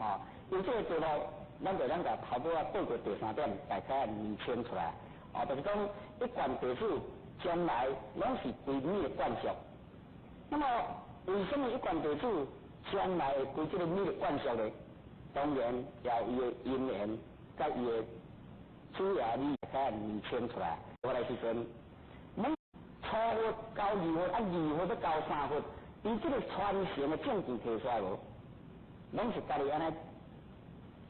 吼，因為這個題目，咱就咱共頭尾仔報告第三點，大概釐清出來。哦，就是講一貫弟子將來攏是歸你的管束。那麼，為什麼一貫弟子將來會歸這個你的管束呢？當然，也有伊的因緣，佮伊的主要理才釐清出來。我來時陣，每初佛到二佛，啊二佛欲到三佛，伊這個傳承的證據提出來無？攏是家己按呢，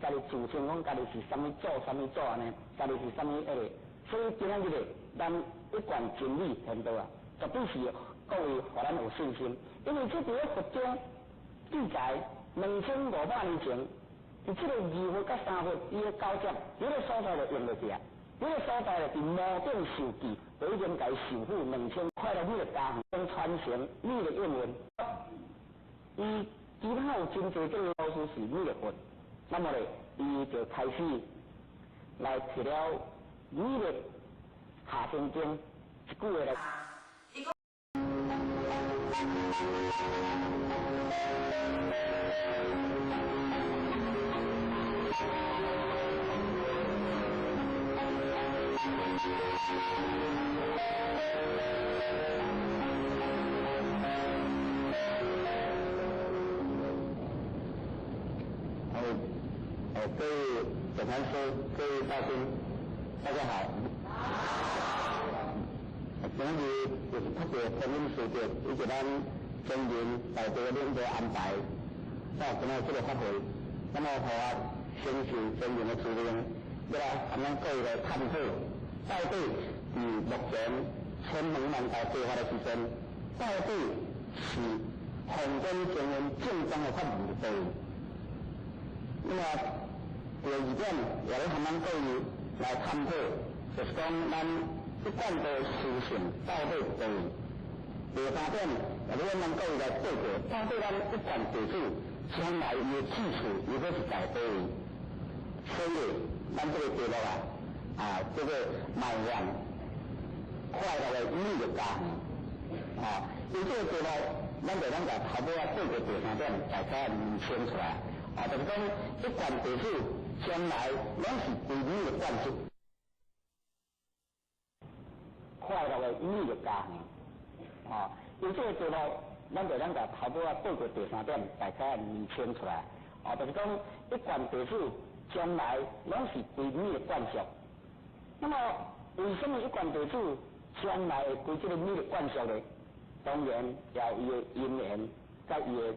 家己自稱講家己是啥物祖、啥物祖按呢？家己是啥物彼個？所以今仔日咧，咱一貫真理顛倒啊，絕對是各位予咱有信心，因為這佇咧佛經記載2500年前，佇這個二佛佮三佛伊的交接，彼個所在就用落去啊，彼個所在就佇摩頂授記，就已經共伊授予兩千快樂米的家園傳承米的應運。伊其他有真濟種老師是彌勒佛，那麼咧，伊就開始來提了彌勒下生經一句話來。好，各位總禪師，各位大賓，大家好。好。今日就是特別觀音師伯以及咱中人大家領導安排，到今仔這個法會，那麼予我承受中人的指令，欲來和咱各位來探討，到底佇目前千門萬大計劃的時陣，到底是宏觀精神正宗的法門佇佗位？那麼第二點，也欲和咱各位來探討，就是講咱一貫的思想到底佇佗位？第三點，也欲咱各位來報告，到底咱一貫弟子將來伊的志趣又閣是在佗位？所以，咱這個題目啊，啊，叫做邁向快樂的美樂家園。啊，因為這個題目，咱就咱共頭尾仔報告第三點，大概釐清出來。啊，就是講一貫弟子將來攏是歸你的管束。快樂的美樂家園。啊，因為這個題目，咱就咱共頭尾仔報告第三點，大概釐清出來。啊，就是講一貫弟子將來攏是歸你的管束。那麼，為什麼一貫弟子將來會歸這個你的管束呢？當然，也有伊的因緣，佮伊的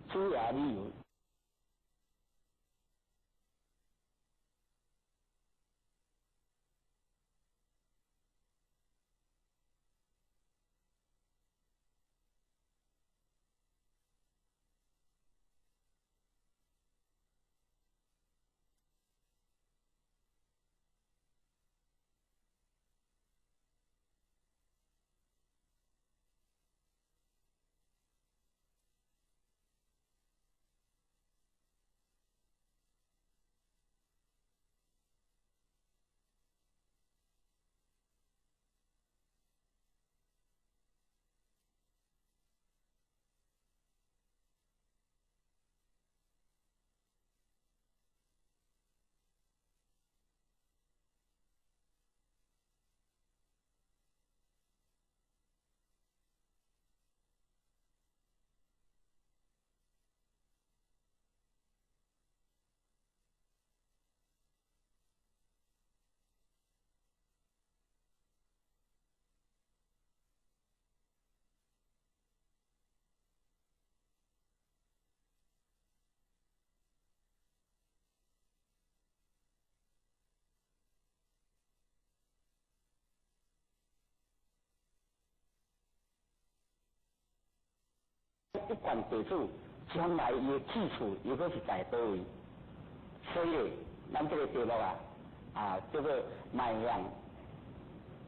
主要理由。一貫弟子將來伊的志趣又閣是在佗位？所以，咱這個題目啊，啊，叫做邁向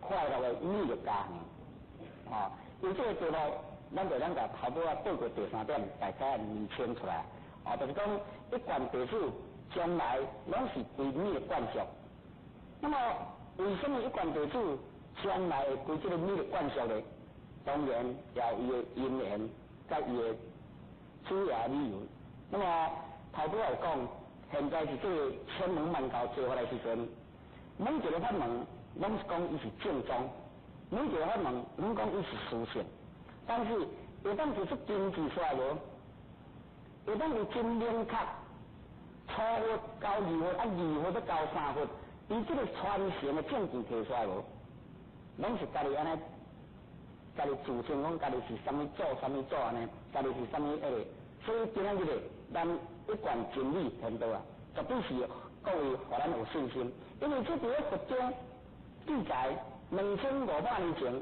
快樂的美樂家園。啊，因為這個題目，咱就咱共頭尾仔報告第三點，大概釐清出來。啊，就是講一貫弟子將來攏是歸你的管束。那麼，為什麼一貫弟子將來會歸這個你的管束呢？當然，也有伊的因緣，佮伊的主要理由。那麼，頭拄仔有講，現在是這個千門萬教做法的時陣，每一個法門攏是講伊是正宗，每一個法門攏講伊是殊勝，但是會當提出根據出來無？會當有真明確，初佛到二佛啊，二佛到三佛，伊這個傳承的證據提出來無？攏是家己按呢，家己自稱講家己是啥物祖啥物祖按呢，家己是啥物彼個，所以今仔日咧，咱一貫真理天道啊，絕對是各位予咱有信心，因為這佇咧佛經記載2500年前，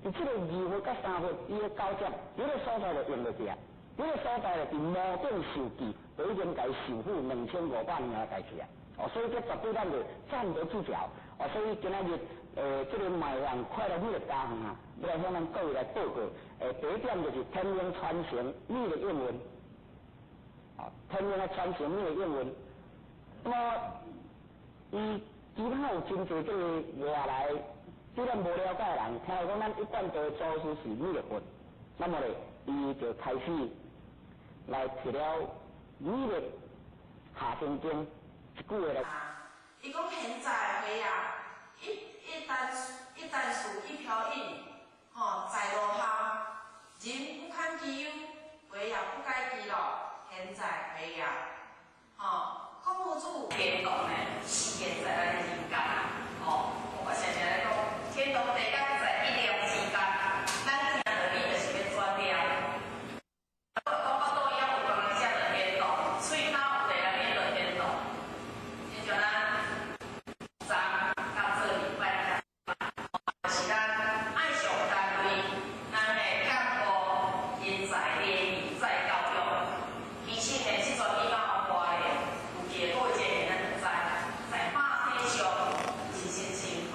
佇這個二佛佮三佛伊的交接，彼個所在就用落去啊，彼個所在就佇摩頂授記，就已經共伊受付2500年的代誌啊。哦，所以這絕對咱就站得住腳。哦，所以今仔日，這個邁向快樂美樂家園啊，欲來向咱各位來報告。第一點就是天命傳承美的應運。哦，天命的傳承美的應運。那麼，伊其他有真濟這個外來對咱無了解的人，聽講咱一貫道祖師是彌勒佛，那麼咧，伊就開始來提了彌勒下生經一句話來。伊講現在歲啊，一旦事一飄影，吼，在落下，人不堪其憂，歲也不改其樂，現在歲啊，吼，礦物主天堂呢，是現在咱的人間啊，吼，我常常咧講，天堂地獄在一念之間，咱聽著你就是欲轉念。講腹肚枵有工人食著天堂，喙焦有地人免著天堂。親像咱昨甲做禮拜，是咱愛上單位，咱的幹部人才禮儀再教育。其實呢，這陣比較大的，有記得過一個咱就知，在肉體上是真辛苦，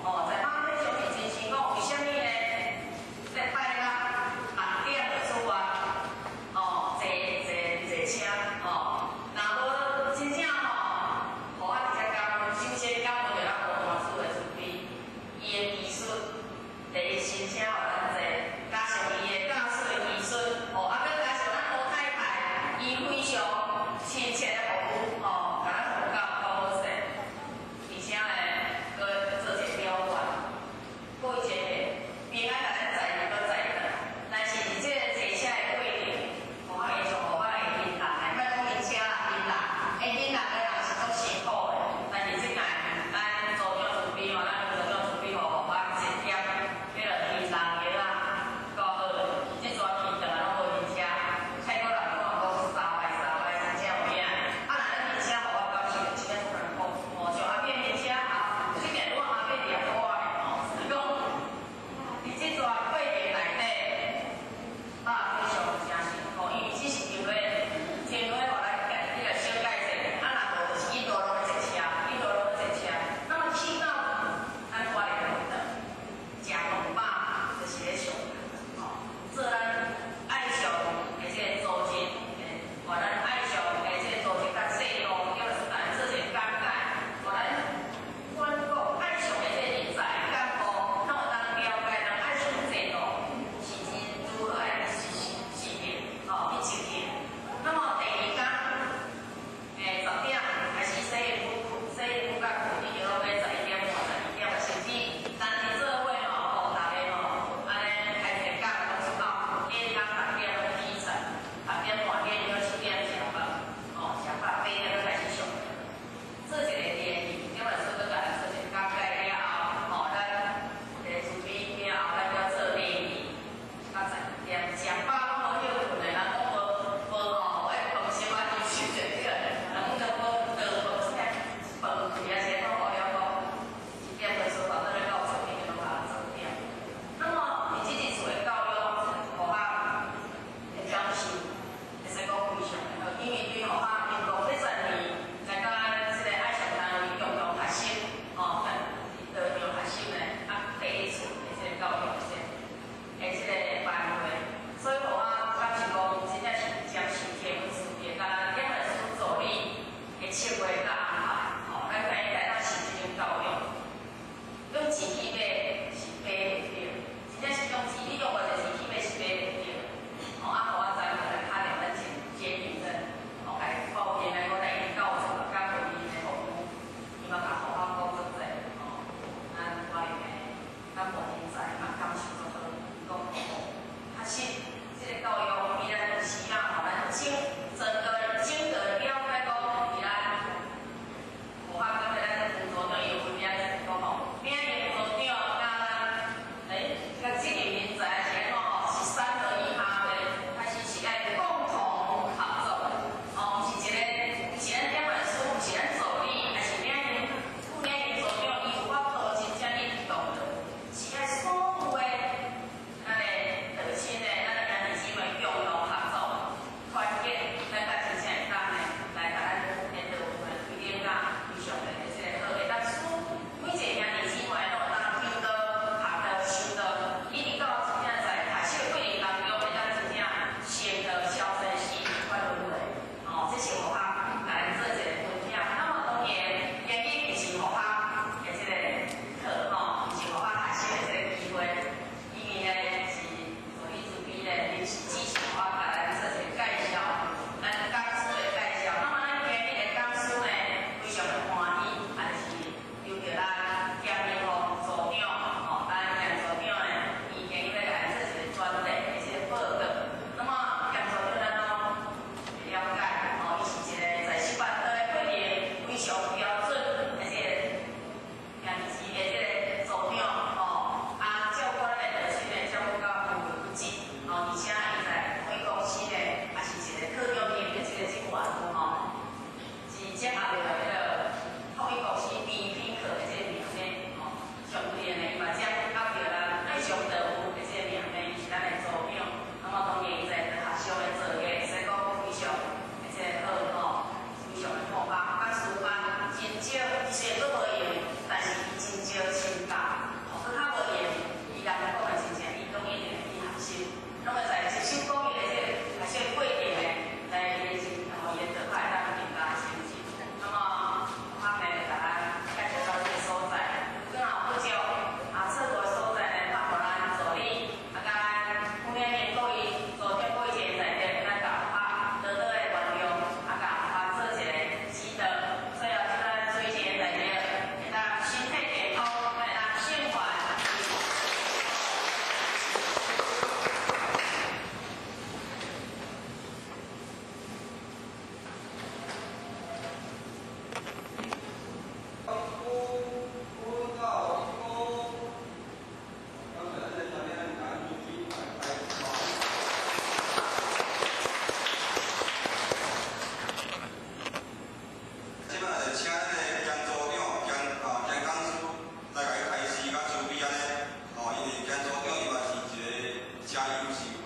哦，在肉體上是真辛苦。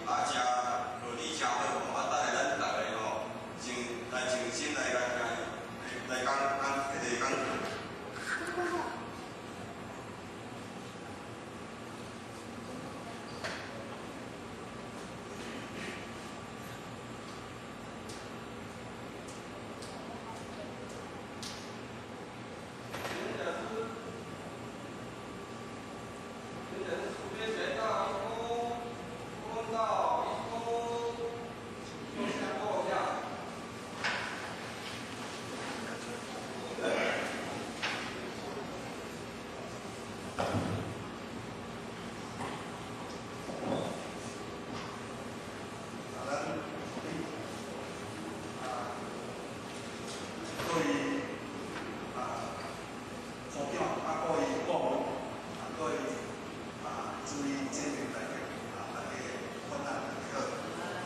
啊，誠道理誠好吼，啊，等下咱逐个吼，先來靜心來來聽伊來講講彼个講。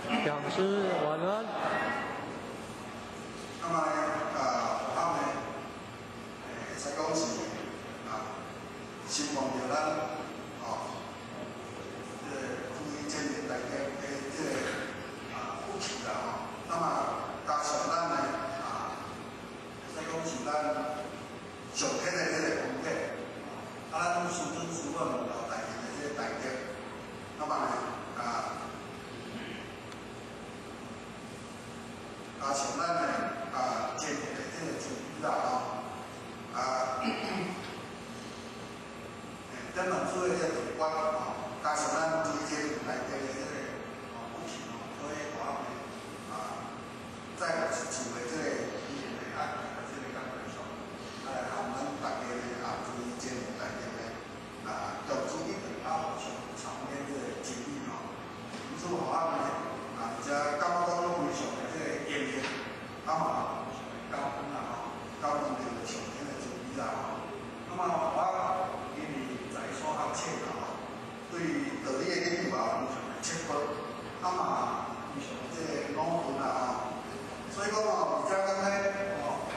講師晚安。那麼我們會使講是啊，希望著咱哦，這個注意這個大家的這個啊福氣啦吼。那麼加上咱的啊，會使講是咱上天的這個功德，啊，咱師尊師母老大人的這個大德，那麼呢啊。加上咱的啊，前面的這個助理啦吼，啊，等老師的這個長官吼，加上咱這這內底的這個哦武器吼，所以我們啊，在一場的這個醫院的安排這個工作上，來含咱大家的啊，注意這內底的啊，投資一定啊，互相參與這個真理吼，因此我們啊，這感覺講非常的這個經驗，啊嘛非常的感恩啦吼，感恩著上天的慈悲啦吼。那麼我因為在所學冊啦吼，對道理的研究也非常的刻薄，啊嘛非常的這個努力啦吼。所以講吼，而且敢若吼，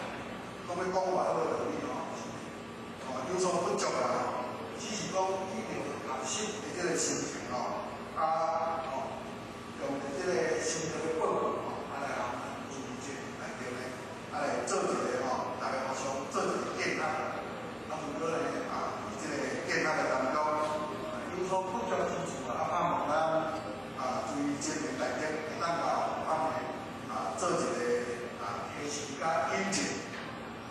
講欲講偌好的道理吼，哦有所不足啦吼，只是講以著學習的這個心情吼，啊吼。用這個心中的報復吼，啊來含咱注意這內底呢，啊來做一個吼，大家互相做一個建立。啊，如果呢啊，佇這個建立的當中，有所不足之處啊，盼望咱啊，注意這個內底會當夠咱呢啊，做一個啊提示佮引進，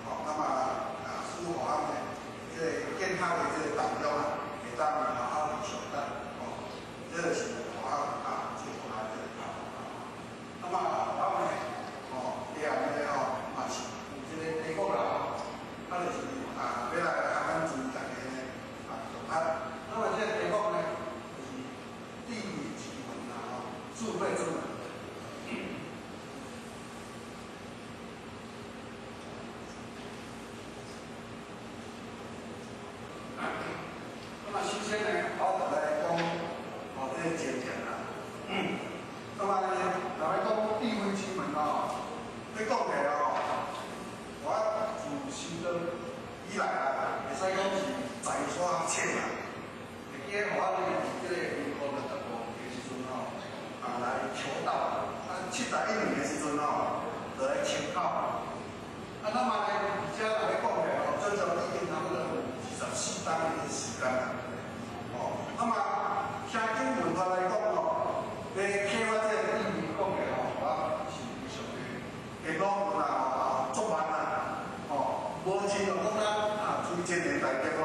吼，那麼啊，使予咱呢這個建立的這個當中啊，會當好好去相待，吼，這個是我啊。那麼我們吼，第二個吼嘛是有這個題目啦吼，啊就是啊，欲來含咱注意大家呢啊，共拍。那麼這個題目呢，就是智慧之門啦吼，智慧之門。那麼首先呢，我就來講哦，這個前言啦。那麼呢，若欲講智慧之門哦，欲講起來哦，我自修道以來啊，會使講是在所學冊啦。會記得我佇這個民國65年的時陣吼，啊來求道，啊71年的時陣吼，就來清考。啊，那麼呢，而且若欲講起來吼，足足已經差不多有24冬的時間啦。哦，那麼聽經文法來講吼，欲啟發這個智慧講起來吼，我是非常的會努力啦，吼，足慢啦，吼，無像講咱啊，追真言大德吼，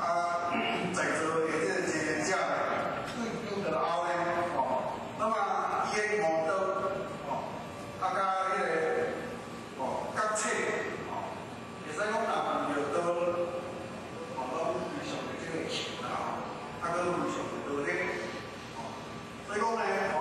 啊，在座的這個真言者呢，對修道後呢，吼，那麼伊的悟道，吼，啊，佮彼個，吼，覺醒，吼，會使講若遇著道，吼，攏非常的這個強啦，吼，啊，閣非常的努力，吼，所以講呢，我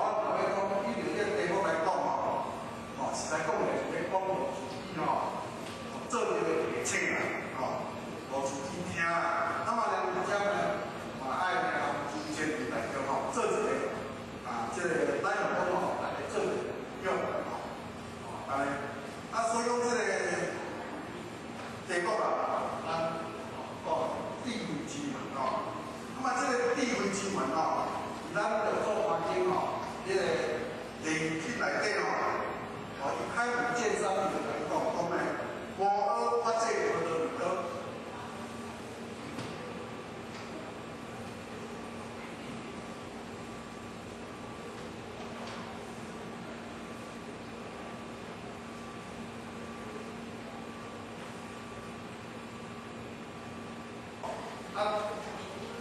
迄个灵气内底吼，哦，伊开门见山就来讲讲呢，摩诃法界波罗蜜多。啊，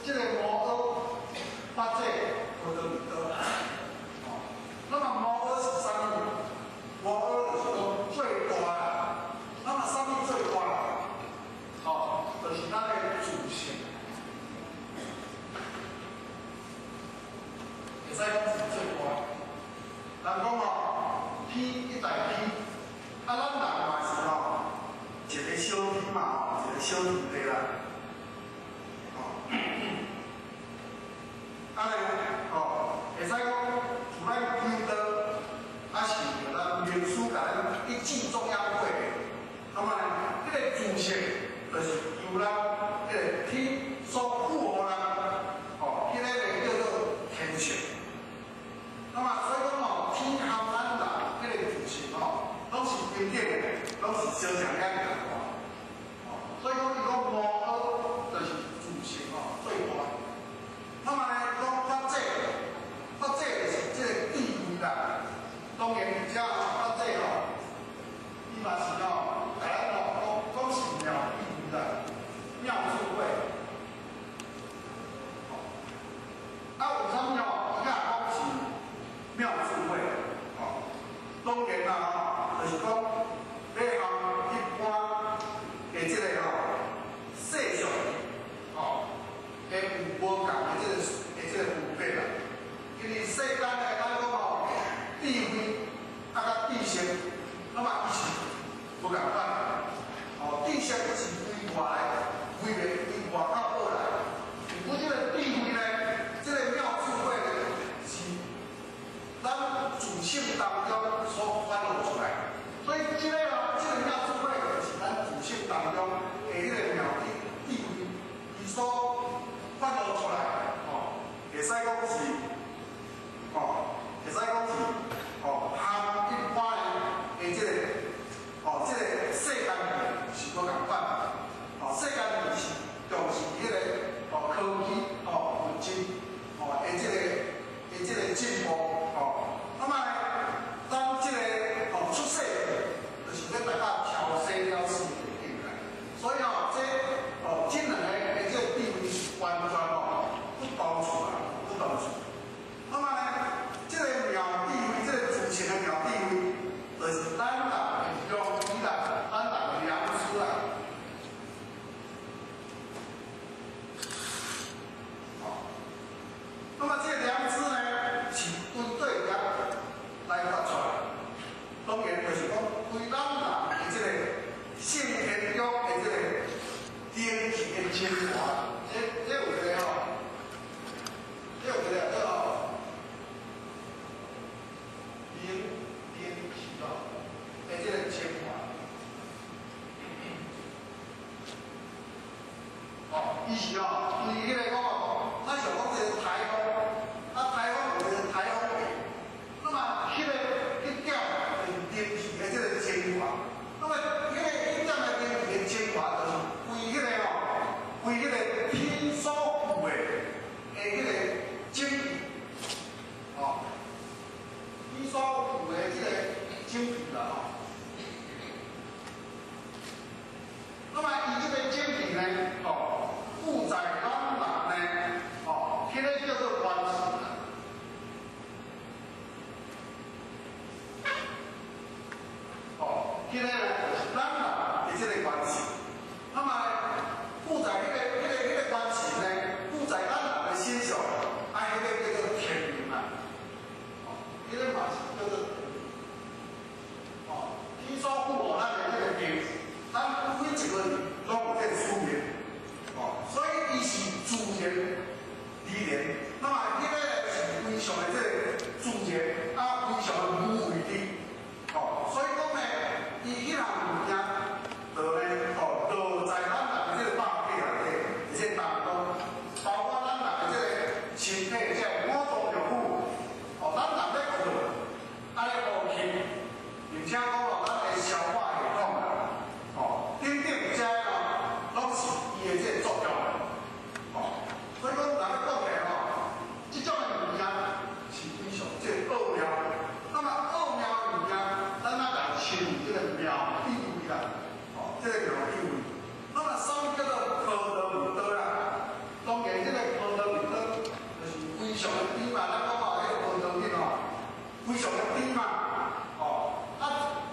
这个摩诃法界波罗蜜多，哦，那么摩诃是啥物？摩诃就是讲最大啦，那么啥物最大？哦，就是咱的自性，会使讲是最大。人讲哦，天一大天，啊，咱人嘛是吼，一个小天嘛吼，一个小天地啦。啊咧，吼，会使讲，自咱求道，啊是咱明师共咱一指作养过的，那么呢，这个自性就是由咱彼个天所赋予咱，吼，彼个叫做天性。那么所以讲吼，天和咱人彼个自性吼，拢是平等的，拢是相像遐共款。哦，所以讲伊讲摩诃就是自性吼最大。那么呢，讲法界，法界就是这个智慧啦。当然，伫遮法界吼，伊嘛是吼，共咱吼讲讲是妙智慧啦，妙智慧。啊，为啥物吼？伊甲讲是妙智慧？吼，当然啦吼，就是讲咧含一般的这个吼世俗吼，的有无仝的这个分别啦。因为世间的咱讲吼，智慧啊佮知识，那么伊是无仝款。哦，知识是对外来，对外对外口学来。毋过这个智慧呢，这个妙智慧呢，是咱自性当中所发露出来。所以这个哦，这个妙智慧就是咱自性当中的彼个妙智慧，伊所发露出来，吼，会使讲是，吼，会使讲是，吼，含一般的这个，吼，这个世间是无仝款，吼，世间是重视彼个，吼，科技，吼，物质，吼，的这个进步，吼，那么呢，咱这个吼出世，就是欲达到超生了死的境界，所以吼，这哦，这两个的这个智慧是完全吼不同处啊，不同处。那么呢，这个妙智慧，这个自性的妙智慧，就是咱人的良知啦，咱人的良知啦。哦，那么这个良知呢，是对对业来发出来，当然就是讲对咱人的这个性天中的这个灵气的精华，这有一个吼，这有一个叫灵气哦的这个精华。哦，伊是哦，对彼个讲哦，咱想讲这个台风，啊台风有一个台风尾，那么彼个彼点就是灵气的这个精华，那么彼个彼点的灵气的精华，就是为彼个吼，为彼个天所赋的彼个精气，哦，天所赋的这个精气啦吼。那么伊这个精气呢，吼，附在咱人呢，吼，彼个叫做元神啦。哦，彼个呢就是咱人的这个元神。那么附在彼个元神呢，附在咱人的身上，啊，彼个叫做天命啦。哦，彼个嘛是叫做天命。哦，天所赋予咱的这个命，咱每一个人拢有这个使命。哦，所以伊是自然而然。那么彼个呢是非常的这个自然，啊，非常的无为的。哦，所以讲呢，伊彼项非常的甜嘛，哦，啊，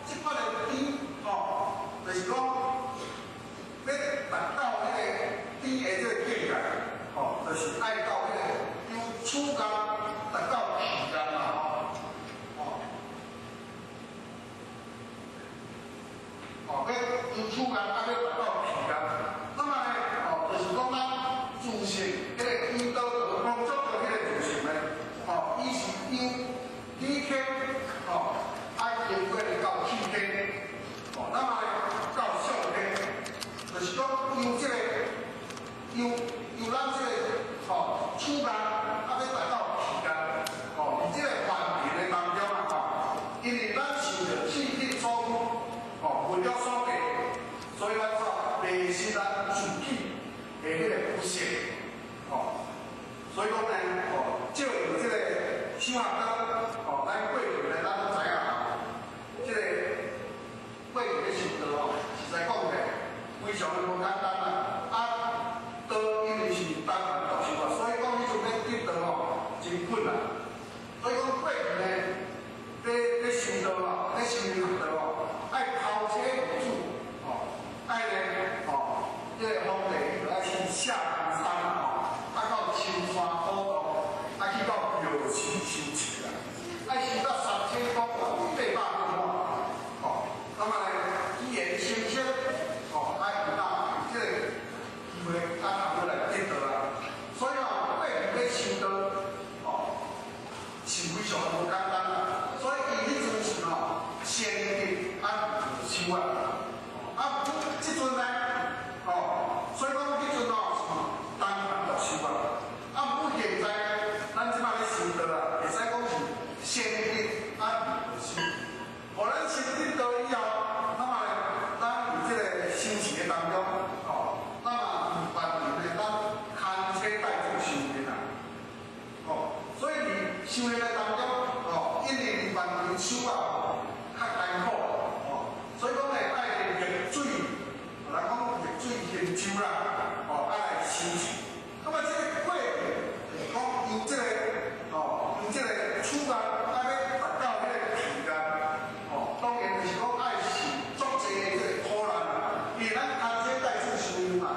這款的甜，哦，就是講欲達到彼个甜的這个境界，哦，就是愛到彼个由處間達到彼岸嘛，吼，哦，哦，欲由處間啊，欲達到彼岸，那麼呢，哦，就是講咱自性彼个引導工作著彼个自性呢，哦，伊是由理天，哦，愛經過到氣天，哦，那麼呢到相天，就是講由這个由咱這個吼處間啊，欲達到彼岸，哦，佇這个凡塵的當中啊，吼，因為咱受著氣體所縛，哦，煩惱所迷，所以咱說迷失咱自己的彼个佛性，哦，所以講呢，哦，借用這個修學道，哦，咱過去呢，咱攏知影，這个過去的修道哦，實在講起來非常的無簡單啦。啊，道因為是單憑獨修啊，所以講彼陣欲得道哦，真困難。所以講過去呢，咧修道啊，咧修行學道哦，愛頭車為主，哦，愛呢，哦，這个皇帝伊就愛去下岡山哦，啊到深山古道，啊去到廟寺修持啊，愛修到3800多哦，那麼呢，語言清晰，哦，啊有當有這個機會，啊通來得道啊。所以哦，過去咧修道，哦，是非常無簡單啦。所以伊彼陣時吼，先得啊修啊，啊，這陣呢，哦，所以講彼陣哦是單憑獨修啊。啊，毋過現在呢，咱這擺咧修道啊，會使講是先得啊後修。予咱先得道以後，那麼呢，咱佇這个修持的當中，哦，那麼佇凡塵呢，咱牽車帶柱修煉啊，哦，所以佇修煉的當中，哦，因為佇凡塵修啊，較艱苦，哦，所以講呢，愛逆水，人講逆水行舟啦，哦，愛來修持。那麼這个過程，就是講由這个，哦，由這个處間，啊，欲達到彼个彼岸，哦，當然就是講愛受足濟的這個苦難啦，因為咱牽車帶柱修嘛，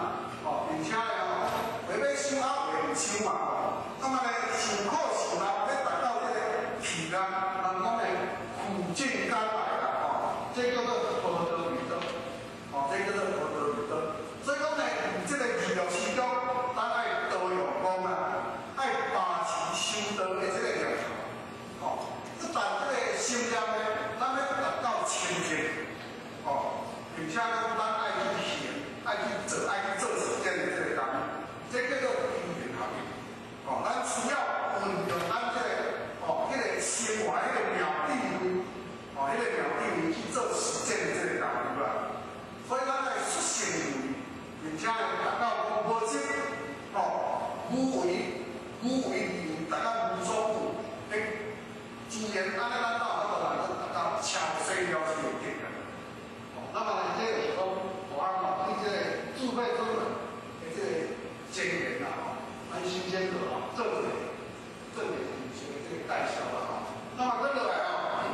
哦，並且呢，吼，話欲修啊，話毋修嘛，那麼呢，受苦受難，欲達到這个彼岸，人講呢，苦盡甘來啦，吼，這叫做佛道味道，哦，這叫做佛道味道。所以講呢，佇這个二六時中，咱愛多用功啊，愛把持修道的這个念頭，哦，不但這个心念呢，咱欲達到清淨，哦，並且講咱愛去行，愛去做，愛去做實踐的這个工，這叫做因緣合一。哦，咱需要運用咱這个哦，彼个生活彼个妙智慧，哦，彼个妙智慧去做實踐的這个工夫啦。所以咱愛率性為，並且呢，達到講無執，哦，無為，無為而為，達到無所住，欸，自然按呢，咱到有法度來達到超生了事的境界。哦，那麼呢，這就是講，予咱哦，對這个智慧之門的這个精研啦，吼，咱首先就哦做一个做一个認識的這个介紹啦，吼。那麼閣落來哦，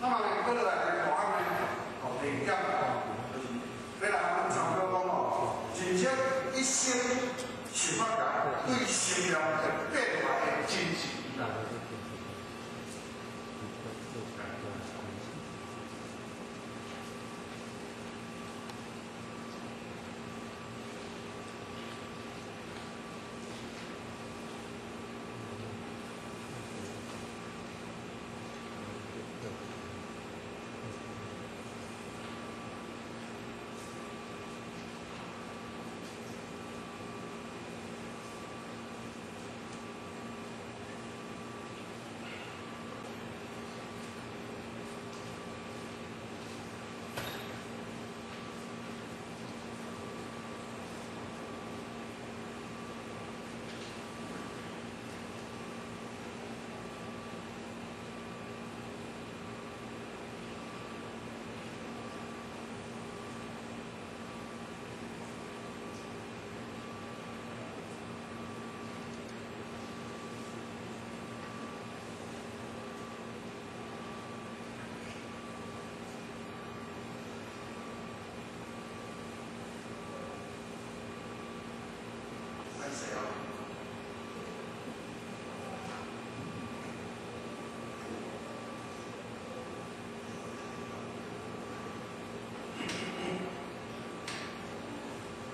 那麼呢，閣落來呢，予咱呢，哦，第二點哦，就是欲來咱參考講哦，真正一生十法界對心念的變化的真實啦。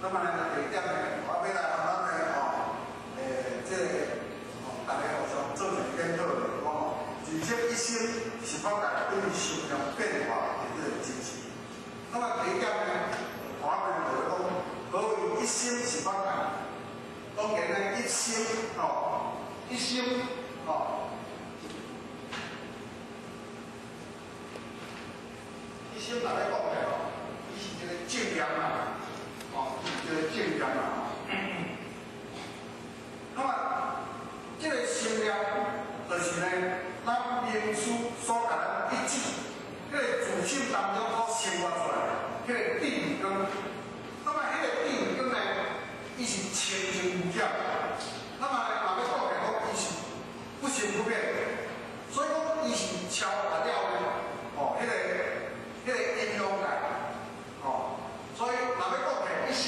那麼呢，第二點呢，我欲來共咱呢吼，這个吼，大家互相做一個檢討，就是講吼，認識一心十法界對心念變化的這個真實。那麼第二點呢，我呢就是講，何為一心十法界？當然呢，一心吼，一心吼，一心若咧講起來吼，伊是一個正念啦，吼，伊是一個正念啦。那麼，這個心念就是呢，咱明師所共咱一指，彼個自心當中所生發出來的，彼個智慧光。那麼，彼個智慧光呢，伊是清淨無染。那麼，若欲講來講，伊是不生不滅，所以講伊是超越了呢，哦，彼個陰陽界，哦，所以若欲講起一心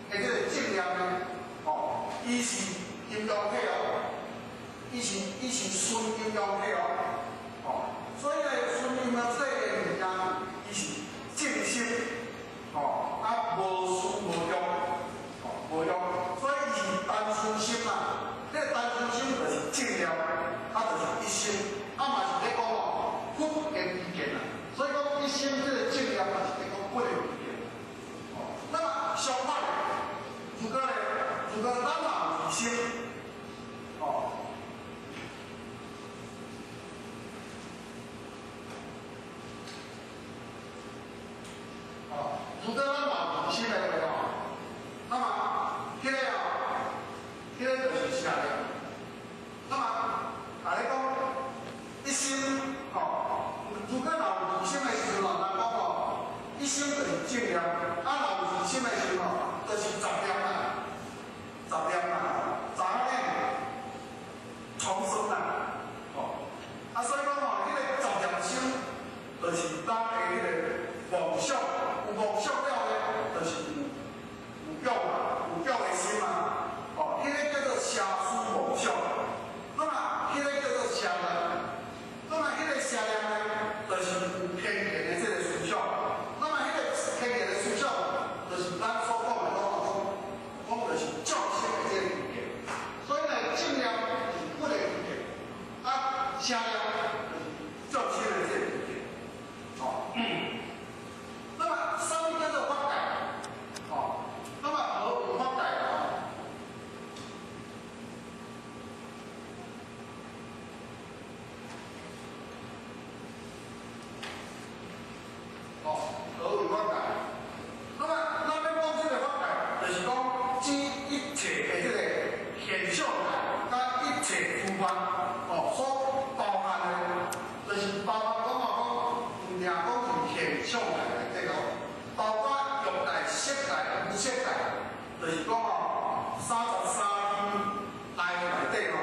的這個正念呢，哦，伊是陰陽體哦，伊是純陰陽體哦，哦，所以呢，純陰陽體的物件，伊是正心，哦，啊無思無欲，哦無欲，所以伊是單純心啦。這個單純心就是正念，啊就是一心，啊嘛是咧講哦，佛的知見啦。所以講一心這個正念嘛是咧講佛的知見。哦，那麼相反的，如果呢，如果咱若有二心，哦，哦，如果咱若有二心的話哦，那麼彼個哦，彼個就是邪念。那麼，若咧講一心，吼，如果若有二心的時陣，人講吼，一心就是正念，啊，若有二心的時陣吼，就是雜念啦，雜念啦，雜念重生啦，吼，啊，所以講吼，彼個雜念心，就是咱的彼個妄想，有妄想了呢，就是有欲嘛，有欲的心嘛，哦，彼個叫做邪思妄想。那麼，彼個叫做邪念。那麼，彼個邪念呢，就是有偏見的這個思想。那麼，彼個偏見的思想，就是咱所講的講，講就是眾生的這個知見。所以呢，正念是佛的知見，啊，邪念就是眾生的這個知見。哦，那麼，啥物叫做法界？哦，那麼何為法界？哦，何為法界？那麼，咱欲講這個法界，就是講指一切的這個現象界，佮一切諸法，哦，所包含的，就是包含講啊講，毋定講是現象界內底哦，包括欲界、色界、無色界，就是講哦，33內內底哦，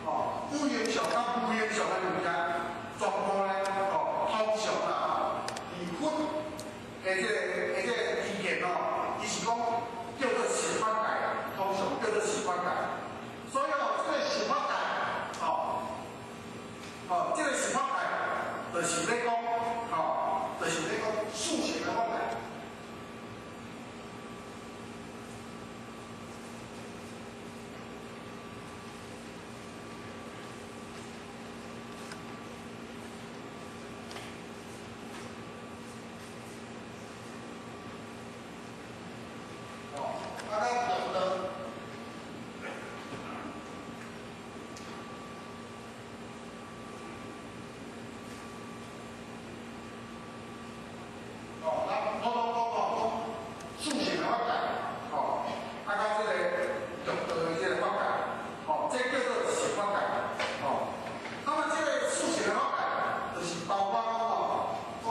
哦，有形象佮無形象的物件，全部呢，哦，通常啦，佇佛的這個知見哦，伊是講叫做十法界，通常叫做十法界。所以哦，這個十法界，哦，哦，這個十法界，就是咧講，哦，就是咧講四聖的法界。哦，啊，咱用的。哦，咱普通講哦，講四聖的法界，哦，啊，佮這個六道的這個法界，哦，這叫做十法界，哦。那麼這個四聖的法界，就是包括講哦，講。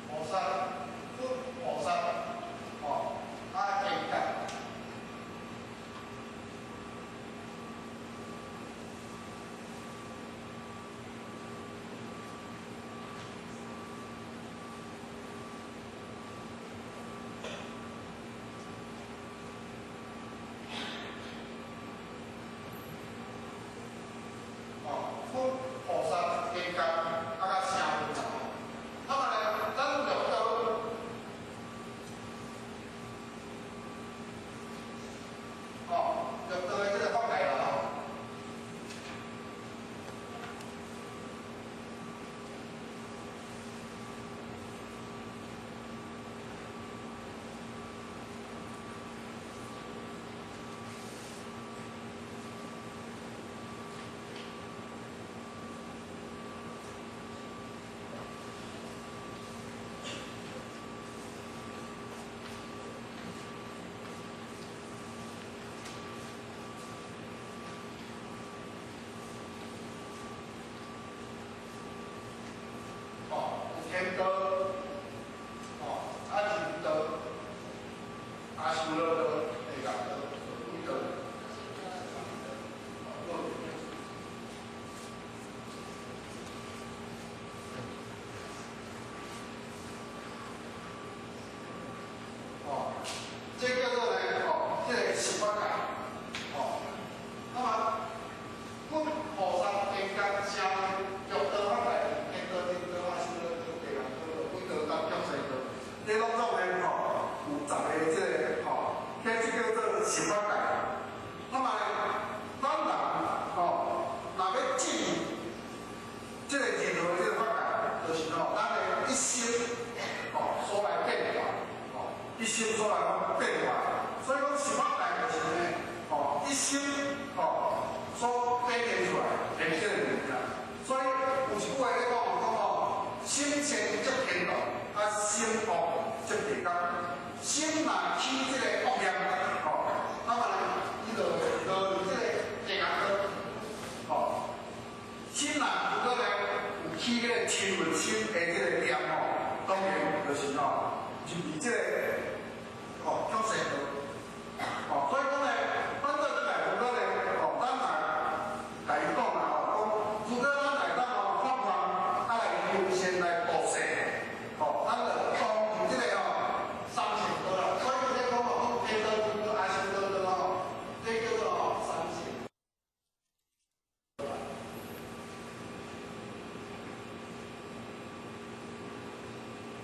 菩薩、佛菩薩，哦，啊，天界。親密心的這個念吼，當然就是吼入佇這個吼叫善道。哦，所以講咧，反正這來如果咧，哦，咱來共伊講啦吼，講如果咱來當吼發願，啊來優先來布施，吼，咱就當入這個吼三善道啦。所以咧講吼，講天道、人道、阿修羅道吼，這叫做吼三善。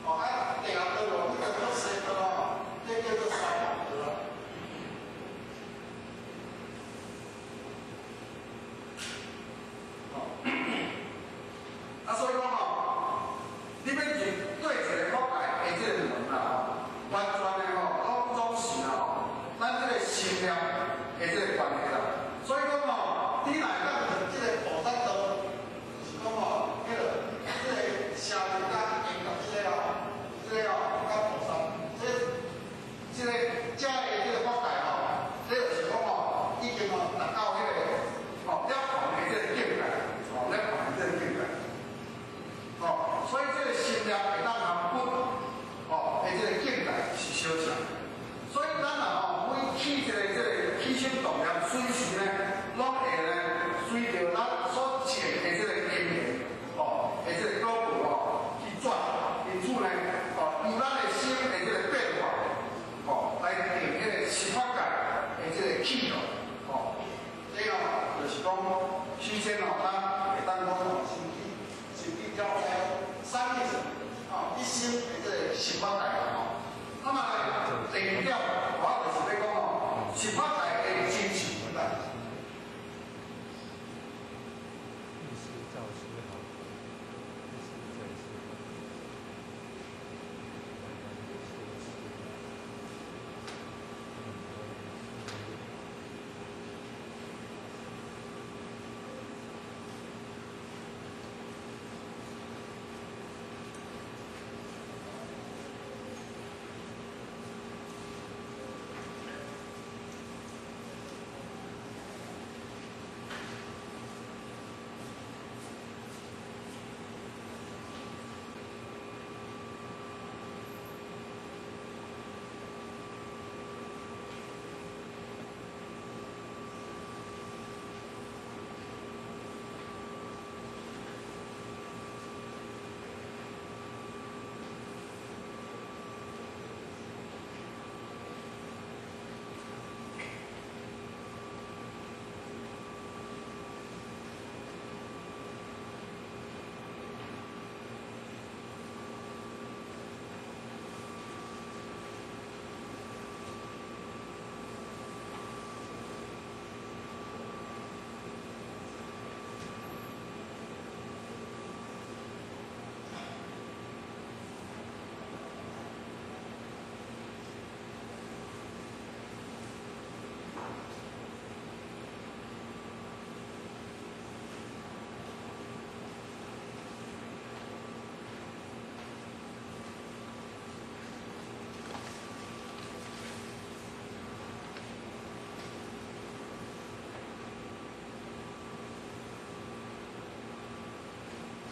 哦，啊，第二道路，這叫做西道吼，這叫做三惡道啦。哦，啊，所以講吼，你欲入對一个法界的這个門啦吼，完全的吼，攏總是啦吼，咱這個心念的這個關係啦。所以講吼，你若會當入這個菩薩道，就是講吼，彼个這個邪見甲緣覺這個吼，這個吼佮菩薩，這這个遮的這個法界吼，這就是講吼，已經吼達到彼个吼了凡的這個境界，吼了凡的這個境界。吼，所以這個心念會當含佛，吼的這個境界是相像。所以咱若吼每起一个這個起心動念，隨時呢，攏會呢隨著咱所種的這個因緣，吼的這個果報吼去轉。因此呢，吼由咱的心的這個變化，吼來定彼個十法界的這個氣度，吼，這吼就是講，首先吼，咱會當講吼，先去先去了解啥物是吼一心的這個十法界啦吼。那麼第二點，我就是欲講吼，十法界的真實存在。醫師趙師好，醫師鄭師好，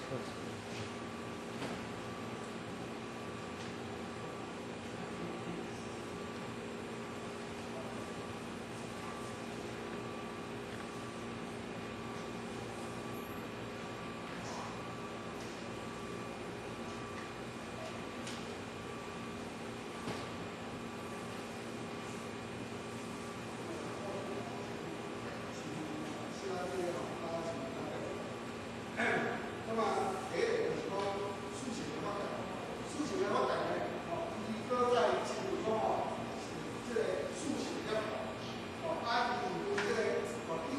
謝師好。那麼第一個就是講事情的發展，事情的發展呢，吼，伊閣再進入講吼，是這個事情的吼，啊，伊有這個哦有。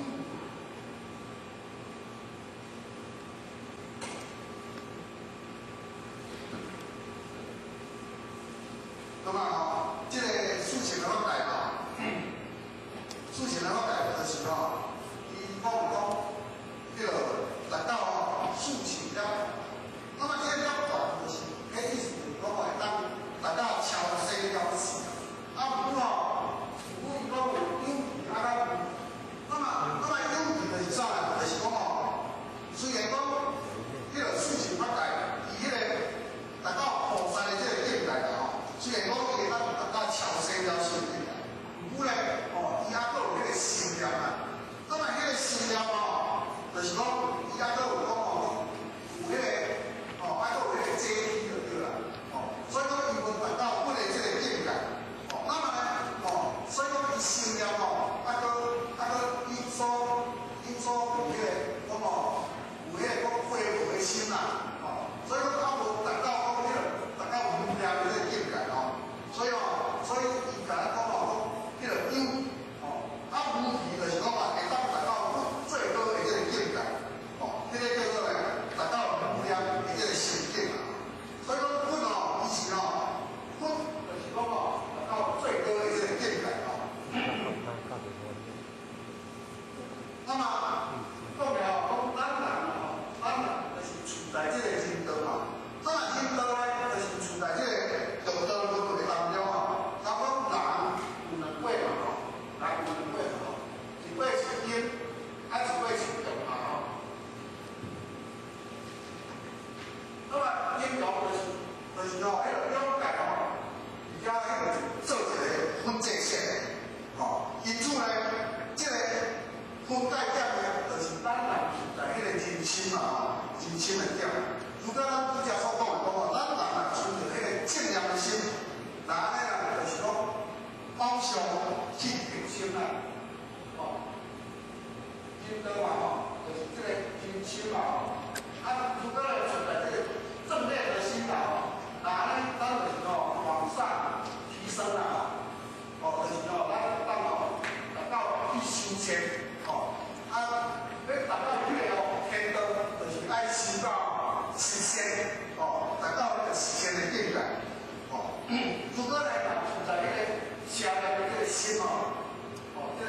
那麼吼，這個事情的發展吼，事情的發展就是吼，伊講講，彼個達到吼事情了。那麼這個了斷就是，彼意思就是講會當達到超生了死。啊，毋過吼，毋過伊講有有啊，甲無。那麼有就是啥呢？就是講吼，雖然講彼個事情發展。是吼，彼个两界吼，而家彼个做一个分界线，吼，因此呢，这个分界点呢，就是咱人处在彼个人心嘛吼，人心的点。如果咱拄才所讲的讲吼，咱人若存著彼个正念的心，那按呢啦，就是讲往上去提升啦，吼，人道嘛吼，就是这个人心嘛吼，啊，如果咧存在这个正念的心啦吼，那按呢，咱就是吼往上提升啦吼，哦，就是吼，咱当吼达到去修仙，吼，啊，欲达到彼个吼天道，就是爱修到实现，哦，达到彼个实现的境界，哦。如果咧，若处在彼个邪念的这个心吼，哦，这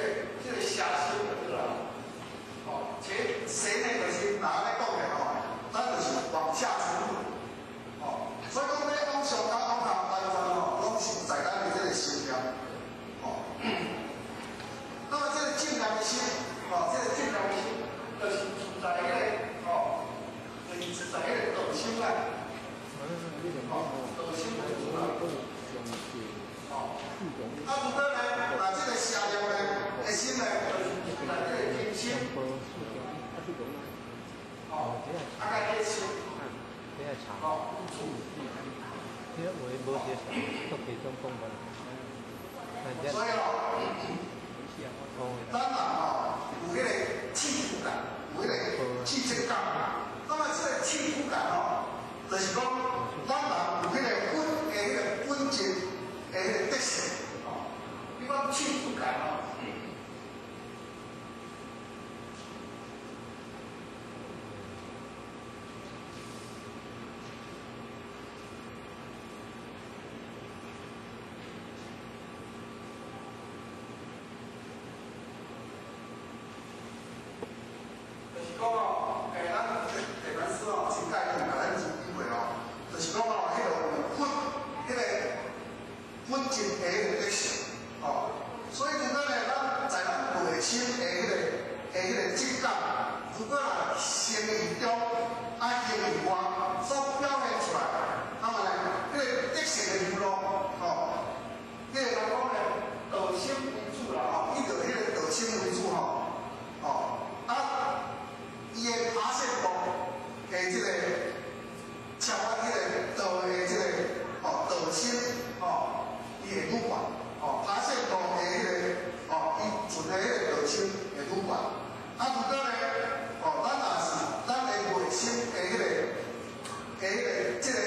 个邪心就对啦，哦，这邪念的心，若按呢讲的吼，咱就是往下沉入，哦，所以讲欲往上佮往下，完全吼，攏是在咱的这个心念，哦。那麼這個正念的心，哦，這個正念的心，就是處在彼個，哦，就是處在彼個道心啦，哦，道心為主啦，哦。啊，如果呢，若這個邪念呢的心呢，就是處在這個人心，哦，啊，佮這心，哦，為主。所以哦，咱人吼有彼個氣度感，有彼個氣質感。那麼這個氣度感吼，就是講咱人有彼個本的彼個本質的彼個特性吼。你講氣度感吼，就是講哦，咱台灣師哦，真介意共咱真機會哦，就是講哦，彼個本，彼個本質的彼個特性，哦，所以如果呢，咱在咱內心的彼個質感，如果若行為中啊行為外所表現出來，那麼呢，彼個德性的流露，哦，彼個人講呢，道心為主啦，吼，以著彼個道心為主吼，哦，啊。伊的拍線步的這個超越彼個道的這個哦道心哦，伊會愈懸哦，拍線步的彼個哦，伊存的彼個道心會愈懸。啊，如果呢哦，咱若是咱的內心的彼個這個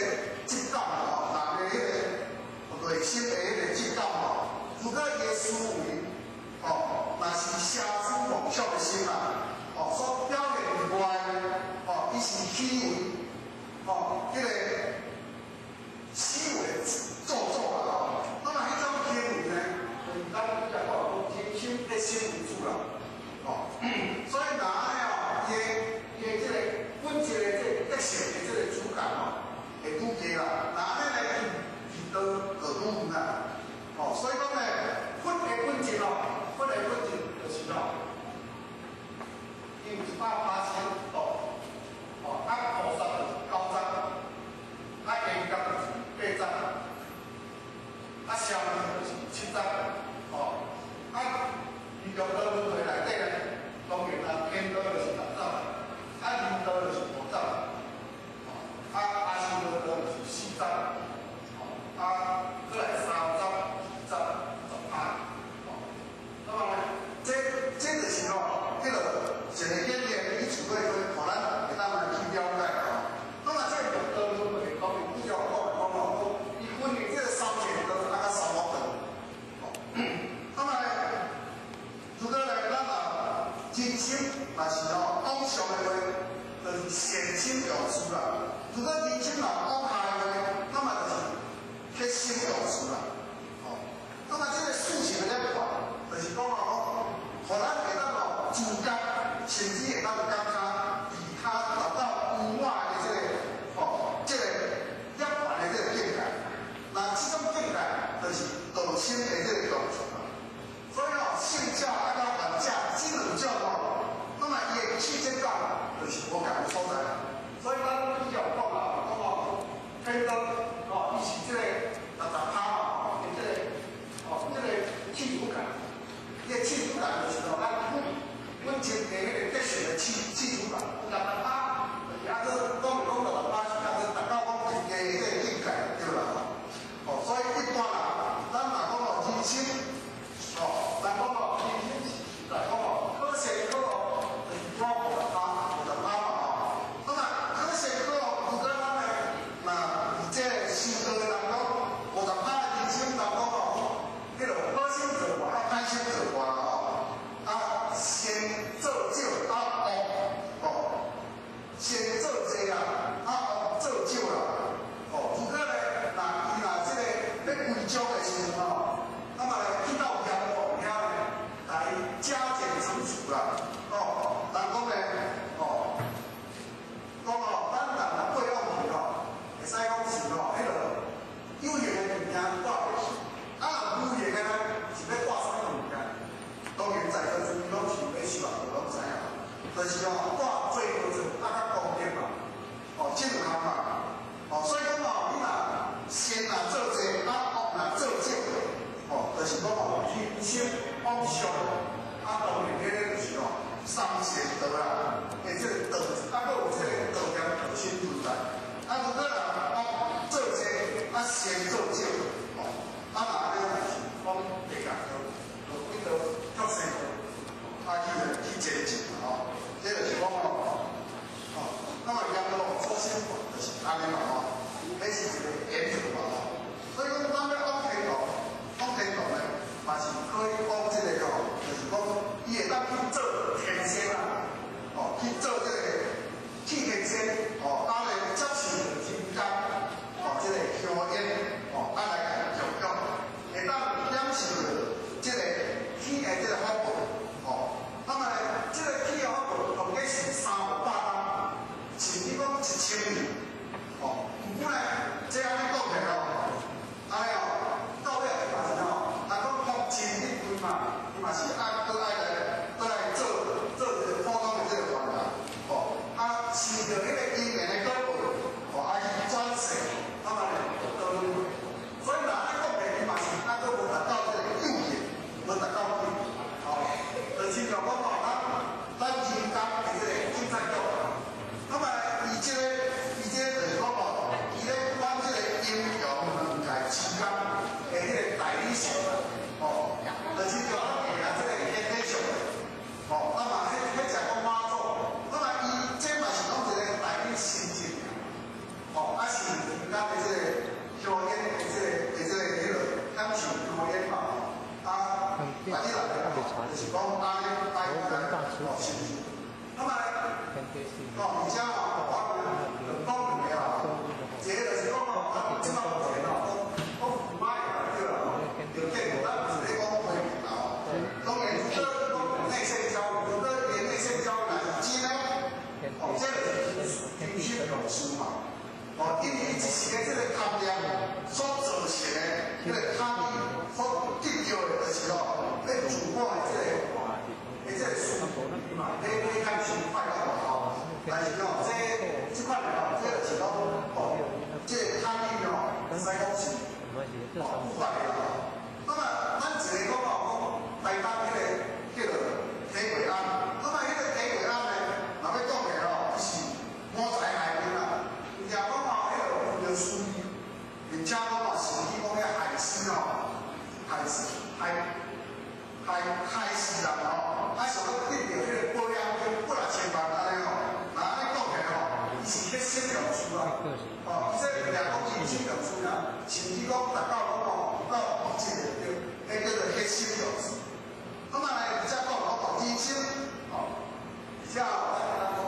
質感吼，人的彼個內心的彼個質感吼，如果伊的思維哦，若是奢侈妄想的心啊，哦，所表現以外，哦，伊是虛偽，哦，彼個思維做作啦，吼。那麼彼種行為呢，就是咱拄才講講人心的心為主啦，哦。所以若按呢哦，伊的這個本質的這個德性的這個主感哦，會愈低啦。若按呢呢，伊離道就愈遠啦，哦。所以講呢，佛的本質哦，佛的本質就是哦，伊有180度，哦，啊，菩薩就是90，啊，緣覺就是80，啊，聲聞就是70，哦，啊，伊六道輪迴內底呢，當然啊，天道就是6走，啊，人道就是5走，哦，啊，阿修羅道就是4走，哦，啊，閣來3走、2走、18，哦，那麼呢，這就是吼，彼個一個演練，以此類推，予咱會當來去了解吼。那麼這個六道輪迴，當然拄才有講的講吼，伊分為這個三善道啊，佮三惡道。哦，那麼呢，如果呢，咱若真心若是吼往上的話，就是善心用事啦；如果人心若往下的話，那麼就是黑心用事啦。哦，那麼這個事情的涅槃，就是講哦，予咱會當哦自覺，甚至會當感覺離他達到無我的這個哦，這個涅槃的這個境界。那這種境界就是道心的這個用處啦。所以哦，聖者啊佮凡者這兩種哦，那麼伊的氣質感就是無仝的所在。所以咱拄才有講啦，講哦，天道哦，伊着彼个因缘的果报，哦，啊去转世，那么呢，得轮回。所以若按呢讲咧，伊嘛是抑阁无达到这个究竟，无达到竟，哦，就亲像讲哦，咱人间的这个警察局，那么伊这个就是讲哦，伊咧管这个阴阳两界之间的彼个代理性，哦，就亲像咱下这个天体上，哦，那么彼只讲妈祖，那么伊这嘛是讲一个代理神职，哦，啊是人间的这个香烟的这个彼落享受香烟嘛，啊，啊你来就是讲安呢来来哦，是毋是？那么哦，而且哦，我就讲两个啦，一个就是讲哦，咱这摆目前哦，讲讲歹啦对啦，就见咱毋是咧讲批评啦吼，当然这讲内线交易，这连内线交易是真的，哦，这就是人心用事嘛。哦，因为伊一时的这个贪念所造成的，彼个贪欲所得到的，就是哦，咧自我的这个事嘛，咧感受快乐嘛吼。但是哦，这款的哦，这就是讲哦，这个贪欲哦，会使讲是哦，有法的啦。那么咱一个讲哦，讲台东彼个叫做铁轨庵，那么彼个铁轨庵呢，若欲讲的哦，伊是五财内面啦。有讲哦，彼个有书，并且讲哦，甚至讲彼害死哦，害死害害害死人哦，啊，想欲得著彼个保险金几若千万按呢吼，若按呢讲起来吼，伊是彼心用事啊，哦，这掠讲伊心用事啦，甚至讲达到讲哦，到这个对，彼叫做彼心用事。那么来，而且讲讲哦，人生哦，而且哦，咱讲。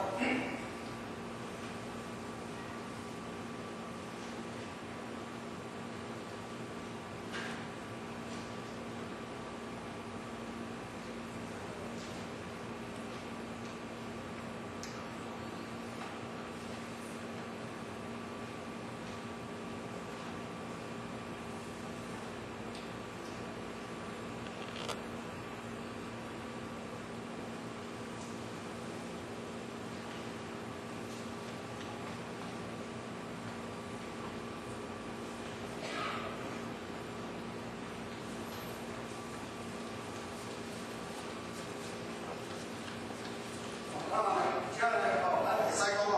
那么，接下来哦，咱会使讲哦，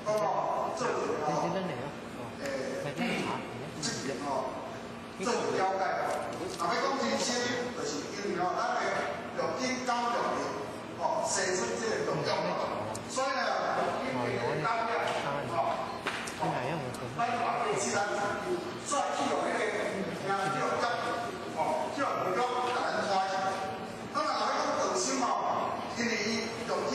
讲讲哦，做一个哦，这边哦，做一个了解哦。若欲讲人生，就是因为哦，咱的六根九六力哦，生出这个六欲嘛，所以呢，六根的感染哦，哦，咱话过自然，煞去予彼个物件去予夹，哦，去予六欲共咱拖去。那么若欲讲道心哦，因为伊六根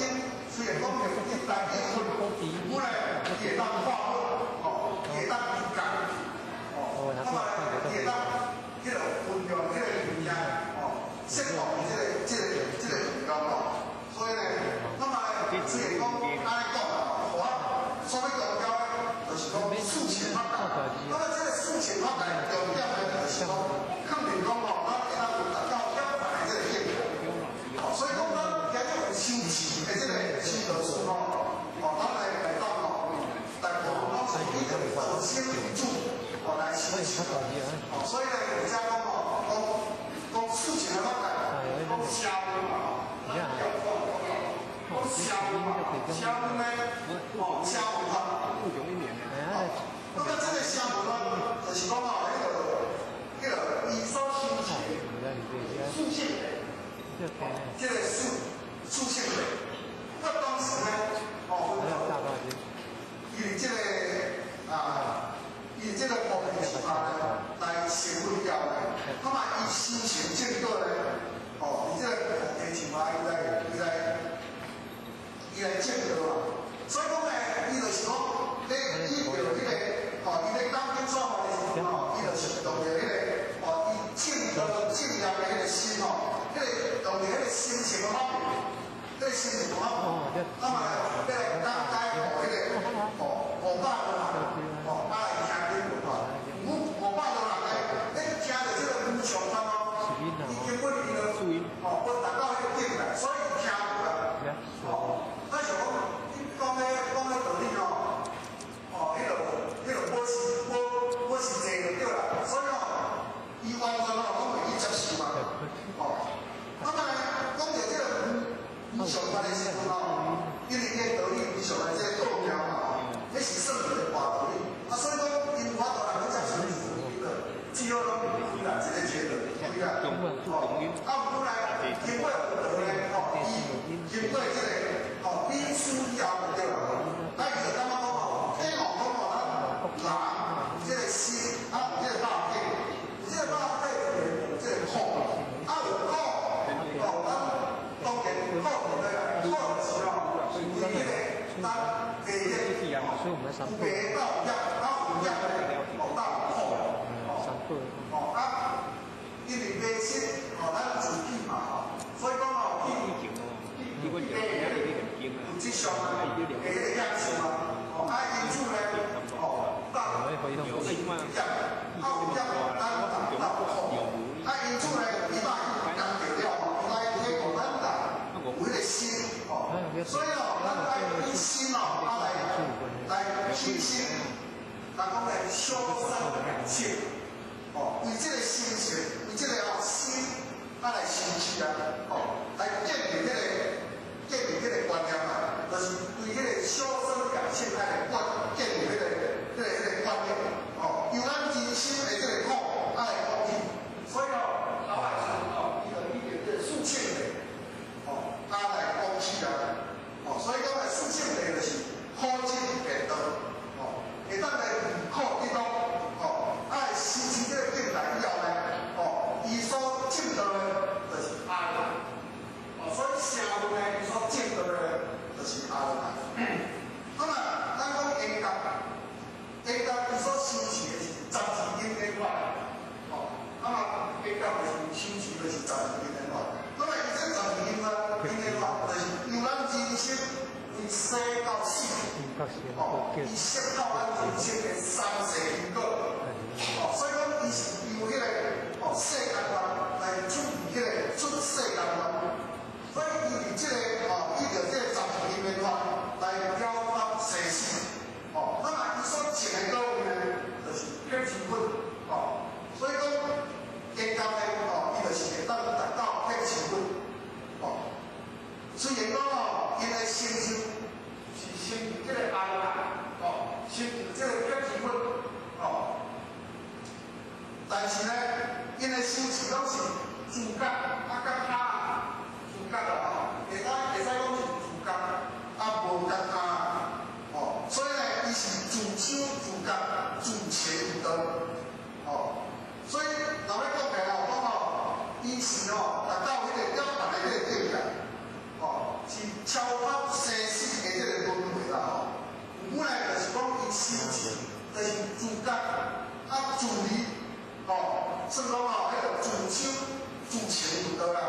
虽然讲六根来结婚，本来伊会当化分，哦，伊会当离间，哦，那么伊会当彼个运用彼个物件，哦，适当这个运用哦。所以呢，那么虽然讲按呢讲啦，我所谓道教呢，就是讲四情法界。那么这个四情法界重点呢，就是讲，肯定讲哦，咱会当有达到了凡的这个境界。哦，所以讲咱今日有修持的这个修道士吼，哦，咱来当哦，大部分拢是以道心为主，哦来修持。哦，所以呢，有遮讲哦，讲讲四情的法界，讲声闻嘛，吼，咱讲讲讲声闻嘛，声闻呢，哦，声闻法。哦，那么这个声闻法，就是讲哦，彼个伊所修持的四性。这个四性的，那当时呢，哦，伊这个啊，伊这个菩提树下呢，来成佛了呢，那么伊修成正果呢，哦，伊这个菩提树下，伊来证道啊。所以讲呢，地业，有白到有业，啊有业咧，哦到有苦，哦，哦啊，因為迷失，哦咱自己嘛吼，所以講哦，去去物質上啊，的彼个享受啊，哦啊因此咧，哦到有業，啊有業，咱到苦，啊因此咧，伊把伊講著了吼，伊來提供咱啦有彼个心，哦，所以哦，咱愛以心哦，啊來來起心，人講咧修身養性，哦，為這個心性，為這個哦心，啊來修持啊，哦，來建立彼個觀念啊，就是對彼個修身養性愛來觀建立彼個觀念，哦，由咱人生的這個苦啊來講起，所以哦，老來說哦，伊就以這個四聖諦，哦，啊來講起啊，哦，所以講咧四聖諦就是苦集滅道，哦，會當來離苦得樂，哦，啊來修持這個境界以後呢，哦，伊所證到的，就是阿羅漢，哦，所以聲聞呢，伊所證到的，就是阿羅漢。那麼，咱講緣覺，緣覺伊所修持的是十二因緣法，哦，那麼緣覺就是修持的是十二因緣法。那麼伊這十二因緣因緣法，就是由咱人生為生到死，哦，伊識透咱人生的三世因果，哦，所以講伊是由彼個哦世間法來出彼個出世間法，所以伊佇這個哦，依著這個十二因緣法來了脫生死，哦，那麼伊所證的果位呢，就是辟支佛，哦，所以講緣覺呢，哦，伊就是會當達到辟支佛，哦，雖然講哦，𪜶的成就是成就這個阿羅漢，哦，成就這個辟支佛，哦，但是呢，𪜶的修持攏是自覺啊，覺他自覺啦吼，會使講是自覺啊，無覺他，哦，所以呢，伊是自修自覺自證道，哦，所以若欲講起來吼，講吼，伊是吼達到彼個了凡的彼個境界，哦，是超脫生死的這個輪迴啦吼。有本來就是講伊修持，就是自覺啊自離，哦，算講吼，彼個自修自證道啦。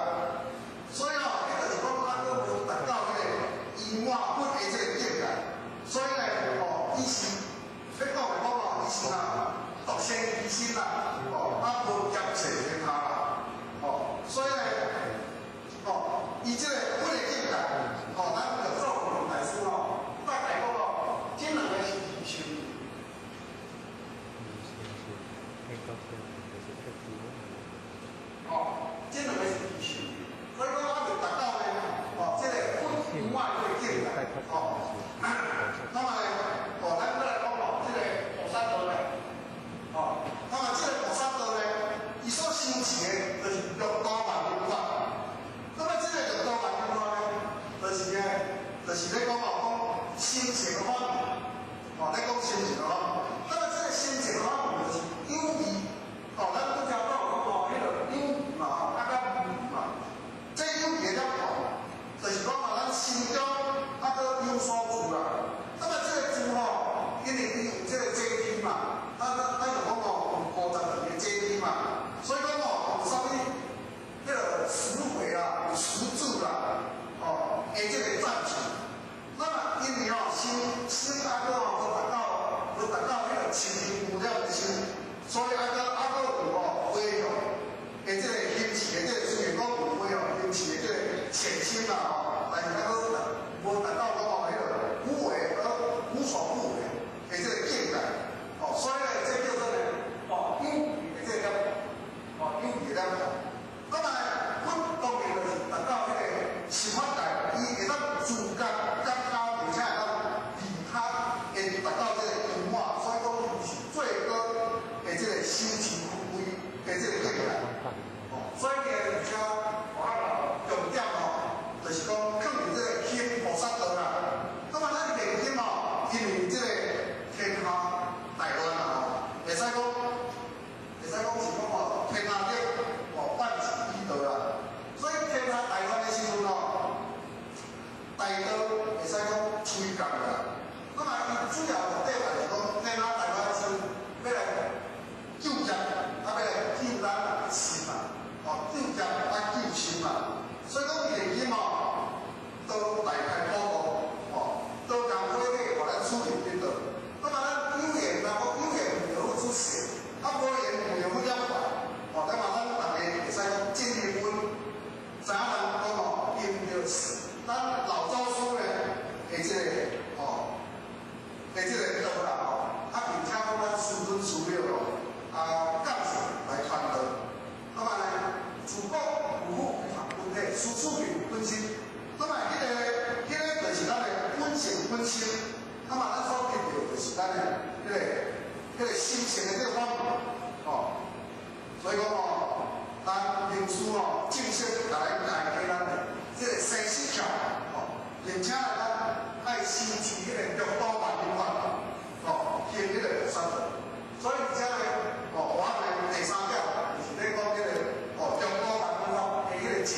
所以吼，彼就是講啊，閣無達到彼個圓滿佛的這個境界。所以呢，哦，伊是欲講來講吼，伊是啊獨善其身啦，哦，啊無兼濟天下啦，哦，所以呢，哦，伊這個佛的境界，哦，咱著做大師吼，大概講吼，這兩個是二修。哦，這兩個是二修，所以講還未達到呢，哦，這個佛圓滿的境界，哦，那麼呢，哦，咱閣來講吼，這個菩薩道呢，哦，那麼這個菩薩道呢，伊所修持的，就是六度萬行法。那麼這個六度萬行法呢，就是呢，就是咧講哦，講心淨法門，哦，咧講心淨法門。那麼這個心淨法門就是有餘，哦，咱拄才講講哦，彼個有餘嘛，吼，啊佮無餘嘛。這有餘的了解，就是講啊，咱心中啊閣有所住啦。那麼這個住吼，因為伊有這個階梯嘛，咱就講哦，有50層的階梯嘛，所以講哦，有啥物？彼個十回啦，有十住啦，哦，的這個暫住。那麼因為吼，心心啊閣吼無達到彼個清淨無染的心，所以啊閣有吼微妙的這個行持的這個雖然講有微妙行持的這個淺心啦吼，但是啊閣無達到講吼彼個無為而無所不為的這個境界，哦，所以呢，這叫做呢，哦，有餘的這個了，哦，有餘的了。那麼佛當然就是達到彼個十法界，伊會當自覺覺他，而且會當利他，會達到這個圓滿，所以講伊是那麼咱所得著就是咱的彼個心性的這個方面，吼。所以講吼，咱靈師吼正式來開啟咱的這個生死橋，吼，並且咱愛先持彼個六度萬行法，吼，行彼個菩薩道。所以這個吼，我的第三點就是咧講這個吼六度萬行法的彼個真。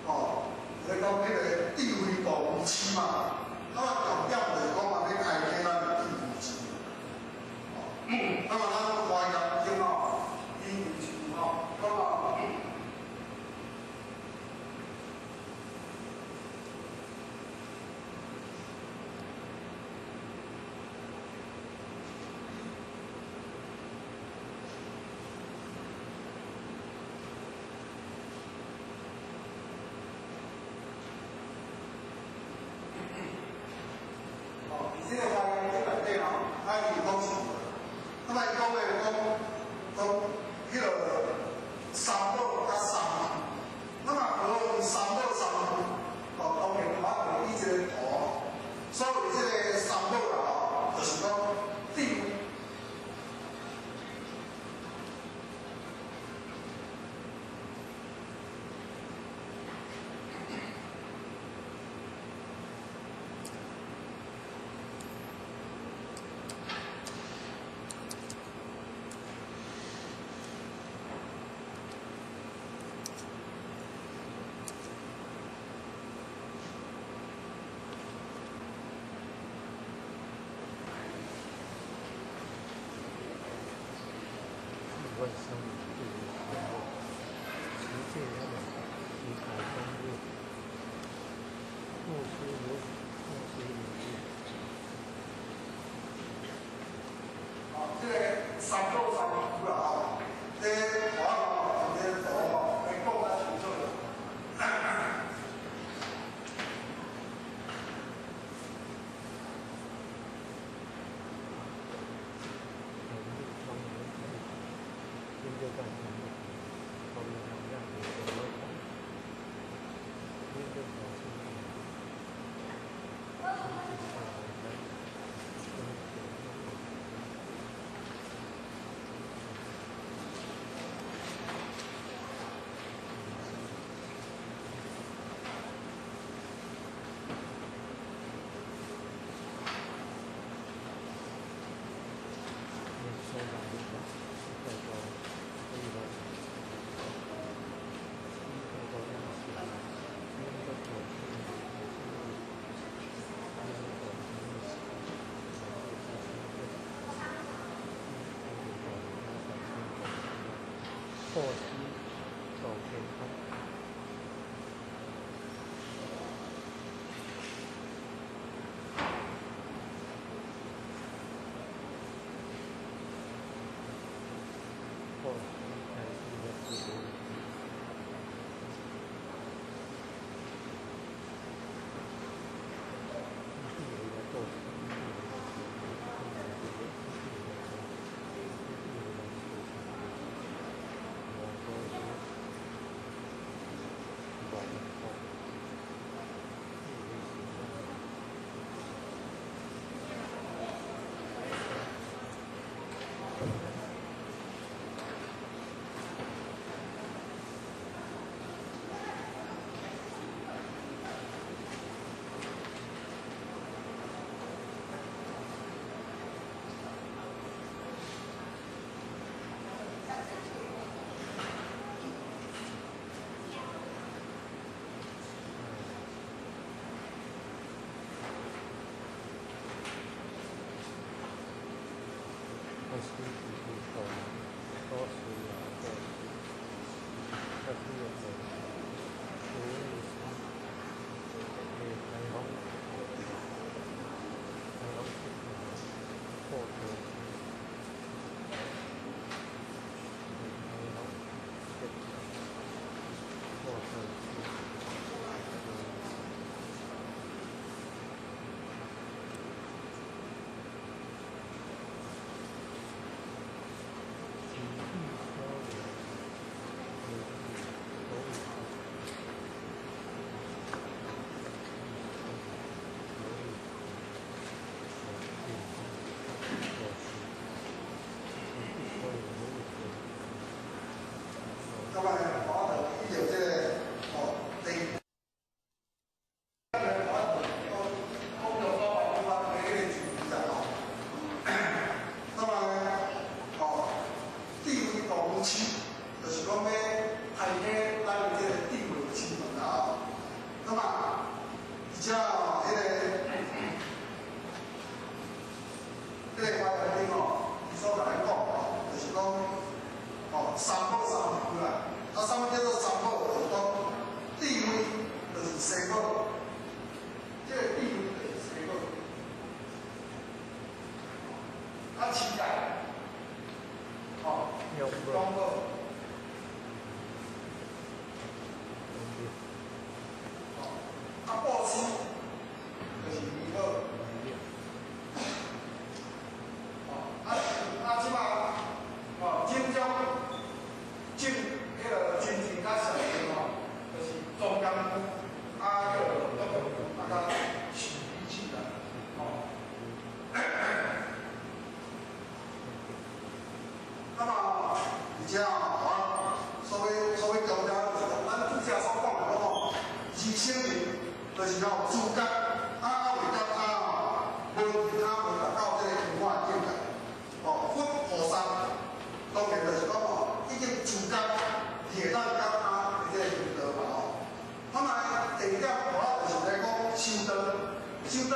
哦，咧講彼個智慧度無痴嘛，那麼重點就是講嘛，欲開啟咱的智慧智。哦，那麼咱華嚴經吼，伊就是吼講啊。哦，這個華嚴經內底吼，啊伊講是，那麼伊講的講講彼個三寶佮三昧，那麼何謂三寶三昧？哦，當然我就以這個圖，所謂這個三寶啦吼，就是講智慧。萬生對於持戒要以海中月，莫須有，莫須有月。哦，這個三寶三昧啦吼，這我吼，這個圖吼，來講較清楚啦。破西走天空。破西开始的直播。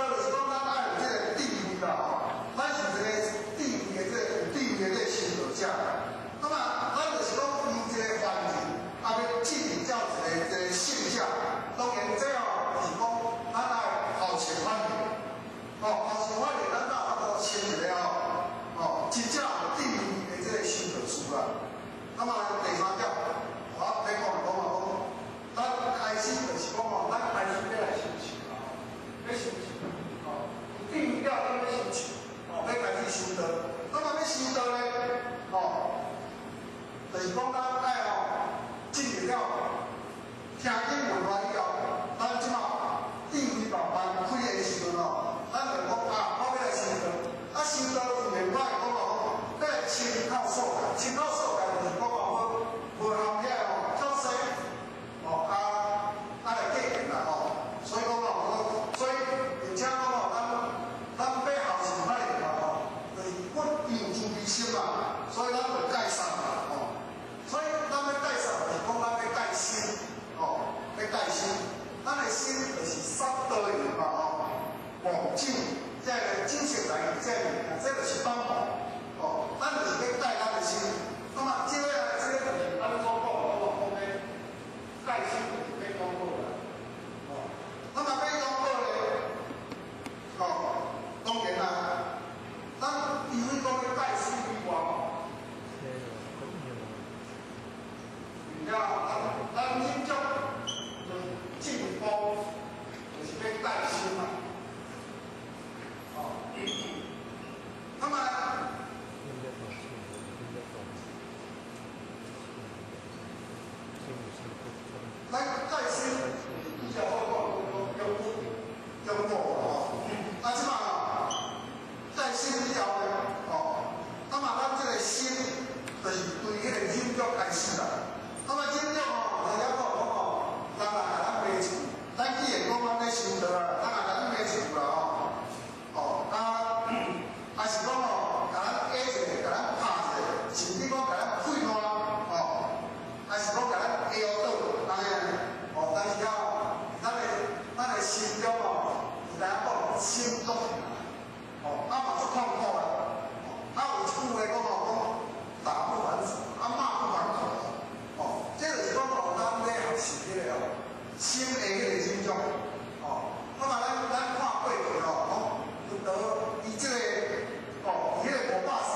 就是講咱愛有這個智慧啦吼，咱是一個智慧的這個有智慧的這個修道者。那麼咱就是講伊一個凡人，啊欲進入到一個一個聖者，當然這哦就是講咱愛後生反應，吼後生反應，咱才有法度成一個吼，吼真正有智慧的這個修道士啦。那麼第三點，我欲講講啊講，咱開始就是講吼，咱開始欲來修持啦，吼，欲修持，吼，有智慧了，咱欲修持，吼，欲開始修道。那麼欲修道咧，吼，就是講咱愛吼進入了聽經聞法以後，咱這馬智慧慢慢開的時陣吼，咱就講啊，我欲來修道。啊，修道自然我會講哦，欲來清口掃界，清口掃界就是講哦，無無含遐吼口舌，吼啊啊來過癮啦吼。所以講哦，所以而且講哦，咱咱欲後生可憐嘛吼，就是佛伊有慈悲心嘛，所以咱就戒殺嘛吼。所以咱欲戒殺，就是講咱欲戒心，吼，欲戒心。咱的心就是殺盜淫嘛吼，妄酒，這個酒色財氣這個物件，這就是妄妄，吼。咱就是欲戒咱的心。那麼這個這個就是咱所講的，講講欲戒心，就是欲講好啦，吼。那麼欲講好咧，吼，當然啦，咱除非講欲戒心以外，了，咱咱忍足就是進步，就是欲戒心嘛，哦。那麼，咱戒心，以前我講講中中國吼，啊，這馬戒心以後呢，吼，那麼咱這個心就是對彼個忍辱開始啦。那麼忍辱吼，大家講講吼，人來共咱罵一句，咱既然講咱咧修道啊，人來共咱罵一句啦吼，哦啊，還是講吼，共咱打一下，共咱拍一下，甚至講共咱屁爛，吼，還是講共咱下倒，按呢，哦，但是啊，咱的心中吼，有知影講心足疼，哦，啊嘛足痛苦啦，啊有一句話講吼，講打不還手，啊罵不還口，哦，這就是講吼，咱咧學習彼個哦，心的彼個忍辱，哦，那麼咱看過去吼，講佛陀伊這個哦，伊彼個500世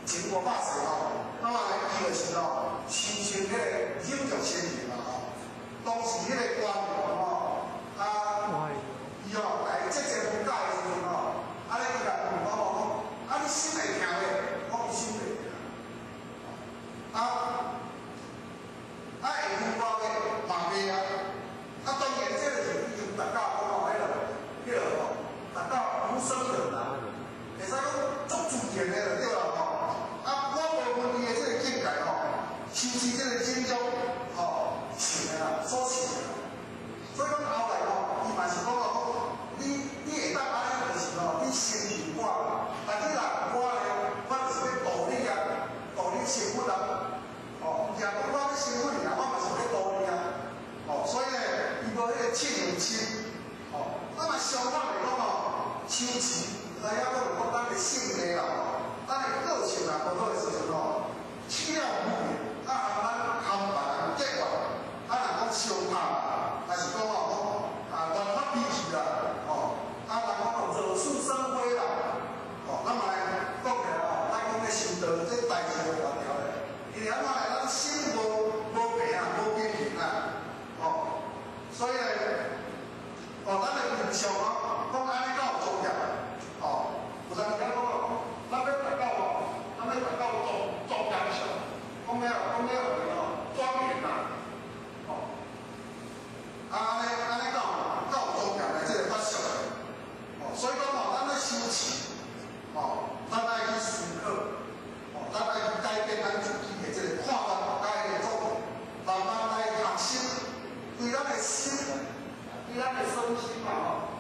前500世吼，那麼伊就是吼，修成彼個忍辱仙人嘛吼，當時彼個官王吼，啊，伊吼來節節分解的時陣吼，啊咧伊來問講吼，講啊你心會疼袂？講伊心袂疼，啊啊會虛我袂？嘛袂啊，啊當然這個是已經達到講吼，彼個吼，達到無生忍啦，會使講足自然的就對啦吼。啊，我無問伊的這個境界吼，修持這個忍辱吼，成的啦，所成的啦。所以講後來吼，伊嘛是講哦，你會當按呢，就是吼，你成就我，但你若毋我咧，我就是欲度你啊，度你成佛啊。哦，毋是講我欲成佛爾，我嘛是欲度你啊。哦，所以咧，伊無彼個惝卵心。哦，那麼相反來講吼，修持，知影講講咱的性格啦，咱的個性啊無好的時陣吼，起了無明，啊含咱含別人結怨，啊若講相拍，還是講吼講啊亂發脾氣啦，吼，啊人講吼惹是生非啦，吼，咱嘛來講起來吼，咱講咧修道，這代誌就大條咧，因為按怎咧，咱心無無平啊，無平衡啊，吼，所以咧，哦，咱的形象哦，講按呢敢有莊嚴，吼，有當時講哦，咱欲達到哦，咱欲達到莊莊嚴相，講欲講欲吼莊嚴啊，吼，啊按呢按呢敢有敢有莊嚴的這個法相，哦，所以講吼，咱咧修持，吼，咱愛去思考，哦，咱愛去改變咱自己的這個看法，佮彼個做法，慢慢來學習，對咱的心，對咱的身心嘛吼，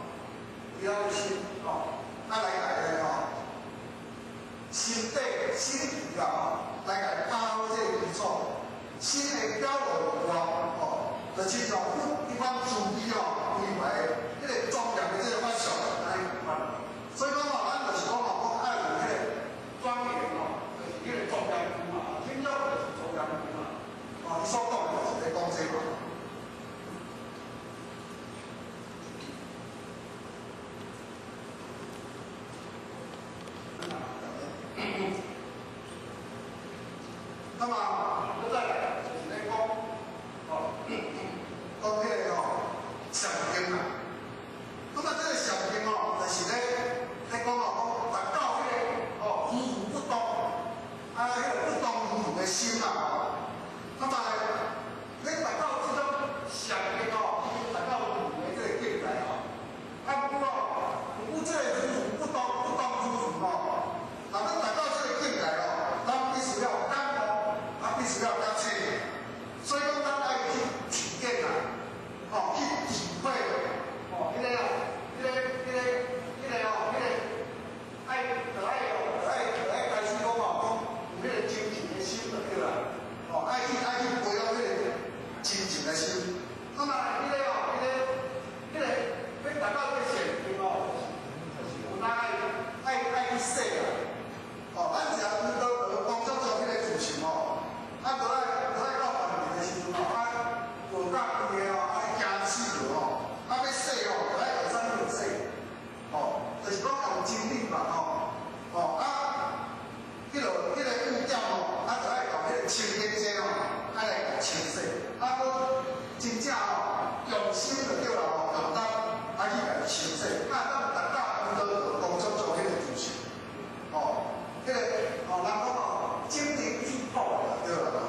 對咱的心吼，啊來共咧吼，心底心皮啦吼，來共打好這個基礎，心會表露有外吼，就親像佛彼款慈悲吼，關懷彼個莊嚴的這個法相。那麼閣再來就是咧講，哦，講彼個吼禪定啦。那麼這個禪定哦，就是咧講哦，講達到彼個哦，如如不動，啊，彼個不動如如的心啦，吼。那麼咧，你達到這種禪定哦，已經達到如的這個境界哦。啊，毋過哦，毋過這個如如不動，不動如如哦，若欲達到這個境界哦，咱必須要感悟，啊，必須要覺醒。所以講，咱愛去體驗啦，哦，去體會，哦，彼個哦，彼個、彼個、彼個哦，彼個愛，就愛哦，就愛就愛開始講哦，講有彼個精進的心就對啦，哦，愛去培養彼個精進的心。那麼，彼個哦，彼個、彼個欲達到這個禪定哦，就是有當愛去洗啦。哦，咱食有道德講足足彼個事情哦，啊，閣愛到梵眠的時陣哦，啊，無教規个哦，啊，驚死著哦，啊，欲洗哦，就愛用啥物洗？哦，就是講用真理嘛，吼，哦啊，彼個污點哦，啊，就愛用彼個清潔劑哦，愛來共清洗，啊，閣真正哦，用心就對啦吼，用力啊去共清洗，啊，當達到有道德講足足彼個事情，哦。彼個哦，人講哦，精靈淨土啦，對啦，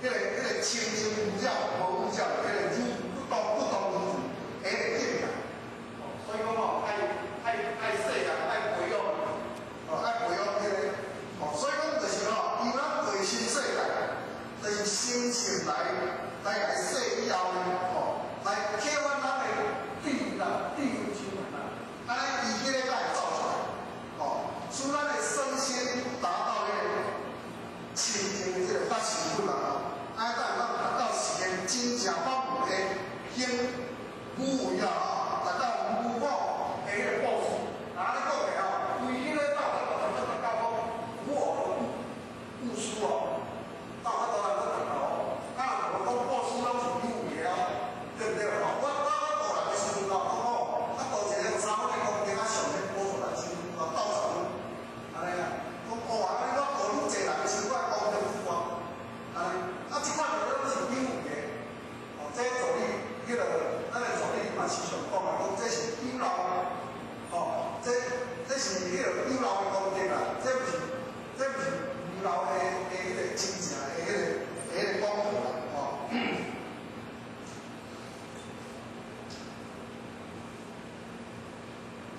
彼個清淨無染、無污染，彼個如不動不動如如，彼個境界。哦，所以講哦，愛洗啊，愛培養，哦，愛培養彼個，哦，所以講就是吼，由咱內心世界，就是心性來來洗以後呢，哦，來啟發咱的智啦、智慧心啦，按呢伊彼個才會走出來，哦，使咱的身心達到彼個清淨的這個法身本啦，啊，才會當達到實現真正法門的行無為啊，達到無我的彼個布施。啊，按呢講的吼，規彼個到達到講無我的布施哦，到法度人閣達到哦。啊，若無講布施攏是有為的啊，對毋對？吼，我度人的時陣哦，講吼，啊，度一個3分的功德啊，上面補助來收，啊，斗10分，按呢啊，講哦，按呢我度愈濟人的時陣，我的功德愈懸，按呢，啊，這款就攏是有為的，哦，這助理，彼個咱的助理嘛時常講啊，講這是有漏，哦，這是彼個有漏的功德啦，這毋是無漏的彼個真正的彼個功德啦，哦。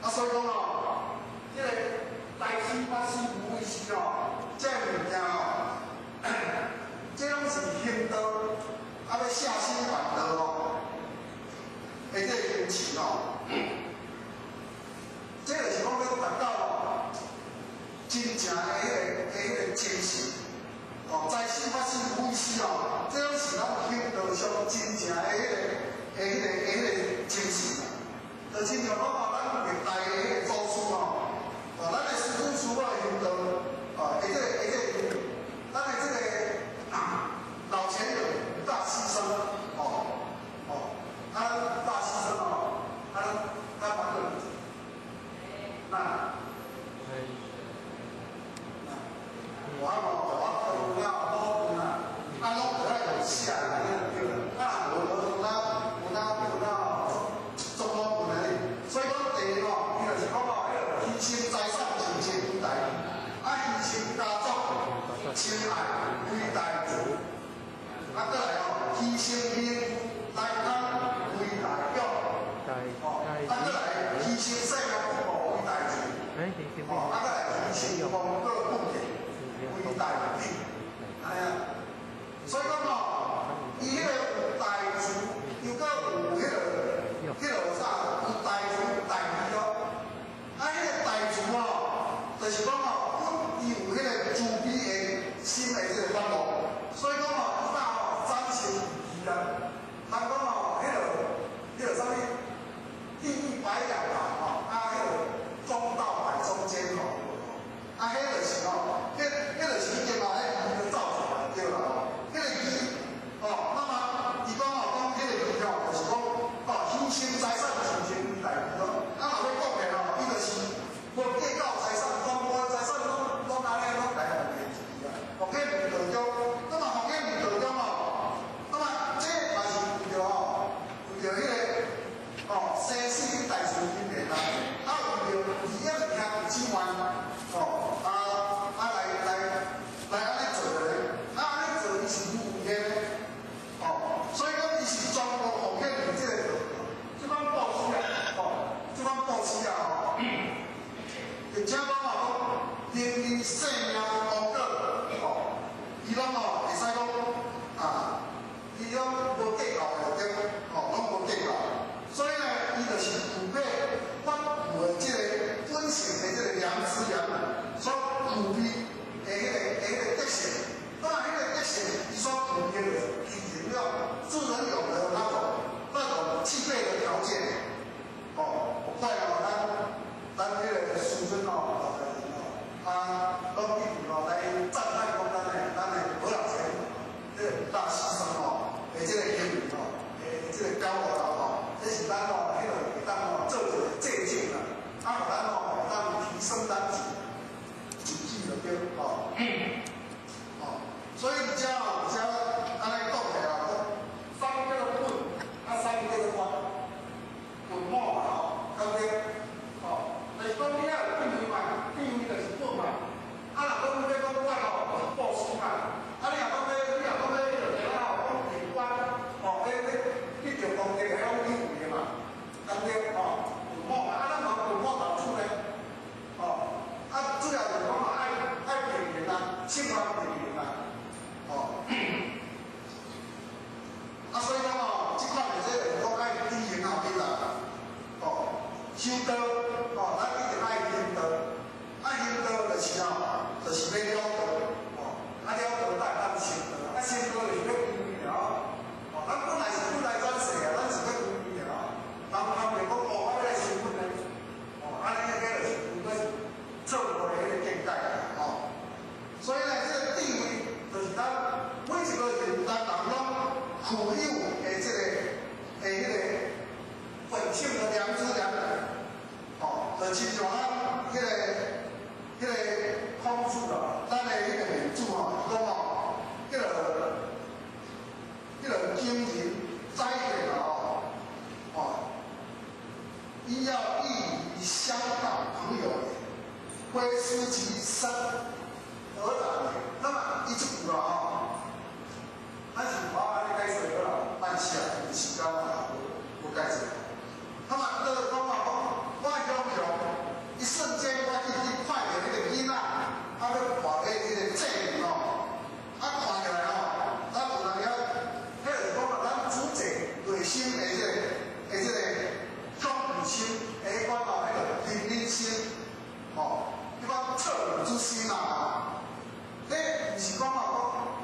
啊，所以講哦，這個大師法師無為師哦，這個物件哦，這攏是行道，啊，欲下心辦道哦，的這個行持哦，這就是講欲達到哦，真正的彼個精神，哦，財師法師無為師哦，這攏是咱行道上真正的彼個精神啊。就親像講哦，咱歷代的彼個祖師哦，哦，咱的師父師母的行道，哦，會這個，咱的這個老前人五大犧牲，哦，哦，啊，五大犧牲哦，啊，咱反對，那，我哦，我有影老啊，啊，攏著愛用寫來對啦，啊，無無有哪有哪有哪足老本的，所以講第一哦，伊就是講哦，彼個犧牲財產親情為大，啊，犧牲家族親愛為大慈，啊，閣來哦，犧牲名來當為大勇，哦，啊，閣來犧牲性命不顧為大慈，哦，啊，閣來犧牲功過本錢為大利，哎呀，所以講哦，伊彼個有大慈，又閣有彼個啥，有大慈大悲哦。啊，彼個大慈哦，就是講哦，伊有彼個慈悲的心的這個發露，所以講哦，伊早哦展現慈啊，人講哦，彼個啥物，地獄白羊啊，吼，啊，彼個中道擺中間吼，啊，彼就是吼，彼就是已經哦，彼個義就走出來對啦吼，彼個義，哦，那麼伊講哦，講彼個義吼，就是講哦，犧牲財產。生命王果，吼，伊攏吼會使講啊，伊攏無計較的對，吼，攏無計較。所以呢，伊就是具備法有的這個本性的這個良知良能所具備的彼個德性。當然，彼個德性，伊所具備的就是具了自然有的那種具備的條件。哦，我看哦，咱彼個師尊哦，老大人哦，啊，攏一直哦來讚歎講咱的何老師，這個大師生哦，的這個行為哦，的這個教導哦，這是咱哦，彼個會當哦做一個借鏡啦，啊，予咱哦會當提升咱自己就對，哦，哦，所以遮哦，遮按呢講起來，講三叫做本，啊三叫做法，本末嘛吼，對不對？哦，就是講你愛有智慧嘛，智慧就是本嘛。啊，若講欲講法吼，就是布施嘛。啊，你若講欲彼個吼，講行觀，哦，彼彼著功德，彼攏智慧的嘛，對不對？哦，本末嘛，啊，咱講本末倒轉呢，哦，啊，主要就是講愛平衡啊，七法平衡啊，哦。啊，所以講哦，這款的這個講愛知行合一啦，哦，修道，哦，咱一定愛行道，啊，行道就是哦，就是欲了道，哦，啊了道才會當成道，啊成道就是欲歸依了，哦，咱本來是本來轉世啊，咱是欲歸依了，人通袂講哦，我欲來成佛呢，哦，按呢彼就是有個錯誤的彼個見解啦，哦，所以呢，這個智慧就是咱每一個人咱人攏具有的這個的彼個本性的良知良能，哦，就親像咱彼個孔子啊，咱的彼個孟子吼，伊講吼，彼個經人宰見啊，吼，哦，伊要異於鄉黨朋友，非思其身而然。那麼伊這句啦吼，咱是無按呢解釋好啦，慢寫，時間嘛無解釋。那麼就是講啊，講我雄雄，一瞬間我去看著彼個囡仔，啊欲跋彼彼個祭文吼，啊看起來吼，咱有當遐，彼就是講啊，咱主者內心的這個恐懼心，的彼款吼，彼個憐憫心，吼，彼款惻隱之心啦，吼，彼毋是講啊，講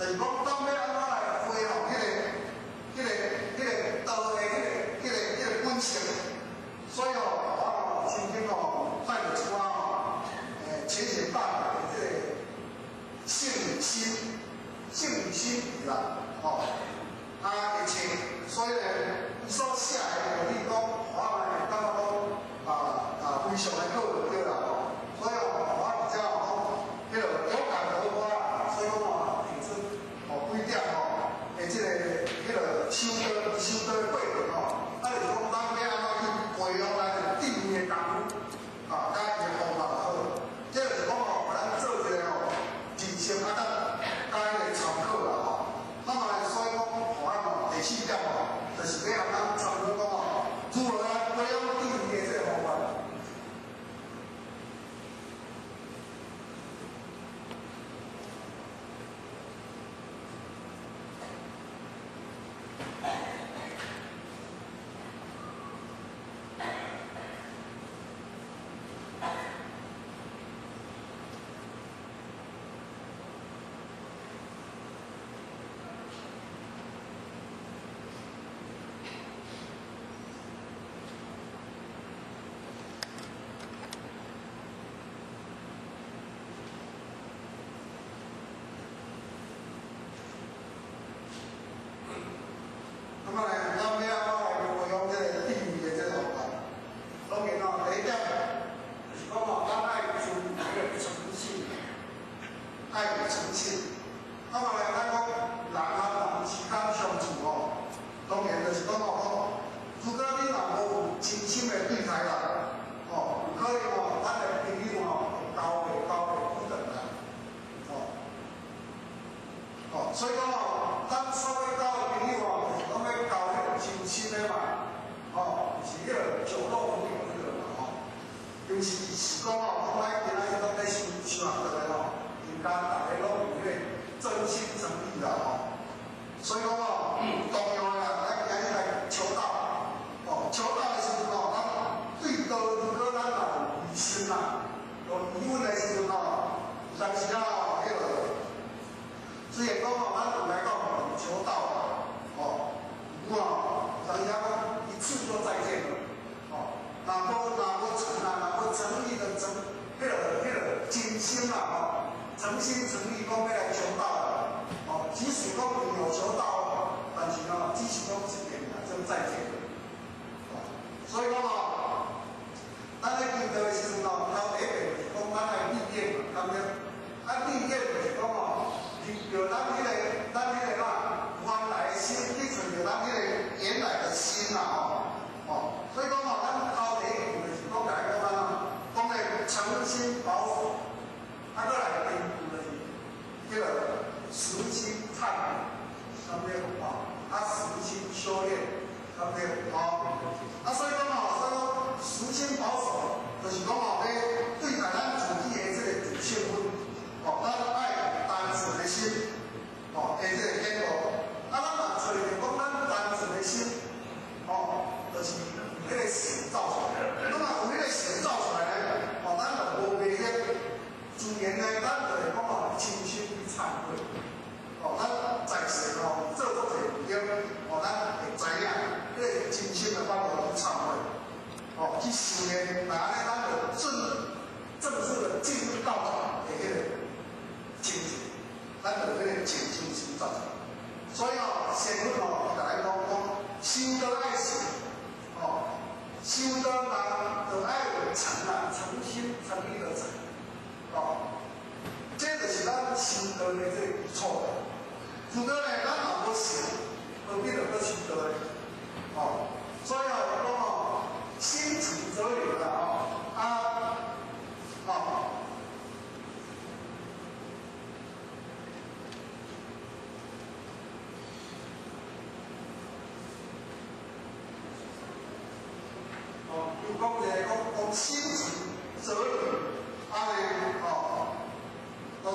就是讲咱欲按怎來恢復彼个道的彼个本性。所以哦，我哦曾經哦帶著一寡哦，淺顯大白的這個性與心，性與心理啦，吼，啊的冊，所以呢，伊所寫的道理講，我呢感覺講非常的好就對啦吼。所以哦，我佇遮講，彼个有感而發，所以講哦，提出哦幾點吼，的這個彼个修道的過程吼，啊，就是講咱欲按怎去培養咱的智慧的功夫，啊，佮伊的方法就好。這就是講哦，予咱做一個吼人生啊，佮彼个參考啦吼。那麼呢，所以講，予咱哦第四點哦，就是欲予咱參考講哦，如何來培養智慧的這個方法。那麼呢，咱欲按怎來培養這個智慧的這個方法？當然哦，第一點就是講哦，咱愛注意這個誠信，愛有誠信。那麼呢，咱講人和人之間相處哦，當然就是講哦，講如果你若無有真心的對待人，哦，有可能哦，咱的朋友哦，會交袂交袂久轉來，哦，哦，所以講哦，咱所欲交的朋友哦，就是講欲交彼個真心的嘛，哦，毋是彼個酒肉朋友彼個嘛，吼，尤其是講哦，講咱今仔日攏咧修修學道的吼，應該逐个攏有彼個真心誠意啦，吼。所以講哦，重要的啦，咱今日來求道，哦，求道的時陣哦，咱對道如果咱若有疑心啦，有疑問的時陣哦，有當時啊哦，彼個雖然講哦，咱有來講求道啦，哦，有哦，有當時啊講一次就再見了，哦，若無誠啊，若無誠意的誠，彼个真心啦，吼，誠心誠意講欲來求道啦，哦，即使講你有求道，但是哦，只是講一遍啦，就再見了，哦，所以講哦，咱咧求道的時陣哦，頭第一遍就是講咱愛歷練嘛，對毋對？啊，歷練就是講哦，入著咱彼个啦，原來的心去揣著咱彼個原來的心啦，吼，哦，所以講哦，咱頭第一步就是講來講咱哦，講咧誠心保守，啊，閣來第二步就是彼個實心懺悔，對毋對？哦，啊，實心修煉，對毋對？哦，啊，所以講哦，所以講實心保守，就是講哦，欲對待咱自己的這個自性分，哦，咱愛單純的心，哦，的這個顯露，啊，咱若揣著講咱單純的心，哦，就是有彼個性走出來。咱若有彼個性走出來呢，哦，咱就無迷惑，自然呢，咱就會講哦，真心去懺悔。哦，咱在世哦，做足濟毋對，哦，咱會知影，彼個真心的法度去懺悔，哦，去修煉，那按呢，咱就正式的進入道場的彼個境界，咱就彼個靜心心走出來。所以哦，仙佛哦，伊共咱講講，修道愛誠，哦，修道人就愛有誠啊，誠心誠意的誠，哦，這就是咱修道的這個基礎。如果呢，咱若無誠，何必就閣修道呢？哦，所以哦，講哦，心誠則靈啦，哦，啊，哦。哦，又講一個講講心誠則靈，啊咧，哦，講。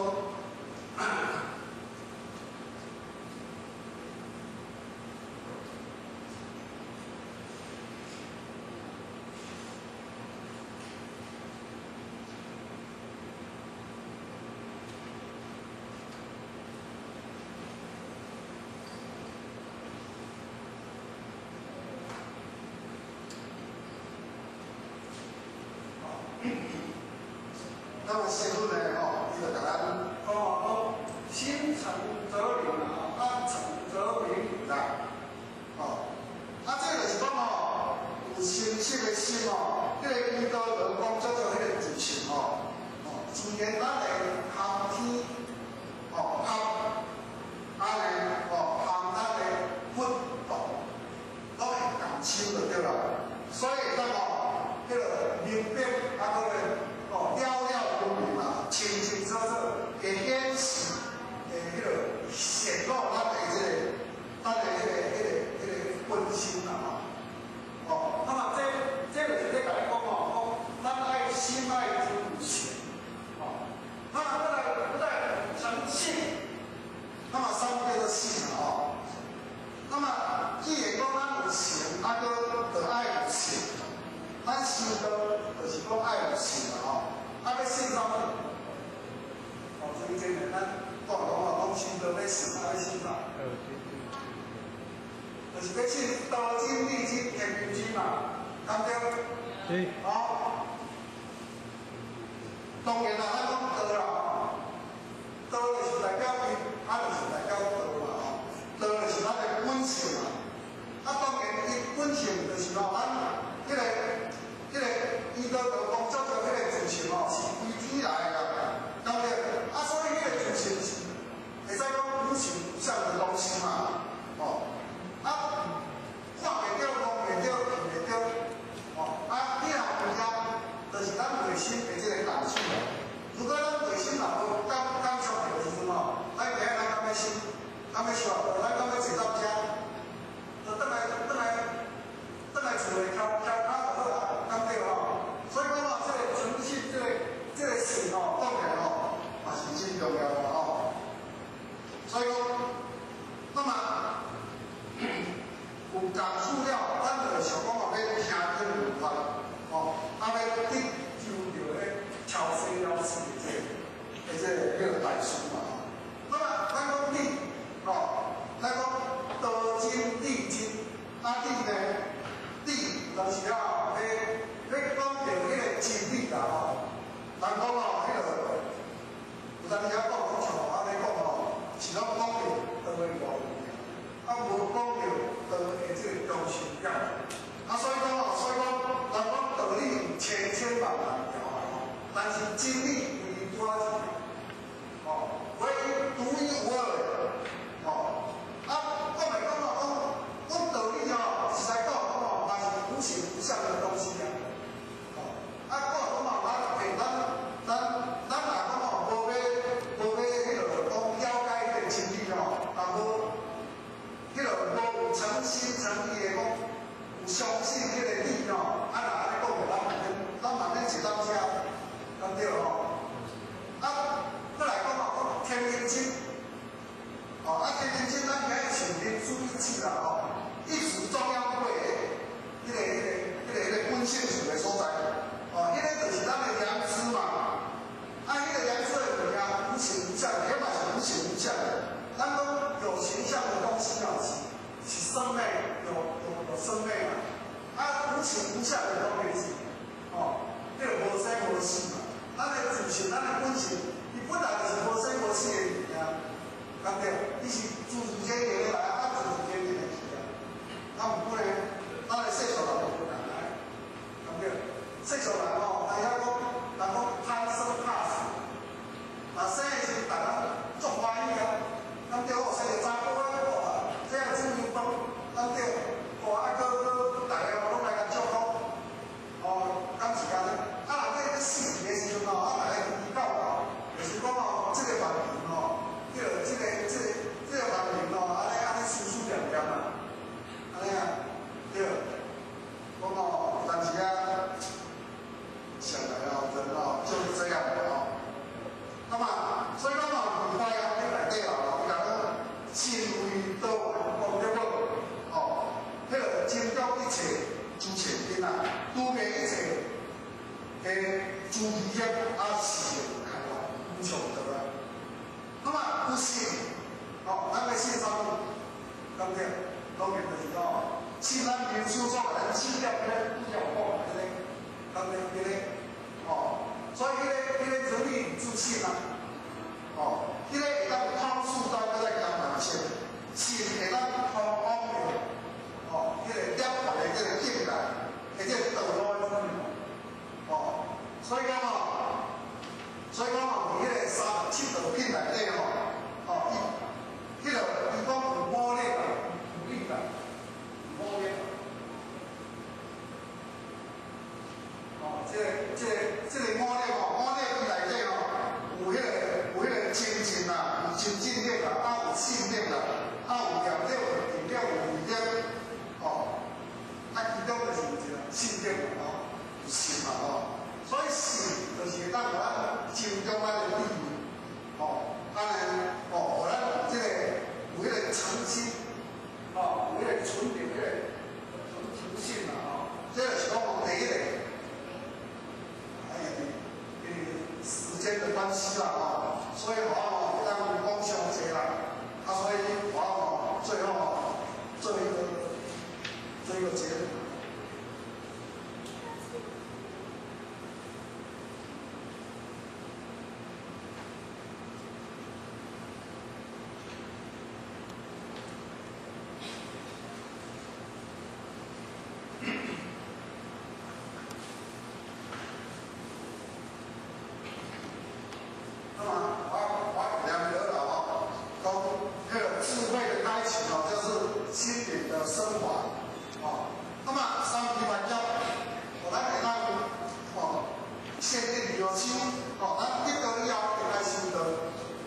讲师傅呢吼，伊就共咱讲哦，讲心诚则灵啊，啊诚则明啦，哦，啊這就是講吼，有誠實的心哦，彼個伊道就講叫做彼個自信吼，哦，自然咱會含天，哦合，啊呢，哦含咱的佛道，攏會共手就對啦。所以當吼，彼個明白啊，閣咧哦了了分明啊，清清楚楚會顯示，會彼個顯露咱的這個，咱的彼個本心啦吼。哦，那麼這就是咧共你講吼，講咱愛心愛真有誠，哦，那麼閣來誠信，那麼三個叫做信啦吼。那麼既然講咱有誠，啊，閣就愛有信，咱修道就是講愛有信啦吼。啊，欲信啥物？哦，所以這個咱講講吼，講修道欲信，啊，欲信啥？就是欲信道真、理真、天真嘛，敢對？是。哦。當然啦，咱講道啦，道就是代表因，啊，就是代表道嘛吼。道就是咱的本性嘛。啊，當然伊本性就是吼，咱彼個伊道就講叫做彼個自性吼，是歸天來的啦，敢對？啊，所以彼個自性是會使講無形無相的東西嘛，哦。啊，看袂著、摸袂著、聞袂著，哦，啊，你若有遐，就是咱內心的這個感受。如果咱內心若無感觸著的時陣吼，咱今仔咱敢欲修，敢欲修啊？咱敢欲坐到遮，就轉來厝內徛徛跤就好啊，敢對吼？所以講吼，這個誠信，這個信吼，當然吼，嘛是真重要的吼。所以講，那麼有感觸了，咱就會想講哦，欲聽經聞法，吼，啊，欲得救著咧超生了死的這個叫大事嘛。那麼咱講理，吼，咱講道真理真，啊理呢，理就是啊，欲講著彼個真理啦吼。人講哦，彼個有當時仔講講像我按呢講吼，是攏講著道的外面，啊無講著道的這個中心點。啊，所以講哦，所以講，人講道理有千千萬萬條啊吼，但是真理唯獨一條，哦，唯一獨一無二的，哦，啊，講來講哦，講講道理哦，實在講講哦，嘛是無形無相的東西啊，哦，啊，講講嘛，咱若講哦，無欲彼個講了解彼個真理吼，也無彼個無誠心誠意的講，有相信彼個理吼，啊，若按呢講，咱嘛免坐到遮，敢對吼？啊，閣來講哦，講天人真，哦，啊，天人真，咱今日像林主一起啦吼，一時中央會的彼個本性處的所在，哦，彼個就是咱的良知嘛。啊，彼個良知的物件無形無相，彼嘛是無形無相的。咱講有形象的東西哦，是生命，有生命嘛。啊，無形無相的東西是，哦，彼個無生無死嘛。咱的自性，咱的本性，伊本來就是無生無死的物件，敢對？伊是自自然然的來，啊，自自然然的去啊。啊，毋過呢，咱的世俗人就無仝來，敢對？世俗人吼，知影講，人講貪生怕死，若生的時陣，逐人足歡喜啊，敢對？哦，生個查甫仔，哦，這個煮牛飯，敢對？哦，啊，閣閣，逐个攏來共祝福，哦，敢是按呢？啊，若欲死去的時陣吼，啊，逐个祈禱哦，就是講哦，這個萬靈吼，叫這個萬靈吼，按呢思思念念啊，按呢啊，對。講哦，有當時啊，想來哦，人哦就是這樣的哦。那麼，所以講哦，儒家內底哦，伊講信為道功德本，哦，彼個精通一切諸善根啊，除滅一切的諸疑惑啊，是開發無窮道啊。那麼有信，哦，咱欲信啥物？敢對？當然就是講，信咱明師所共咱指點彼個不要講彼個，敢對？彼個，哦，所以彼個仁義信啊，哦，彼个会当通四道，阁再加万圣，信会当通往的，哦，彼个涅槃的这个境界，或者道路的哦，所以讲吼，所以讲吼，伫彼个三十七道品内底吼，哦，伊，彼个伊讲有五力啦，有力啦，有五力。哦，这个五力吼，五力伊内底吼，有彼个精进啦，有精进力啦，啊有信力啦，啊有念力，有定力，有慧力，哦，啊其中就是有一个信力嘛，吼，有信嘛，吼，所以信就是会当予咱增长咱的智慧，吼，啊呢，哦，予咱有这个有彼个诚心，吼，有彼个纯净彼个诚信啦，吼，这就是讲第一个。时间的关系啦，吼，所以我吼会当讲伤济啦，啊，所以我吼最后吼做一个结论。那么我念了啦吼，讲彼个智慧的开启哦，就是心灵的升华哦。那么三皮万业，哦，咱会当哦，先定药修哦，咱得道以后会该修道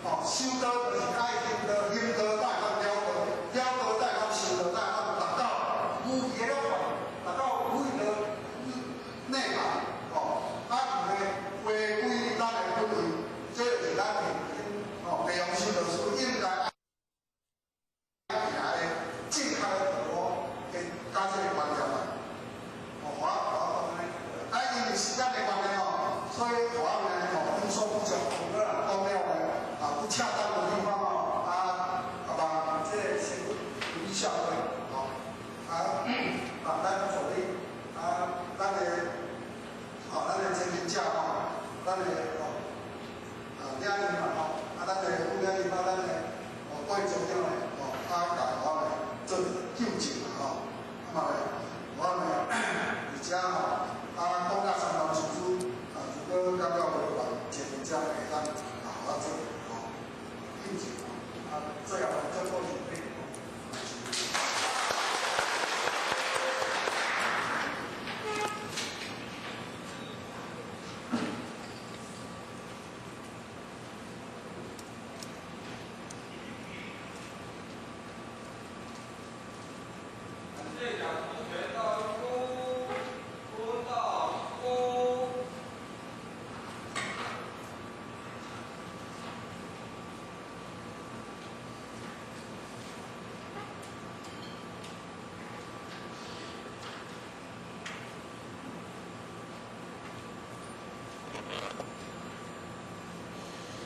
哦，修道就是爱行道，行道才会当了道，了道才会当修道，才会当达到无余的了槃，达到无余的涅槃哦。啊，有咧回归咱的本位，这就是咱哦，地方修道士应该爱行的正确的道路，加加这个观念啦。哦，我讲呢，啊，因为时间的关系吼，所以我呢吼有所不足，有可能讲了呢啊不恰当的地方吼，啊，好吧，这个先微笑对，吼，啊，啊，咱助理，啊，咱的，吼，咱的前进者吼，咱的吼，啊，领导嘛吼，啊，咱的副领导啊，咱的哦，各位组长呢，吼，啊，共我呢做纠正啦吼，啊嘛咧，我呢，而且吼，啊，讲到三道师资，啊，如果感觉无办前进者会当啊，我做吼纠正吼，啊，最后做个准备。感谢蒋同学到一躬，躬到一躬。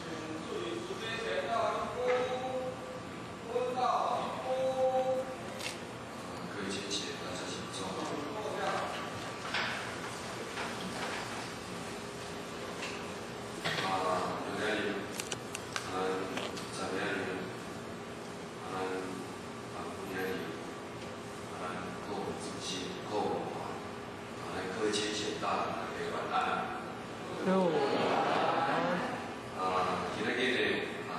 请助理主编前到一躬，躬到一躬。各位亲戚，大家请坐。坐下。啊，刘家林，咱张家林，咱啊吴家林，咱各位主席、各位啊，咱各位亲戚，大大家晚安。哟，啊，今仔日呢，啊，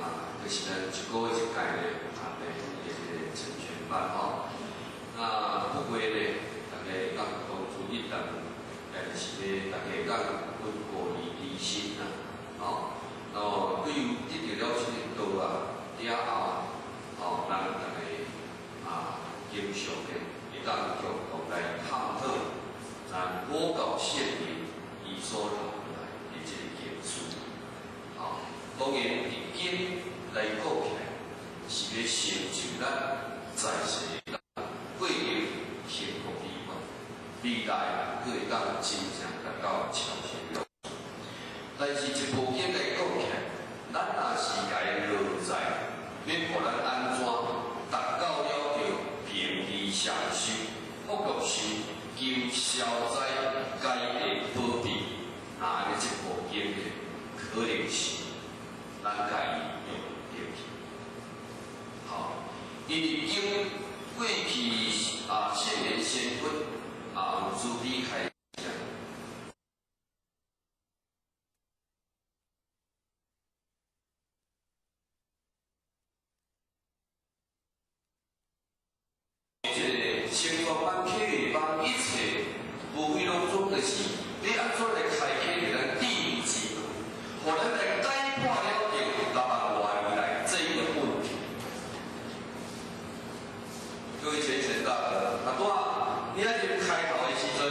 就是咱一个月一届呢，啊，的一个成全班吼。那不过呢，大家当当初一当，也就是咧，大家当稳固伊离心啦，吼。哦，对于得到了这个道啊了后啊，吼，咱大家啊，经常呢，会当共同来探讨咱我教圣人伊所留落来的这个经书。吼，当然伫经来讲起来，是欲成就咱在世的人过得幸福美满，未来阁会当真正达到超生了。但是，一部经来讲起来，咱若是共伊落在，欲予咱按怎达到了著平利双修、福乐修、求消灾解厄保庇，那按呢这部经呢，可能是咱共伊用著去。好，因為經過去啊，聖賢先佛啊，有慈悲開示。這个成全班、客班一切，無非攏總就是欲按怎來開啟咱智慧之門，予咱來解破了著6萬外年來這一個問題。各位淺顯大德，啊，拄仔你仔入開頭的時陣，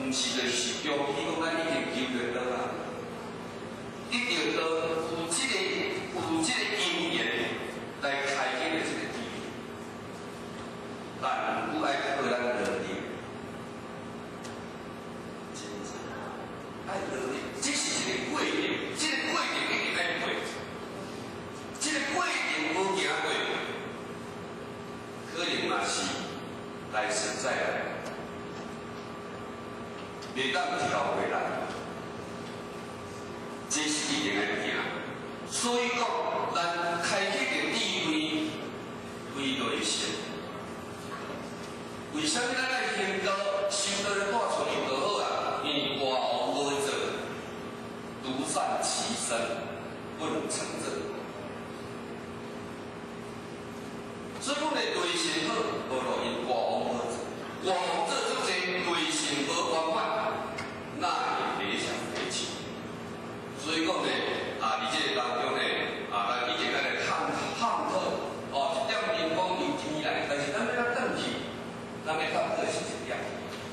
毋是就是恭喜講咱已經求著道啊，得著道有這個因緣來開啟著這個智慧，但毋過愛靠咱努力，真正愛努力，這是一個過程，這個過程一定愛過，這個過程無行過，可能嘛是來生再來，袂當跳過來，這是一定愛行。所以講，咱開啟著智慧，歸內心。為啥物咱愛行道、修道咧帶出去就好啊？因為大王無做，獨善其身，不能成正果。所以講咧，對心好，無路因大王無做，大王做足濟，對心無圓滿，哪會理想回去？所以講咧，啊，佇這個當中咧，啊，咱一定愛來探討，哦，一點靈光由天來，但是咱欲按轉去，咱欲探討的是一點。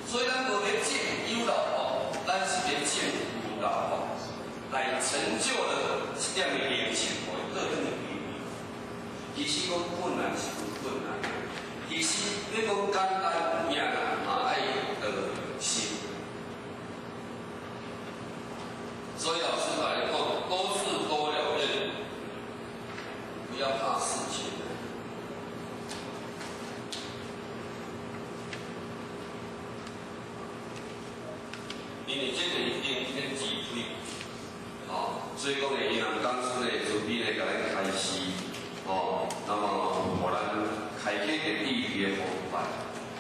所以咱無欲證有漏法，咱是欲證無漏法，來成就了這點的靈性，予伊倒轉去歸位。其實講困難是無困難，其實欲講簡單有影啦，嘛愛著心。所以老師來講，多事多了願，不要怕事情。因為這個一定天智慧，哦，所以講呢，伊人講師呢，慈悲呢，共咱開示，哦，那麼予咱開啟著智慧的方法，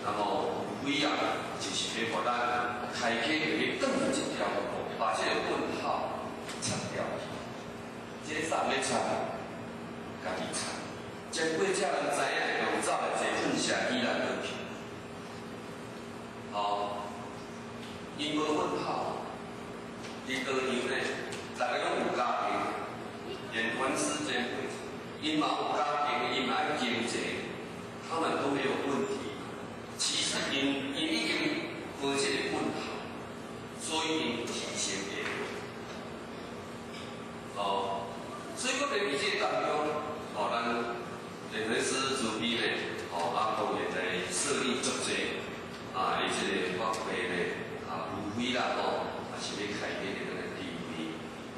那麼無非啊，就是欲予咱開啟著去斷這條路，把這個問號拆掉去。這個啥欲拆，家己拆。經過這人知影，用走來坐糞社起來落去。哦，𪜶無問號，佇道場呢，逐个攏有家庭，連團師前輩，𪜶嘛有家庭，𪜶嘛愛經濟，他們都沒有問題。其實𪜶已經無這個問號，所以𪜶提升會。哦，所以講佇這個當中，哦，咱蓮華師慈悲呢，哦，啊，當然來設立足濟啊，伊這個法會呢，啊，無非啦吼，也是欲開啟咱的智慧，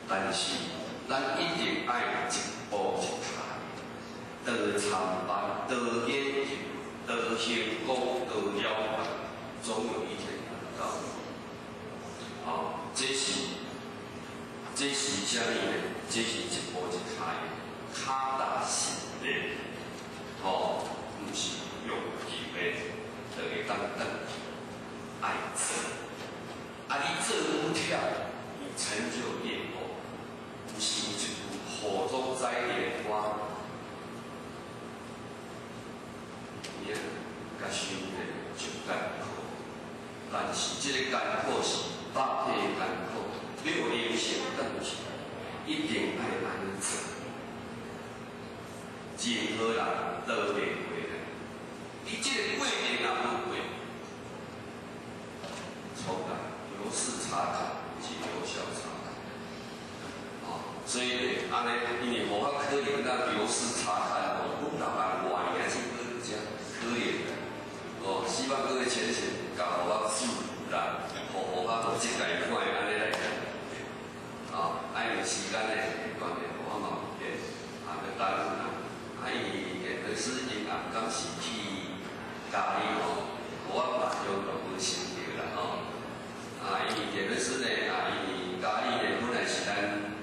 但是咱一定愛一步一跤，多參拜，多研究，多行功，多了凡，總有一天達到。好，這是啥物呢？這是一步一跤的跤踏實練，吼，毋是用求的，就會當轉去，愛做。啊，你做愈忝，你成就越多。毋是有一句雨中摘蓮花，有影，共想呢就艱苦，但是這個艱苦是百體艱苦，你有靈性轉去，一定愛按呢做。任何人都袂過來，你這個過程若無過，重來，劉氏查看，毋是劉校查看。哦，所以呢，按呢，因為無法可能咱劉氏查看吼，阮6萬外年去閣遮可憐。哦，希望各位淺顯共予我自由啦，予予我這家看的按呢來講。哦，啊，因為時間的關係，我嘛有變，啊，閣等啦。啊，因為蓮華師𪜶暗剛是去嘉義吼，我嘛中就無想著啦吼。啊，因為蓮華師呢，啊，因為嘉義呢本來是咱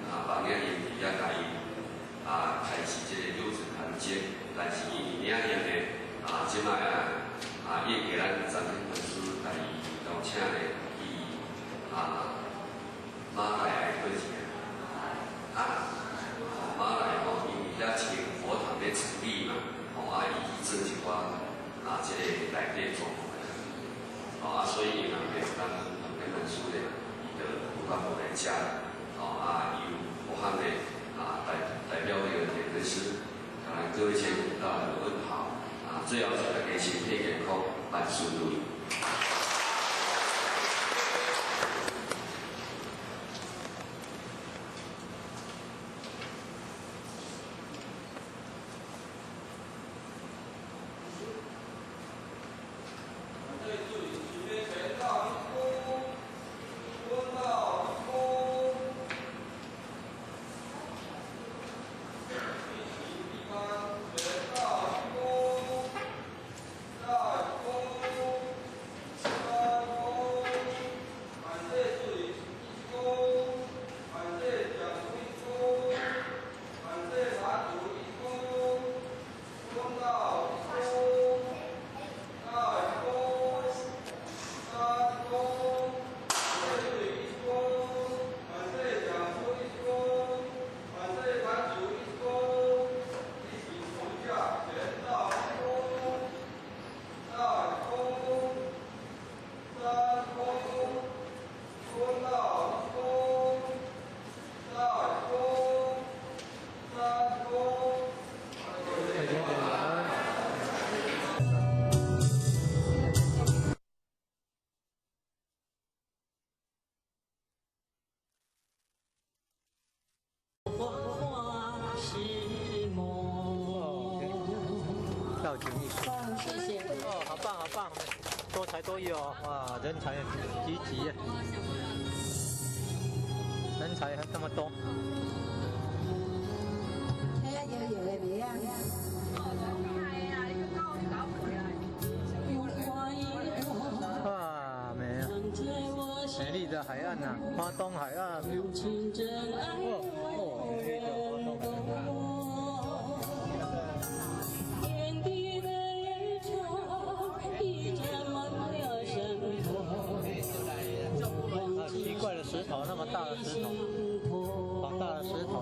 啊房業因佇遐共伊謝謝。哦，好棒好棒，多才多藝哦，哇，人才濟濟啊，人才還這麼多。啊，美啊，美麗的海岸啊，花東海岸。哦哦，美麗的花東海岸。啊，奇怪的石頭，那麼大的石頭，好大的石頭。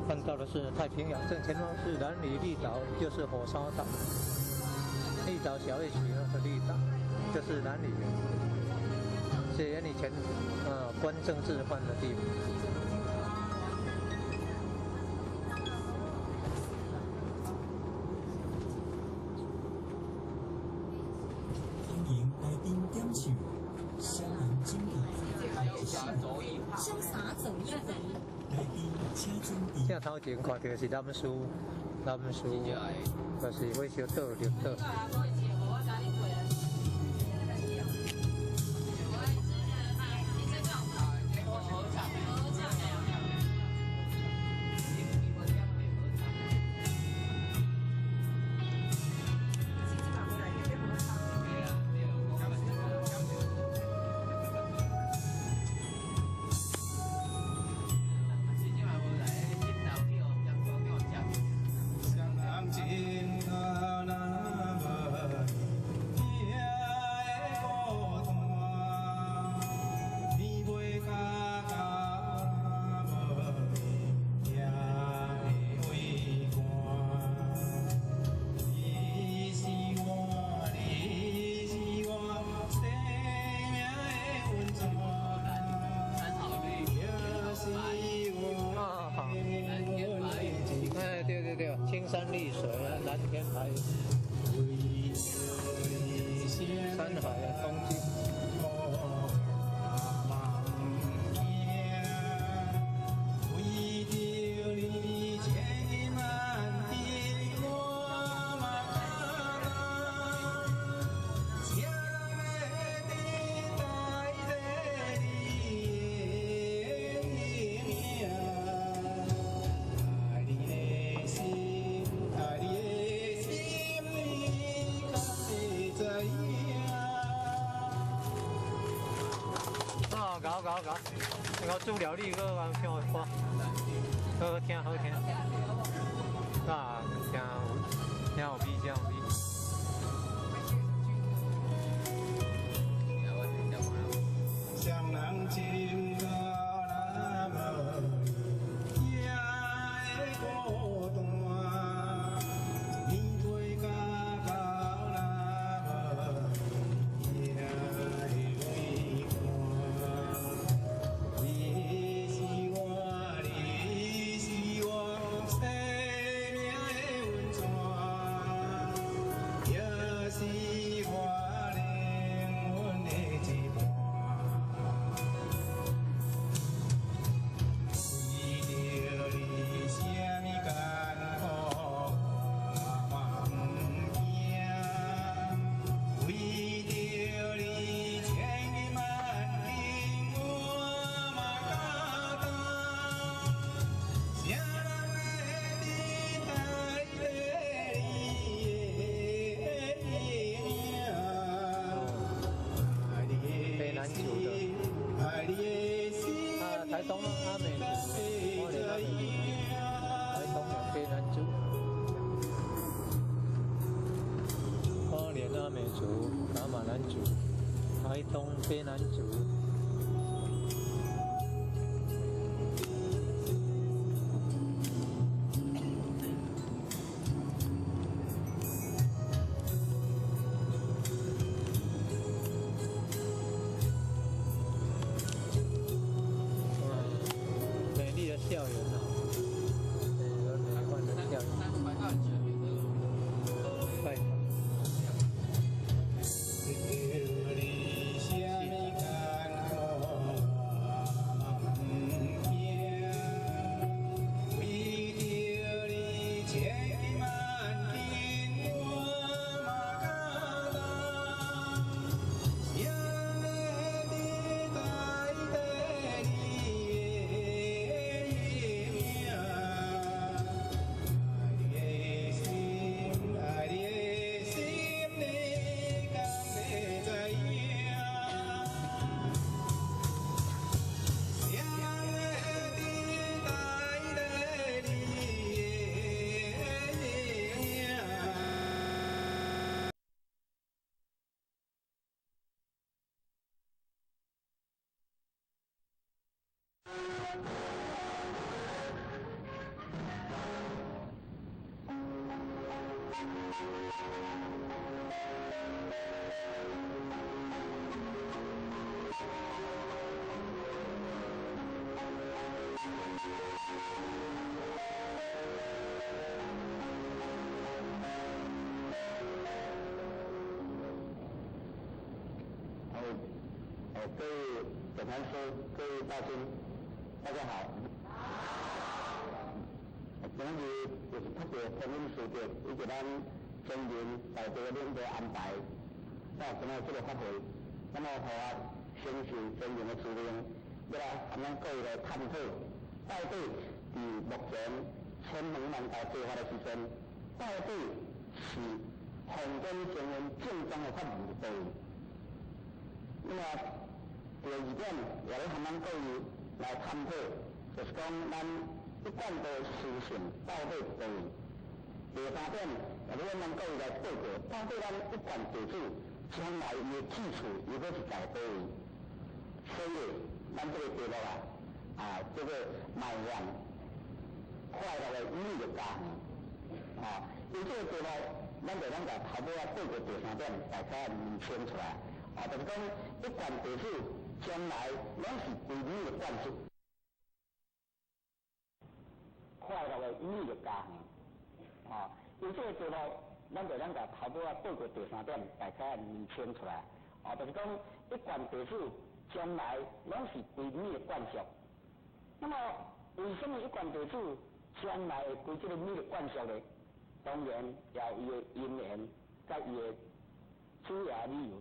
看到的是太平洋，正前方是兰屿绿岛，就是火烧岛。绿岛小夜曲那个绿岛，就是兰屿，是以前关政治犯的地方。欢迎来宾点唱，双人整双啥走一回。正头前看到的是南势，南势就是火烧岛、绿岛。青山绿水，蓝天白云，山海啊，风景。搞搞，我煮料理阁通唱歌，好听好听，啊，真有真有味，真有味。台東阿美族，花蓮阿美族，台東有卑南族，花蓮阿美族、噶瑪蘭族，台東卑南族。美麗的校園啊，美輪美奐的校園。拜訪。各位总禅师，各位大尊，大家好。今日就是特别观音师伯以及咱中人大队领导安排，到今仔這個法會，那麼予我承受尊嚴的使命，欲來和咱各位來探討，到底佇目前千門萬道做法的時陣，到底是宏觀精神正宗的法門佇佗位？那麼第二點，也欲和咱各位來探討，就是講咱一貫的思想到底佇佗位？第三點，也欲咱各位來報告，到底咱一貫地主將來伊的去處又閣是在佗位？所以，咱這個題目啊，叫做邁向快樂的美麗家園。因這個題目，咱就咱共頭尾仔報告第三點，大家釐清出來。就是講一貫地主將來攏是歸你的管束。快樂的美麗家園。因這個題目，咱就咱共頭尾仔報告第三點，大家釐清出來。就是講一貫地主將來攏是歸你的管束。那麼，為什麼一貫地主將來會歸這個你的管束呢？當然，也有伊的因緣，佮伊的主要理由。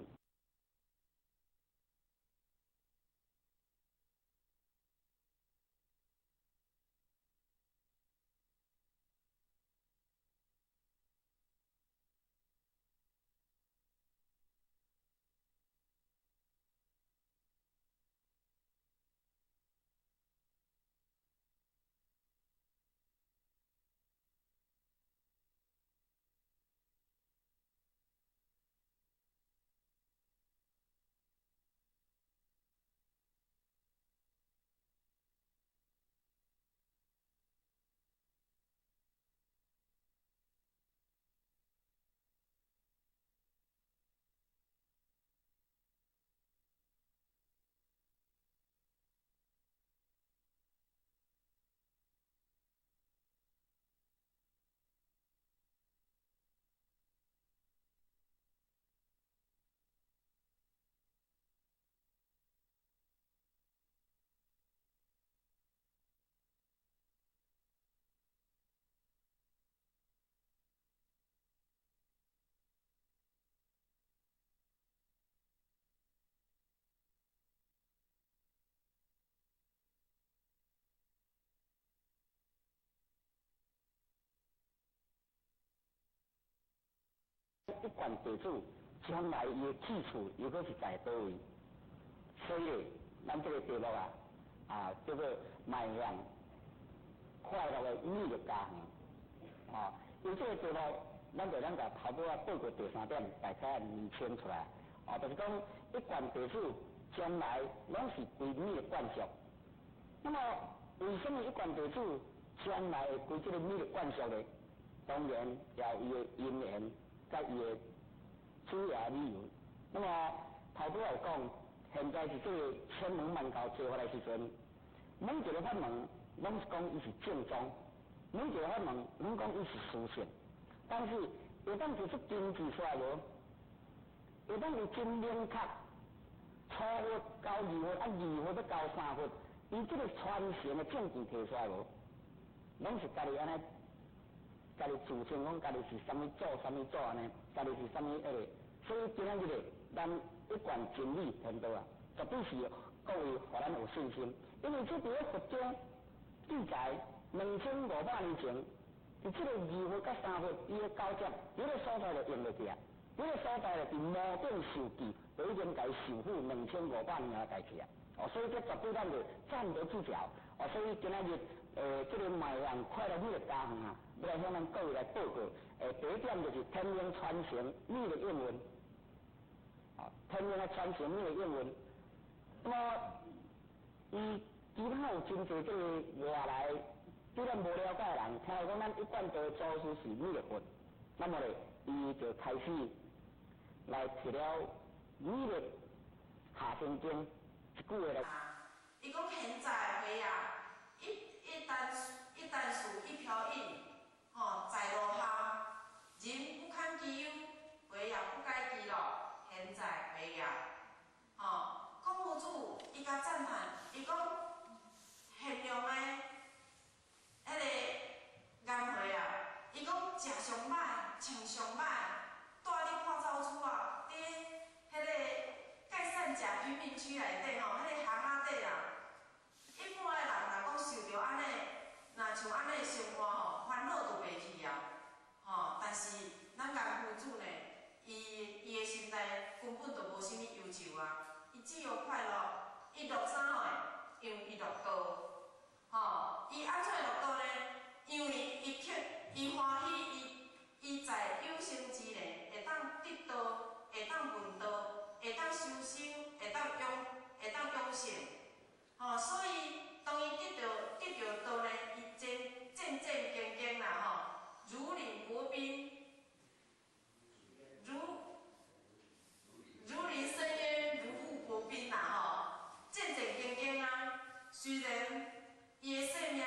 一貫地主將來伊的去處又閣是在佗位？所以，咱這個題目啊，啊，叫做邁向快樂的美麗家園。啊，有這個題目，咱就咱共頭拄仔報告第三點，大概釐清出來。啊，就是講一貫地主將來攏是歸你的管束。那麼，為什麼一貫地主將來會歸這個你的管束呢？當然也有伊的因緣，佮伊的主要理由。那麼頭拄仔有講，現在是這個千門萬教做法的時陣，每一個法門攏是講伊是正宗，每一個法門攏講伊是殊勝，但是會當提出根據出來無？會當有真明確，初佛到二佛，啊二佛欲到三佛，伊這個傳承的證據提出來無？攏是家己按呢，家己自稱講家己是啥物祖啥物祖按呢，家己是啥物彼個，所以今仔日咧，咱一貫真理天道啊，絕對是各位予咱有信心，因為這佇咧佛經記載2500年前，佇這個二佛佮三佛伊的交接，彼個所在就用落去啊。彼個所在就佇摩頂受記，就已經共伊受付2500年的代誌啊！哦，所以這絕對咱就站得住腳。哦，所以今仔日，這個邁向快樂美麗家園啊，欲來向咱各位來報告。第一點就是天命傳承美的應運，哦，天命的傳承美的應運。那麼，伊其他有真濟這個外來對咱無了解的人，聽講咱一貫道祖師是彌勒佛，那麼咧，伊就開始來提了彌勒下生經一句話來。伊講現在歲啊，一旦事一飄引，吼，在落下，人不堪其憂，歲也不改其樂，現在歲也，吼，孔夫子伊共讚嘆，伊講賢良的彼個顏回啊，伊講食上歹，穿上歹，蹛佇破灶厝啊，佇彼個蓋善食貧民區內底吼，彼個巷仔底啦。一般的人若講受著按呢，若像按呢生活吼，煩惱就袂去啊，吼。但是咱顏夫子呢，伊的心內根本就無啥物憂愁啊，伊只有快樂，伊樂啥貨？因為伊樂道，吼。伊按怎會樂道呢？因為伊克，伊歡喜，伊在有生之年會當得道，會當聞道，會當修心，會當養性。吼，所以當伊得著道呢，伊戰戰戰兢兢啦吼，如履薄冰，如臨深淵，如履薄冰啦吼，戰戰兢兢啊。雖然伊的生命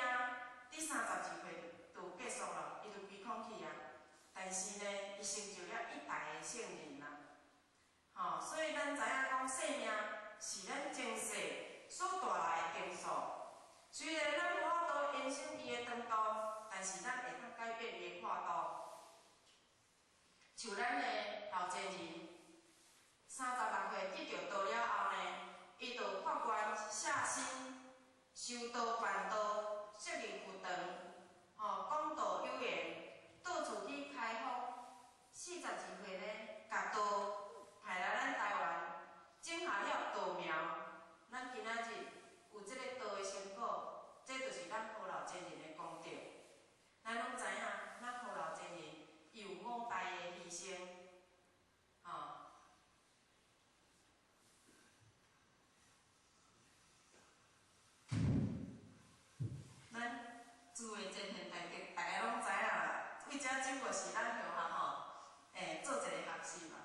佇32歲就結束了，伊就歸空去啊，但是呢，伊成就了一代的聖人啦。吼，所以咱知影講，生命是咱前世所帶來的定數。雖然咱無法度延伸伊的長度，但是咱會當改變伊的闊度。像咱的老前人，36歲得著道了後呢，伊就發願下心修道辦道，設立佛堂，吼，講道有緣，到處去開發。42歲呢，共道派來咱台灣，種下了稻苗。咱今仔日有這個道的成果，這就是咱何老前人的功德。咱攏知影，咱何老前人有五大的犧牲，吼。咱諸位前賢大德，大家攏知影啦。為這只不過是咱學校吼，做一個學習嘛。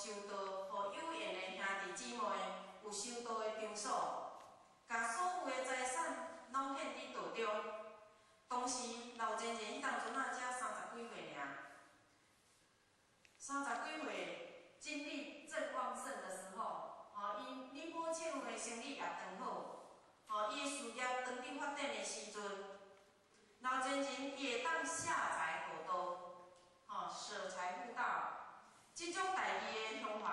修道，予有緣的兄弟姊妹有修道的場所，共所有的財產攏獻佇道中。當時老前人彼當陣仔才三十幾歲爾，三十幾歲精力正旺盛的時候，吼，伊寧波車夫的生意也當好，吼，伊的事業當佇發展的時陣，老前人伊會當捨財護道，吼，捨財護道，這種代誌的胸懷，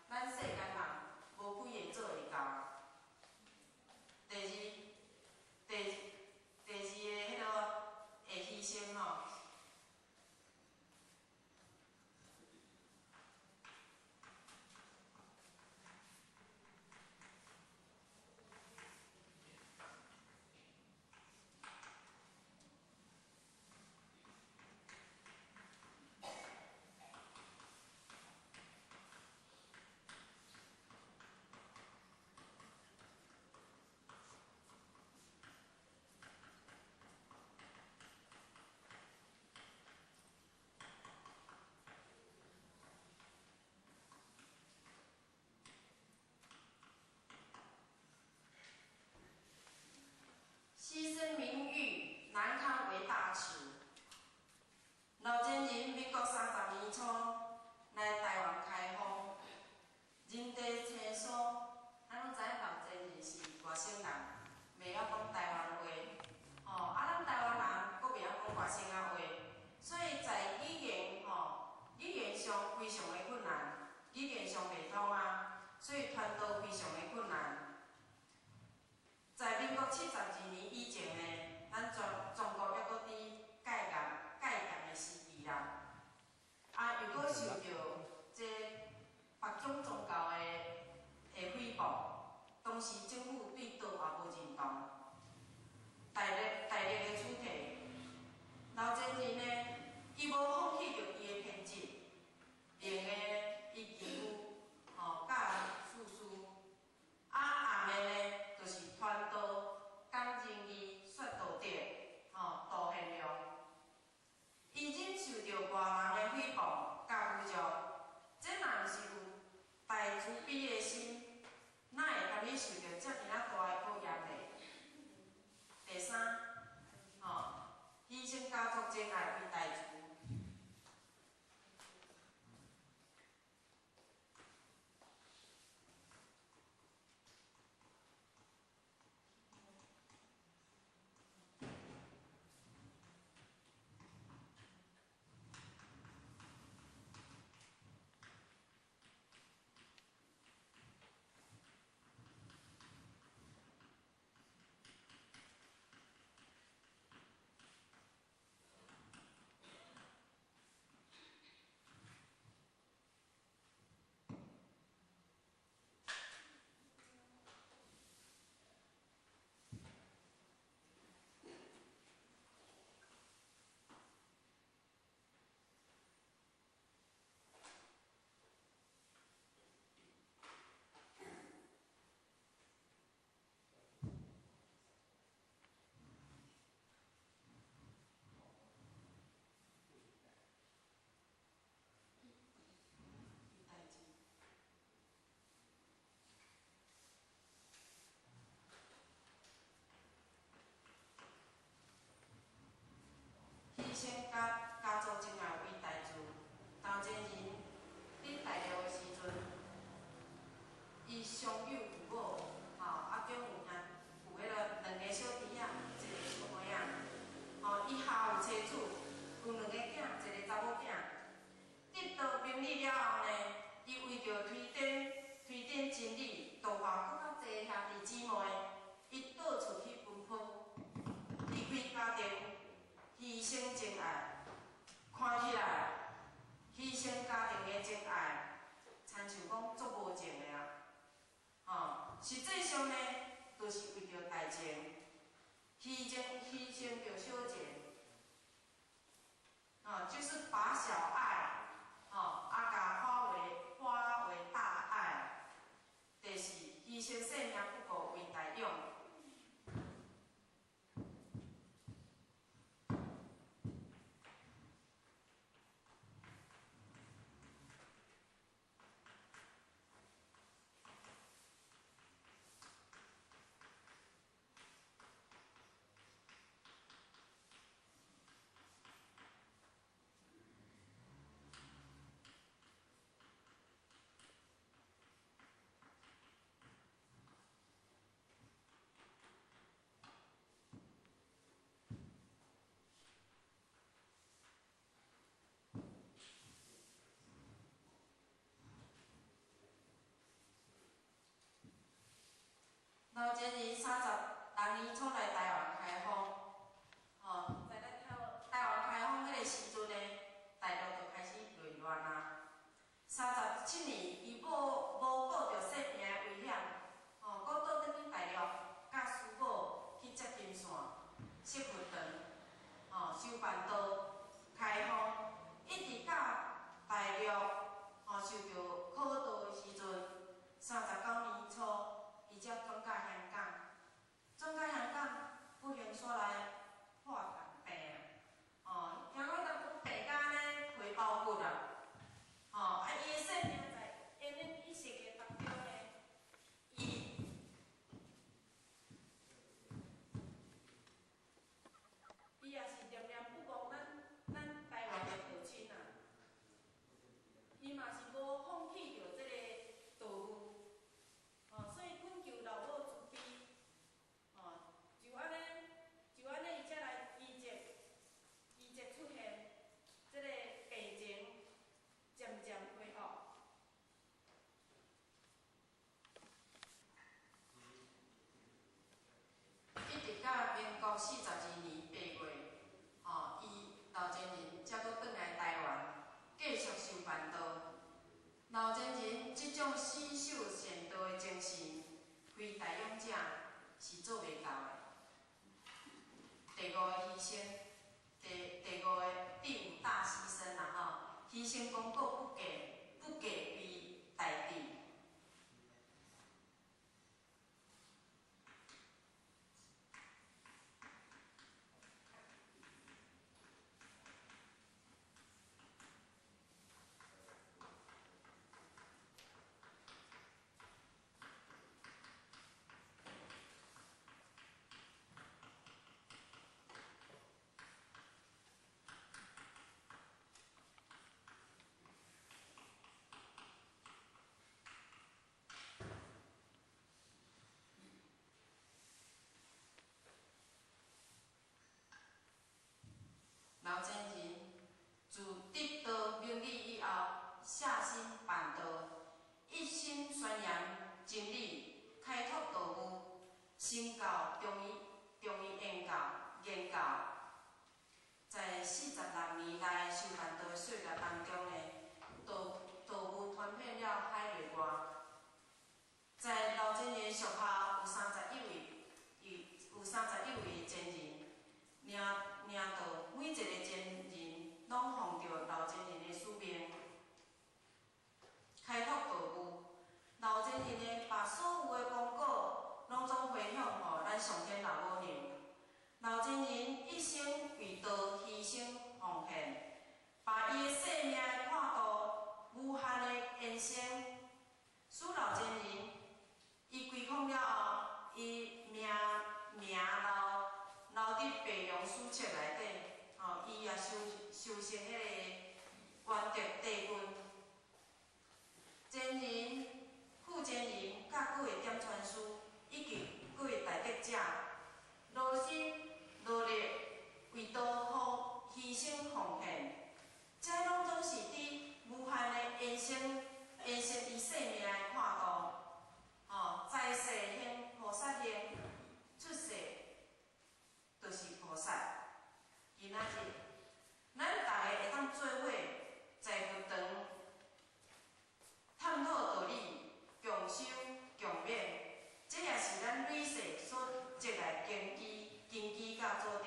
咱世間人無幾个做會到。第二，第二个彼个會犧牲吼。犧牲名譽，難堪為大恥。老前人民國30年初來台灣開放，人地生疏，咱攏知影老前人是外省人，袂曉講台灣話，吼，啊，咱台灣人閣袂曉講外省仔話，所以在語言吼，語言上非常的困難，語言上袂通啊，所以傳道非常的困難。在民國72年以前呢，咱全中國猶閣佇戒嚴的時期啦，啊，又閣受著這別種宗教的誹謗，當時政府對道也無認同，大力的取締。老前人呢，伊無放棄著伊的偏執，另個伊義務吼，佮事事，啊，暗的呢，就是傳道、講仁義、說道德，吼，道賢良。伊忍受著外人的誹謗佮侮辱，這若毋是有大慈悲的心，哪會甘願受著遮爾仔大的考驗呢？第三，吼，犧牲家族情愛為大慈。犧牲家族情愛為大事。當前人佇大陸的時陣，伊傷有父母，吼，啊，中有兄有彼个兩个小弟仔，一个小妹仔，吼，伊下有妻子，有兩个囝，一个查某囝。得到名利了後呢，伊為著推展真理，度化閣較濟兄弟姊妹，伊到處去奔波，離開家庭，犧牲情愛，看起來犧牲家庭的情愛，親像講足無情的啊，吼，實際上呢，都是為著大情，犧牲著小情，吼，就是把小愛，吼，啊，共化為大愛，就是犧牲性命不顧為大勇。年初來台灣開放，吼，在咱台灣開放彼個時陣呢，大陸就開始內亂啊。37年，伊無無顧著性命的危險，吼，閣倒轉去大陸，佮師母去接金線、設佛堂，吼，修辦道、開放，一直到大陸吼受著苦道的時陣，39年初，伊才轉到香港，轉到香港，不幸煞來破病啊！吼，聽講當講病甲按呢皮包骨啊！吼，啊，伊的性命在奄奄一息的當中呢，伊也是念念不忘咱台灣的道親啊，伊嘛是無放棄著這個道務，吼，所以懇求老母慈悲，吼，就按呢，就按呢，伊才來奇蹟，奇蹟出現，這個病情漸漸恢復。一直到民國42年8月，吼，伊老前人才閣轉來台灣，繼續修辦道。老前人這種死守善道的精神，非大勇者是做袂到的。第五個犧牲，第五個第五大犧牲啦吼，犧牲功過不計，不計為大地。老前人自得道明理以後，下心辦道，一心宣揚真理，開拓道務，成就中醫研究研究。在46年來修辦道的歲月當中呢，道務傳遍了海內外。在老前人屬下有31位，有31位前人，領導每一個前人攏奉著老前人的使命，開拓道務。老前人呢，把所有的功過攏總回向予咱上天老母娘。老前人一生為道犧牲奉獻，把伊的生命的闊度無限的延伸。使老前人伊歸空了後，伊名留佇白楊史冊內底，吼，伊也修成彼個圓德帝君。前人、副前人佮各位點傳師以及各位大德者，勞心勞力為道犧牲奉獻，這攏總是佇無限的延伸伊生命的闊度，吼，在世行菩薩行，出世就是菩薩。今仔日，咱逐个會當做伙在佛堂探討道理，共修共勉，這也是咱累世所積來根基佮祖德。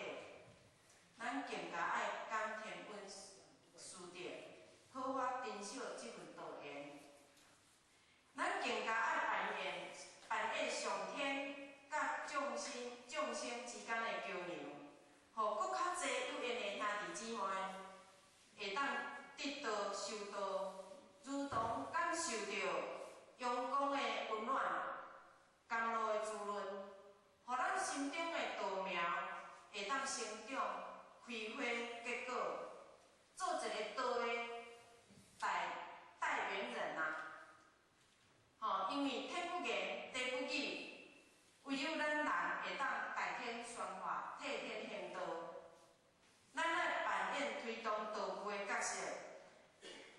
咱更加愛感天恩師德，好好珍惜這份道緣。咱更加愛扮演上天佮眾生之間的橋梁，予閣較濟有緣的兄弟姊妹會當得道修道，如同感受著陽光的溫暖、甘露的滋潤，予咱心中的道苗會當成長、開花結果，做一個道的代言人啊！吼，因為天不言，地不語，唯有咱人會當代天宣化、替天行道。咱愛扮演推動道務的角色，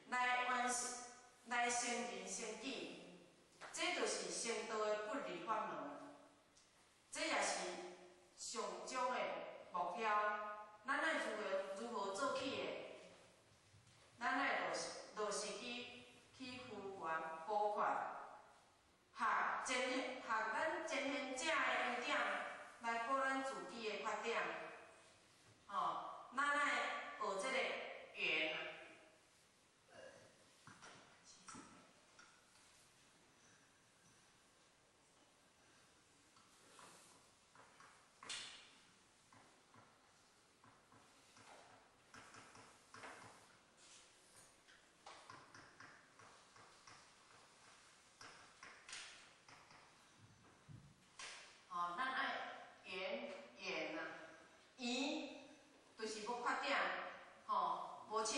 來完成、來成人成己，這就是成道的不二法門。這也是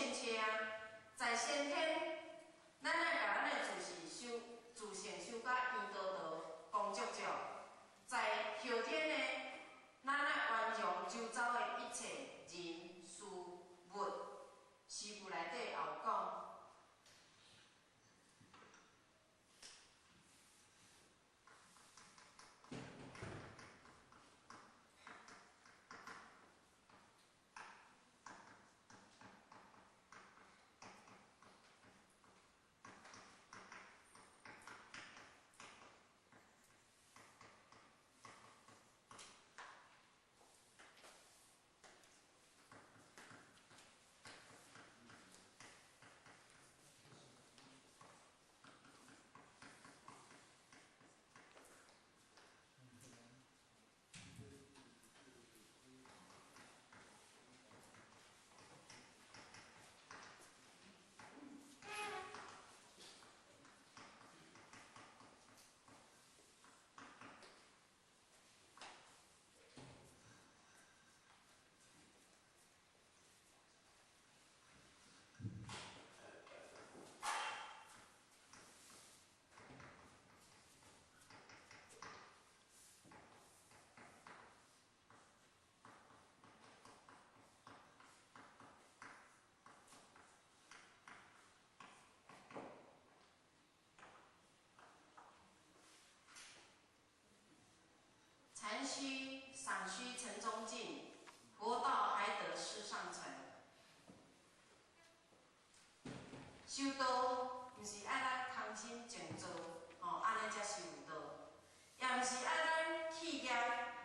欠缺啊。在先天，咱愛共咱的自性修，自性修甲圓道道、光足足。在後天呢，咱愛圓融周遭的一切人事物。詩賦內底也有講。禪須賞須城中靜，佛道還得師上乘。修道毋是愛咱空心靜坐，吼，按呢才修道；也毋是愛咱棄業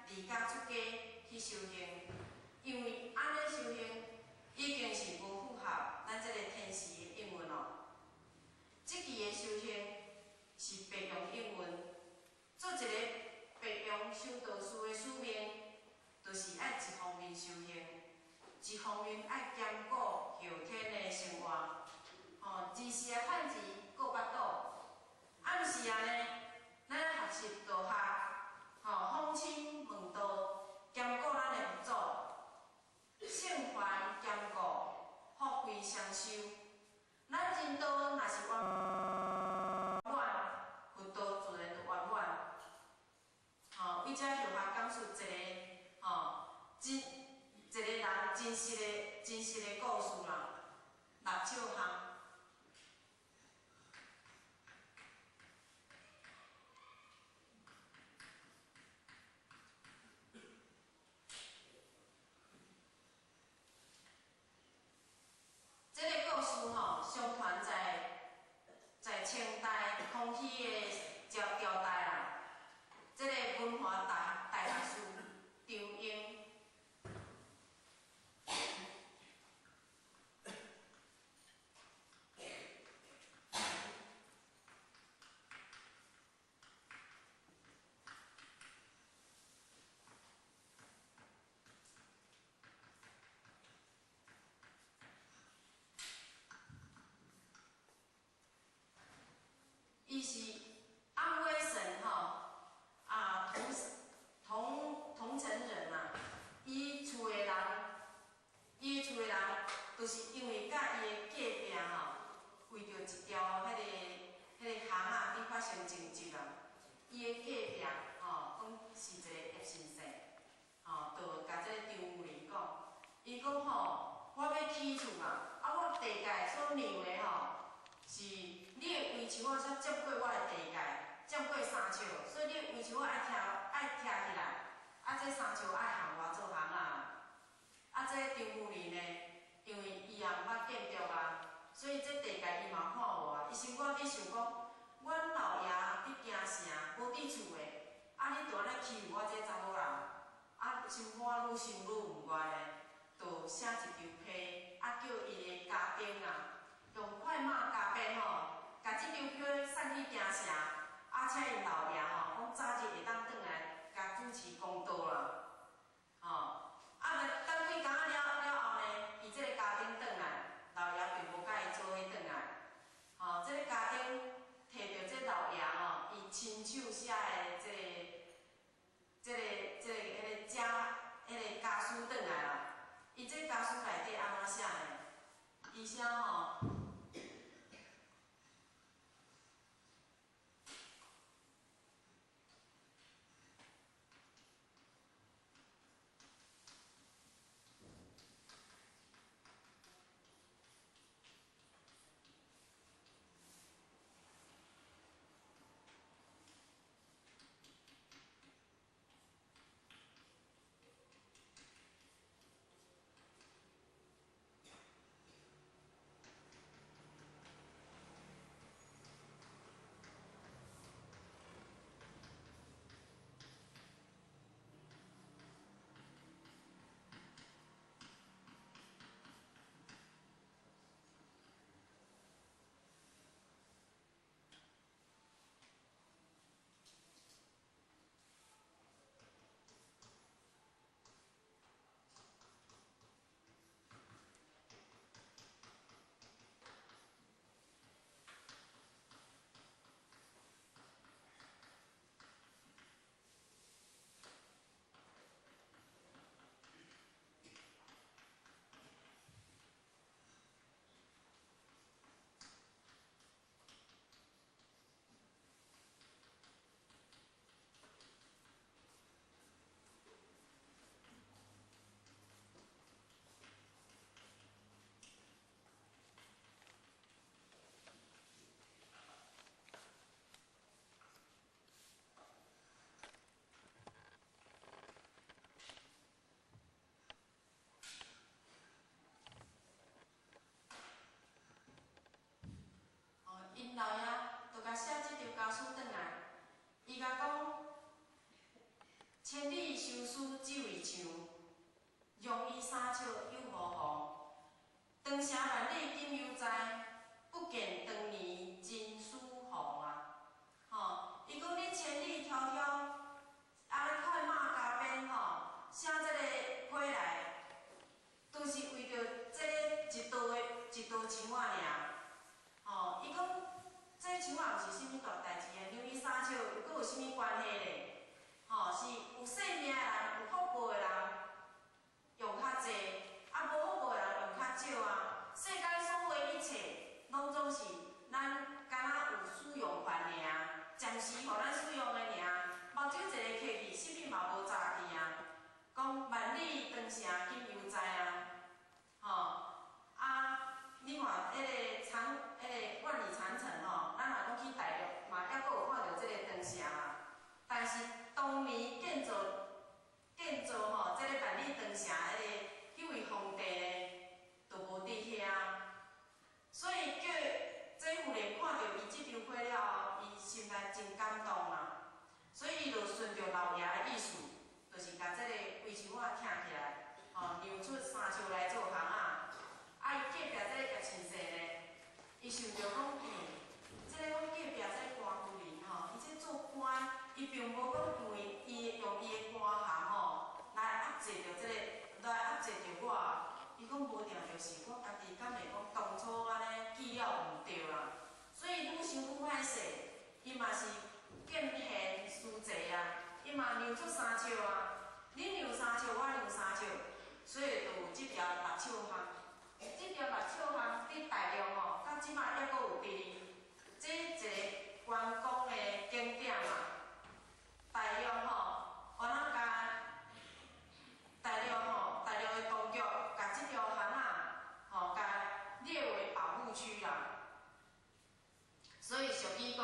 離家出家去修行，因為按呢修行已經是無符合咱這個天時的應運咯。這期的修行是白用應運，做一個白用修道士的使命，就是愛一方面修行，一方面愛兼顧後天的生活。吼，二時來趁錢顧腹肚，啊，毋是按呢，咱愛學習道學，吼，訪親問道，兼顧咱的佛祖，聖凡兼顧，福慧雙修。咱人道若是圓滿，佛道自然就圓滿。吼，為這後學講述一個吼真一個人真實的故事啦，六尺巷。這個故事吼，相傳在清代康熙的朝朝代啦。這個文化大學士張英，伊是安徽省吼啊桐城人啊，伊厝的人，伊厝的人，就是因為佮伊的隔壁吼，為著一條彼個巷仔佇發生爭執啊。伊的隔壁吼，講是一個葉先生，吼，就共這個張夫人講，伊講吼，我欲起厝啊，啊，我地界所讓的吼，是你的圍牆仔才佔過我的地界，佔過3尺，所以你的圍牆仔愛拆起來，啊，這3尺愛予我做巷仔。啊，這張夫人呢，因為伊也毋捌建築啊，所以這地界伊嘛看無啊，伊心肝底想講，阮老爺佇京城，無佇厝的，啊，你就按呢欺負我這查某人，啊，心肝愈想愈毋願的，就寫一張批，啊，叫伊的家丁啊，用快馬加鞭吼，共這張批送去京城，啊，請𪜶老爺吼，講早日會當轉來共主持公道啦，吼，啊，等幾工仔了後呢，伊這個家丁轉來，老爺並無佮伊做伙轉來，吼，這個家丁提著這老爺吼，伊親手寫的這個家書轉來啦。伊這家書內底按怎寫呢？伊是寫吼。𪜶老爺就共寫這張家書轉來，伊共講：千里相思只為牆，讓伊三尺有何妨？長城萬里今猶在，不見當年秦始皇啊！吼，伊講你千里迢迢，啊，你看馬家邊吼，寫這個批來，都是為著這一道的一道牆仔爾。吼，伊講這牆仔毋是啥物大代誌啊，讓伊三尺又閣有啥物關係咧？吼，是有性命的人，有福報的人用較濟，啊無福報的人用較少啊。世間所有一切，攏總是咱敢若有使用權爾，暫時予咱使用的爾。目睭一个閉去，啥物嘛無查見啊。講萬里長城今猶在啊，吼啊！你看彼个長，彼个萬里長城吼，咱若講去大陸嘛，猶閣有看著這個長城啊。但是當年建造建造吼，這個萬里長城彼個彼位皇帝呢，就無佇遐。所以叫這夫人看著伊這張批了後，伊心內真感動啊。所以伊就順著老爺的意思，就是共這個圍牆仔拆起來，吼，讓出三尺來做巷仔。啊！伊隔壁這個葉親戚呢，伊想著講，欸，這個阮隔壁這個官夫人吼，伊這做官，伊並無講因為伊用伊的官銜吼來壓制著這個，來壓制著我。伊講無定就是我家己敢會講當初按呢記了毋對啦。所以愈想愈歹勢，伊嘛是見賢思齊啊，伊嘛讓出三尺啊。你讓三尺，我讓三尺，所以就有這條六尺巷。這條六尺巷佇大陸吼，到這擺猶閣有佇哩，這一個觀光的景點啊。大陸吼，原來共大陸吼，大陸的當局共這條巷仔吼，共列為保護區啦。所以俗語講，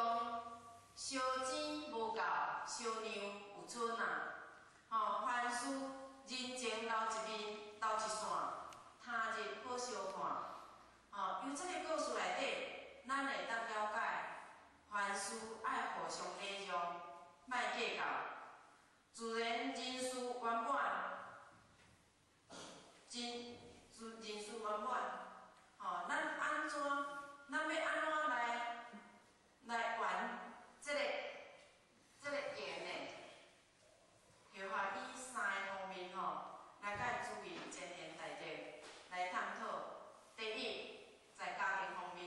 燒錢無夠，燒娘有春啊。吼，凡事人情留一面，留一線。他日好相看，吼，由這個故事內底，咱會當了解，凡事愛互相禮讓，莫計較，自然人事圓滿，真自人事圓滿，吼，咱按怎，咱欲按怎來來圓這個這個緣呢？就話以三个方面吼，來共諸位前賢大德來探討。第一，在家庭方面，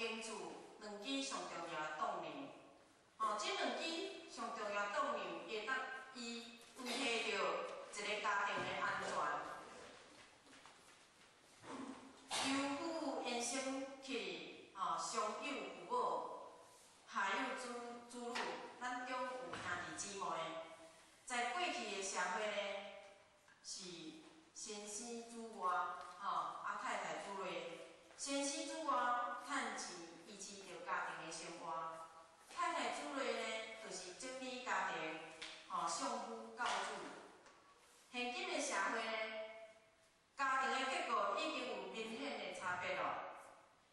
間厝兩支上重要的動能。吼，這兩支上重要動能，會當伊維繫著一個家庭的安全。由夫婦延伸起，吼，上有父母，下有子子女，咱中有兄弟姊妹。在過去的社會呢，是先生主外，吼，啊太太主內。先生主外趁錢維持著家庭的生活，太太主內呢，就是整理家庭，吼，相夫教子。現今的社會呢，家庭的結構已經有明顯的差別咯。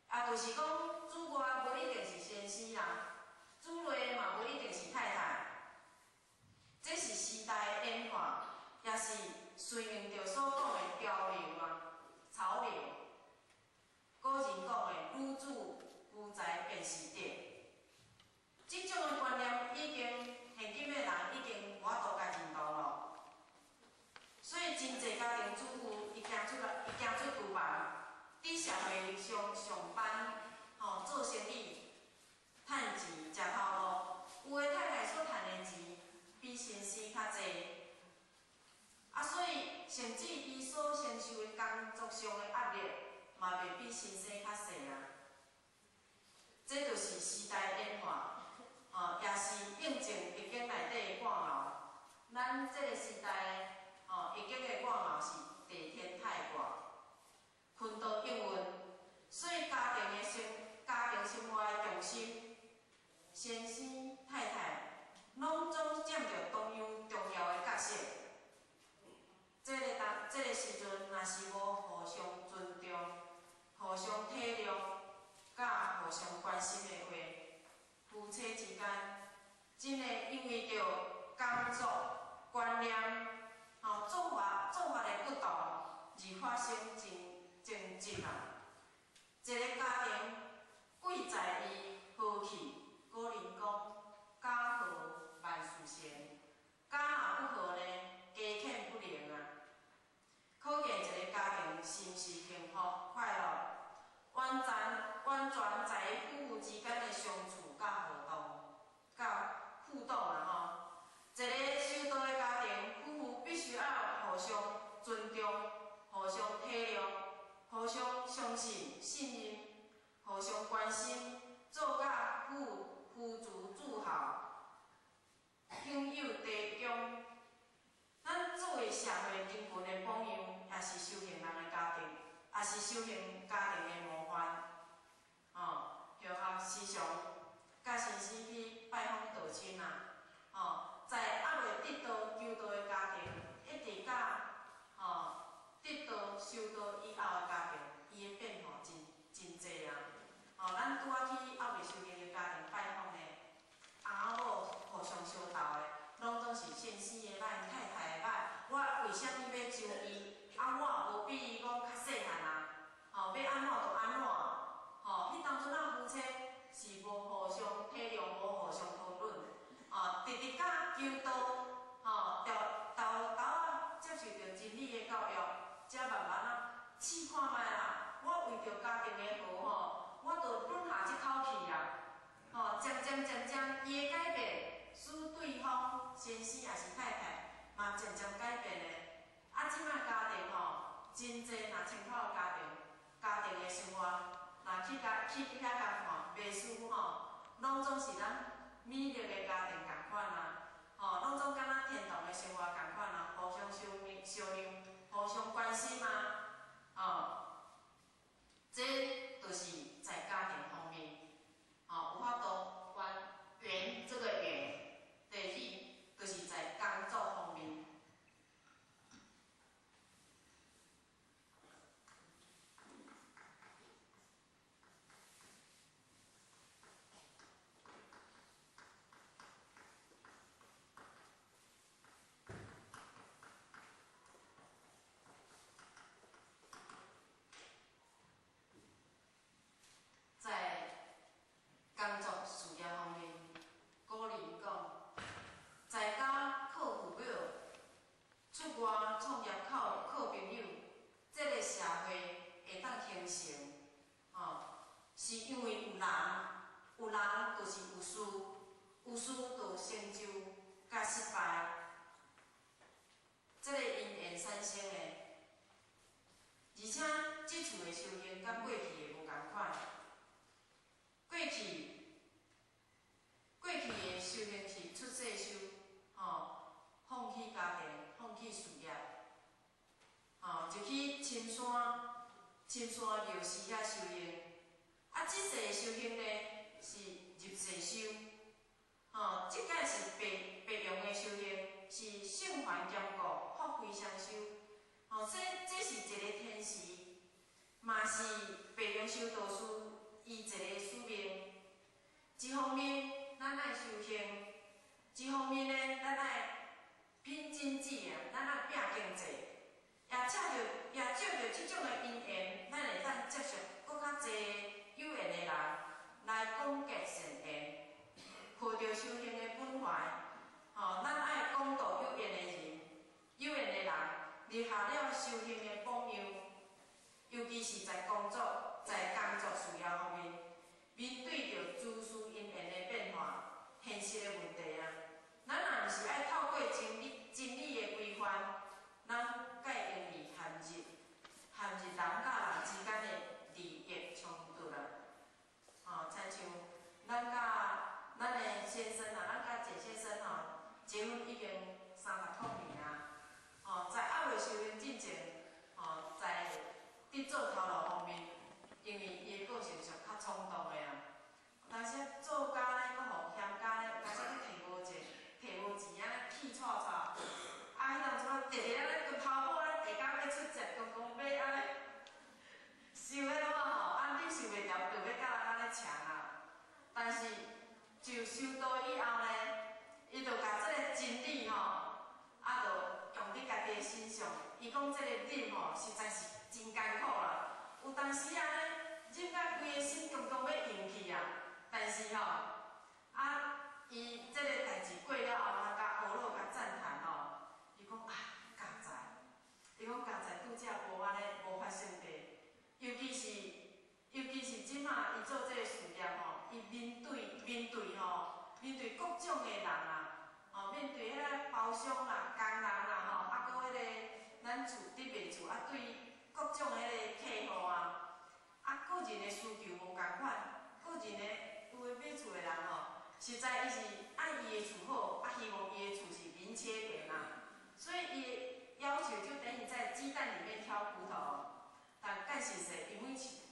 啊，就是講主外無一定是先生啦，主內嘛無一定是太太。這是時代的演化，也是順應著所講的潮流啊，潮流。古人講的“女主夫財便是德”，這種的觀念已經現今的人已經無法度共認同咯。所以真濟家庭主婦伊行出來，伊行出廚房，佇社會上上班，吼做生意，趁錢食頭路。有的太太所趁的錢比先生較濟，啊，所以甚至伊所承受的工作上的壓力，嘛袂比先生較細啊。這就是時代演化，吼，也是印證易經內底的卦爻。咱這個時代，吼，易經的卦爻是地天泰卦，坤道應運，所以家庭的生家庭生活的重心，先生太太攏總佔著同樣重要的角色。這個當這個時陣，若是無互相尊重、互相體諒、佮互相關心的話，夫妻之間真會因為著工作觀念、吼做法做法的不同而發生爭爭執啊。一個家庭貴在伊和氣，古人講家和萬事成，家若不和呢，家欠不寧啊。可見一個家庭是毋是幸福快樂，完全完全在於夫婦之間的相處佮互動、佮互動啦吼。一個修道的家庭，夫婦必須愛互相尊重、互相體諒、互相相信、信任、互相關心，做甲夫夫主自豪，享有提供。咱作為社會人群的榜樣，也是修行人的家庭，也是修行家庭的模範。吼，學校時常佮先生去拜訪道親啊，吼，在猶未得道求道的家庭，一直到吼得道修道以後的家庭，伊的變化真真濟啊！吼，咱拄仔去猶未修行的家庭拜訪呢，翁仔某互相相鬥的，攏總是先生的歹，太太的歹。我為啥物欲招伊？啊，我也無比伊講較細漢啊！吼，欲按怎就按怎。吼，彼當陣仔夫妻是無互相體諒，無互相討論，吼，直直到求道，吼，頭頭頭仔接受著真理的教育，才慢慢仔試看覓啦。我為著家庭的和吼，我就忍下這口氣啊！吼，漸漸漸漸，伊的改變，使對方先生抑是太太嘛漸漸改變的。啊，這擺家庭吼，真濟若清口的家庭，家庭的生活，若去共去遐共看，袂輸吼，攏總是咱美麗的家庭仝款啊！吼，攏總敢若天堂的生活仝款啊，互相相相讓，互相關心啊！吼，這就是在家庭方面，吼，有法度還緣這個緣。第二，就是在工作方面。在工作事業方面，古人講，在家靠父母，出外創業靠靠朋友，這個社會會當形成，吼，是因為有人私就成就佮失败，這个因緣產生的，而且這次的修行佮過去的無仝款。過去的修行是出世修，吼，放棄家庭，放棄事業，吼，就去深山，深山廟寺遐修行。啊，這世的修行呢是入世修，吼，這擺是白白羊的修行，是聖凡兼顧，福慧雙修。吼，這是一個天時，嘛是白羊修道士伊一個使命。一方面，咱愛修行；一方面呢，咱愛拼經濟啊，咱愛拼經濟。也藉著這種的因緣，咱會當接觸閣較濟有緣的人來廣結善緣，抱著修行的本懷，吼，咱愛廣度有緣的人，有緣的人立下了修行的榜樣，尤其是在工作事業方面，面對著諸事因緣的變化、現實的問題啊，咱若毋是愛透過真理的規範，咱較會容易陷入人佮人之間的利益衝突啦。吼，親像咱佮咱的先生啊，咱佮簡先生吼，結婚已經30多年啊。吼，在猶未修行進前，吼，在佇做頭路方面，因為伊的個性上較衝動的啊，有當時做甲咧，閣予嫌甲咧，有當時去提無錢，提無錢按呢氣掣掣，啊，彼當陣啊，直直按呢跟頭母咧，下工欲出席，公公欲按呢，受彼落吼，啊，忍受袂牢，就欲佮人按呢搶啊。但是就修道以後呢，伊就共這个真理吼，啊，就用佇家己的身上。伊講這个忍吼，實在是真艱苦啦。有當時啊呢，忍甲規个身強強欲用去啊，但是吼，啊，伊這个代誌過了後，人共阿羅共讚嘆吼，伊講啊，佳哉，伊講佳哉拄才無按呢無發生過，尤其是這馬伊做這个事業吼，伊面對吼，面對各種的人啊，吼，面對彼个包商啦、工人啦吼，啊，閣彼个咱厝佇賣厝啊，對各種彼个客戶啊，啊，個人的需求無仝款，個人的有的買厝的人吼，實在伊是愛伊的厝好，啊，希望伊的厝是免切電啊，所以伊的要求就等於在雞蛋裡面挑骨頭。但講實際，伊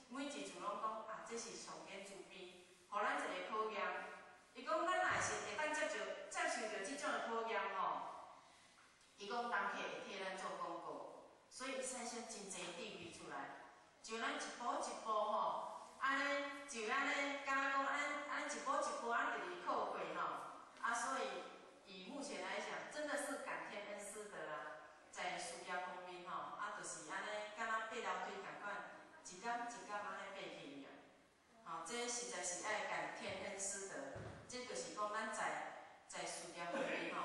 每一次攏講啊，這是上天慈悲，予咱一個考驗。伊講咱若是會當接受著這種的考驗吼，伊講人客會替咱做廣告，所以伊產生真濟智慧出來，就咱一步一步吼，按呢就按呢，敢若講按按呢一步一步按呢直直靠過吼，啊，所以以目前來講，真的是感天恩師德啊，在事業方面吼，啊，就是按呢，敢若爬樓梯仝款，一工一工按呢爬去啊。吼，這實在是愛感天恩師德，這就是講咱在事業方面吼，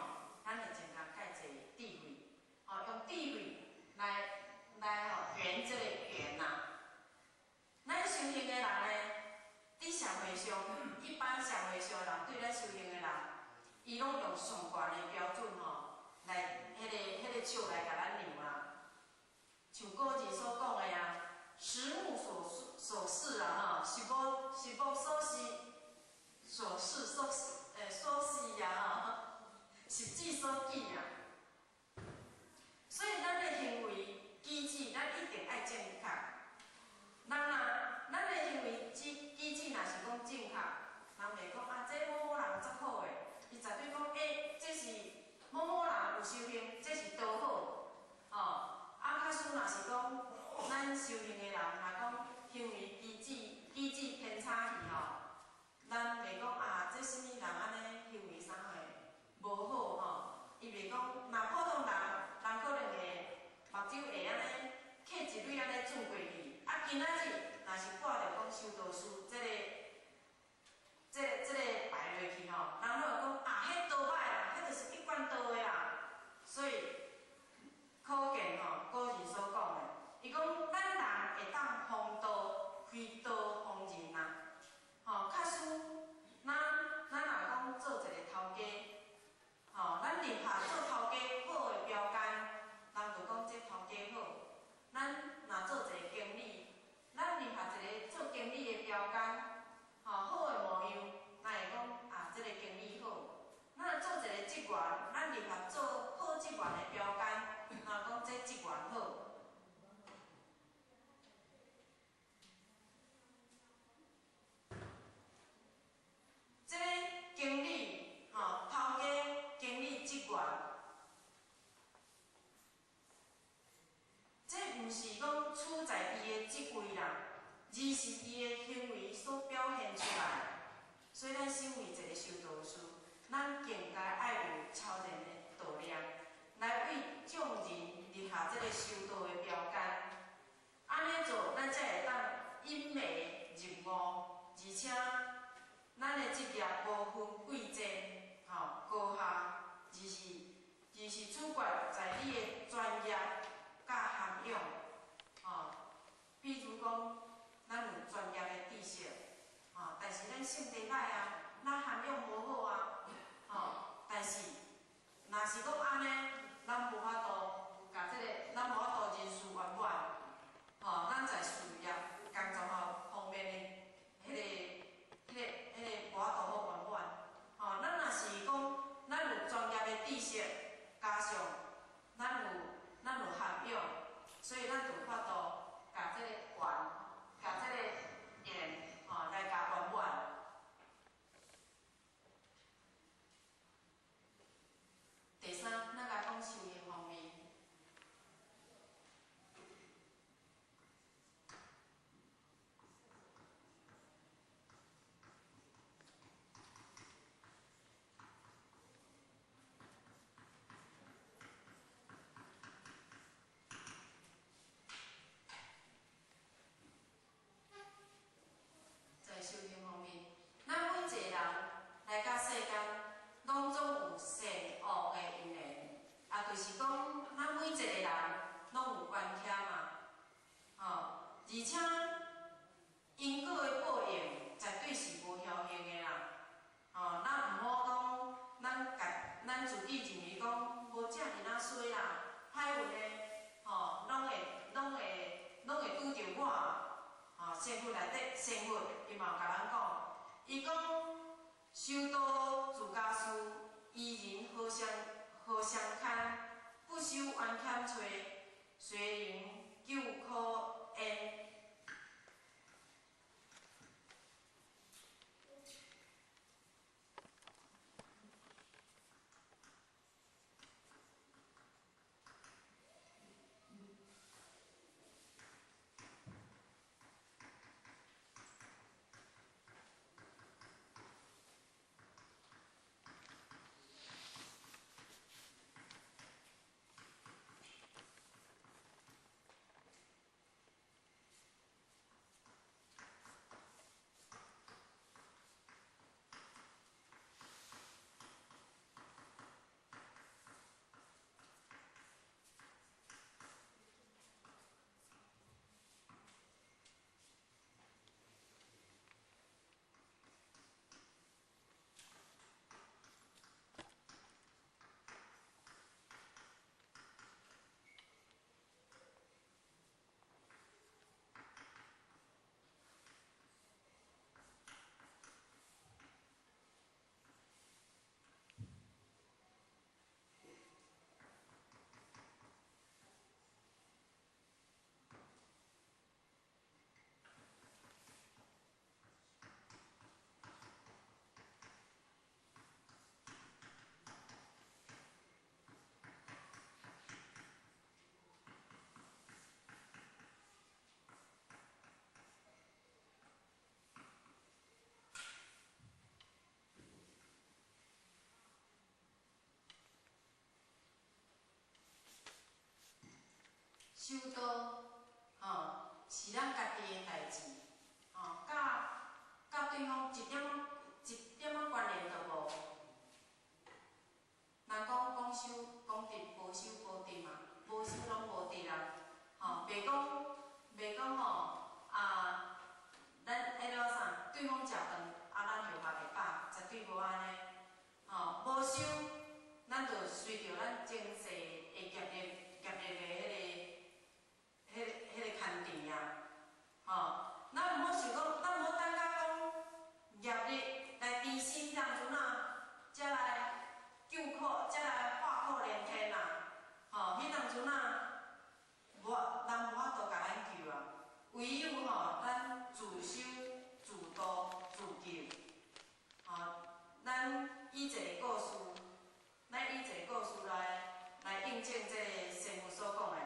咱會增加較濟智慧，吼，用智慧來吼圓這個緣呐。咱修行的人呢，佇社會上，一般社會上人對咱修行的人，伊攏用上懸的標準吼，來彼個尺來共咱量啊。像古人所講的啊，十目所視啊，吼，十目所視，所視所欸所視啊，吼，十指所指啊。所以咱的行為舉止，咱一定愛正確。人若咱的行為舉止若是講正確，人袂講啊，這某某人足好的，伊絕對講欸，這是某某人有修行，這是多好，吼。啊，假使若是講咱修行的人，若講行為舉止偏差去吼，咱袂講啊，這啥物人按呢行為啥貨無好吼，伊袂講，若普通人，人可能會目睭會按呢，瞌一蕊按呢轉過去。啊，今仔日若是掛著講修道士這個牌落去吼，人攏會講啊，彼多歹啦，彼就是一貫道的啦。所以可見吼，古人所講的，伊講咱人會當防盜，非盜防人啊。吼，假使咱若講做一個頭员，咱立下做好职员的标杆，若讲这职员好。这个经理，吼，头家、经理、职员，这毋是讲处在伊的职位啦，而是伊的行为所表现出来。所以，咱身为一个修道士，咱更加爱有超然的度量，来为众人立下这个修道的标杆。按呢做，咱才会当隐迷入悟，而且咱的职业无分贵贱，吼高下，而是主决在你的专业佮涵养，吼。比如讲，咱有专业的知识，吼，但是咱性地歹啊，咱涵养无好啊，吼，但是若是讲按呢，咱無法度共這个，咱無法度人事圓滿，吼，咱在事業工作吼方面的彼个無法度好圓滿，吼，咱若是講咱有專業的知識，加上咱有涵養，所以咱就有法度共這個圓，共這個圓，吼，來共圓滿。第三，咱來講修行方面。在修行方面，咱每一個人來到世間，攏總有善惡的因緣，啊，就是講，咱每一個人攏有冤欠嘛，吼，而且因果的報應絕對是無侥幸的啦，吼，咱毋好講，咱家咱自己認為講無遮爾仔衰啦，歹運的，吼，攏會拄著我，吼，仙佛內底，仙佛伊嘛有共咱講，伊講修道自家事，伊人何相堪？不修冤欠揣，誰能救苦焉？修道，吼，是咱家己的代誌，吼，佮對方一點仔關聯都無。人講講修講得，無修無得嘛，無修攏無得啦，吼，袂講吼啊，咱彼个啥，對方食飯，啊，咱歇較會飽，絕對無按呢，吼，無修，咱就隨著咱前世的業力的彼個牽纏啊，吼，咱毋好想講，咱毋好等到講業力來纏身當陣啊，才來救苦，以一个故事，咱以一个故事来印证这个师父所讲的。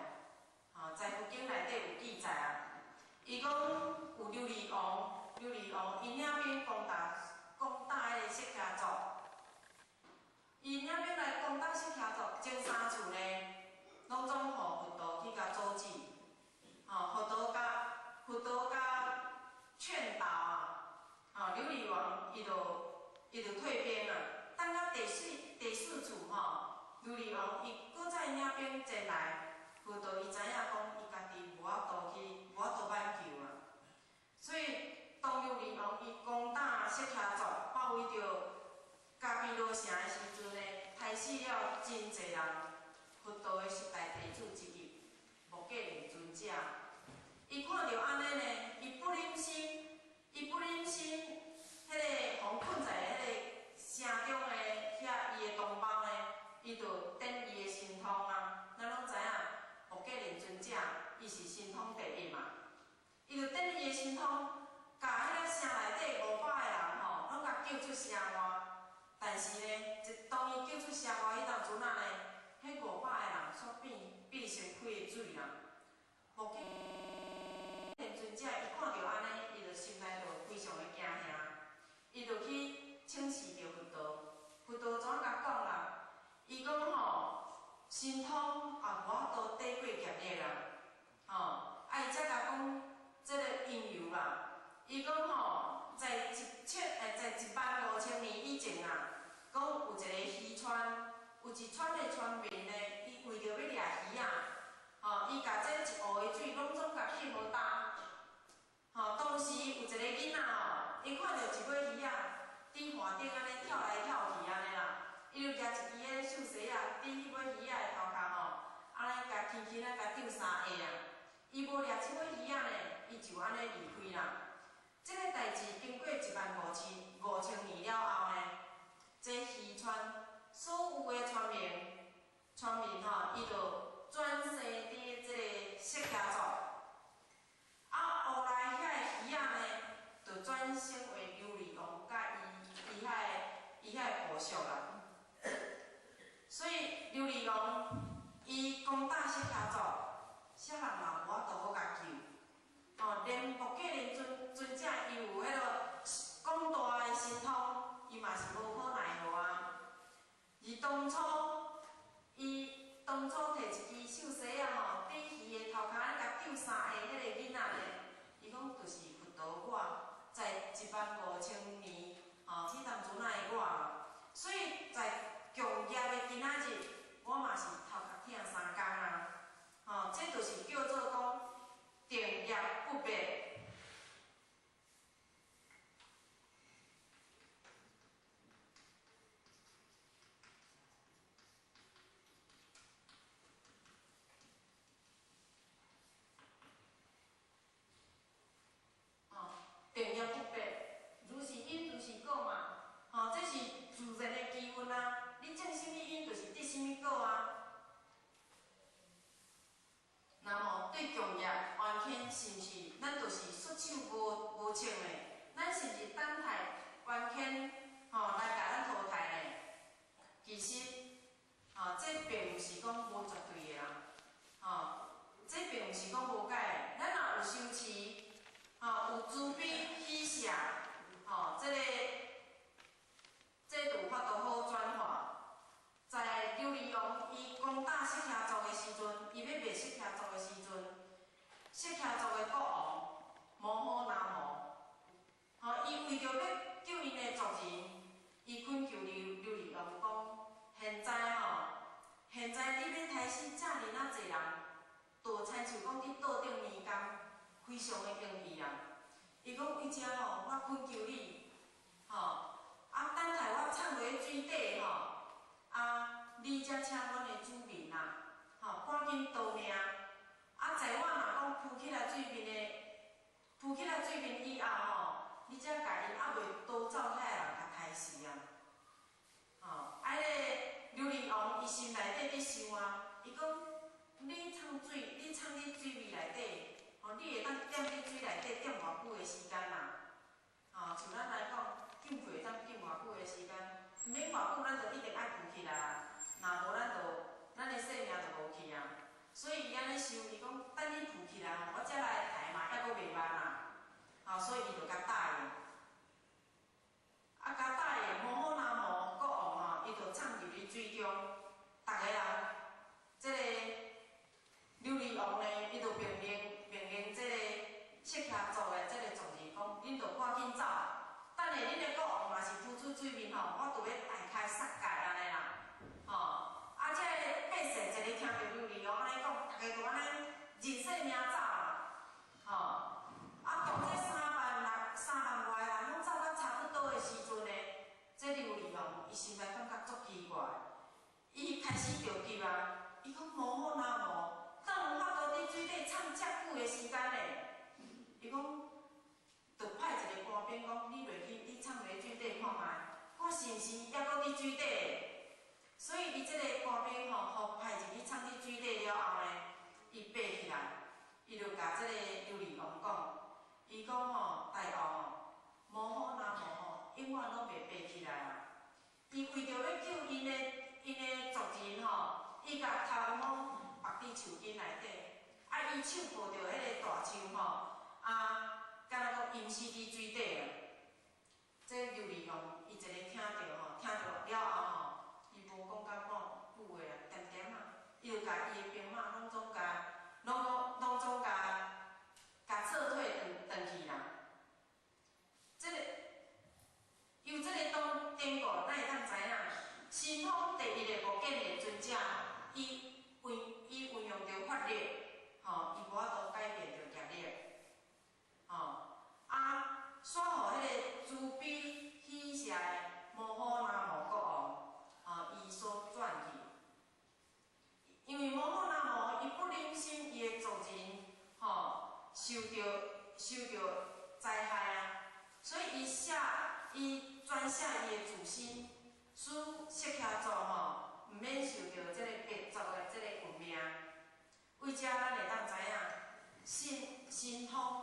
吼，在佛经内底有记载啊，伊讲有琉璃王，琉璃王伊领兵攻打彼个释迦族，伊领兵来攻打释迦族，前三次呢，拢总予佛陀去共阻止，吼，佛陀共劝导啊，吼，琉璃王伊就退兵啊。等到第四次吼，琉璃王伊阁再领兵前来，佛陀伊知影讲伊家己无法度挽救啊，所以当琉璃王伊攻打释迦族，包围著迦毗罗城的时阵呢，杀死了真济人。佛陀的十大弟子之一，目犍连尊者，伊看著按呢呢，伊不忍心，彼个予困在彼个城中的遐伊的同胞呢，伊就展伊的神通啊。咱拢知影，目犍连尊者伊是神通第一嘛，伊就展伊的神通，共彼个城内底500个人吼，拢共救出城外。但是呢，当伊救出城外彼当阵仔呢，彼500个人煞变成开的水啦。目犍连尊者伊看著按呢，伊就心内就非常的惊吓，伊就去请示著佛陀。佛陀怎共讲啦？伊讲吼，神通也无法度抵过业力啦，吼，啊伊才共讲这个因由啦。伊讲吼，在15000年以前啊，讲有一个渔村，有一村的村民呢，伊为著欲掠鱼仔，吼，伊共这一湖的水拢总共吸予焦。吼，当时有一个囡仔吼，伊看著一尾鱼仔伫岸顶按呢跳来跳去按呢啦，伊就举一支彼个秀绳仔，伫彼尾鱼仔的头壳吼，按呢共轻轻仔共吊三下啊。伊无掠这尾鱼仔呢，伊就按呢离开啦。这个代志经过15000年了后呢，这渔村所有的村民吼，伊就转生伫这个释迦族。啊，后来遐个鱼仔呢，就转生为琉璃王佮伊遐个部属啦。所以琉璃王伊攻打释迦族，啥人嘛无法度好共救。吼，连目犍连尊者伊有彼个广大的神通，伊嘛是无可奈何啊。而伊当初提一支秀绳仔吼，伫鱼的头壳咧共吊三下，彼个囡仔呢，伊讲就是佛陀我，在15000年吼，彼当阵仔的我啦。所以在共业的今仔日，我嘛是头壳疼三工啊。吼，这就是叫做讲定业不灭。吼，定业不灭，如是因如是果嘛。吼，这是自然的机运啊。你种啥物因，就是得啥物果啊。那么对共业冤亲，是毋是咱就是束手无策呢？咱是毋是等待冤亲吼来共咱淘汰呢？其实，吼，这并毋是讲无绝对的啦，吼，这并毋是讲无解的。咱若有修持，吼，有慈悲喜舍，吼，这就有法度好转化。在琉璃王伊攻打释迦族的时阵，伊欲灭释迦族的时阵，释迦族的国王摩诃那摩，吼，伊为著欲救𪜶的族人，伊恳求琉璃王讲：现在吼，现在你欲杀死遮尔仔济人，就亲像讲伫桌顶眠工，非常的容易啊。伊讲为遮吼，我恳求你，吼，啊，等待我藏落水底吼。啊，你才请阮的子民啊，吼，赶紧逃命！啊，在我若讲浮起来水面以后吼，你才共𪜶犹未逃走遐个人共杀死啊！吼，啊，彼个琉璃王伊心内底伫想啊，伊讲你藏水，你藏伫水面内底，吼，你会当踮伫水内底踮偌久的时间啊？吼，像咱来讲，浸会当浸偌久的时间，毋免偌偌久，咱就一定愛浮起來啊！若無咱就咱的性命就無去啊！所以伊按呢想，伊講等你浮起來吼，我才來抬嘛，猶閣袂慢啊！吼，所以伊就共答應。啊，共答應，摩訶男摩國王吼，伊就衝入去水中，逐个人，這个琉璃王呢，伊就命令這個釋迦族的這個族人講，恁著趕緊走，等下恁的國王若是浮出水面吼，我就欲大開殺戒按呢啦，吼！啊，這個百姓一个聽著琉璃王按呢講，逐个就按呢認性命走啦，吼！啊，當這3萬外人攏走甲差不多的時陣呢，這琉璃王伊心內感覺足奇怪，伊開始著急啊，伊講摩訶男摩，敢有法度佇水底藏遮久的時間呢？伊講，就派一個官兵講，你落去，你藏佇水底看覓，看是毋是猶閣佇水底。所以伊這個官兵吼，予派入去藏佇水底了後呢，伊爬起來，伊就共這個琉璃王講，伊講吼，大王吼，摩訶男摩吼，永遠攏袂爬起來啊！伊為著欲救𪜶的族人吼，伊共頭毛縛佇樹根內底，啊，伊手抱著彼个大樹吼，啊，敢若講淹死佇水底啊！這琉璃王伊一个聽著吼，聽著了後吼，伊無講甲半句話啊，恬恬啊，伊就共伊的兵馬攏總共撤退轉去啦。這个由這個當典故，咱會當知影，神通第一个無見的尊者，伊運用著法力，吼，伊無法度改變著業力，吼，啊，煞予彼個慈悲喜捨的摩訶男摩國王，吼，伊所轉去。因為摩訶男摩伊不忍心伊的族人，吼，受著災害啊，所以伊專捨伊的自身，使釋迦族吼，毋免受著這個滅族的這個運命。為這咱會當知影，神通。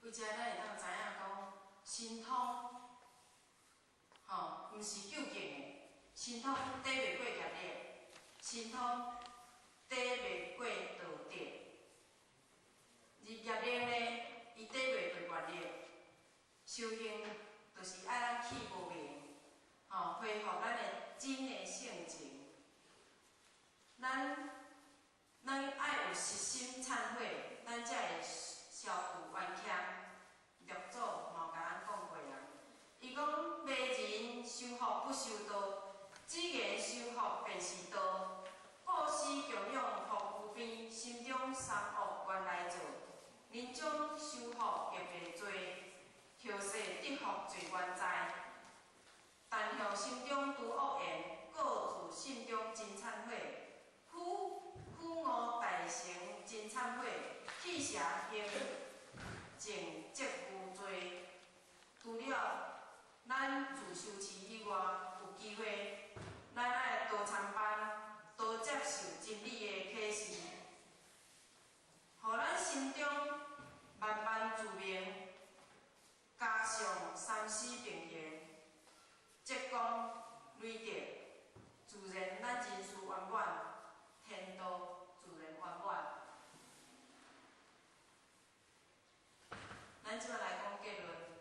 為這咱會當知影講，神通，吼，毋是究竟的，神通抵袂過業力，神通抵袂過道德，而業力呢，伊抵袂過願力。修行就是愛咱去無明，吼，恢復咱的真的性情。咱愛有實心懺悔，咱才會消除冤欠。六祖嘛有共咱講過啊，伊講迷人修福不修道，只言修福便是道。布施供養福無邊，心中三惡原來做。人將修福業袂做，後世得福罪原在。但向心中除惡言，各自心中真懺悔。苦苦悟大成真懺悔，棄邪行淨則無罪。除了咱自修持以外，有機會，咱愛多參班，多接受真理的啟示，予咱心中慢慢自明，加上三思並行，積功累德，自然咱人事圓滿，天道自然圓滿。咱這擺來講結論。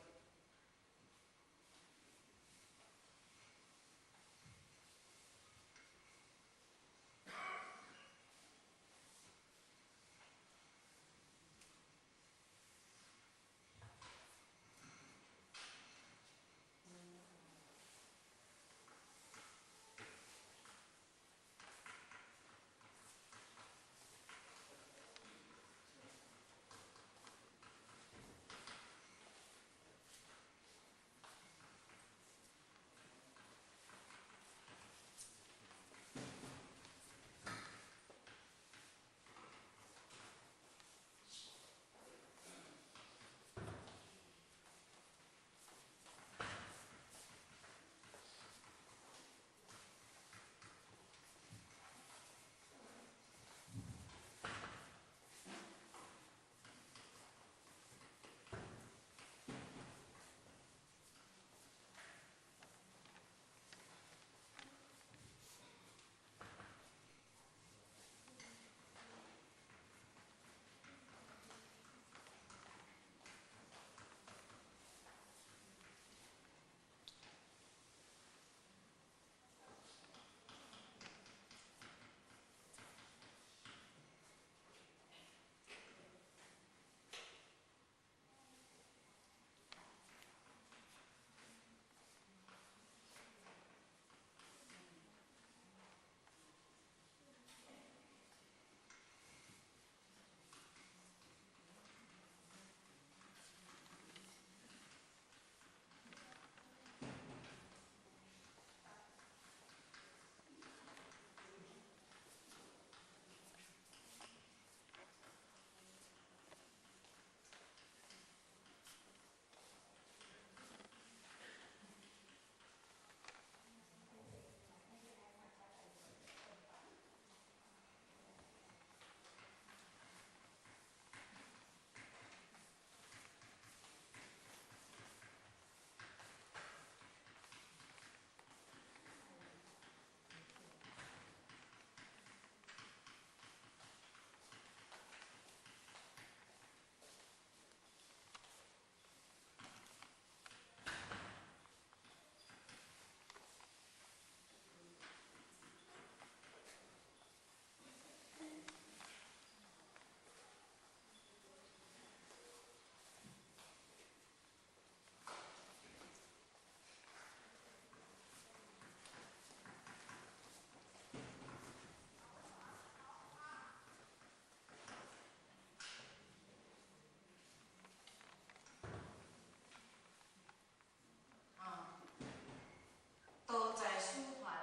道在師團，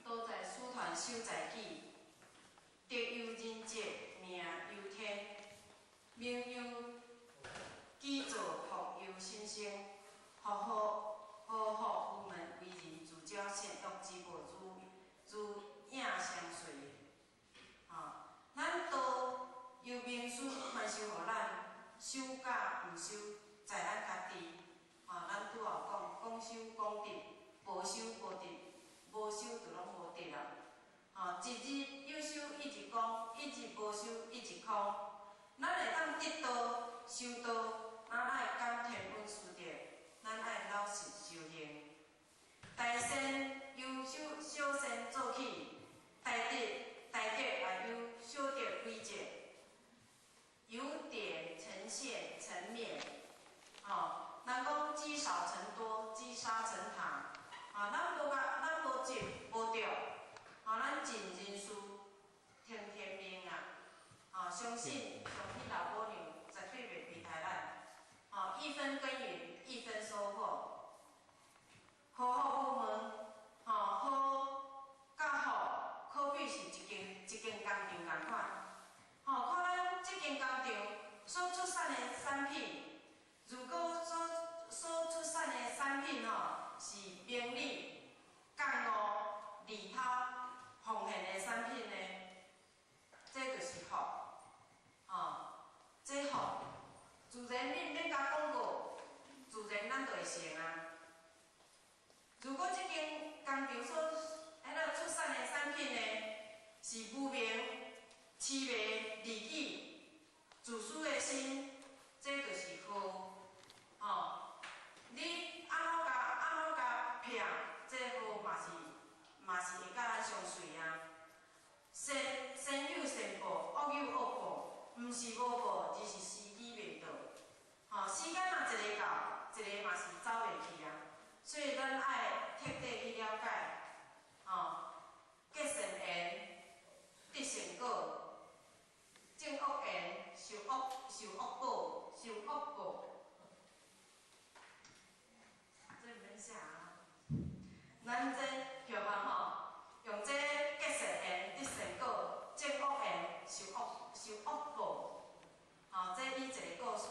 道在師團守在己，德由人積，命由天，名由己造，福由心生。福禍福禍無門，為人自招，善惡之報，如如影相隨。咱道由名師傳授予咱，修甲毋修，在咱家己。咱拄仔有講，講修講得，無修無得，無修就攏無得啊！一日有修一日功，一日無修一日空。咱會當得道修道，咱愛感天恩師德，咱愛老實修行。大善由小小善做起，大德大德也由小德累積，由點成線成面。人講積少成多，積沙成塔。咱無甲，咱無積無著，咱盡人事，聽天命啊！相信相信老母娘絕對袂悲待咱。一分耕耘一分收穫。好好無門，好佮好，可比是一間一間工廠仝款。看咱這間工廠所出產的產品，如果所出產的產品是心，這就是禍，吼。你按怎共按怎共劈，這禍嘛是會佮咱相隨啊。善善有善報，惡有惡報，毋是無報，而是時機未到。吼，時間若一个到，一个嘛是走袂去啊。所以咱愛徹底去了解，吼，結善緣，得善果。種惡緣，受惡受惡報，受惡報。這毋免寫啊。咱這許下吼，用這結善緣得善果，種惡緣受惡受惡報。吼，這以一个故事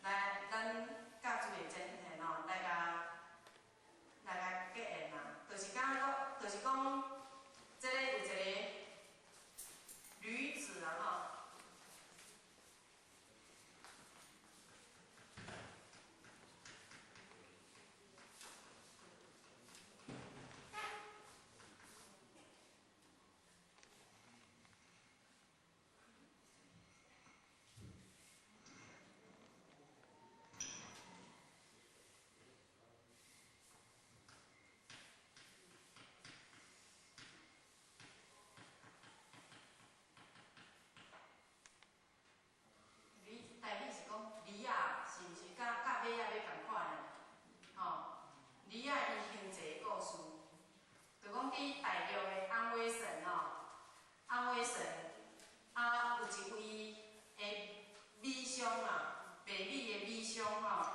來，咱教諸位前賢吼來共來共結緣啊，就是講講，就是講，這个有一个女子啊吼。你台語是講驴仔，是毋是佮佮馬仔欲仝款的？吼，驴仔伊行一个故事，就講佇大陸的安徽省吼，安徽省啊有一位的米商啊，賣米的米商吼。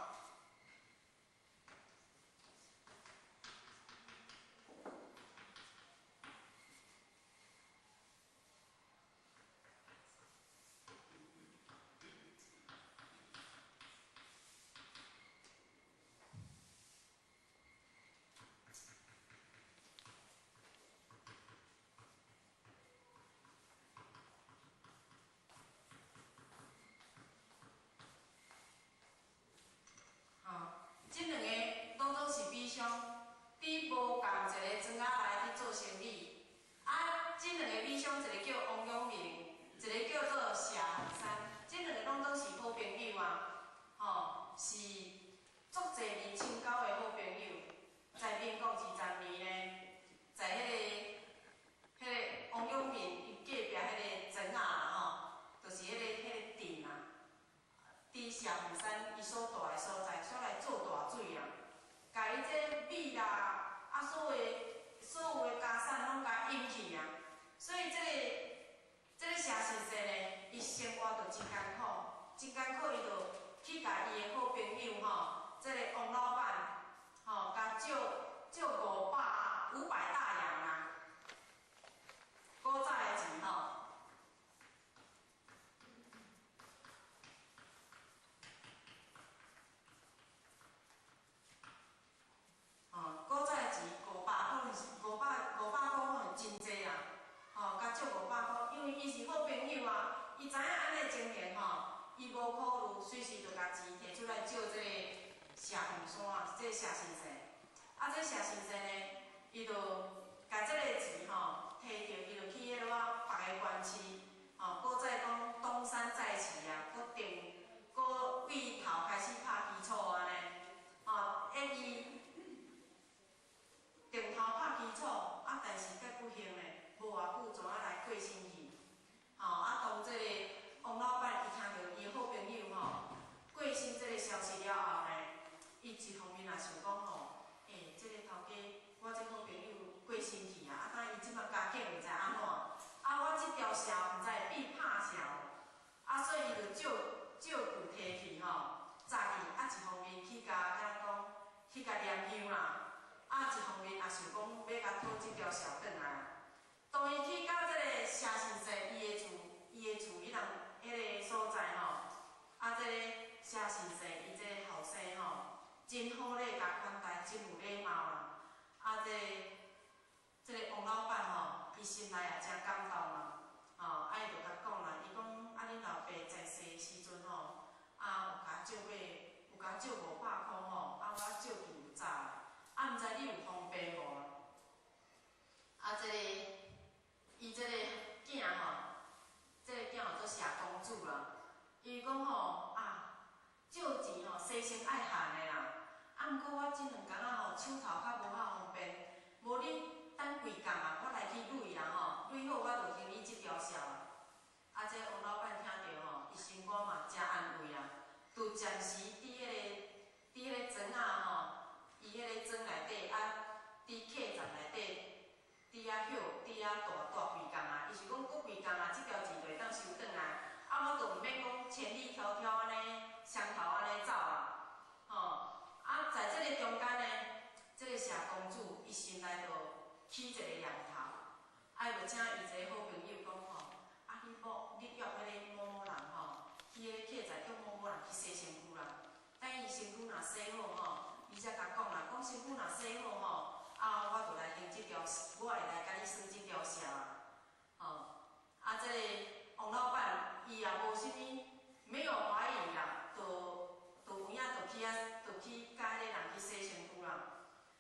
吼，這兩个攏總是米商，佇無仝一个庄仔內佇做生意。啊，這兩个米商，一个叫王永明，一个叫做謝鳳山，這兩个攏總是好朋友啊。吼，是足濟年深交的好朋友。在民國20年呢，在彼个王永明伊隔壁彼个庄仔啦吼，就是彼个鎮啊。佇謝鳳山伊所住的所在，煞來做大水啊，共伊這米啦，啊所有的所有的家產攏共淹去啊。所以這个謝先生呢，伊生活就真艱苦，真艱苦，伊就去共伊的好朋友吼，這個王老闆吼，共借借500大洋啊，古早的錢吼。吼，古早的錢五百可能是五百箍，可能真濟啊！吼，共借五百箍，因為伊是好朋友啊，伊知影按呢情形吼，伊無考慮，隨時就共錢提出來借這個謝鳳山啊，這個謝先生。啊，這謝先生呢，伊就共這個錢吼提著，伊就去彼落啊別个縣市，吼，閣再講東山再起啊，閣定，閣對頭開始拍基礎按呢，吼，伊定頭拍基礎，啊，但是閣不幸呢，無偌久怎仔來過身去，吼，啊，當這個王老闆伊聽著伊好朋友吼過身這個消息了後呢，伊一方面也想講吼，欸，這個頭家，我這好朋友過身去啊，啊，當伊這擺家境毋知按怎，啊，我這條數毋知會變拍數，啊，所以伊就借借舊提去吼，早去，啊，一方面去共敢若講去共念香啦。啊，一方面也想講欲共討這條數轉來。當伊去到這個謝先生伊的厝，伊的厝彼人彼个所在吼，啊，這個謝先生伊這個後生吼，真好禮共款待，真有禮貌啦。啊，這個王老闆吼，伊心內也誠感動啦。吼，啊，伊就共講啦，伊講啊，恁老爸在世的時陣吼，啊，有共借過，有共借五百箍吼，啊，我借去有早啦。啊，毋知你有方便無？啊，這個伊這個囝吼，這個囝叫做謝公子啦。伊講，講吼啊，借錢吼，洗身愛還的啦。啊，毋過我這兩工仔吼，手頭較無遐方便，無你等幾工啊，我來去垒啦吼，垒好我就還你這條數啊。啊，這王老闆聽著吼，伊心肝嘛誠安慰啊，就暫時佇彼個庄仔吼，伊彼個庄內底啊，佇客棧內底，佇遐歇，佇遐蹛蹛幾工啊。伊是講閣幾工啊，這條錢就會當收轉來。啊，我就毋免講千里迢迢按呢，雙頭按呢走啊，吼。啊，在這个中間呢，這个謝公子伊心內就起一個念頭，啊，伊就請伊一個好朋友講吼，啊，你某你約彼个某某人吼，去彼個客棧叫某某人去洗身軀啦。等伊身軀若洗好吼，伊才共講啦，講身軀若洗好吼，啊，我就來還這條，我會來共你算這條數啊。吼，啊，這个王老闆伊也無啥物，沒有懷疑啦，就有影就去遐，就去共彼个人去洗身軀啦。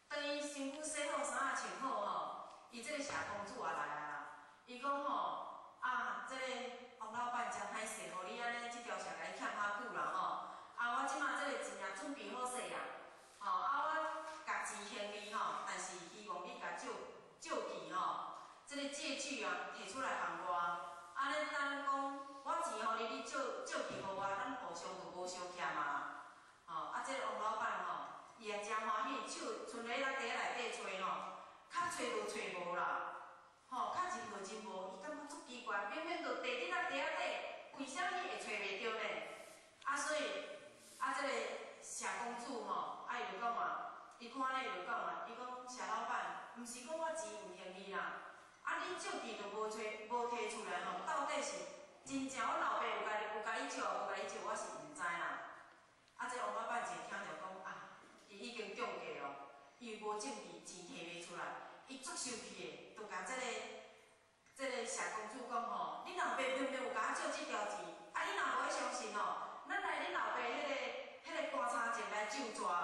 當伊身軀洗好，衫仔穿好吼，伊這个謝公子也來啊啦。伊講吼，啊，這个王老闆真歹勢，予你按呢這條數共你欠較久啦吼。啊，我這馬這个錢也準備好勢啊，吼，啊，我共錢還你吼，但是希望你共借借據吼，這个借據啊，提出來還我。按呢咱講，我錢予你，你借借據予我，咱互相就無相欠啊。吼，啊，這个王老闆吼，伊也誠歡喜，手賰咧咧袋內底揣吼，較揣都揣無啦，吼，較真就真無，伊感覺足奇怪，明明就袋佇咱袋仔底，為啥物會揣袂著呢？啊，所以啊，這个謝公子吼，啊，伊就講啊，伊看咧伊就講啊，伊講謝老闆，毋是講我錢毋還你啦，啊，你借據都無揣無提出來吼，到底是真正阮老爸有共你借，無共你借，我是毋知啦。啊，這王老闆一聽著講啊，伊已經中計咯，伊無證據，錢提袂出來，伊足生氣的，就共這个謝公子講吼，你老爸明明有共我借這條錢，啊，你若無欲相信吼，咱來恁老爸彼个棺材前來咒紙啦。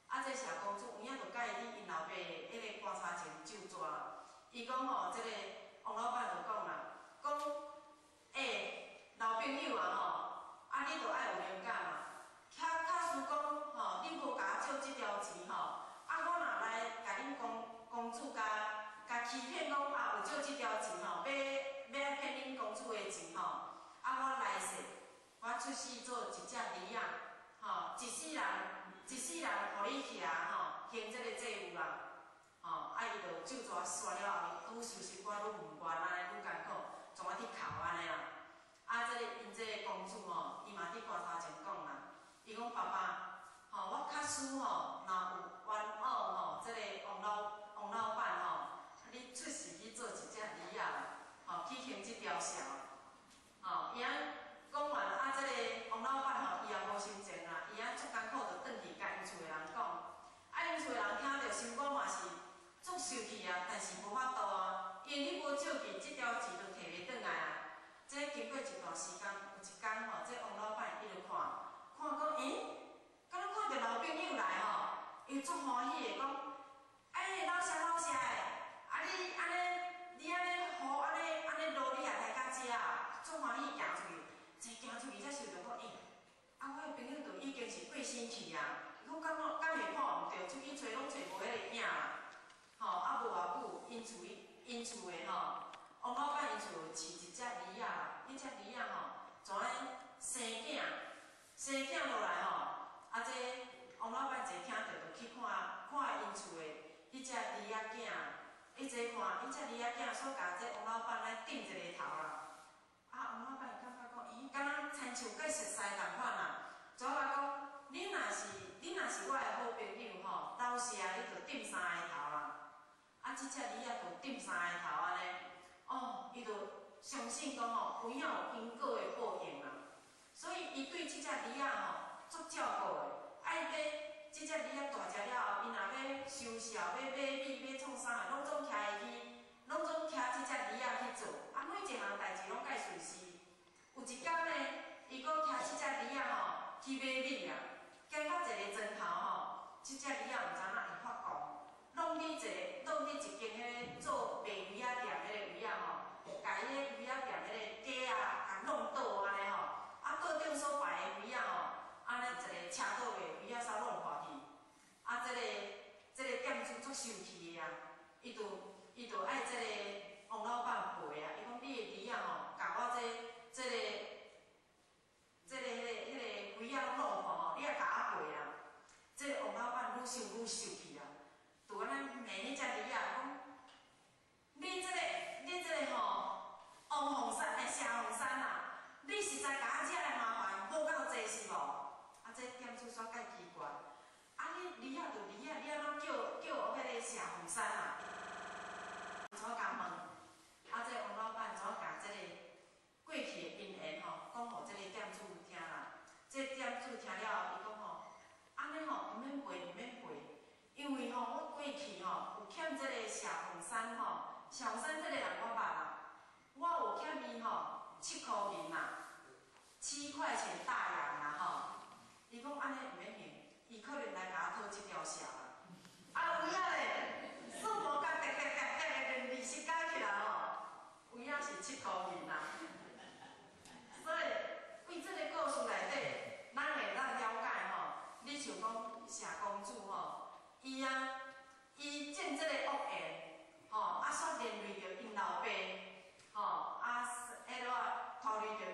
啊，這謝公子有影就共伊佇𪜶老爸彼个棺材前咒紙啦。伊講吼，這个王老闆就講啦，講，欸，老朋友啊吼，啊你著愛有靈感嘛。假假使講吼，你無共我借這條錢吼，啊我若來共恁公公子共共欺騙講啊有借這條錢吼，欲欲來騙恁公子的錢吼，啊我來世我出世做一隻狸仔，吼，一世人一世人予你徛吼，還這个債務啦，吼，啊伊就咒紙煞了後，愈收心肝愈毋願按呢愈艱苦，創啊佇哭按呢啦。啊，這个𪜶這个公主吼，伊嘛佇棺材前講啦，伊講爸爸，吼，我假使吼，若有冤枉吼，這个王老闆吼，你出世去做一隻狸仔，吼，去還這條數，吼，伊按講完啊，這个王老闆吼，伊也無心情啦，伊按足艱苦，就轉去共𪜶厝的人講，啊，𪜶厝的人聽著心肝嘛是足生氣啊，但是無法度啊，因為你無借據，這條錢就提袂轉來啊。這經過一段時間，有一工吼，這王老闆伊就看，看講，欸，敢若看著老朋友來吼，伊足歡喜的講，欸，老謝老謝的，啊你按呢，你按呢雨按呢按呢落，你也來到遮啊，足歡喜行出去，一行出去才想著講，欸，啊我的朋友都已經是過身去啊，伊講敢敢會看毋著，出去揣攏揣無彼个影啦，吼，啊無偌久，𪜶厝的吼。王老闆𪜶厝飼一隻狸仔啦，彼隻狸仔吼，怎按呢生囝，生囝落來吼，啊這王老闆一聽著就去看看𪜶厝的彼隻狸仔囝，伊一看，彼隻狸仔囝煞共這王老闆來頂一个頭啦。啊，王老闆感覺講，咦，敢若親像佮熟似仝款啦。怎啊講，你若是我的好朋友吼，老實你就頂三个頭啦。啊，這隻狸仔就頂三个頭按呢。哦，伊就相信講吼，有影有因果的報應啦，所以伊對這隻狸仔吼足照顧的。啊，伊欲這隻狸仔大隻了後，伊若欲收數、欲買米、欲創啥的，攏總徛伊去，攏總徛這隻狸仔去做。啊，每一項代誌攏共伊順序。有一工呢，伊閣徛這隻狸仔吼去買米啊，行到一个庄頭吼，這隻狸仔毋知影哪會發狂，攏佇一个，攏佇一間彼个做賣魚仔店彼个位仔吼，共彼个魚仔店彼个架仔共弄倒按呢吼，啊倒頂煞仔落吼，你也共我賠啊！這個王老闆愈想愈受氣啊，就按呢罵彼隻豬仔講，你這個吼，王鳳山欸，謝鳳山啊，你實在共我惹來麻煩，無夠濟是無？啊，這店主煞較奇怪，啊你豬仔就豬仔，你按怎叫彼個謝鳳山啊？怎共問？啊，這王老闆怎共這個過去的因緣吼，講予這個店主聽啦。這個店主聽了後，伊講吼，按呢吼，毋免賠，毋免賠，因為吼，我過去吼有欠這個謝鳳山吼，謝鳳山這個人我捌啦，我有欠伊吼七箍銀啦，7塊錢大洋啦吼。伊講按呢毋免還，伊可能來共我討這條數啦。啊有影咧，算無共疊疊疊疊的利息加起來吼，有影是七箍銀啦。所以，對這個故事內底，咱會當了解吼，你像講謝公子吼，伊啊，伊種這個惡緣，吼，啊，煞連累著𪜶老爸，吼，啊，彼落拖累著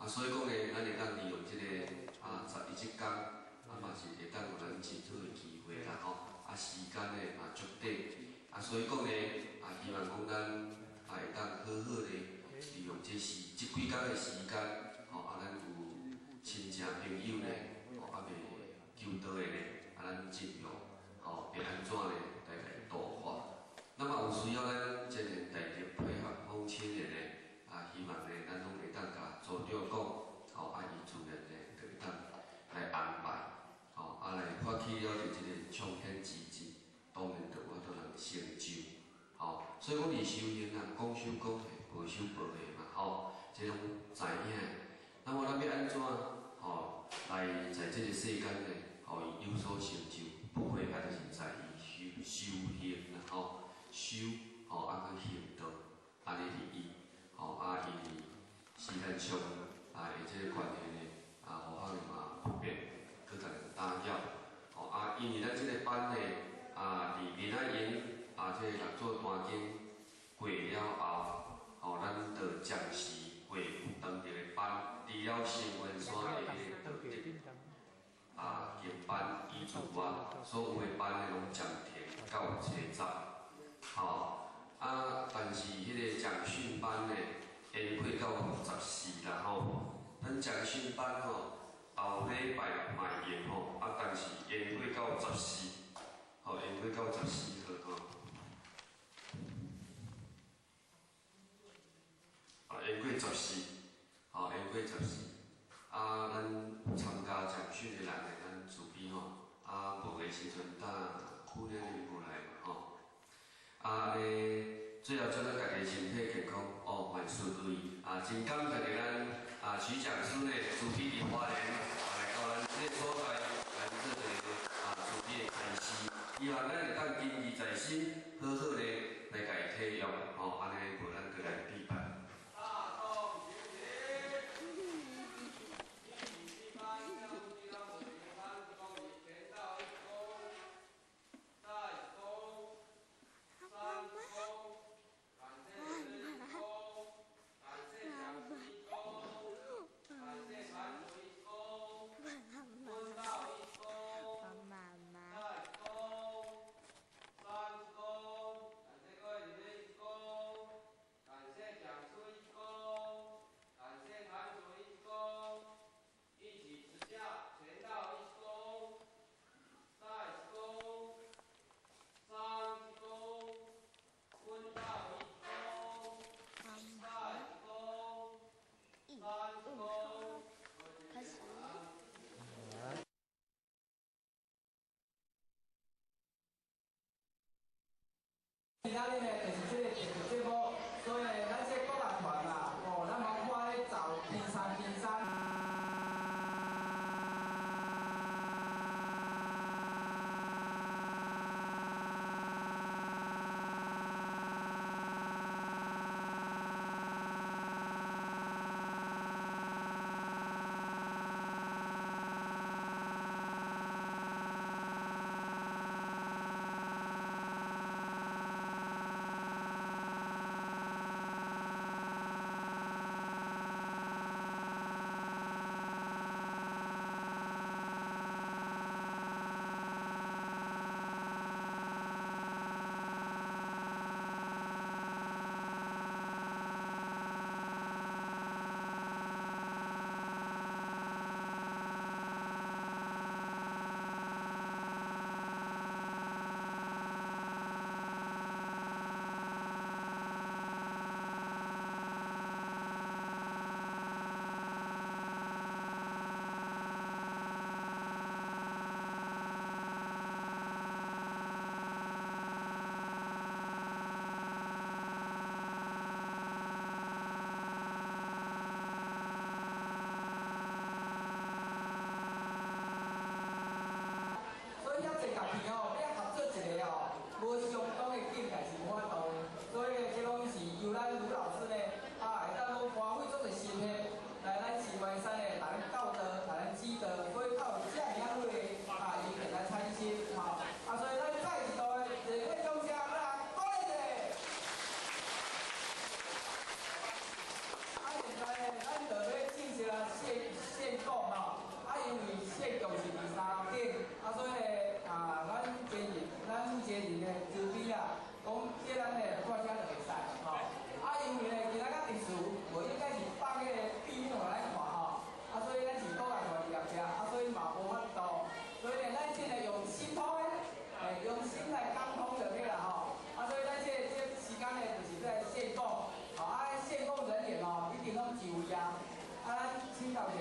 所以講呢，咱會當利用這個11這工，嘛是會當予咱真好的機會啦吼。時間呢嘛足短，所以講呢，希望講咱會當好好的利用這時這幾工的時間，吼，咱有親戚朋友呢，吼，猶未求道的呢，咱盡量，吼，會按怎呢來共伊度化。那麼有需要咱這個大力配合訪親的呢，希望呢，咱攏會當共組長講，吼，伊自然呢，就會當來安排，吼，來發起了就這個創顯之志，當然就有法度人成就，吼，所以講佇修行啊，講修講會，無修無會嘛，吼，這攏知影。那麼咱欲按怎，吼，來在這個世間呢，予伊有所成就，不過就是在於修修行啦，吼，修，吼，去行道，按呢利益，吼，因為時間上的這個關係呢，有可能嘛不便去共人打擾，吼，因為咱這個班呢，佇囡仔營這個六祖壇經過了後，吼，咱就暫時恢復當地的班，除了新雲山的道德經班以之外，所有的班呢攏暫停到初十，吼，但是彼個講訓班呢，延過到14啦吼。咱講訓班吼，後禮拜嘛會用吼，但是延過到十四，吼，延過到14號吼。延過十四，吼，延過十四。咱有參加講訓的人呢，咱慈悲吼，無的時陣等苦練恁無來嘛吼。按呢，最後祝咱家己身體健康，哦，萬事如意。真感謝咱徐講師呢，慈悲佇花蓮來到咱這個所在來做一個慈悲的開示，希望咱會當謹記在心，好好的來共伊體用，吼，按呢，無咱閣來比拜。今仔日呢，就是這個特別節目，所以呢，咱這個國樂團啊，哦，咱嘛看咧走天山天山。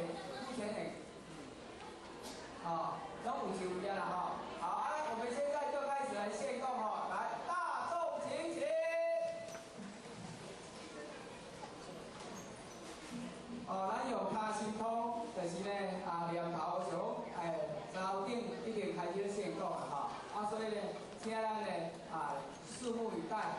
目前呢，哦，拢有受业啦吼。好，啊，我們現在就開始來獻供吼，來，大眾請起。哦，咱用跤心通，就是呢，啊，念頭想，頭頂已經開始獻供啦吼。啊，所以呢，請咱呢，啊，拭目以待。啊，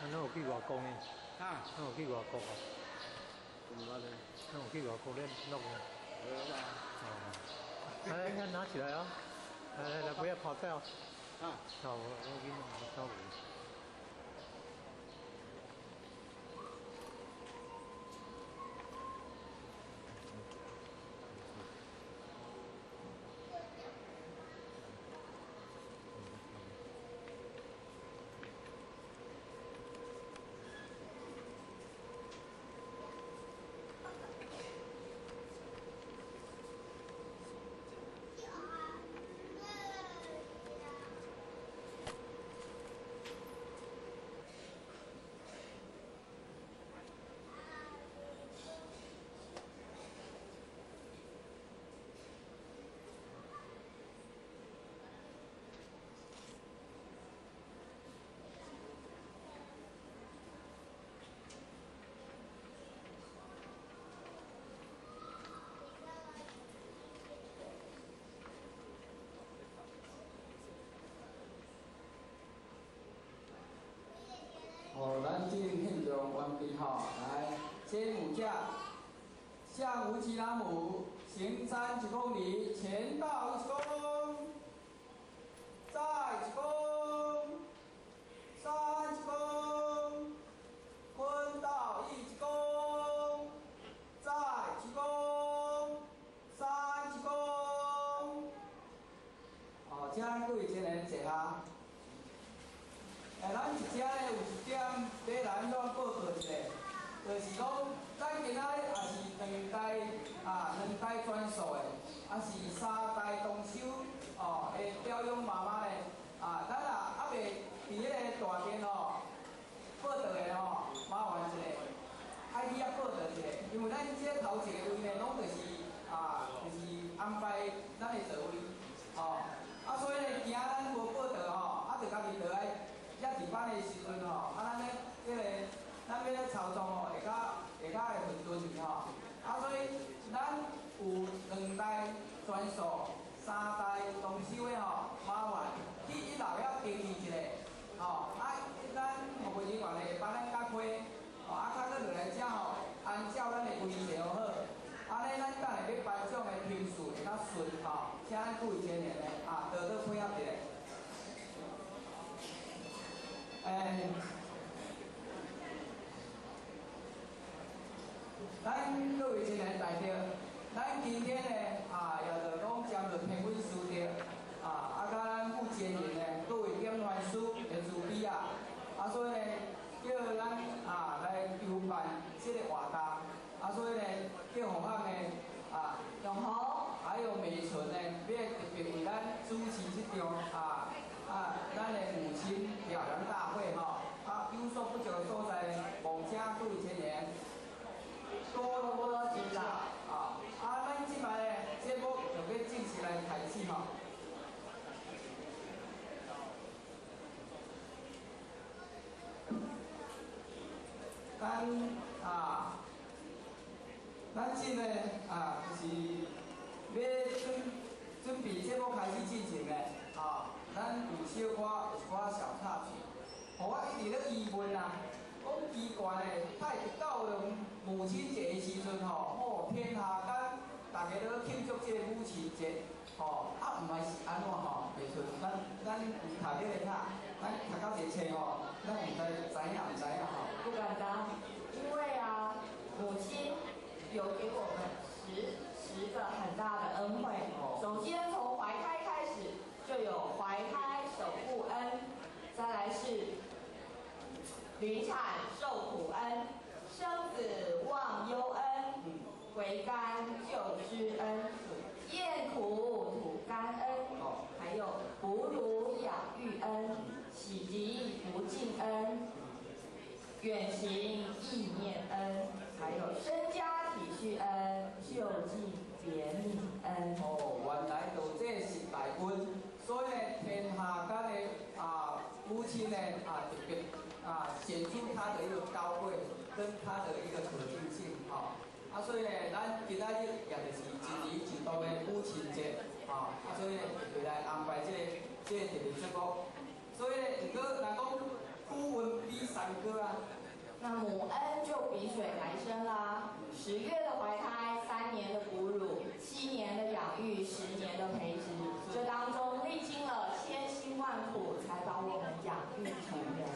咱有去外國呢？啊，咱有去外國啊？毋捌咧。咱有去外國咧錄呢？無啦。哦。來，來拿起來啊！來來來，不要跑掉。啊。好，我給你拿。哦，咱這獻上完畢吼，來，先母駕，向無吉拉姆，行山一公里，前到一公，再一公，三一公，坤道一公，再一公，三一公。哦，請各位青年坐下。咱一遮咧有一點欲來按怎報告一下，就是講，咱今仔日也是兩代啊，兩代傳授的，也是三代同修哦的表養媽媽咧啊，咱也猶未佇彼個大殿吼報到的吼，麻煩一下，愛去遐報到一下，因為咱這頭一個位呢，攏就是啊，就是安排咱的座位，吼，啊，所以呢，驚咱無報到吼，啊，就家己就愛。遐佇班的時陣吼，啊，咱咧這個咱欲咧操作吼，會較會順順去吼。啊，所以咱有兩代傳授，三代同修的吼，麻煩去一樓遐登記一下，吼，啊，咱服務人員會幫咱甲開，吼，啊，較閣落來遮吼，按照咱的規程好，按呢，咱等下欲頒獎的程序會較順吼，請咱各位青年的啊，多多配合一下。咱各位青年大德，咱今天呢啊，也就講針對天文師德啊，啊，佮咱傅前人呢，各位點傳師的慈悲啊，啊，所以呢，叫咱啊來籌辦這個活動，啊，所以呢，叫洪漢呢啊，永紅，還有美純呢，欲特別為咱主持這場啊啊，咱的母親表揚大會吼，啊，有所不足的所在呢，望請各位青年多多指教啊！啊，咱這擺呢節目就欲正式來開始吼。咱啊，咱這個啊，就是欲準備節目開始進行呢，啊，咱有小可一寡小插曲，予我一直咧疑問啊，講奇怪呢，太到了母親節的時陣吼，哦，天下間大家都慶祝這個母親節，吼，啊，毋知是按怎吼，袂出，咱有讀這個卡，咱讀到這個冊吼，咱毋知知影毋知影吼。不敢當，因為啊，母親有給我們十個很大的恩惠。首先從懷胎開始就有懷胎守護恩，再來是臨產受苦恩，生子忘憂恩，回甘救之恩，咽苦吐甘恩，還有哺乳養育恩，洗滌不盡恩，遠行意念恩，還有身家體恤恩，就近憐憫恩。哦，原來就這十大恩，所以呢，天下間的啊母親呢啊特別啊顯出她的一個高貴，跟她的一個可敬性，吼。啊，所以呢，咱今仔日也就是一年一度的母親節，吼。啊，所以呢，特別來安排這個特別節目。所以呢，毋過人講古文比山高啊。那母恩就比水還深啦。10月的懷胎，3年的哺乳，7年的養育，10年的培植，這當中歷經了千辛萬苦，才把我們養育成人。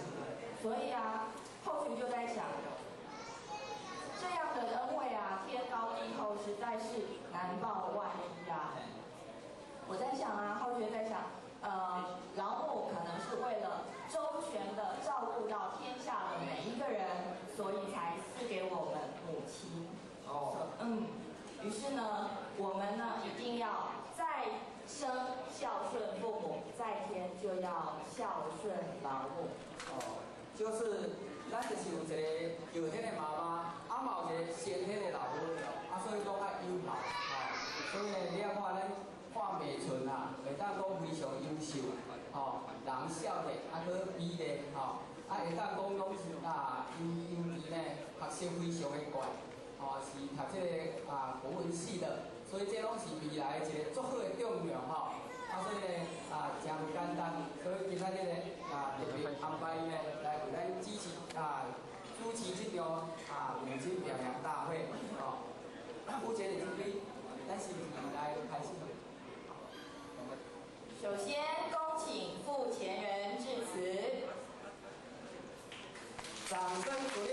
所以啊，後續就在想，這樣的恩惠啊，天高地厚，實在是難報萬一啊。我在想啊，後續在想，老母可能是為了周全的照顧到天下的每一個人，所以才賜給我們母親。哦。於是呢，我們呢一定要再生孝順父母，在天就要孝順老母。哦，就是咱就是有一個後天的媽媽，啊嘛有一個先天的老母，啊所以講較友好，吼。所以呢，你仔看咱看美純啊，會當講非常優秀，吼，人少的，啊閣美麗，吼，啊會當講攏是啊，尤其呢，學識非常的懸，吼，是讀這個啊國文系的，所以這攏是未來一個足好的榜樣，吼。啊，所以呢，啊，誠無簡單，所以今仔日呢，啊，特別安排伊呢來為咱主持啊，主持這場啊母親表揚大會，吼。目前的準備，咱是來開始。首先，恭請傅前人致辭。掌聲鼓勵。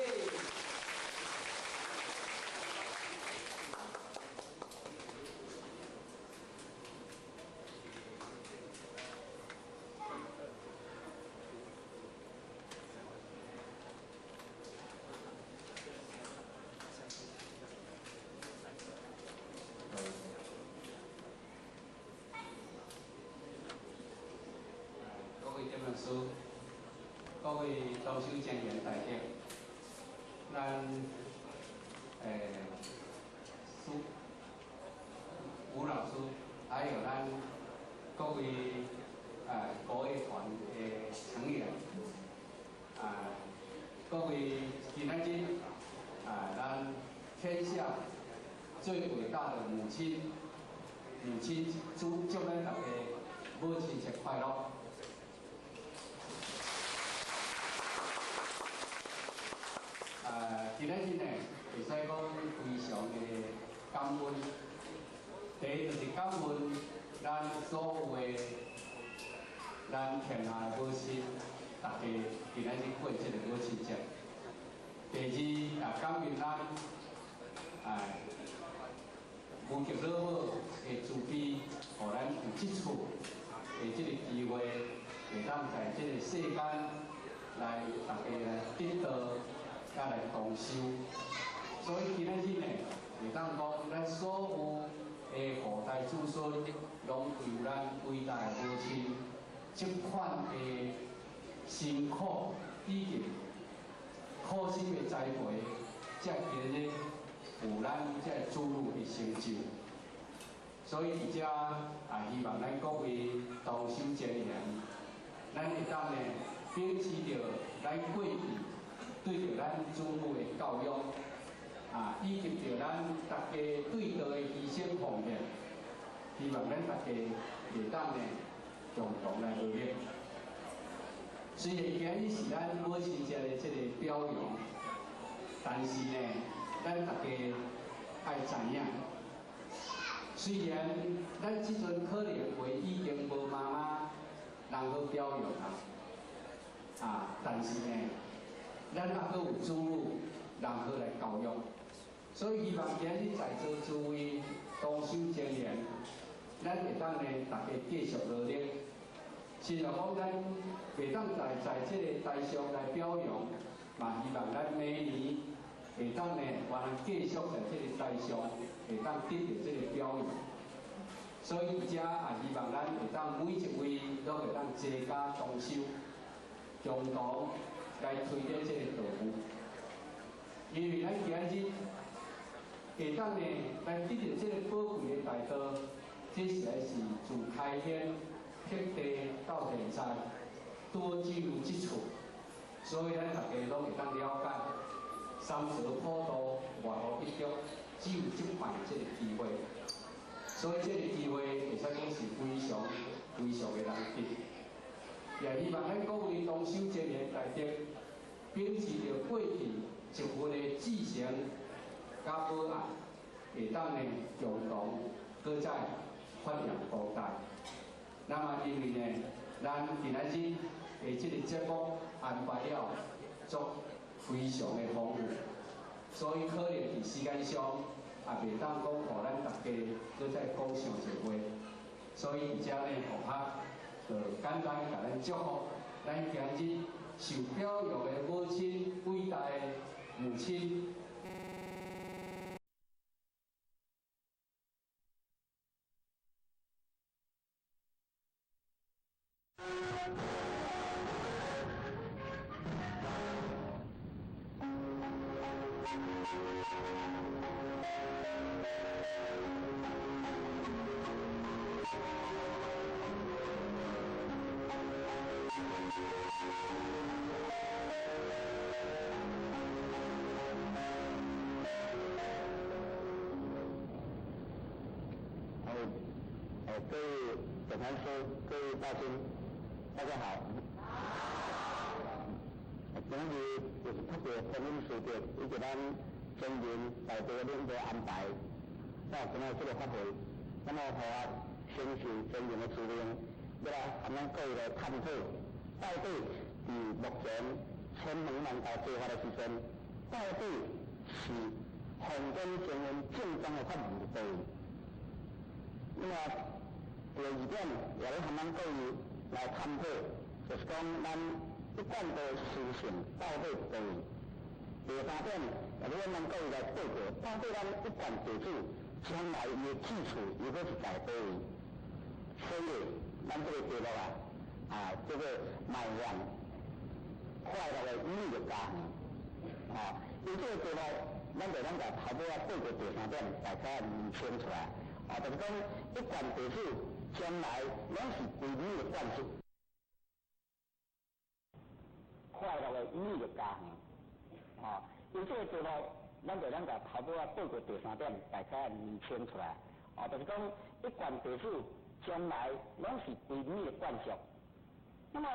師，各位同修青年大德，咱師吳老師，還有咱各位國樂團的成員，各位今仔日啊，咱天下最偉大的母親，母親祝咱大家母親節快樂。今仔日呢，會使講非常的感恩。第一就是感恩咱所有的咱天下的母親，大家今仔日過這个母親節。第二，也感恩咱無極老母的慈悲，予咱有這次的這个機會，會當在這个世間來大家來得道，佮來同修。所以今仔日呢，會當講咱所有的後代子孫，攏為咱偉大的母親這款的辛苦以及苦心的栽培，才今日有咱這个子女的成就。所以佇遮也希望咱各位同修精研，咱會當呢秉持著咱過去對著咱子女的教育，啊，以及著咱大家對道的犧牲奉獻，希望咱大家會當呢共同來努力。雖然今日是咱母親節的這個表揚，但是呢，咱大家愛知影，雖然咱這陣可能會已經無媽媽人好表揚啊，但是呢，咱猶閣有子女人好來教育，所以希望今日在座諸位同修精研，咱會當呢大家繼續努力。雖然講咱袂當在這个台上來表揚，嘛希望咱明年會當呢，還能繼續在這个台上會當得到這个表揚。所以這也希望咱會當每一位攏會當齊家同修，共同來推展這个道路。因為咱今日會當呢來得到這个寶貴的大道，這實在是自開天闢地到現在，多只有這處，所以咱大家攏會當了解，三蛇普渡外號一腳，只有這擺這个機會，所以這个機會會使講是非常非常的難得。也希望咱各位同修精研大德，秉持著過去一份的至誠佮母愛，會當呢共同閣再發揚光大。那麼因為呢，咱今仔日的這個節目安排了足非常的豐富，所以可能佇時間上也袂當講，予咱大家閣再講上濟話。所以佇遮呢，佛學就簡單共咱祝福，咱今日受表揚的母親，偉大的母親。各位总禅师，各位大亲，大家好。今日就是特别观音师伯以及咱中人大队领导安排，到今仔這个法會，那麼予我承受尊嚴的使命，欲來和咱各位來探討，到底佇目前千門萬道做法的時陣，到底是奉觀精神正宗的法門佇佗位？那麼第二點，也欲和咱各位來探討，就是講咱一貫的思想到底佇佗位？第三點，也欲咱各位來報告，到底咱一貫地主將來伊的志趣又閣是在佗位？所以，咱這个題目啊，叫做邁向快樂的美玉家園。因這个題目，咱就咱共頭尾仔報告第三點，大家釐清楚來。就是講一貫地主將來攏是歸你的管束。快樂的美玉家園。吼。因为这个题目，咱就咱共头拄仔报告第三点，大概厘清出来。哦，就是讲一贯地主将来拢是归你的管束。那么，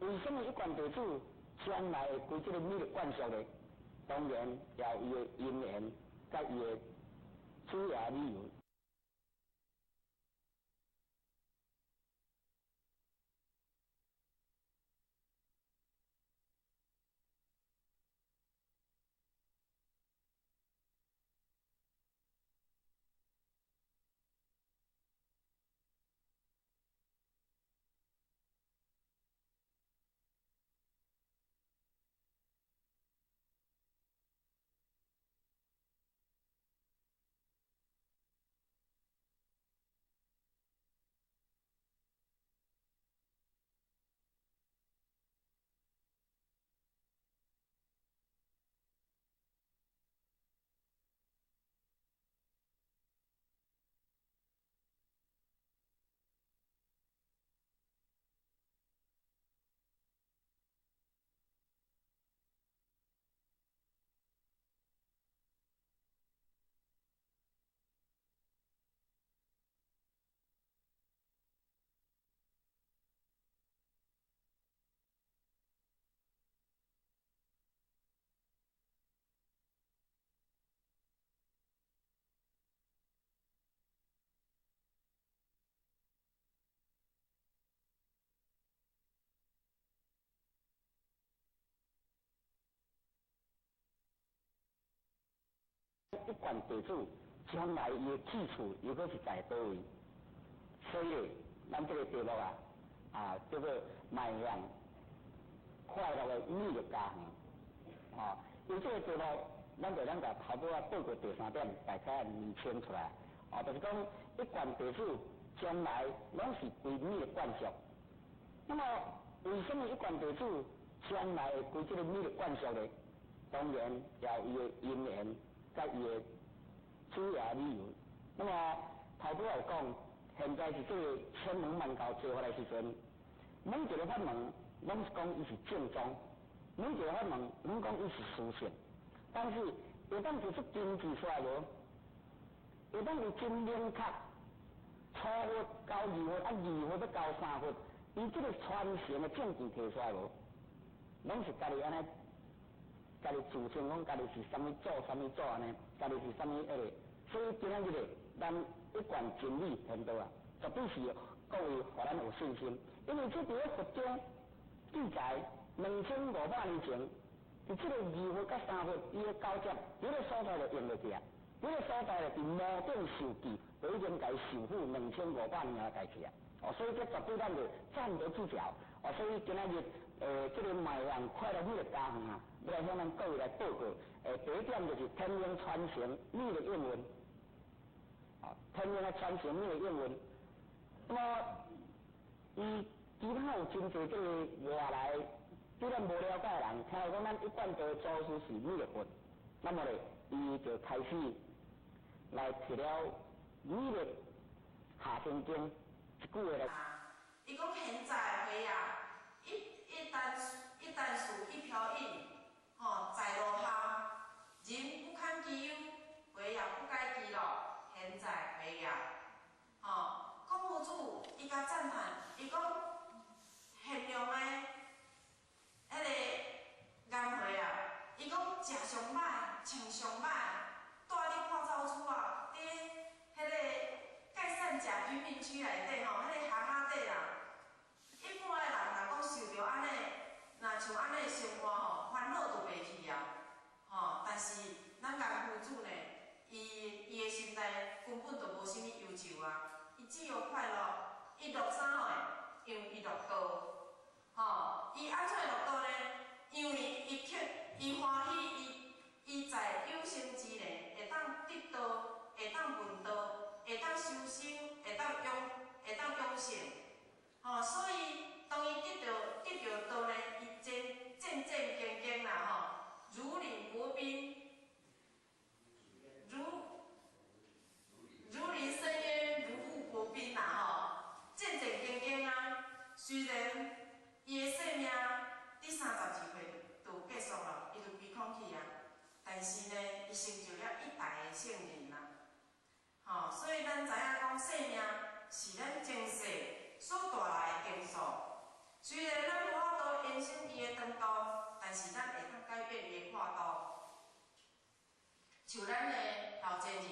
为什么一贯地主将来会归这个你的管束呢？当然，也有伊的因缘，佮伊的主要理由。一贯地主将来伊的去处又阁是在佗位？所以，咱这个题目啊，叫做迈向快乐的美丽家园。哦，因为这个题目，咱就咱共头拄仔报告第三点，大概厘清出来。哦，就是讲一贯地主将来拢是归你的管束。那么，为什么一贯地主将来会归这个你的管束呢？当然，也有伊的因缘。佮伊的主要理由。那么头拄仔有讲，现在是这个千门万教做法的时阵，每一个法门拢是讲伊是正宗，每一个法门拢讲伊是殊胜，但是会当提出根据出来无？会当有真明确，初佛到二佛啊，二佛欲到三佛，伊这个传承的证据提出来无？拢是家己按呢。家己自称讲家己是啥物祖、啥物祖按呢？家己是啥物彼个？所以今仔日咧，咱一贯真理天道啊，绝对是各位予咱有信心，因为这伫咧佛经记载2500年前，伫这个二佛佮三佛伊的交接，彼个所在就用落去啊，彼个所在就伫摩顶授记，就已经共伊受付2500年的代志啊。哦，所以这绝对咱就站得住脚。哦，所以今仔日。这个迈向快乐美丽家园啊，欲来向咱各位来报告。第一点就是天命传承美丽应运，哦，天命的传承美丽应运。那么，伊其他有真济这个外来对咱无了解的人，听讲咱一贯道祖师是弥勒佛，那么咧，伊就开始来提了弥勒下生经一句话来。伊讲现在岁啊，一旦事一瓢饮，吼，在落下，人不堪其忧，回也不改其乐，现在回也，吼，孔夫子伊共赞叹，伊讲贤良的彼个颜回啊，伊讲食上歹，穿上歹，蹛伫破灶厝啊，伫彼个盖善甲贫民区内底吼，彼个巷仔底啦。一般的人若讲受著按呢，若像按呢生活吼，烦恼就袂去啊，吼。但是咱颜夫子呢，伊的心内根本就无啥物忧愁啊，伊只有快乐，伊乐啥货？因为伊乐道，吼。伊按怎会乐道呢？因为伊克，伊欢喜，伊在有生之年会当得道，会当闻道，会当修身，会当养性。吼，所以当伊得著道呢，伊战战战兢兢啦吼，如履薄冰，如临深渊，如履薄冰啦吼，战战兢兢啊。虽然伊的生命伫32像咱的老前人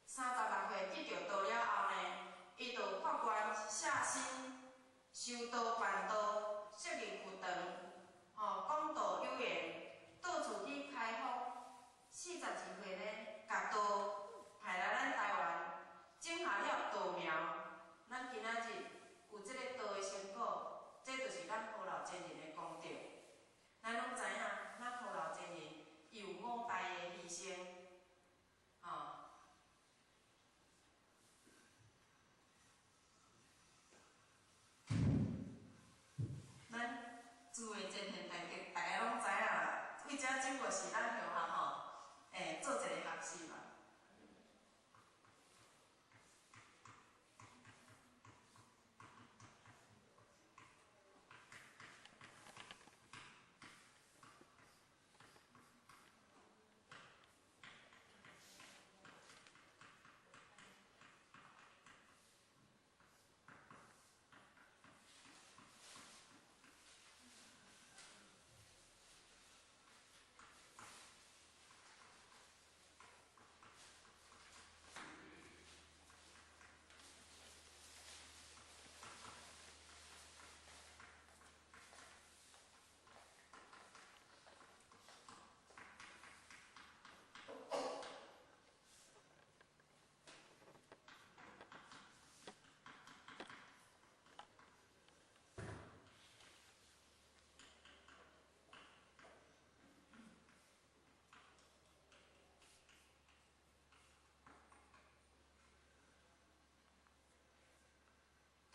，36岁得著道了後呢，伊就發願下心修道辦道，設立佛堂，吼，講道有緣，到處去開放。42歲呢，共道派來咱台灣，種下了道苗。咱今仔日有這個道的成果，這就是咱何老前人的功德。咱攏知影，咱何老前人有五大的犧牲，吼。咱諸位前贤大德，大家攏知影啦。為這只不過是咱學校吼，做一個學習嘛。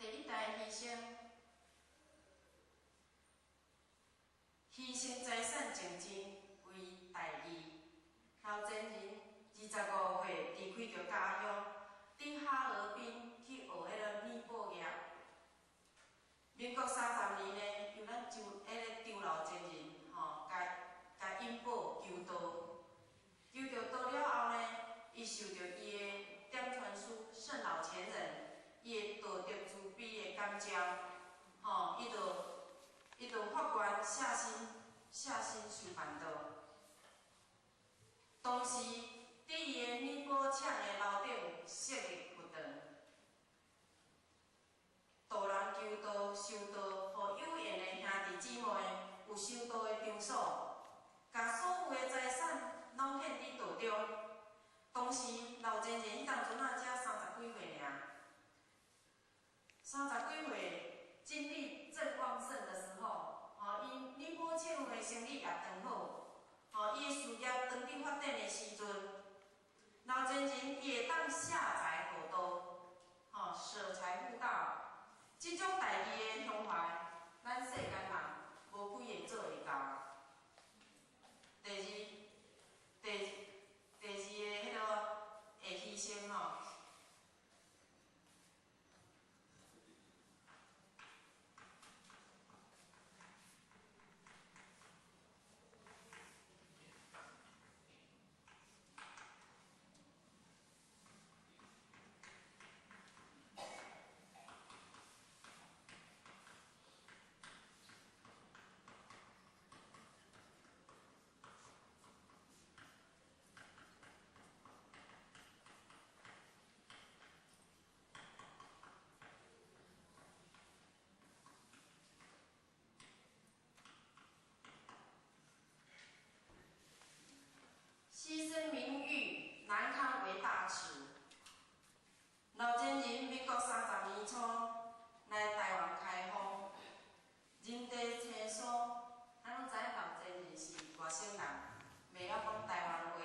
第一代犧牲，犧牲財產淨錢為大義。老前人25歲離開著家鄉，佇哈爾濱去學彼个染布業。民國30年呢，由咱周彼个周老前人吼，共引保求道，求著道了後呢，伊受著伊的點傳師聖老前人。伊的道德慈悲的感召，吼，伊就發願下心修辦道。當時，佇伊的染布廠的樓頂設立佛堂，度人求道修道，予有緣的兄弟姊妹有修道的場所，共所有的財產攏獻佇道中。當時老前人彼當陣仔才30幾歲爾。30幾歲，精力正旺盛的時候，吼，伊染布廠的生意也當好，吼，伊的事業當佇發展的時陣，老前人伊會當下財護道，吼，捨財護道，這種大義的胸懷，咱世間人無幾個做會到。第二個彼个會犧牲吼。犧牲名譽，難堪為大恥。老前人民國30年初來台灣開放，人地生疏，咱攏知影老前人是外省人，袂曉講台灣話，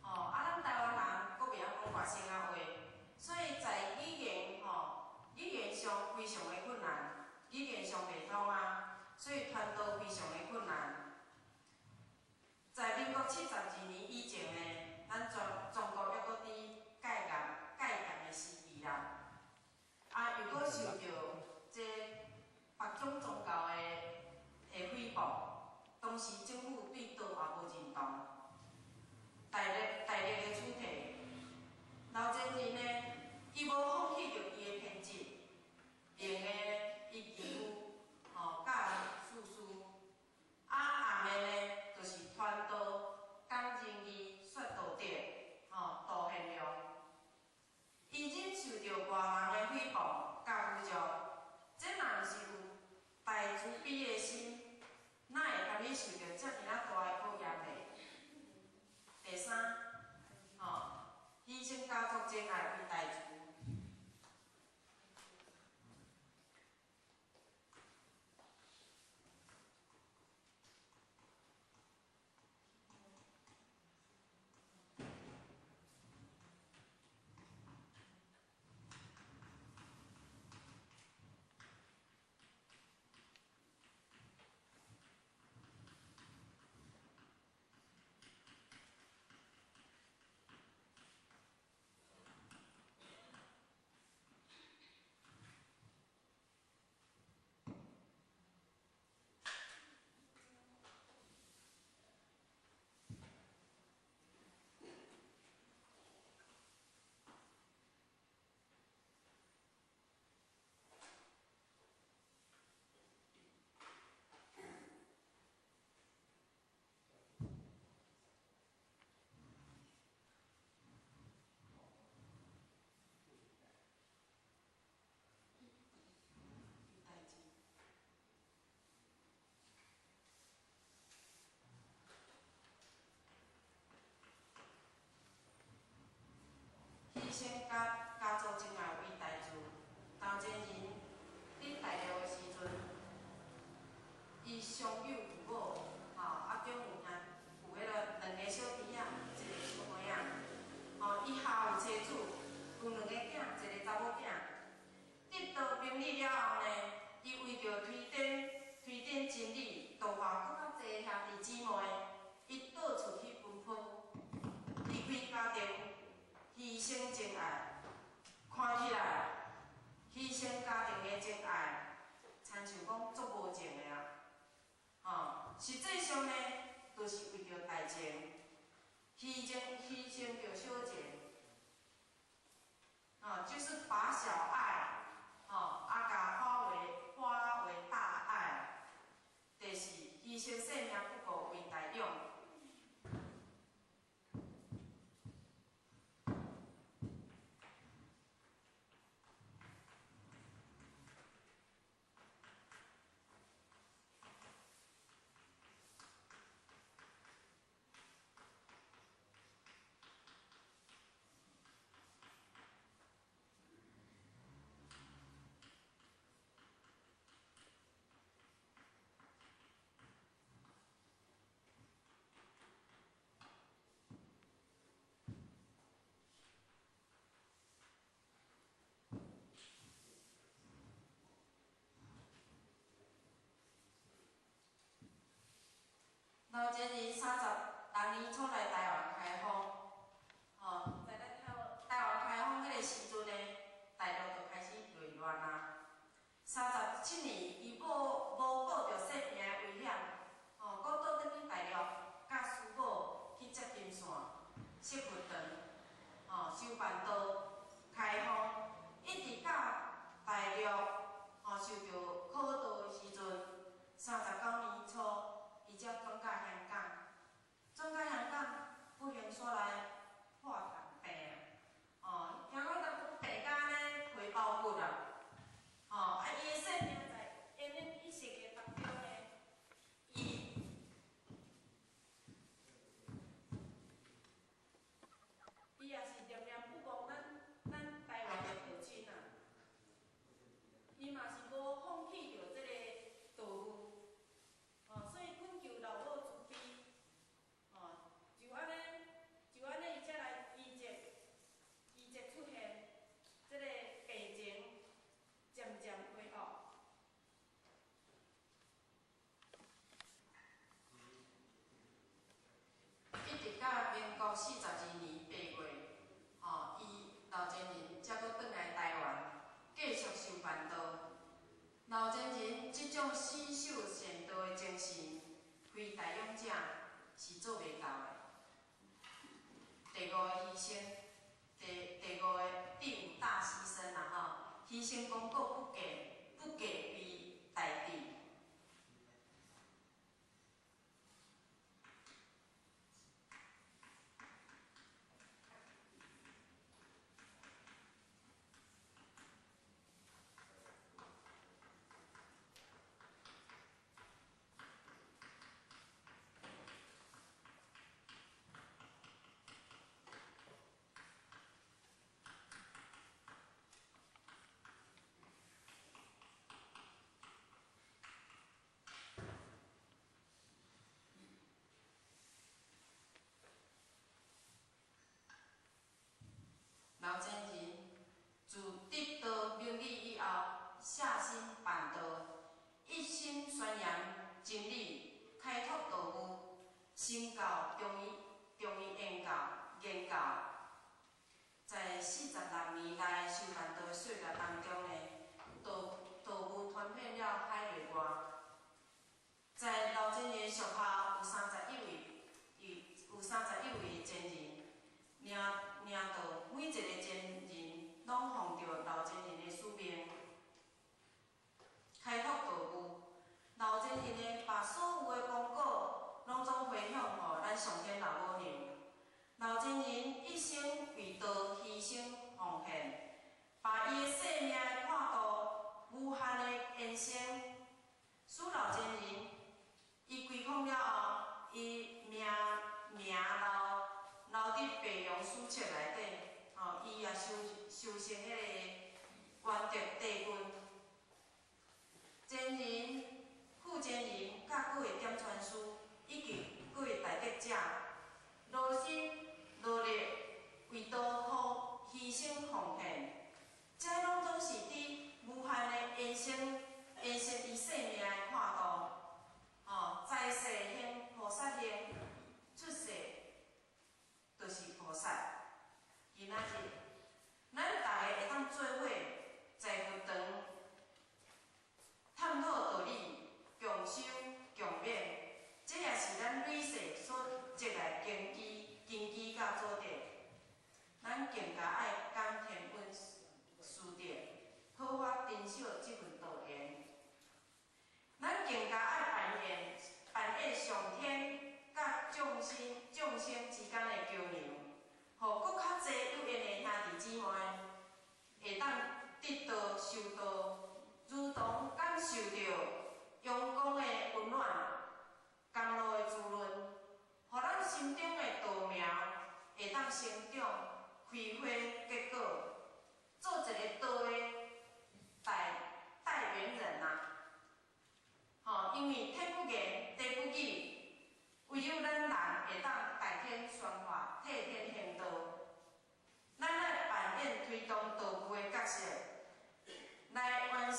吼，啊，咱台灣人閣袂曉講外省仔話，所以在語言吼，語言上非常的困難，語言上袂通啊，所以傳道非常的困難。在民國72年以前呢，咱全國猶閣佇戒嚴的時期啦，啊，又閣受著這別種宗教的誹謗，當時政府對道也無認同，大力的取締。老前人呢，伊無放棄著伊的天職，明的伊義務，吼，教事事，啊，暗的呢，就是傳道、講仁義、說牲情愛，看起來犧牲家庭的情愛，親像講足無情的啊！吼，實際上呢，都是為著大情，犧牲著小情，吼，就是把小愛，吼，啊，共化為大愛，就是犧牲性命不顧為大勇。老前人36年初來台灣開放，吼，在咱台灣開放彼個時陣呢，大陸就開始內亂啊。37年，伊無顧著性命的危險，吼，閣倒轉去大陸，佮師母去接金線、設佛堂，吼，修辦道、開放，一直到大陸吼受著苦道的時陣，39年初。伊才轉到香港，轉到香港，不幸煞來破痰病啊！哦，聽講當病甲按呢皮包骨啊！吼，啊，伊的性命在奄奄一息的當中呢，伊也是念念不忘咱台灣的道親啊！伊嘛是無放棄著這个道務。哦，所以懇求老母慈悲，哦，就按呢，就按呢，伊才來奇蹟，奇蹟出現，這个病情漸漸恢復。一直到民國42年8月，吼，伊老前人才閣轉來台灣，繼續修辦道。老前人這種死守善道的精神，非大勇者是做袂到的。第五个犧牲，第五個第五大犧牲啦吼，犧牲功過不計，不計為大智。老前人自得道明理以後，下心辦道，一心宣揚真理，開拓道務，成就中醫研究。在46年來修辦道的歲月當中呢，道務傳遍了海內外。在老前人屬下有31位，有31位的前人，領導每一個前人攏奉著老前人的使命，開拓道務。老前人呢，把所有的功果攏總回向予咱上天老母娘。老前人一生為道犧牲奉獻，把伊的生命的闊度無限的延伸。使老前人伊歸空了後，伊名留佇白楊史冊內底，吼，伊也修成彼個圓德帝君。前人、副前人佮各位點傳師以及各位大德者，勞心勞力為道犧牲奉獻，這攏總是佇無限的延伸伊生命的闊度，吼，在世行菩薩行，出世就是菩薩。今仔日。上天佮眾生眾生之間的橋梁，予閣較濟有緣的兄弟姊妹會當得道修道，如同感受著陽光的溫暖、甘露的滋潤，予咱心中的道苗會當成長、開花結果，做一个道的代言人啊！吼，因為天不言，地不語，唯有咱人會當代天宣化、替天行道。咱愛扮演推動道具的角色，來完成、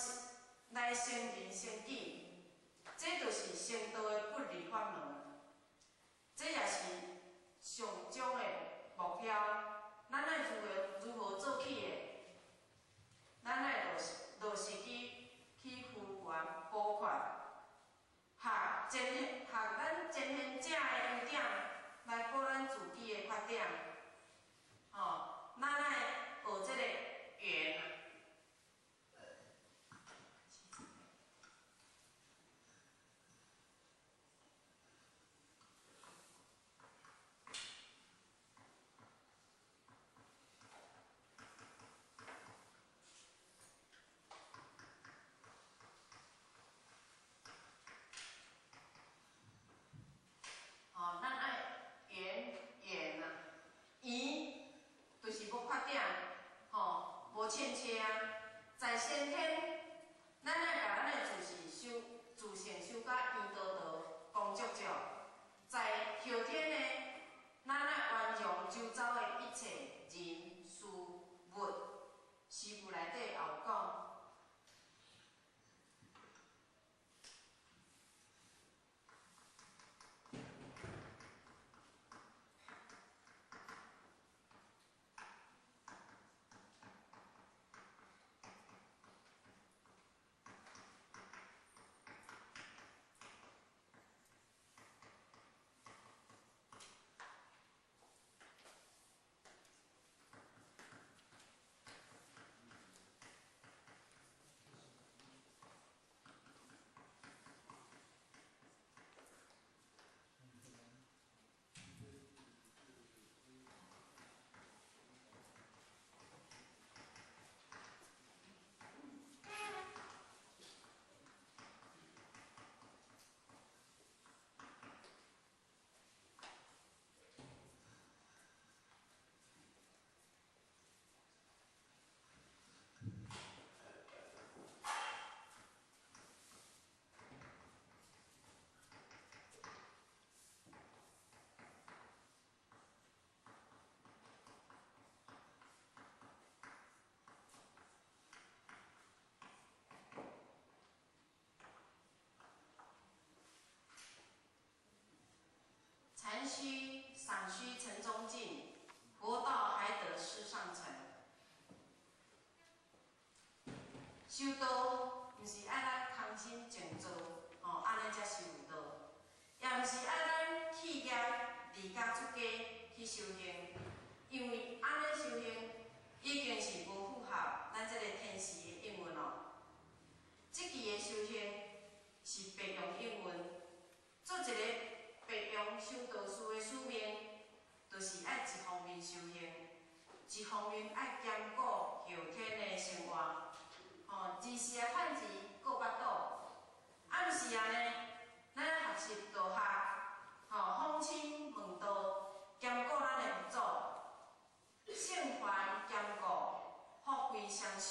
來成人成己，這就是成道的不二法門。這也是上終的目標。咱愛如何做起的？咱愛落實去扶懸補缺，學咱前賢者的優點，來補咱自己的缺點。吼，咱愛學這个緣。吼，咱愛圓圓啊，圓就是無缺點，吼，無欠缺啊。在先天，咱愛共咱的自性修，自性修甲圓道道、光足足。在後天呢，咱愛圓融周遭的一切人事物。詩賦內底也有講。禪須賞須城中盡，佛道還得師上乘。修道毋是愛咱空心靜坐，吼，按呢才修道；也毋是愛咱棄業離家出家去修行，因為按呢修行已經是無符合咱這个天時的應運咯。這期的修行是白用應運，做一個白用修道士的使命，就是愛一方面修行，一方面愛兼顧後天的生活。吼，二時愛趁錢顧腹肚，啊，毋是按呢，咱愛學習道學，吼，訪親問道，兼顧咱的佛祖，聖凡兼顧，福慧雙修。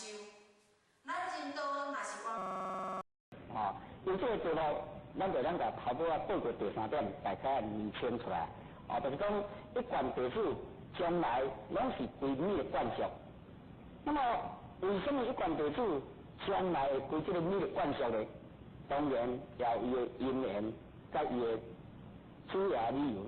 咱人道若是完，吼，因這個題目，咱就咱共頭拄仔報告第三點，大概釐清出來。哦，就是講一貫地主將來攏是歸你的管束。那麼，為什麼一貫地主將來會歸這个你的管束呢？當然也有伊的因緣，佮伊的主要理由。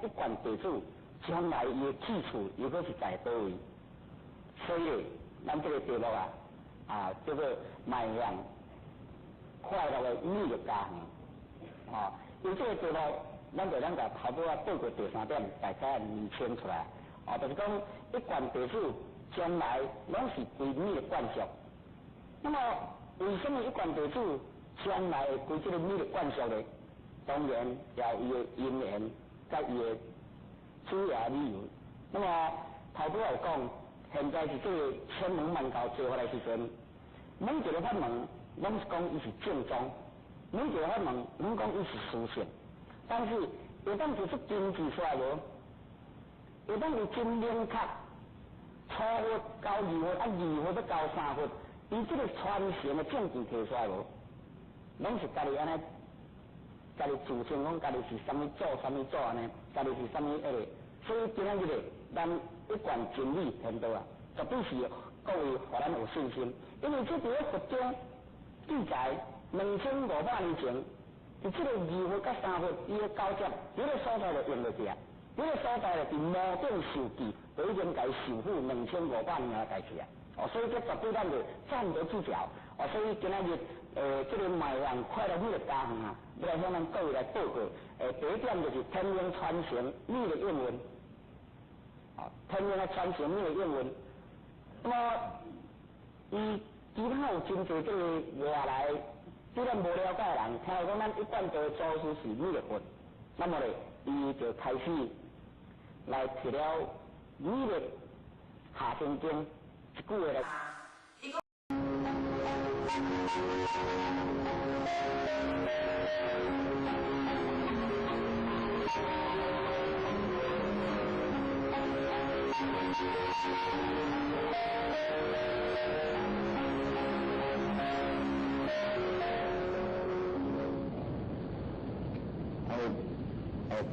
一贯地主将来伊的去处又阁是在佗位？所以，咱这个题目啊，叫做迈向快乐的美乐家园。哦，因为这个题目，咱就咱共头拄仔报告第三点，大家厘清出来。哦，就是讲一贯地主将来拢是归美的惯俗。那么，为什么一贯地主将来会归这个美的惯俗呢？当然，也有伊的因缘，佮伊的主要理由。那么头拄仔有讲，现在是这个千门万教做法的时阵，每一个法门拢是讲伊是正宗，每一个法门拢讲伊是殊胜，但是会当提出根据出来无？会当有真明确，初佛到二佛，二佛欲到三佛，伊这个传承的证据提出来无？拢是家己按呢，家己自称讲家己是啥物祖，啥物祖按呢？家己是啥物彼个？所以今仔日咧，咱一贯真理天道啊，绝对是各位予咱有信心，因为这伫咧佛经记载2500年前，伫这个二佛佮三佛伊的交接，彼个所在就用落去啊，彼个所在就伫摩顶授记，就已经共伊受付2500年的代志啊。哦，所以这绝对咱就站得住脚。哦，所以今仔日，这个迈向快乐美乐家园啊，欲来向咱各位来报告。第一点就是天命传承美的应运。哦，天命的传承美的应运。那么，伊其他有真济这个外来对咱无了解的人，听讲咱一贯道祖师是弥勒佛，那么咧，伊就开始来提了弥勒下生经一句话来。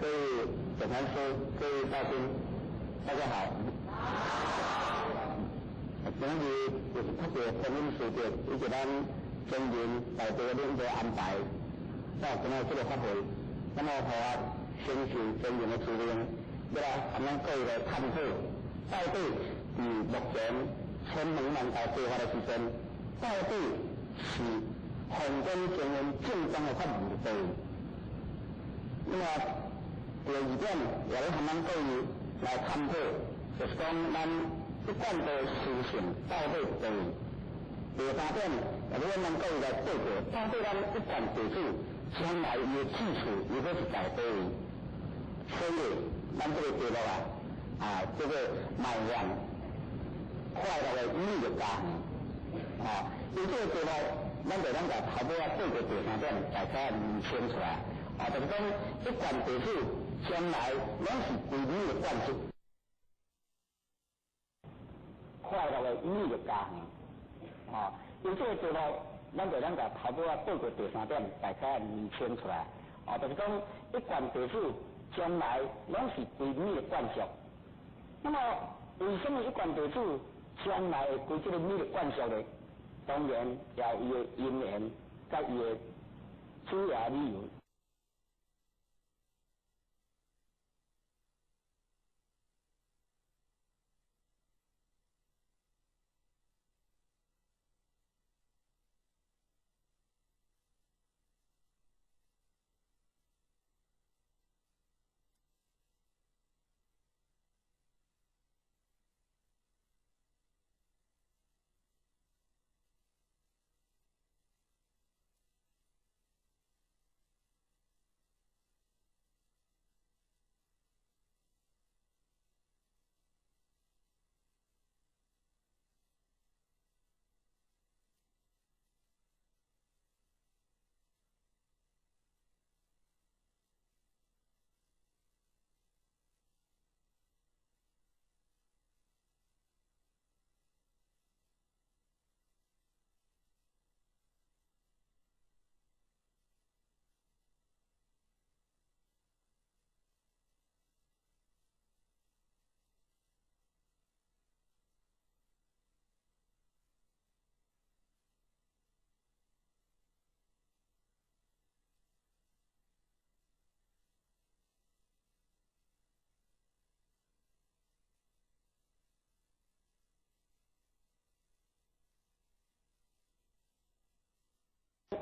各位总禅师，各位大宾，大家好。今日就是特别观音师伯以及咱尊严大队领导安排，到今仔这个法会，那么予我承受尊严的使命，欲来和咱各位来探讨，到底伫目前千门万教做法的时阵，到底是宏观精神正宗的法门伫佗位？那么第二点，也欲和咱各位来探讨，就是讲咱一贯的思想到底伫佗位？第三点，也欲咱各位来报告，到底咱一贯地主将来伊的去处又阁是在佗位？所以，咱这个题目啊，叫做迈向快乐的美乐家园。啊，因为这个题目，咱就咱共头拄仔报告第三点，大家厘清出来。啊，就是讲一贯地主将来拢是归美的惯性，快乐的美乐家园。啊，因为这个题目，咱就咱共头拄仔报告第三点，大家厘清出来。啊，就是讲一贯地主将来拢是归美的惯俗。那么，为什么一贯地主将来会归这个美的惯俗呢？当然，也有伊的因缘，佮伊的主要理由。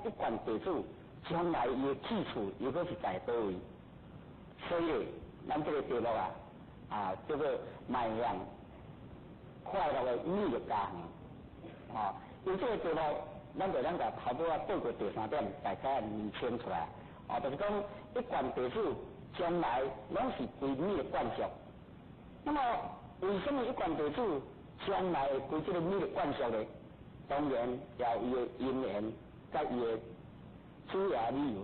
一貫地主將來伊的去處又閣是在佗位？所以，咱這個題目啊，叫做邁向快樂的美樂家園。因這個題目，咱就咱共頭拄仔報告第三點，大概釐清出來。就是講一貫地主將來攏是歸美的慣俗。那麼，為什麼一貫地主將來會歸這個美的慣俗呢？當然也有伊的因緣，佮伊的主要理由。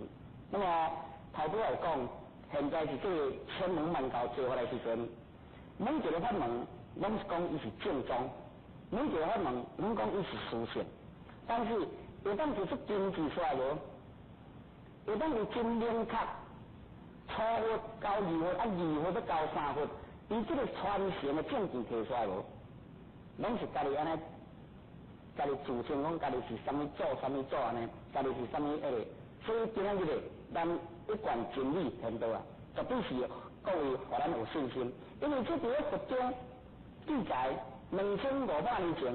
那麼頭拄仔有講，現在是這個千門萬教做法的時陣，每一個法門攏是講伊是正宗，每一個法門攏講伊是事實。但是會當提出根據出來無？會當有真明確，初佛到二佛，二佛欲到三佛，伊這個傳承的證據提出來無？攏是家己按呢，家己自稱講家己是啥物祖、啥物祖按呢，家己是啥物彼個，所以今仔日咧，咱一貫真理天道啊，絕對是各位予咱有信心，因為這佇咧佛經記載2500年前，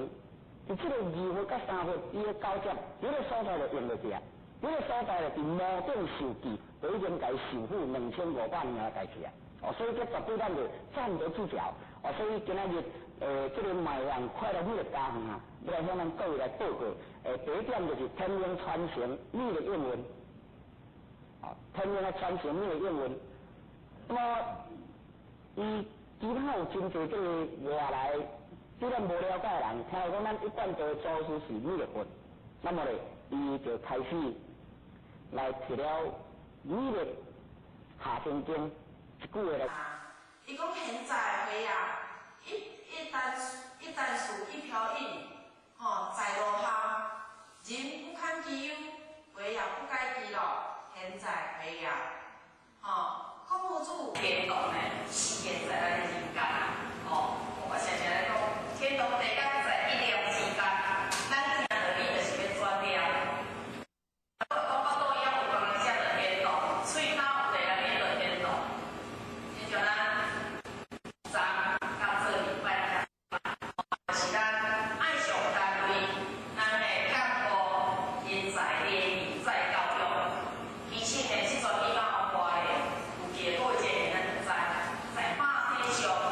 佇這個二佛佮三佛伊的交接，彼個所在就用落去啊，彼個所在就佇摩頂授記，就已經共伊受付2500年的代誌啊。所以這絕對咱就站得住腳。所以今仔日，這個邁向快樂美樂家園啊，欲來向咱各位來報告。第一點就是天命傳承美的應運。天命的傳承美的應運。那麼，伊其他有真濟這個外來對咱無了解的人，聽講咱一貫道祖師是彌勒佛，那麼咧，伊就開始來提了彌勒下生經一句話來。伊講現在歲啊，一旦事一飄引，吼，在落下，人不堪其憂，回也不改其樂，現在歲啊，吼，孔夫子天堂呢，是現在咱的人間啊，吼，我常常咧講，天堂地獄在一念之間，咱聽著你就是欲轉念。講腹肚枵有工人食著天堂，喙焦有地人免著天堂，親像咱昨甲做禮拜，是咱愛上單位，咱的幹部人才禮儀再教育。其實呢，這陣比較快的，有機會過節咱就知，在百天上。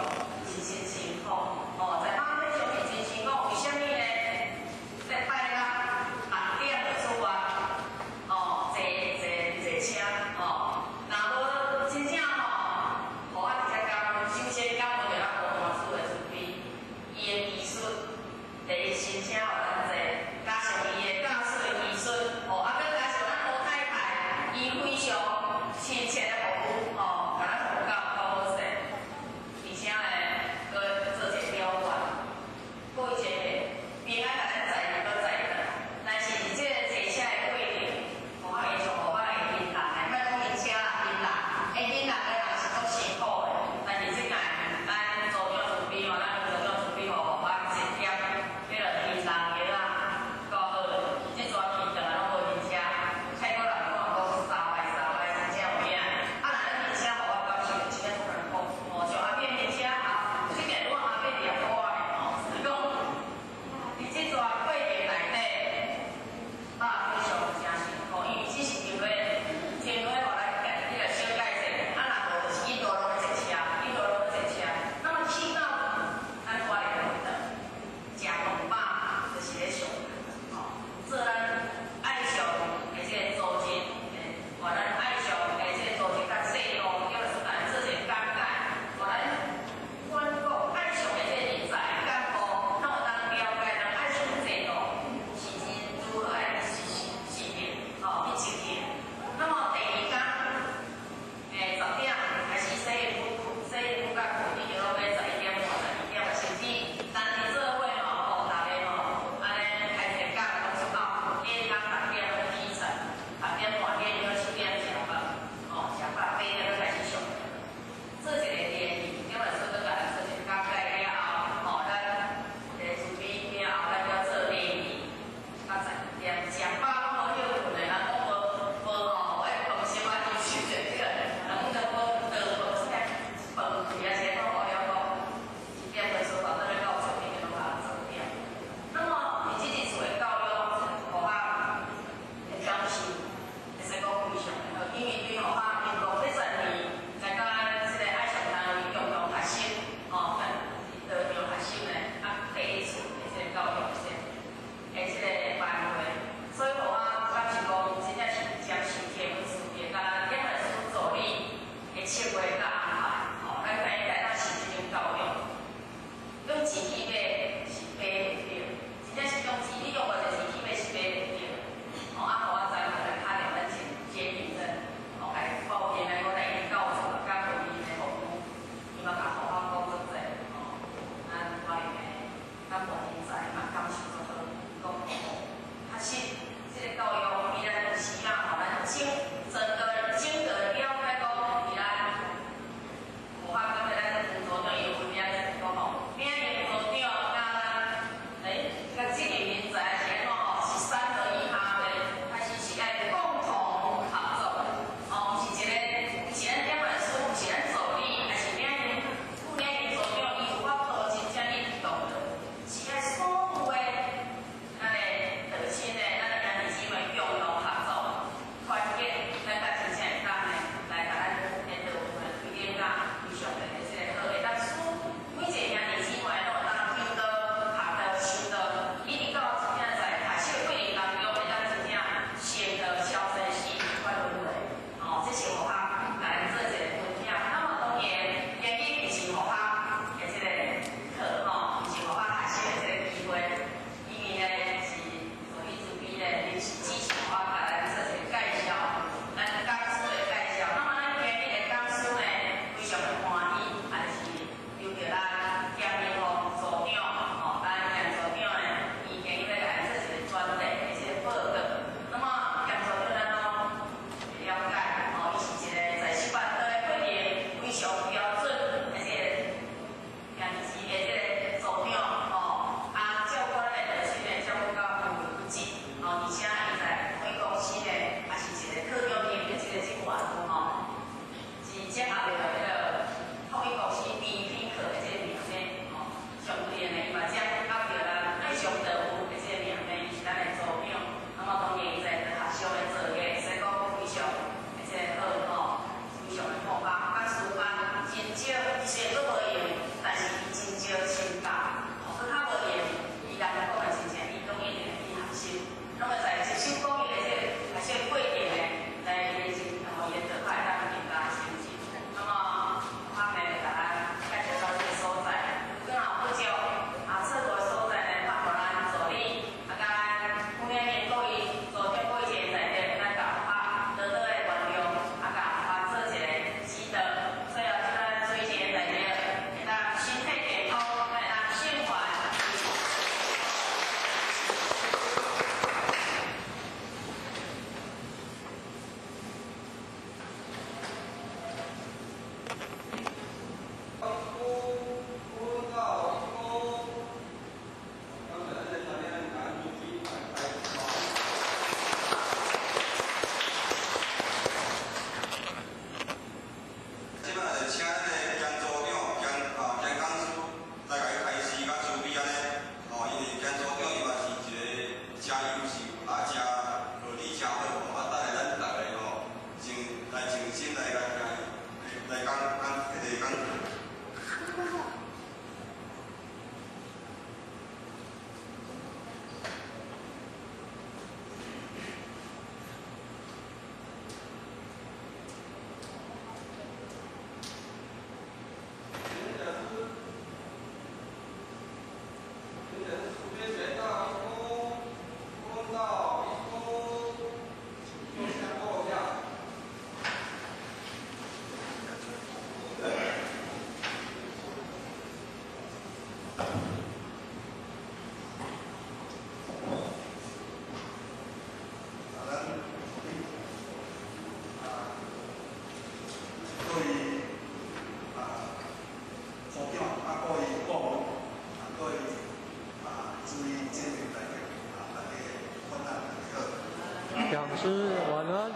讲师晚安。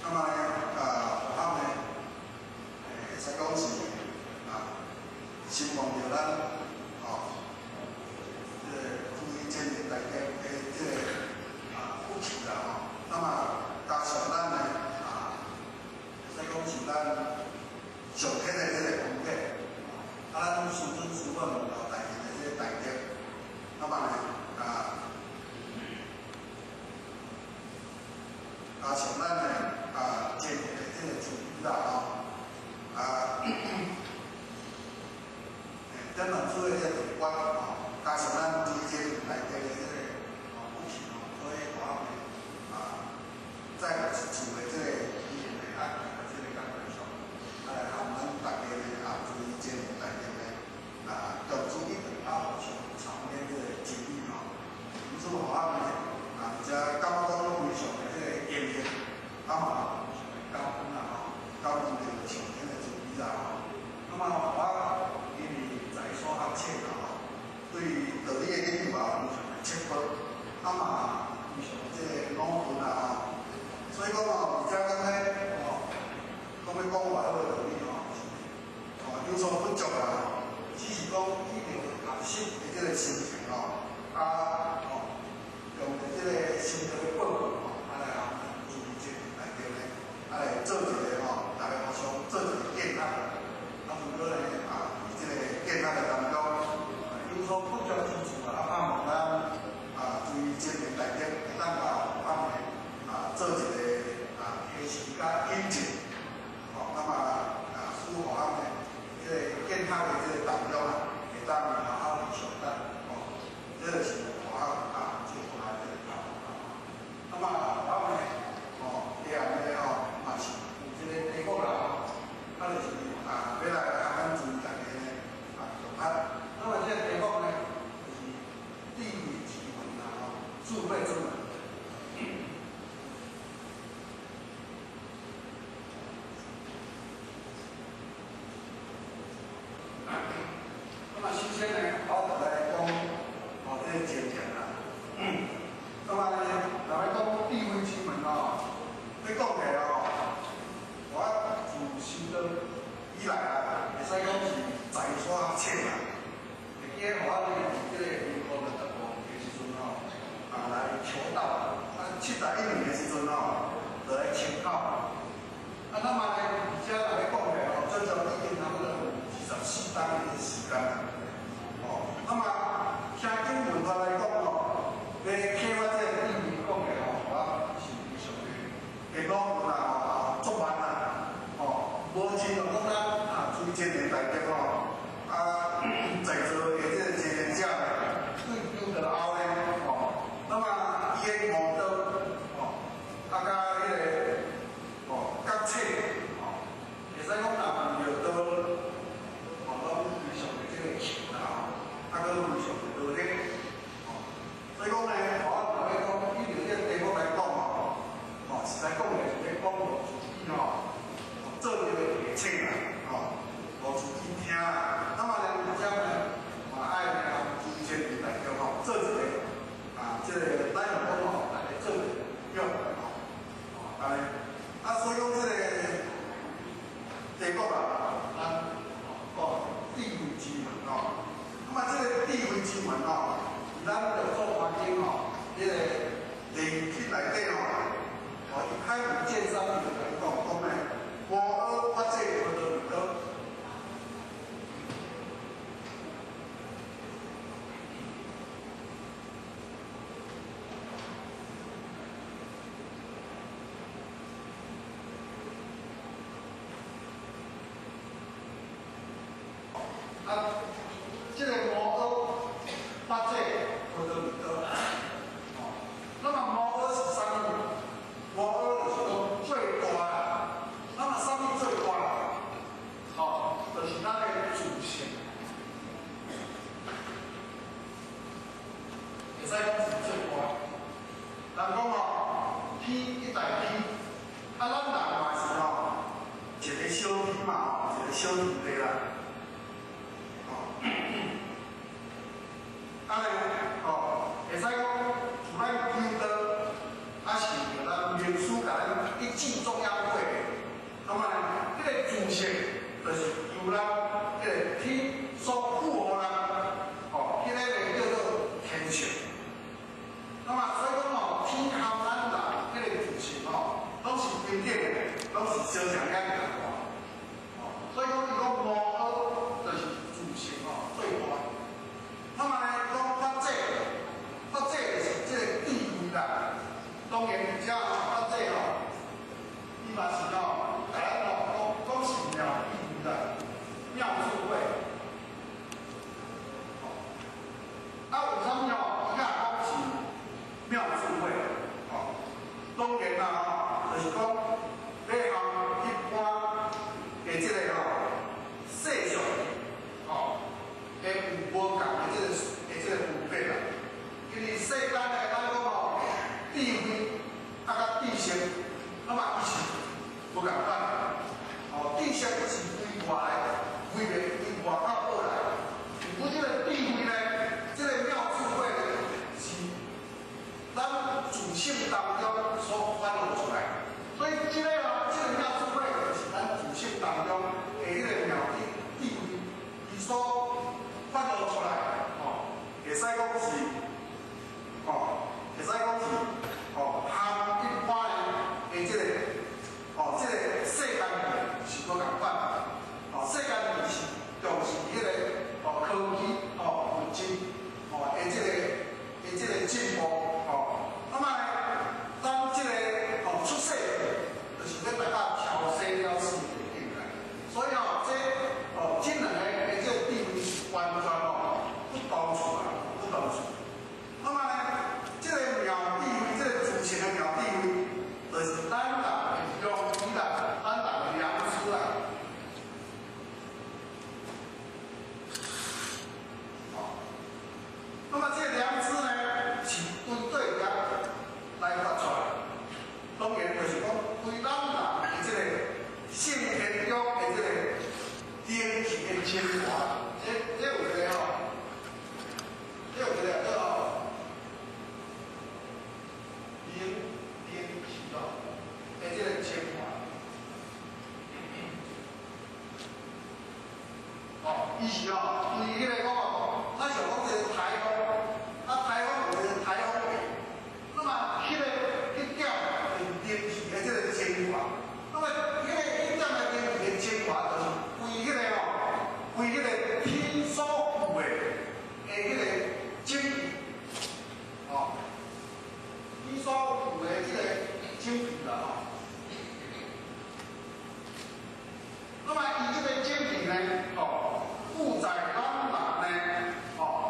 那麼我呢，會使講是希望著咱這個注意這個大家的這個福氣啦吼。那麼加上咱呢會使講是咱上天的這個功德，咱師尊師母老大人的這個大德，那麼呢加上咱的前面的這個慈悲啦吼，等等諸的這個重關吼，加上咱之前內地的這個福氣吼，所以我們再是像的這個以前的這個工作上，來含咱大家呢注意前面內地的投資一定互相參與這個真理吼，因此我們遮感覺講非常的這個嚴厲，嘛非常的感恩啦吼，感恩著上天的慈悲啦吼。那麼我因為在所學冊啦吼，對道理的研究也非常的刻薄，嘛非常的這個努力啦吼。所以講吼，而且敢若吼，講欲講偌好的道理吼，有所不足啦吼，只是講以著學習的這個心情吼，用著這個心中的報復吼，來含咱注意這內底呢，來做一個吼，大家互相做一個建立。毋過呢，佇這個建立的當中，有所不足之處啊，盼望咱注意這個內底會當共咱呢做一個提示佮引進，吼，那麼使予咱呢這個建立的這個當中啊，會當好好去相待，吼，這個是我最大的這個盼望。那麼我們呢，第二個吼嘛是有這個題目啦，就是欲來含咱注意大家呢共拍。那麼這個題目呢，就是智慧之門啦，吼，智慧之門。那麼首先呢，我就來講這個前言啦。那麼呢，若欲講智慧之門吼，欲講起來吼，我自修道以來啊，會使講是在所學冊啦。會記得我呢，佇這個民國65年的時陣吼，來求道。71年的時陣吼，就來清口。那麼呢，而且若欲講起來吼，整整已經差不多有24冬的時間啦。那麼聽經文法來講吼，欲啟發這個智慧講起來吼，我是非常的會講啦，吼，足慢啦，吼，無像講咱注意這個大德吼，在座的這個經驗者對修道後呢，吼，那麼伊的悟道，吼，佮彼個，吼，覺醒，吼，會使講若遇著道，吼，攏非常的這個強啦，吼，閣非常的努力，吼，所以講呢，我若欲講以著這個題目來講吼，吼，實在講咧是咧講予自己吼，做一個提醒啦，吼，予自己聽啦。那麼呢，有遮呢，嘛愛呢，注意這個內容吼，做一個這個咱用講吼，大家做一個用吼，安呢。所以講這個題目啊，咱講智慧之門吼。那麼這個智慧之門吼，咱六祖壇經吼，彼個靈品內底吼，伊開門見山就來講講呢，摩訶法界波羅蜜多。這個摩訶法界波羅蜜多，那麼摩訶是啥物？摩訶就是講最大啦。那麼啥物最啦。哦，啊咧，哦，會使講，自咱求道，啊是著咱明師共咱一指中央會，那麼呢，這個自性就是由咱這個天所賦予咱，哦，彼個叫做天性。那麼所以講哦，天含咱人彼個自性哦，攏是平等的，攏是相像遐爾大。哦，所以講伊講無惡就是自性哦最大。那麼呢，講法者，法者就是這個智慧啦。當然，遮法者吼，伊嘛是吼，共咱吼講講是妙智慧啦，妙智慧。啊，為啥物吼？伊較講是妙智慧？哦，當然啦吼，就是講欲含一般的這個吼世俗吼，的有無仝的這個分別啦。因為世間的咱講吼，智慧啊佮知識，那麼伊是無仝款。哦，知識是對外來，對面對外口過來。毋過這個智慧呢，這個妙智慧呢，是咱自性當中所發露出來。所以這個哦，這個妙智慧就是咱自性當中的彼個妙智智慧，伊所發露出來，哦，會使講是，哦，會使講是，哦，含一般的這個，哦，這個世間智是無仝款。哦，世間智是重視彼個哦科技哦物質哦的這個進步哦。那麼呢，咱這個哦出世就是欲達到超生了死的境界。所以哦，這哦這兩個的這個智慧是完全哦不同處啊，不同處。那麼呢，這個妙智慧，這個自性的妙智慧，就是咱人的良知啦，咱人的良知啦。哦，那麼這個良知呢，是對對遐來發出來。當然就是講，對咱人的這個性天中的這個靈氣的精華，這有一個吼，這有一個叫做靈氣哦的這個精華。哦，伊是哦，對彼個講哦，咱想講這個台風，啊台風有一個台風尾，那麼彼個彼點就是靈氣的這個精華，那麼彼個彼點的靈氣的精華，就是規彼個吼，規彼個天所有的彼個精，哦，天所有的這個精氣啦吼。那麼伊這個精氣呢，哦，附在咱人呢，哦，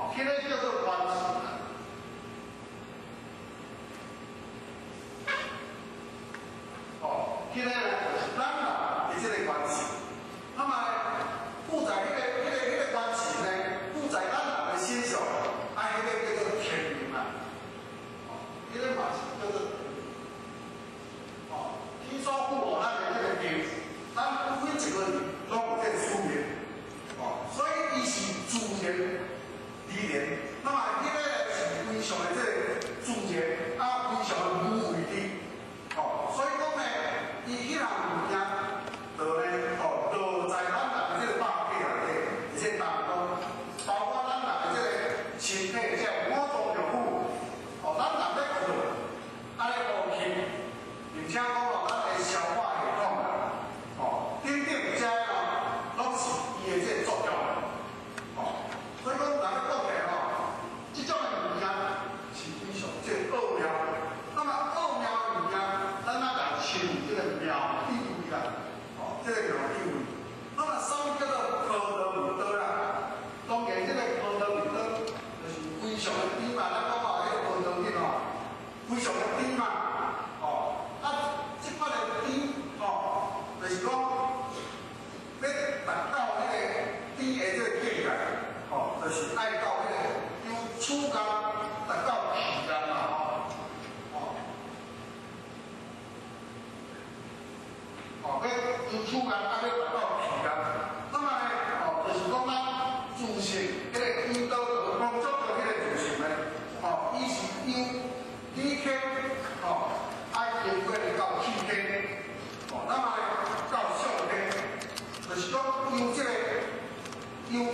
由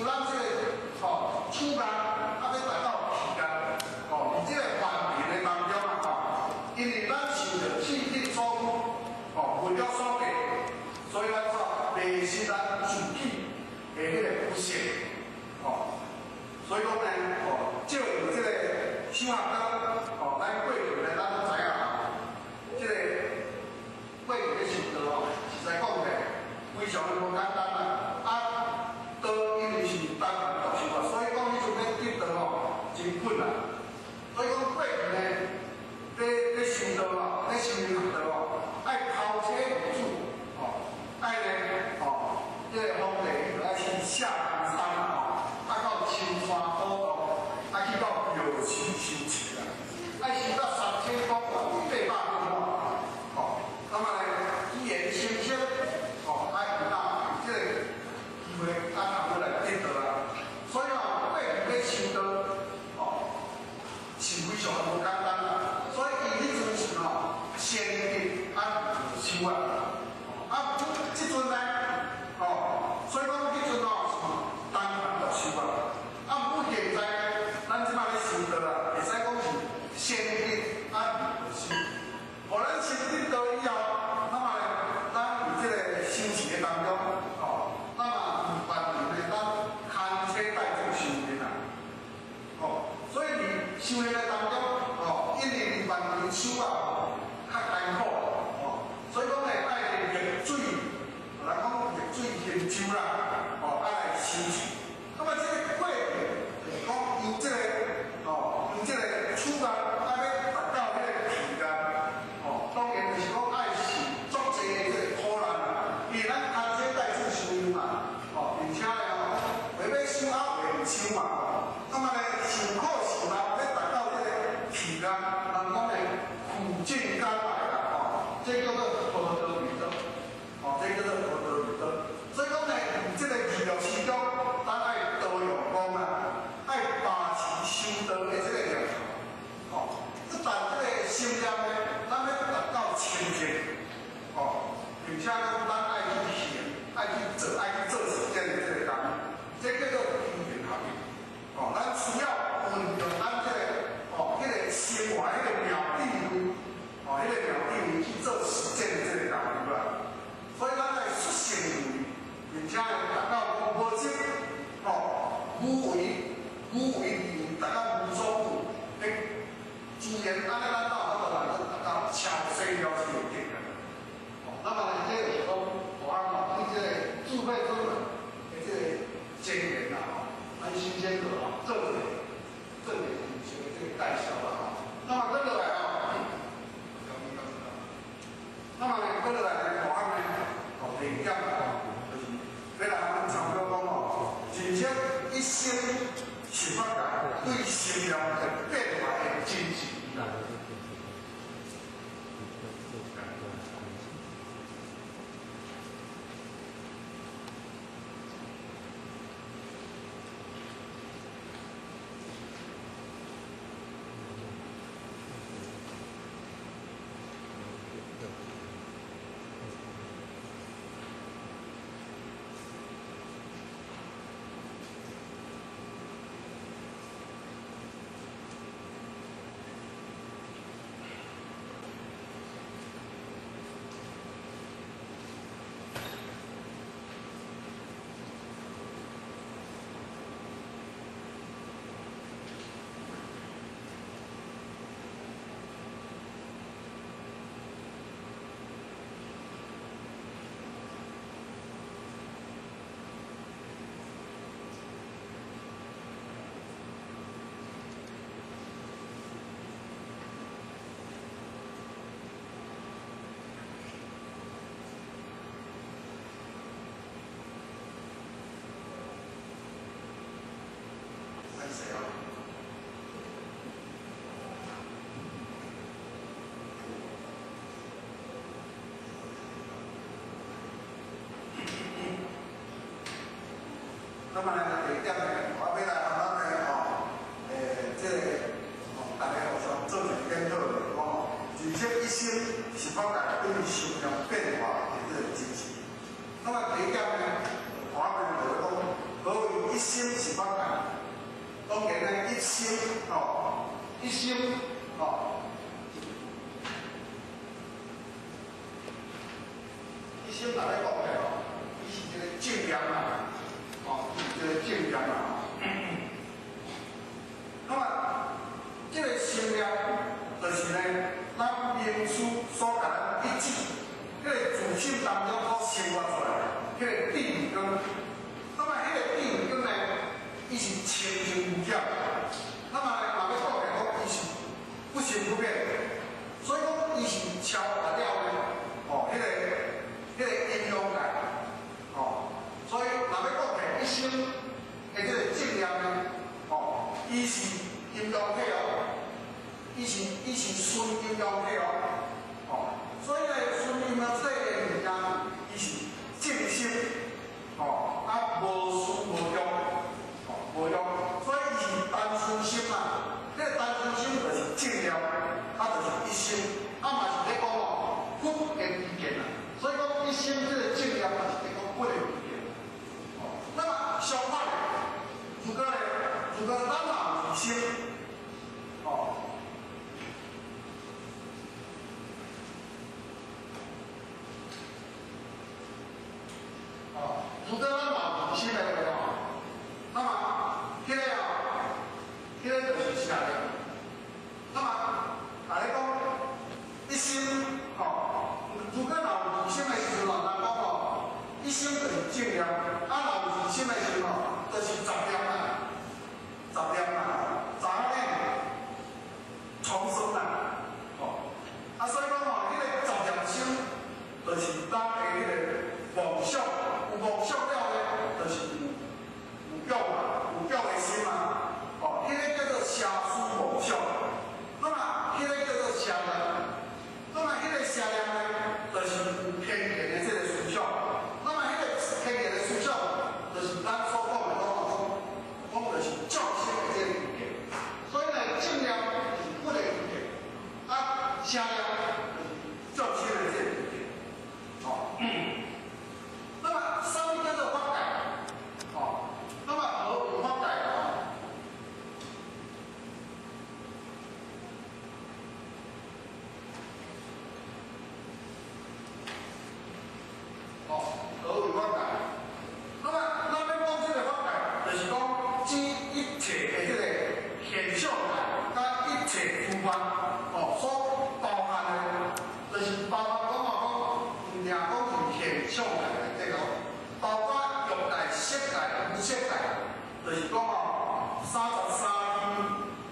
咱這個吼處力，啊，欲達到氣力，吼，佇這個凡塵的當中啊，吼，因為咱受著氣力所拘，吼，為了所變，所以咱怎迷失咱自己的彼個佛性，吼，所以講呢，吼，借由這個修學道，吼，咱過去呢，咱都知影，這個過去咧修道吼，實在講起來，非常的無簡單啦。啊，道因為是單獨修啊，所以講彼陣欲得道吼，真困難。所以講過去呢，咧修道吼，咧修行學道吼，愛拋妻為主，吼，愛呢，吼，這個皇帝就愛去下山吼，啊到深山苦洞，啊去到廟寺修持啦，愛修到3000公萬800年吼，那麼呢，語言清晰，吼，啊有當有這個機會，啊通來得道啊。所以吼，過去咧修道，吼，是非常無簡單啦。所以伊彼陣時吼，先得啊修啊，啊，這陣呢，吼，所以講彼陣吼是單獨修啊。啊，毋過現在呢，咱這擺咧修道啊，會使講是先得啊修。予咱先得道以後，那麼呢，咱佇這個修持的當中，吼，那麼佇凡塵呢，咱牽車帶柱修煉啊，吼，所以佇修煉的當中，吼，因為佇凡塵修啊，較艱苦，吼，所以講呢，愛逆水，人講逆水行舟啦，吼，愛來修持。那麼這個過程，就是講由這個，吼，由這個處啊，啊欲達到彼個氣啊，吼，當然就是講愛受足濟的這個苦難啦，因為咱牽車帶柱修行嘛，吼，並且呢，吼，話欲修啊，話毋修嘛，那麼呢，受苦受難，欲達到這個氣啊，人講呢，苦盡甘來啦，吼，這叫做何道未道，吼，這叫做何道未道。所以講呢，佇這個二六時中，咱愛多用功啊，愛把持修道的這個念頭，吼，不但這個心念呢，咱欲達到清淨，吼，並且講咱愛去行，愛去做，愛去做實踐的這個工，這叫做因緣合一，吼，咱需要運用咱這個，吼，彼個生活彼個妙智慧，吼，彼個妙智慧去做實踐的這個工夫啦。所以咱愛率性為，並且呢，達到講無執，吼，無為，無為而為，達到無所有，欸，自然按呢，咱到法度來達到超生了事的境界。吼，那麼呢，這就是講，予咱吼對這個智慧之門的這個精研啦，吼，咱首先就吼做一個做一個形式的這個介紹啦，吼。那麼閣落來吼，那麼呢，閣落來呢，予咱呢，吼，第二點吼，就是欲來咱參考講吼，人生一生十法界對心念的變化的真實。那麼呢，第二點呢，我欲來共咱呢吼，這個吼，大家互相做一個檢討，就是講吼，人生一生十法界對心念變化的這個真實。那麼第一點呢，我欲就是講，咱一心哦，一心若咧讲的哦，伊是一个正念啦，哦，伊是一个正念啦。那么，這個心念就是呢，咱明師所共咱一指，彼個自心當中所生發出來，彼個智慧光。那麼，彼個智慧光呢，伊是清淨無染。那麼，若欲講來講，伊是不生不滅，所以講伊是超越了呢，哦，彼個陰陽界，哦，所以若欲講起一心的這個正念呢，哦，伊是陰陽體哦，伊是純陰陽體哦，哦，所以呢，純陰陽體的物件，伊是正心，哦，啊無思無欲，哦無欲，所以伊是單純心啊，這個單純心就是正念，啊就是一心，啊嘛是咧講哦，佛的知見啊，所以講一心這個正念嘛是咧講佛的知見，哦，那麼相反的，如果呢，如果咱若有二心，哦，哦，如果咱若有二心的話哦，那麼彼個哦，彼個就是邪念。那麼，來講一心哦，如果若有二心的時陣，人講哦，一心就是正念，啊，若有二心的時陣哦，就是雜念啦，雜念啦，雜念重生啦，哦，啊，所以講哦，彼個雜念心就是咱的彼個妄想，有妄想了呢，就是有欲嘛，有欲的心嘛，哦，彼個叫做邪思妄想。那麼，彼個叫做邪念。那麼，彼個邪念呢，就是有偏見的這個思想。那麼，彼個偏見的思想，就是咱所講的講講，講就是眾生的這個知見。所以呢，正念是佛的知見，啊，邪念就是眾生的這個知見。哦，那麼，啥物叫做法界？哦，那麼何為法界？哦，何為法界？那麼，咱欲講這個法界，就是講指一切的這個現象界，佮一切諸法，哦，所包含的，就是包含講啊講，毋定講是現象界內底哦，包括欲界、色界、無色界，就是講哦，33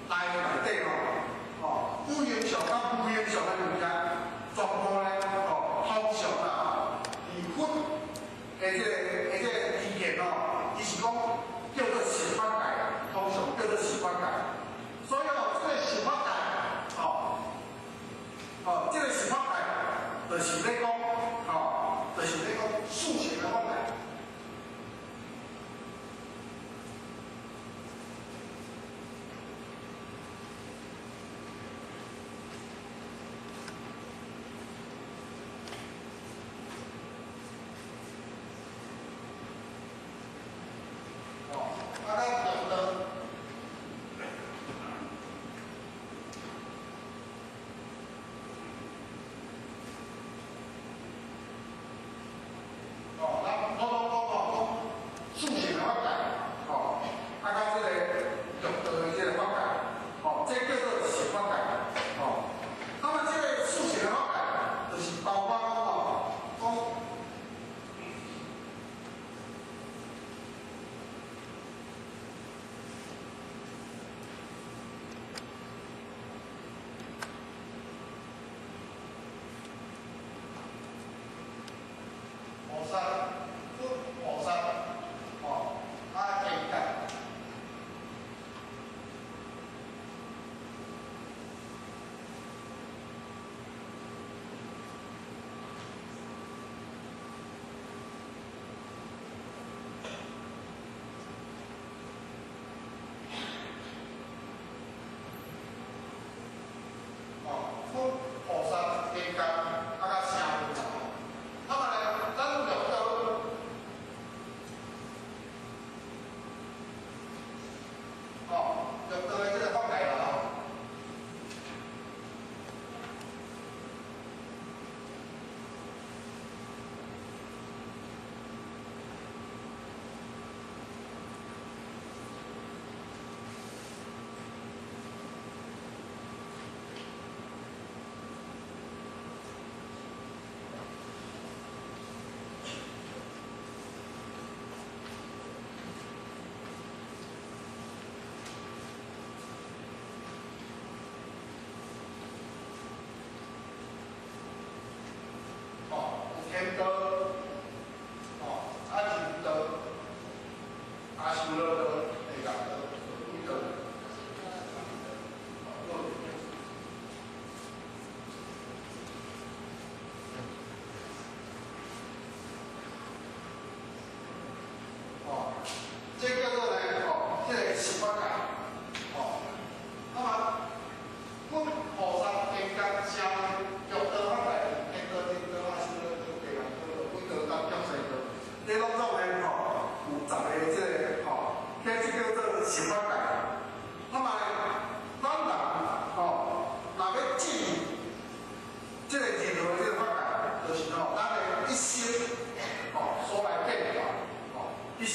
內內底哦，哦，有形象佮無形象的物件，全部呢，哦，通常啦，佇佛的這個知見哦，伊是講叫做十法界，通常叫做十法界。所以哦，這個十法界，哦，哦，這個十法界，就是咧講，哦，就是咧講四聖的法界。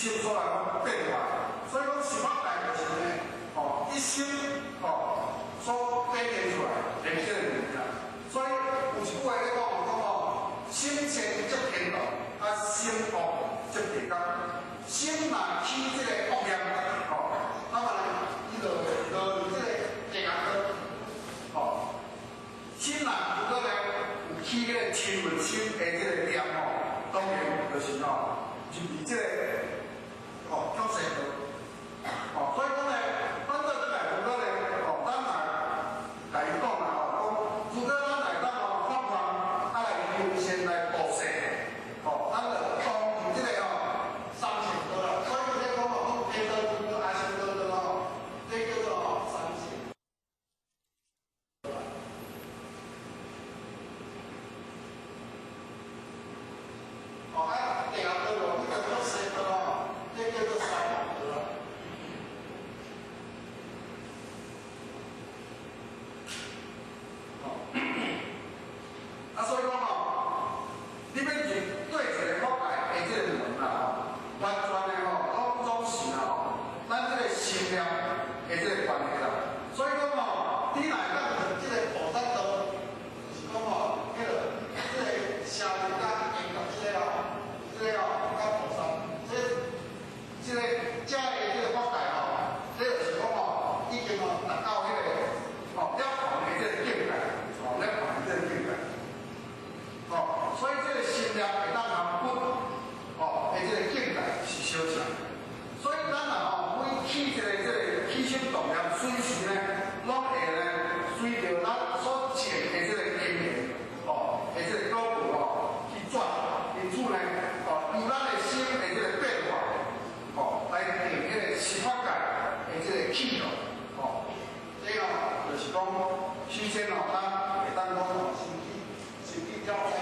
心所來講變化。所以講十法界就是呢，哦，一心哦所展現出來的這個物件。所以有一句話咧講，講哦，心善則天道，啊心惡則地獄。心若起這個惡念，哦，那麼呢，伊就會落入這個地獄道。哦，心若如果呢有起這個嗔恨心的這個念哦，當然就是哦，入佇這個哦畜生道。哦，所以講呢，咱做這個如果呢，哦，咱來來講啦，吼，講如果咱來當哦發願，啊來優先來布施，哦，咱就當入這個哦三善道啦。所以講講哦，講天道、人道、阿修羅道吼，這叫做哦三善。哦，啊，地獄道哦，這叫做畜生道吼，這叫做三惡道啦。啊，所以講吼，你欲入對一個法界的這個門啦吼，完全的吼，攏總是啦吼，咱這個心念的這個關係啦。所以講吼，你若會當入這個菩薩道，就是講吼，彼個這個聲聞甲緣覺這個吼，這個吼佮菩薩，這這個遮的這個法界吼，這就是講吼，已經吼達到彼個吼了凡的這個境界，吼了凡的這個境界。哦，所以這個心念會當含佛，哦，的這個境界是相像。所以咱若吼每起一個這個起心動念，隨時呢，攏會呢隨著咱所種的這個因緣，哦，的這個果報吼去轉。因此呢，哦，由咱的心的這個變化，哦，來定彼個十法界的這個氣度，哦，這個就是講，首先哦，咱會當講哦，先去先去了解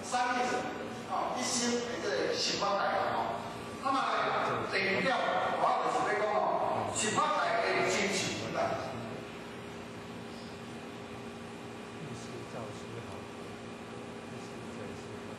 啥物是哦一心的這個十法界啦吼。那麼第二點，我就是欲講哦，十法界的真實存在。意識造師好，意識在師好，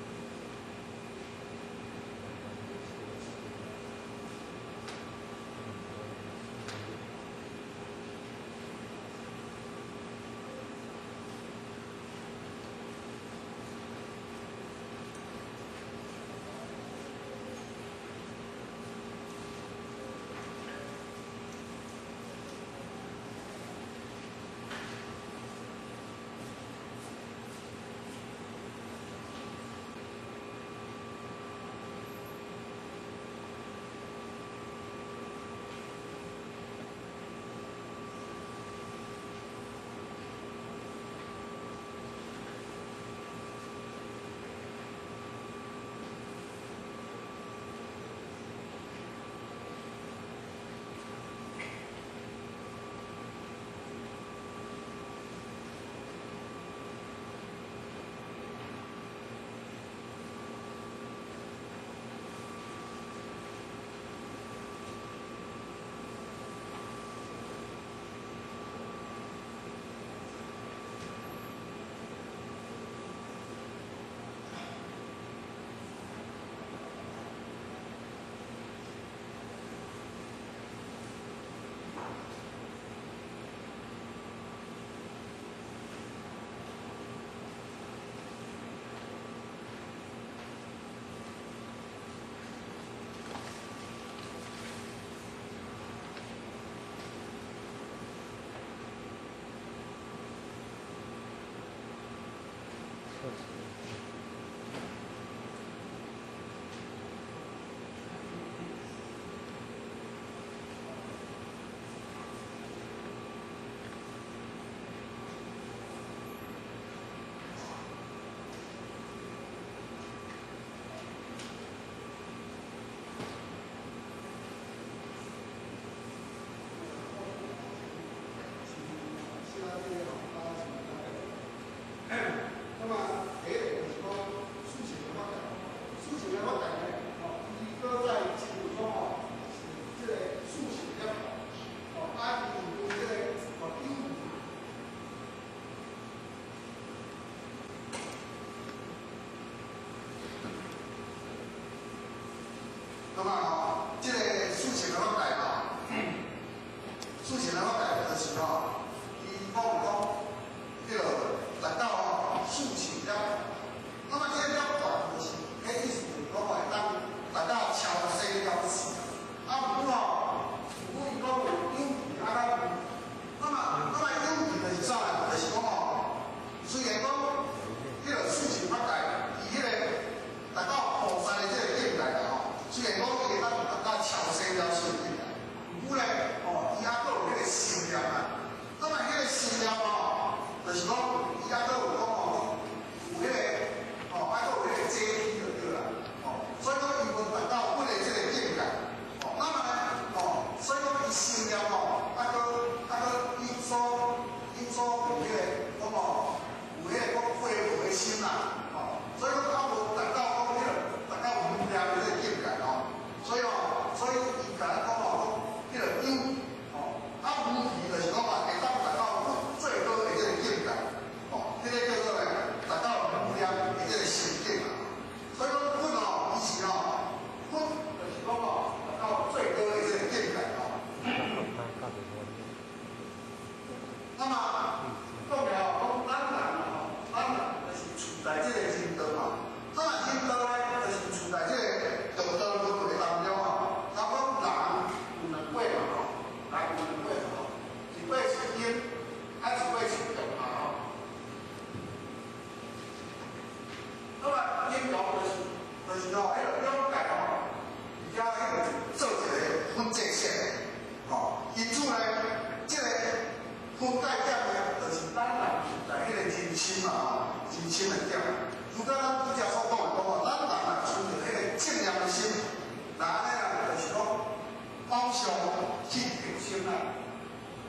心啦，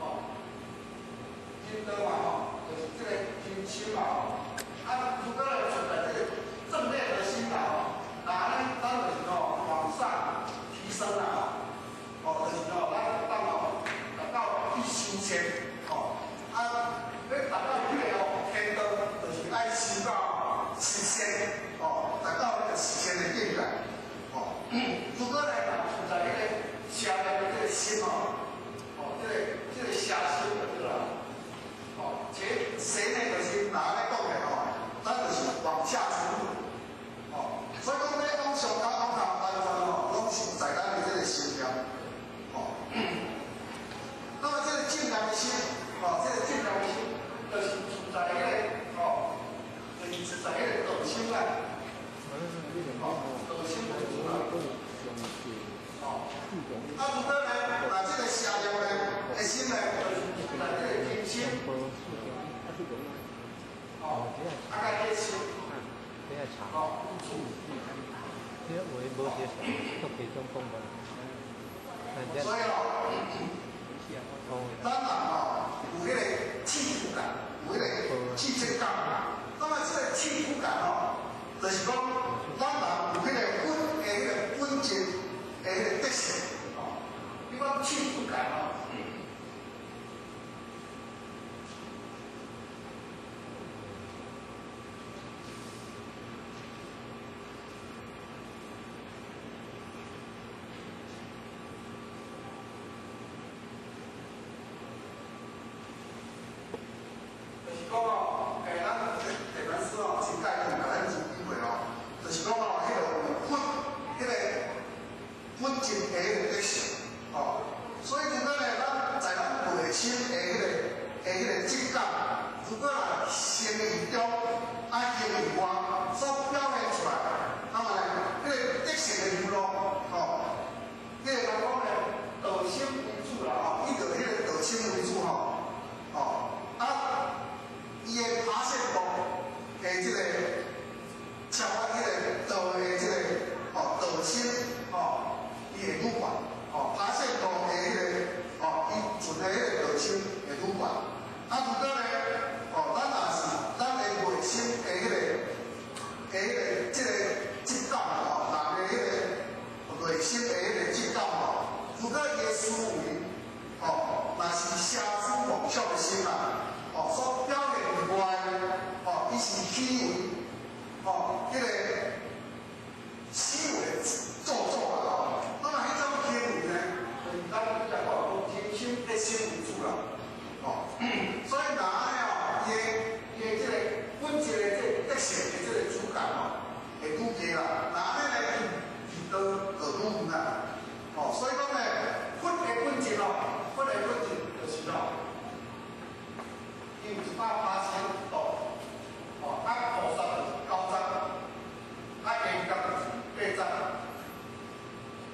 哦，人道嘛吼，就是這個人心嘛吼。啊，如果來存在這個正念的心啦吼，那按呢，咱就是吼往上提升啦吼，哦，就是吼，咱會當吼達到去修仙，吼，啊，欲達到彼個吼天道，就是愛修到實仙，哦，達到彼個實仙的境界，哦。如果來若存在彼個邪念的這個心吼，哦，這個邪心就對啦，哦，這邪念就是若按呢講的吼，咱就是往下沉入，哦，所以講欲往上佮往下，完全吼攏是在咱的這個心念，哦。那麼這個正念的心，哦，這個正念的心，就是存在彼個，哦，就是存在彼個道心啦，哦，道心為主啦，哦。啊，如果呢，若這個邪念呢的心呢，就是存在這個貪心，哦，啊，佮這心，哦，所以哦，咱人哦有彼個氣度感，有彼個氣質感。那麼這個氣度感哦，就是講咱人有彼個本的彼個本質的彼個特性哦。你講氣度感哦。就是講哦，咱台灣師哦，真介意共咱真機會哦，就是講哦，彼個有本，彼個本質的彼個特性，哦，所以如果呢，咱在咱內心的彼個質感，如果若行為中啊行為外所表現出來，那麼呢，彼個特性的流露，哦，彼個人講呢，道心為主啦，哦，以著彼個道心為主吼，哦，啊。伊的拍線步的這個超越彼個道的這個哦道心哦，伊會愈懸哦，拍線步的彼個哦，伊存的彼個道心會愈懸。啊，如果呢哦，咱若是咱的內心的彼個這個質感哦，人的彼個內心的彼個質感哦，如果伊的思維哦，若是邪思妄想的心啊。哦，所表現以外，哦，伊是虛偽，哦，彼個思維做作啦，哦，那麼彼種行為呢，就是咱拄才講講人心的心為主啦，哦，所以若按呢哦，伊的這個本質的這個特性的這個主感哦，會愈低啦，若按呢呢，離道就愈遠啦，哦，所以講呢，佛的本質哦，佛的本質就是哦。伊有180度，哦，啊菩薩就是9十，啊緣覺就是8十，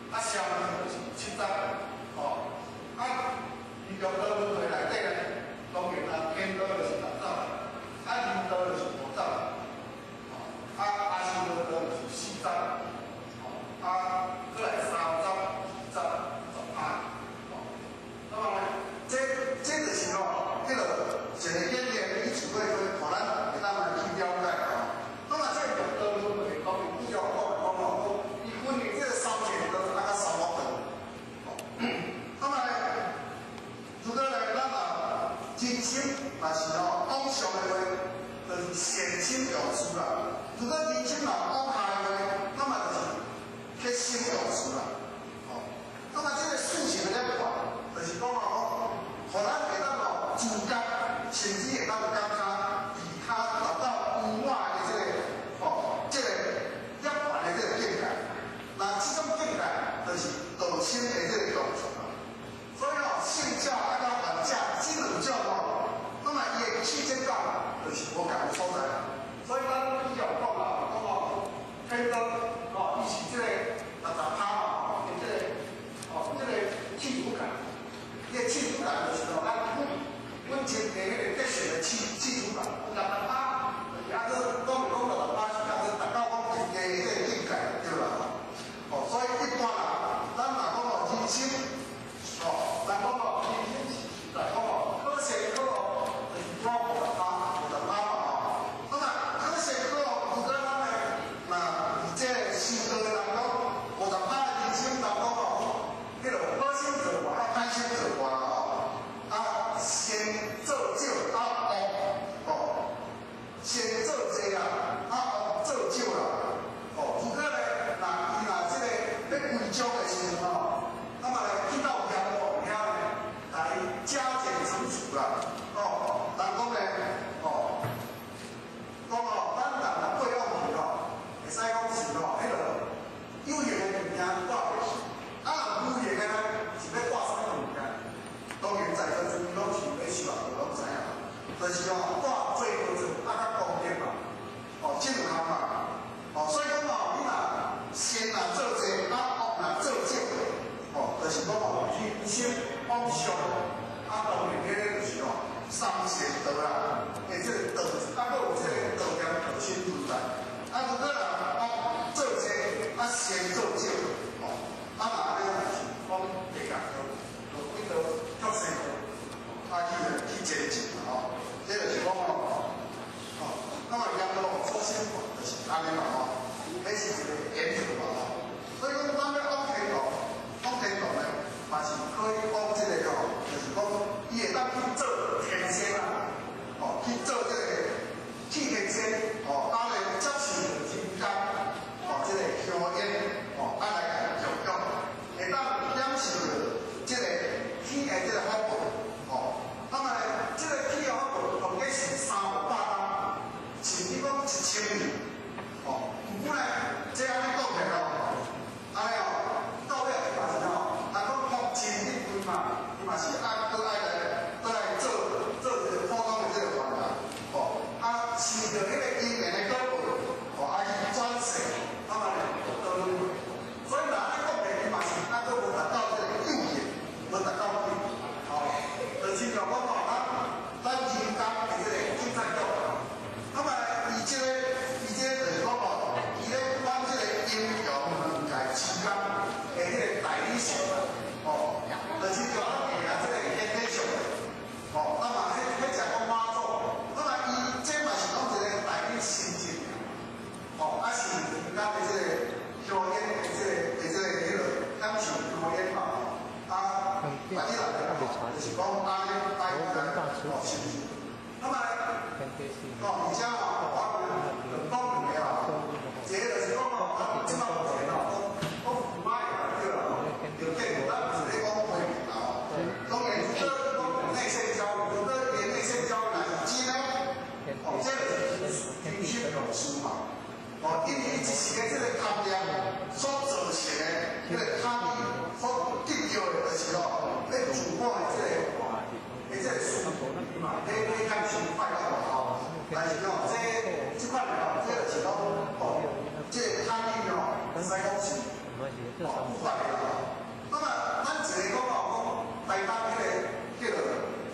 啊聲聞就是7十，哦，啊伊六道輪迴內底呢，當然啊天道就是6十，啊人道就是5十，哦，啊阿修羅道就是4十，哦，啊閣來3十、2十、10%，哦，那麼呢，這就是哦，彼個。一個演練，以此類推，予咱會當來去了解吼。那麼這個六道輪迴，當然拄才有講的講吼，伊分為這個三善道啊，佮三惡道。那麼呢，如果呢，咱若人心若是吼往上的話，就是善心用事啦；如果人心若往下的話，那麼就是黑心用事啦。哦，那麼這個事情的涅槃，就是講吼，予咱會當吼自覺。甚至會當感覺離跤達到無我的這個哦，這個涅槃的這個境界。那這種境界就是道心的這個動作啦。所以哦，聖者啊佮凡者這兩種哦，那麼伊的氣質感就是無仝的所在。所以咱拄才有講啦，講哦，天道哦，伊是這個60%哦，伊這個哦，這個氣質感，伊的氣質感就是哦，咱本質的彼個特性的氣質感，有60%，就是抑閣講講60%是抑閣達到講一個彼個境界對啦。哦，所以一般人，咱若講哦，人生，哦，咱講哦，伊就是講吼，天心往上，啊，當然彼个就是吼，三善道啦，的這個道，啊，閣有這個道業道心存在。啊，如果人啊做這個，啊先做少，吼，啊若按呢就是講地獄道，就變做畜生道，啊去前進啦吼。這就是講吼，吼，那麼閻羅王所審判就是按呢嘛吼，彼是一個原則嘛吼。所以講，咱欲往天堂，往天堂呢，嘛是可以講這個吼，就是講伊會當去做天仙啊，吼，去做這個去天仙，吼，啊來接受人間，吼，這個香煙，吼，啊來共供養，會當享受這個天的這個福報，吼，那麼呢，這個天的福報當然是300冬，甚至講1000年，吼，毋過呢，這按呢講起來吼。按呢哦，到尾嘛是吼，啊，講福盡得歸嘛，伊嘛是愛閣愛來，閣來做做一個普通的這個凡人，吼，啊，受著彼個因緣的果報，吼，啊去轉世，啊嘛咧倒輪迴。所以若按呢講起，伊嘛是啊，閣無達到這個究竟，無達到境，吼，就親像講吼，咱人間的這個警察局，那麼伊這個，伊這個就是講吼，伊咧管這個陰陽兩界之間的彼個代理性，吼，就親像咱下這個天體上的，吼，那麼彼只講媽祖，那麼伊這嘛是講一個代理神職，吼，啊是人間的這個香煙的這個的這個彼落享受香煙嘛，吼，啊，別啲人吼，就是講按呢來來，吼，是毋是？那麼哦，而且吼，我講兩個啦，一個就是講吼，咱這擺目前吼，講腐敗嘛對啦，就見咱毋是咧講批評啦吼。當然，這講內線交易，如果連內線交易是真的，哦，這就是人心用事嘛。哦，因為伊一時的這個貪念所造成的，彼個貪欲所得到的，就是吼，咧自我的這個，的這個事嘛，咧咧感受快樂嘛吼。但是吼，這這款的吼，這就是講吼，這個貪欲吼，會使講是哦不法的啦。那麼咱一個講吼，講台東彼個叫做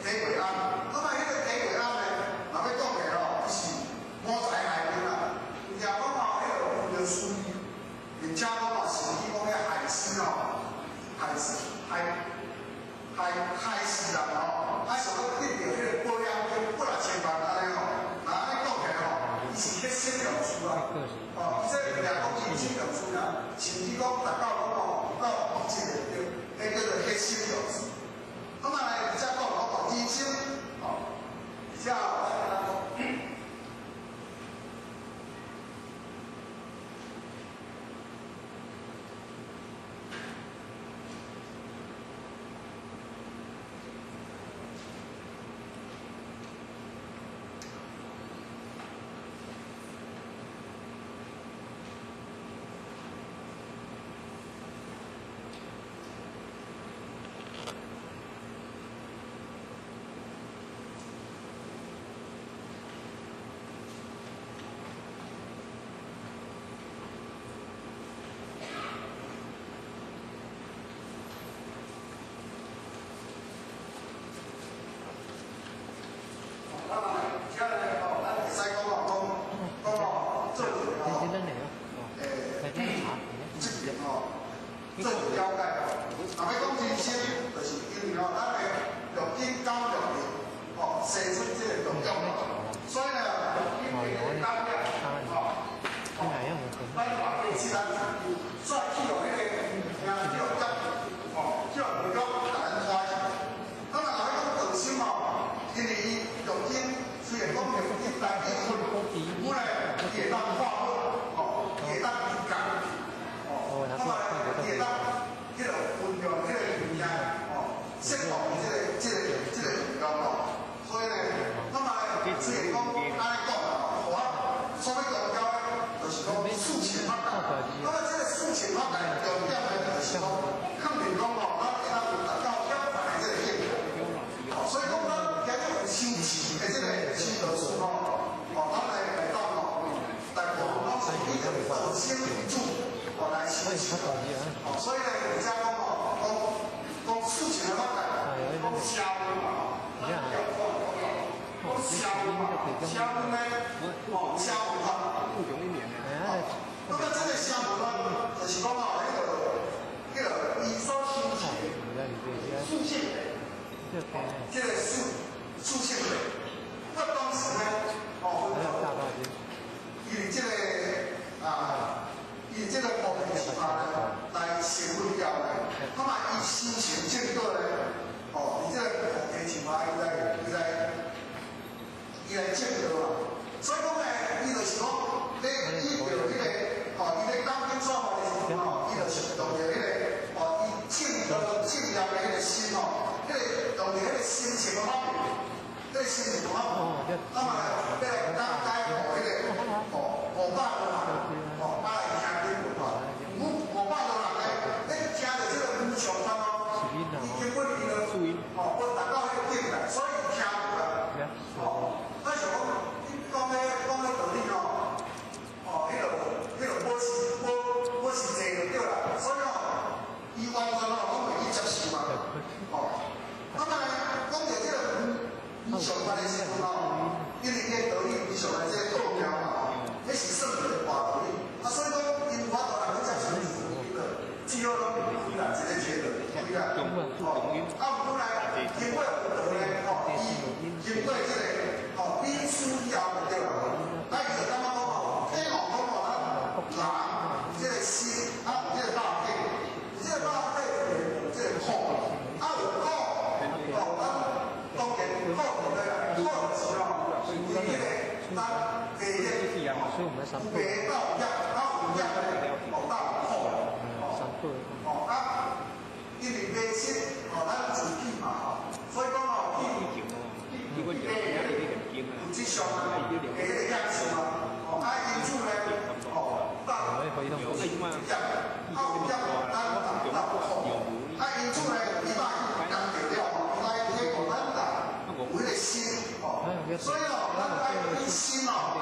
鐵桂庵，那麼彼個鐵桂庵呢，若欲講起吼，伊是五財內面啦。有聽講吼，彼個有著書，而且講吼，甚至講彼害死吼，害死害害害死人吼，啊，想欲得著彼個保險金8、6千萬按呢吼，若按呢講起來吼，伊是彼心用事啊，哦，伊這掠講伊心用事啊，甚至講達到講吼，到國際的對，彼叫做彼心用事。那麼呢，而且講講吼，人生吼，而且吼，咱講。声闻嘛吼，咱叫讲讲声闻嘛，声闻呢，哦，声闻法。那么这个声闻法，就是讲哦，彼个伊所修持的四圣谛，这个四圣谛。那当时呢，哦，伊这个啊，伊這個菩提樹下呢，來成佛了呢，那麼伊修成正果呢，哦，佇這個菩提樹下，伊來證道啊。所以講呢，伊就是講，咧依著彼個，哦，伊咧講經說法的時陣吼，伊就是用著彼個，哦，伊證道證業的彼個心吼，彼個用著彼個心情的方面，彼個心情的方面，那麼來，來講解予彼個，哦，500多人，哦，啊來聽經文嘛，五百多人呢，咧聽著這個無上法哦，伊根本伊就，哦，無達到彼個境界，所以聽無啦，哦，咱想講，你講彼道理吼，哦，彼個無實際就對啦，所以哦，伊完全哦攏袂去接受嘛，哦，那麼講著這個無上法的時陣吼，因為伊的道理無上法這個奧妙嘛，吼，彼是算一個大道理，啊，所以講伊無法度人去接受，伊就只好攏開啦，一個一個就開啦，哦，啊，毋過來經過佛陀呢，吼，伊經過這個，吼，比師以後就對啦，啊，伊就感覺講吼，體悟講吼，咱人這個心啊，有這個肉體，有這個肉體就有這個苦，啊有苦，哦，咱當然苦就對啦，苦就是吼，為彼個咱第一，有白到業，啊有業哦到苦，哦，啊，因為迷失哦，咱自己嘛吼，所以講吼，去去物質上啊，的彼個享受啊，哦，啊因此呢，哦，到有業，啊有業，咱到苦，啊因此呢，伊愛講著了吼，伊愛體悟咱人有彼個心，哦，所以哦，咱愛以心哦，啊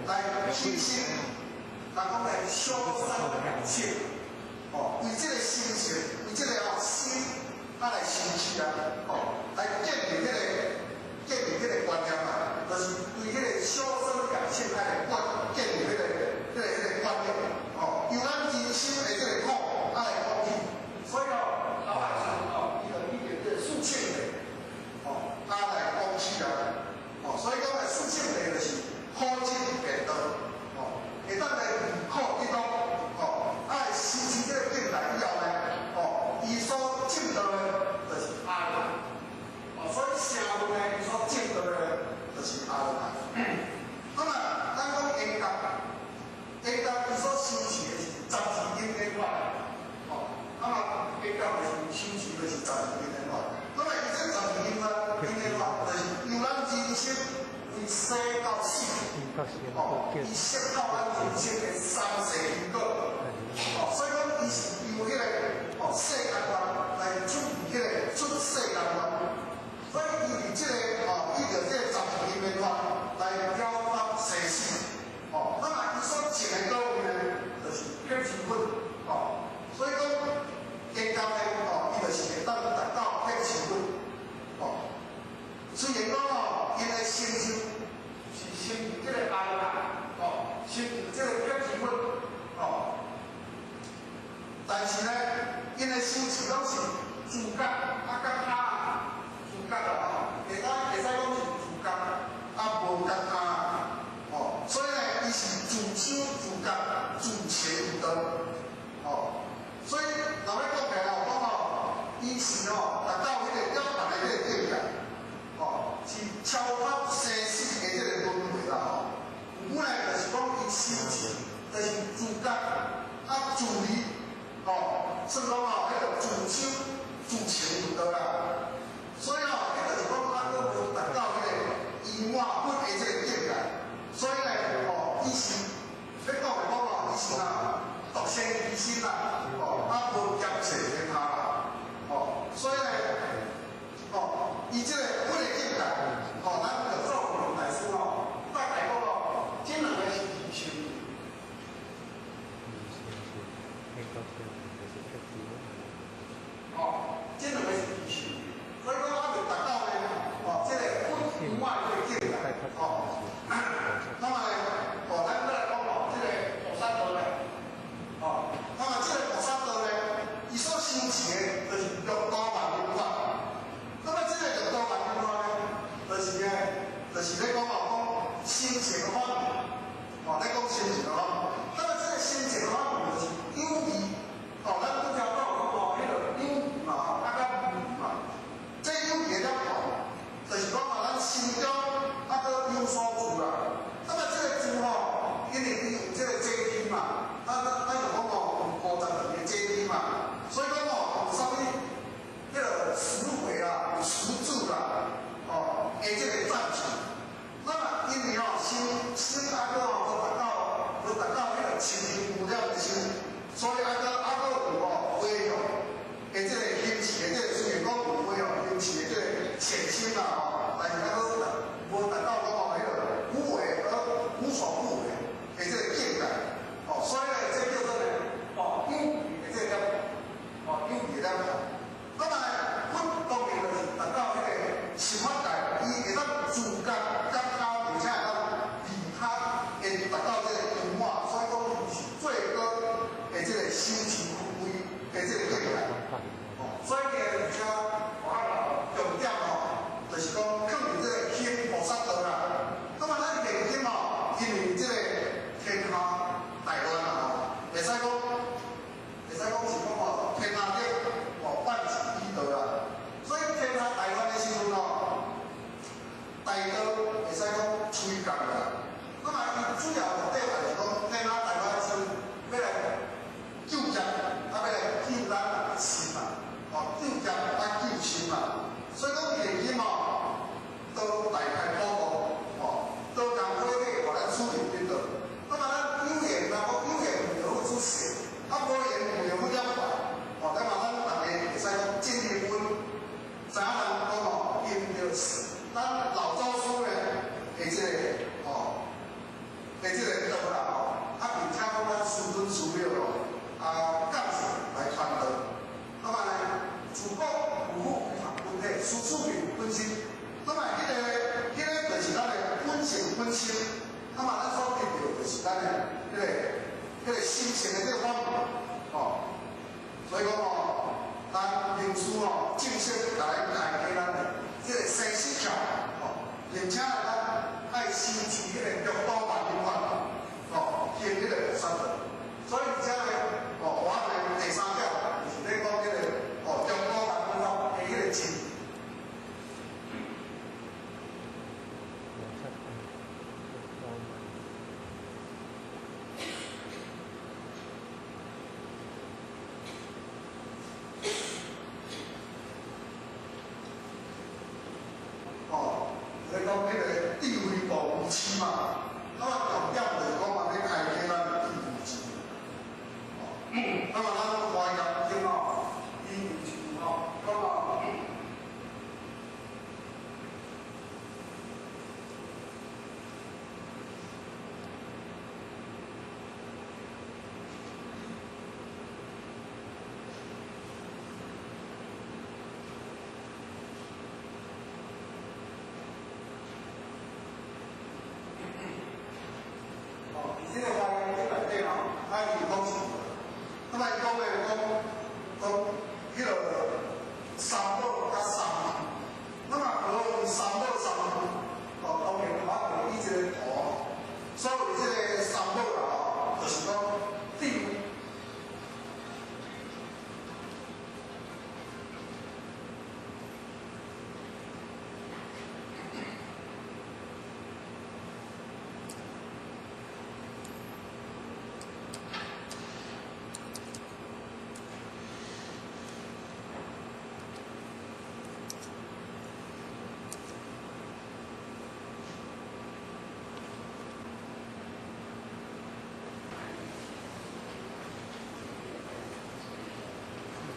來起心，人講來修身養性，哦，為這個心性，為這個哦心，啊來修持啊，哦，來建立彼個觀念啊，就是對彼個修身養性愛來觀建立彼個觀念，哦，由咱人生的這個苦啊來講起，所以哦，老來時哦，伊就依著這個四聖諦，哦，啊來講起啊，哦，所以講來四聖諦就是苦集滅道，哦，會當來離苦得樂，哦，啊來修持這個境界以後呢，哦，伊所證到的，就是阿羅漢，哦，所以聲聞呢，伊所證到的，就是阿羅漢。那麼，咱講緣覺，緣覺伊所修持的是十二因緣法，哦，那麼緣覺就是修持的是十二因緣法。那麼伊這十二因緣法，就是由咱人生為生到死，哦，伊識到咱人生的三世因果，哦，所以講伊是由彼個哦世間法來出彼個出世間法，所以伊佇這個哦，依著這個十二因緣法來了脫生死，哦，那麼伊所證的果位呢，就是彼支分，哦，所以講緣覺呢，哦，伊就是會當達到彼支分，哦，雖然講哦，𪜶的成就是成就這個阿羅漢，哦，成就這個彼支分，哦，但是呢，𪜶的修持攏是自覺啊，覺他自覺啦吼，會使講是自覺啊，無覺他，哦，所以呢，伊是自修自覺自成道，哦，所以若欲講起來講吼，伊是吼達到彼個了凡的彼個境界，哦，是超脫生死的這個輪迴啦吼。有本來就是講伊修持，就是自覺啊自利，哦，算講吼，彼個自修自成就道啦。所以吼，彼就是講啊，閣無達到彼個圓滿佛的這個境界。所以呢，哦，伊是欲講來講吼，伊是啊獨善其身啦，哦，啊無兼濟天下啦，哦，所以呢，哦，伊這個佛的境界，哦，咱就做大師吼，大概講吼，這兩個是二乘。哦，這兩個思思命本身，那麼彼个就是咱的本性本身，那麼咱所得著就是咱的彼个心性的這個方面，哦，所以講哦，咱靈師哦正式來開啟咱的這個生死橋，哦，並且咱愛修持彼個六度萬行法，哦，行彼個菩薩道，所以這個哦，我的第三點就是咧講彼個哦，六度萬行法的彼個真。哦，咧講彼個智慧無癡嘛，那麼重點就是講嘛，欲開啟咱的智慧智。哦，那麼咱華嚴經哦，伊有一句吼，講哦。哦，這個華嚴經內底吼，啊伊講是，那麼伊講的講講彼個三寶佮三昧，那麼何謂三寶三昧？哦，當然我就以這個圖，所謂這個三寶啦吼，就是講智慧。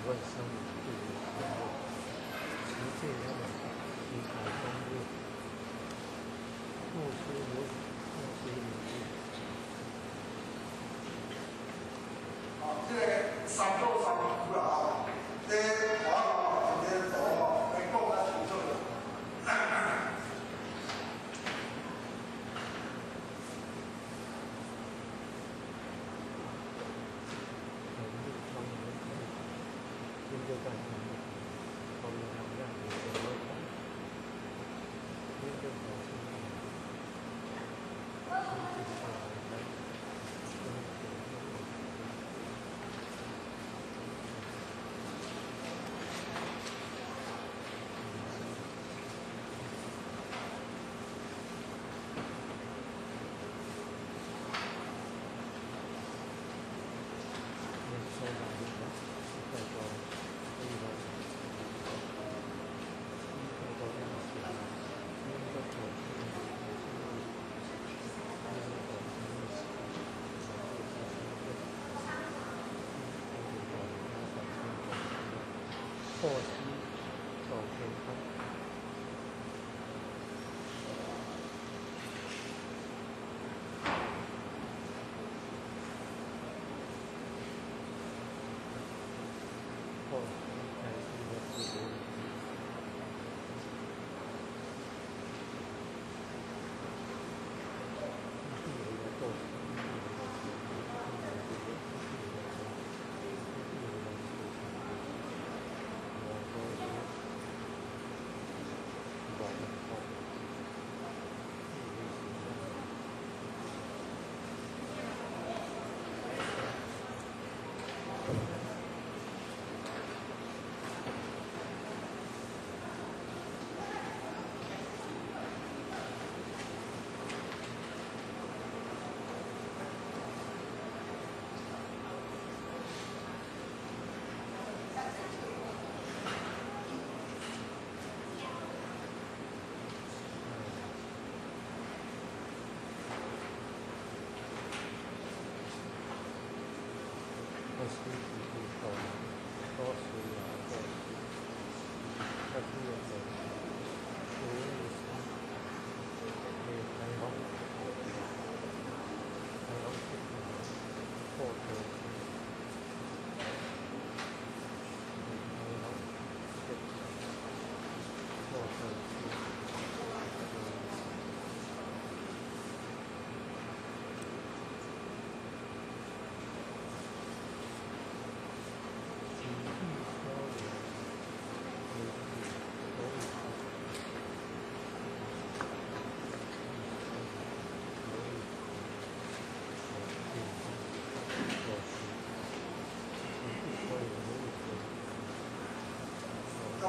萬生對持戒200，以海中月，莫須有，莫須有。哦，這個三寶三昧啦吼，這我哦，這個圖吼，來講較清楚啦。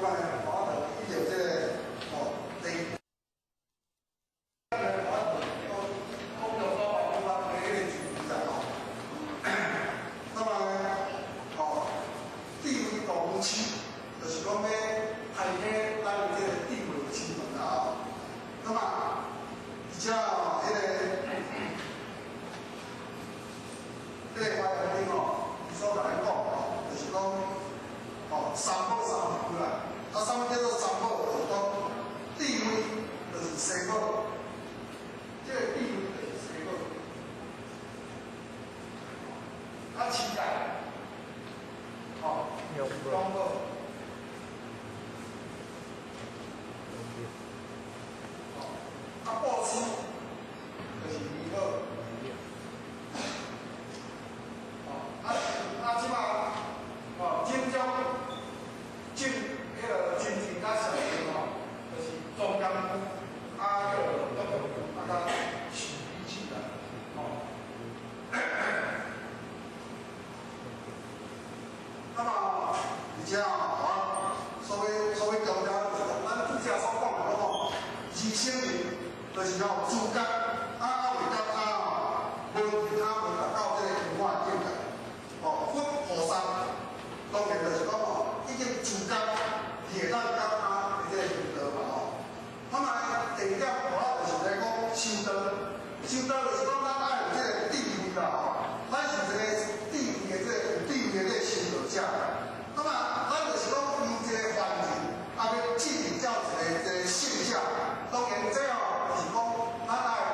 么呢，我就依照這個哦，第。我講到所謂法的迄個主題吼，那麼哦，智慧大師就是講欲開啟咱的這個智慧之門啦吼。那麼，而且哦，彼個華嚴經吼，伊所共咱講吼，就是講哦，三寶三福啦。啊，啥物叫做三寶？就是講智慧，就是三寶。這個智慧就是三寶。啊，持戒，吼，中寶。啊，布施就是二寶。哦，啊啊，這擺哦，真正正彼个真正較上面吼，就是莊嚴啊，叫做德啊，佮慈悲智啦，吼。那麼，而且吼，我所謂強調就是講，咱拄才所講的吼，二乘人就是吼自覺啊，啊未到啊吼，無其他無達到這個圓滿境界。哦，佛菩薩當然就是講吼，已經自覺會當到他的這個修道嘛吼。那麼第二點，我就是來講修道，修道就是講咱愛有這個智慧啦吼，咱是一個智慧的這個有智慧的這個修道者。那麼咱就是講以這個凡人，啊，欲進入到一個這個聖者，當然這哦就是講咱愛有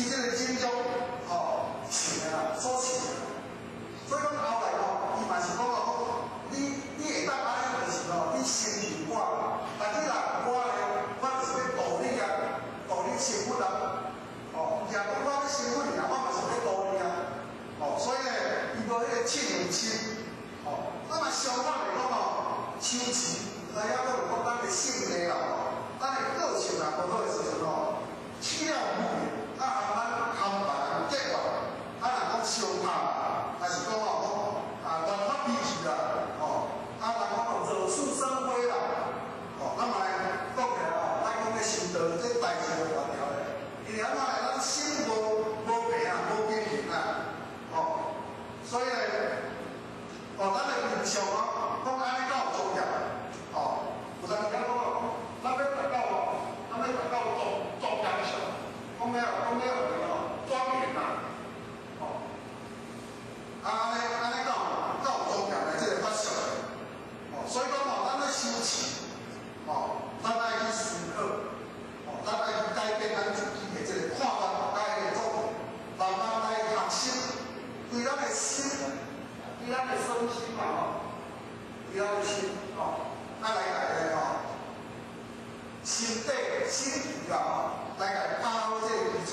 伊這個情慾吼受的啦，所受的。所以講後來吼，伊嘛是講哦，你會當按呢，就是吼，你成就我，但你若我咧，我就是欲度你啊，度你成佛啊。哦，若講我欲成佛爾，我嘛是欲度你啊。哦，所以咧，伊無彼個恻隱心。哦，那麼相反來講吼，修持，來遐講講咱的性地啦，吼，咱的個性若無好的時陣吼，起了無明，啊，含咱含別人結怨，啊，若講相拍，還是講吼講啊亂發脾氣啦，吼，啊，人講哦惹是生非啦，吼，那麼來講起來吼，咱講咧修道，這代誌就大條咧，因為按怎咧，咱心無平啊，無平衡啊，吼，所以咧，哦，咱的面相哦，講按呢敢有莊嚴，吼，有當時講哦，咱欲達到哦，咱欲達到莊嚴相，講欲講欲予哦莊嚴啊，吼，啊按呢按呢敢有敢有莊嚴的這個法相，哦，所以講吼，咱咧修持，吼，咱愛去思考，哦，咱愛去改變咱自己的這個看法，佮彼個做法，慢慢來學習，對咱的心。對咱的身心嘛吼，對咱的心吼，啊來共咧吼，心底心皮啦吼，來共打好這個基礎，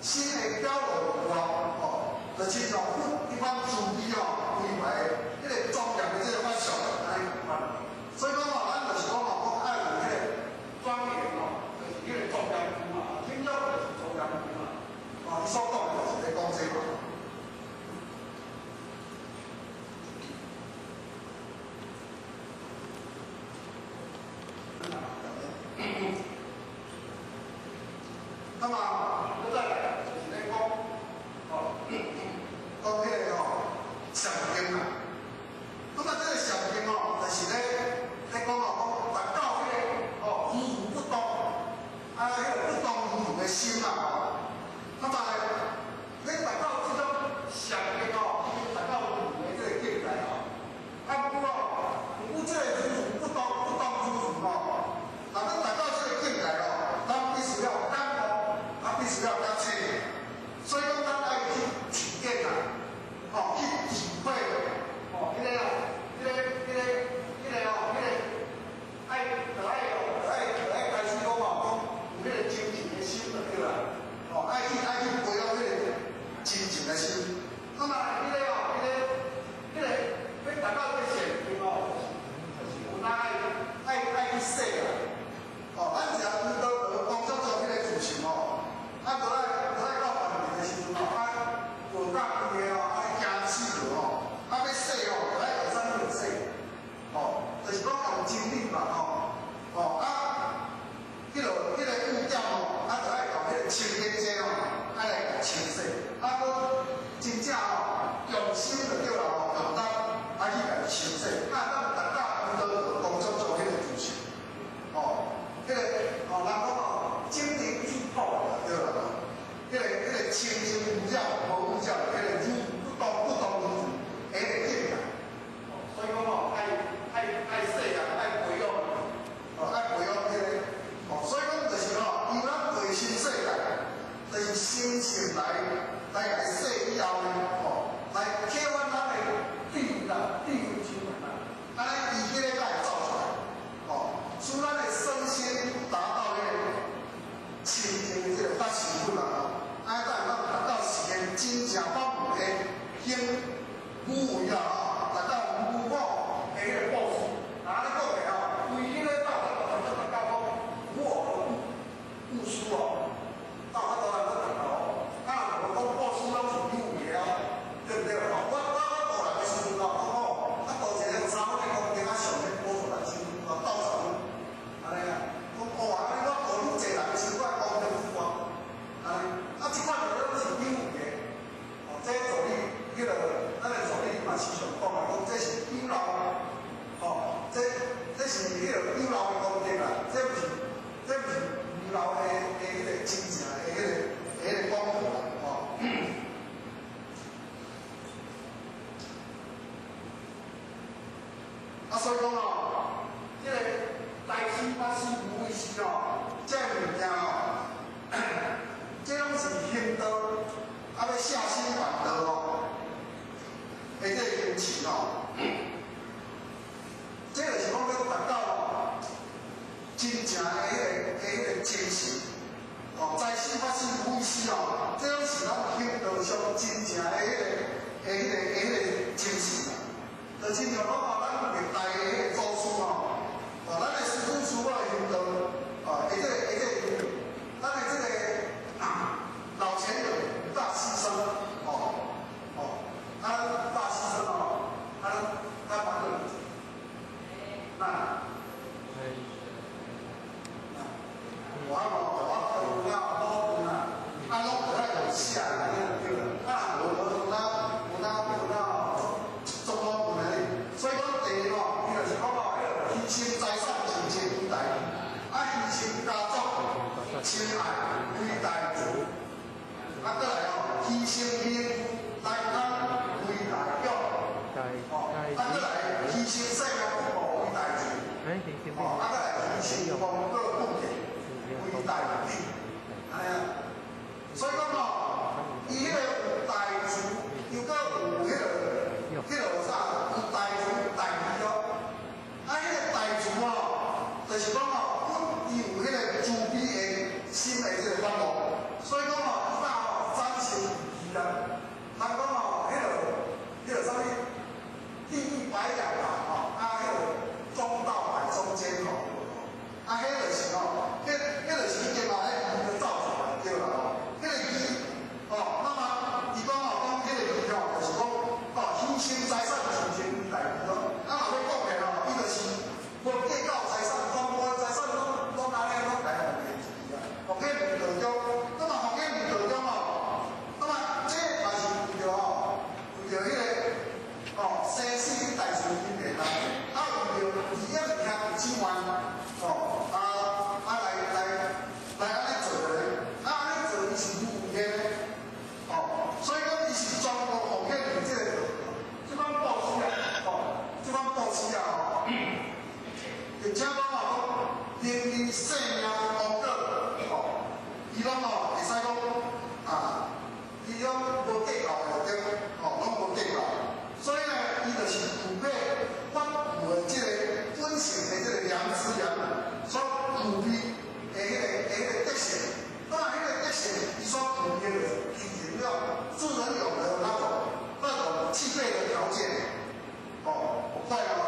心會表露有外吼，就親像佛彼款慈悲吼，歸懷的彼個莊嚴的這個法相，按呢仝款。所以講吼，咱就是講吼，講愛有彼個莊嚴吼，就是彼個莊嚴嘛，天教就是莊嚴嘛，哦，伊所講的就是咧講這嘛。那麼，閣再來就是咧講，哦，講彼個吼禪定啦。那麼這個禪定吼，就是咧講吼，講達到彼個吼如如不動，啊，彼個不動如如的心啦吼。那麼咧，你達到這種禪定吼，已經達到如的這個境界吼。啊，毋過吼，毋過這個如如不動，不動如如吼，若欲達到這個境界吼，咱必須要感悟。啊，必須要覺醒，所以講咱愛去體驗啦，吼，去體會，吼，彼個啊，彼個、彼個、彼個吼，彼個愛，就愛哦，就愛就愛開始講吼，講有彼個精進的心就對啦，吼，愛去培養彼個精進的心。那麼彼個哦，彼個、彼個欲達到這個禪定吼，就是有當愛去洗啦，吼，咱食有道德講足做彼個事情吼。啊，閣來到凡尘的時陣吼，啊，學甲規个吼，按呢驚死落吼，啊，欲洗吼，就愛用啥物來洗？吼，就是講用真理嘛吼，吼啊，彼個污點吼，啊，就愛用彼個清潔劑吼，愛來共清洗，啊，閣真正吼用心就對啦吼，用力啊去共清洗，啊，當達到有道德工作做彼個事情，吼，彼個吼人講吼，精靈淨土啦，對啦，彼個清淨無染、無污染，彼個如不動不動如如，彼個境界。所以講吼，愛洗啊，愛培養，哦，愛培養彼個，哦，所以講就是吼，由咱內心世界，就是心性來共洗以後呢，吼，來啟發咱的智慧啦，智慧之門啦，按呢伊彼個才會走出來，吼，使咱的身心達到彼個清淨的這個法身佛啦，吼，按呢才會當達到實現真正法門的行無為啦，吼，達到無我的彼個布施。啊，按呢講起來吼，規日咧到達達到講無我的布施哦，到法度來閣達到哦。啊，若無講布施攏是有為的哦，對毋對？吼，我度人的時陣吼，講吼，啊度一個3分的功德啊，上咧補助人身軀啊，斗10分，按呢啊，講哦，按呢我度愈濟人的時陣，我功德愈大，按呢，啊，這款就攏是有為的，哦，這做你彼個。上真正的彼个、的彼个、的彼个精神啦。就亲像讲吼，咱历代的彼个祖师吼，哦，咱的师父师母的行动，哦，的这个、的这个，咱的这个老前人五大牺牲，哦，哦，啊，五大牺牲哦，啊，咱蛮个，那，我哦，我有影老阵啊，啊，拢爱用写的，对啦，啊，无无有哪有哪有哪足老阵的，所以讲第一吼，伊就是讲哦，彼个牺牲财产亲情为大，啊，牺牲家族亲爱为大慈，啊，阁来哦，牺牲名来康为大勇，哦，啊，阁来牺牲生命服务为大慈，哦，啊，阁来牺牲功过本地为大利，按呢啊，所以讲吼，伊彼个有大慈，又阁有彼个啥，有大慈大义哦。啊，彼个大慈吼，就是讲吼，伊有彼个慈悲的心的这个发露，所以讲吼，伊早吼展现义啦。人讲吼，彼个啥物，利益百两啦，吼，啊，彼个中道摆中间吼，啊，彼就是吼，彼就是已经吼，彼义就走出来对啦吼，彼个义，哦，那么伊讲吼，讲彼个义吼，就是讲，哦，牺牲财产亲情为大义咯。啊，若欲讲的吼，伊就是无计较财产，全部的财产拢按呢拢来奉献出去啊，奉献毋道中，那么奉献毋道中吼，那么这嘛是为著吼，为著彼个哦生死大事因缘啦，啊为著利益兄弟姊妹，哦啊啊来按呢做的，啊按呢做伊是无怨的，哦，所以讲伊是全部奉献伫这个这款布施啊，哦，这款布施啊，吼。而且讲哦，讲宁愿性命亡过，哦，伊拢哦会使讲啊，伊拢无计较的对，哦，拢无计较。所以呢，伊就是具备法有的这个本性的这个良知良能所具备的彼个德性。当然，彼个德性，伊所具备的就是人了，自然有的那种具备的条件。哦，快哦，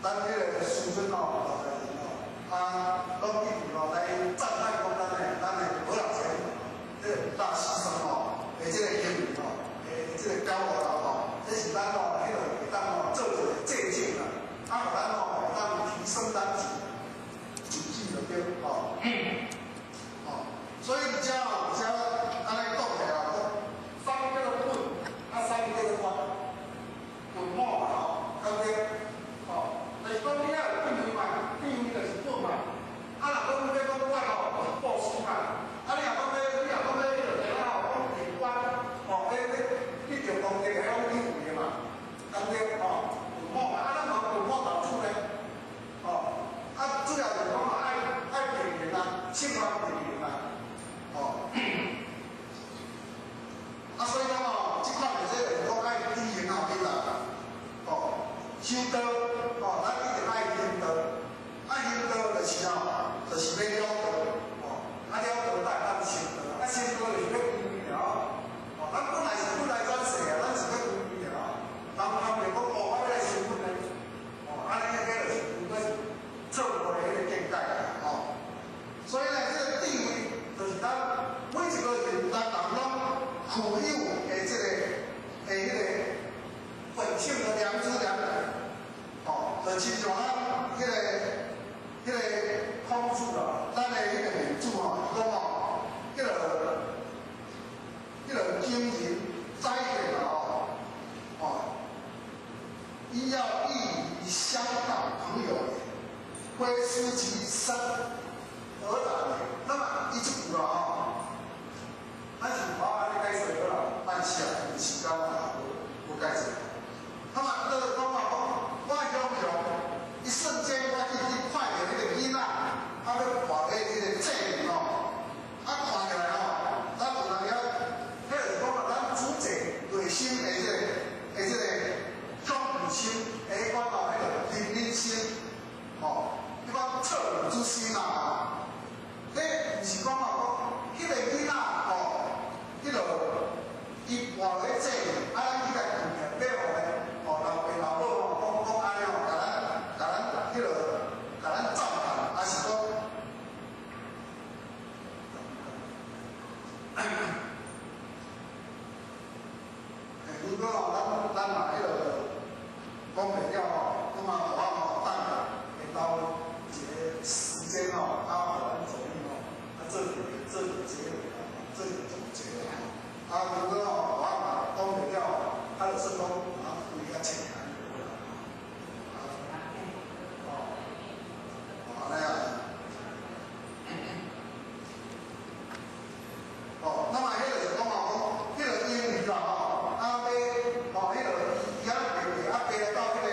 咱彼个师尊哦，老大人哦，啊，拢一直哦来赞叹讲咱的何老前这个五大牺牲哦，的这个行为哦，的这个交流啦吼，这是咱哦，彼个会当哦做一个借鉴啦，啊，予咱哦会当提升咱自己就对，哦，哦，所以遮哦，遮按呢讲起来哦，讲三叫做本，啊三叫做愿，本母嘛吼，对不对？哦，就是讲你爱有智慧嘛，智慧就是本嘛。啊，若讲欲讲愿吼，就是布施嘛。啊，你若讲欲彼个啥吼，讲行愿，哦，你着功德，彼拢有的嘛，对不对？哦，本母嘛，啊，咱无本母投资呢？哦，啊，主要就是讲爱平衡啊，七愿平衡啊，哦。啊，所以讲哦，这款的这就是讲爱知行合一啦，哦，修道，哦，咱一定爱行道，啊，行道就是哦，就是欲了道，哦，啊了道才会当成道，啊成道就是欲归依哦，哦，咱本来是本来转世啊，咱是欲归依哦，人通着讲哦，我欲来成佛呢，哦，按呢彼就是应该是错误的彼个见解啦，哦，所以呢，这个智慧就是咱每一个人，咱人拢具有的这个的彼个本性的良知良能，哦，就亲像咱彼个孔子啊，咱的彼个孟子吼，伊讲吼，彼个经人宰见啊，哦，伊要异于乡党朋友，非思其身而然的。那么伊这句啦吼，咱是无按呢解释好啦，慢写，因为时间啊无解释。那么，就是讲啊，讲我雄雄，一瞬间我去看著彼个囡仔，啊，欲跋彼个祭门吼，啊，看起来吼，咱有当遐，彼就是讲啊，咱主者内心的这个恐惧心，的彼款哦，彼个怜悯心，吼，彼款恻隐。换落去祭，啊，咱去共求起，欲予咧，哦，老爸老母吼，讲讲按呢吼，共咱彼落，共咱赞叹，抑是讲，如果吼，咱若彼落讲袂了吼，那么予我吼等下兜一个时间吼，啊，予咱助理吼，啊，做一个结尾啦，做一个总结啦。啊，如果吼我若讲袂了，啊，就算讲啊，规较浅显就好啦。啊，哦，按呢啊。哦，那麼彼个就是講吼，講彼个嬰兒啦吼，啊，欲吼，彼个伊仔爬爬，啊，爬來到彼个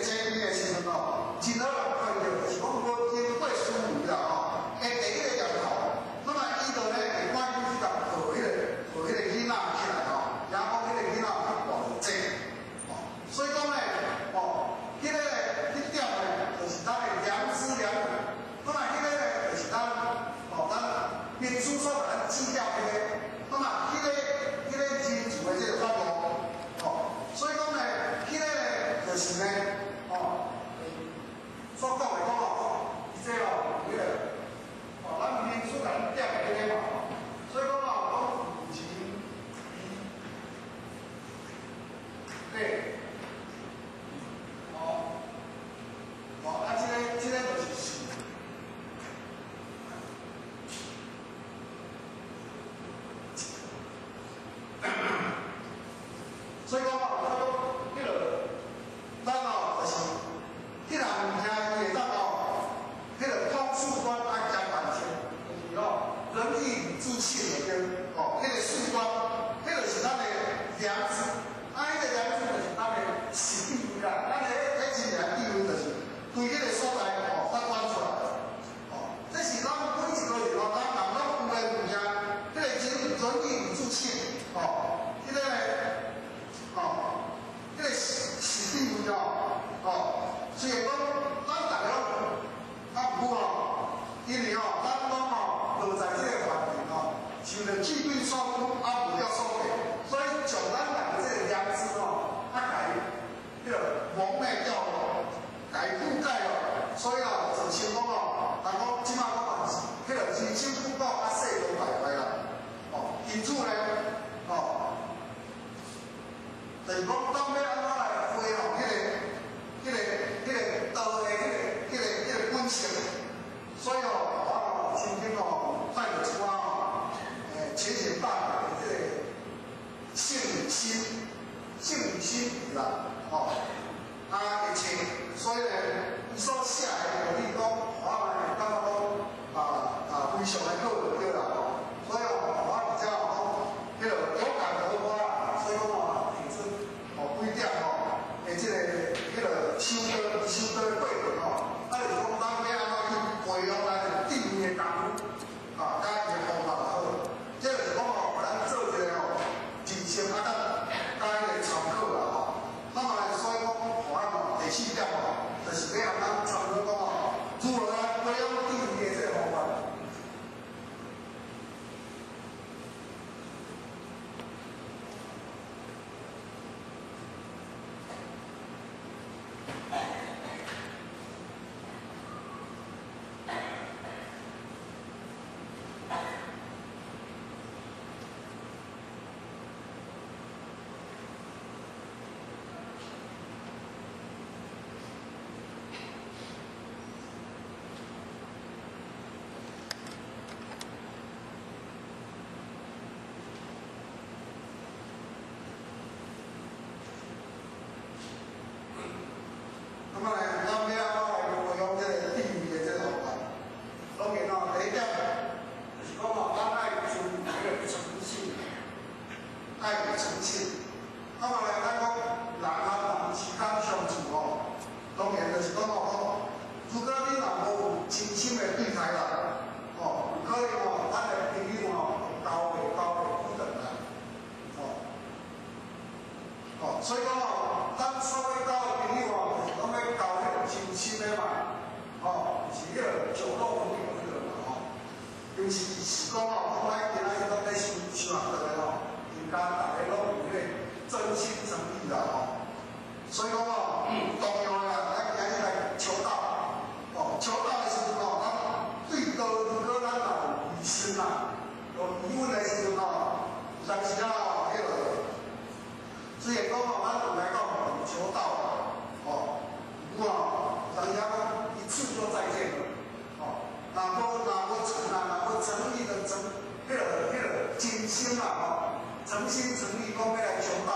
井邊的時陣吼，真好人看著，就是講無經過思維啦吼，的第一個念頭，那麼伊就咧會趕緊去共抱彼个囡仔起來吼，也講彼個囡仔去跋落井，哦，所以講咧，哦，彼个咧，彼點咧，就是咱的良知良能，那麼彼個咧，就是咱，哦，咱民主所共咱指點彼個，那麼彼個真自的這個法律，哦，所以講咧，彼個咧就是呢，哦，所講的講哦，伊這哦，彼個，哦，咱民主共咱點的彼個嘛，所以講哦，講有情義，哦，哦，啊，這個就是是。所以講哦，彼落，咱哦就是，彼項物件伊會當哦，彼个通事端愛兼萬千，就是哦，仁義禮智信的對，哦，彼個事端，彼个是咱的良知，啊，彼個良知就是咱的實地位啦，咱的彼真正地位就是對彼個所在哦發展出來，哦，這是咱每一個人哦，咱人攏有的物件，彼個仁義禮智信，哦，彼個。哦，彼個實地位哦，哦，雖然講咱逐个攏有，啊，毋過哦，因為哦，咱攏哦落在這個環境哦，受著氣運所驅，啊，無了所變，所以將咱逐个這個良知哦，啊，共彼个蒙昧掉咯，共伊覆蓋咯，所以哦，就像講哦，人講這擺講嘛是，彼個人生苦苦，啊，世道敗壞啦，哦，因此呢，哦。就是講，當欲按怎來恢復彼个道的彼个本性，所以哦，我哦曾經哦帶著一寡哦，淺顯大白的這個性與心，性與心啦，吼，啊的冊，所以呢，伊所寫的道理講，我嘛會感覺講啊非常的好就對啦，吼，所以哦，我佇遮講，彼个有感而發，所以講哦。哦，幾點吼？的這個彼个修道的過程吼，啊，就是講咱欲按怎去培養咱的智慧的功夫，啊，佮伊的方法就好。這就是講吼，咱做一個吼人生啊，佮彼個參考啦吼。那麼所以講，予咱吼第四點吼，就是欲予咱參考講吼，如何來培養智慧的這個方法。那麼呢，咱欲按怎來培養這個智慧的這個方法？當然哦，第一點就是講哦，咱愛注意這個誠信，愛有誠信。那麼呢，咱講人和人之間相處哦，當然就是講哦，講如果你若無有真心的對待人，哦，有可能哦，咱的朋友哦，會交袂久轉來，哦，哦，所以講哦，咱所欲交的朋友哦，就是講欲交彼個真心的嘛，哦，毋是彼個酒肉朋友彼個嘛吼。尤其是講哦，講咱今仔日攏咧收收學的吼，因家逐个攏有彼讲欲来求道，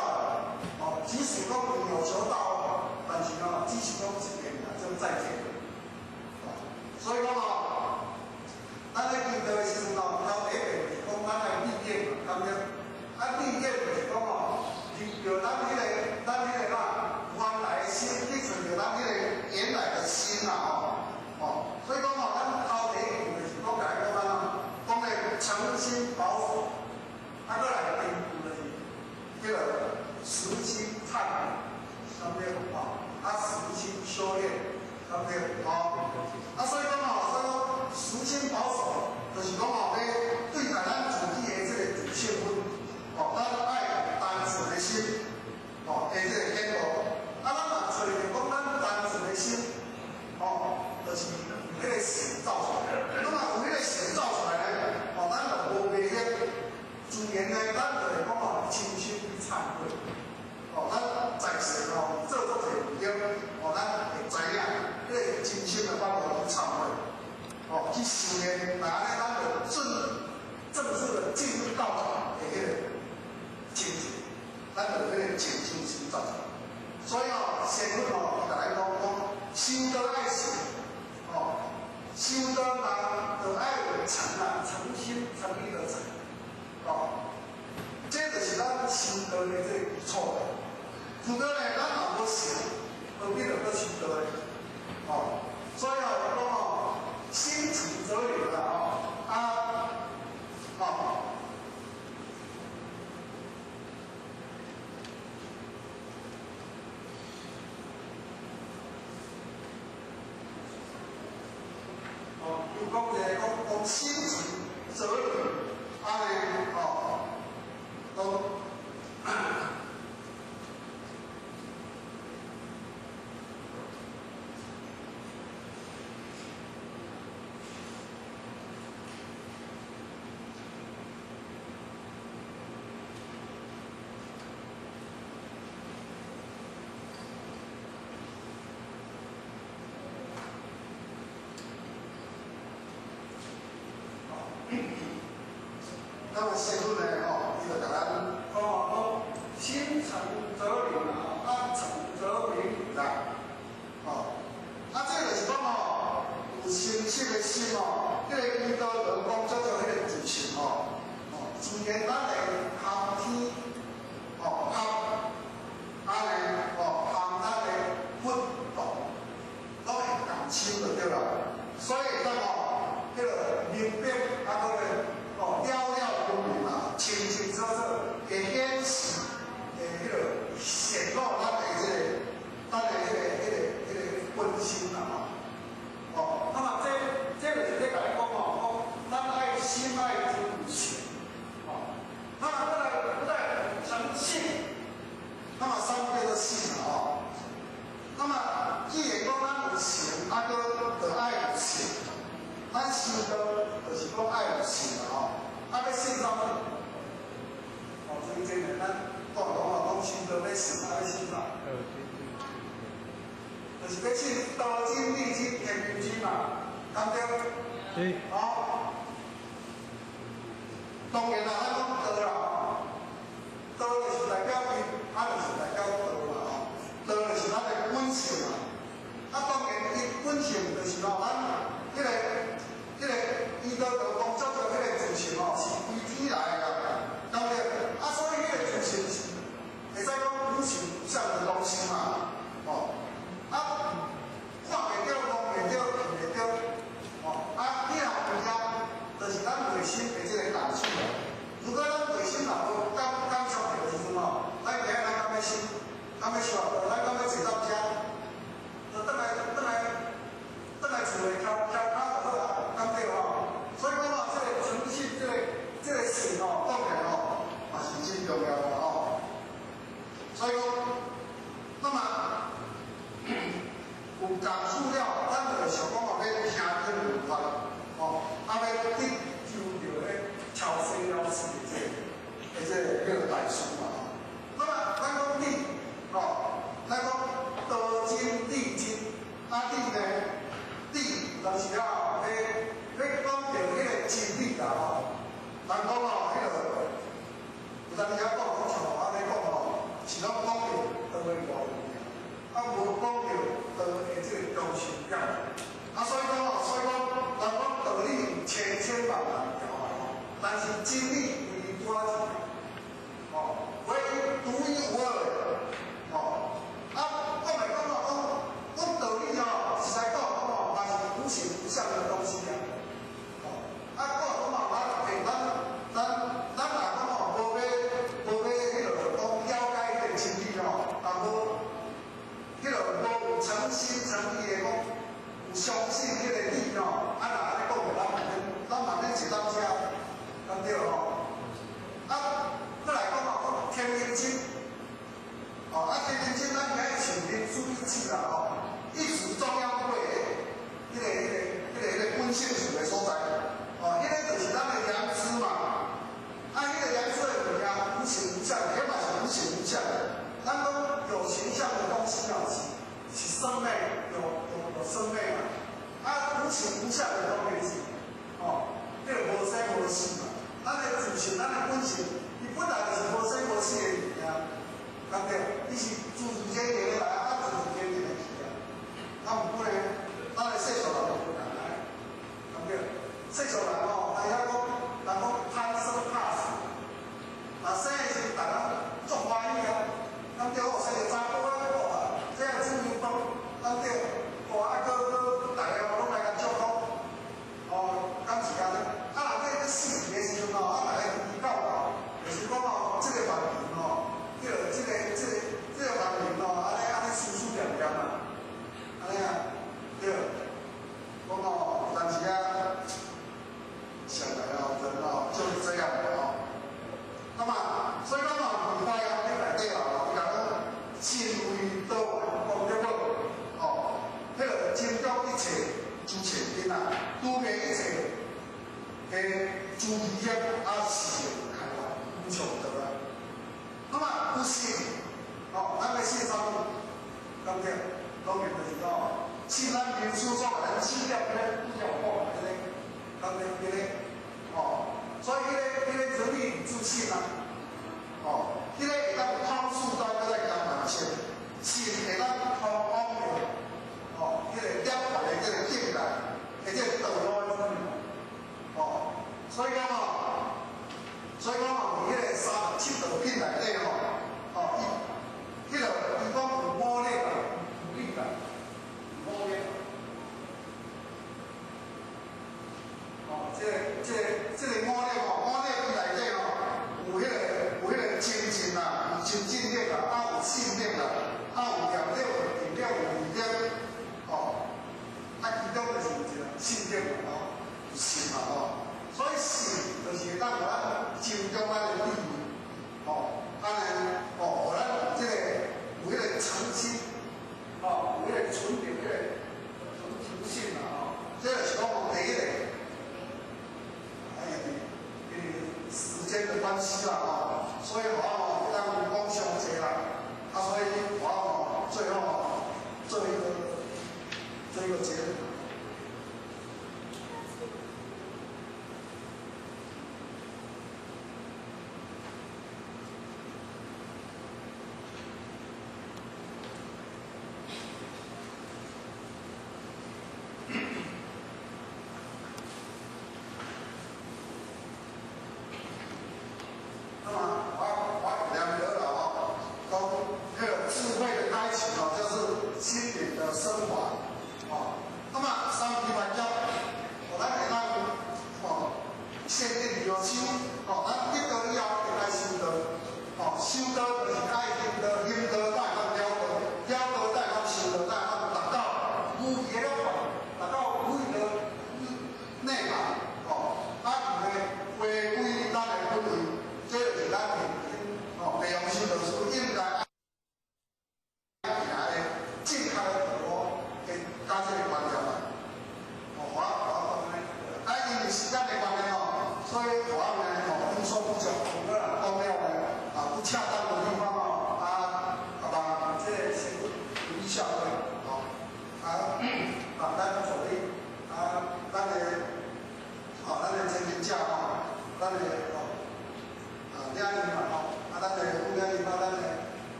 哦，即使讲伊有求道，但是哦，只是讲一遍啊，就再见。哦，所以讲哦，咱咧求道的时阵哦，头第一遍就是讲咱爱立愿嘛，敢毋对？啊，立愿就是讲哦，入著咱彼个啦，原来的心去揣著咱彼个原来的心啦，吼，哦，所以讲哦，咱头第一步就是讲共咱讲安怎，讲咧诚心保守，啊，阁来第二步就是叫做实心忏悔，对毋对？吼，啊，实心修炼，对毋对？吼，啊，所以讲哦，所以讲实心保守，就是讲哦，欲对待咱自己的這個自性分，哦，咱愛單純的心，哦，的這個顯露，啊，咱若揣著講咱單純的心，哦，就是有彼個性走出來，咱若有彼個性走出來呢，哦，咱就無迷惑，自然呢，咱就會講哦，誠心去懺悔，哦，咱在世哦，做足濟毋對，哦，咱會知影，彼個真心的法度去懺悔，哦，去修煉，那按呢，咱就正式的進入道場的彼個情形，咱就彼個靜修心走出來。所以哦，仙佛哦，伊共咱講講，修道愛誠，哦，修道人就愛有誠啊，誠心誠意的誠，哦，這就是咱修道的這個基礎。如果呢，咱若無誠，何必就閣修道呢？哦，所以哦，講哦，心誠則靈啦，哦，啊，哦。哦，又講一個講講心誠則靈，按呢哦，講。那麼師父呢？吼，伊就共咱講哦，講心誠則靈啊，啊誠則明啦，吼，啊這就是講吼，有誠實的心哦，彼個依道就講叫做彼個自性吼，哦，自然咱會含天，哦，含按呢，哦，含咱的佛道，攏會共心就對啦。所以當吼，彼個明白啊，閣咧，哦，了了分明啊，清清楚楚會顯示，會彼個顯露咱的這個，咱的彼個本心啦吼。哦，那麼這就是咧共咱講吼，講咱愛心愛真有誠，哦，那麼閣來誠信，那麼三個叫做信啦吼。那麼既然講咱有誠，啊，閣就愛有信，咱修道就是講愛有信啦吼。啊，欲信啥物？哦，最近的咱講講哦，講修道欲信，啊，欲信啥？就是欲信道真、理真、天真嘛，敢對？是。哦，當然啦，咱講道啦，道就是代表因，啊，就是代表道嘛吼。道就是咱的本性嘛。啊，當然伊本性就是吼，咱彼個伊道就講叫做彼個自性吼，是歸天來的啦，敢對？啊，所以彼個自性是會使講無形無相的東西嘛，吼。啊，看袂著、摸袂著、聞袂著，吼。啊，你若有遐，就是咱內心的這個感受啦。如果真理唯獨一哦，唯獨一無二的，哦，啊，講來講哦，講講道理哦，實在講講哦，嘛是無形無相的東西啊，哦，啊，講講嘛，咱咱咱咱若講哦，無欲彼落講了解彼個真理吼，啊無，彼落無誠心誠意的講，有相信彼個理吼，啊，若按呢講，咱嘛免坐當車，敢對吼？啊，閣來講哦，講天人經，哦，啊，天人經咱今日像靈主一指啦吼，一指中央會彼個本性處的所在，哦，彼個就是咱的良知嘛。啊，彼個良知的物件無形無相，彼嘛是無形無相的。咱講有形象的東西哦，是生命，有生命嘛。啊，無形無相的東西是，哦，彼個無生無死嘛。咱的自性，咱的本性，伊本來就是無生無死的物件，敢對？伊是自自然然的來，啊，自自然然的去啊。啊，毋過呢，咱的世俗人就無仝來，敢對？世俗人吼，來遐講，人講貪生怕死，若生的時陣，逐家足歡喜啊，敢對？哦，生個查甫仔，哦，這樣煮牛飯，敢對？哦，啊，閣閣，逐家吼攏來共祝福，哦，敢是按呢？啊，若欲死去的時陣吼，啊，逐家祈禱哦，就是講吼，這個萬靈吼，這個萬靈吼，按呢思思念念啊，按呢啊，對。講吼，但是啊，想來哦，人哦就是這樣的哦。那麼，所以講哦，伫華嚴經內底哦，伊講信為道功德母，哦，彼個真中一切諸善根啊，拄滅一切的諸疑惑啊，是開發無窮道啊。那麼有信，哦，咱欲信啥物？對不對？當然就是講，信咱明師所共咱指點彼個比較好的彼個，對不對？彼個，哦，所以彼個仁義自信啊，哦，彼個會當通四道閣再加萬千，信會當通往的，哦，彼個涅槃的這個境界，或者道路的哦，所以講哦，所以講哦，佇彼個三十七道品內底吼，哦，伊，彼個伊講有五力啊，有力啊，有五力。哦，這個五力吼，五力伊內底吼，有彼個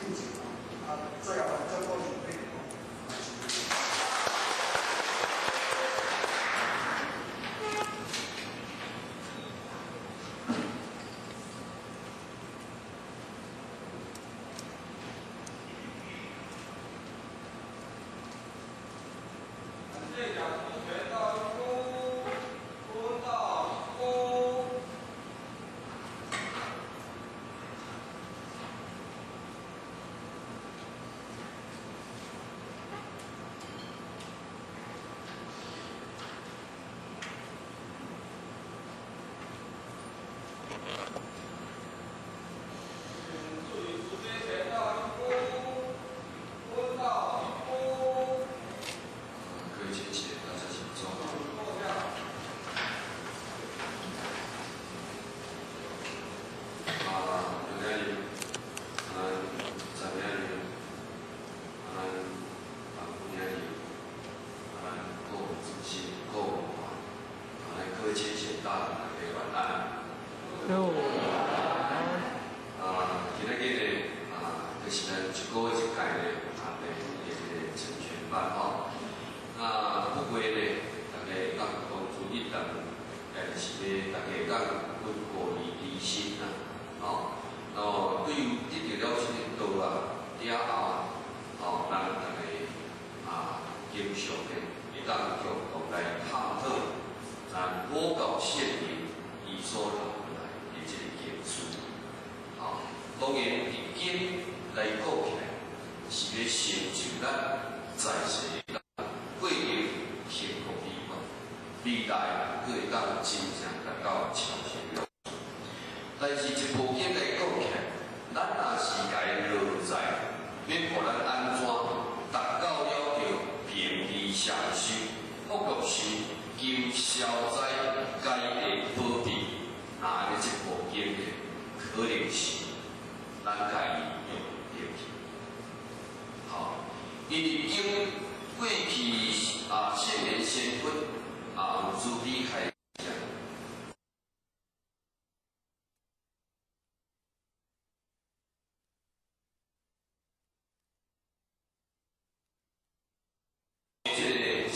进前吼，啊，最後再過準備吼。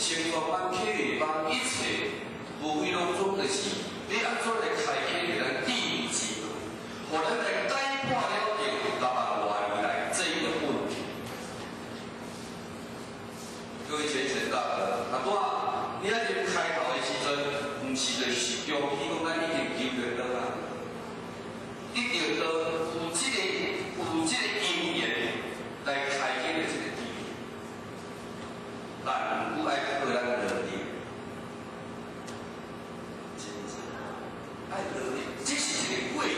成佛班、启理班，一切无非拢总就是你按怎来开启咱智慧之门，予咱来解破了6万外年来这一个问题。各位前贤大德，啊，拄啊，你啊入开头的时阵，毋是就是恭喜讲咱已经求着道啊，得到道有这个因缘来开启的这个智慧，但毋过爱靠咱努力，真正爱努力，这是一个过程，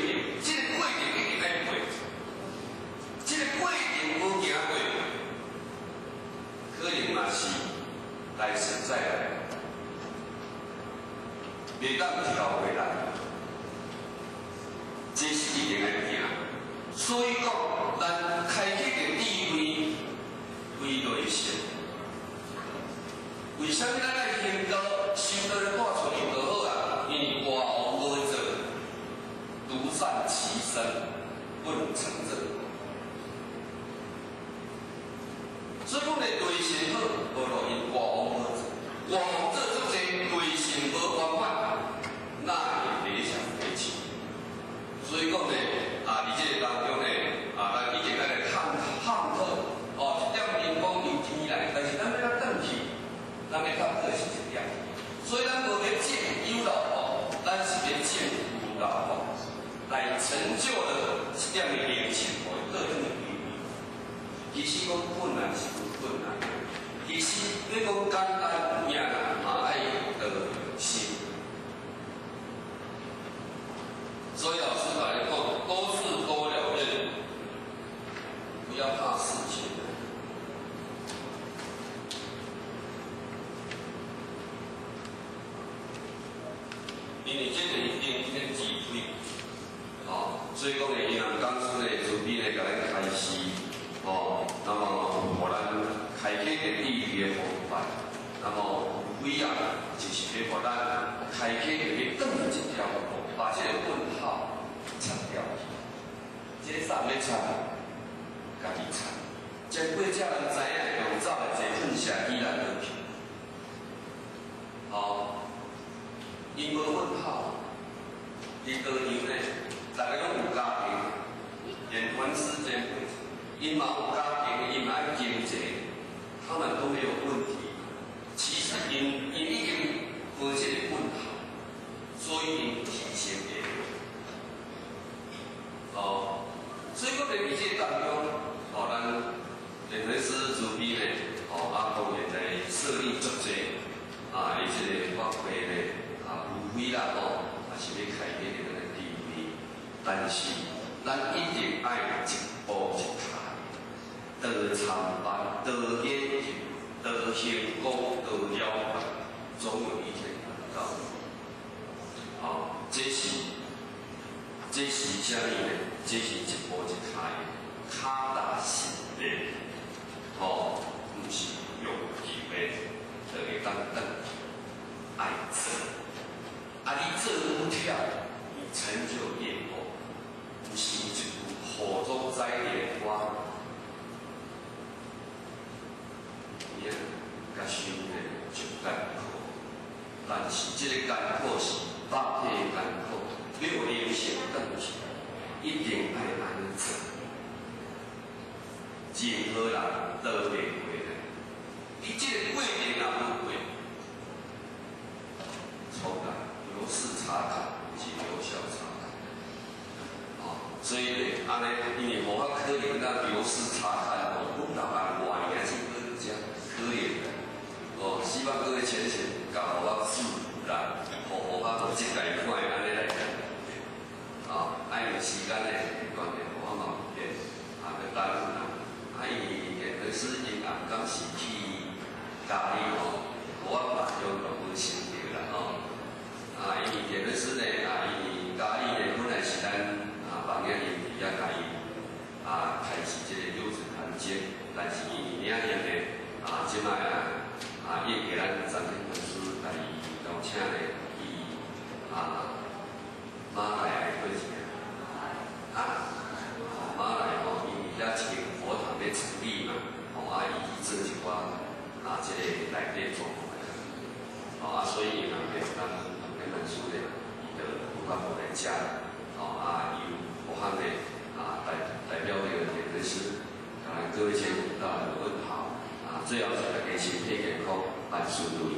这个过程一定爱过，这个过程无行过，可能嘛是来生再来，袂当跳回来，这是一定爱行。所以讲，咱开启的智慧归内心。为啥物咱爱行道、修道咧带出去就好啊？因为外无恶者，独善其身，不能成正。所以讲咧，对心好，无路用外王无做，外王做足济，对心无圆满，哪会理想回去？所以讲咧，啊，伫这个当中咧，啊，咱一定爱来探讨哦，一点灵光由天来，但是咱欲转去，咱欲探讨的是一点。所以咱无欲证有漏哦，咱是欲证无漏哦，来成就了这点的灵性，予伊倒转去归位。其实讲困难是无困难，其实欲讲简单有影嘛爱的心。所以老师来讲，多事多了愿，不要怕事情。因為這個一定這個智慧，哦，所以講呢，伊人講師呢，慈悲呢，共咱開示，哦，那麼予咱開啟個智慧的方法，那麼有非啊，就是欲予咱開啟個欲斷這條路，把這個問號拆掉去。這個啥欲拆？家己产。这过这人知影，用走的坐喷射机来落去。哦，𪜶无问号，伫道场呢，大家拢有家庭，连团师前辈，𪜶嘛有家庭，𪜶嘛爱经济，他們都沒有問題。其實𪜶已經無這個問號，所以𪜶提升的。哦，所以我哋佇這個當中，哦，咱蓮花師慈悲呢，哦，啊，當然來設立足濟啊，伊這個法會呢，啊，無非啦，吼，也是欲開這個咱的智慧，但是咱一定愛一步一跤，多參拜，多研究，多行功，多了解，總有一天辦到。哦，這是啥物呢？這是一步一跤的跤踏實練，吼，毋是用求的就會當轉，愛做。啊，你做愈忝，你成就越多。毋是一句雨中摘蓮花，伊啊，甲想呢就艱苦，但是這個艱苦是肉體的艱苦，你有靈性轉去，一定愛按呢做。任何人都會過來，你這個過程若無過，從來劉氏查看，毋是劉小查看。哦，所以呢，按呢，因為無法可能咱劉氏查看吼，阮老人外爾去遮可憐的。哦，希望各位淺顯教我自啦，予護法做這概款的按呢來講。啊，愛有時間的關係，我嘛有變，啊，去等啦。啊，因為電視因暗剛是去嘉義吼，我嘛中就無想著啦吼。啊，因為電視呢，啊，因為嘉義呢本來是咱啊房業因佇遐共伊啊開始這個六祖壇經，但是因為領念呢，啊，這擺啊，啊，伊給咱張天老師來邀請呢，去啊馬來亞對是啊，馬來吼，因為遐一間佛堂咧成立嘛，吼啊，伊去做一寡啊，這個內底狀況的，吼啊，所以伊人咧，咱天老師咧，伊就有法度來遮，吼啊，由護法呢啊代表這個蓮花師，共咱各位先到來問好，啊，最後是大家身體健康，萬事如意。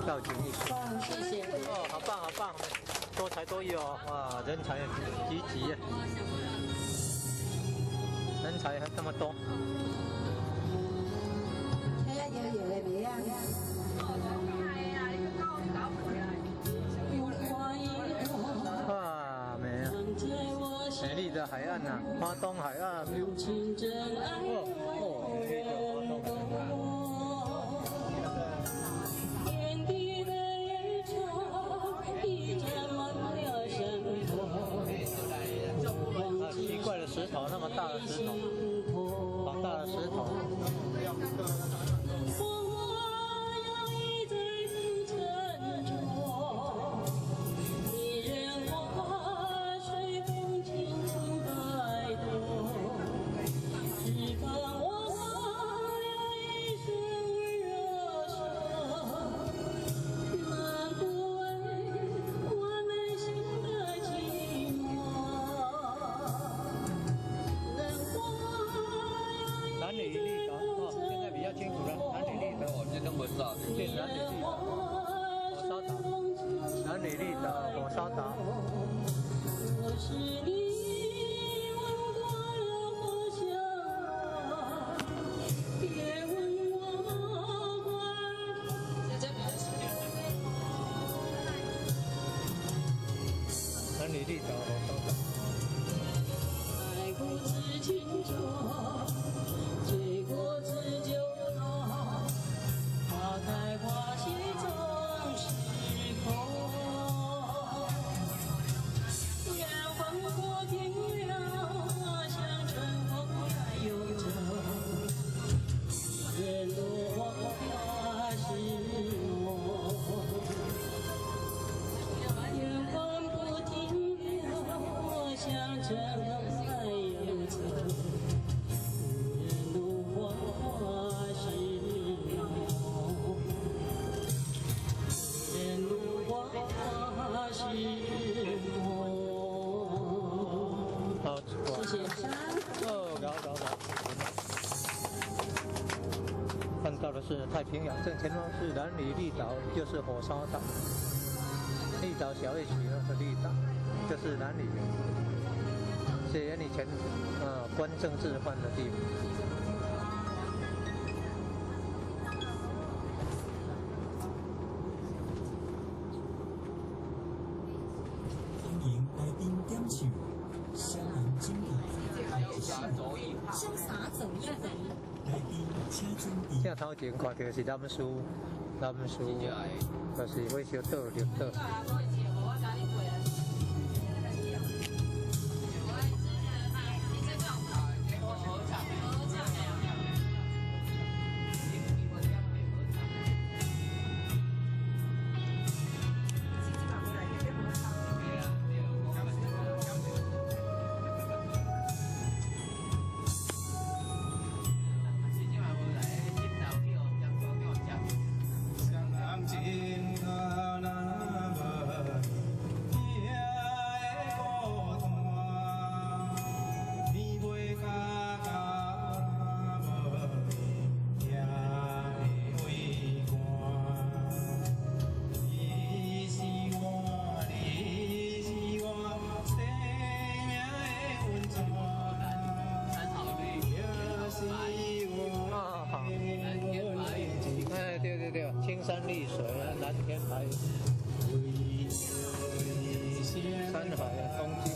造景藝術，謝謝。哦，好棒，好棒，多才多藝哦，哇，人才濟濟啊，人才還這麼多。哇，美啊，美麗的海岸啊，花東海岸。哦哦，美麗的花東海岸。奇怪的石頭，那麼大的石頭，好大的石頭。进兰屿绿岛火烧岛，兰屿绿岛火烧岛。兰屿绿岛火烧岛。看到的是太平洋，正前方是兰屿绿岛，就是火烧岛。绿岛小夜曲那个绿岛，就是兰屿，是以前关政治犯的地方。欢迎来宾点唱，双人金牌，潇洒走一回。来宾请准备。镜头前看到是南势，南势就是火烧岛绿岛。青山绿水，蓝天白云，山海风景。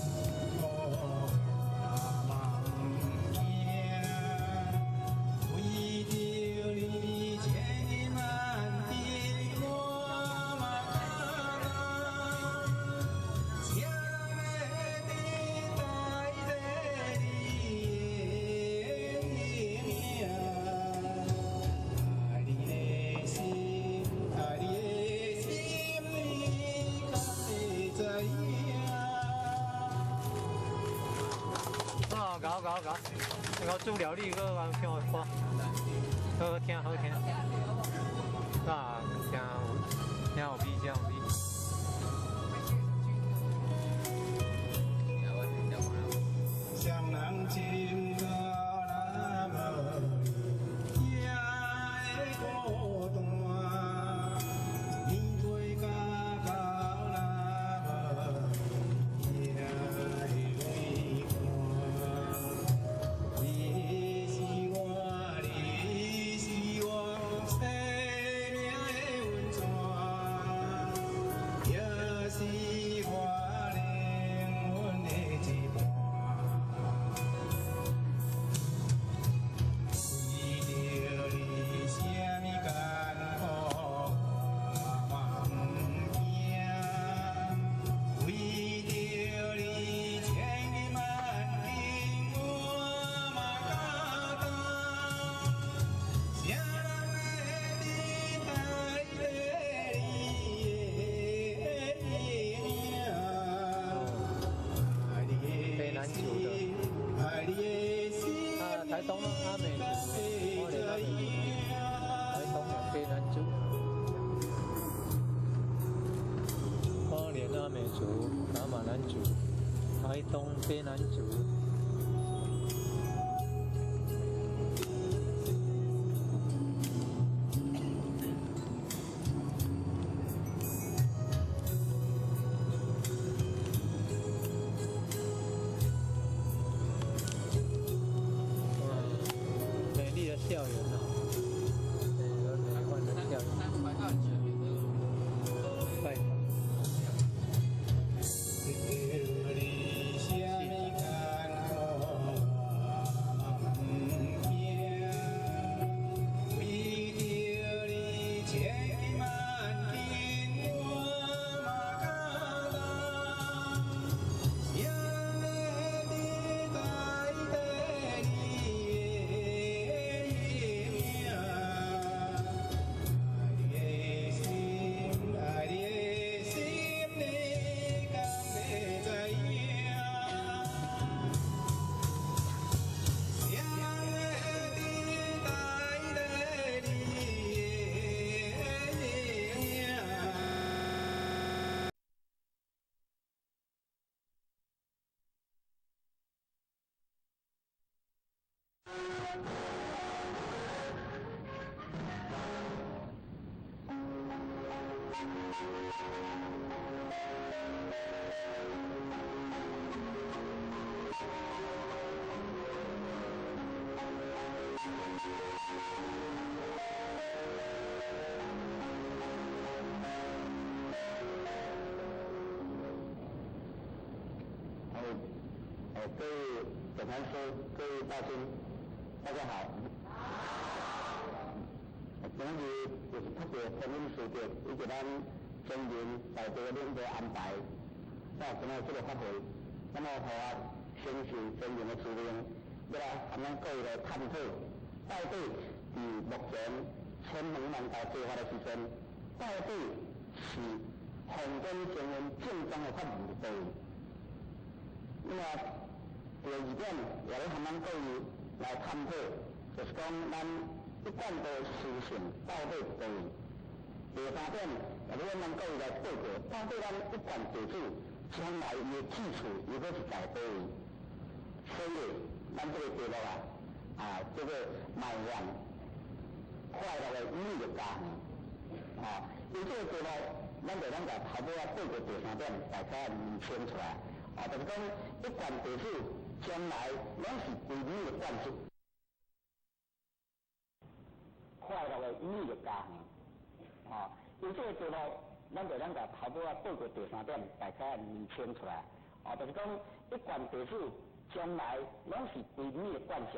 搞搞搞！我煮料理阁通听歌，好听好听。啊，真有真有味，真有味。台东阿美族，花莲阿美族，台东有卑南族，花莲阿美族、噶玛兰族，台东卑南族。各位总禅师，各位大亲，大家好。今日就是特别观音师伯以及咱中人大队领导安排，到今日这个法会，那么予我承受尊荣的使命，要来和咱各位来探讨，到底伫目前千门万道计划的时阵，到底是宏观精神正宗的法门伫佗位？那么第二点，也咧和咱各位来探讨，就是讲咱一贯的思想到底伫佗位？第三点，也咧咱各位来报告，到底咱一贯地主将来伊的去处又阁是在佗位？所以，咱这个题目啊，叫做迈向快乐的美丽家园。因这个题目，咱就咱共头尾仔报告第三点，大家厘清出来。就是讲一贯地主将来拢是归你的管束。快乐的美丽家园。因这个题目，咱就咱共头尾仔报告第三点，大家厘清出来。就是讲一贯地主将来拢是归你的管束。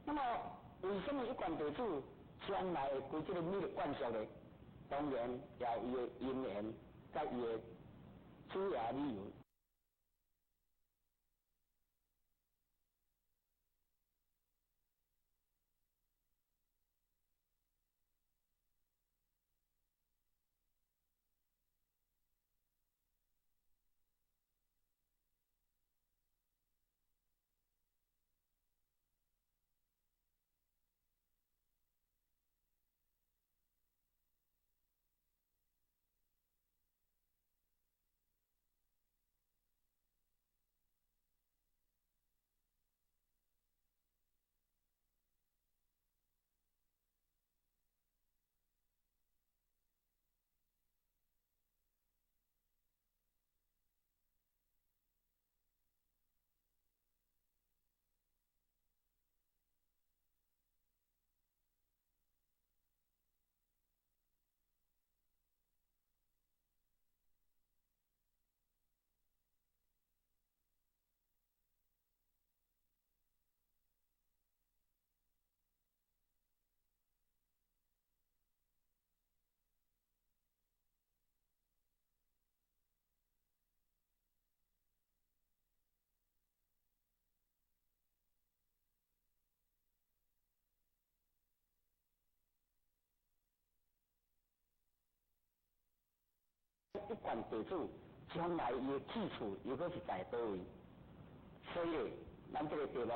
那么，为什么一贯地主将来会归这个你的管束呢？当然，也有伊的因缘，佮伊的主要理由。一贯地主将来伊的去处又阁是在佗位？所以，咱这个题目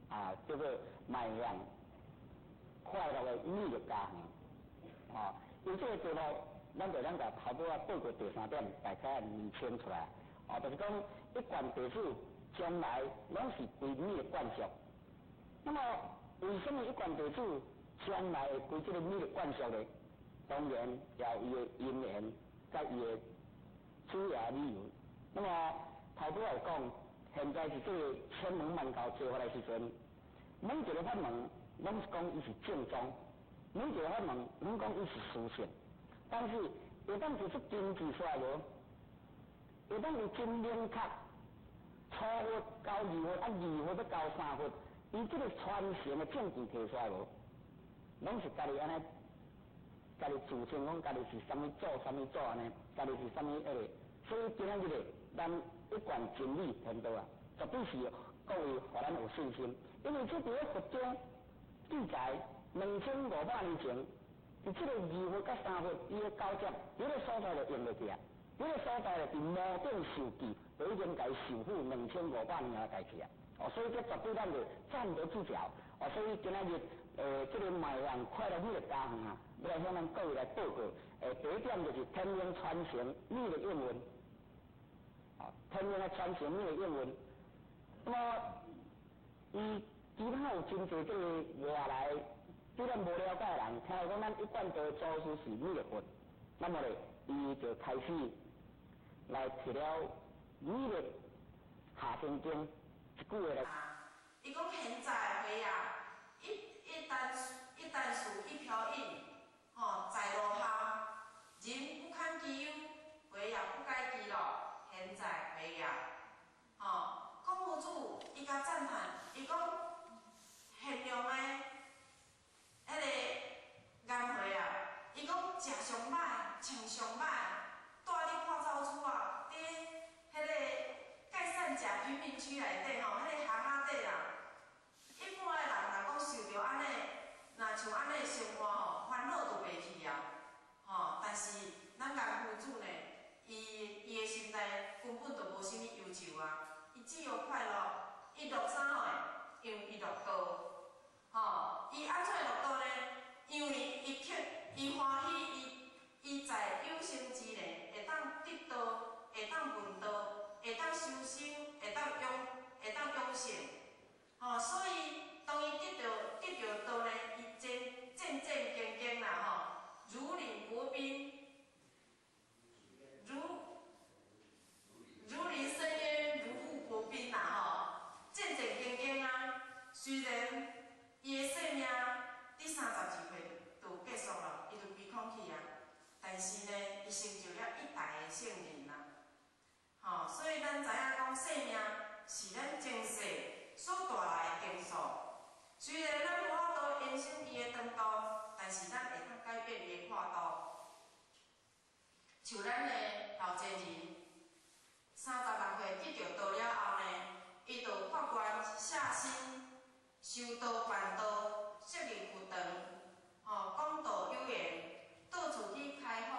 啊，叫做迈向快乐的美丽家园。因这个题目，咱就咱共头尾仔报告第三点，大家厘清出来。就是讲一贯地主将来拢是归你的管束。那么，为什么一贯地主将来会归这个你的管束呢？当然，也有伊的因缘。佮伊的主要理由。那么头拄仔有讲，现在是这个千门万教计划的时阵，每一个法门拢是讲伊是正宗，每一个法门拢讲伊是殊胜，但是会当提出根据出来无？会当有真明确，初佛到二佛，啊二佛欲到三佛，伊这个传承的证据提出来无？拢是家己按呢。家己自称讲家己是啥物祖，啥物祖按呢？家己是啥物彼个？所以今仔日咧，咱一贯真理天道啊，绝对是各位予咱有信心，因为这伫咧佛经记载2500年前，伫这个二佛佮三佛伊的交接，彼个所在就用落去啊，彼个所在就伫摩顶受记，就已经共伊受付2500年的代志啊。所以这绝对咱就站得住脚。所以今仔日。这个迈向快乐美丽家园啊，要来向咱各位来报告。第一点就是天命传承美丽应运，天命的传承美丽应运。那么，伊其他有真濟這个外來對咱無了解的人，聽講咱一貫道祖師是彌勒佛，那麼咧，伊就開始來提了彌勒下生經一句話來。伊講現在歲啊，一旦事一瓢飲，吼，在落下，人不堪其憂，回也不改其樂，現在歲啊，吼，孔夫子伊共讚嘆，伊講賢良的彼个顏回啊，伊講食上歹，穿上歹，住佇破灶厝啊，佇彼个蓋善甲貧民區內底吼，彼个巷仔底啦。一般的人若講受著按呢，若像按呢生活吼，煩惱就袂去啊，吼。但是咱顏夫子呢，伊的心內根本就無啥物憂愁啊，伊只有快樂，伊樂啥貨？因為伊樂道，吼。伊按怎會樂道呢？因為伊克，伊歡喜，伊在有生之年會當得道，會當聞道，會當修身，會當養性。吼，所以當伊得著道呢，伊戰戰兢兢啦吼，如履薄冰，如臨深淵，如履薄冰啦吼，戰戰兢兢啊。雖然伊的生命佇32歲就結束了，伊就歸空去啊，但是呢，伊成就了一代的聖人啦。吼，所以咱知影講，生命是咱前世所帶來的定數，雖然咱無法度延伸伊的長度，但是咱會當改變伊的闊度。像咱的老前人，36歲得著道了後呢，伊就發願下心修道辦道，設立佛堂，吼，講道有緣，到處去開放。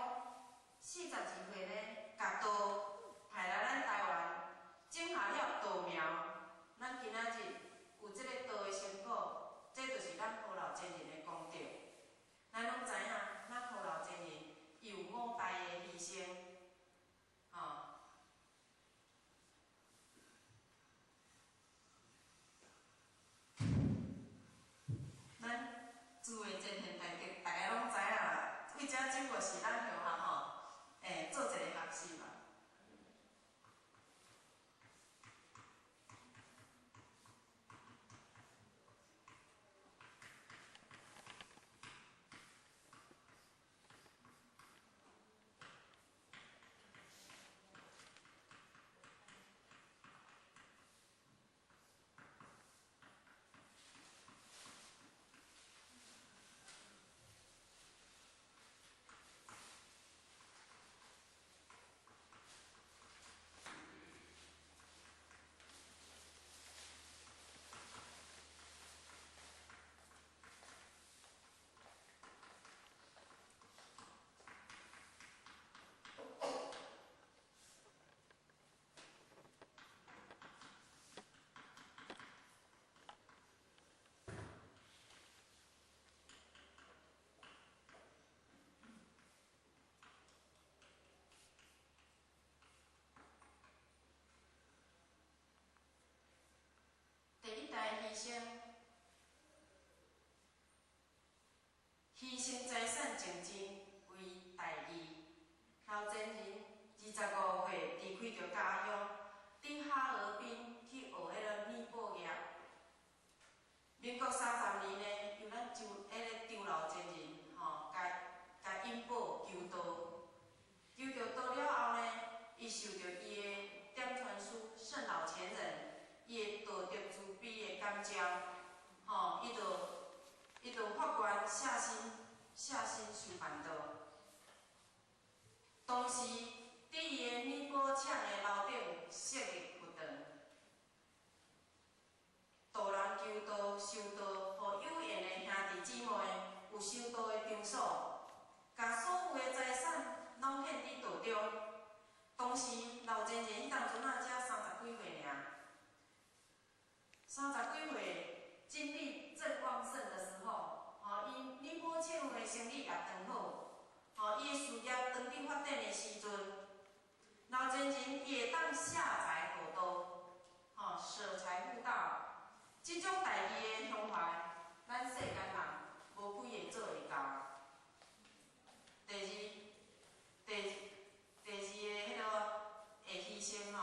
42歲呢，共道派來咱台灣，種下了道苗。咱今仔日有這個道的成果，這就是咱何老前人的功德。咱攏知影，咱何老前人有五大的犧牲，吼。咱諸位前賢大德，大家攏知影啦。為這只不過是咱學校吼，做一個學習嘛。第一代犧牲，犧牲財產淨錢為大義。老前人25歲離開著家鄉，佇哈爾濱去學彼个尼泊業。民國30年呢，由咱周老前人吼，共引保求道，求著道了後呢，伊受著伊的點傳師聖老前人。伊的道德慈悲的感召，吼，伊就發願下心修辦道。當時，佇伊的尼泊廠的樓頂設立佛堂，度人求道、修道，予有緣的兄弟姊妹有修道的場所，共所有的財產攏獻佇道中。當時老前人彼當陣仔才30幾歲爾。30幾歲，精力正旺盛的時候，吼，伊尼泊廠的生意也當好，吼，伊的事業當佇發展的時陣，老前人伊會當下財護道，吼，捨財護道，這種代誌的胸懷，咱世間人無幾个做會到。第二，第二个彼个會犧牲吼。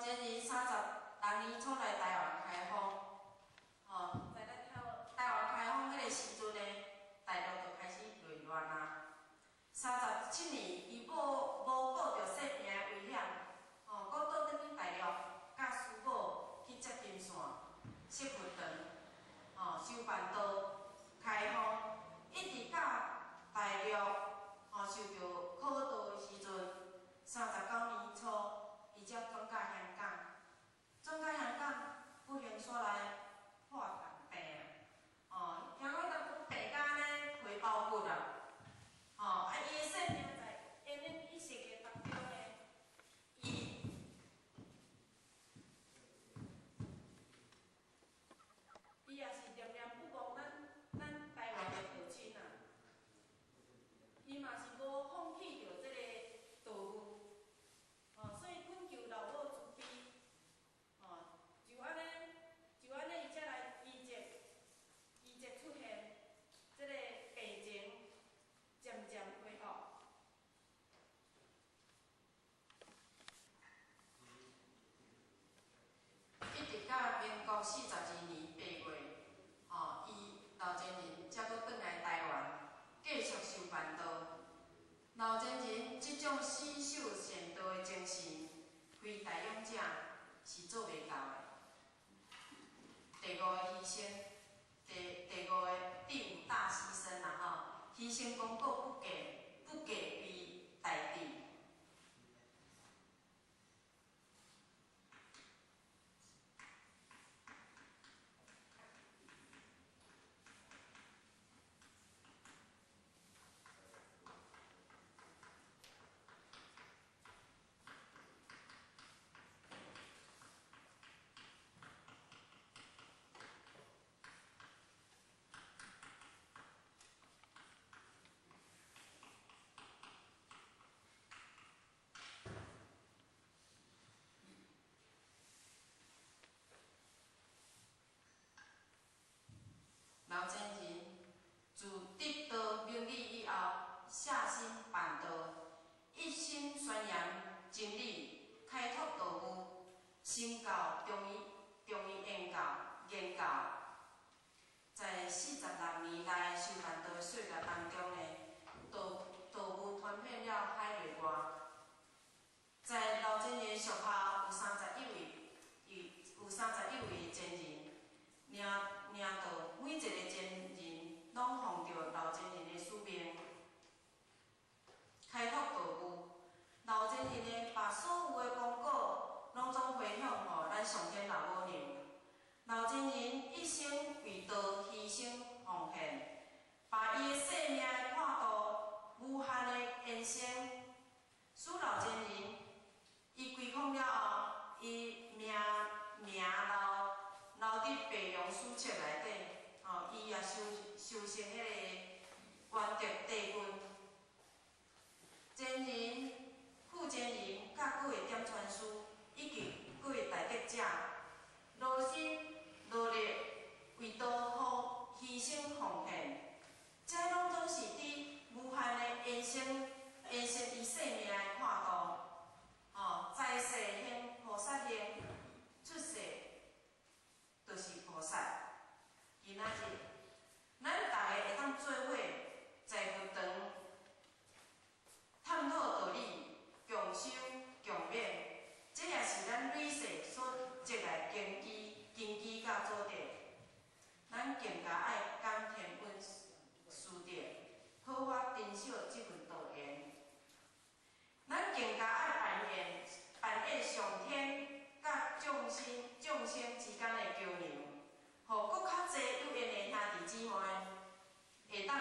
真人36年初來台灣開放，吼，在咱台灣開放彼個時陣呢，大陸就開始內亂啊。37年，伊無無顧著性命的危險，吼，閣倒轉去大陸，佮師母去接金線、設佛堂，吼，修辦道、開放，一直到大陸吼受著苦道的時陣，39年初，伊才轉到香港，轉到香港，不幸煞來破重病啊！哦，聽講當講病甲按呢皮包骨啊！吼，啊，伊的性命在奄奄一息的當中呢，伊伊也是念念不忘咱台灣的道親啊，伊嘛是無放棄著這個道務，吼，所以懇求老母慈悲，吼，就按呢，就按呢，伊才來奇蹟，奇蹟出現，這個病情漸漸恢復。一直到民國42年8月，吼，伊老前人才閣轉來台灣，繼續修辦道。老前人這種死守善道的精神，非大勇者是做袂到的。第五個犧牲，第五個第五大犧牲啦吼，犧牲功過不計，不計為大地。老前人自得道明理以後，下心辦道，一心宣揚真理，開拓道務，成就中醫中醫研究研究。在46年來修辦道的歲月當中呢，道道務傳遍了海內外。在老前人屬下有31位，有31位真人，領領道，每一個真人攏奉著老前人的使命，開拓道務。老前人呢，把所有的功果攏總回向予咱上天老母娘。老前人一生為道犧牲奉獻，把伊的生命的闊度無限的延伸。使老前人伊歸空了後，伊名名留留佇白楊史冊內底，吼，伊也修修成彼個圓德帝君。前人、副前人佮各位點傳師以及各位大德者，勞心勞力為道奉犧牲奉獻，這攏總是佇無限的延伸延伸伊生命的闊度，吼，在世行菩薩行，出世就是菩薩。今仔日，咱逐个會當做伙在佛堂探討道理，共修共勉，這也是咱累世所積來根基、根基佮祖德。咱更加愛感天恩師德，好好珍惜這份道緣。咱更加愛扮演扮演上天佮眾生眾生之間的橋梁，予閣較濟有緣的兄弟姊妹會當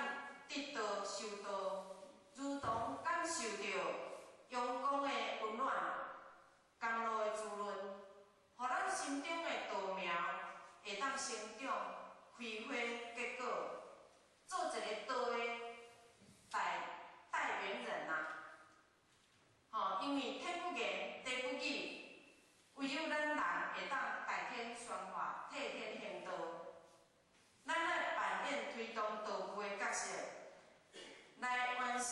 得道修道，如同感受著陽光的溫暖、甘露的滋潤，予咱心中的道苗會當成長、開花結果，做一個道的代代言人啊！吼，因為天不言，地不語，唯有咱人會當代天宣化、替天行道。咱愛扮演推動道務的角色，來完成、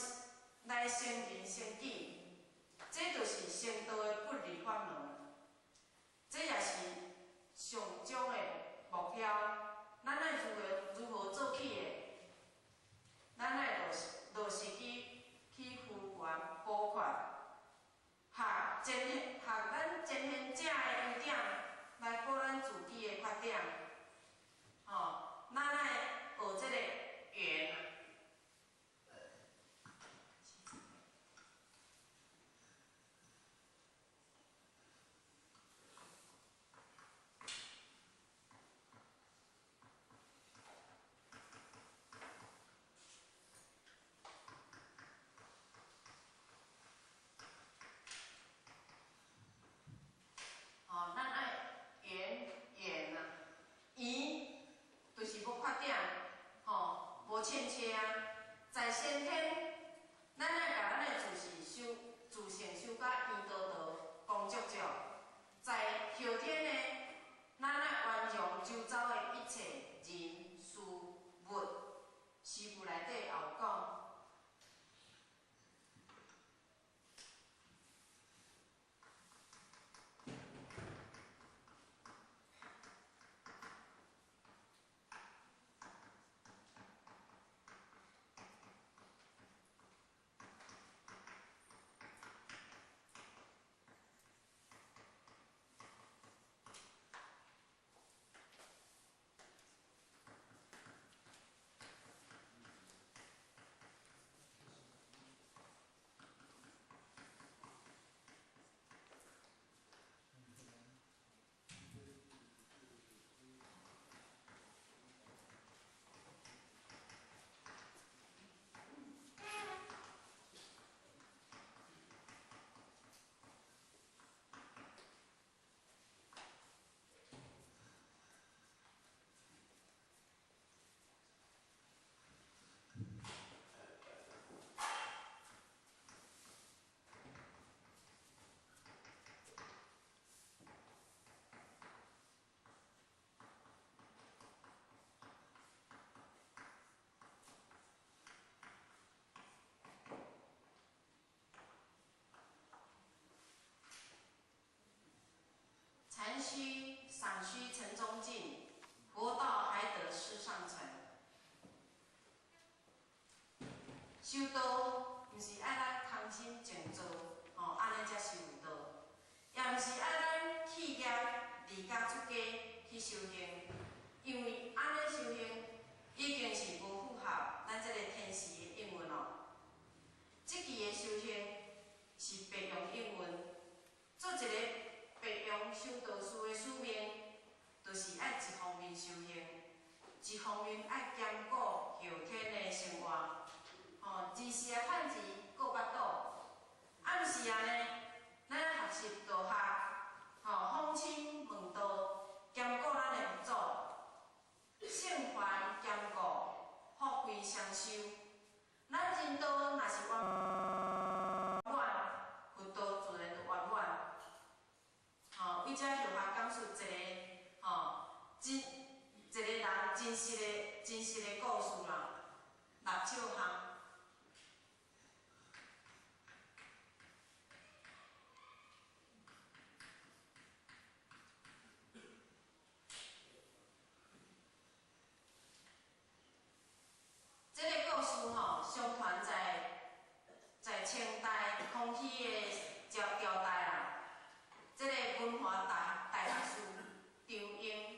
來成人成己，這就是成道的不二法門。须赏虚城中尽，佛道还得师上乘。修道毋是爱咱空心静坐，吼，按呢才修道，也毋是爱咱弃业离家出家去修行，因為按呢修行已經是無符合咱這個天時的應運咯。這期的修行是白用應運，做一個白用修道士的使命，就是愛一方面修行，一方面愛兼顧後天的生活。吼，二是愛趁錢顧腹肚，啊，毋是按呢，咱愛學習道學，吼，訪親問道，兼顧咱的佛祖，聖凡兼顧，福慧雙修。咱人道若是圓滿，佛道自然就圓滿。吼，為這後學講述一個吼真一個人真實的故事啦，六尺巷。這個故事吼，相傳在清代康熙的朝朝代啦，這個文華大學士張英，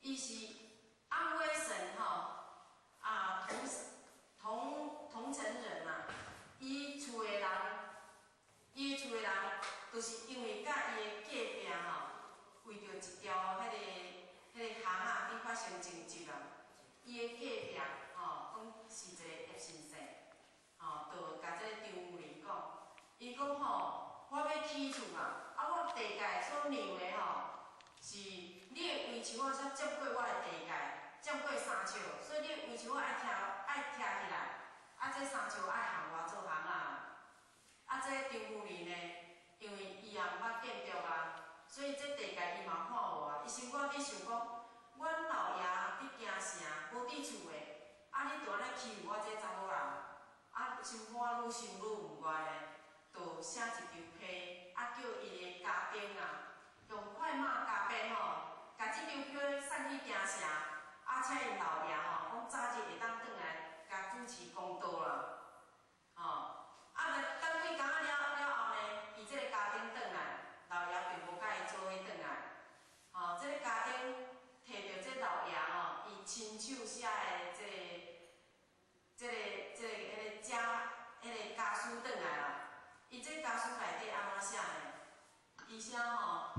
伊是安徽省吼啊桐城人啊，伊厝的人，伊厝的人，就是因為佮伊的隔壁吼，為著一條彼個巷仔佇發生爭執啊。伊的隔壁吼，講是一個葉先生，吼，就共這個張夫人講，伊講吼，我欲起厝啊，啊，我地界所讓的吼，是你的圍牆仔才佔過我的地界，佔過3尺，所以你的圍牆仔愛拆起來，啊，這3尺愛予我做巷仔。啊，這張夫人呢，因為伊也毋捌建築啊，所以這地界伊嘛看無啊，伊心肝底想講，阮老爺佇京城，無佇厝的，啊，你就按呢欺負我這查某人，啊，心肝愈想愈毋願的，就寫一張批，啊，叫伊的家丁啊，用快馬加鞭吼，共這張批送去京城，啊，請𪜶老爺吼，講早日會當轉來共主持公道啦，吼，啊，等幾工仔了後呢，伊這個家丁轉來，老爺並無佮伊做伙轉來，吼，這個家丁提著這老爺吼，伊親手寫的這個家彼個家書轉來啦，伊這家書內底按怎寫呢？伊寫吼。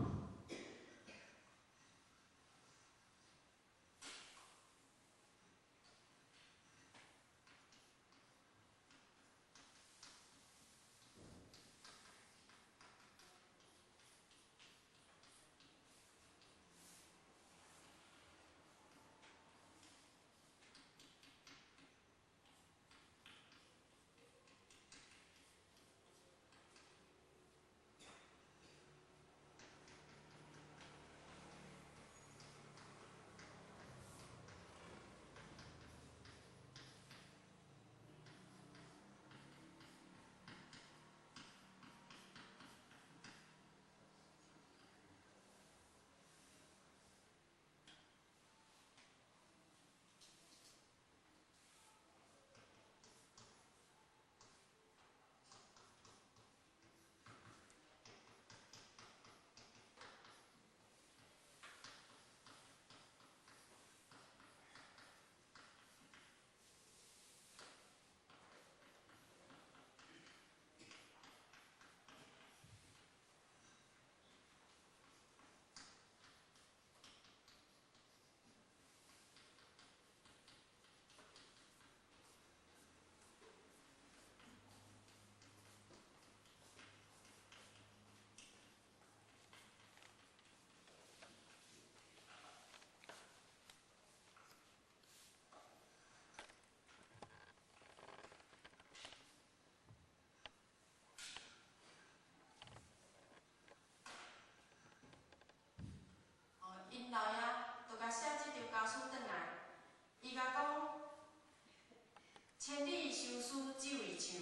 里修斯只为墙，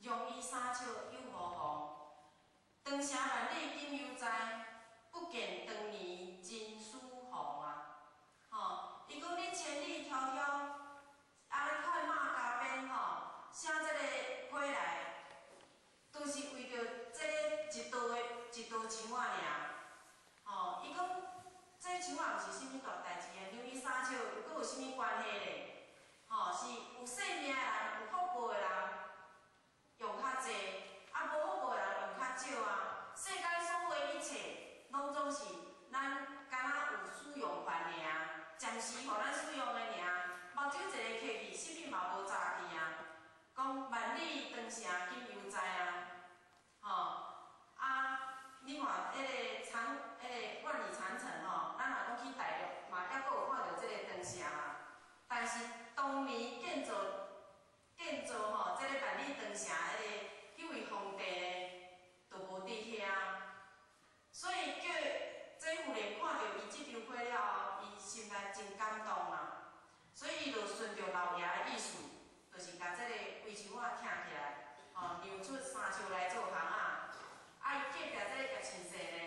让伊三尺又何妨？长城万里今犹在，不见当年秦始皇啊！吼，伊讲你千里迢迢，啊，你快马加鞭吼，写这个批来，都是为著这个一道的一道墙仔尔。吼，伊讲这墙仔毋是啥物大代志啊，让伊三尺又阁有啥物关系咧？吼，是有性命的人，有福报的人用較濟，啊無福報的人用較少啊。世間所有一切，攏總是咱敢若有使用權爾，暫時予咱使用的爾。目睭一个閉去，啥物嘛無早去啊。講萬里長城今猶在啊，吼啊！你看彼个長，彼个萬里長城吼，咱若講去大陸嘛，猶閣有看著這個長城啊。但是當年建造建造吼，這個萬里長城彼個彼位皇帝呢，就無佇遐。所以叫這夫人看著伊這張批了後，伊心內真感動啊。所以伊就順著老爺的意思，就是共這個圍牆仔拆起來，吼，讓出三尺來做巷仔。啊，伊隔壁這個葉親世呢，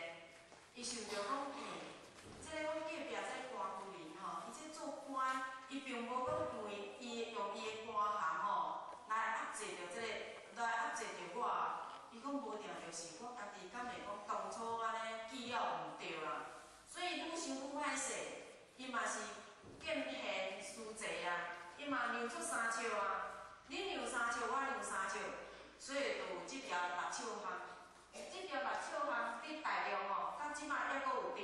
伊想著講，欸，這個阮隔壁這個官夫人吼，伊這做官，伊並無講因為伊用伊的官銜吼來壓制著這個，來壓制著我。伊講無定就是我家己敢會講當初按呢記了毋對啦。所以愈想愈歹勢，伊嘛是見賢思齊啊，伊嘛讓出三尺啊。你讓三尺，我讓三尺，所以就有這條六尺巷。這條六尺巷佇大陸吼，到這擺猶閣有佇，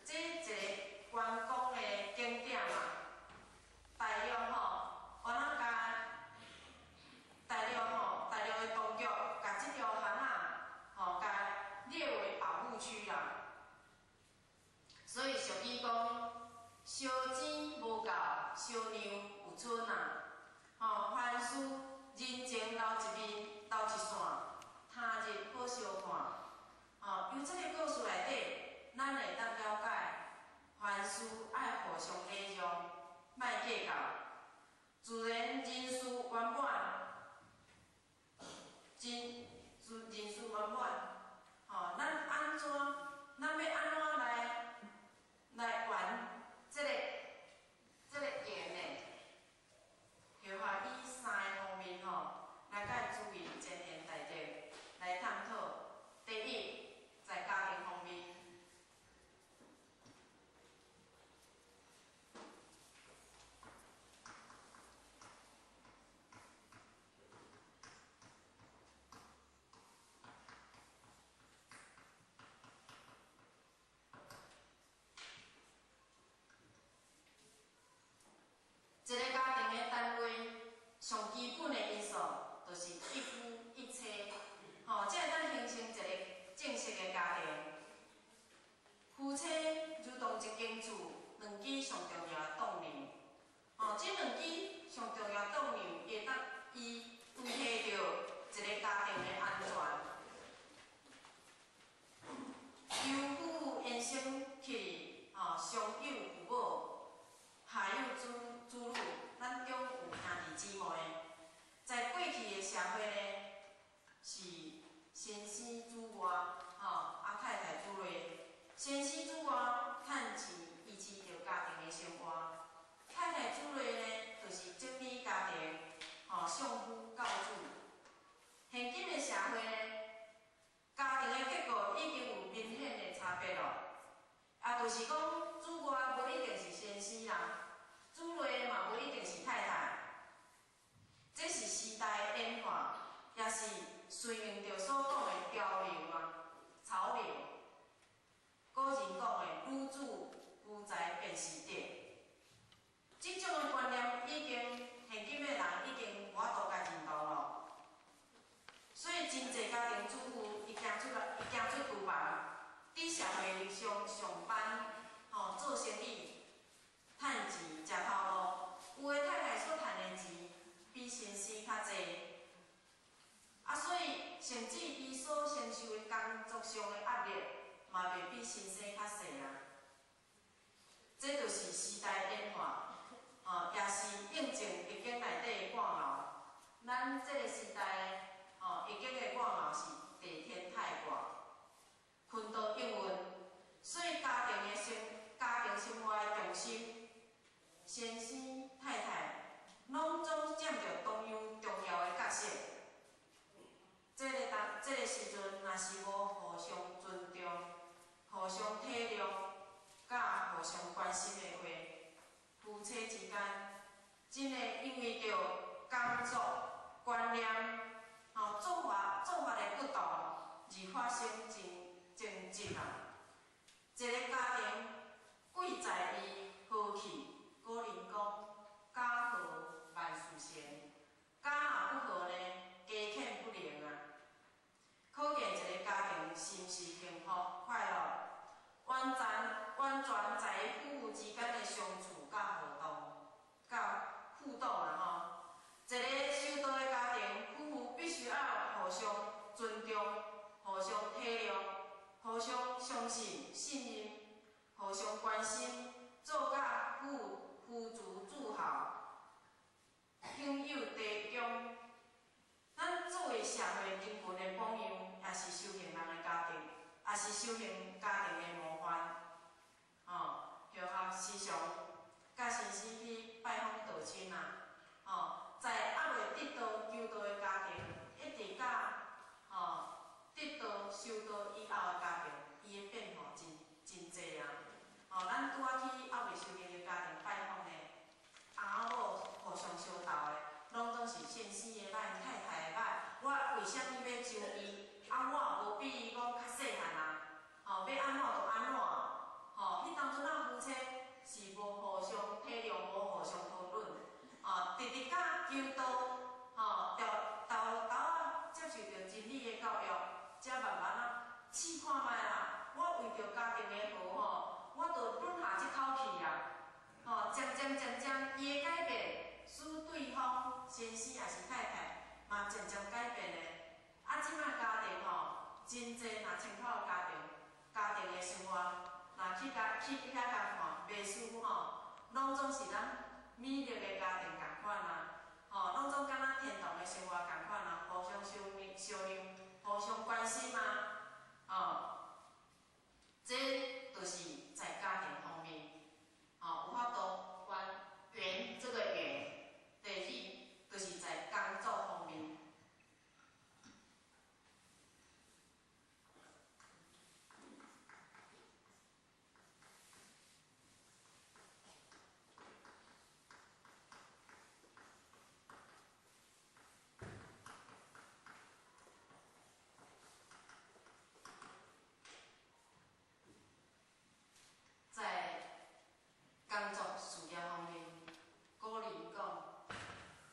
這一個觀光的景點啊。大陸吼，原來共大陸吼，大陸的當局共這條巷仔吼，共列為保護區啦。所以俗語講，燒錢無夠，燒娘有春啊。吼，凡事人情留一面，留一線，他日好相看。吼，由這個故事內底，咱會當了解，凡事愛互相禮讓，莫計較。自然人事圓滿，人自人事圓滿。吼，咱按怎，咱欲按怎來來圓這個這個緣呢？就話以三个方面吼，來佮諸位前賢大德來探討。第一，在家庭方面，一个家庭的單位，上基本的因素，就是一夫一妻，吼，才會當形成一個正式的家庭。夫妻如同一間厝，兩支上重要的棟梁，吼，這兩支上重要棟梁，會當伊維繫著一個家庭的安全。由夫婦延伸起，吼，相有父母，下有子子女，咱中有兄弟姊妹。在過去的社會呢，是先生主外，吼，啊太太主內。先生主外趁錢維持著家庭的生活，太太主內呢，就是整理家庭，吼，相夫教子。現今的社會呢，家庭的結構已經有明顯的差別咯。啊，就是講主外無一定是先生啦，主內嘛無一定是太太。這是時代的演化，也是順應著所講的潮流啊，潮流。古人講的“女主夫財便是德”，這種的觀念已經現今的人已經無法度共認同咯。所以真濟家庭主婦伊行出來，伊行出廚房，佇社會上上班，吼做生意，趁錢食頭路。有的太太所趁的錢比先生較濟，啊，所以甚至伊工作觀念、吼做法的不同而發生爭執啊。一個家庭貴在於和氣，古人講家和萬事成，家若不和呢，家勸不靈啊。可見一個家庭是毋是幸福快樂，完全在於夫婦之間的相處佮互動啊吼。一個修道的家庭，夫婦必須愛互相尊重、互相體諒、互相相信、信任、互相關心，做甲夫婦自豪，享有提供。咱作為社會人群的榜樣，也是修行人的家庭，也是修行家庭的模範。吼，學校時常佮先生去拜訪道親啊，吼，在猶未得道求道的家庭，一直到吼得道修道以後的家庭，伊的變化真濟啊！吼，咱拄仔去猶未修行的家庭拜訪呢，翁仔某互相相鬥的，攏總是先生的歹，太太的歹。我為啥物欲招伊？啊，我也無比伊講較細漢啊！吼，欲按怎就按怎。吼，彼當陣仔夫妻是無互相體諒，無互相討論，吼，直直到求道，吼，頭頭仔接受著真理的教育，才慢慢仔試看覓啦。我為著家庭的和吼，我就忍下這口氣啊！吼，漸漸漸漸，伊的改變，使對方先生抑是太太嘛漸漸改變的。啊，這擺家庭吼，真濟若清口的家庭，家庭的生活，若去遐共看，袂輸吼，攏總是咱美麗的家庭仝款啊！吼，攏總敢若天堂的生活仝款啊，互相相讓，互相關心啊！吼，這就是在家庭方面，吼，有法度還緣這個緣。第二，就是在工作方面。在工作事業方面，古人講，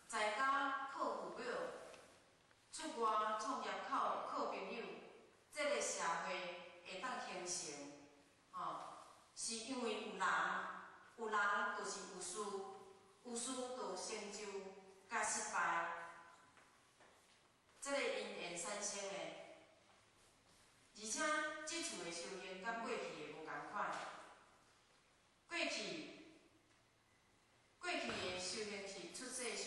在家靠父母，出外創業靠朋友，這個社會會當形成，吼，是因為有人，有人就是有事，有事就成就佮失敗，這個因緣產生的，而且這次的修行佮過去的無仝款。過去的修行是出世修，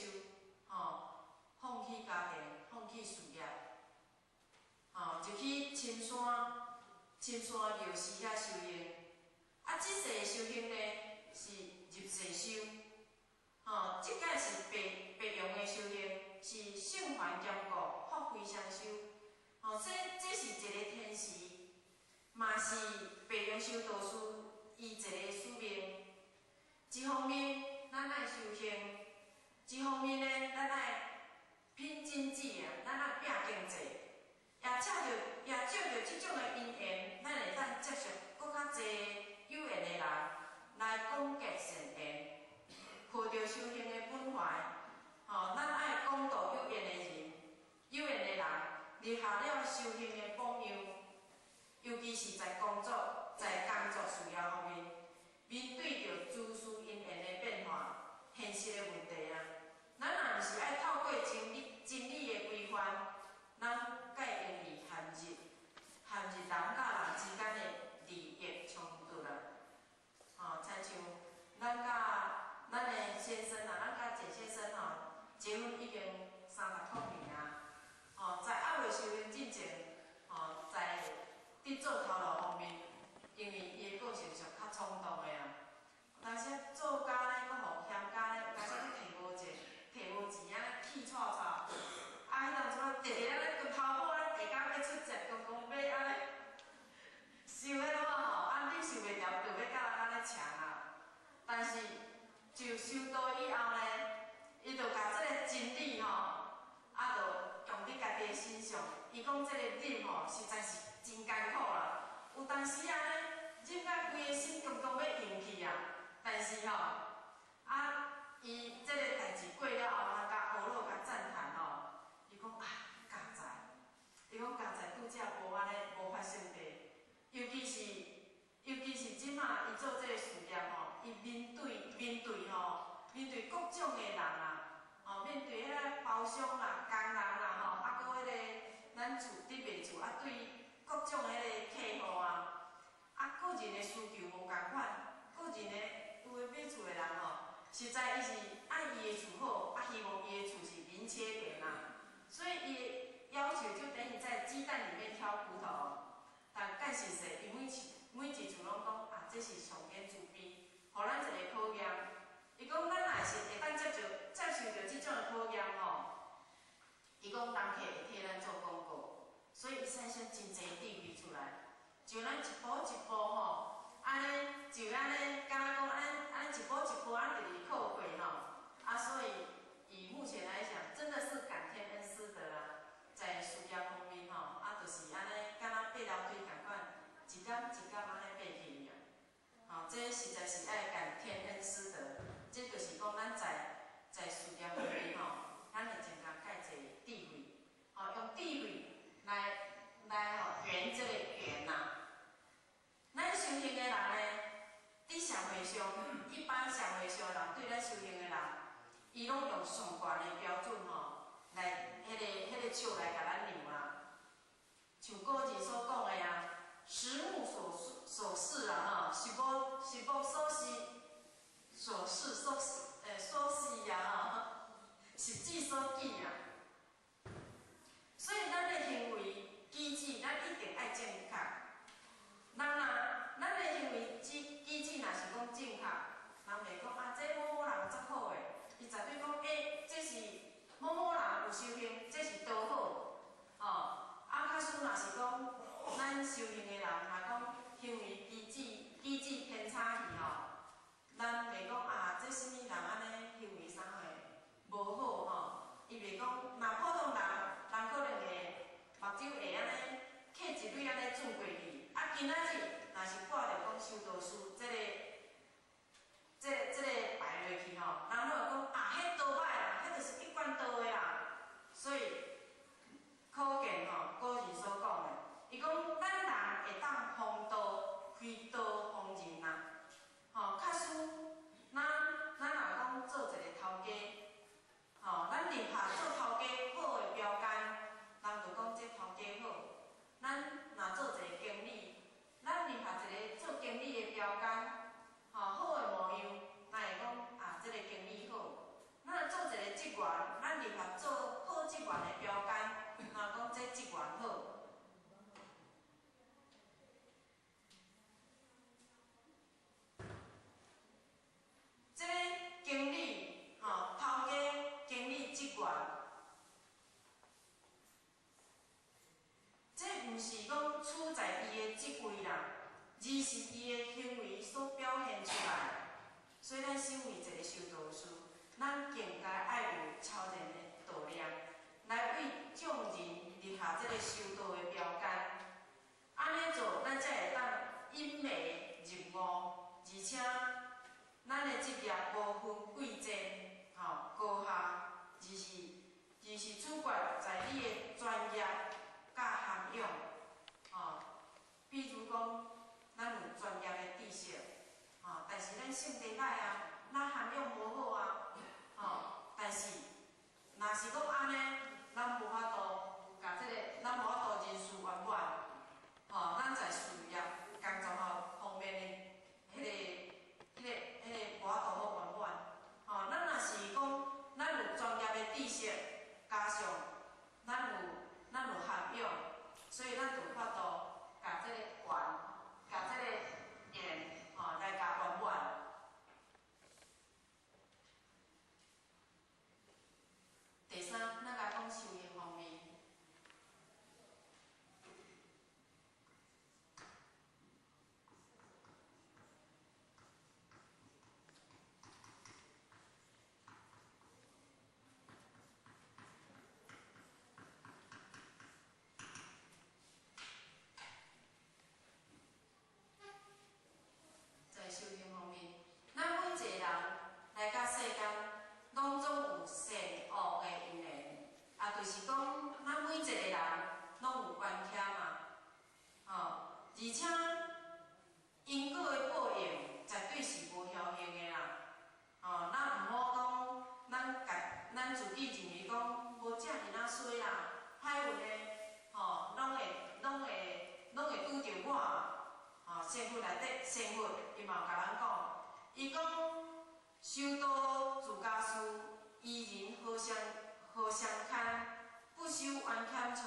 吼，放棄家庭，放棄事業，吼，就去深山廟寺遐修行。啊，這世的修行呢是入世修，吼，這擺是白羊的修行，是聖凡兼顧，福慧雙修。吼，這是一個天時，嘛是白羊修道士伊一個使命。一方面，咱愛修行；一方面呢，咱愛拼經濟啊，咱愛拼經濟。也借著這種的因緣，咱會當接觸閣較濟有緣的人來廣結善緣，抱著修行的本懷，吼，咱愛廣度有緣的人，有緣的人立下了修行的榜樣，尤其是在工作事業方面，面對著諸事因緣的變化、現實的問題啊，咱若毋是愛透過真理的規範，咱較會容易陷入人佮人之間的利益衝突啦。吼，親像咱佮咱的先生啊，咱佮簡先生吼，結婚已經30多年啊。吼，在猶未修行進前，吼，在佇做頭路方面，因為伊的個性上較衝動的啊，有當時做家咧，閣予嫌家咧，有當時去提無錢啊，氣挫挫。啊，彼當陣啊，直直安尼跟頭母咧，下工欲出席，講欲按呢，想彼落吼，啊，忍受袂牢，就欲佮人按呢戕啊。但是就修道以後呢，伊就共這個真理吼，身上，伊講這個忍吼，實在是真艱苦啦。有當時啊呢，忍甲規个心強強欲溶去啊，但是吼，啊，伊這個代誌過了後，人共阿羅共讚嘆吼，伊講啊，佳哉，伊講佳哉拄才無按呢，無發生地，尤其是這馬伊做這個事業吼，伊面對吼，面對各種的人啊，吼，面對彼个包商啦、工人啦吼，啊，閣彼个咱厝伫賣厝啊，對各種彼个客戶啊，啊，個人的需求無仝款，個人的有的買厝的人吼，實在伊是愛伊的厝好，啊，希望伊的厝是零缺點啦，所以伊的要求就等於在雞蛋裡面挑骨頭。但講實際，伊每一次攏講啊，這是上懸慈悲，予咱一個考驗。伊講咱若是會當接受著這種的考驗吼，伊講人客會替咱做廣告，所以伊產生真濟智慧出來，就咱一步一步吼，按呢就按呢，敢若講按按一步一步按佇咧靠過吼，啊，所以以目前來講，真的是感天恩師德啦，在事業方面吼，啊，就是按呢，敢若爬樓梯仝款，一工一工按呢爬去爾。吼，這實在是愛感天恩師德，這就是講咱在事業方面吼，咱會增加蓋濟智慧，吼，用智慧來吼圓這個緣呐。咱修行的人呢，佇社會上，一般社會上人對咱修行的人，伊攏用上懸的標準吼，來彼個尺來共咱量啊。像古人所講的啊，十目所視啊，吼，十目所視，所視所視，所視啊，吼，十指所指啊。所以咱的行為舉止，咱一定愛正確。人若咱的行為舉止若是講正確，人袂講啊，這某某人足好的，伊絕對講欸，這是某某人有修行，這是多好，吼。啊，假使若是講咱修行的人，若講行為舉止偏差去吼，咱袂講啊，這啥物人按呢行為啥貨無好吼，伊袂講，若普通人，人可能會目睭會按呢，磕一蕊按呢轉過去。啊，今仔日若是掛著講修道士這個牌落去吼，人攏會講啊，彼道歹啦，彼就是一貫道的啦。所以可見吼，古人所講的，伊講咱人會當弘道，非道弘人啦。吼，假使咱若講做一個頭家，吼，咱立下做頭家好的標桿，人就講這頭家好。咱若做一個經理，咱立下一個做經理的標桿，吼，好的模樣，咱會講啊，這個經理好。咱若做一個職員，咱立下做好職員的標桿，咱講這職員好。這個經理，吼，頭家、經理、職員，這毋是講處在伊的職位啦，而是伊的行為所表現出來。所以，咱身為一個修道士，咱更加愛有超然的度量，來為眾人立下這個修道的標桿。按呢做，咱才會當隱迷入悟，而且咱的職業無分貴賤，吼高下，而是主決在你的專業佮涵養，吼。比如講，咱有專業的知識，吼，但是咱性地歹啊，咱涵養無好啊，吼。但是，若是講按呢，咱無法度共這個，咱無法度人事圓滿，吼，咱在事業工作吼方面的彼個無法度好圓滿，吼。咱若是講，咱有專業的知識，加上咱有涵養，所以咱就有法度共這個圓，共這個緣，吼，來共圓滿。第三，咱來講修行方面。就是讲，咱每一个人拢有冤欠嘛，吼，而且因果的报应绝对是无侥幸的啦，吼，咱毋好讲，咱家咱自己认为讲无遮尔仔衰啦，歹运的，吼，拢会拄著我，吼，仙佛内底，仙佛伊嘛有共咱讲，伊讲修道自家事，伊人何相何相堪？不修冤欠揣，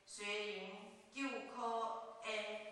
谁能救苦焉？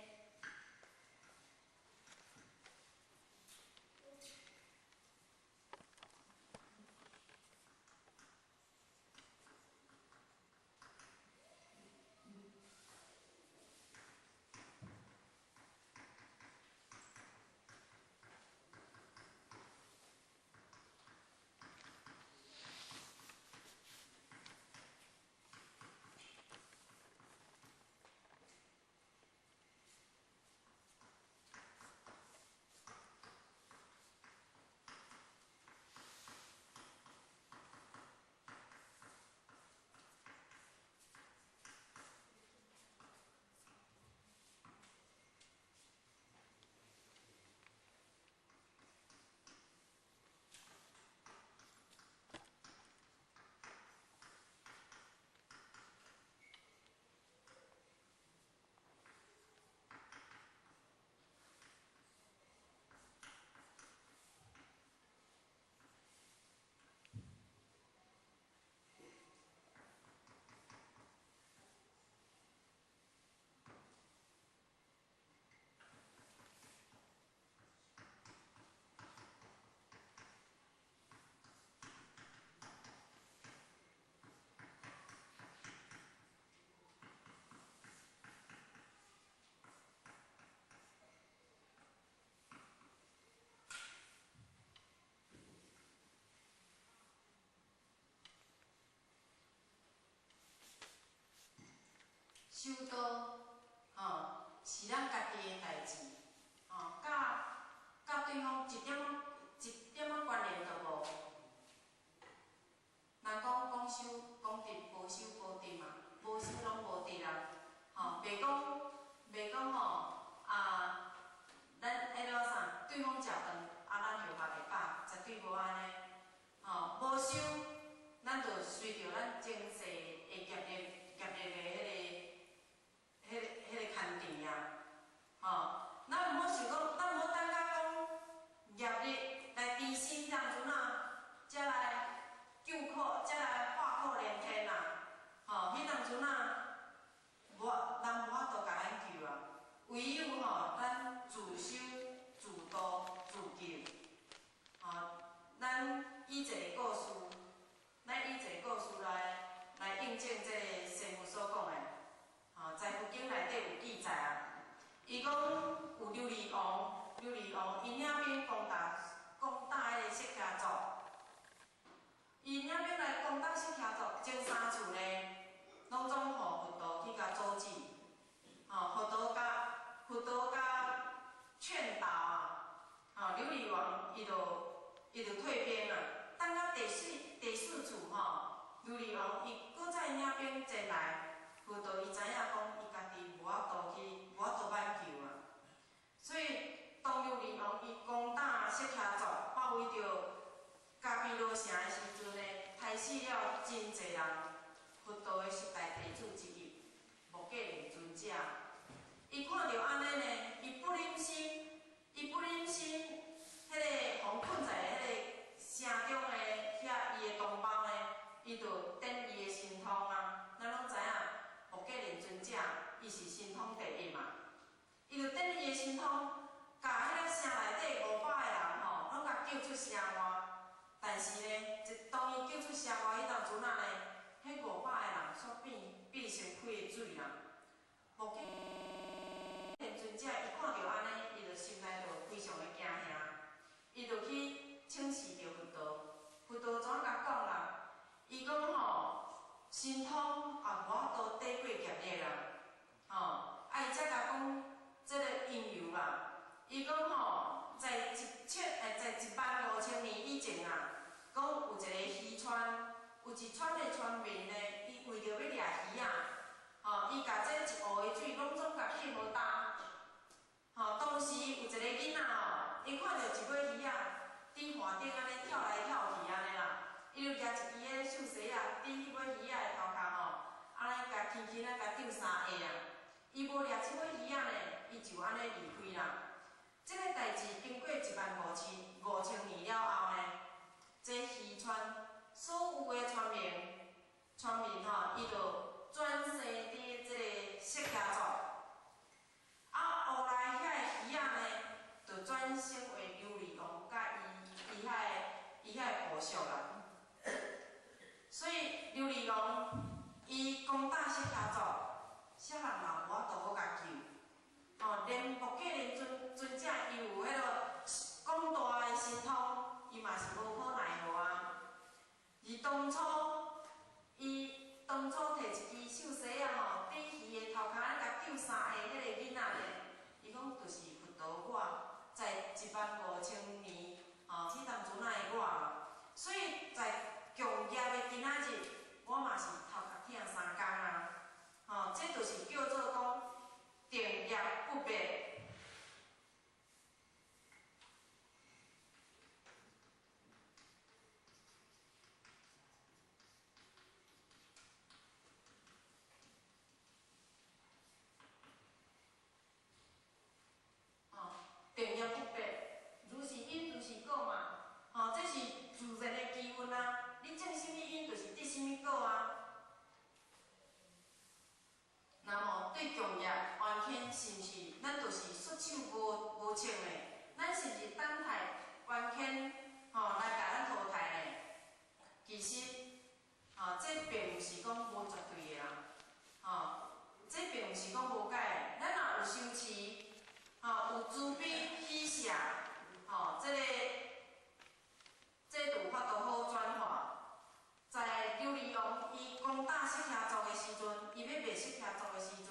修道，吼，是咱家己的代志，吼，佮对方一点仔关联都无。人讲讲修讲得，无修无得嘛，无修拢无得啦，吼，袂讲吼啊，咱彼个啥，对方食饭，啊，咱歇困会饱，绝对无按呢，吼，无修，咱就随著咱前世的业力的彼个牵缠啊，吼，咱毋好想讲，咱毋好等到讲业力来缠身彼当阵啊，才来救苦，才来化苦连天啊，吼，彼当阵啊，人无法度共咱救啊，唯有吼，咱自修、自度、自救，吼，咱以一个故事，咱以一个故事来印证这个师父所讲的。吼，在佛经内底有记载啊，伊讲有琉璃王，琉璃王伊领兵攻打彼个释迦族，伊领兵来攻打释迦族，前三次呢，拢总予佛陀去共阻止，吼，佛陀共劝导啊，吼，琉璃王伊就退兵啊，等到第四次吼，琉璃王伊阁再领兵前来。佛陀伊知影讲，伊家己无法度去，无法度挽救啊。所以当琉璃王伊攻打释迦族，包围著迦毗罗城的时阵呢，杀死了真济人。佛陀的十大弟子之一，目犍连尊者，伊看著按呢呢，伊不忍心，伊不忍心，彼个予困在彼个城中的遐伊的同胞呢，伊就展伊的神通啊。咱拢知影。目犍连尊者，伊是神通第一嘛，伊就展伊的神通，共彼个城内底500个人吼，拢共救出城外。但是呢，当伊救出城外彼当阵啊呢，彼500个人煞变成开的水啦。目犍连尊者伊看著按呢，伊就心内就非常的惊吓，伊就去请示著佛陀。佛陀怎共讲啦？伊讲吼。神通也无法度抵过业力啦，吼！啊，伊才共讲这个因由啦。伊讲吼，在15000年以前啊，讲有一个渔村，有一村的村民呢，伊為著欲掠魚仔，吼，伊共這一湖的水攏總共吸予焦。吼，當時有一個囡仔吼，伊看著一尾魚仔佇岸頂按呢跳來跳去按呢啦，伊就舉一支彼个繡絲仔，佇彼尾魚仔的頭殼吼，按呢共輕輕仔共丟三下啊。伊無掠這尾魚仔呢，伊就按呢離開啦。這个代誌經過1萬5000年了後呢，這漁村所有的村民，村民吼，伊就轉生佇這个釋迦族。啊，後來遐个魚仔呢，就轉生為琉璃王佮伊伊遐个部屬啦。所以琉璃王伊攻打釋迦族，啥人嘛無法度好共救。吼，連目犍連尊尊者伊有彼个廣大的神通，伊嘛是無可奈何啊。而當初伊當初提一支繡絲仔吼，佇魚的頭殼咧共丟三下，彼个囡仔呢，伊講就是佛陀我，在1萬5000年吼，彼當陣仔的我，所以在共業的今仔日，我嘛是頭殼疼三工啊。吼，這就是叫做講定業不滅。定業不滅，如是因如是果嘛，吼，這是自然的機運啊。你種啥物因，就是得啥物果啊。那麼對共業冤親，是毋是咱就是束手無策呢？咱是毋是等待冤親吼來共咱淘汰呢？其實，吼，這並毋是講無絕對的啦，吼，這並毋是講無解。咱若有修持，吼，有慈悲喜捨，吼，這個，這就有法度好轉化。在琉璃王伊攻打釋迦族的時陣，伊欲滅釋迦族的時陣，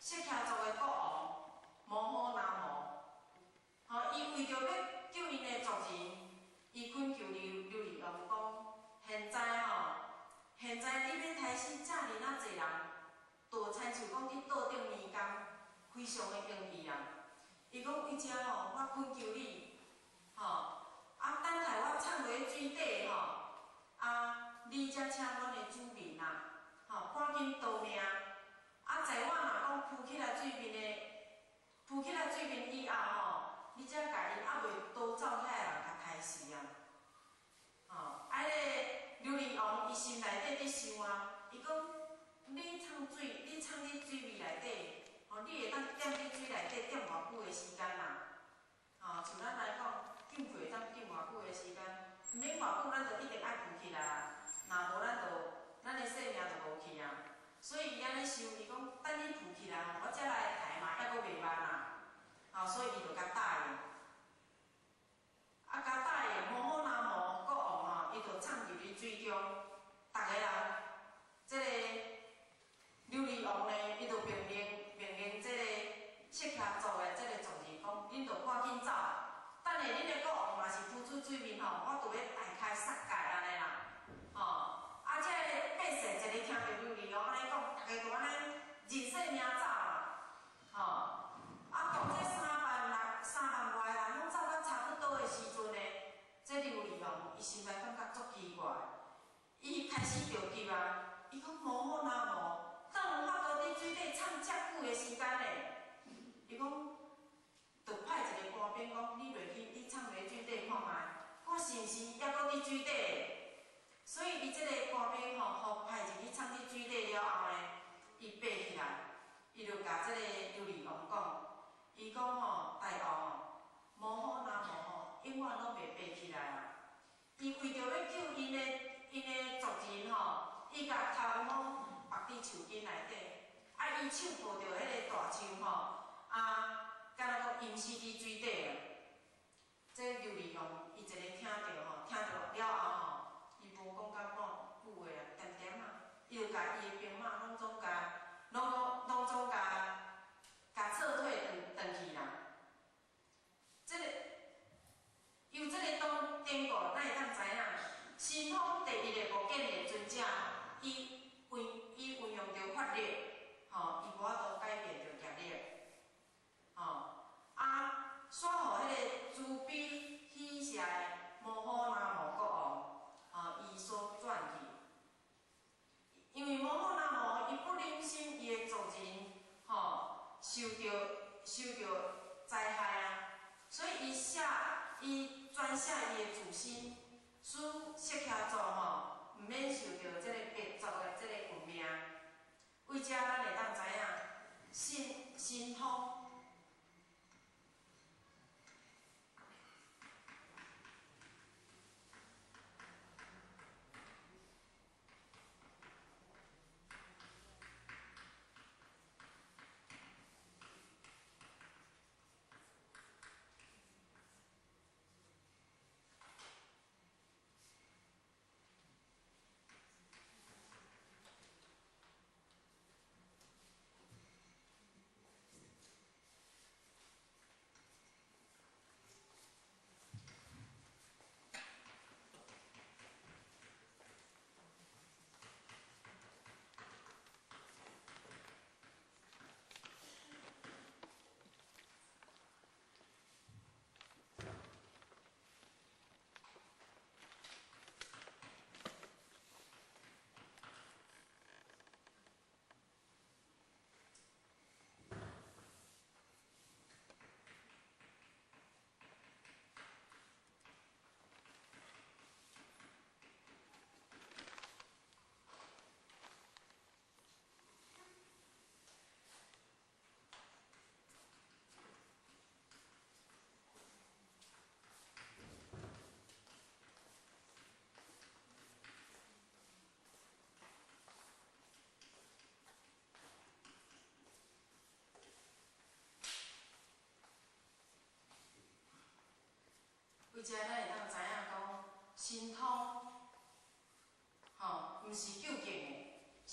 釋迦族的國王摩訶男摩，吼，伊為著欲救𪜶的族人，伊懇求琉璃王講：現在吼，現在你欲刣死遮爾仔濟人，就親像講佇桌頂麵工，非常的容易啊。伊講為遮吼，我懇求你，吼，啊，等待我藏落水底吼。啊！你才請阮的子民啊，吼，趕緊逃命！啊，在我若講浮起來水面的，浮起來水面以後吼，你才共𪜶猶未逃走遐个人共刣死啊！吼，啊，彼个琉璃王伊心內底佇想啊，伊講你藏水，你藏佇水面內底，吼，你會當踮佇水內底踮偌久的時間啊？吼，像咱來講，浸會當浸偌久的時間？毋免偌久，咱就一定愛浮起來啊！若無咱就咱的性命就無去啊！所以伊按呢想，伊講等你浮起來吼，我才來刣嘛，猶閣袂慢啊！吼，所以伊就共答應。啊，共答應，摩訶男摩國王吼，伊就藏入去水中，逐个人，這个琉璃王呢，伊就命令這個釋迦族的這個族人講，恁著趕緊走。等下恁的國王若是浮出水面吼，我就欲大開殺戒按呢啦，吼！啊，這個百姓一个聽著琉璃王按呢講，逐个就按呢認性命走啦，吼！啊，當這3萬外人攏走到差不多的時陣呢，這琉璃王伊心內感覺足奇怪，伊開始著急啊，伊講摩訶男摩，哪有法度佇水底藏遮久的時間呢？伊講。就派一個官兵講：你落去，你藏佇水底看覓，看是毋是猶閣佇水底。所以伊這個官兵吼，予派入去藏佇水底了後呢，伊爬起來，伊就共這個琉璃王講：伊講吼，大王吼，摩訶男摩吼，永遠攏袂爬起來啊！伊為著欲救𪜶的族人吼，伊共頭毛縛佇樹根內底，啊，伊手抱著彼个大樹吼，啊。敢若講淹死佇水底啊！這琉璃王伊一个聽著吼，聽著了後吼，伊無講甲半句話啊，恬恬啊，伊就共伊的兵馬攏總共，攏總共撤退轉去啦。這个由這個當典故，咱會當知影，神通第一个目犍連尊者，伊為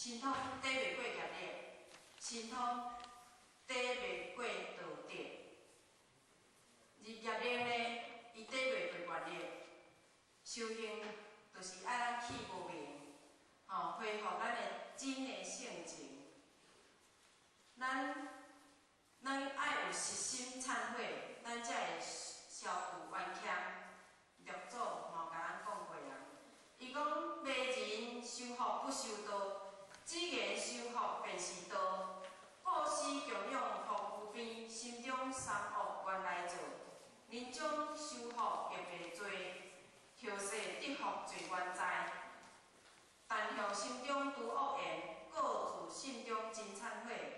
神通抵袂過業力，神通抵袂過道德。而業力呢，伊抵袂過願力。修行就是愛咱去無明，吼，恢復咱的真的性情。咱愛有實心懺悔，咱才會消除冤欠。六祖嘛共咱講過啊，伊講迷人修福不修道，只言修福便是道。布施供養福無邊，心中三惡原來造。臨終修福業袂罪，後世得福罪原在。但向心中除惡言，各自心中真懺悔。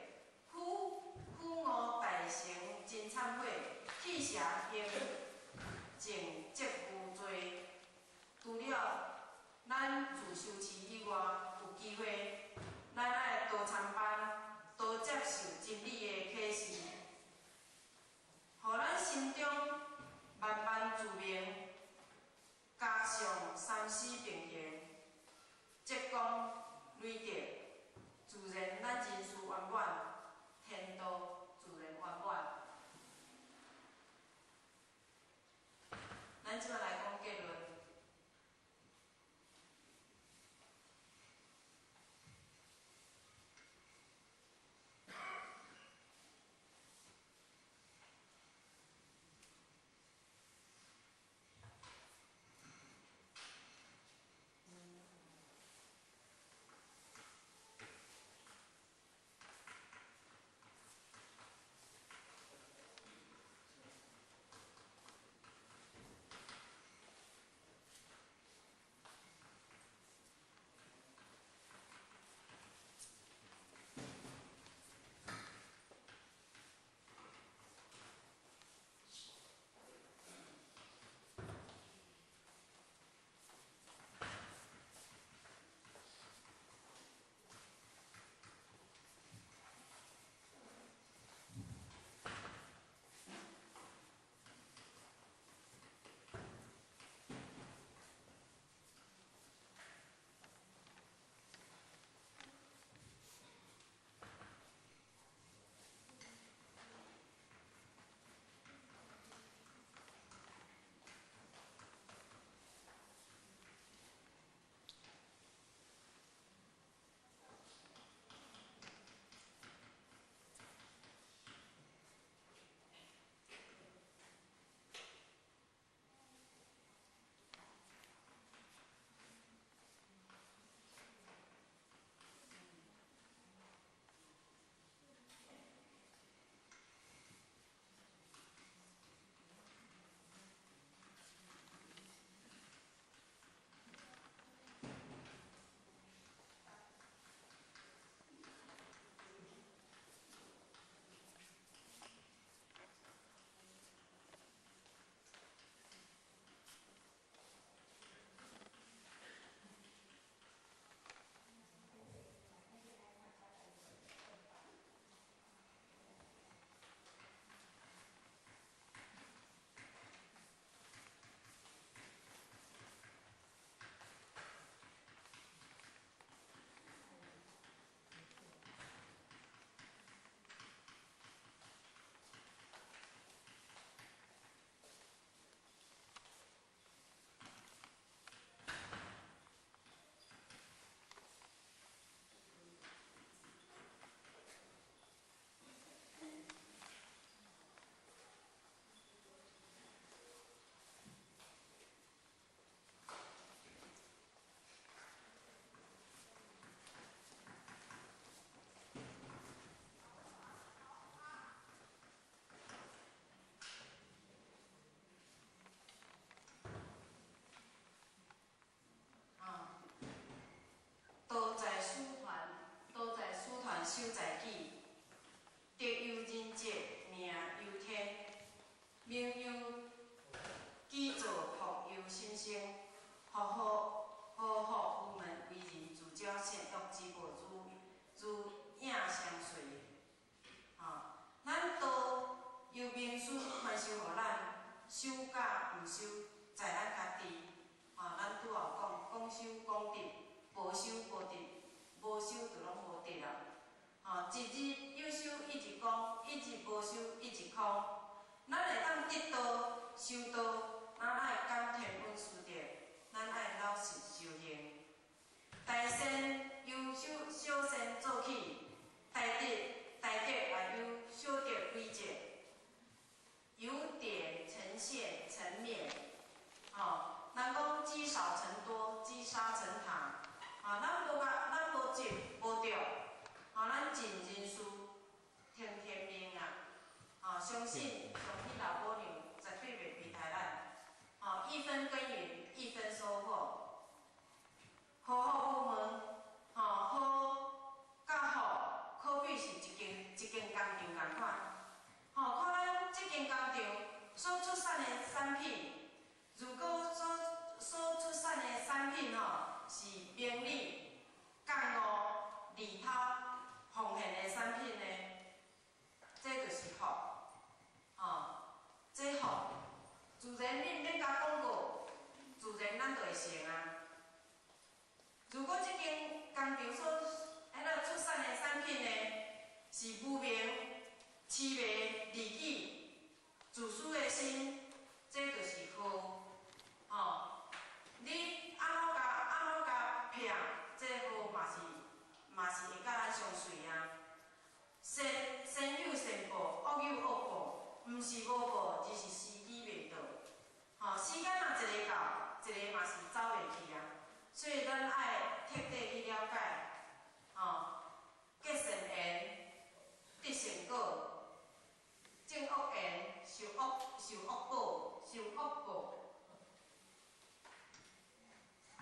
苦悟大成真懺悔，棄邪行正則無罪。除了咱自修持以外，有機會，咱愛多參班，多接受真理的啟示，予咱心中慢慢自明，加上三思並行，積功累德，自然咱人事圓滿，天道自然圓滿。咱這擺來講結論。尽人事，听天命啊！吼，相信上天老母娘绝对袂亏待咱。吼，一分耕耘一分收获，好好无问，吼好佮福，可比是一间一间工厂仝款。吼，看咱这间工厂所出产的产品，如果所出产的产品吼是名利、觉悟、利他、奉献的产品呢，这就是福，吼，这福，自然你毋免共广告，自然咱就会成啊。如果这间工厂所彼个出产的产品呢，是无明、痴迷、利己、自私的心，这就是祸，吼。你按怎共按怎共拼，这祸嘛是会佮咱相随啊。善善有善报，恶有恶报，毋是无报，而是时机未到。吼，时间若一个到，一个嘛是走袂去啊。所以咱爱彻底去了解，吼，结善缘，得善果，种恶缘，受恶受恶报，受恶报。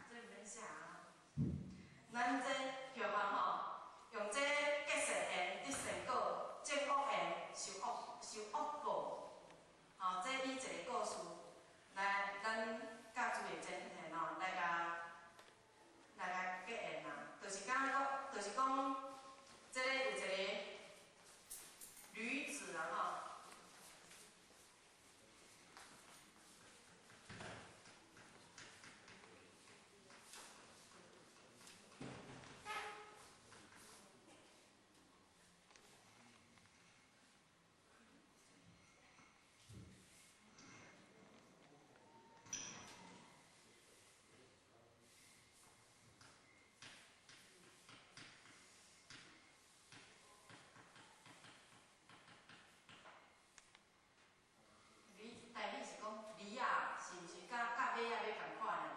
这毋免写啊。咱这许愿吼，用这结善缘得善果，种恶缘受恶受恶报。吼，这以一个故事来，咱教诸位真贤吼，来共结缘啊，就是敢若讲，就是讲，这个有一个女子啊吼。台语是讲驴仔，是毋是佮马仔欲仝款呢？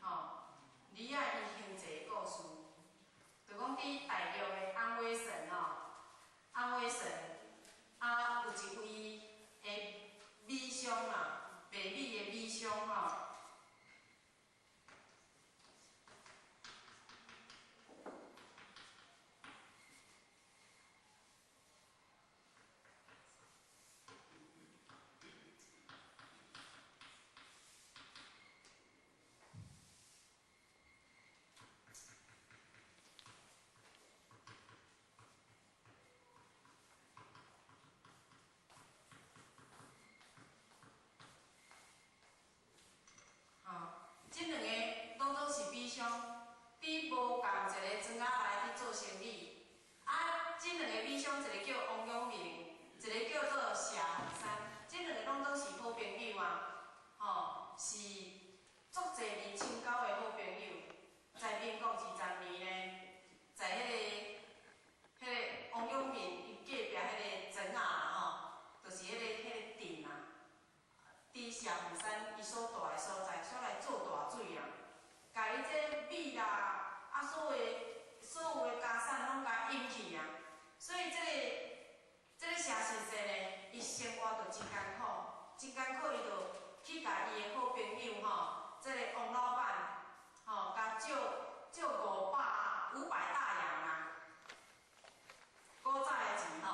吼，驴仔伊行一个故事，就讲伫大陆的安徽省吼，安徽省啊有一位的米商啊，卖米的米商吼。这两个拢总是米商，伫无仝一个庄仔内伫做生意。啊，这两个米商，一个叫王永明，一个叫做谢凤山，这两个拢总是好朋友啊，吼，是足济年深交的好朋友。在民国20年呢，在彼个王永明伊隔壁彼个庄仔吼，就是彼个镇啊。伫谢凤山伊所住的所在，煞来做大水啊，共伊这米啦，啊所有的家产拢共淹去啊。所以这个谢先生呢，伊生活就真艰苦，真艰苦，伊就去共伊的好朋友吼，这个王老板吼，共借500大洋啊，古早的钱吼。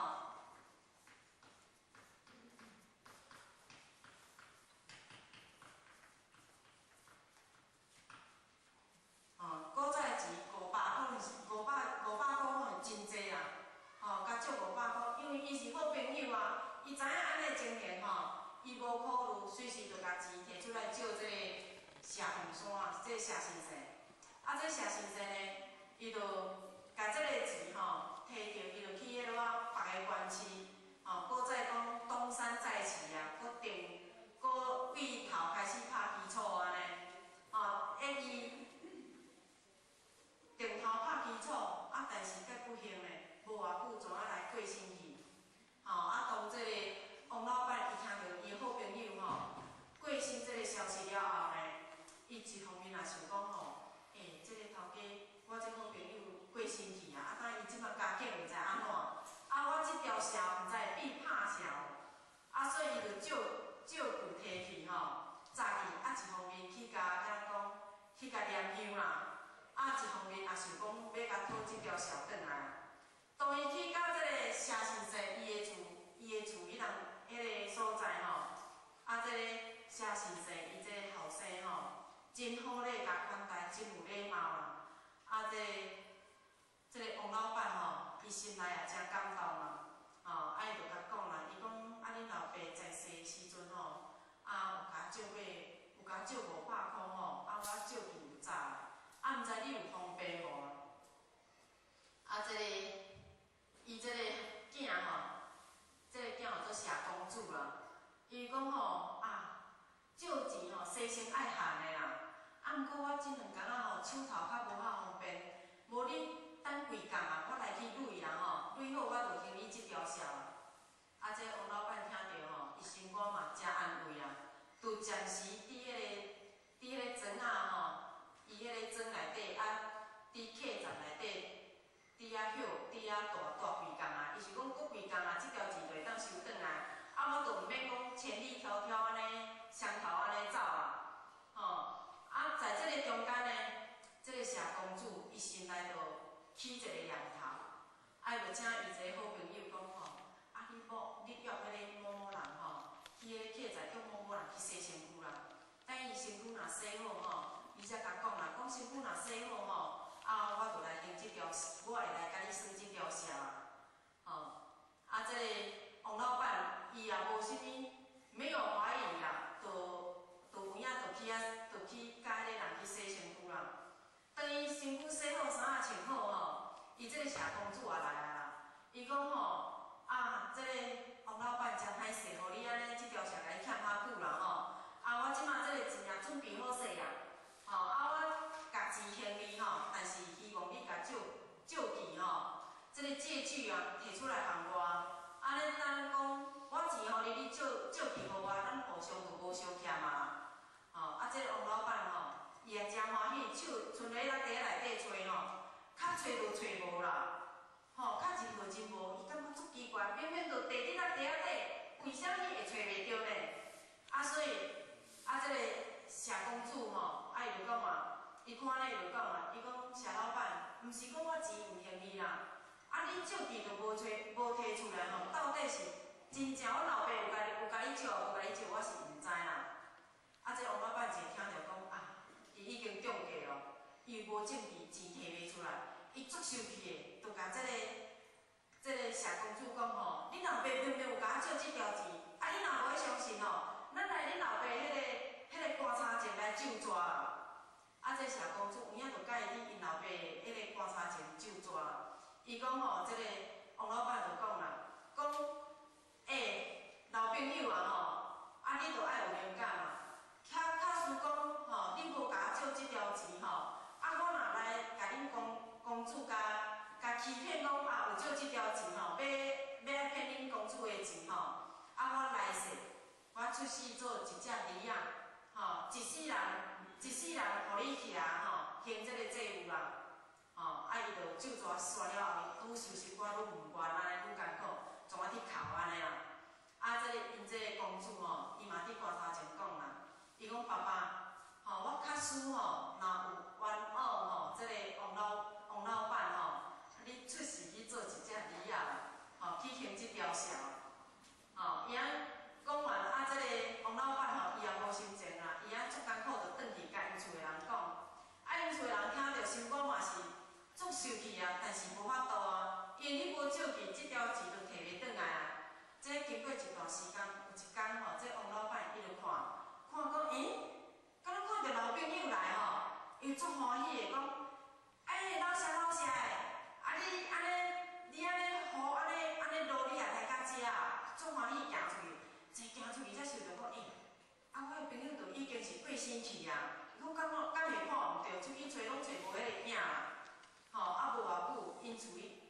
吼，古早的钱500可能是500块，可能真济啦。吼，共借500箍，因为伊是好朋友啊，伊知影按呢情形吼，伊无考虑，随时就共钱提出来借这个谢凤山，这个谢先生。啊，这谢先生呢，伊就蛇毋知会变拍蛇，啊，所以伊就借借具提去吼，早起啊一方面去共敢若讲去共念香啦，啊一方面也想讲欲共讨這條蛇轉來。當伊去到這个謝先生伊的厝，伊的厝彼人彼个所在吼，啊，這个謝先生伊這个後生吼，真好禮共款待，真有禮貌啦。啊，這個這个王老板吼，伊心內也誠感動啦，吼，啊，伊就共講啦，伊講啊，恁老爸在世的時陣吼，啊，有共借買，有共借500箍吼，啊，我借去有早啦，啊，毋知你有方便無啊？啊，這個伊這个囝吼，這个囝叫做謝公子啦，伊講吼啊，借錢吼，洗身愛還的啦，啊，毋過我這兩工仔吼，手頭較無遐方便，無你等幾工啊，我來去垒啦吼，垒好我就還你這條數啊。啊，這王老板聽著吼，伊心肝嘛誠安慰啊，就暫時佇彼個佇彼個庄仔吼，伊彼個庄內底啊，佇客棧內底，佇遐歇，佇遐蹛蹛幾工啊。伊是講過幾工啊，這條錢就會當收轉來。啊，我就毋免講千里迢迢按呢，雙頭按呢走啊，吼。啊，在這个中間呢，這个謝公子伊心內就起一個念頭，啊，伊就請伊一个好朋友講吼，啊，你某你約彼個某某人吼，去彼個客棧叫某某人去洗身軀啦。等伊身軀若洗好吼，伊才共講啦，講身軀若洗好吼，啊，我就來還這條，我會來共你算這條數啊。吼，啊，這個王老板伊也無啥物，沒有懷疑啦，就就有影就去遐，就去共彼个人去洗身軀啦。當伊身軀洗好，衫仔穿好吼，伊這個謝公子也來啊啦。伊講吼，啊，這個王老板誠歹勢，予你按呢這條數共你欠較久啦吼。啊，我這馬這个錢也準備好勢啊，吼，啊，我共錢還你吼，但是希望你共借借據吼，這个借據啊，提出來還我。按呢咱講，我錢予你，你借借據予我，咱互相就無相欠啊。吼，啊，這个王老板吼，伊也誠歡喜，手賰咧咱袋仔內底揣吼，較揣就揣無啦，吼，較真就真無，伊感覺足奇怪，明明就提佇咱袋仔底，為啥物會揣袂著呢？啊，所以啊，這个謝公子吼，啊，伊就講啊，伊看咧伊就講啊，伊講謝老板，毋是講我錢毋還你啦，啊，你借據都無揣無提出來吼，到底是真正阮老爸有共有共你借，無共你借，我是毋知啦。啊，這王老板一聽著講啊，伊已經中計咯，伊無證據，錢提袂出來，伊足生氣的，就共這個這个謝公子講吼，恁老爸明明有共我借這條錢，啊，你若無愛相信吼，咱來恁老爸彼个彼个棺材前來咒紙啦。啊，這謝公子有影就共伊佇𪜶老爸彼个棺材前咒紙啦。伊講吼，這个王老板就講啦，講，欸，老朋友啊吼，啊，你著愛有靈感嘛。假假使講吼，你無共我借這條錢吼，啊，我若來共恁公公子共共欺騙講啊，有借這條錢吼，欲欲來騙恁公子的錢吼，啊，我來世我出世做一隻狸仔，吼，一世人一世人予你徛吼，還這个債務啦，吼，啊，伊就咒紙煞了後，愈收心肝愈毋願按呢，愈艱苦，創啊去哭按呢啦。啊，這个𪜶這个公主吼，伊嘛佇棺材前講啦，伊講爸爸，吼，我假使吼，若有冤枉吼，這个王老王老板吼，你出世去做一隻狸仔啦，吼，去還這條數，吼，伊按講完啊，這個王老板吼，伊也無心情啦，伊按足艱苦就轉去共𪜶厝的人講，啊，𪜶厝的人聽著心肝嘛是足生氣啊，但是無法度啊，因為你無借據，這條錢就提袂轉來啊。這經過一段時間，有一工吼，這王老板伊就看，看講，欸，敢若看著老朋友來吼，伊足歡喜的講，哎，老謝老謝的，啊你按呢，你按呢雨按呢按呢落，你也來到遮啊，足歡喜行出去，一行出去才想著講，欸，啊我的朋友都已經是過身去啊，伊講敢我敢會看毋著，出去揣攏揣無彼个影啦，吼，啊無偌久，𪜶厝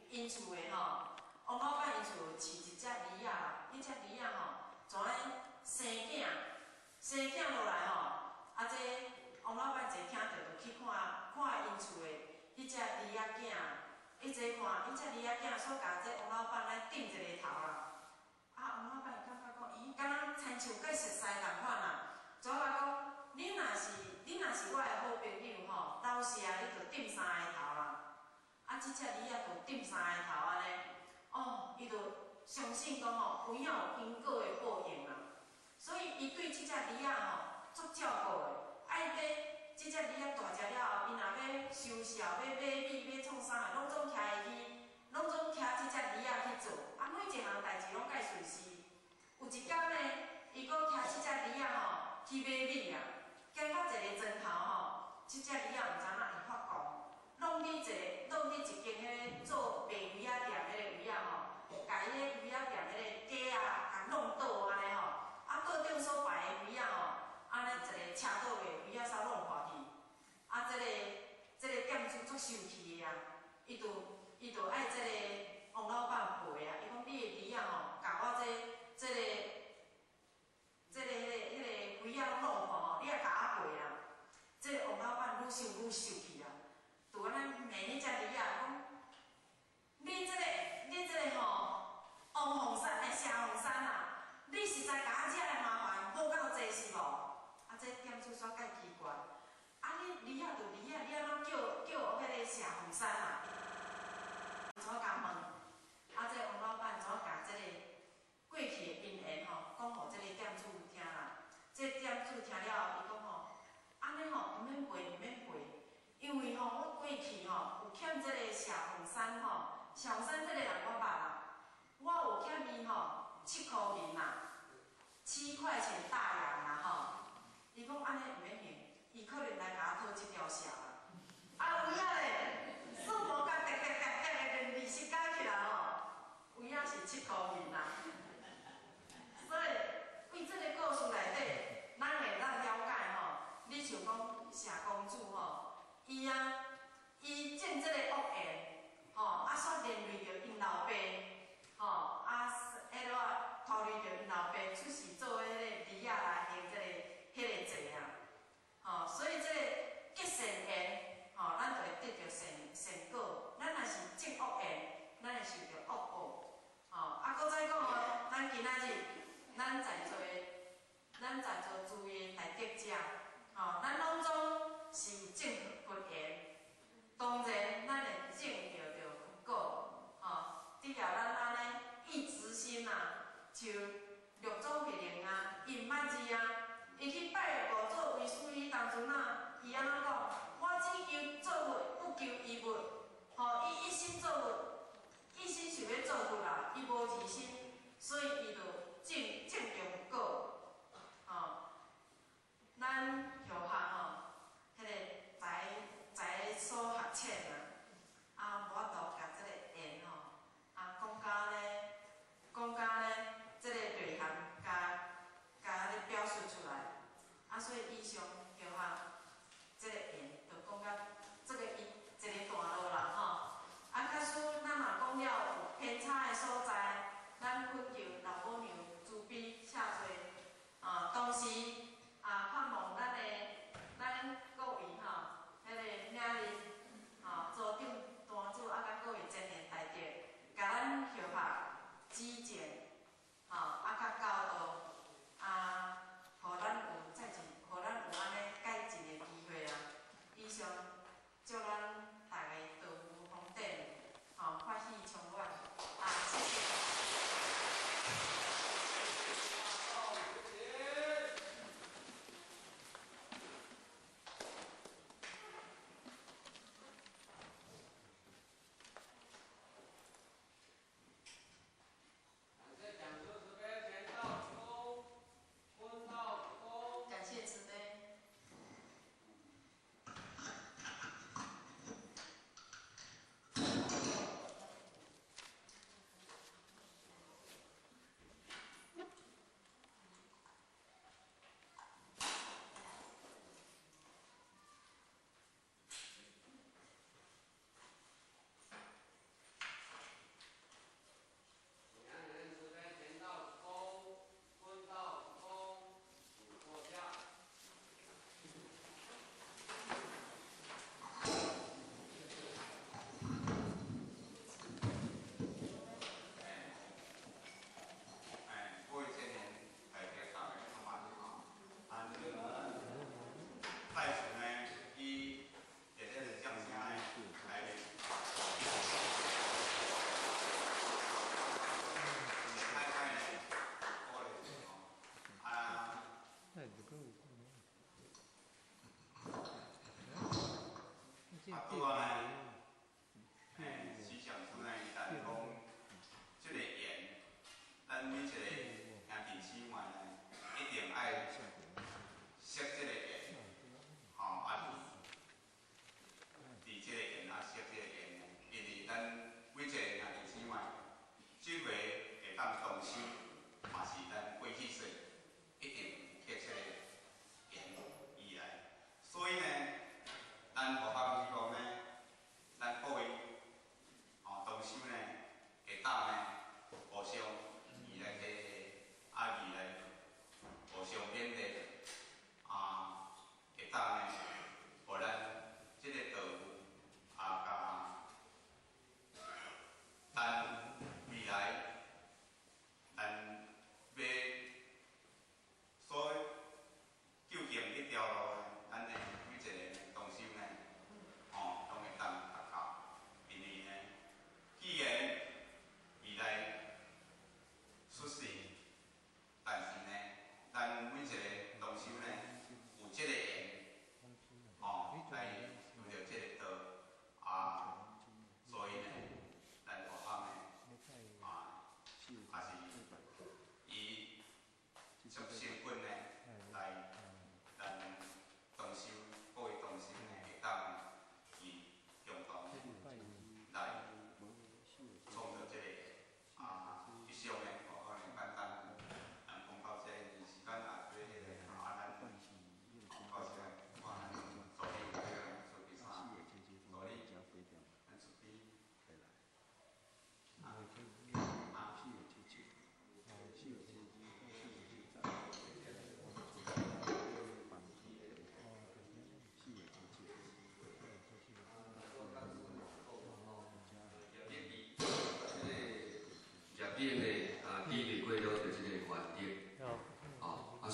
𪜶厝的吼。王老板𪜶厝飼一隻狸仔啦，彼隻狸仔吼，怎按生囝，生囝落來吼，啊這王老板一聽著就去看看𪜶厝的彼隻狸仔囝，伊坐看，𪜶隻驢仔囝煞共這王老板來頂一个頭啦。啊，王老板感覺講，伊敢若親像佮熟似仝款啦。怎啊講？你若是我的好朋友吼，老實啊，你就頂三个頭啦。啊，這隻驢仔就頂三个頭按呢，哦，伊就相信講吼，有影有因果的報應啦。所以伊對這隻驢仔吼足照顧的，愛買這隻驢仔大隻了後，伊若欲收數、欲買米、欲創啥，攏總騎伊去，攏總騎這隻驢仔去做。啊，每一項代誌攏共順遂。有一工呢，伊閣騎這隻驢仔吼去買米啊，行到一个庄頭吼，這隻驢仔毋知哪會發狂，挵佇一間彼个做賣魚仔店彼個位仔吼，共彼个魚仔店彼个架仔共弄倒按呢吼，啊桌頂所擺的魚仔吼，按呢一个車倒的魚仔捎弄破去，啊這个店主足生氣的啊，伊就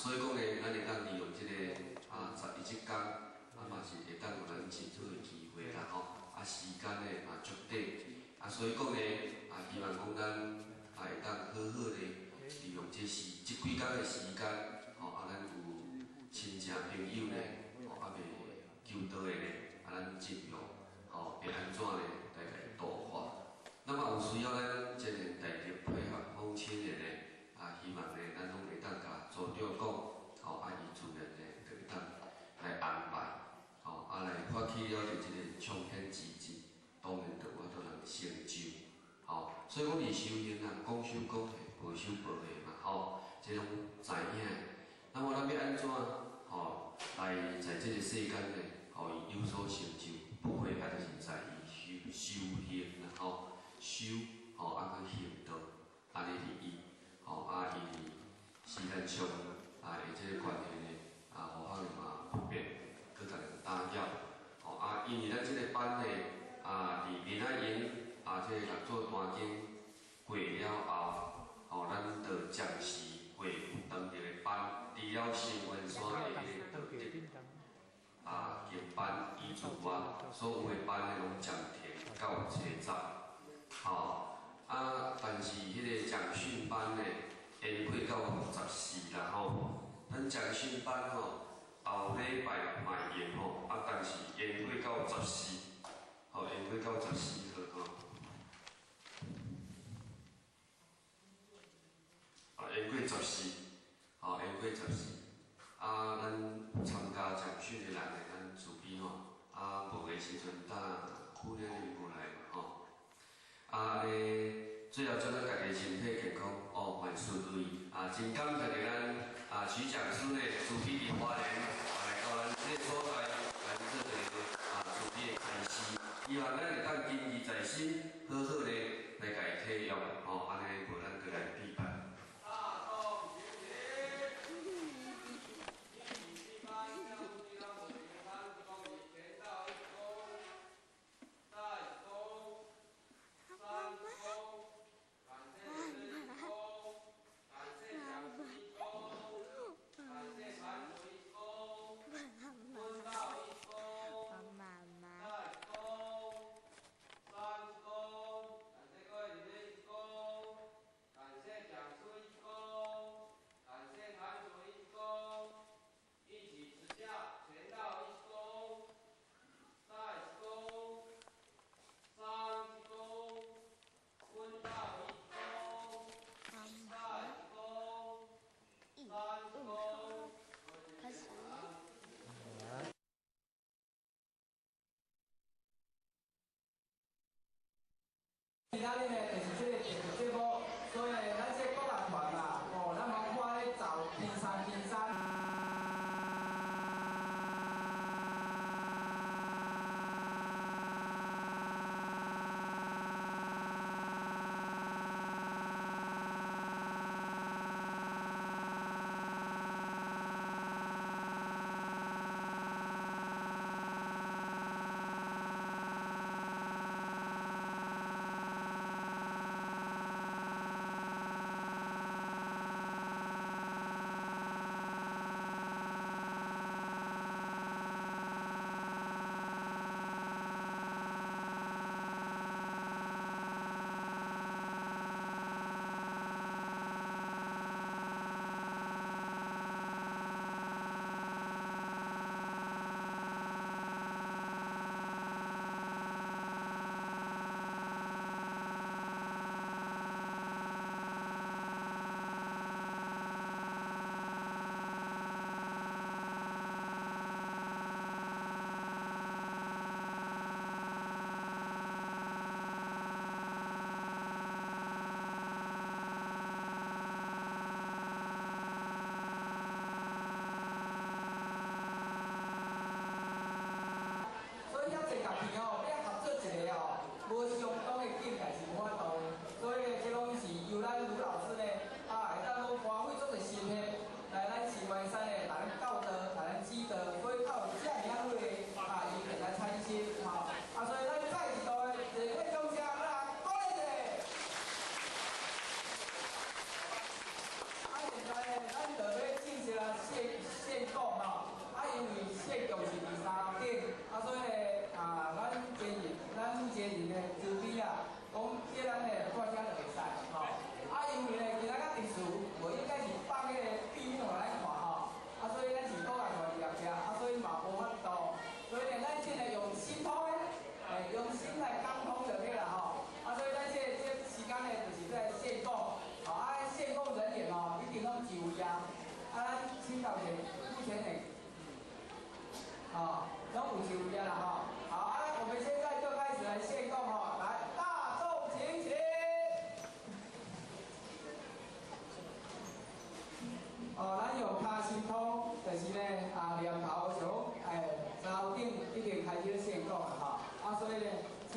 所以講呢，咱會當利用這個11這工，嘛是會當予咱真好的機會啦吼。時間呢嘛足短，所以講呢，希望講咱會當好好的利用這時這幾工的時間，吼，咱有親戚朋友呢，吼，猶未求道的呢，咱盡量，吼，會按怎呢來共伊度化。那麼有需要咱這個大力配合訪親的呢，希望呢，咱攏會當共組長講，吼，伊自然呢，就會當來安排，吼，來發起了就這個衝天之志，當然就有法度人成就，吼，所以講佇修行啊，講修講會，無修無會嘛，吼，這攏知影。那麼咱欲按怎，吼，來在這個世間呢，予伊有所成就，不會啊，就是在於修修行啦，吼。修吼，去行道，按呢佇伊，吼因為時間上的這個關係呢，有可能嘛不便，閣共人打擾，吼因為咱這個班呢，佇明仔營這個六祖壇經過了後，吼，咱就暫時恢復當日的班，除了新雲山的彼個道德經班以之外，所有的班呢攏暫停到初十。吼，但是彼個講訓班呢，延過到14啦吼。咱講訓班吼，後禮拜嘛會用吼，但是延過到十四，吼，延過到14號吼。延過十四，吼，延過十四。咱有參加講訓的人呢，咱慈悲吼，無的時陣，等苦練恁無來嘛吼。按呢，最後祝咱大家身體健康，哦，萬事如意。真感謝咱徐講師呢，慈悲佇花蓮來到咱這個所在來做一個慈悲的開示，希望咱會當謹記在心，好好的來共伊體用，吼，按呢無咱閣來比拜。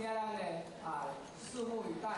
請咱呢啊，拭目以待。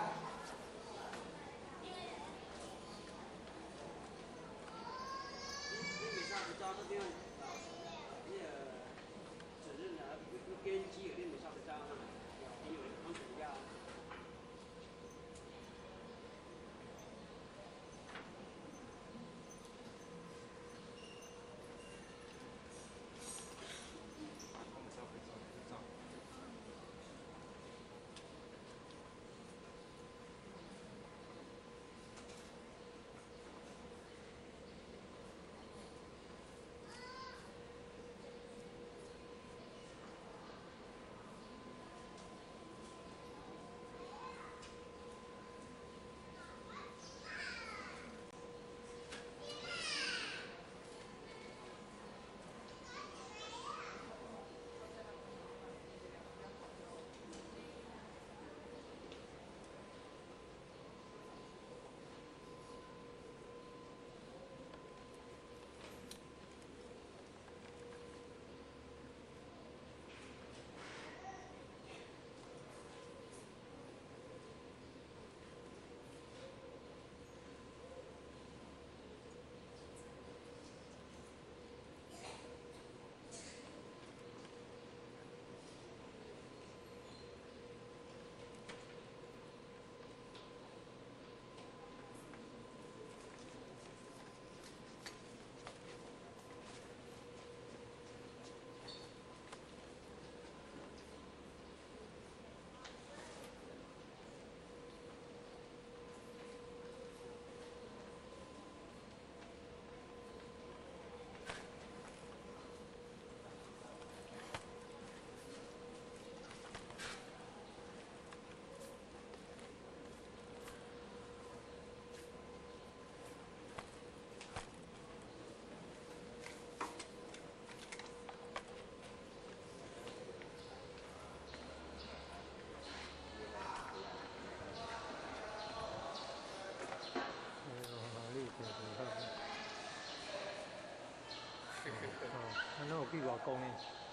咱有去外國呢？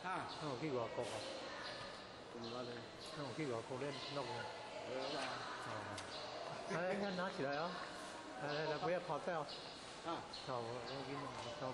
啊？咱有去外國啊？怎麼咧？咱有去外國咧弄啊？哦。來，來拿起來啊！來來來，不要跑掉。啊。好，我給你拿走。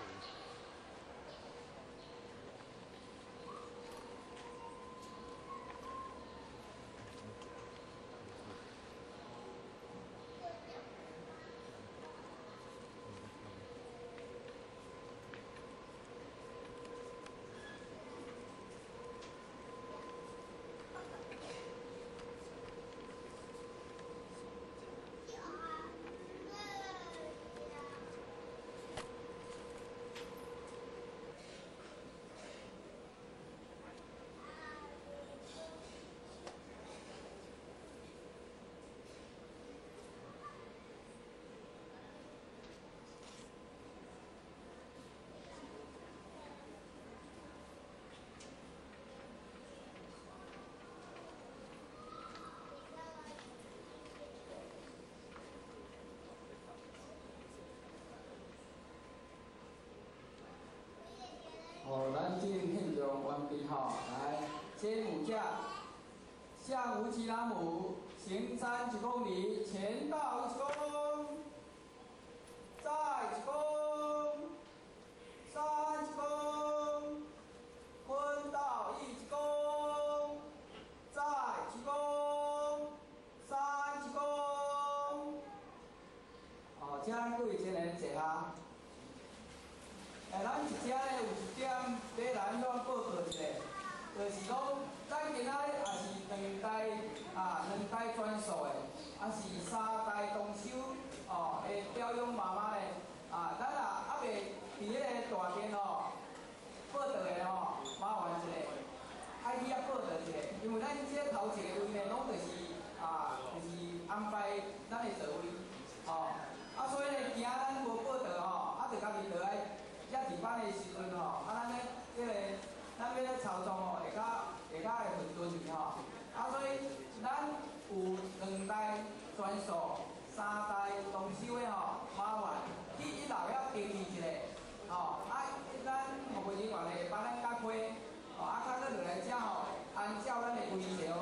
哦，咱進行獻上完畢吼，來，先母駕向無吉拉姆行山一公里，前到一公，再一公，三一公，昏到一公，再一公，三一公。哦，請各位青年坐下。咱一遮咧有一點欲來咱報告一下，就是講咱今仔日也是兩代啊，兩代傳授的，也是三代同修哦的表養媽媽咧啊，咱也猶未佇彼個大殿吼報到的吼，麻煩一下，愛去遐報到一下，因為咱這頭一個位呢，攏就是啊，就是安排咱的座位，吼，啊，所以呢，驚咱無報到吼，啊，就家己就愛。遮值班的時陣吼，啊，咱咧這個，咱欲咧操作吼，會較會混沌去吼。啊，所以咱有兩代傳授，三代同修的吼，麻煩去一樓遐登記一下，吼，啊，咱服務人員會幫咱甲開，吼，啊，較閣落來遮吼，按照咱的規則好。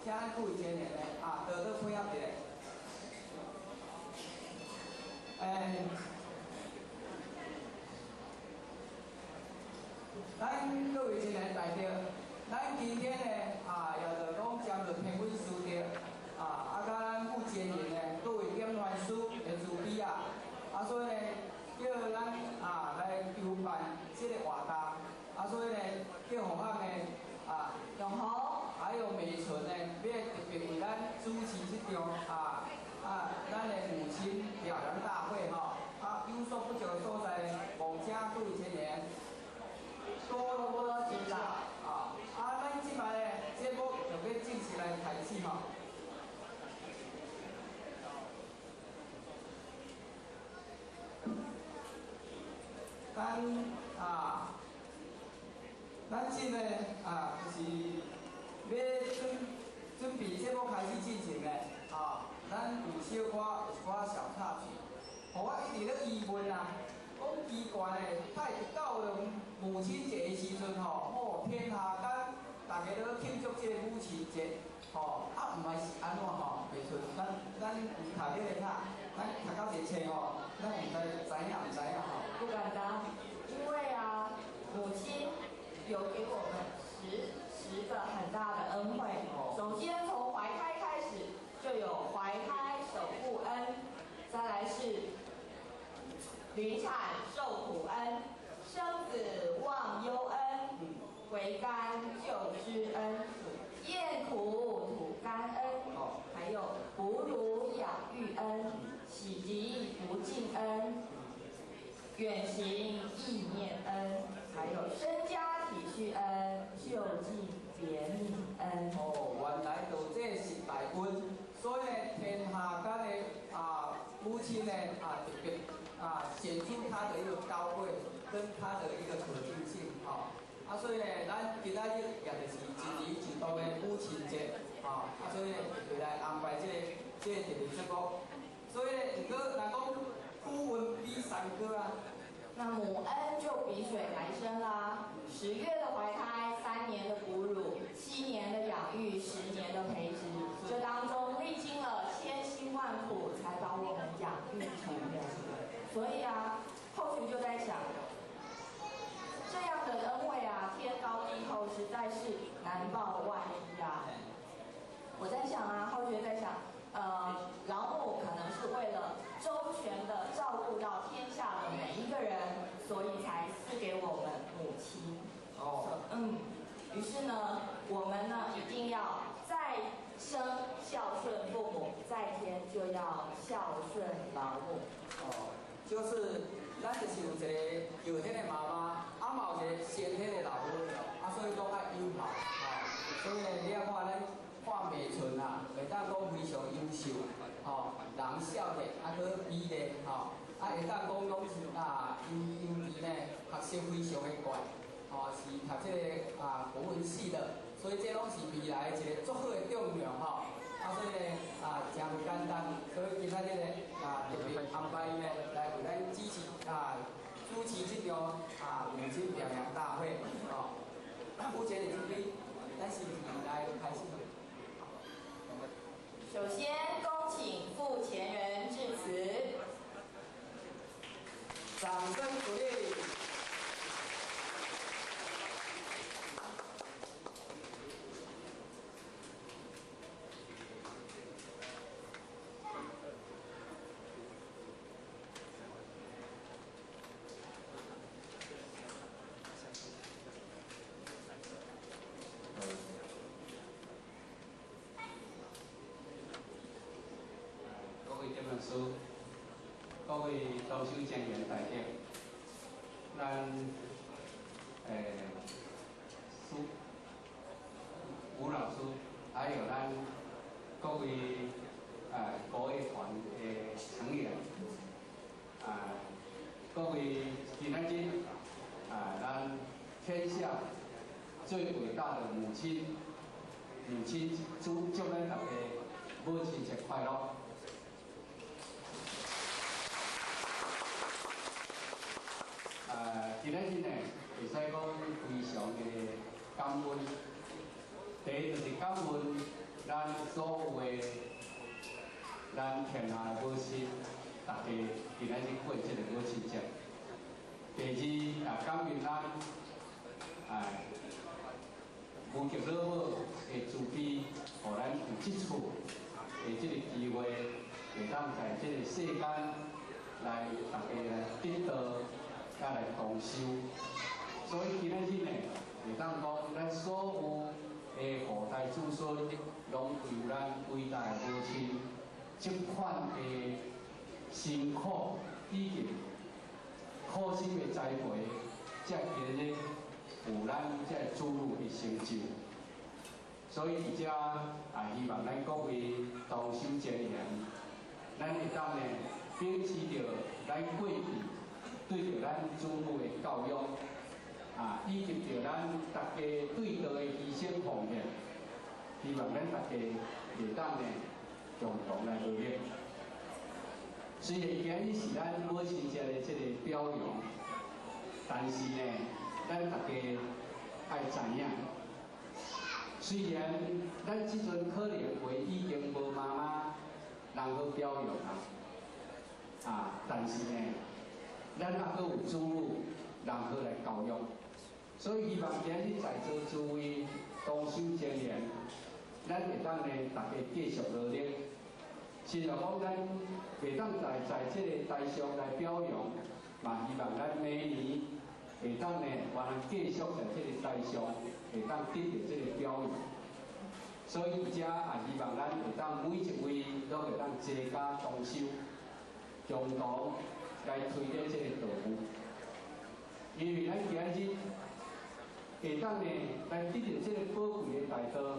请咱各位青年呢，啊，多多配合一下。咱各位青年代表，咱今天呢，啊，也就讲将入天文师德，啊，啊，佮咱傅坚营呢，各位点传师的慈悲啊，啊，所以呢，叫咱啊来筹办这个活动，啊，所以呢，叫洪汉呢，啊，永红，还有美纯呢，欲特别为咱主持这场啊啊，咱的母亲表扬大会吼，啊，有所不足的所在呢，望请各位青年多多指教啊！啊，咱这摆呢节目就欲正式来开始吼。咱啊，咱这个啊，就是欲准备节目开始进行咧，啊，咱有小可有一寡小插曲，予我一直咧疑问啊，讲奇怪咧，太到了母亲节的时阵吼，哦，天下间大家都庆祝这个母亲节，吼，啊，毋知是按怎吼，袂出，咱有读这个卡，咱读到这册吼，咱毋知知影毋知影吼。不敢当，因为啊，母亲有给我们十个很大的恩惠。首先从怀胎开始就有怀胎守护恩，再来是临产受苦恩，生子忘忧恩，回甘救之恩，咽苦吐甘恩，还有哺乳养育恩，洗涤不尽恩，远行意念恩，还有身家体恤恩，就近怜悯恩。哦，原来就这十大恩，所以呢，天下间的啊母亲呢啊特别啊显出她的一个高贵，跟她的一个可敬性，吼。啊，所以呢，咱今仔日也就是一年一度的母亲节，吼。啊，所以呢，特别来安排这个特别节目。所以呢，毋过人讲古文比山高啊。那母恩就比水还深啦。10月的怀胎，3年的哺乳，7年的养育，10年的培植，这当中历经了千辛万苦，才把我们养育成人。所以啊，后续就在想，这样的恩惠啊，天高地厚，实在是难报万一啊。我在想啊，后学在想，老母可能是为了周全的照顾到天下的每一个人，所以才赐给我们母亲。哦。于是呢，我们呢一定要再生孝顺父母，在天就要孝顺老母。哦，就是咱就是有一个后天的妈妈，啊嘛有一个先天的老母，啊所以讲爱友好，哦，所以呢，你仔看咱看美纯啊，会当讲非常优秀，吼，人少年，啊，阁美丽，吼，啊会当讲拢是啊，尤尤其呢，学习非常的悬，吼，是读这个啊国文系的，所以这拢是未来一个足好的重量，吼。啊，所以呢，啊，真不简单，所以今仔日呢，啊，特别安排伊呢来为咱主持啊，主持这场啊母亲表扬大会，吼。目前的准备，咱是来开始。首先，恭请傅前人致辞。掌声鼓励。师，各位同修证言大德，咱苏吴老师，还有咱各位国乐团的成员，啊，各位今仔日啊，咱天下最伟大的母亲，母亲祝咱大家母亲节快乐。今仔日呢，会使讲非常的感恩。第一就是感恩咱咱所有的咱天下的母亲，大家今仔日过這个母亲节。第二，也感恩咱哎，無極老母的慈悲，予咱有這次的這個機會，會當在這個世間來大家來得道，佮來同修。所以今仔日呢，會當講咱所有的後代子孫，攏由咱偉大的母親這款的辛苦以及苦心的栽培，才今日有咱這个子女的成就。所以佇遮也希望咱各位同修前賢，咱會當呢秉持著咱過去對著咱子女的教育，啊，以及著咱大家對道的犧牲奉獻，希望咱大家會當呢共同來努力。雖然今日是咱母親節的這个表揚，但是呢，咱大家愛知影，雖然咱這陣可能會已經無媽媽人好表揚啊，啊，但是呢，咱猶閣有子女人好來教育，所以希望今日在座諸位同修前賢，咱會當呢大家繼續努力。雖然講咱袂當在這个台上來表揚，嘛希望咱明年會當呢，還能繼續在這个台上會當得著這个表揚。所以這也希望咱會當每一位攏會當齊家同修，共同來推展這个道路。因為咱今日會當呢來得著這个寶貴的大道，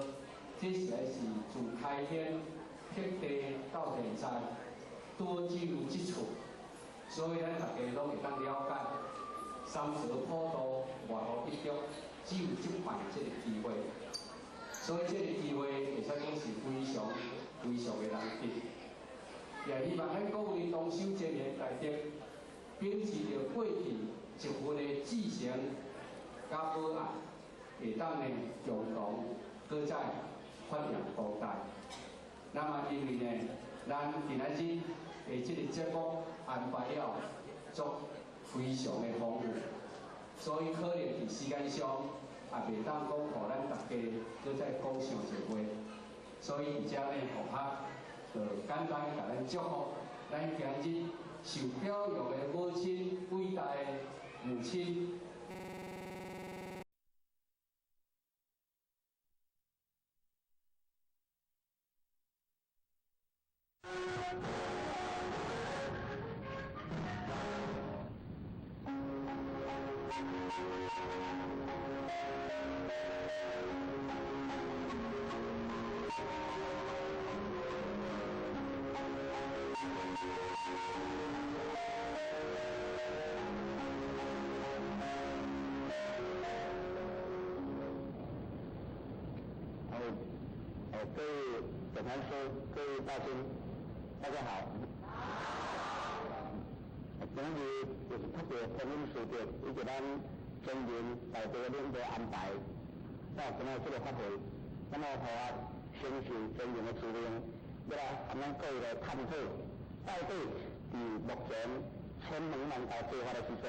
這實在是自開天闢地到現在，多只有這處，所以咱大家攏會當了解，三蛇普渡外號一著，只有這擺這個機會，所以這個機會會使講是非常非常的難得。也希望咱各位同修前賢大德，秉持著過去一份的至誠佮母愛，會當呢共同閣再發揚光大。那麼因為呢，咱今仔日的這個節目安排了足非常的豐富，所以可能佇時間上也袂當講，予咱大家閣再講傷濟話。所以佇遮呢，佛學就簡單共咱祝福，咱今日受表揚的母親，偉大的母親。各位总禅师，各位大尊，大家好。今日就是特别观音寺殿以及咱中人大队领导安排，到今仔這个法会，那麼予我承受尊榮的使命，欲來和咱各位來探討，到底佇目前千門萬道做法的時陣，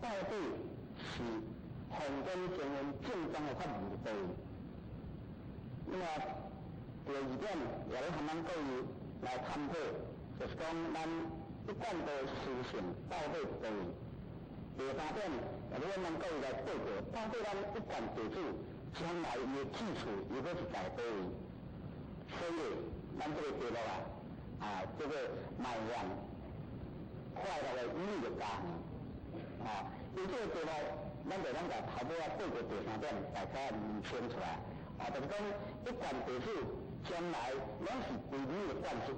到底是宏觀精神正宗的法門佇佗位？那麼第二點，也欲和咱各位來探討，就是講咱一貫的思想到底佇佗位？第三點，也欲咱各位來報告，到底咱一貫地主將來伊的志趣又閣是在佗位？所以，咱這個題目啊，啊，叫做邁向快樂的美玉家園。啊，因這個題目，咱就咱共頭尾仔報告第三點，大家釐清楚來。啊，就是講一貫地主將來攏是歸你的管束。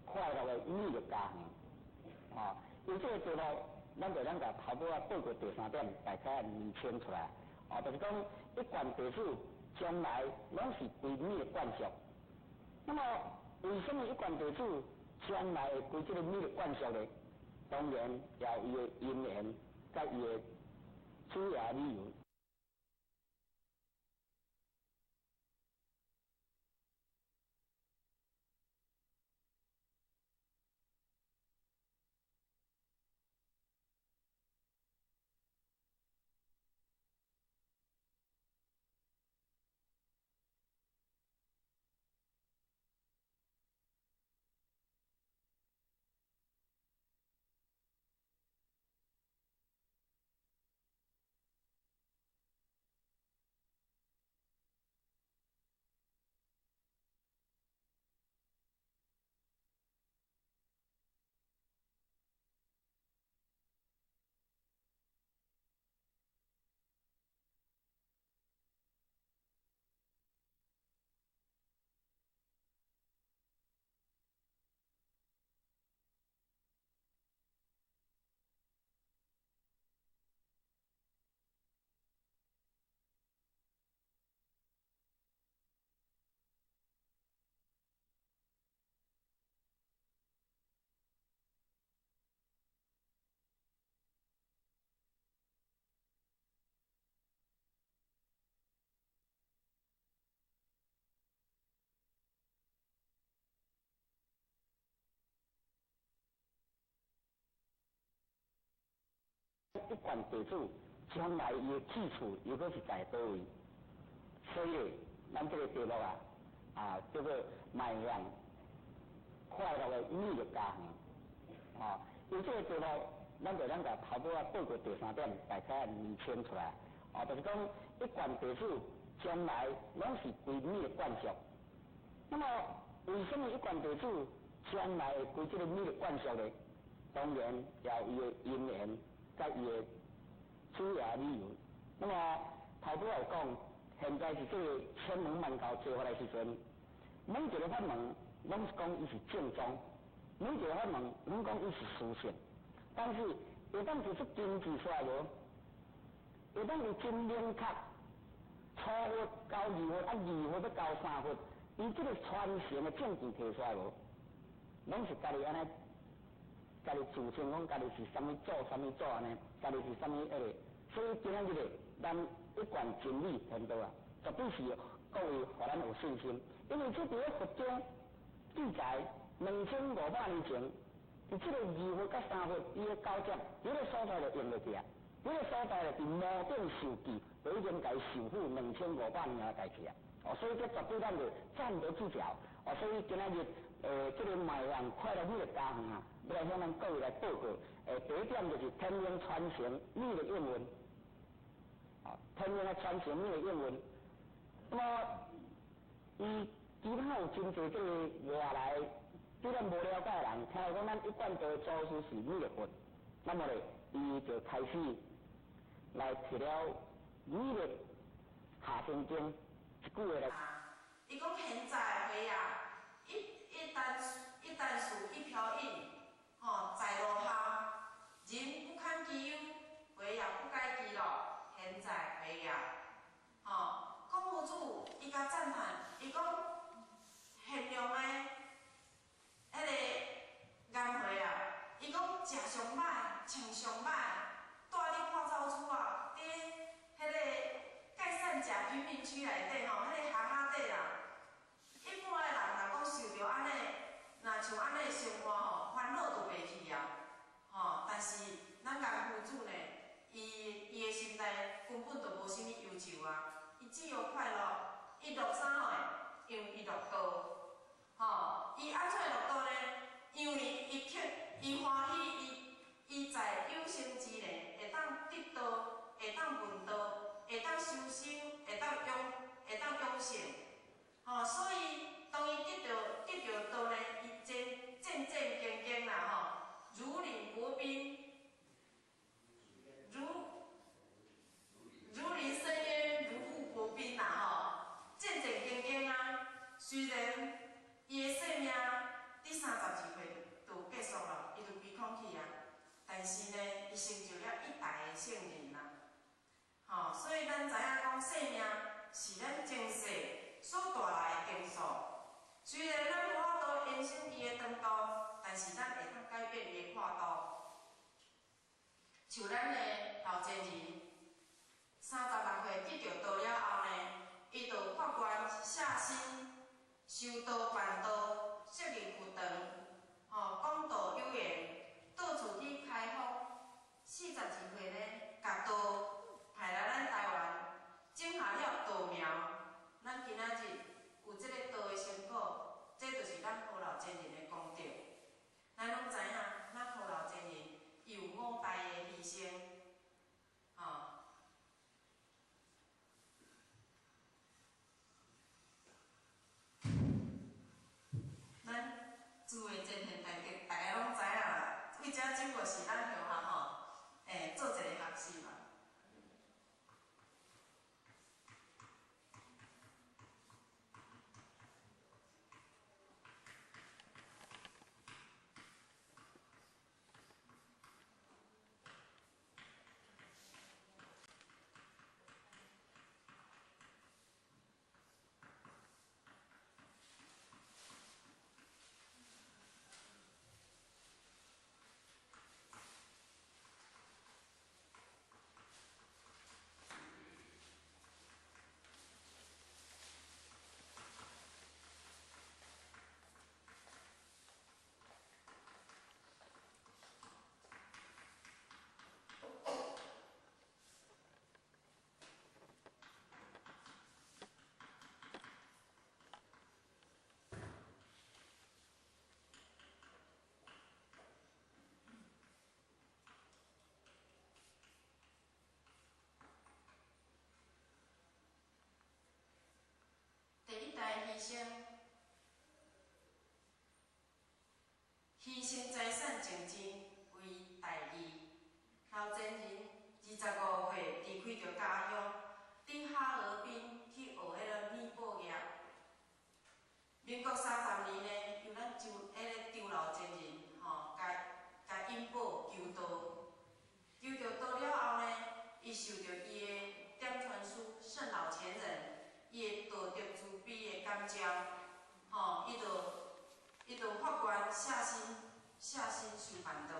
快樂的美玉家園。啊，因這個題目，咱就咱共頭尾仔報告第三點，大家釐清楚來。啊，就是講一貫地主將來攏是歸你的管束。那麼，為什麼一貫地主將來會歸這個你的管束呢？當然，也有伊的因緣，佮伊的主要理由。一貫地主將來伊的去處又閣是在佗位？所以，咱這個題目啊，叫做邁向快樂的美麗家園。因這個題目，咱就咱共頭拄仔報告第三點，大概釐清出來。就是講一貫地主將來攏是歸美的眷屬。那麼，為什麼一貫地主將來會歸這個美的眷屬呢？當然，也有伊的因緣，佮伊的主要理由。那麼頭拄仔有講，現在是這個千門萬教做法的時陣，每一個法門攏是講伊是正宗，每一個法門攏講伊是事實。但是會當提出根據出來無？會當有真明確，初佛到二佛，二佛欲到三佛，伊這個傳承的證據提出來無？攏是家己按呢，家己自稱講家己是啥物祖、啥物祖按呢，家己是啥物彼個，所以今仔日咧，咱一貫真理天道啊，絕對是各位予咱有信心，因為這佇咧佛經記載2500年前，佇這個二佛佮三佛伊的交接，彼個所在就用袂去啊，彼個所在就佇摩頂受記，就已經共伊受付2500年的代誌啊。所以這絕對咱就站得住腳。所以今仔日，這個邁向快樂美的家園啊，欲來向咱各位來報告。第一點就是天命傳承美的應運。天命的傳承美的應運。那麼，伊其他有真濟這個外來對咱無了解的人，聽講咱一貫道祖師是彌勒佛，那麼咧，伊就開始來提了彌勒下生經一句話來。伊講現在歲啊，一旦樹一瓢飲，吼，在落下，人不堪其憂，花也不改其樂，現在歲啊，吼，孔夫子伊共讚嘆，伊講現量的彼個顏回啊，伊講食上歹，穿上歹，蹛佇破灶厝啊，佇彼個蓋善甲貧民區內底吼，彼個巷仔底啦。一般的人若講受著按呢，若像按呢生活吼，煩惱就袂去啊，吼。但是咱顏夫子呢，伊的心內根本就無啥物憂愁啊，伊只有快樂，伊樂啥貨？因為伊樂道，吼。伊按怎會樂道呢？因為伊克，伊歡喜，伊在有生之年會當得道，會當聞道，會當修身，會當養性。吼，所以當伊得著道呢，伊戰戰戰兢兢啦吼，如履薄冰，如臨深淵，如履薄冰啦吼，戰戰兢兢啊。雖然伊的生命佇32歲就結束了，伊就歸空去啊，但是呢，伊成就了一代的聖人啦。吼，所以咱知影講，生命是咱前世所帶來的定數。雖然咱無法度延伸伊的長度，但是咱會當改變伊的闊度。像咱的老前人，36歲得著道了後呢，伊就發願下身修道辦道，設立佛堂，吼，講道有緣，到處去開發。42歲呢，共道派來咱台灣，種下了道苗。咱今仔日有這個道的成果，這就是咱何老前人的功德。咱攏知影，咱何老前人伊有五大的犧牲，吼。咱諸位前贤大德，大家攏知影啦。為這只不過是咱鄉下吼，做一個學習嘛。牲，牺牲财产精进为大义。老前人25岁离开著家乡，伫哈尔滨去学彼个米布业。民国30年呢，由咱周彼个周老前人吼，共共引保求道，求著道了后呢，伊受著伊的点传师圣老前人伊的道德慈悲的感召，吼，伊就发愿下心下心修办道。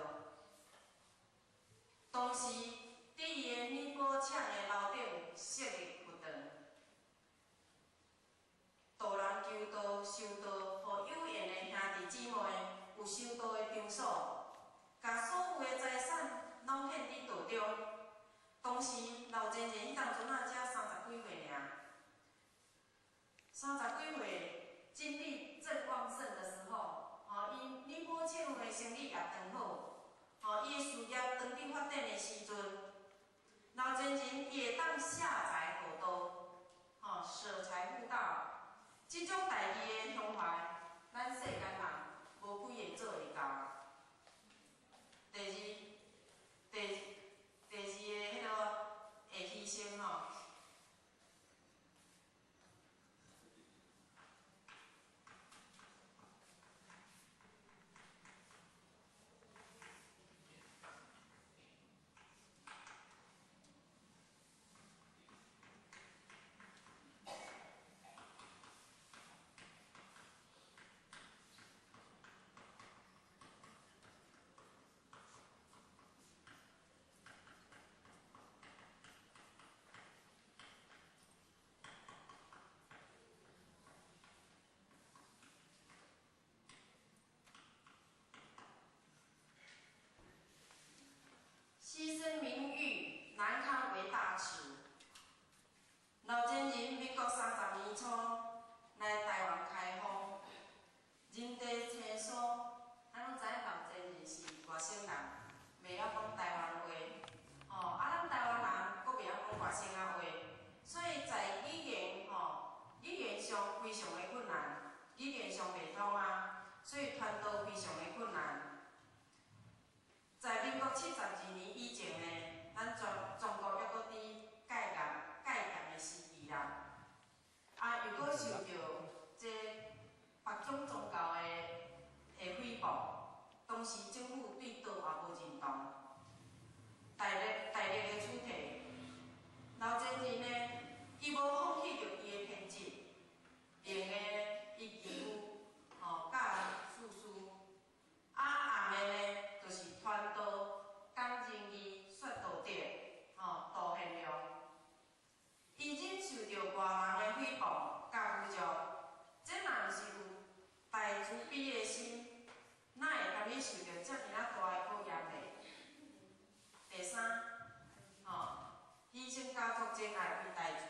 当时，伫伊的米宝厂的楼顶设立佛堂，度人求道修道，予有缘的兄弟姊妹有修道的场所，共所有的财产攏献伫道中。当时老前人彼当阵仔才三十几岁尔，三十几岁精力正旺盛的时候，吼，伊米宝厂的生意也当好。吼，伊的事业当伫发展的时阵，老前人伊会当下财护道，吼，舍财护道，这种大义的胸怀，咱世间人无几个做会到。第二，第二个彼个会牺牲吼。牺牲名誉，难堪为大耻。老前人民国30年初来台湾开封，人地生疏，咱攏知影老前人是外省人，袂晓讲台湾话，吼，啊，咱台湾人阁袂晓讲外省仔话，所以在语言吼，语言上非常的困难，语言上袂通啊，所以传道非常的困难。在民国72年以前呢，咱全中国犹阁伫戒严的时期啦，啊，又阁受著这别种宗教的诽谤，当时政府对道也无认同，大力大力的取缔。老前人呢，伊无放弃著伊的偏执，明的伊义务，吼，佮事事，啊，暗的呢，就是传道、讲仁义、说道德，吼，道贤良。伊忍受著外人的诽谤佮侮辱，这若毋是有大慈悲的心，哪会甘愿受著遮尔仔大的考验呢？第三，吼，牺牲家族情爱为大慈。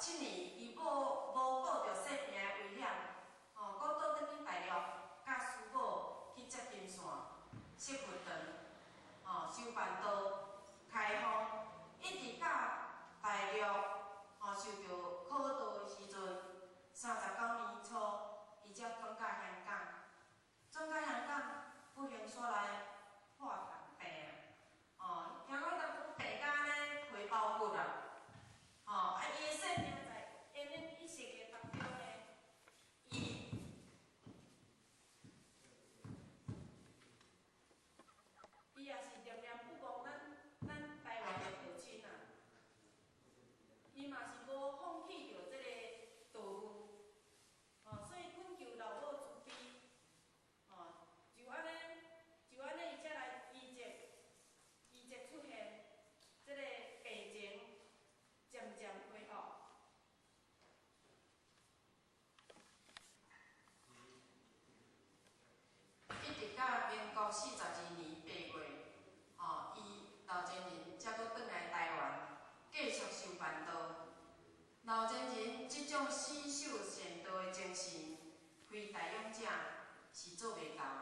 17年，伊無顧著性命的危險，吼，閣倒轉去大陸，佮師母去接金線、設佛堂，吼，修辦道、開放，一直到大陸，吼，受著苦道的時陣，39年初，伊才轉到香港，轉到香港，不幸煞來破痰病啊，哦，聽講當講病甲按呢皮包骨啊，吼，啊，伊的性命在延延一世的當中呢，伊也是念念不忘咱台灣的道親啊，伊嘛是無放棄著這个道務，吼，所以懇求老母慈悲，吼，就按呢，伊才來奇蹟出現，這个病情漸漸恢復。一直到民國42年8月，吼，伊老前人才閣轉來台灣，繼續修辦道。老前人這種死守善道的精神，非大勇者是做袂到的。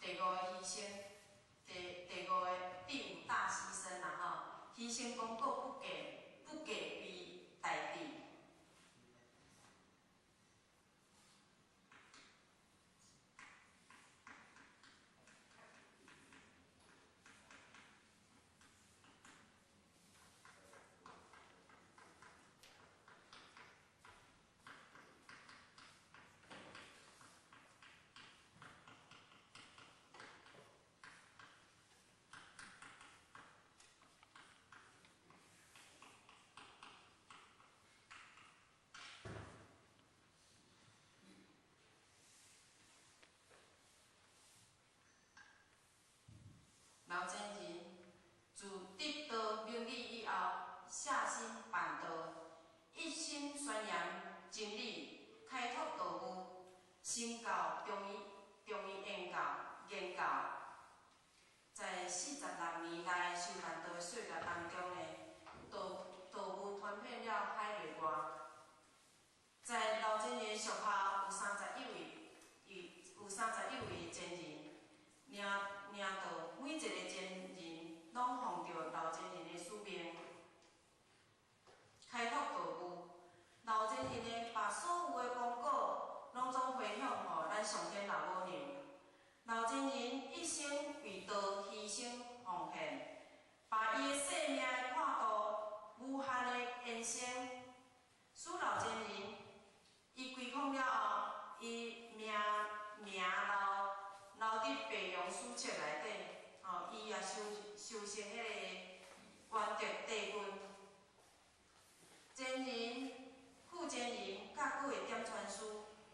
第五个犧牲，第五個第五大犧牲啦吼，犧牲功過不計為大地。老前人自得道明理以後，下心辦道，一心宣揚真理，開拓道務，成就中醫研究。在46年來修辦道的歲月當中呢，道務傳遍了海內外。在老前人屬下有31位，有31位的前人，領導每一个前人攏奉著老前人的使命，開拓道務。老前人呢，把所有的功果攏總回向予咱上天老母娘。老前人一生為道犧牲奉獻，把伊的生命的闊度無限的延伸。使老前人伊歸空了後，伊名留佇白楊史冊內底，吼，伊也修成彼个圓德帝君。前人、副前人佮各位點傳師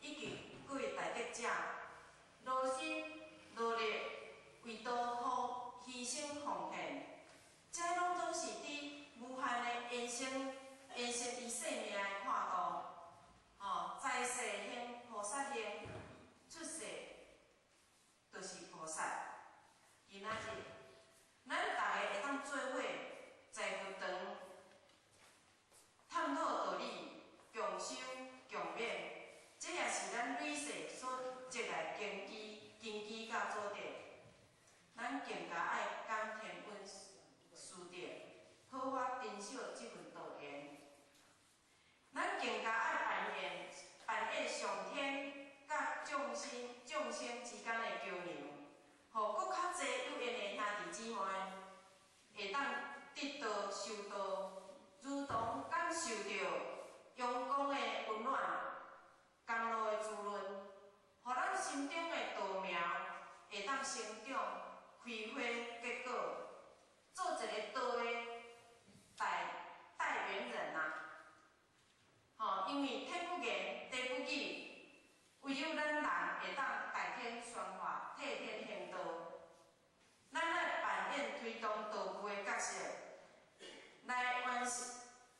以及各位大德者，勞心勞力為道奉犧牲奉獻，這攏總是佇無限的延伸伊生命的闊度，吼，在世行菩薩行，出世就是菩薩。今仔日，咱逐个會當做伙在佛堂探討道理，共修共勉，這也是咱累世所積來根基佮祖德。咱更加愛感天恩師德，好好珍惜這份道緣。咱更加愛扮演上天佮眾生之間的橋梁，予閣較濟有緣的兄弟姊妹會當得道修道，如同感受著陽光的溫暖、甘露的滋潤，予咱心中的道苗會當成長、開花結果，做一个道的代言人啊！吼，因為天不言，地不語，唯有咱人會當代天宣化、替天行道。咱愛扮演推動道具的角色，來完成、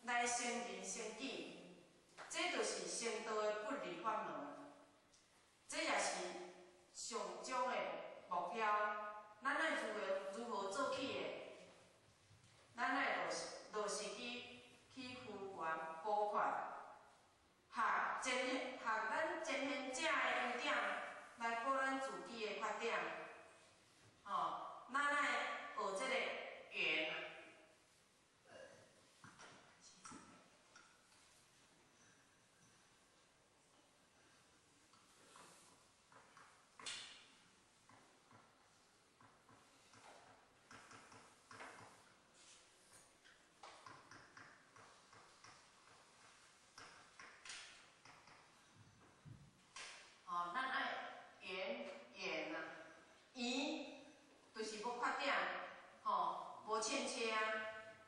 來成人成己，這就是成道的不二法門。這也是上終的目標。咱愛如何做起的？咱愛落實去付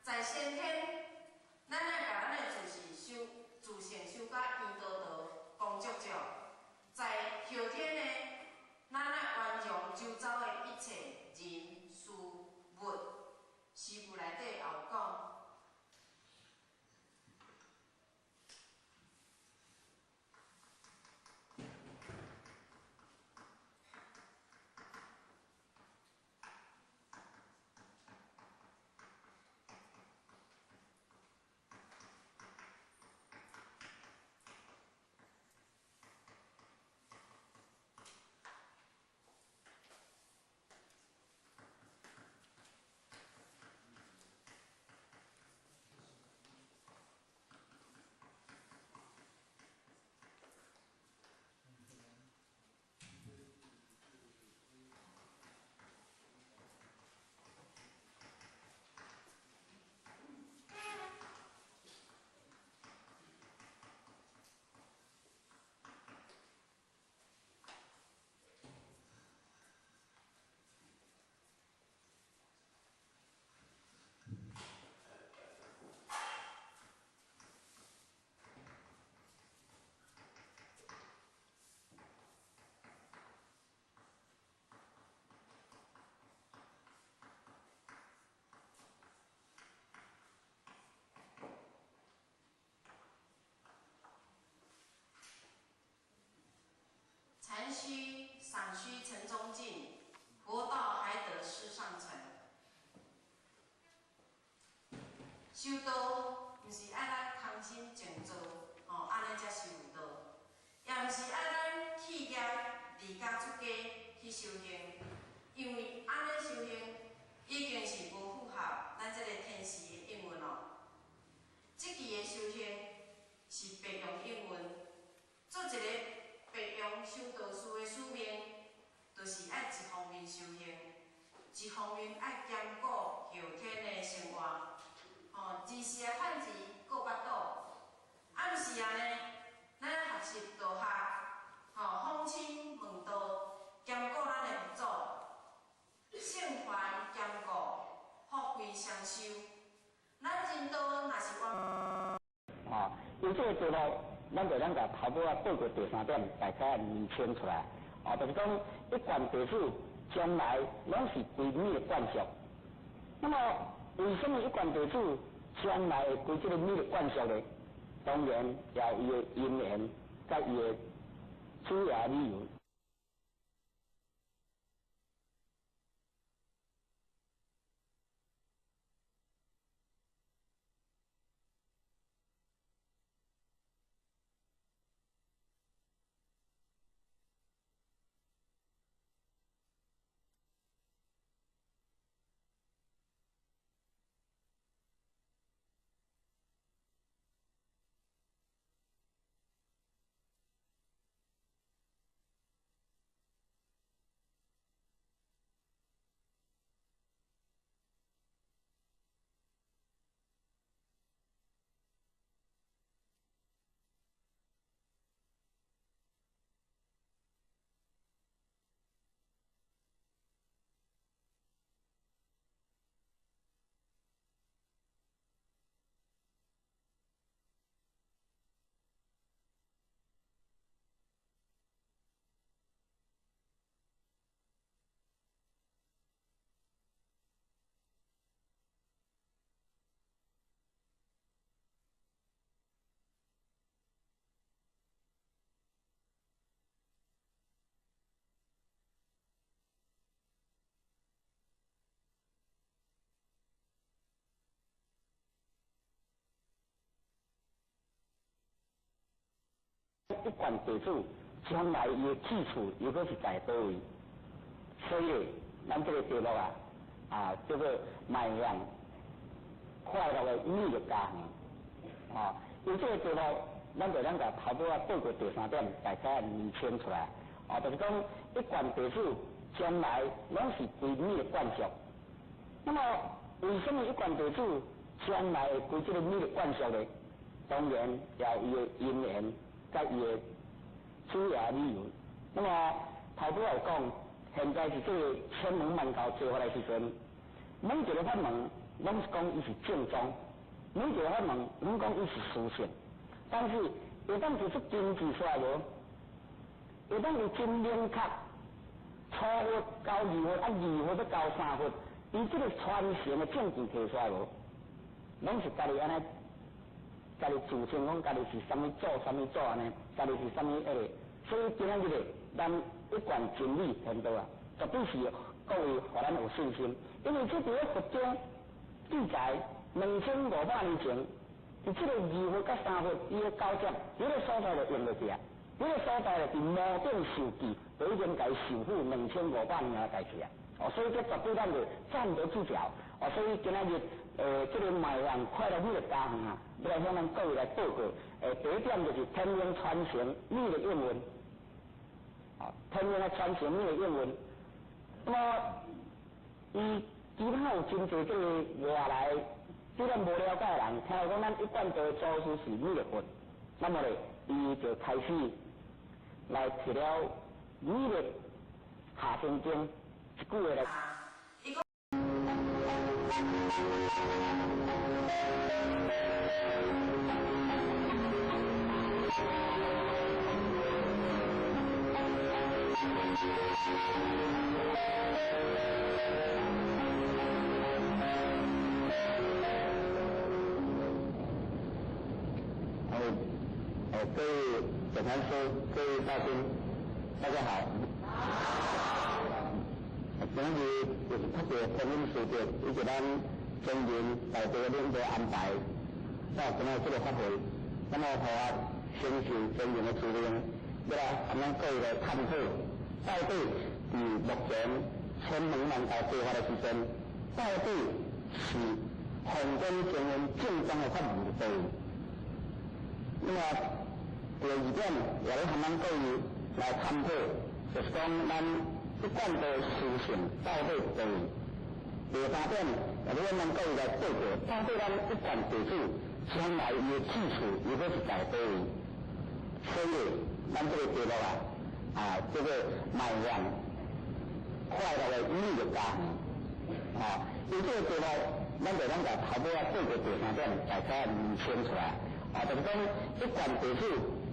在先天，咱愛共咱的自性修，自性修甲圓道道、光足足。在後天呢，咱愛圓融周遭的一切人事物。詩句內底也有講。禅须赏须城中尽，佛道还得师上乘。修道毋是爱咱空心静坐，吼，按呢才修道；也毋是爱咱弃业离家出家去修行，因為按呢修行已經是無符合咱這個天時的應運咯。這期的修行是白用應運，做一個白用修道士的使命，就是愛一方面修行，一方面愛兼顧後天的生活。吼，二時愛趁錢顧腹肚，啊，毋是按呢，咱愛學習道學，吼，訪親問道，兼顧咱的佛祖，聖凡兼顧，福慧雙修。咱人道若是冤。啊，因這個題目，咱就咱共頭拄仔報告第三點，大家釐清出來。啊，就是講一貫地主將來攏是歸你的管束。那麼，為什麼一貫地主將來會歸這個你的管束呢？當然，也有伊的因緣，佮伊的主要理由。一貫地主將來伊的去處又閣是在佗位？所以，咱這個題目啊，啊叫做邁向快樂的美的家園。啊，因這個題目，咱就咱共頭拄仔報告第三點，大家釐清出來。啊，就是講一貫地主將來攏是歸你的管束。那麼，為什麼一貫地主將來會歸這個你的管束呢？當然，也有伊的因緣。佮伊的主要理由。那麼頭拄仔有講，現在是這個千門萬教做法的時陣，每一個法門攏是講伊是正宗，每一个法門攏講伊是殊勝，但是會當提出根據出來無？會當有真明確，初佛到二佛啊，二佛欲到三佛，伊這个傳承的證據提出來無？攏是家己按呢，家己自稱講家己是啥物祖啥物祖按呢，家己是啥物彼个，所以今仔日咧，咱一貫真理天道啊，絕對是各位予咱有信心，因為這佇咧佛經記載2500年前，佇這个二佛佮三佛伊个交接，彼个所在就用落去啊，彼个所在就佇摩頂受記，就已經共伊受付2500年的代誌啊，哦，所以這絕對咱就站得住腳，哦，所以今仔日。這个邁向快樂美樂家園啊，欲來向咱各位來報告。第一點就是天命傳承美的應運，啊，天命的傳承美的應運。那麼，伊其他有真濟這个外來對咱無了解的人，聽講咱一貫道祖師是彌勒佛，那麼咧，伊就開始來提了彌勒下生經一句話來。各位总禅师，各位大宾，大家好。今日就是特别观音师伯以及咱中人大队领导安排，到今仔這个法會，那麼予我承受尊榮的使命，欲來和咱各位來探討，到底佇目前千門萬大計劃的時陣，到底是宏觀精神正宗的法門佇佗位？那麼第二點，也欲和咱各位來探討，就是講咱一貫的思想到底佇佗位？第三點，也欲咱各位來報告，到底咱一貫弟子將來伊的去處又閣是在佗位？所以，咱這个題目啊，叫做邁向快樂的美樂家園，啊，因這个題目，咱就咱共頭尾仔報告第三點，大家釐清出來，啊，就是講一貫弟子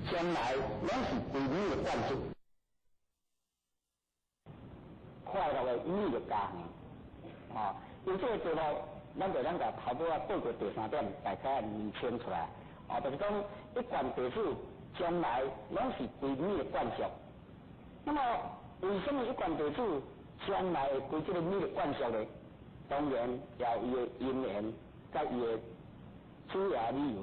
將來攏是歸美的貫徹，快樂的美樂家園，啊，因這个題目，咱就咱共頭尾仔報告第三點，大家釐清出來，啊，就是講一貫弟子將來攏是歸美的貫徹。那麼，為什麼一貫弟子將來會歸這个美的貫徹呢？當然，也有伊的因緣，佮伊的主要理由。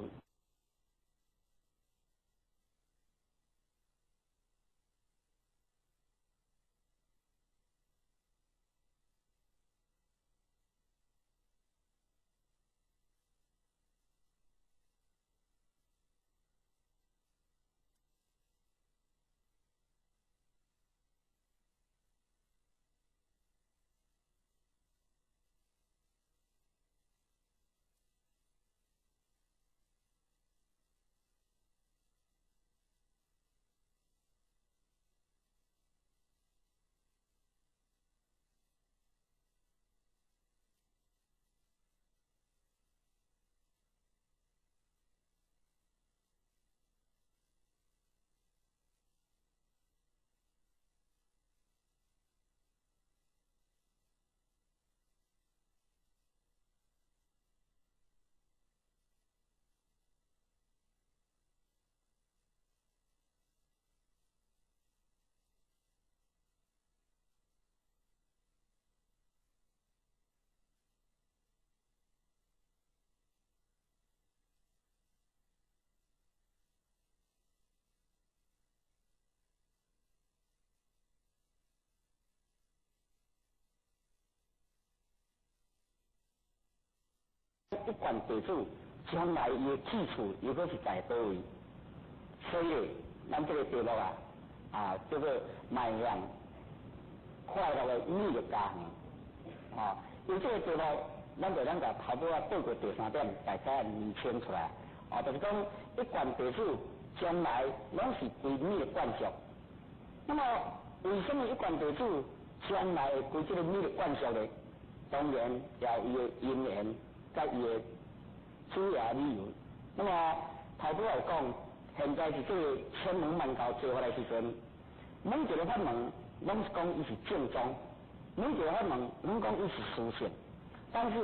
一貫弟子將來伊的去處又閣是在佗位？所以，咱這个題目啊，啊，叫做邁向快樂的美樂家園，啊，因這个題目，咱就咱共頭尾仔報告第三點，大家釐清出來，啊，就是講一貫弟子將來攏是歸美的貫徹。那麼，為什麼一貫弟子將來會歸這个美的貫徹呢？當然，也有伊的因緣，佮伊的主要理由。那麼頭拄來講，現在是這個千門萬教做法的時陣，每一個法門攏是講伊是正宗，每一個法門攏講伊是殊勝，但是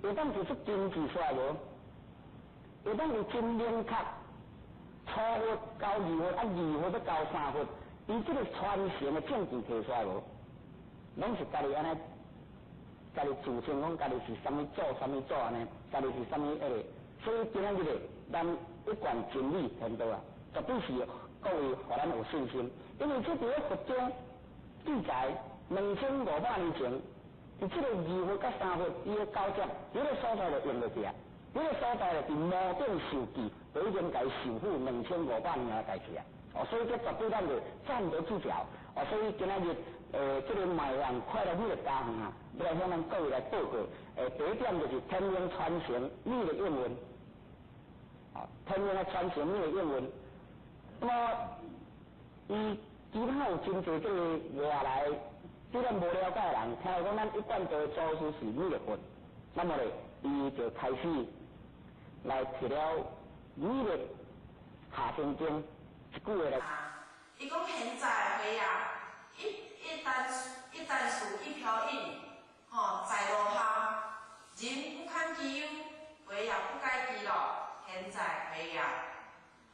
會當提出根據出來無？會當有真明確，初佛到二佛啊，二佛到三佛，伊這個傳承的證據提出來無？攏是家己按呢，家己自稱講家己是啥物祖、啥物祖按呢，家己是啥物彼個，所以今仔日咧，咱一貫真理天道啊，絕對是各位予咱有信心，因為這佇咧佛經記載2500年前，佇這個二佛佮三佛伊的交接，彼個所在就用袂去啊，彼個所在就佇摩頂授記，就已經共伊受付2500年的代誌啊，哦，所以這絕對咱就站得住腳，哦，所以今仔日。這個邁向快樂美樂家園啊，欲來向咱各位來報告。第一點就是天命傳承美的應運，啊，天命的傳承美的應運。那麼，伊其他有真濟這個外來對咱無了解的人，聽講咱一貫道祖師是彌勒佛，那麼咧，伊就開始來提了彌勒下生經一句話來。伊講現在會啊，一旦事一瓢飲，吼，在落下，人不堪其憂，回也不改其樂，現在回也，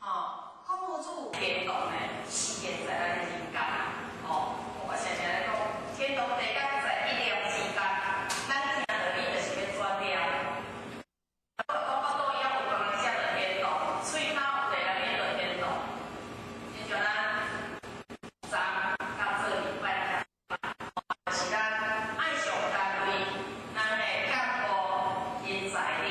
吼，孔夫子天道呢，是現在咱的人間啊，吼，我常常咧講，天堂地獄在一念之間，咱聽著你就是欲轉念。講腹肚枵有工人食著天堂，喙跤有地人免著天堂，親像咱昨佮做禮拜。是咱愛上單位，咱的幹部人才。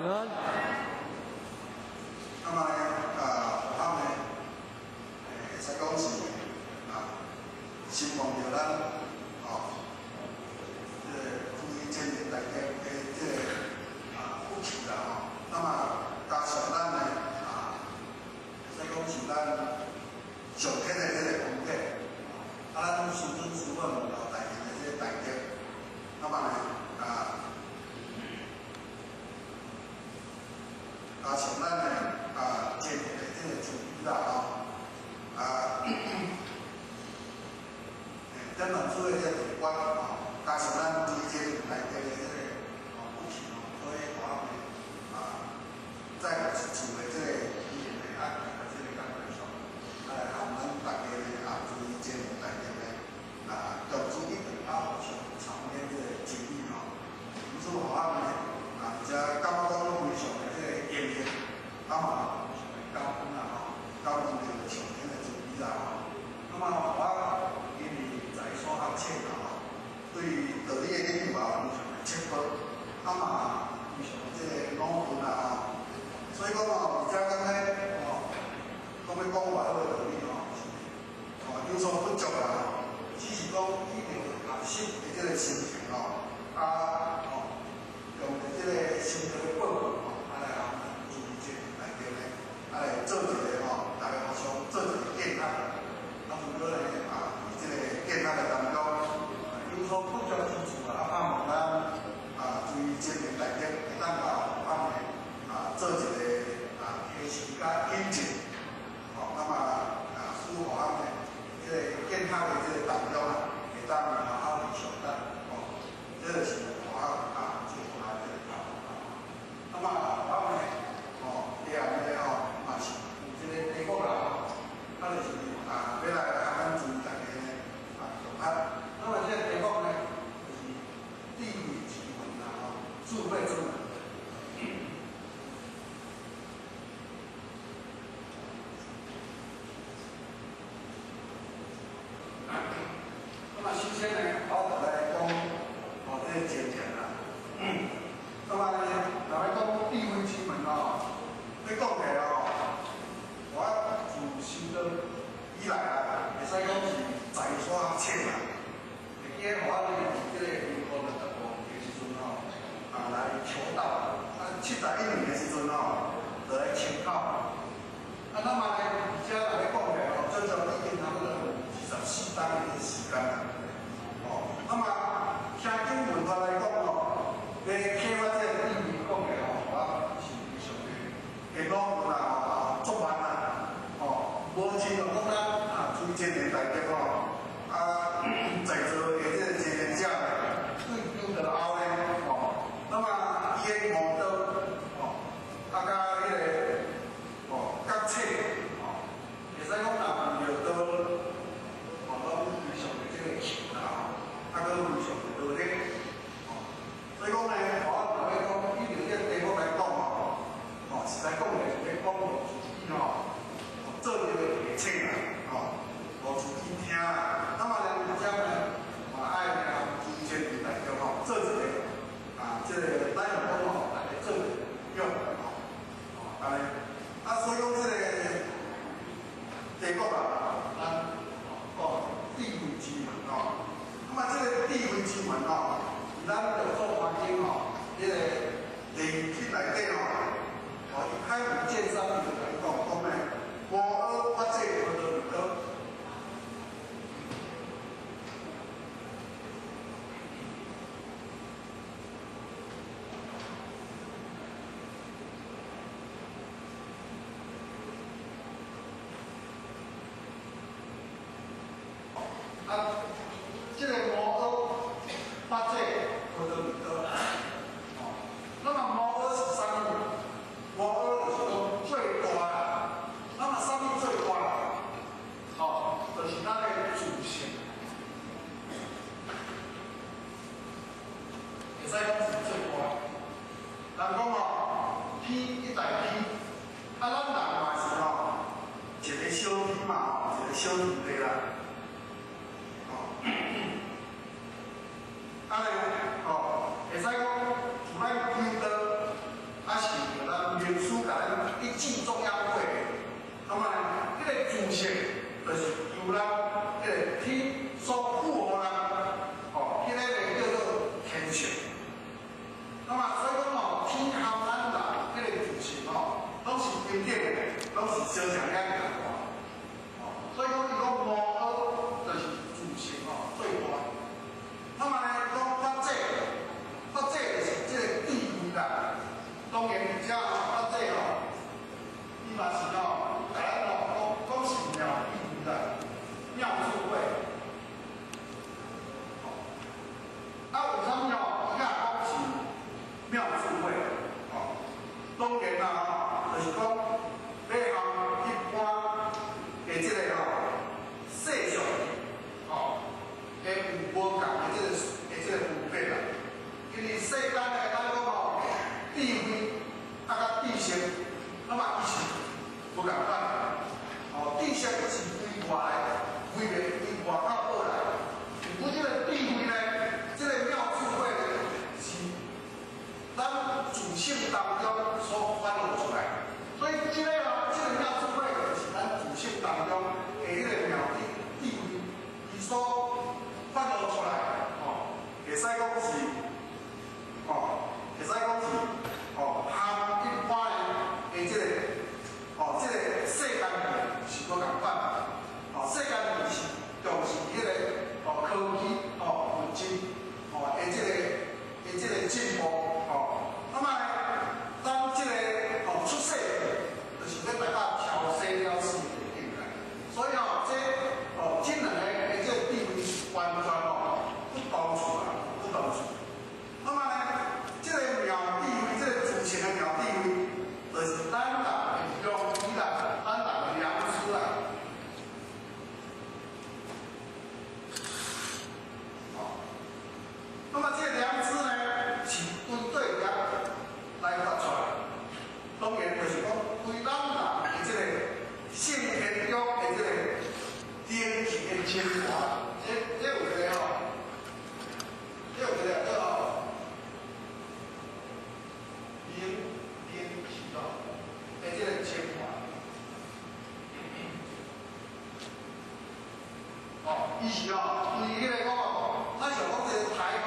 晚安。那麼呢，我們呢，會使講是啊，承蒙著咱哦，這個注意真言大德的這個啊福氣啦吼。那麼加上咱呢啊，會使講是咱上天的這個功德，啊，咱師尊師母老大人的這個大德，那麼呢啊，加上咱呢啊，真言的這個慈悲啦吼，啊，等等諸的這個大觀吼，加上咱諸這個大德的這個哦福氣吼，所以我們啊，在一的這個語言的啊，這個工作上，來含咱大家呢啊，注意這個大德呢啊，共主一頓啊，互相參練這個真理吼，因此我們呢啊，而且感覺講非常的這個應驗，啊嘛非常的感恩啦吼，感恩著上天的慈悲啦吼。那麼我因為在所學淺啦吼，對道理的研究也非常的淺薄，啊嘛非常這個魯鈍啦吼，所以講吼，而且感覺吼，講欲講偌好的道理吼，是吼有所不足啦吼，只是講以著學習的這個心情吼，啊吼，用著這個心的報復吼，啊來含咱注意這個內底呢，啊來做一個吼，大家互相做一個建立。啊，如果呢啊，佇這個建立的當中，有所不足之處啊，盼望咱啊，注意這個內底會當共咱呢啊，做一個啊提示佮引進，吼，那麼啊，使予咱呢這個建立的這個當中啊，會當好好去相待，吼，這個是我啊最大的這個盼望。那麼我們呢，吼，第二個吼嘛是有這個題目啦，吼，啊就是啊，欲來含咱諸大家呢啊共學。那麼這個題目呢，就是智慧之門啦，吼，智慧之門。那麼首先呢，我就來講哦，這個前言啦。那麼呢，若欲講智慧之門哦，欲講起來哦，我自修道以來啊，會使講是在所學淺啦。會記得我咧佇這個民國65年的時陣吼，啊來求道，啊71年的時陣吼，就來清考。啊，那麼呢，而且若欲講起來吼，整整已經差不多24冬的時間啦。哦，那麼聽經文法來講吼，咧啟發這個意義講起來吼，我是非常的會魯鈍啦，吼，作慢啦，吼，無像講咱啊，諸真言大德吼，啊，在座的這個真言者對求道後呢，吼，那麼伊的悟道，吼，啊，佮彼個，吼，覺醒，吼，會使講若遇著道，吼，攏非常的這個強啦，吼，啊，閣非常的努力，吼，所以講呢，我若欲講以著這個題目來講吼，吼，實在講來是欲講予自己吼，做一個提醒啦，吼，予自己聽啦。那麼呢，而且呢，嘛愛呢，諸真言大德吼，做一個啊，這個咱用講吼，大家做一個用吼，吼，按呢，啊，所以講這個題目啊，咱講智慧之門吼，那麼這個智慧之門吼，咱六祖壇經吼，彼個例品內底吼，哦，伊開門見山就來講講呢，摩訶發這波羅蜜多。啊，這個摩訶發這波羅蜜多，哦，那麼摩訶是啥物？摩訶就是講最大啦。那麼啥物最大？哦，就是咱的自性，會使講是最大。人講哦，天一大天，啊，咱人嘛是吼，一個小天嘛吼，一個小天地啦。啊咧，吼，會使講，自咱求道，啊是至中央会。那么呢，这个自性就是由咱这个天所赋予咱，哦，彼个叫做天性。那么所以讲哦，天含咱人彼个自性哦，拢是平等的，拢是相像遐尔大。哦，所以讲伊讲无恶就是自性哦最大。那么呢，讲法者，法者就是这个智慧啦。当然，伫遮吼，法者吼，伊嘛是吼，共咱吼讲讲是妙智慧啦，妙智慧。啊，为啥物吼？伊甲讲是妙智慧？哦，当然啦吼，就是讲欲含一般的这个吼世俗吼，的有无仝的这个分别啦。因为世间的咱讲吼，智慧啊佮知识，那么伊是无仝款。哦，知识是对外来，对面对外口学来。毋过这个智慧呢，这个妙智慧呢，是咱自性当中所发露出来。所以这个哦，这个妙智慧就是咱自性当中的彼个妙智慧，伊所发露出来，哦，会使讲是，哦，会使讲是，哦，含一般的这个，哦，这个世间是无仝款，哦，世间是重视彼个哦科技哦物质哦的这个进步哦，那么呢，咱这个哦出世就是欲达到超生了死的境界，所以哦这哦这两个的这个地位是完全哦不同处啊，不同处。那么呢，这个妙智慧，这个自性的妙智慧，就是咱人的良知啦，咱人的良知啦。哦，那么这个良知呢，是对对业来发出来。当然就是讲，对咱人的这个性天中的这个灵气的精华，这有一个吼，这有一个叫做灵气哦的这个精华。哦，伊是哦，对彼个讲哦，咱想讲这个台风，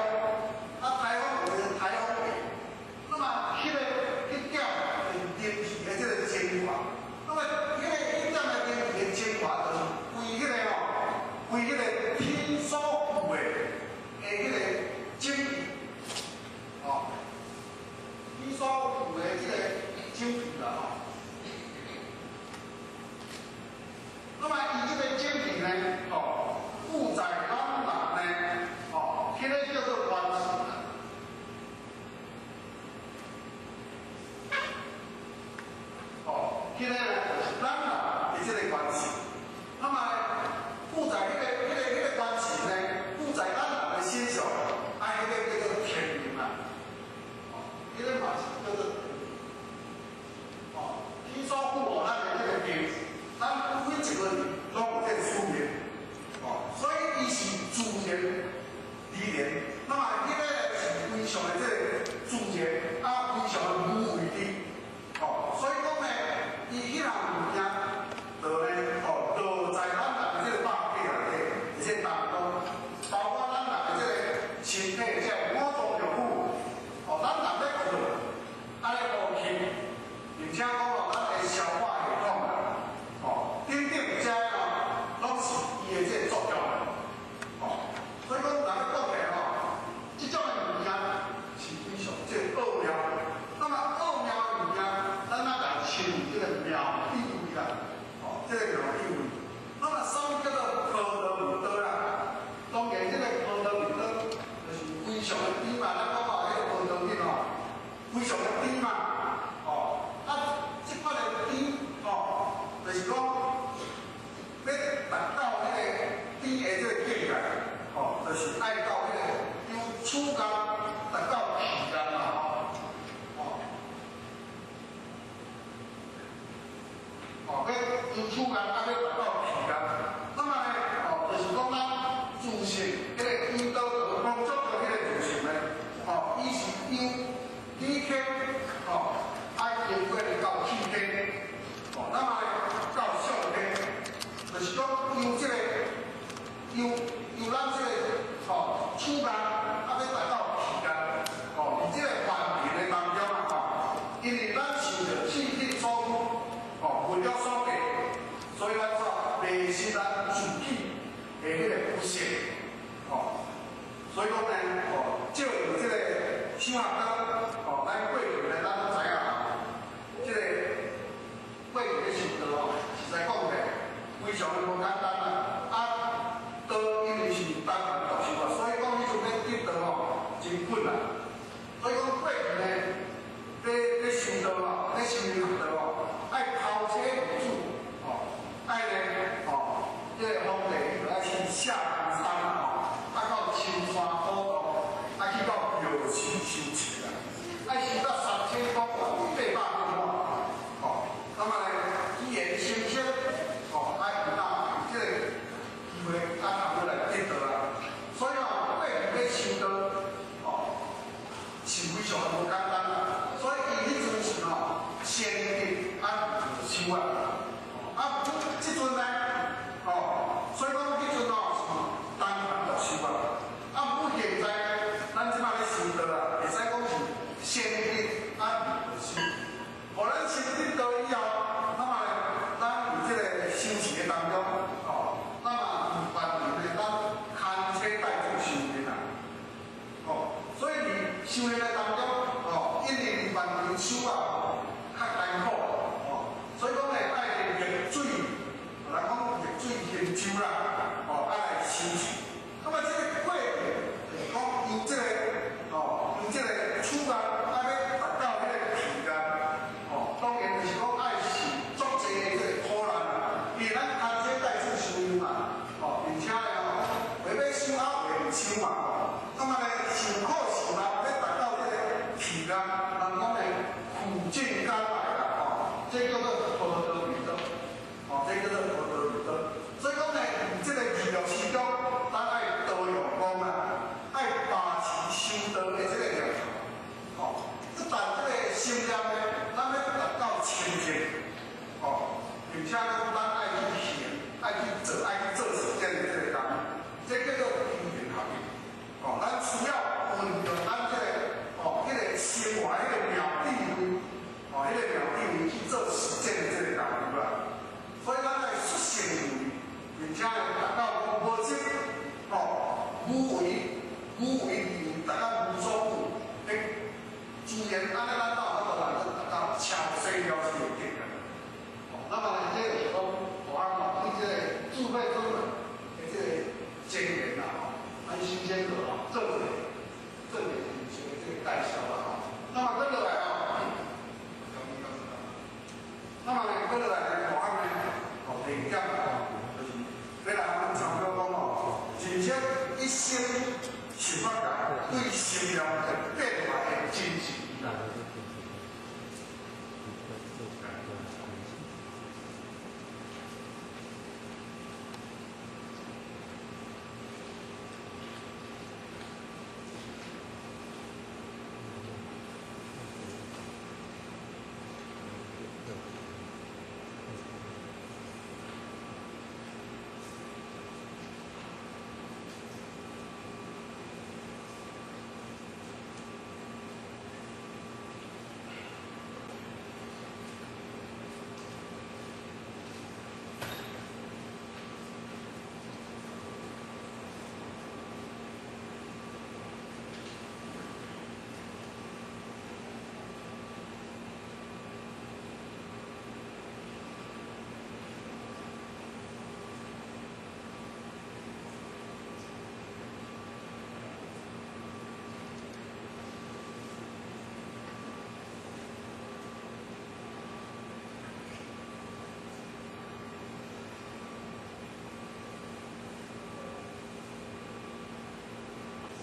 啊台风有一个台风尾，那么彼个彼点就是灵气的这个精华，那么彼个彼点的灵气的精华，就是归彼个哦，归彼个天所赋的彼个精气，哦，天所赋的这个精气啦吼。那么伊这个精气呢，哦，附在咱人呢，哦，彼个叫做元神啦。哦，彼个呢就是咱人的这个元神。那么附在彼个元神呢，附在咱人的身上，啊，彼个叫做天灵啦。哦，彼个嘛是叫做天灵。哦，天所赋予咱的这个灵，咱每一个人拢有这个使命。哦，所以伊是自然而然。那么彼个是非常的这个自然，啊，非常的无为的。哦，所以讲呢，伊彼项物件，就呢，哦，就在咱人的这个肉体内底，而且当中，包括咱人的这个身体这个五脏六腑，哦，咱人咧困，啊咧呼吸，并且讲哦，咱的消化系统啦，哦，等等这哦，拢是伊的这个作用。哦，所以讲人咧讲起来吼，这种的物件是非常这个奥妙。那么奥妙的物件，咱仔来称这个妙智慧啦，哦，这个妙智慧。那么啥物叫做波罗蜜多啦？当然，这个波罗蜜多就是非常的甜嘛。咱讲哦，彼个波罗蜜吼，非常的甜嘛。哦，啊，这款的甜哦，就是讲欲达到彼个甜的这个境界，哦，就是爱到彼个由此间达到彼间嘛，吼，哦，哦，欲由此间啊，欲达到彼间。那么呢，哦，就是讲咱自性，彼个天道工作的彼个自性呢，哦，伊是由理天，哦，爱经过到气天，实咱自己的彼个不幸，吼。所以讲呢，吼，借用这个修学道，吼，咱过去呢，咱都知影，这个过去咧修道吼，实在讲起来，非常的无简单啦。啊，道因为是单传独修啊，所以讲彼阵欲得道吼，真困难。所以讲过去呢，咧修道吼，咧修行学道吼，爱抛妻为主，吼，爱呢，吼，这个皇帝就爱去下山吼，啊到深山苦洞，啊去到庙寺修持啦，爱修到3000多万800变化，吼，那么呢，机缘生生，吼，啊有当有这个机会，啊通来得道啊。所以吼，过去咧修道，吼，是非常无简单啦。所以伊彼阵时吼，先得啊修啊，啊，这阵呢，吼，所以讲彼阵吼是单传独修啊。啊，毋过现在呢，咱这摆咧修道啊，会使讲是先得啊修。予咱先得道以后，那么呢，咱伫这个修持的当中，吼，那么伫凡尘呢，咱牵车带柱修炼啊，吼，所以伫修炼的当中，吼，因为伫凡尘修啊，较艰苦，吼，所以讲呢，爱逆水，人讲逆水行舟啦，吼，爱来修持。那么这个过程，就是讲由这个，吼，由这个处啊，啊欲达到彼个彼岸，吼，当然就是讲爱受足济的这个苦难啦，因为咱牵车带柱修炼嘛，吼，并且呢，吼，话欲修啊，话毋修嘛，吼，那么呢，受苦受难，欲达到这个彼岸，人讲呢，苦尽甘来啦，吼，这叫做波罗蜜多，吼，这叫做波罗蜜多。所以讲呢，伫这个二六时中，咱爱多用功啦，爱把持修道的这个念头，吼，不但这个心念呢，咱欲达到清净，吼，并且讲咱爱去行，爱去做，爱去做实践的这个工，这叫做因缘合一，吼，咱需要运用咱这个，吼，彼个生活彼个妙智慧，吼，彼个妙智慧去做实践的这个工夫啦。所以咱爱率性为，并且呢，达到讲无执，吼，无为，无为而达到无所有，自然按呢，咱到法度来达到超生了事的境界。吼，那么呢，这就是讲，予咱吼对这个智慧中的这个经验啦，吼，咱首先就吼做一个做一个形式的这个介绍啦，吼。那么搁落来吼，那么呢，搁落来呢，予咱呢，吼，第二点吼，就是欲来咱参考讲吼，人生一生十法界对心念的变化的真实啦。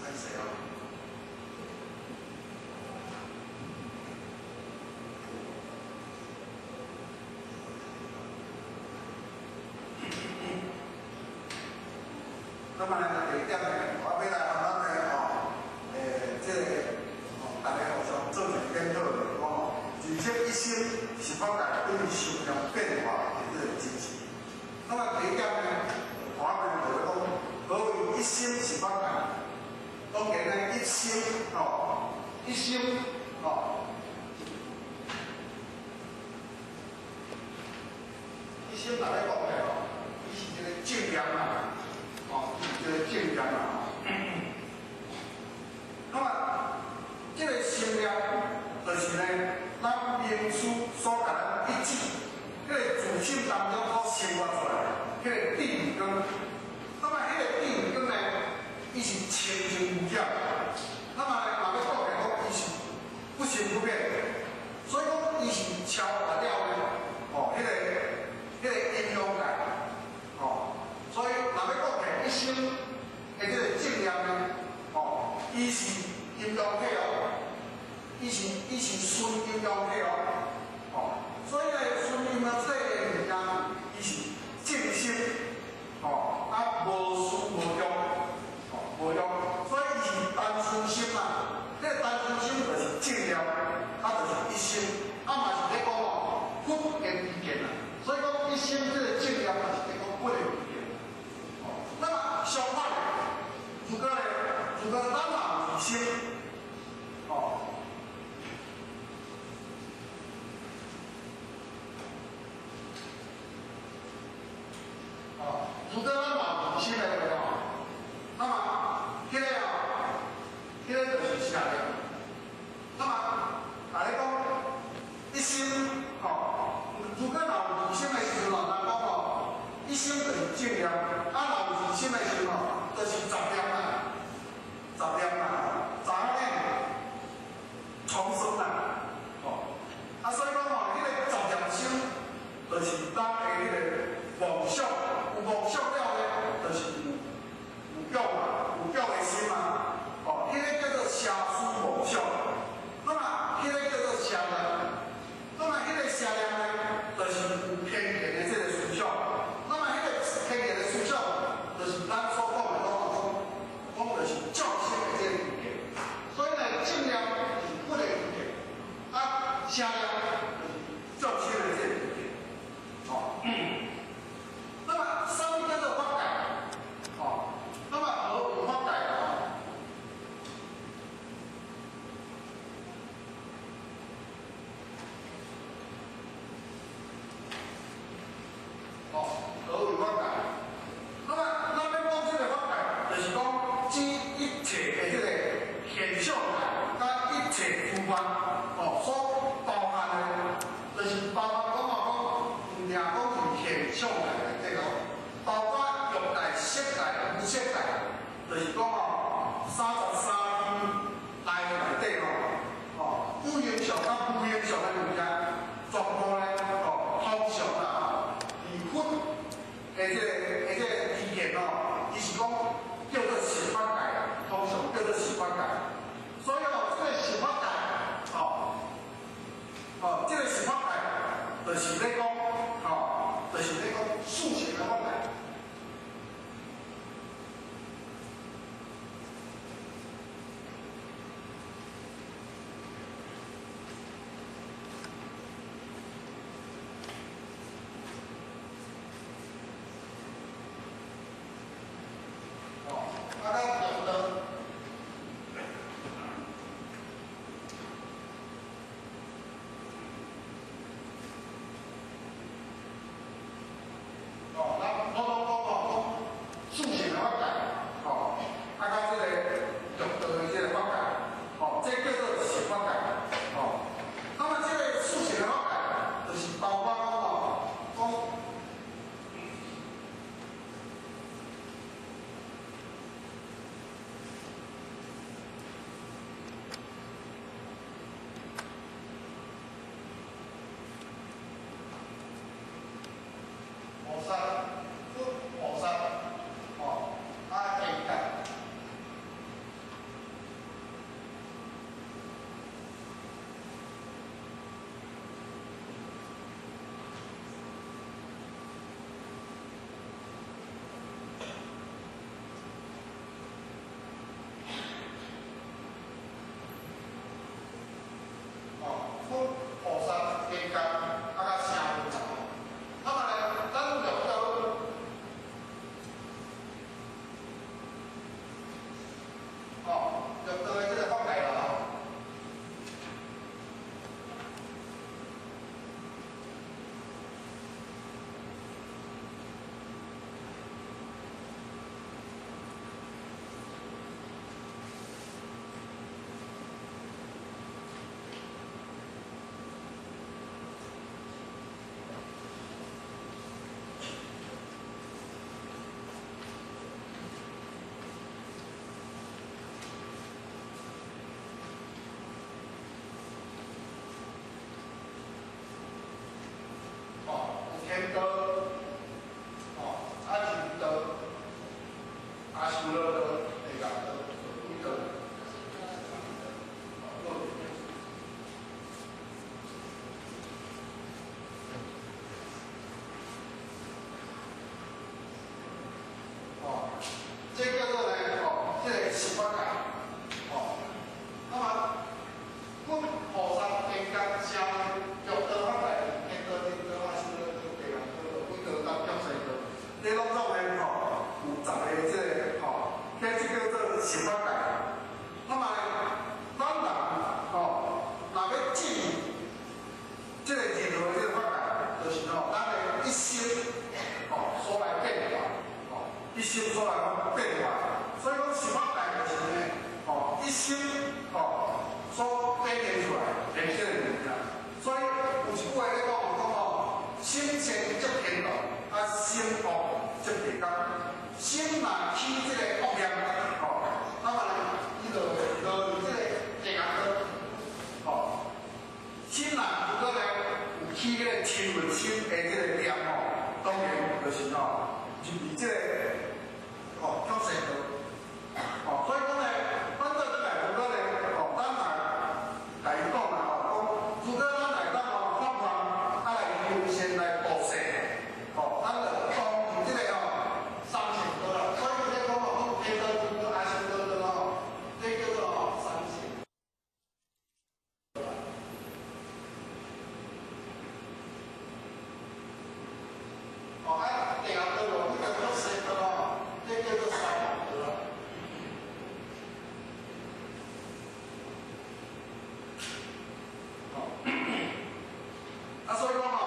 歹势哦。那么呢，第二点呢，我欲来予咱呢吼，这个吼，大家互相做一个检讨，就是讲吼，人生一生十法界对心念变化的这个真实。那么第一点呢，我呢就是讲，何谓一心十法界？当然呢，一心吼，一心吼，一心若咧讲起吼，伊是一个這個正念啦，哦，這個正念啦。那麼，這個心念就是呢，咱明師所共咱一指，彼個自心當中所生發出來，彼個智慧光。那麼，彼個智慧光呢，伊是清淨無染。那麼，若欲講來講，伊是不生不滅，所以講伊是超越了呢，哦，彼個陰陽界，哦，所以若欲講起一心的這個正念呢，哦，伊是陰陽體哦，伊是純陰陽體哦，哦，所以呢，純陰陽體的物件，伊是正心，哦，啊無思無欲，哦無欲，所以伊是單純心啊，這個單純心就是正念，啊就是一心，啊嘛是咧講哦，佛緣知見啊，所以講一心這個正念嘛是咧講佛的知見，哦，那麼相反的，如果呢，如果咱若有二心，哦，哦，如果咱若有二心的話哦，那麼彼個哦，彼個就是邪念。那麼，來講一心哦，如果若有二心的時陣哦，人講哦，一心就是正念，啊，若有二心的時陣哦，就是雜念啦，雜念啦，雜念重生啦，哦，啊，所以講哦，彼個雜念心就是咱的彼個妄想，有妄想了呢，就是有欲嘛，有欲的心嘛，哦，彼個叫做邪思妄想。那麼，彼個叫做邪念。那麼，彼個邪念呢，就是有偏見的這個思想。那麼，彼個偏見的思想，就是咱所講的講，講就是眾生的這個知見。所以呢，正念是佛的知見，啊，邪念就是眾生的這個知見。哦，那麼，啥物叫做法界？哦，那麼何為法界？哦，何為法界？那麼，咱欲講這個法界，就是講指一切的這個現象界，佮一切諸法，哦，所包含的，就是包含講啊講，毋定講是現象界內底哦，包括欲界、色界、無色界，就是講哦，33天內底哦，哦，有形象佮無形象的物件，全部呢，哦，通常啦，佇佛的這個知見哦，伊是講叫做十法界啦，通常叫做十法界。所以哦，這個十法界，哦，哦，這個十法界，就是咧講，哦，就是咧講四聖的法界。哦，啊，咱用到。哦，咱这地角，心若起這個惡念，吼，那麼呢，伊就會落入這個地獄道，吼。心若如果呢有起這個嗔怒心的這個念吼，當然就是吼入佇這個吼畜生道，吼，所以講呢，反倒轉來如果呢，吼，咱若共伊講啦，吼，講如果咱來當吼發願，啊來優先來布施，吼，咱就當入這個吼三善道啦。所以這講吼，講地道、中道、阿修羅道吼，這叫做吼三善。哦，啊，地獄道哦，這叫做世道哦，這叫做三惡道啦。哦，啊，所以講吼，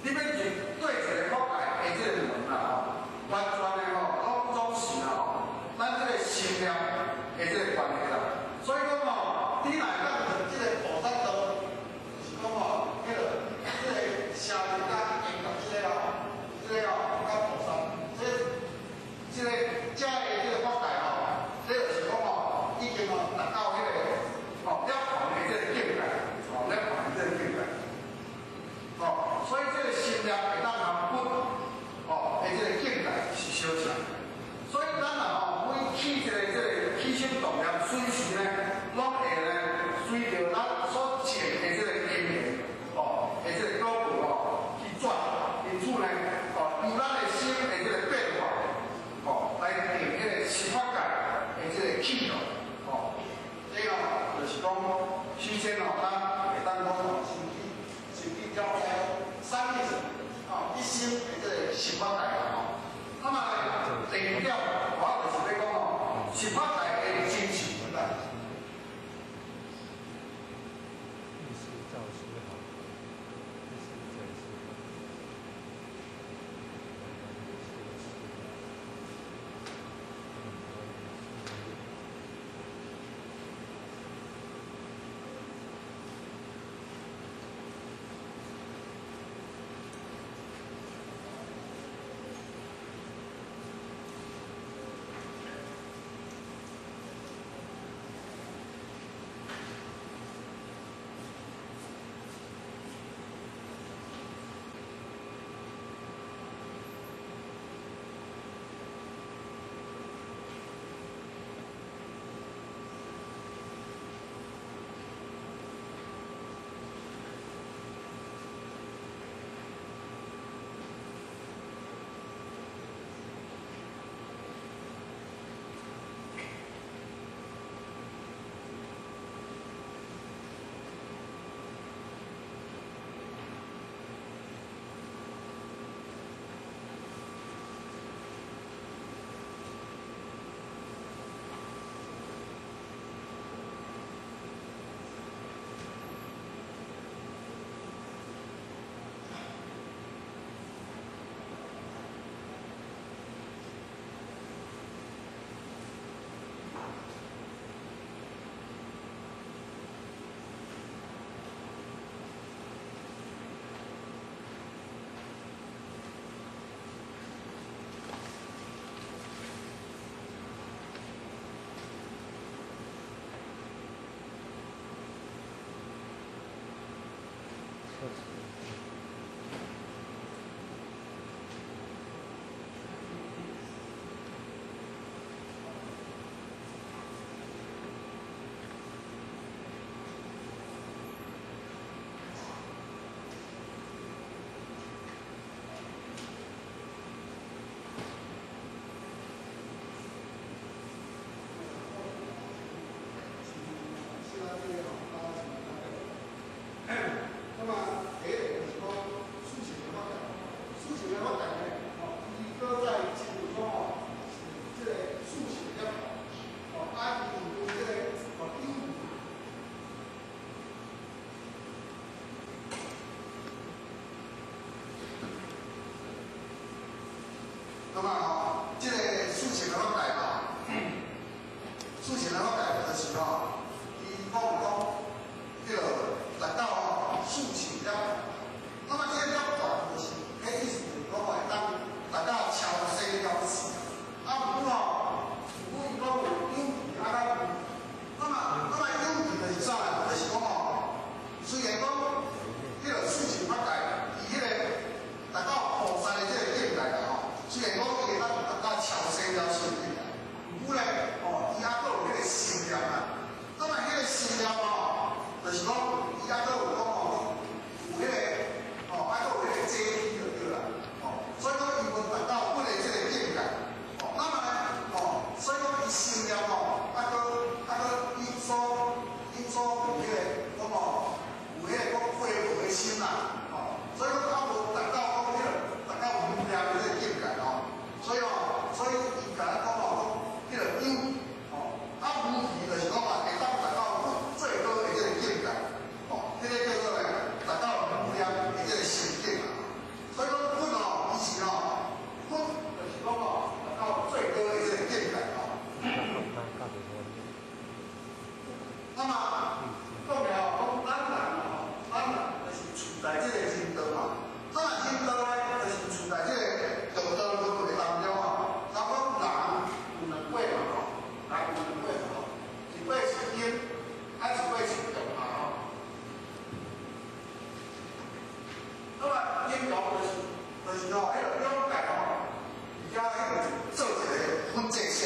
你欲入對一個法界的這個門啦吼，完全的吼，攏總是啦吼，咱這個心念的這個關係啦。所以講吼，你若會當入這個菩薩道，就是講吼，彼個這個聲聞甲緣覺這個吼，這個吼佮菩薩，這這個遮的這個法界吼，這就是講吼，已經吼達到彼個吼了凡的這個境界，吼了凡的這個境界。吼，所以這個心念會當含佛，吼的這個境界是相像。所以咱若吼每起一個這個起心動念，隨時呢，攏會呢隨著咱所種的這個因緣，吼的這個果報吼去轉。因此呢，吼由咱的心的這個變化，吼來定彼個十法界的這個氣度，吼，這個就是講，首先吼，咱會當講吼，先去先去了解啥物是吼一心的這個十法界啦吼。那麼第二點，我就是欲講吼，十法界的真實存在。一時造十好，一時在十好，那麼第一個就是講事情的發展，事情的發展呢，吼，伊閣再進入講吼，是這個事情的吼，啊，伊有這個吼有。那麼吼，這個事情的發展吼，事情的發展就是吼，伊講講，這個達到吼事情了。那麼這個了斷就是，彼意思就是講會當達到超在這個人道嘛。那人道呢，就是處在這個六道輪迴當中吼。咱講人有兩過嘛吼，人有兩過吼，一過是陰，啊一過是陽嘛吼。那麼陰陽就是吼，彼个兩界吼，而家彼个做一個分界線，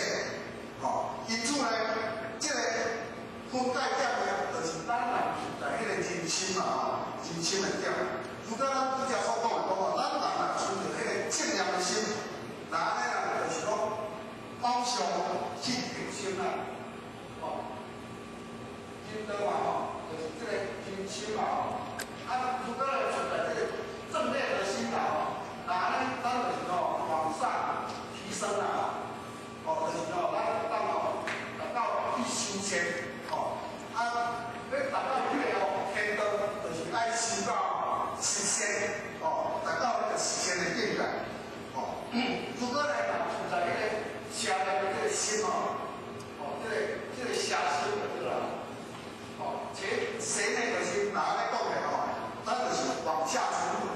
吼。因此呢，這個分界點呢，就是咱人處在彼個人心嘛吼，人心的點。如果咱拄才所講的講吼，咱人若存著彼個正念的心，那按呢啦，就是講往上去提升啦，吼。人道嘛吼，就是這個人心嘛吼。啊，如果咧存在這個正念的心啦吼，那按呢，咱就是吼往上提升啦吼，哦，就是吼，咱當吼達到去修仙，吼，啊，欲達到彼個吼天道，就是愛修到實仙，哦，達到彼個實仙的境界，哦。如果咧人處在彼個邪念的這個心吼，哦，這個邪心就對啦，哦，邪邪念就是哪按呢講的吼，咱就是往下沉入，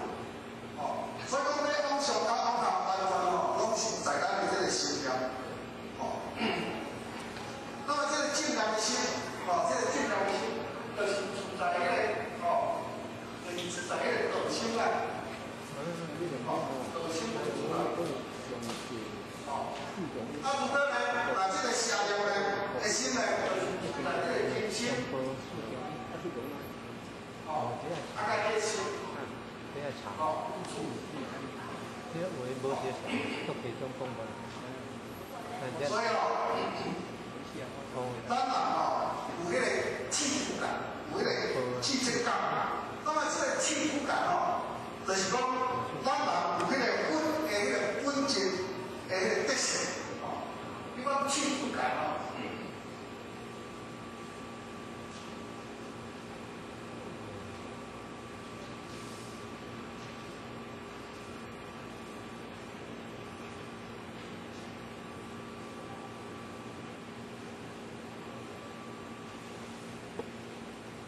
哦，所以講欲往上佮往下完全吼，攏是在咱的這個心念，哦。那麼這個正念的心，哦，這個正念的心，就是處在彼個，哦，就是處在彼個道心啦，哦，道心為主啦，哦。啊，如果呢，若這個邪念呢的心呢，就是處在這個人心，哦，啊，佮這心，哦，所以哦，咱人吼有彼個氣質感，有彼個氣質感。那麼這個氣質感吼，就是講咱人有彼個本的彼個本質的彼個特性，吼。你講氣質感吼。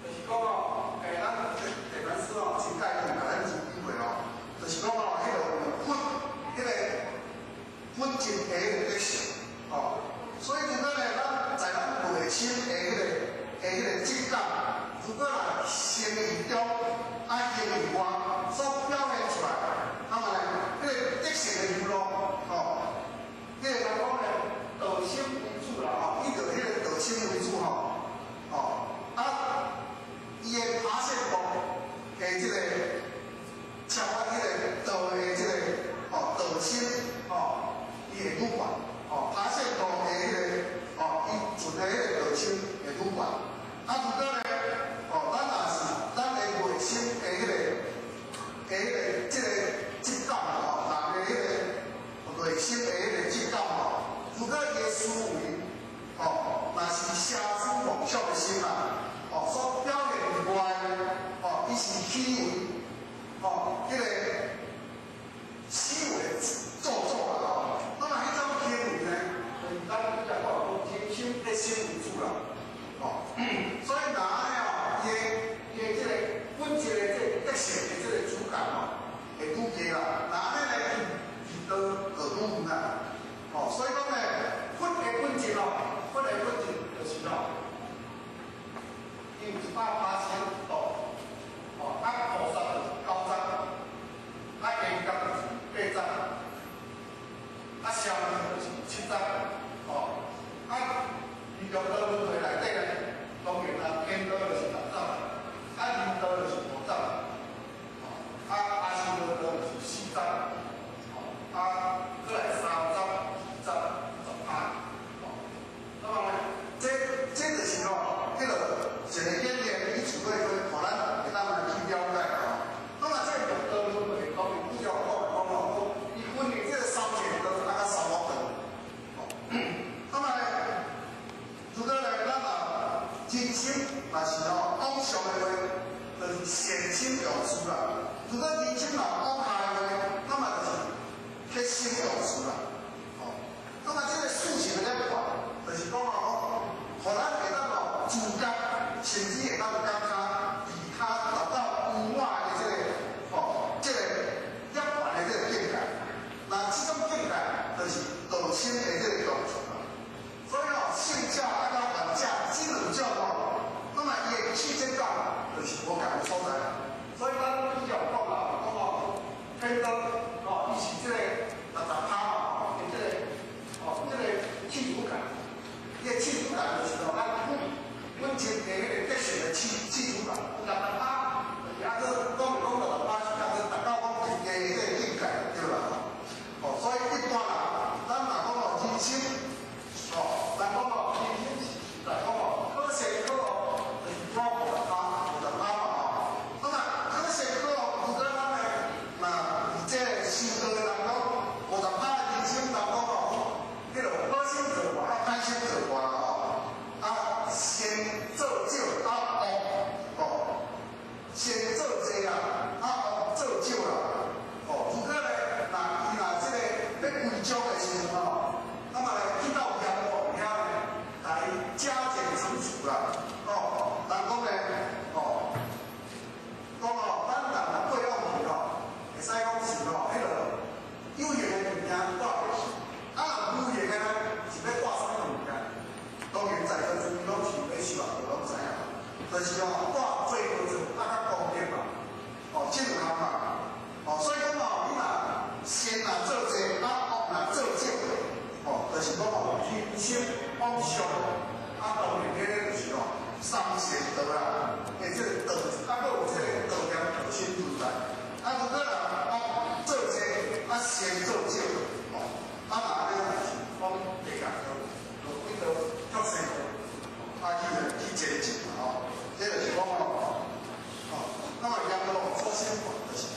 就是講哦，咱台灣師哦，真介意共咱真機會哦，就是講哦，彼個本，彼個本質的彼個特性，哦，所以如果呢，咱在咱內心的彼個質感，如果若行為中啊行為外所表現出來，那麼呢，彼個特性的流露，哦，彼個人講呢，道心為主啦，吼，以著彼個道心為主吼，哦，啊。伊的拍線步的這個超越彼個道的這個哦道心哦，伊會愈懸哦，拍線步的彼個哦，伊存的彼個道心會愈懸。啊，如果呢哦，咱若是咱的內心的彼個這個質感吼，人的彼個內心的彼個質感吼，如果伊的思維哦，若是邪思妄想的心啊。哦，所表現以外，哦，伊是虛偽，哦，彼個思維做作啦，吼。那麼彼種行為呢，就是咱拄才講講人心的心為主啦，哦。所以若按呢哦，伊的這個本質的這個特性的這個主感哦，會愈低啦。若按呢呢，離道就愈遠啦，哦。所以講呢，佛的本質哦，佛的本質就是哦。伊有180度，哦，啊菩薩就是90，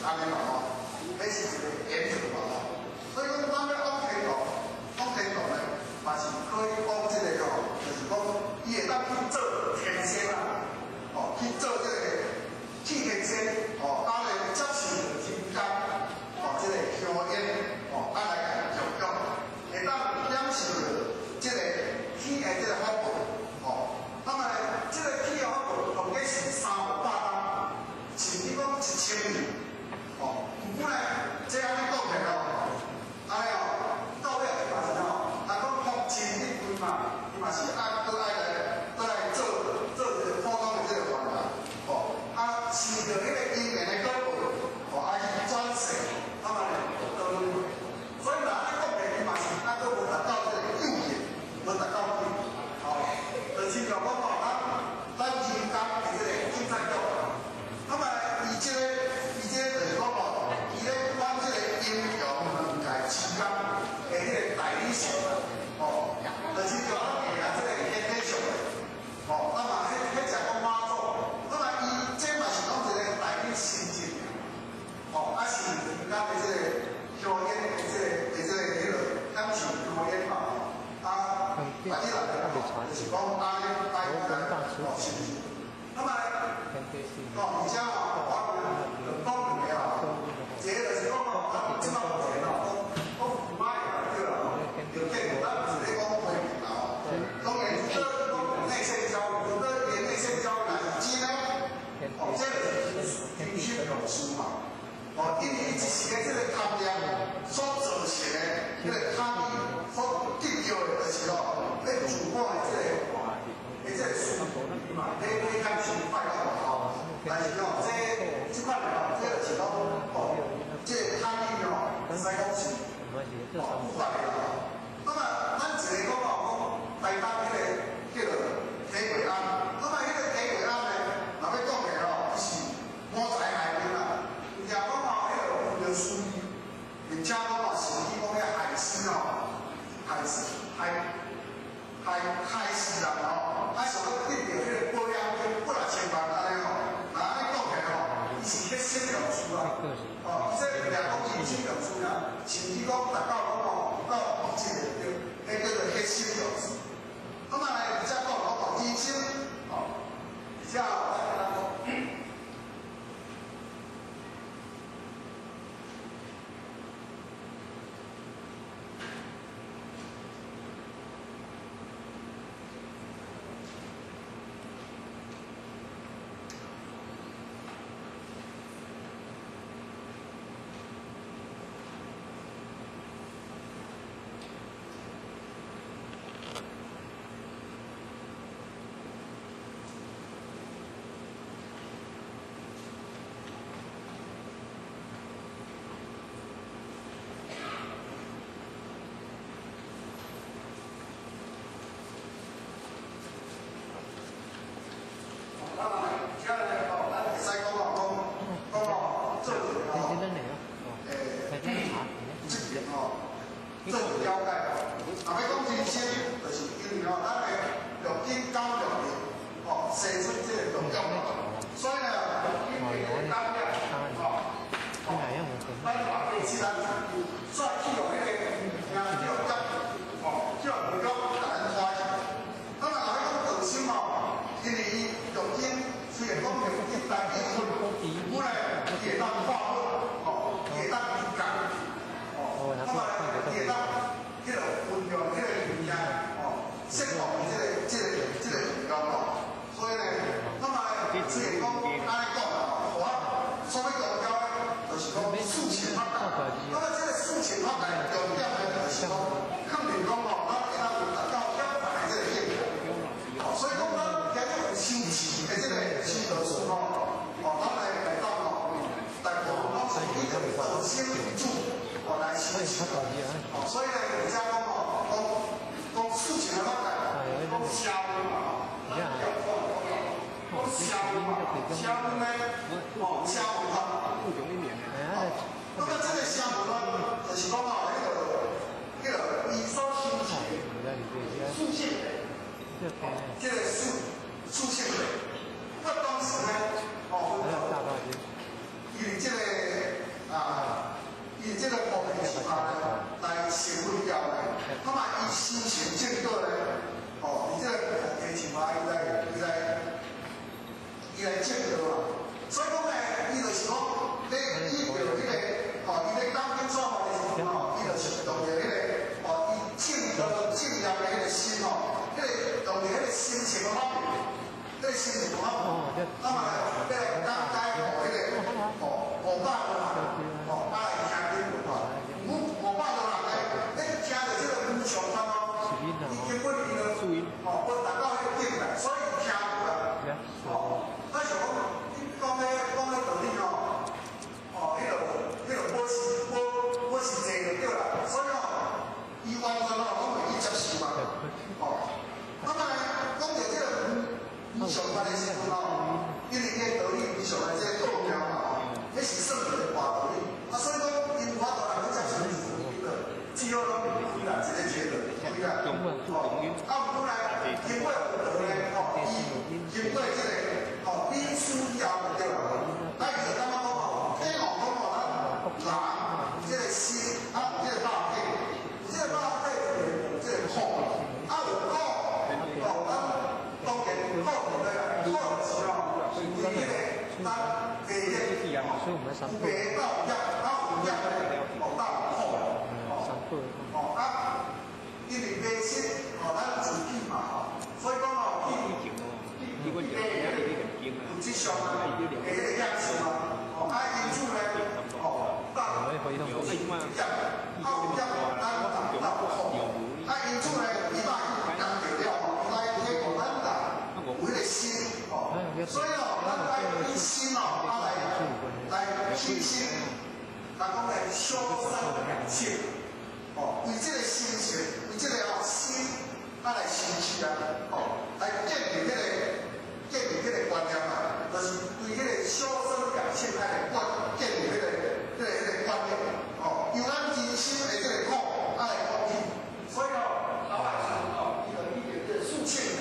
按呢嘛吼，彼是一个原则嘛吼。所以講，咱欲往天堂，往天堂呢，嘛是可以講這个吼，就是講伊會當去做天仙啊，哦，去做這個去天仙，哦，啊來接受人間，哦，這個香煙，哦，啊來共供養，會當享受這個天的這個福報，哦，那麼這個天的福報，當然是300冬，甚至講1000年，哦，毋過呢，這按呢講起來哦。按呢哦，到尾嘛是吼，啊講福盡一歸嘛，伊嘛是愛閣愛來閣來做做一個普通的這個凡人，哦，啊，受著彼個因緣的果報，哦，啊去轉世，啊嘛咧倒輪迴。所以若按呢講起，伊嘛是啊閣無達到這個究竟，無達到境，哦，就親像講吼，咱人間的這個警察局，那麼伊這個伊這個就是講吼，伊咧管這個陰陽兩界之間的彼個代理性，哦，就親像咱下這個天體上的，哦，那麼彼彼只講媽祖，那麼伊這嘛是講一個代理性質，哦，啊是人間的這個香煙的這個的這個彼落享受香煙嘛，啊，別啲人就是講按呢來來，哦，是毋是？那麼哦，而且吼，我就講兩个吼，一個就是講吼，咱這擺目前吼，講講歹對啦吼，就見咱毋是咧講批評啦吼。當然，這講內線交易，這連內線交易若是真的，哦，這就是人心用事嘛。哦，因為伊一時的這個貪念所造成的，彼個貪欲所得到的，就是吼，咧自我的這個的這個事嘛，咧咧感情快樂嘛吼。但是吼，這這款的吼，這就是講哦，這個貪欲吼，會使講是哦，不法的啦。那麼，咱一個講吼，講台東彼個叫做鐵桂庵，那麼彼個鐵桂庵呢，若欲講的吼，伊是五財內面啦。有聽講吼，彼個有著書，並且講吼，甚至講彼害死吼，害死害害害死人吼，啊，想欲得著彼個保險金8、6千萬按呢吼，若按呢講起來吼，伊是彼心用事啊，哦，這掠講伊心用事啦，甚至講達到講吼，到這個對，彼叫做彼心用事。那麼來，而且講講吼，人生吼，而且吼，咱講。那麼，這呢吼，咱會使講吼，講講吼，做一個吼，這邊吼，做一個了解吼。若欲講人生，就是因為吼，咱的六根九六力，吼，生出這個六欲嘛。所以呢，六根的這個感染，吼，吼，咱嘛可以自然煞去予彼個物件去予夾，吼，去予六欲共咱拖去。那麼若欲講道心吼，因為伊六根雖然講六根單一分，本來伊會當化分，吼，伊會當移工，吼，那麼伊會當彼個運用彼個物件，吼，釋放這個力量吼。所以呢，那麼雖然講按呢講啦，吼，所謂道教呢，就是講四情法界。那麼這個四情法界重點呢，就是講，肯定講吼，咱會當有達到了凡的這個境界。哦，所以講咱今日有修持的這個修道士吼，哦，咱來來當吼，大部分攏是以這個道心為主，哦來修持。哦，所以呢，而且講吼，講講四情的法界，講聲聞嘛，吼，咱講講聲聞嘛，聲聞呢，哦，聲聞法。哦，那麼這個聲聞法，就是講吼，彼個伊所修持的四性，這個四性的。那當時呢，哦，因為這個。修行正果呢，哦，伫這個菩提樹下，伊來證道啊。所以講呢，伊就是講，咧依著彼個，哦，伊咧講經說法的時陣吼，伊就是用著彼個，哦，伊證道證業的彼個心吼，彼個用著彼個心情的方面，彼個心情的方面，那麼來，欲來講解予彼個，哦，500多人，哦，啊來聽經文吼，五百多人咧，咧聽著這個無上法哦，伊根本伊就，哦，無達到彼個境界，所以聽無啦，哦，咱想講，你講彼道理吼，哦，彼個無實際就對啦，所以吼，伊完全吼攏袂去接受嘛，哦，那麼呢，講著這個無上法的時陣吼，因為伊的道理無上的這個奧妙嘛吼，彼是算一個大道理，啊，所以講伊無法度人去接受的時陣，伊就只好攏開啦，一個一個開啦，哦，啊，毋過呢，經過有道呢，吼，伊經過這個，吼，比思以後就對啦，啊，伊就感覺講吼，天王講吼，咱人這個心啊，有這個肉體，有這個肉體就會有這個苦，啊有苦，哦，咱當然苦就對啦，苦就是吼，為彼個咱白業，有白到有業，啊有業咧，哦到有苦，哦，哦啊，因為迷失，哦咱自己嘛吼，所以講吼，去去物質上啊，的彼個享受啊，哦啊因此咧，哦到有業，啊有業，咱人到苦，啊因此咧，伊愛去講著了吼，伊愛體悟咱人有彼個心，哦，所以哦，咱愛以心哦，啊來起心，人講來修身養性，哦，為這個心性，為這個哦心，啊來修持啊，哦，來建立彼個觀念啊，就是對彼個修身養性愛來觀建立彼個觀念，哦，由咱人生的這個苦啊來講起，所以哦，老來時哦，伊就以著這個四聖諦，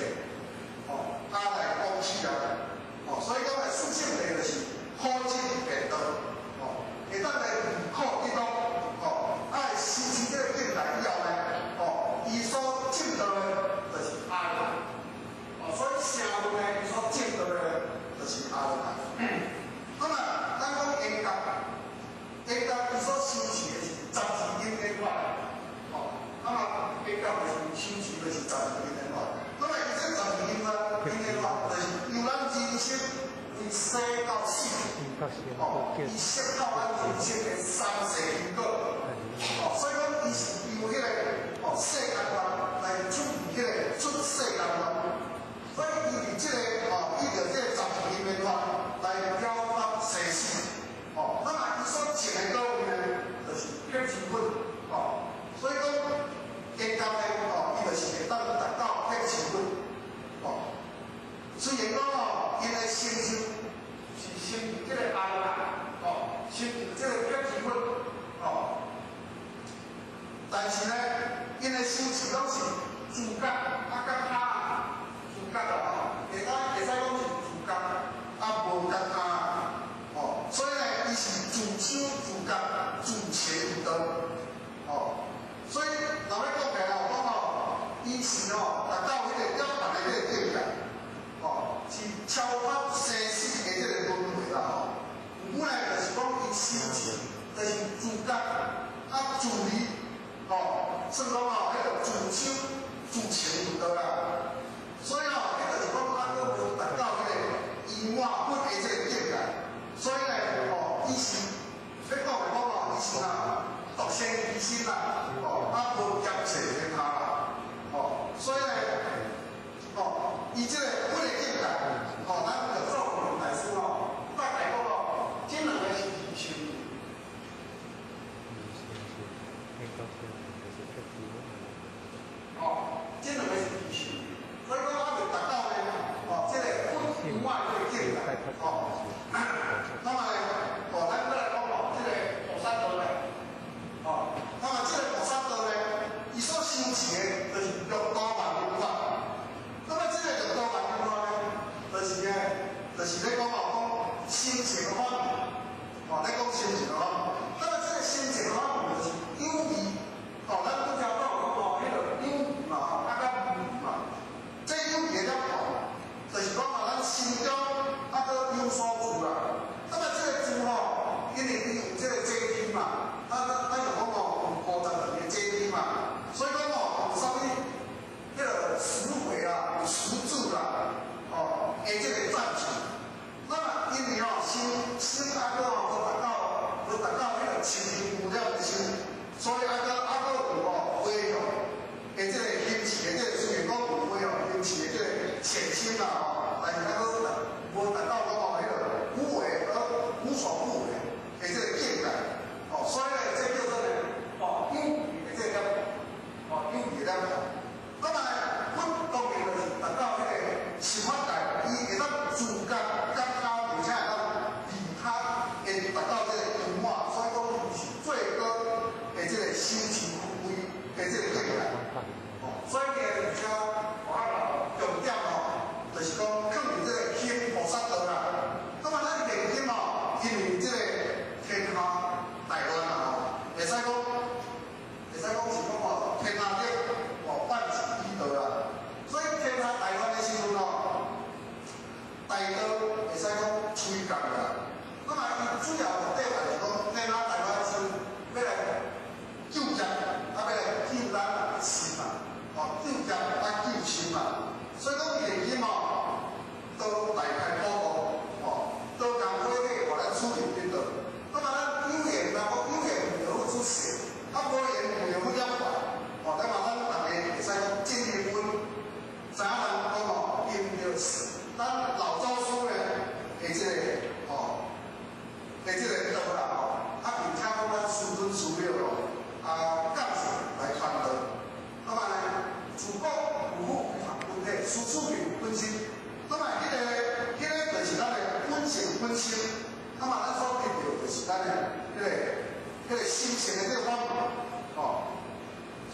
哦，啊來講起啊，哦，所以講來四聖諦就是苦集滅道，哦，會當來離苦得樂，哦，啊來修持這個境界以後呢，哦，伊所證到的，就是阿羅漢，哦，所以聲聞呢，伊所證到的，就是阿羅漢。那麼，咱講緣覺，緣覺伊所修持的是十二因緣法，哦，那麼緣覺就是修持的是十二因緣法。那麼伊這十二因緣法，就是由咱人生為生到死，哦，伊識到咱人生的三世因果，哦，所以講伊是由彼個哦世間法來出彼個出世間法，所以伊佇這個哦，依著這個十二因緣法來了脫生死，哦，那麼伊所證的果位呢，就是彼智分，哦，所以講緣覺呢，哦，伊就是會當達到彼智分，哦，雖然講哦，𪜶的成就是成就這個阿羅漢，哦，成就這個彼智分，哦，但是呢，𪜶的修持攏是自覺啊，佮他自覺啦吼，會使講是自覺啊，無覺他，哦，所以呢，伊是自修自覺，自證悟道，哦，所以若欲講起來吼，講吼，伊是吼達到彼個了凡的彼個境界，哦，是超脫生死的這個輪迴啦吼。有本來就是講伊修持，就是自覺啊自利，哦，算講吼，彼個自修自證悟道啦。所以吼，彼就是講咱閣無達到彼個圓滿佛的這個境界。所以呢，哦，伊是欲講來講吼，伊是啊獨善其身啦，哦，啊無兼濟天下啦，哦，所以呢，哦，伊這個佛的境界，哦，咱著做佛大師吼，大概講吼，這兩個是二相。哦，這兩個是二相，所以講還未達到呢，哦，這個佛圓滿這個境界，哦，那麼呢，哦，咱閣來。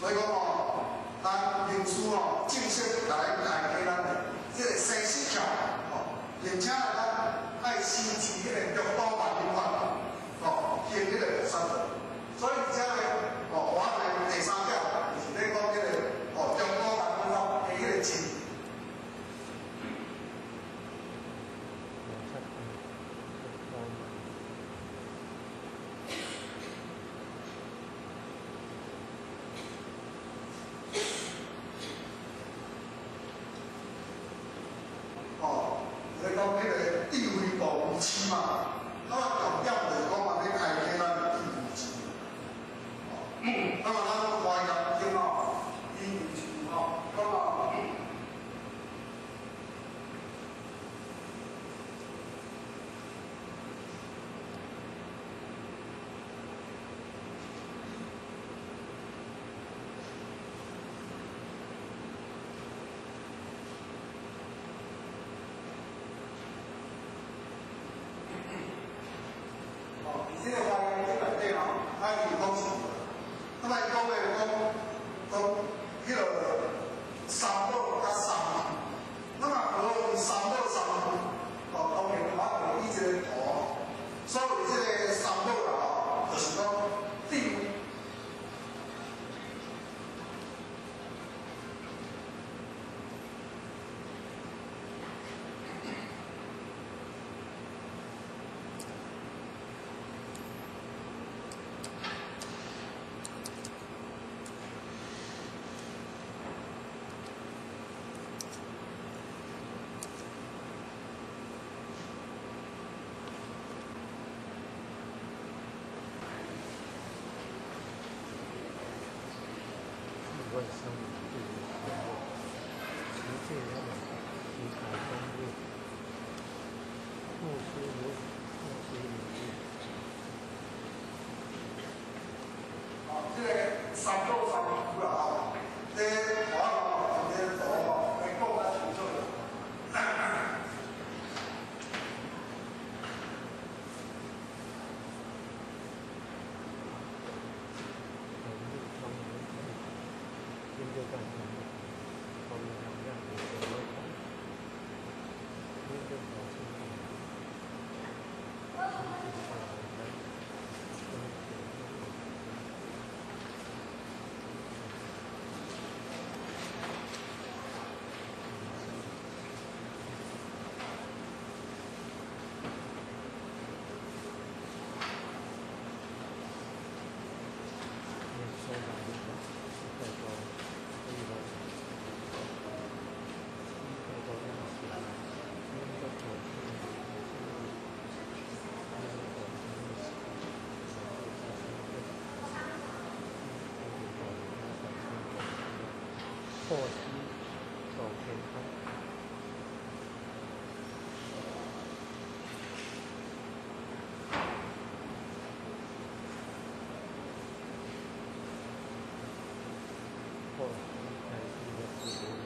所以讲吼，咱灵师吼正式来开启咱的这个生死簿吼，并且咱爱先持彼个六度万行法，吼，行彼个菩萨道。所以遮个吼，我的第三点就是咧讲彼个吼六度万行法的彼个真。哦，咧讲彼个智慧度无痴嘛，那麼重點就是講嘛，欲開啟咱的智慧智。哦，那麼咱華嚴經吼，伊就是吼講啊。哦，這個華嚴經內底吼，啊伊講是，那麼伊講的講講彼個三寶佮三昧，那麼何謂三寶三昧？哦，當然我就以這個圖，所謂這個三寶啦吼，就是講智慧。萬生對天持戒要提台中日，莫須有，莫須有。哦，這個三寶三昧啦吼，這我吼，這個圖吼，來講較清楚啦。破西走天空。破西开西的自由。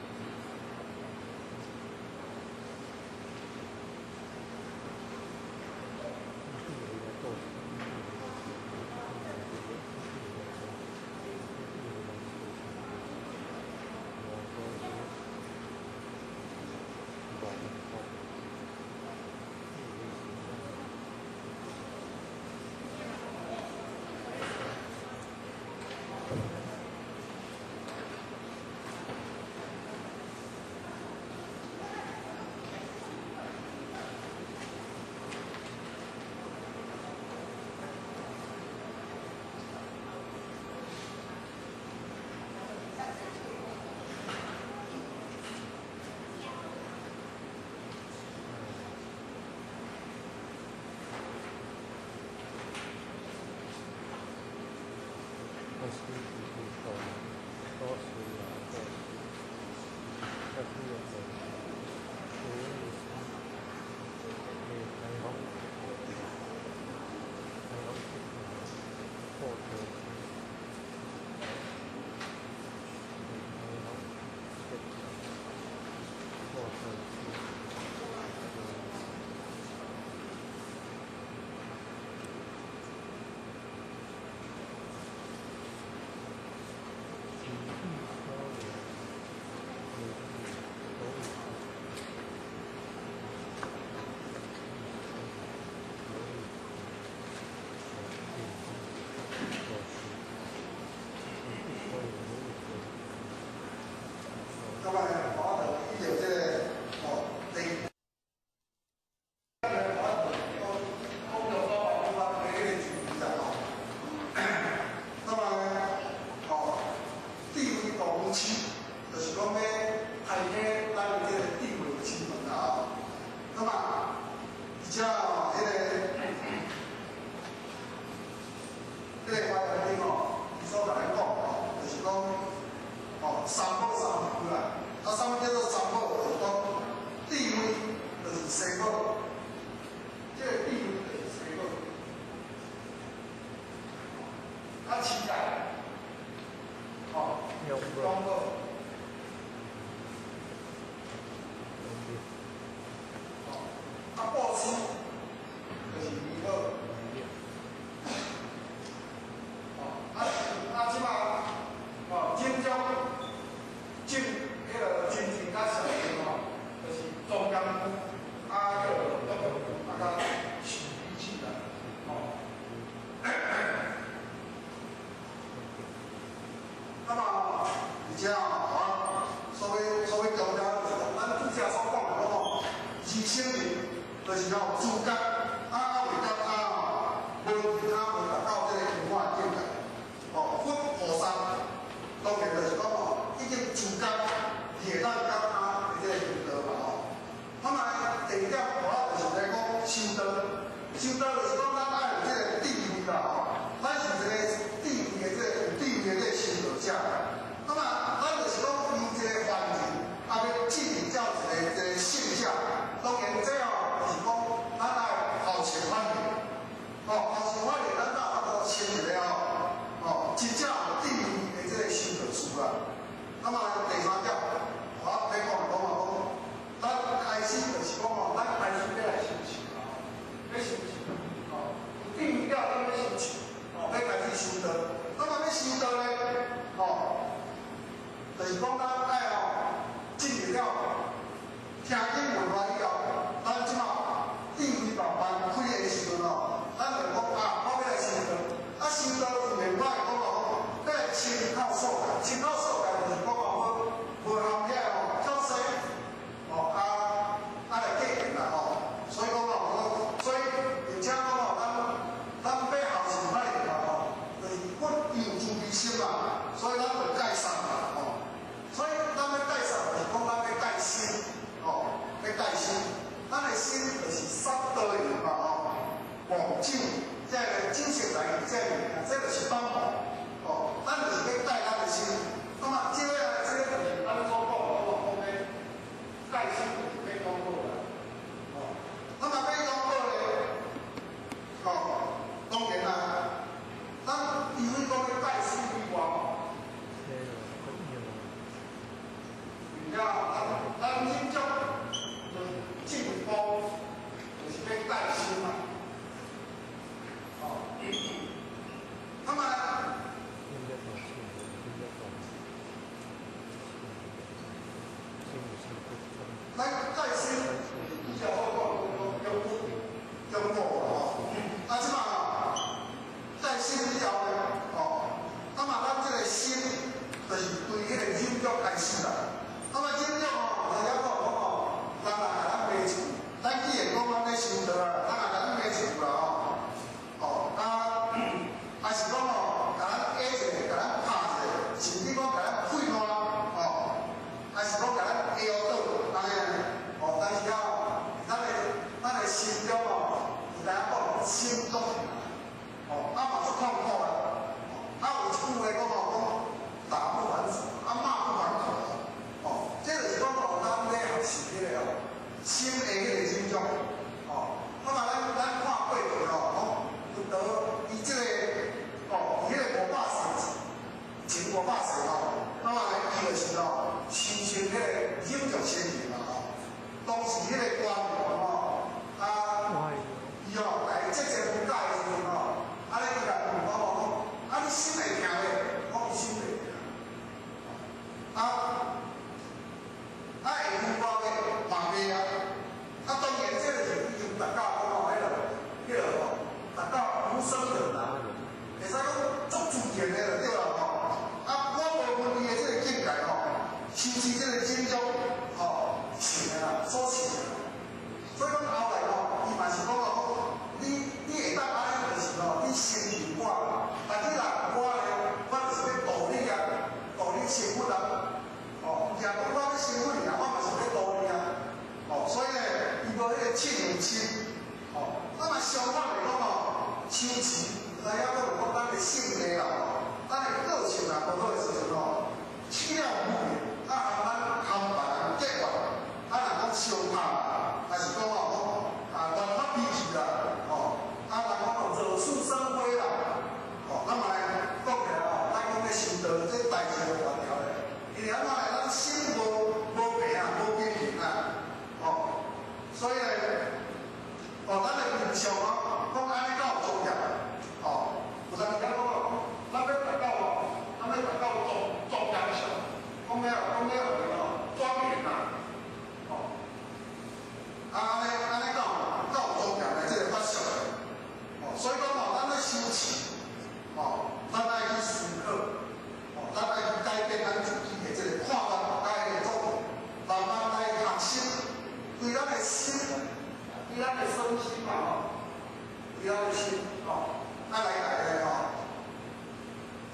啊，乞丐，哦，中宝，哦，啊，布施就是弥勒，哦，啊啊，這擺，哦，真正正彼个真正較上面吼，就是中間啊，叫做啊，較受比起來，哦。那麼，而且啊，所謂強調就是講，咱拄才所講的講吼，二乘人就是吼自覺啊啊未到啊吼，無其他無達到這個圓滿境界。哦，佛菩薩當然就是講吼，已經自覺會當到他的這個修道嘛吼。那麼第二點，我就是來講修道，修道就是講咱愛有這個智慧啦吼，咱是一個智慧的這個有智慧的這個修道者。那麼，咱就是講以這個凡人，啊，欲進入到一個這個聖者，當然這哦，就是講咱愛後生反應，哦，後生反應，咱才有法度成一個哦，哦，真正有智慧的這個修道士啦。那麼第三點，我欲講的講啊講，咱開始就是講哦，咱開始欲來修持啦，欲修持，哦，有智慧了，咱欲修持，哦，欲開始修道。那麼欲修道咧，哦。就是講，咱愛吼進入了聽經聞法以後，咱這馬智慧慢慢開的時陣吼，咱就講啊，我欲來修道。啊，修道因為我會講哦，欲來清口掃界，清口掃界就是講哦，無無含遐吼，較細哦，啊啊來過程啦吼。所以講哦，所以而且講哦，咱欲後生歹嘛吼，就是佛有慈悲心嘛，所以咱就戒殺嘛吼。所以咱欲戒殺，就是講咱欲戒心，吼，欲戒心。咱的心就是殺盜淫嘛，吼，妄酒，這个酒色財氣這个物件，這就是妄妄，哦，咱就是欲戒咱的心。那麼這个，這个就是咱所講的，講欲戒心，就是欲講好啦，哦。那麼欲講好咧，哦，當然啦，咱除非講欲戒心以外，了，咱真正就是進步，就是欲戒心嘛。哦，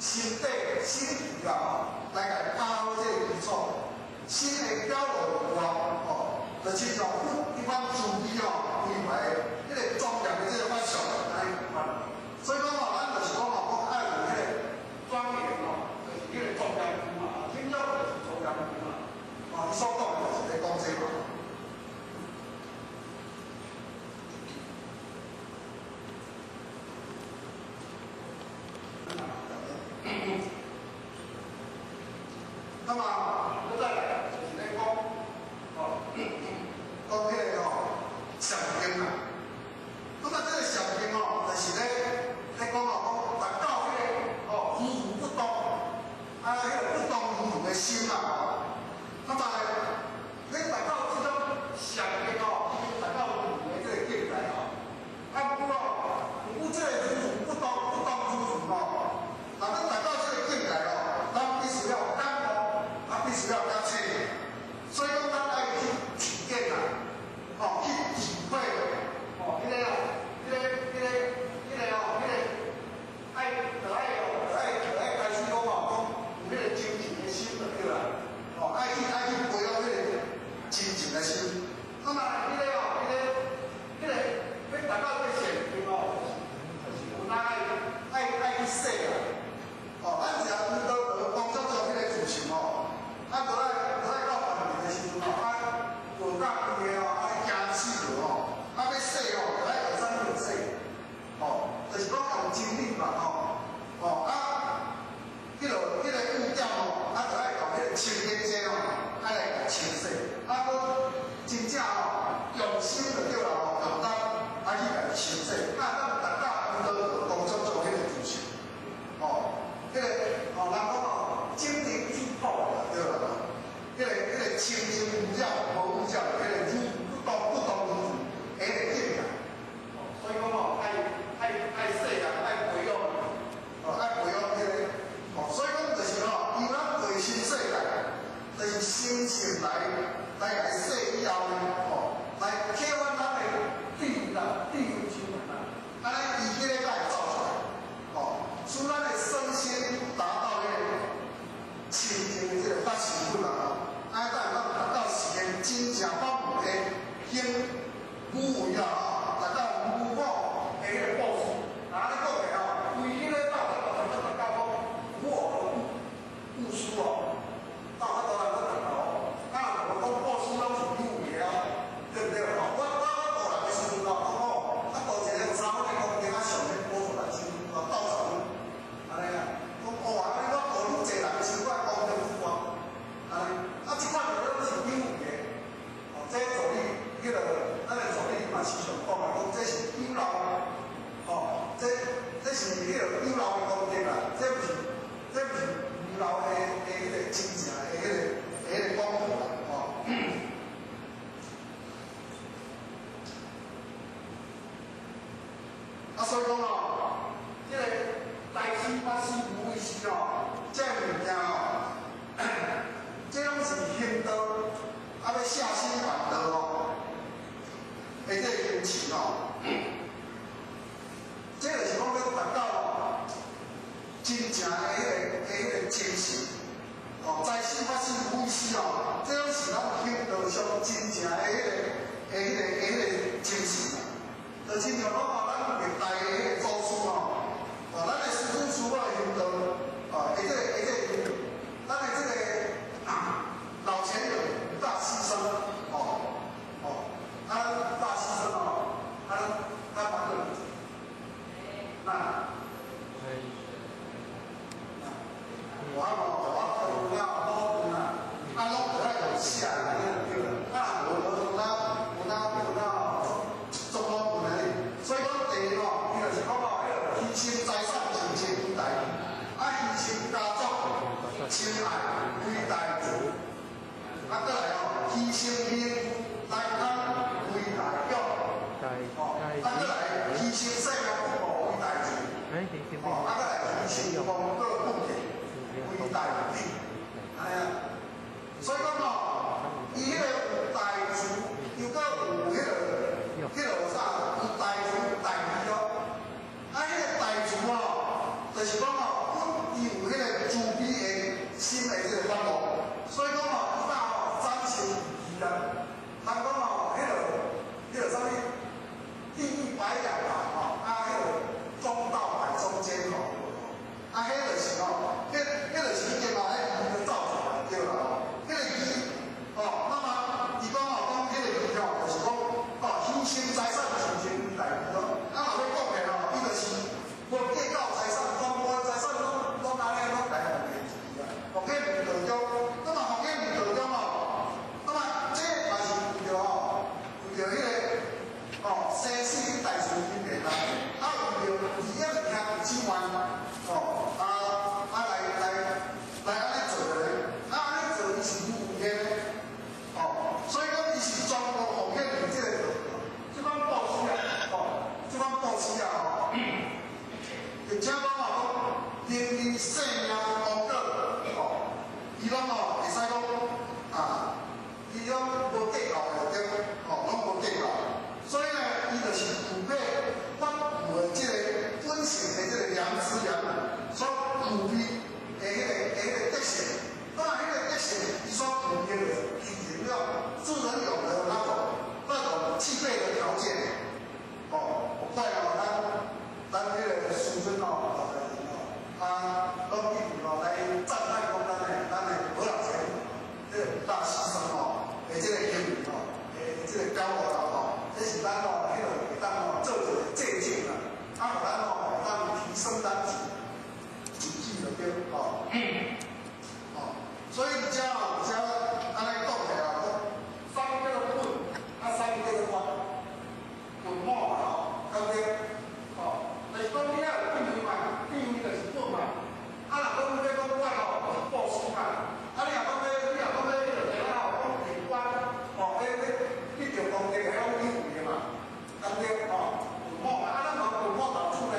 心底心皮啦吼，來共伊拍好這個基礎，心會表露有外吼，就親像佛彼款慈悲吼，規排彼個莊嚴的這個法相按呢仝款。所以講吼，咱就是講吼，講愛有彼個莊嚴吼，就是彼個莊嚴嘛，天教就是莊嚴嘛，哦，伊所講的就是咧講這個嘛。那麼，閣再來就是咧講，哦，講彼個吼禪定啦。那麼這個禪定哦，就是咧講哦，講達到彼個哦，如如不動，啊，彼個不動如如的心啦，吼。那麼，你達到這種禪定哦，已經達到如如的這個境界哦。啊，毋過哦，毋過這個如如不動，不動如如哦，若欲達到這個境界哦，咱必須要感悟，啊，必須要覺醒。所以講，咱愛去體驗啦，哦，去體會，哦，彼個哦，彼個、彼個、彼個哦，彼個愛，就愛哦，就愛就愛開始講哦，講有彼個精進的心就對啦，哦，愛去培養彼個精進的心。那麼，彼個哦，彼個、彼個欲達到這個禪定哦，就是有哪愛去洗啦。哦，咱食有道德講足足彼個事情哦，啊，閣愛到凡塵的時陣哦，啊，就甲規个哦，啊，驚死落吼，啊，欲洗哦，就愛用啥物洗？哦，就是講用真理嘛，吼，哦，啊，彼個污點哦，啊，就愛用彼個清潔劑哦，愛來共清洗，啊，閣真正哦，用心就對啦吼，用力啊去共清洗，啊，咱達到有道德講足足彼個事情，哦。彼個哦，人講哦，精靈淨土啦，對啦，彼個清淨無染、無污染，彼個如不動不動如如，彼個境界。哦，所以講哦，愛洗啊，愛培養，哦，愛培養彼個，哦，所以講就是吼，由咱內心世界，就是心性來共伊洗以後呢，哦，來啟發咱的智慧啦，智慧之門啦，按呢伊彼個才會走出來，哦，使咱的身心達到彼個清淨的這個法身本啦，吼，按呢才會當達到實現真正法門的行無為啦，吼，達到無我的彼個布施。若按呢講起來吼，規彼個到達到講無我的布施哦，到法度來講達到哦，啊，若無講布施攏是有為的哦，對毋對？吼，我度人的時陣吼，講吼，啊，度一個3分的功德啊，上面補出來時陣，啊，斗10分，按呢啊，講哦，按呢我度愈濟人的時陣，我功德愈大，按呢，啊，這款就攏是有為的，哦，這助理，彼個咱的助理嘛時常講啊，講這是有漏，哦，這是彼個有漏的功德啦，這毋是無漏的彼個真正的彼個功德啦，吼。啊，所以講哦，這個大師法師無為師哦，這個物件哦，這攏是行道，啊，欲下心辦道哦，的這個行持哦，這就是講欲達到哦，真正的彼個精神，哦，財師法師無為師哦，這攏是咱行道上真正的彼個精神啊。就親像講哦，咱歷代的彼個祖師吼，哦，咱的師父師母的行道，哦，會這個，咱的這個老前人五大犧牲，哦，哦，啊，五大犧牲哦，啊，咱反正，那，我哦，我有影老有啊，啊，攏著愛用寫來對啦，啊，無無有哪有哪有哪足老有呢？所以講第一吼，伊就是講哦，彼個犧牲財產親情為大義，啊，犧牲家族親愛為大慈，啊，閣來哦，犧牲名來康為大勇，哦，啊，閣來犧牲性命不顧為大慈，哦，啊，閣來犧牲功過本體為大利，哎呀，所以講吼，伊彼個有大慈，又閣有彼個啥？有大慈大義哦。啊，彼個大慈哦，就是講哦，阮伊有人因性命王果，吼，伊攏吼會使講啊，伊攏無計較的對，吼，攏無計較。所以呢，伊就是具備法有的這個本性的這個良知良能，所具備的彼個德性。當然，彼個德性，伊所具備的已經了自然有的那種具備的條件。哦，我看哦，咱彼個師尊哦，老人哦，啊，攏一直哦來讚歎講咱的何老先生，這個大犧牲哦，的這個行為哦，的這個驕傲啦吼，這是咱哦，彼個會當哦做一個借鏡啦，啊，予咱哦會當提升咱自己就對，吼，哦，所以遮哦，遮按呢講起來哦，啥物叫做本，啊，啥物叫做法，本末嘛吼，對不對？哦，就是講你愛有智慧嘛，智慧就是本嘛。啊，若講欲講法吼，就是布施嘛。啊，你若講欲彼個啥吼，講靜觀，哦，彼彼著功德，彼攏智慧的嘛，對不對？哦，本末嘛，啊，咱無本末倒轉呢？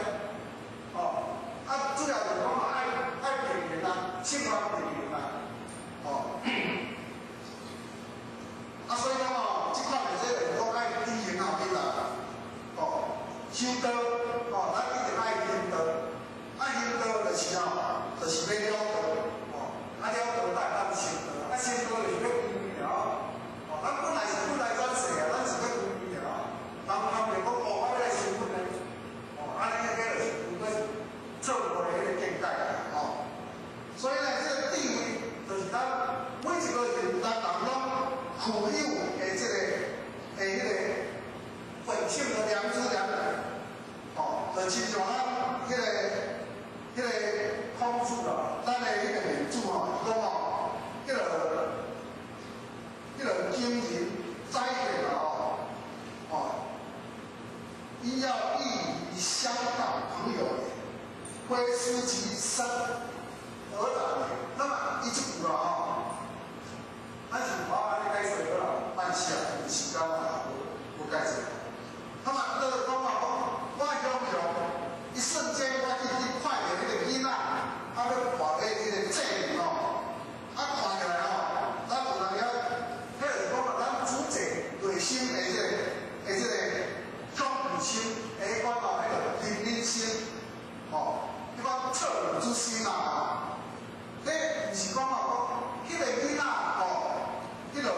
哦，啊，主要就是講愛平衡啊，七法平衡啊，哦。啊，所以講哦，這款的這個是講愛知行合一啦，哦，修道，哦，咱一定愛行道，啊，行道就是哦，就是欲了道，哦，啊，了道才會當成道，啊，成道就是欲歸依了，哦，咱本來是本來轉世啊，咱是欲歸依了，人通袂講哦，我欲來成佛呢，哦，按呢彼就是有個錯誤的彼個見解啦，哦，所以呢，這個智慧就是咱每一個人，咱人攏具有的這個的彼個本性的良知良能，哦，就親像咱彼個孔子啊，咱的彼個孟子吼，伊講吼，彼個經人宰見啊，吼，哦，伊要異於鄉黨朋友，非思其身而然。那麼伊這句啦吼，咱是無按呢解釋好啦，慢寫，時間啊無解釋。那麼就是講啊，講我雄雄，一瞬間我去看著彼個囡仔，啊欲跋咧彼個祭門吼，啊看起來吼，咱有當時，彼就是講啊，咱主者內心的這個恐懼心，的彼款吼，彼個憐憫心，吼，彼款惻隱之心啦，吼，彼毋是講吼，講彼個囡仔吼，彼個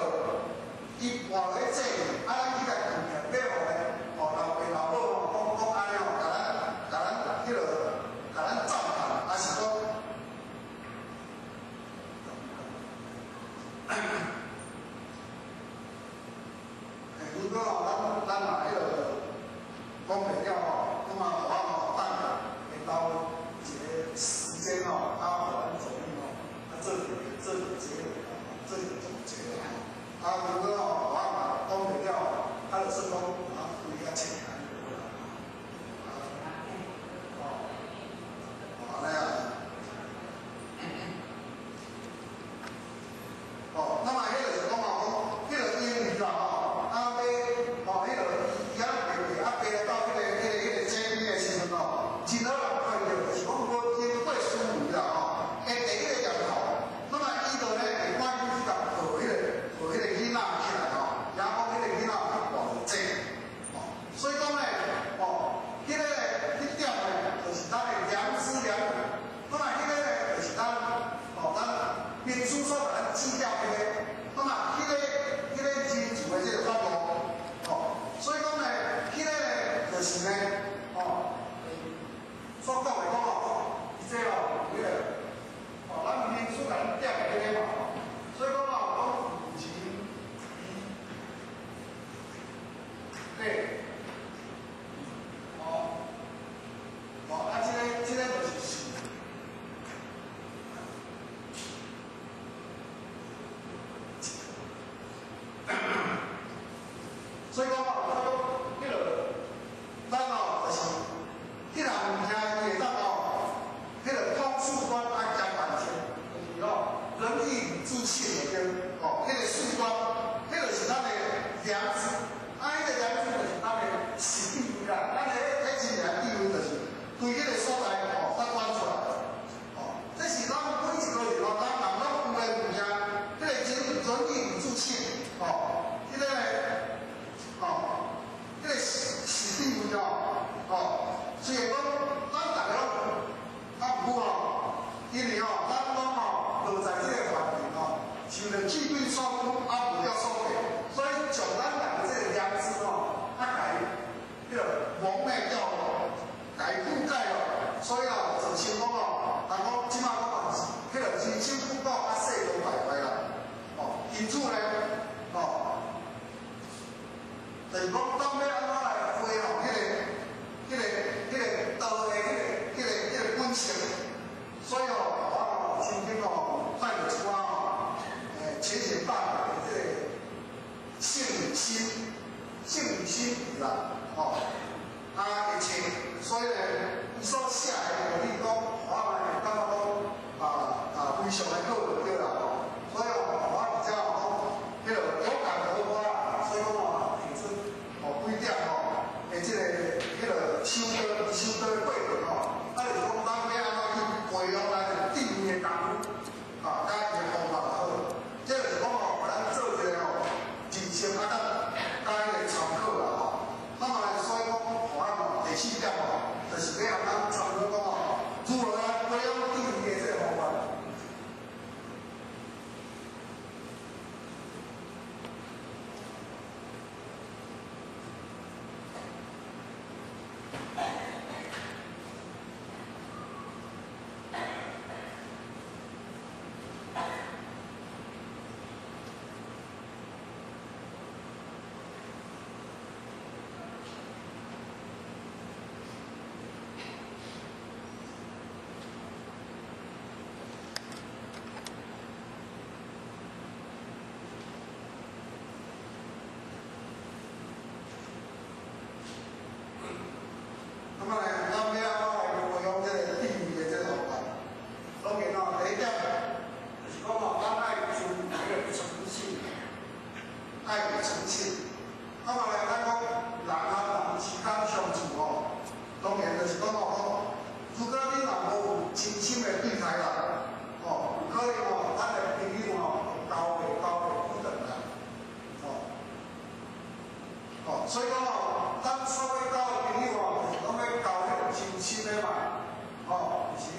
伊跋咧祭門，啊，咱去共扶起來，欲予咧，吼，老爸老母吼，講講按呢吼，共咱彼個，共咱讚嘆，還是講，如果吼，咱若彼個講袂了吼，那麼予我吼等下晝一個時間吼，啊，予咱助理吼，啊，做一個結尾啦，做一個總結啦。啊，如果吼我若講袂了，啊，就算講啊，規較淺顯就好啦。哦，按呢啊。哦，那麼彼個就是講吼，講彼個嬰兒啦吼，啊，欲吼，彼個伊仔爬爬，啊，爬來到彼個井邊的時陣吼，真好人看著，就是講無經過思維啦吼，的第一個念頭，那麼伊就咧會趕緊去共抱彼個囡仔起來吼，也講彼個囡仔去跋落井，哦，所以講咧，哦，彼個咧，彼點咧，就是咱的良知良能，那麼彼個咧，就是咱，哦，咱民主所共咱指點彼個，那麼彼個真慈的這個法度，哦，所以講咧，彼個咧就是呢，哦，所講的講哦，伊這哦，彼個，哦，咱民主共咱點彼個嘛，所以講哦，講有情義，對，哦，哦，啊，這個就是善。所以講哦，彼個，咱哦，就是彼項物件，伊會當哦，彼個通事官。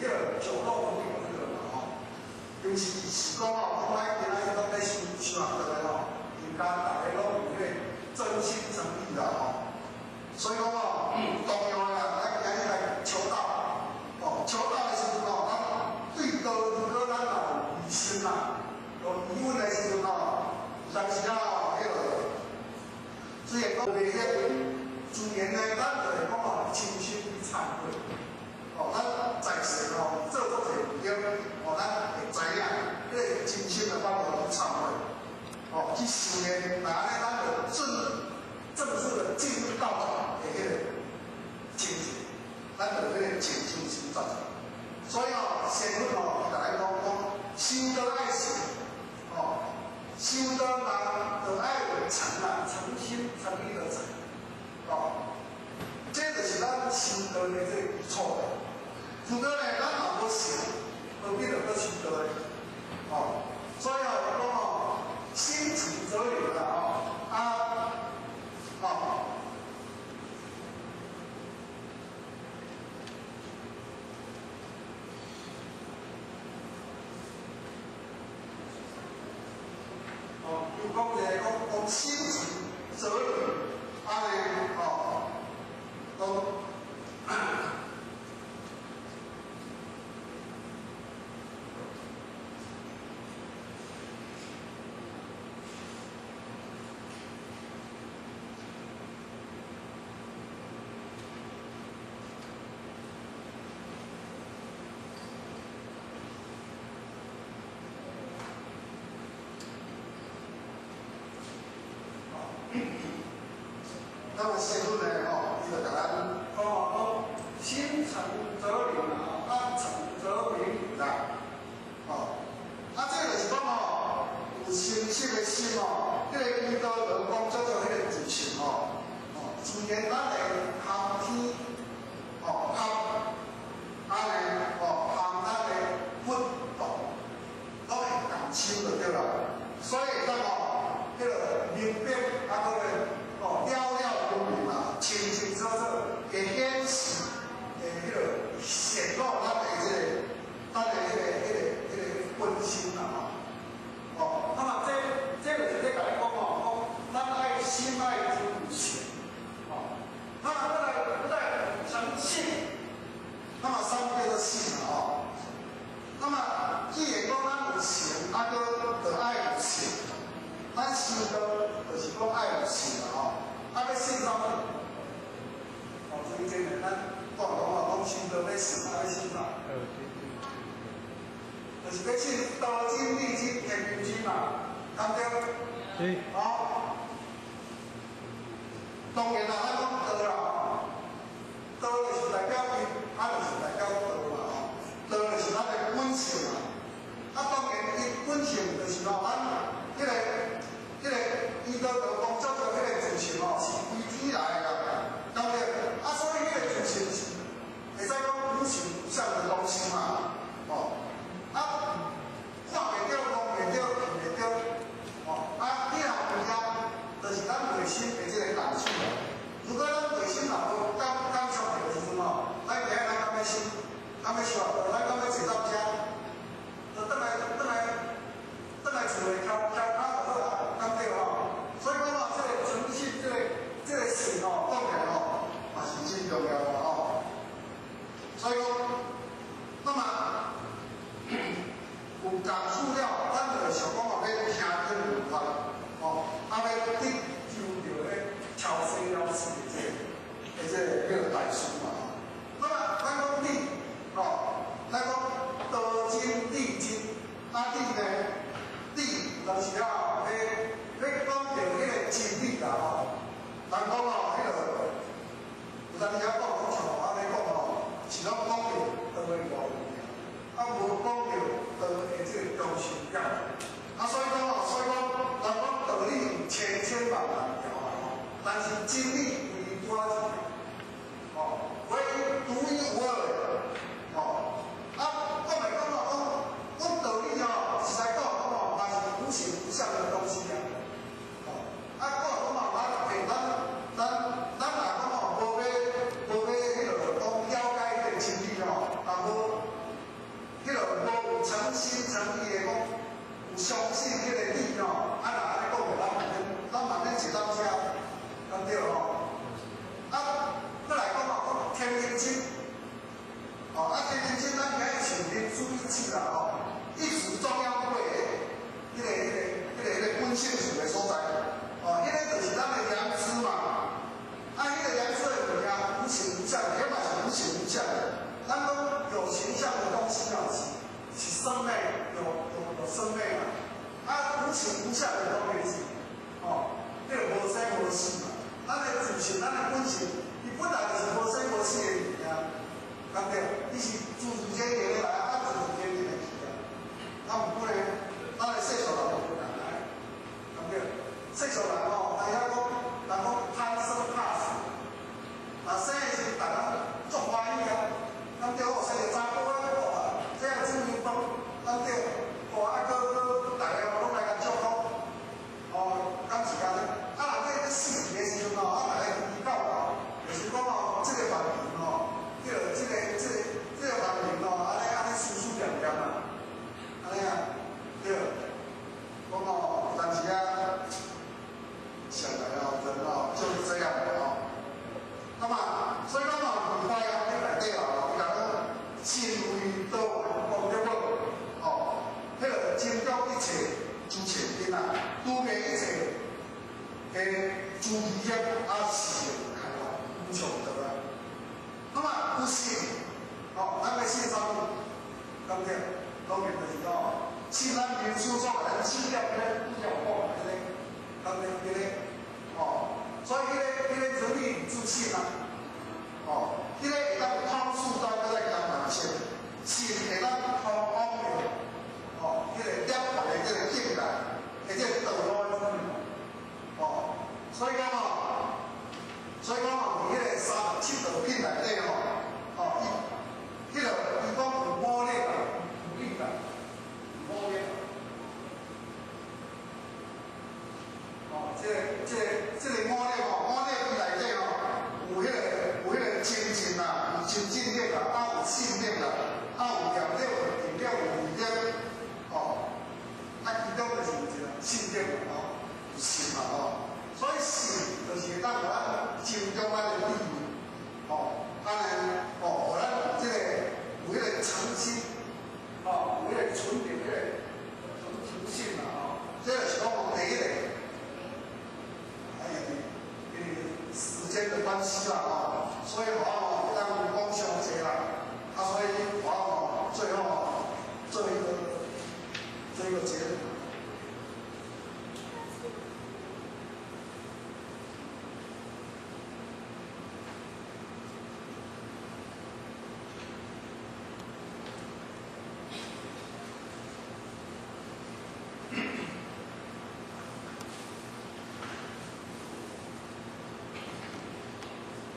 迄个酒肉朋友迄个嘛吼，就是是讲吼，讲咱今仔日拢咧修修学道的吼，应该逐个拢有彼个真心诚意啦吼。所以讲吼，重要的啦，咱今日来求道，哦，求道的时阵吼，咱对道如果咱若有疑心啦，有疑问的时阵吼，有当时啊吼，彼个虽然讲袂晓，自然呢，咱就会讲吼，深深去忏悔。哦，咱在世吼做足济毋对，哦，咱会知影，彼个真心的法度去忏悔，哦，去修炼，那按呢，咱就正式的进入道场的彼个境界，咱就彼个静修心在。所以哦，仙佛哦，伊共咱讲讲，修道爱诚，哦，修道人就爱有诚啊，诚心诚意的诚，哦，这就是咱修道的这个基础。如果呢，咱若无诚，何必就阁修道呢？哦，所以哦，伊讲哦，心诚则灵啦，哦，啊，哦。哦，又讲一个讲讲心诚则灵，啊咧，哦，讲。那么师父呢，吼，伊就共咱讲哦，讲心诚则灵啊，啊诚则明啦，哦，啊这就是讲吼，有诚实的心哦，彼个伊道就讲叫做彼个自信吼，哦，自然咱会含天，哦，含，啊呢，哦，含咱的佛道，拢会共修就对啦。所以咱吼，彼个明白啊，阁咧，哦，了了分明啊，清清楚楚，会显示，会彼个显露咱的这个，咱的彼个本心啦吼。哦，那么这就是咧共咱讲吼，讲咱爱心爱真有诚，哦，那么阁来诚信，那么三叫做信啦吼。那么既然讲咱有诚，啊，阁就爱有信，咱修道就是讲爱有信啦吼。啊，欲信啥物？哦，所以这个咱讲讲哦，讲修道欲信，啊，欲信啥？就是欲信道真、理真、天真嘛，敢对？是。哦，当然啦，咱讲道啦，道就是代表因，啊，就是代表道嘛吼。道就是咱的本性嘛。啊，当然伊本性就是吼，咱彼个伊道就讲叫做彼个自性吼，是归天来的啦，敢对？啊，所以彼个自性是会使讲无形无相的东西嘛，哦，啊，看袂著、摸袂著、闻袂著，哦，啊，你若有遐，就是咱内心的这个感受啦。如果咱内心若无感受著的时阵吼，咱今日咱敢欲修，敢欲修啊？咱敢欲坐到遮？就转来厝内翘翘跤就好啊，敢对吼？所以讲哦，这个诚信，这个信吼，讲起来吼，嘛是真重要的吼。所以讲，那么有感触了，咱就会想讲哦，欲听经闻法，哦，啊，欲得求著咧超生了死的这个叫做大事嘛。那么咱讲理，哦，咱讲道真理真，啊理呢？理有当时啊，欲讲著彼个真理啦吼。人讲哦，彼个有当时啊讲讲像我按呢讲吼，是拢讲著道的外面尔，啊无讲著道的这个中心点。啊，所以讲哦，所以讲，人讲道理有千千万万条啦吼，但是真理唯独一条，哦，唯独一无二的，哦，啊，讲来讲哦，讲讲道理哦，实在讲讲哦，嘛是无形无相的东西啊，哦，啊，讲讲哦，咱咱咱咱若讲哦，无欲无主一智啦吼，一直中央会彼个本性处的所在，哦，彼个就是咱的良知嘛。啊，彼个良知的物件无形无相，彼嘛是无形无相的。咱讲有形象的东西啊，是生命，有生命啊。啊，无形无相的东西是，哦，彼个无生无死嘛。咱的自性，咱的本性，伊本来就是无生无死的物件，对不对？伊是自自然然的来，啊，自自然然的去啊。啊，毋过呢，咱的世俗人就无仝来，对不对？世俗人吼，大家讲，人讲贪生怕死，啊，生的时阵逐家足欢喜啊，对不对？哦，生个查甫仔，哦，这个煮牛饭，对不对？哦，啊，阁逐个拢来共祝福，哦，敢是按呢？啊，若要死去的时阵吼，啊，逐个比较吼，就是讲吼，这个万灵吼，对，这个万灵吼，按呢思思念念啊，按呢啊，对，讲吼，有当时啊，想来哦，人哦就是这样的哦。那么，所以讲哦，礼拜啊，你内底哦，伊讲信为道功德宝，哦，彼个真中一切诸切根啊，除灭一切的诸疑惑啊，是开发无穷道啊。那么有信，哦，咱欲信啥物？对不对？当然就是讲，信咱明师所咱指点彼个比较好，彼个，对不对？彼个，哦，所以彼个仁义礼智信啊，哦，彼个会当通四道，阁再加万圣，信会当通往的，哦，彼个涅槃的这个境界，或者道路的方面，哦，所以讲哦，所以讲哦，伫彼个37道品内底吼，哦，伊，彼个伊讲有五力啦，有力啦，有五力。哦，这个五力吼，五力伊内底吼，有彼个精进啦，有精进力啦，啊有信力啦，啊有念力，有定力，有慧力，哦，啊其中就是有一个信力嘛，吼，有信嘛，吼，所以信就是会当予咱增长咱的智慧，吼，按呢，哦，予咱有这个有彼个诚心，哦，有彼个纯净彼个诚信啦，吼，这就是讲第一个。因为时间的关系啦，吼，所以我吼会当讲伤济啦，啊，所以我吼最后吼做一个结论。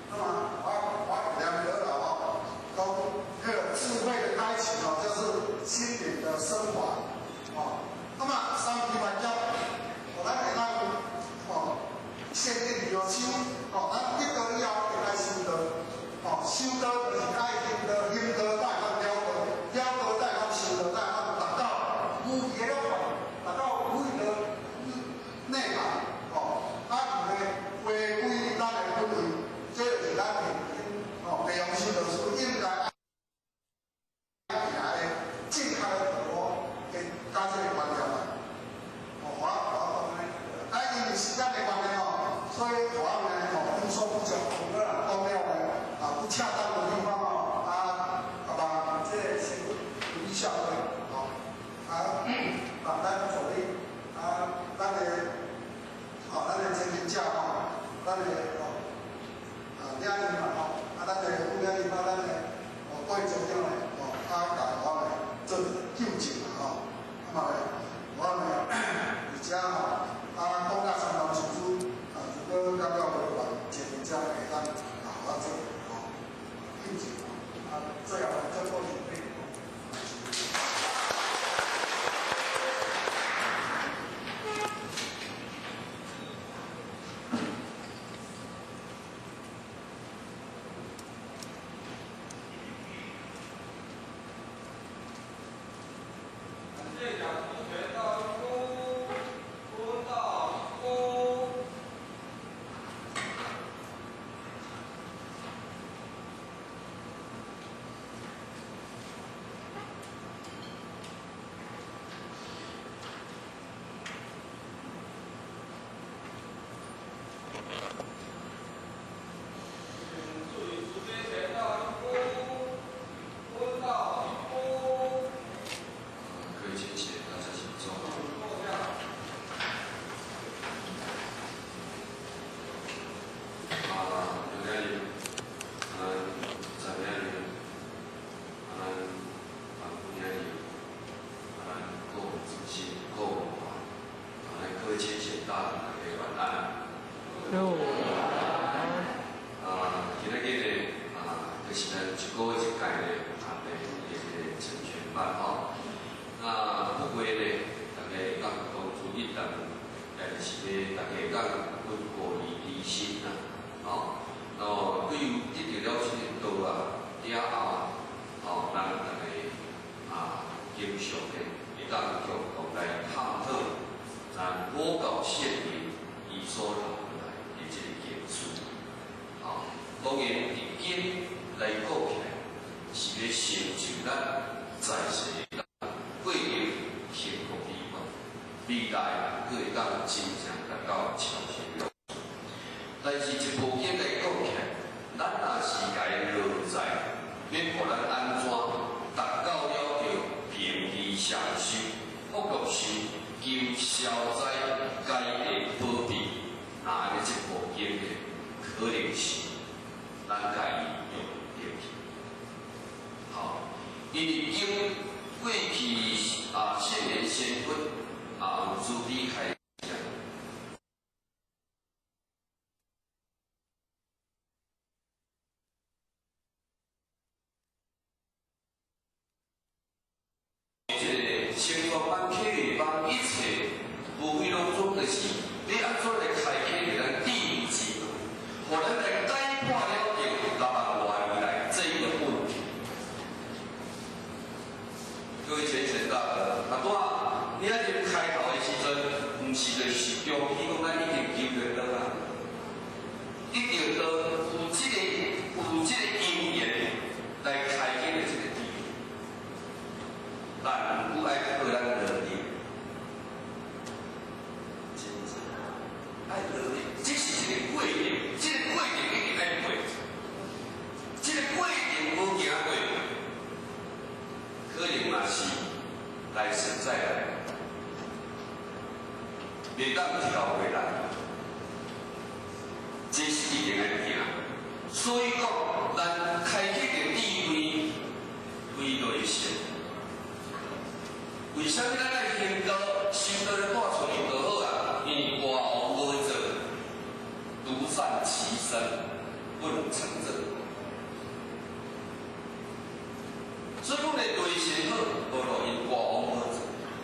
那么我两个了吼，讲那个智慧的开启哦，就是心灵的升华哦。那么三皮万劫，哦，咱会当哦，先定药手哦，咱得道以后会来修道，哦，修道就是爱行道，行道才会当了道，了道才会当修道，才会当达到无余的了凡，达到无余的内涵哦，啊，有咧回归咱的本位，这就是咱哦，地方修道士应该爱行的正确的道路，加这个观念啦。哦，我讲呢，啊，因为时间的关系吼，所以我呢吼有所不足，讲了呢啊不恰当的地方哦，啊，好吧，这个先微笑的吼，啊，把咱助理啊，咱的哦，咱的前进者吼，咱的哦，啊，领伊嘛吼，啊，咱的副领伊嘛，咱的哦，各位组长呢，哦，啊，共我呢做纠正啦吼，啊嘛咧，我呢伫遮吼，啊，讲到三老师傅，啊，如果感觉无悬，前面遮会当啊，我做吼纠正吼，啊，最后做个准备。啊，大家晚安。晚安。啊，今仔日呢，啊，就是咱一个月一届呢，啊，的这个成全班吼。那不过呢，大家当当初一当，也就是咧，大家当稳固伊离心啦，吼。哦，对于得到了这个道啊，了后啊，吼，咱大家啊，经常呢，会当共同来探讨咱佛教圣人伊所留落来的这个经书。吼，当然伫经来讲起来，是咧成就咱在世的过得幸福美满，未来阁会当真正达到超生。但是，一部经来讲起来，咱若是共伊落在，欲予咱按怎达到了著平易相修、福乐寿、求消灾解厄保庇，那按呢这部经呢，可能是咱共伊用著去。好，因为经过去啊，圣贤先佛啊，有慈悲开。成全班、启发班，一切无非拢总就是欲按怎来开启咱智慧之门，予咱来解破了著6万外年来这一个问题。各位浅显大德，啊，拄仔你仔入开头的时阵，毋是就是恭喜讲咱已经求著道啊，得著道有这个因缘来开启著这个智慧，但毋过爱靠咱努力，真正爱努力，这是一个过程，这个过程一定爱过，这个过程无行过，可能嘛是来生再来，袂当跳过来，这是一定爱行。所以讲，咱开启著智慧，非内心。为啥物咱爱行道、修道咧带出去就好啊？因为外王无做，独善其身，不能成正。所以讲咧，内心好，无路因外王无做，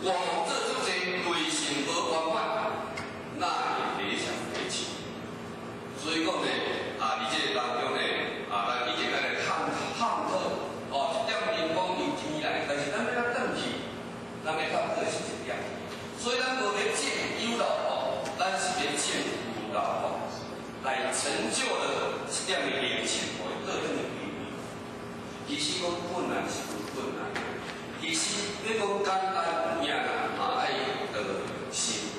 外王做足济，内心无圆满，那会理想为起。所以讲咧，啊，伫这个当中咧，啊，咱一定爱来探讨哦，一点灵光由天来，但是咱欲怎转去？咱欲探讨的是这点，所以咱无欲证有漏哦，咱是欲证无漏哦，来成就了这点的灵性，予伊倒转去归位。其实讲困难是无困难，其实欲讲简单有影啦，嘛爱的心。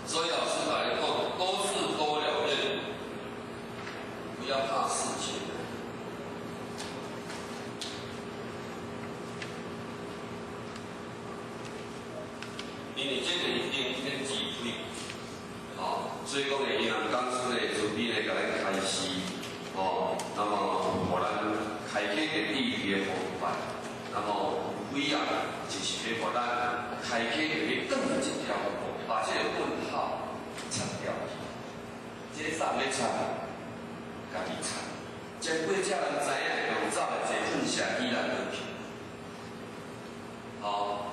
所以老师来讲，多事多了愿，不要怕事情。因为这个一定这个智慧，哦，所以讲呢，伊人讲师呢，慈悲呢，共咱开示，哦，那么予咱开启著智慧的方法，那么有非啊，就是欲予咱开启著去断这条路，把这个问号拆掉去。这个啥欲拆，家己拆。经过这人知影，用走来坐粪社依然落去。哦。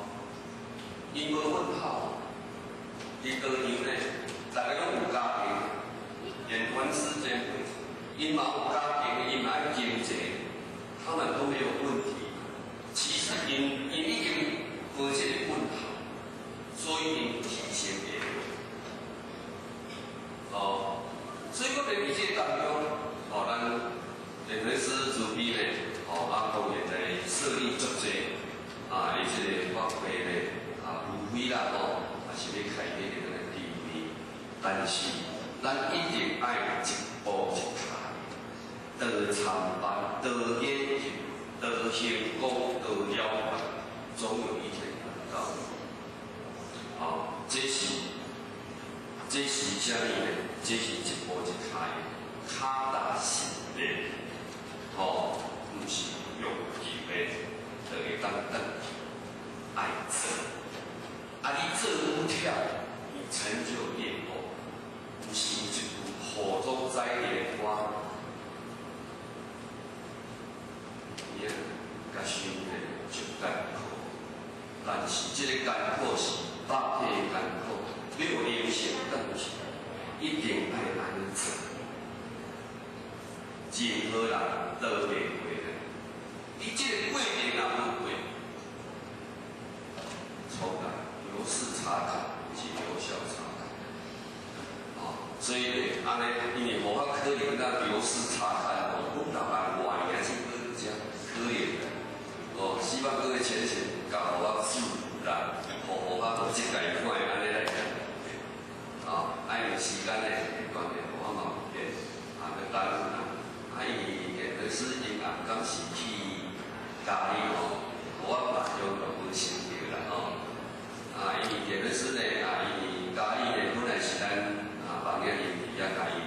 𪜶无问号，伫道场呢，大家拢有家庭，连凡世间，𪜶嘛有家庭，𪜶嘛爱经济，他們都沒有問題。其實𪜶已經無這個問號，所以𪜶提升會。哦，所以講佇這個當中，哦，咱蓮花師慈悲呢，哦，啊，當然來設立足濟啊，伊這個法會呢。啊，無非啦吼，也是欲開啟咱的智慧，但是咱一定愛一步一跤，多參班，多研究，多行功，多了解，總有一天達到。好，這是啥物呢？這是一步一跤的跤踏實練，吼，毋是用求的，就會當轉去，愛做。啊！你做愈但是這个艰苦是百体的艰苦，要有灵性转去，一定爱按呢做。任何人都袂过的，你这个过程若无过，从来刘氏查看是刘小查看，哦，所以呢，按呢，因为无法可能咱刘氏查看哦，阮老人外名是阁遮可怜的，哦，希望各位前贤教我自然，予护法无这共款的按呢来讲，啊，因为时间的关系，我嘛有变，啊，阁耽误啦。啊，因为电视因暗刚是去嘉义吼，我嘛中就无心得啦吼。啊，因为电视呢，啊，因为嘉义呢本来是咱啊万年林伫遐共伊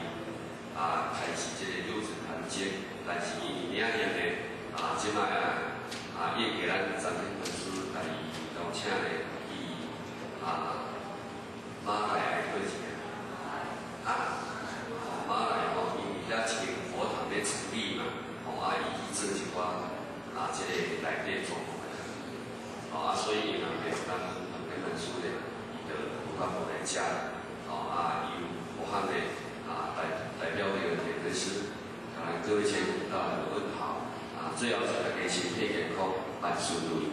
啊开始这个六祖坛经，但是因为领念呢啊，这摆啊啊，已经咱张天法师共伊邀请咧去啊马来亚对一个啊，马来吼，因为遐一间佛堂咧成立嘛，吼啊，伊去做一寡啊，这个内底状况，吼啊，所以因咧咱黄天法师咧，伊就有法度来遮，吼啊，由武汉的啊代表这个莲莲师，共咱各位千大来问好，啊，最后祝大家身体健康，万事如意。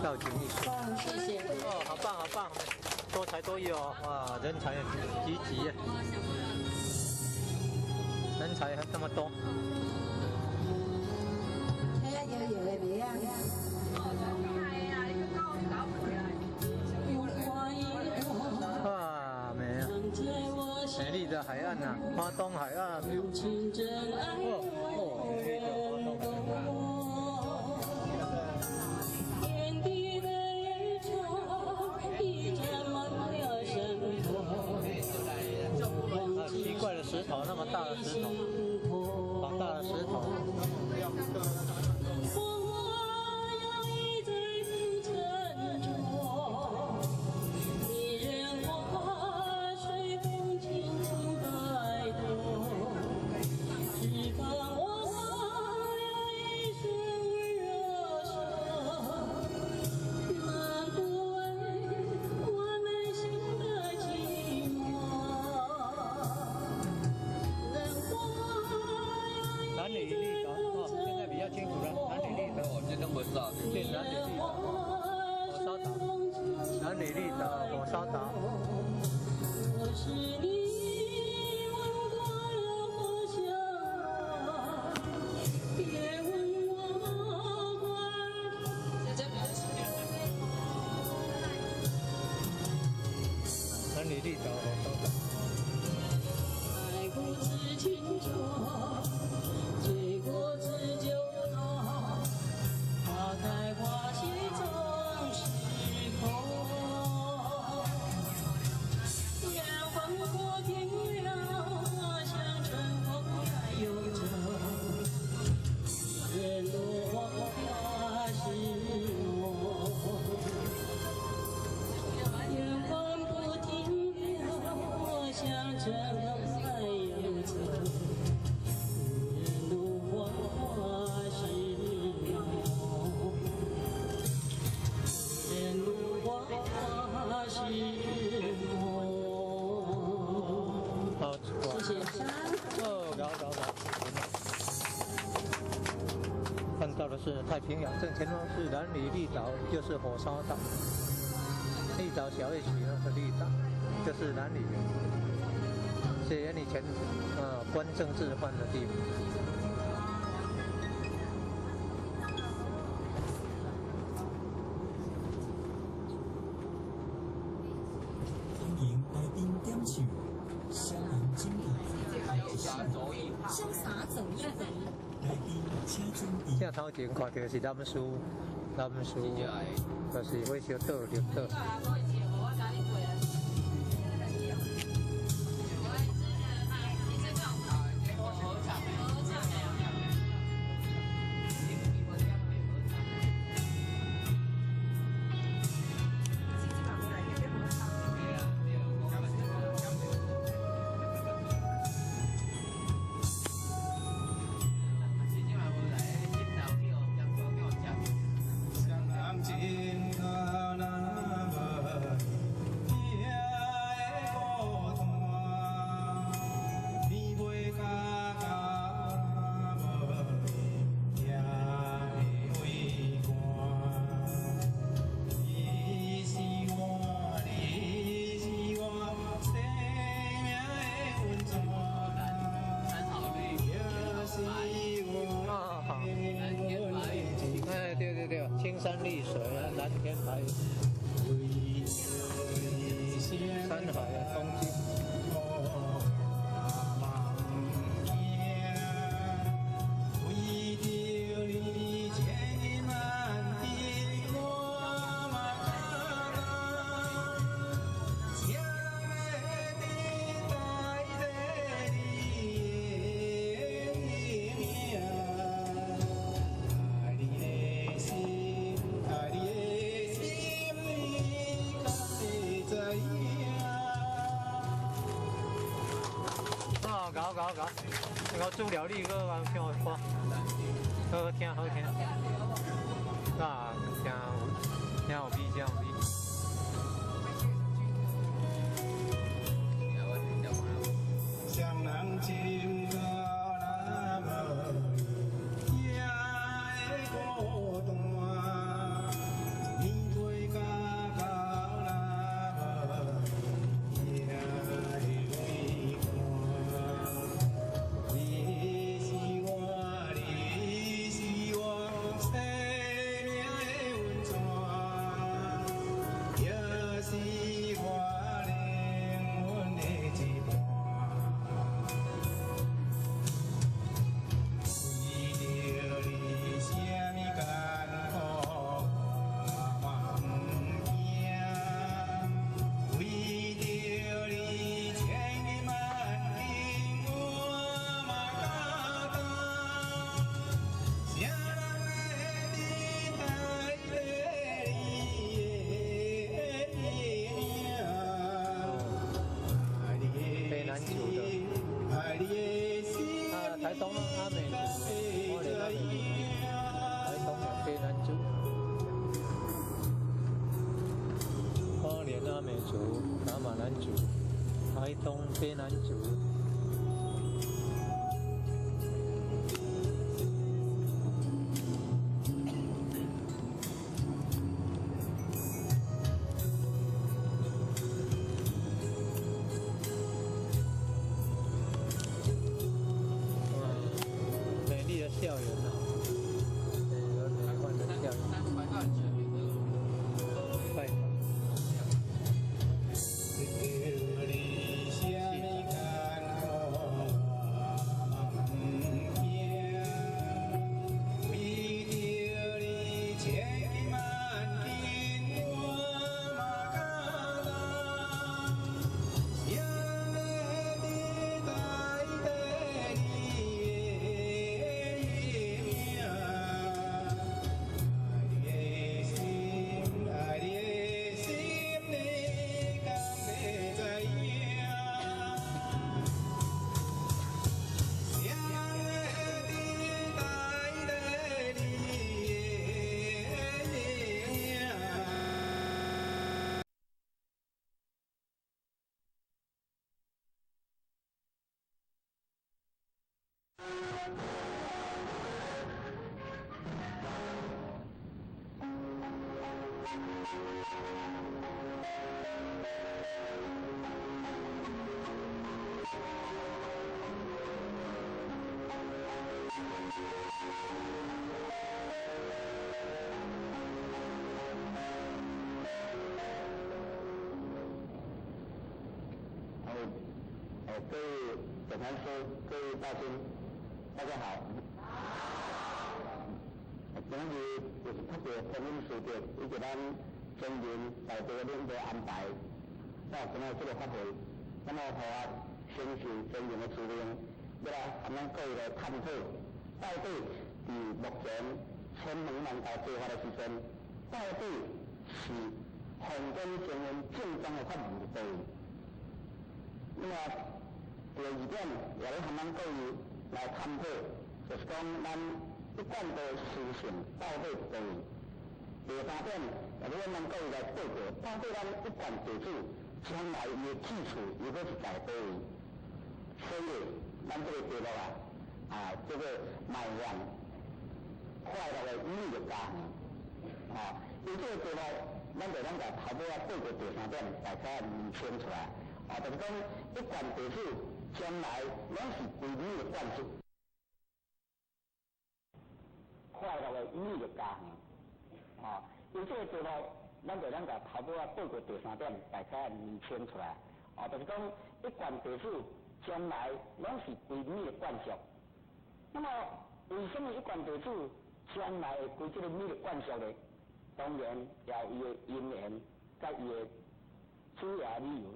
造景艺术。谢谢。哦，好棒好棒，多才多艺哦，哇，人才济济啊，人才还这么多。哇，美啊，美丽的海岸呐，花东海岸。哦哦，美丽的花东海岸。奇怪的石头，那么大的石头，好大的石头。南里绿岛哦，现在比较清楚了。南里绿岛，对，南里绿岛，火烧岛，南里绿岛，火烧岛。南里绿岛，火烧岛。的是太平洋，正前方是兰屿绿岛，就是火烧岛。绿岛小夜曲那个绿岛，就是兰屿，是以前关政治犯的地方。欢迎来宾点唱，双人整潇洒走一回。来宾请准备。正头前看到是南势，南势就是火烧岛绿岛。青山绿水啊，蓝天白云，山海啊，风景。搞搞搞！我煮料理，阁通听我歌，好好听，好听。啊，真有，真有味，真有味。台东阿美族，花莲阿美族，台东的卑南族，花莲阿美族、噶玛兰族，台东卑南族。校园啊，美轮美奂的校园。拜访。各位总禅师，各位大军，大家好。今日就是特别观音师伯以及咱中人大队领导安排，到今日这个法会，那么予我承受尊荣的使命，要来和咱各位来探讨，到底伫目前千门万道做法的时阵，到底是宏观中央正宗的法门伫佗位？那么第二点，也欲和咱各位来探讨，就是讲咱一贯的思想到底伫佗位？第三点，也欲咱各位来报告，到底咱一贯地主将来伊的去处又阁是在佗位？所以，咱这个题目啊，叫做迈向快乐的美丽家园。因这个题目，咱就咱共头尾仔报告第三点，大家厘清出来。就是讲一贯地主将来拢是归你的管束。快乐的美丽家园。因这个题目，咱就咱共头尾仔报告第三点，大家厘清出来。就是讲一贯地主将来拢是归你的管束。那么，为什么一贯地主将来会归这个美丽管束呢？当然，也有伊的因缘，佮伊的主要理由。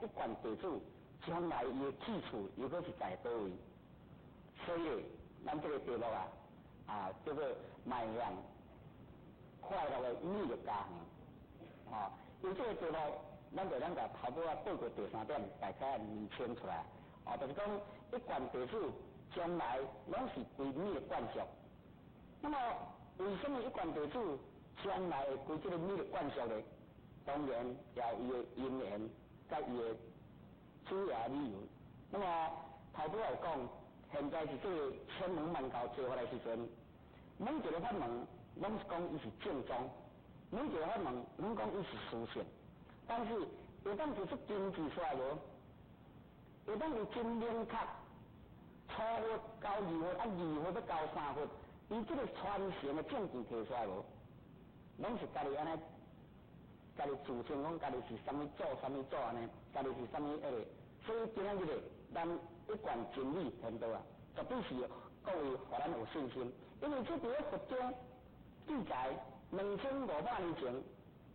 一贯地主将来伊的去处又阁是在佗位？所以，咱这个题目啊，叫做迈向快乐的美丽家园。因这个题目，咱就咱共头尾仔报告第三点，大家厘清出来。就是讲一贯地主将来拢是归你的管束。那么，为什么一贯地主将来会归这个美丽管束呢？当然，也有伊的因缘。佮伊的主要理由。那么头拄仔有讲，现在是这个千门万教做法的时阵，每一个法门拢是讲伊是正宗，每一个法门拢讲伊是殊胜，但是会当提出根据出来无？会当有真明确，初佛到二佛，啊二佛欲到三佛，伊这个传承的证据提出来无？拢是家己按呢。家己自称讲家己是啥物祖，啥物祖按呢？家己是啥物彼个？所以今仔日咧，咱一贯真理天道啊，绝对是各位予咱有信心，因为这伫咧佛经记载2500年前，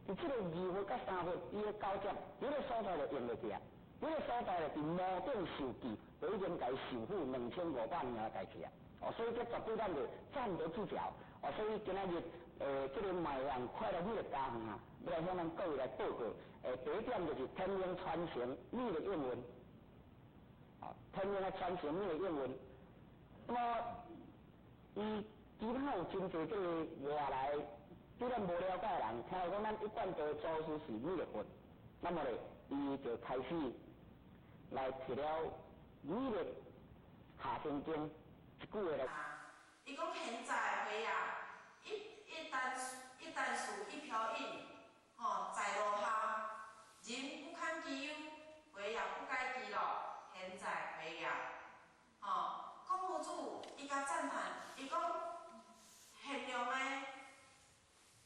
伫这个二佛佮三佛伊的交接，彼个所在就用落去啊，彼个所在就伫摩顶授记，就已经共伊授予2500年的代志啊。所以这绝对咱就站得住脚。所以今仔日，这个迈向快乐美丽家园啊，欲来向咱各位来报告。第一点就是天命传承美丽应运。天命的传承美丽应运。那么，伊其他有真济这个外来对咱无了解的人，听讲咱一贯道祖师是弥勒佛，那麼咧，伊就開始來提了米勒下仙經一句話來。伊講現在歲啊，一旦事一飄引，吼，在路下，人不堪其憂，歲也不改其樂，現在歲也，吼，孔夫子伊共讚嘆，伊講現量的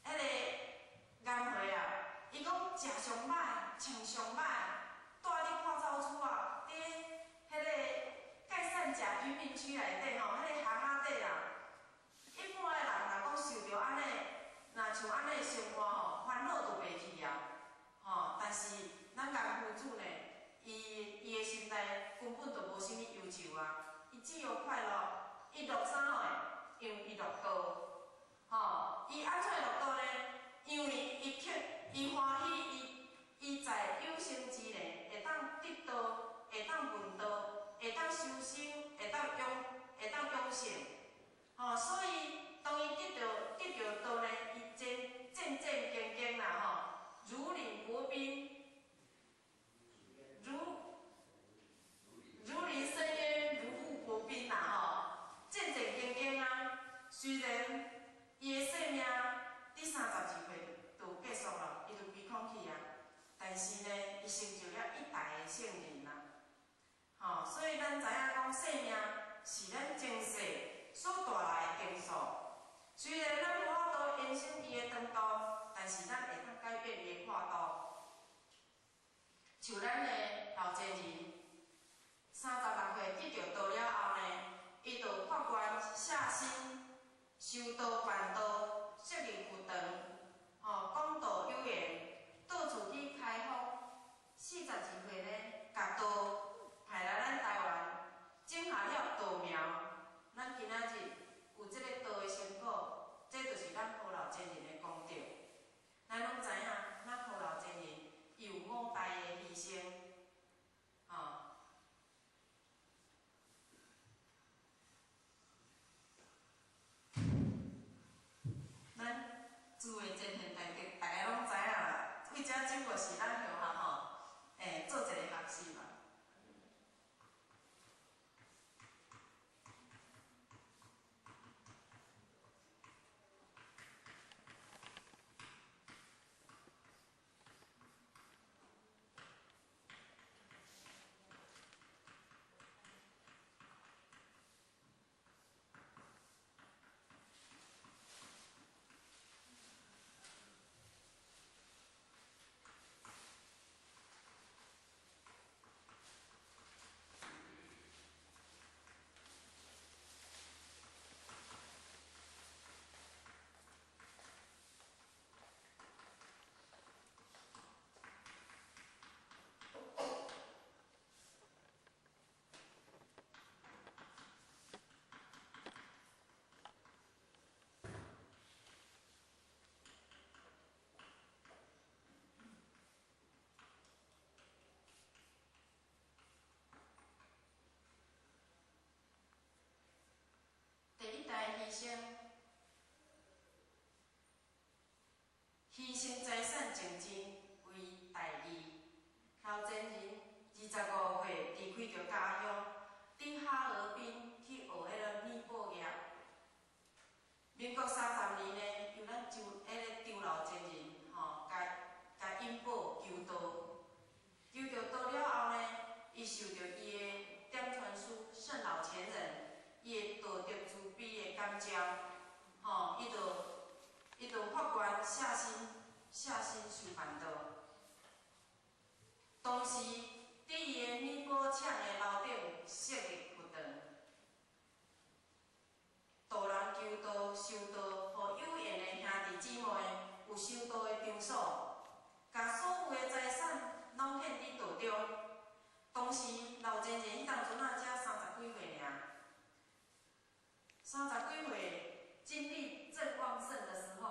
彼個顏回啊，伊講食上歹，穿上歹，蹛佇破灶厝啊，佇彼個蓋善甲貧民區內底吼，彼個巷仔底啦。一般的人若講受著按呢，若像按呢生活吼，煩惱就袂去啊，吼。但是咱顏夫子呢，伊的心內根本就無啥物憂愁啊，伊只有快樂，伊樂啥貨？因為伊樂道，吼。伊按怎會樂道呢？因為伊克，伊歡喜，伊在有生之年會當得道，會當聞道，會當修心，會當養性。吼，所以當伊得著道呢，伊戰戰兢兢啦吼，如履薄冰，如臨深淵，如履薄冰啦吼，戰戰兢兢啊。雖然伊的生命佇32歲就結束了，伊就歸空去啊，但是呢，伊成就了一代的聖人啦。吼，所以咱知影講，生命是咱前世所帶來的定數，雖然咱無法度延伸伊的長度，但是咱會當改變伊的闊度。像咱的老前人，36歲得著道了後呢，伊就發願下心修道辦道，設立佛堂，吼，講道有緣，到處去開發。42歲呢，共道派來咱台灣，種下了道苗。咱今仔日有這個道的成果，這就是咱何老前人的功德。咱攏知影，咱何老前人有五大的犧牲，吼。咱諸位前賢大德，大家攏知影啦。為這只不過是咱學校吼，做一個學習嘛。第一代犧牲，犧牲財產淨錢為大義。老前人25歲離開著家鄉，佇哈爾濱去學彼个染布業。民國30年呢，由咱周彼个張老前人吼，共引保求道，求著道了後呢，伊受著伊的點傳師聖老前人。伊的道德慈悲的感召，吼，伊就發願下心修辦道。當時，佇伊的染布廠的樓頂設立佛堂，度人求道修道，予有緣的兄弟姊妹有修道的場所，共所有的財產攏獻佇道中。當時老前人彼當陣仔才30幾歲爾。30幾歲精力正旺盛的時候，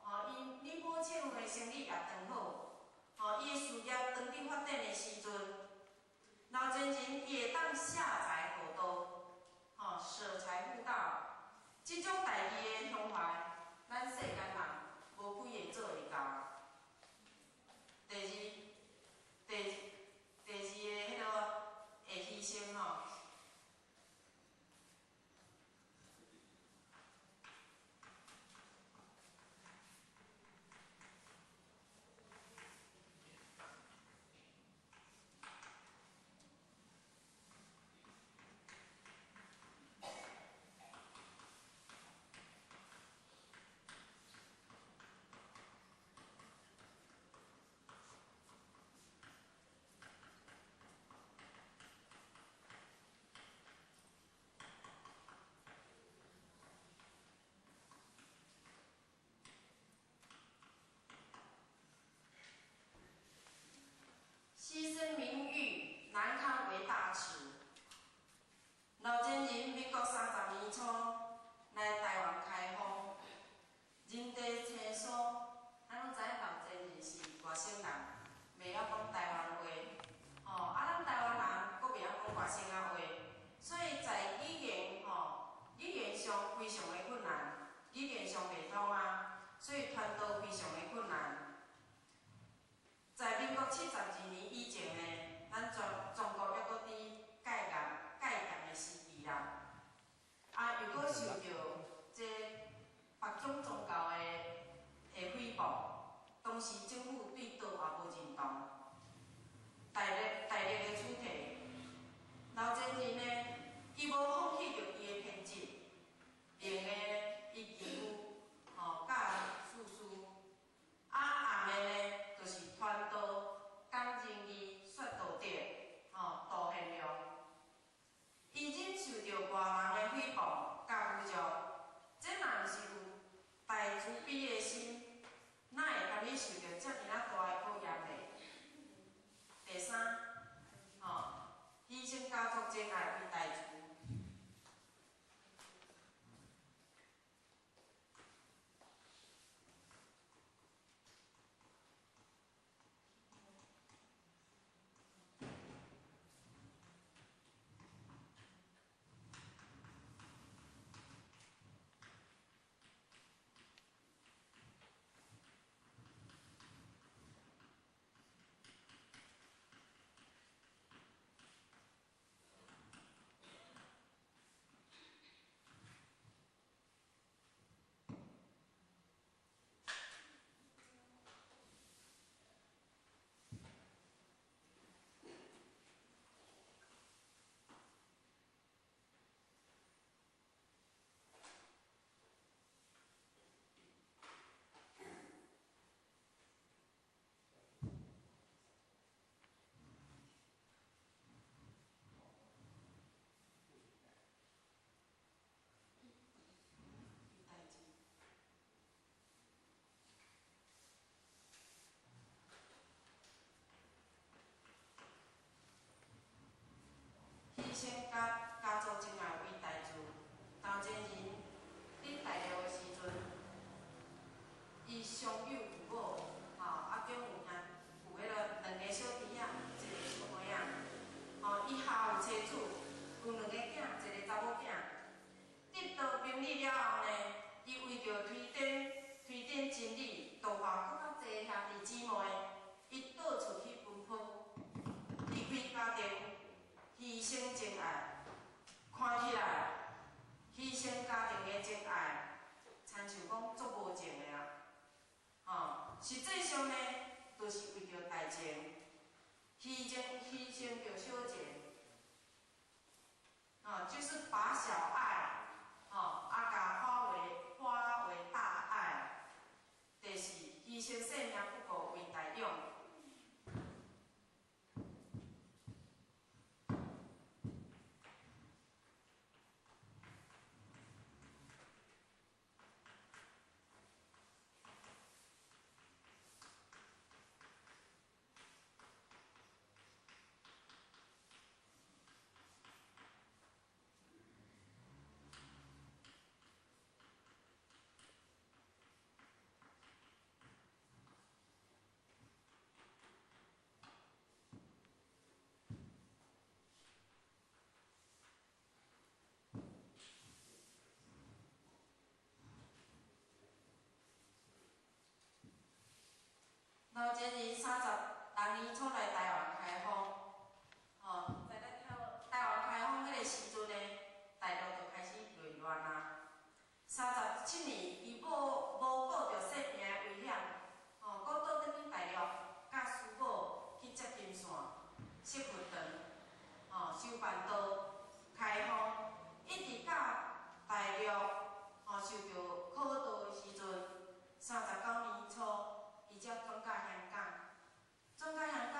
吼，伊染布廠的生意也當好，吼，伊的事業當佇發展的時陣，老前人伊會當捨財護道，吼，捨財護道，這種大義的胸懷，咱世間人無幾个做會到。第二，大慈。老前人民國30年初來台灣開放，人地生疏，咱攏知影老前人是外省人，袂曉講台灣話，吼，啊，咱台灣人閣袂曉講外省仔話，所以在語言吼，語言上非常的困難，語言上袂通啊，所以傳導非常的困難。在民國72年以前呢，咱全中國猶閣佇戒嚴戒嚴的時期啦，啊，又閣受著這別種宗教的誹謗，當時政府對道也無認同，大力大力的取締。老前人呢，伊無放棄著伊的偏執，明的伊祈求吼，佮事事，啊暗的呢，就是傳道、講仁義、說道德，吼，道賢良。伊忍受著外人的誹謗佮侮辱，這若毋是有大慈悲的心，哪會甘於受著遮爾仔大的考驗呢？第三，吼，犧牲家族情愛為大慈。犧牲家家族情愛為大慈，當前人佇大陸的時陣，伊相有父母，吼，啊，中有兄有彼个兩个小弟仔，一个小妹仔，吼，伊下有妻子，有兩个囝，一個查某囝。得到名利了後呢，伊為著推展推展真理，度化閣較濟兄弟姊妹，伊到處去奔波，離開家庭，犧牲情愛，看起來犧牲家庭的情愛，親像講足無情的啊，吼，實際上呢，都是為著大情，犧牲犧牲著小情，吼，就是把小愛，吼，啊，共化為大愛，就是犧牲性命不顧為大勇。老前人36年初來台灣開放，吼，在咱台灣開放彼個時陣呢，大陸就開始內亂啊。37年，伊無無顧著性命的危險，吼，閣倒轉去大陸，佮師母去接金線、設佛堂，吼，修辦道、開放，一直到大陸吼受著苦道的時陣，39年初。伊才轉到香港，轉到香港，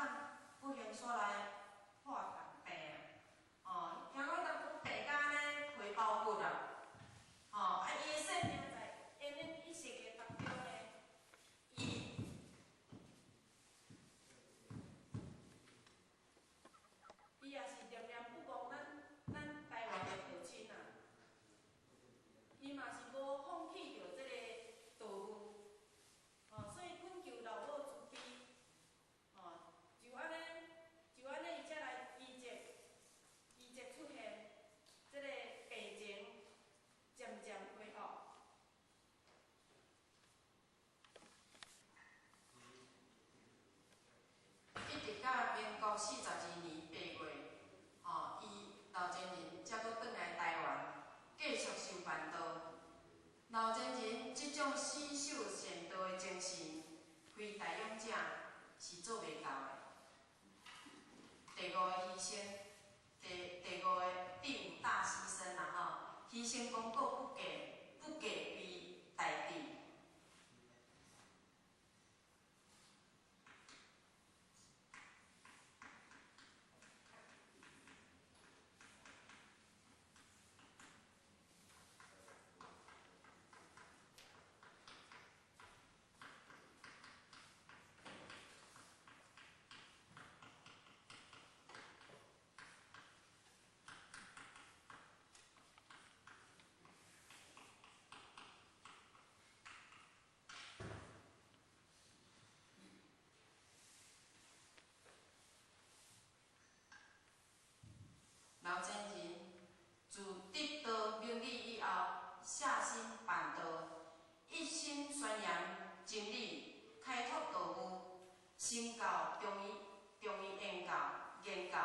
牲，第五个第五大牺牲啦吼，牺牲功过不计为代志。老真人自得道明理以后，下心办道，一心宣扬真理，开拓道务，成就中医研究。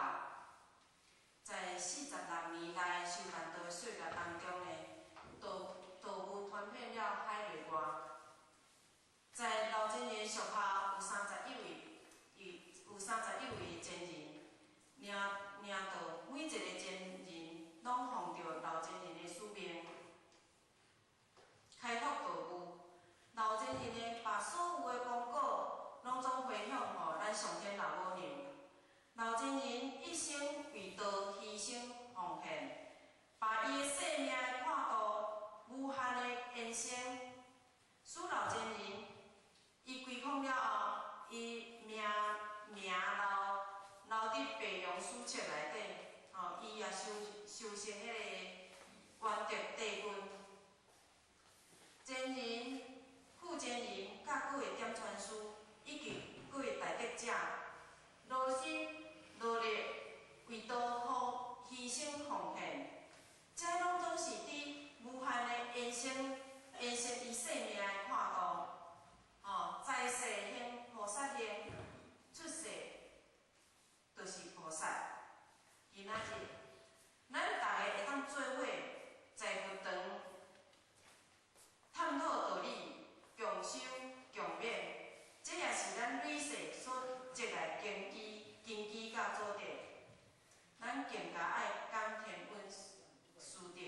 在46年来修办道的岁月当中呢，道务传遍了海内外。在老真人属下有三十一位，有31位真人，领导每一个真人拢奉著老真人的使命，开拓道务。老真人呢，把所有的功过拢总回向予咱上天老母娘。老真人一生为道牺牲奉献，把伊的生命的阔度无限的延伸。使老真人伊归空了后，伊名留伫白龙史册内底，吼，伊也修成彼个圆德帝君。真人、副真人佮各位点传师以及各位大德者，劳心劳力为道好牺牲奉献，这拢总是伫无限的延伸伊生命的阔度，吼，在世行菩萨行，出世就是菩萨。今仔日，咱逐个会当做伙在佛堂探讨道理，共修共勉，这也是咱累世所积来根基佮祖德。咱更加爱感天恩师德，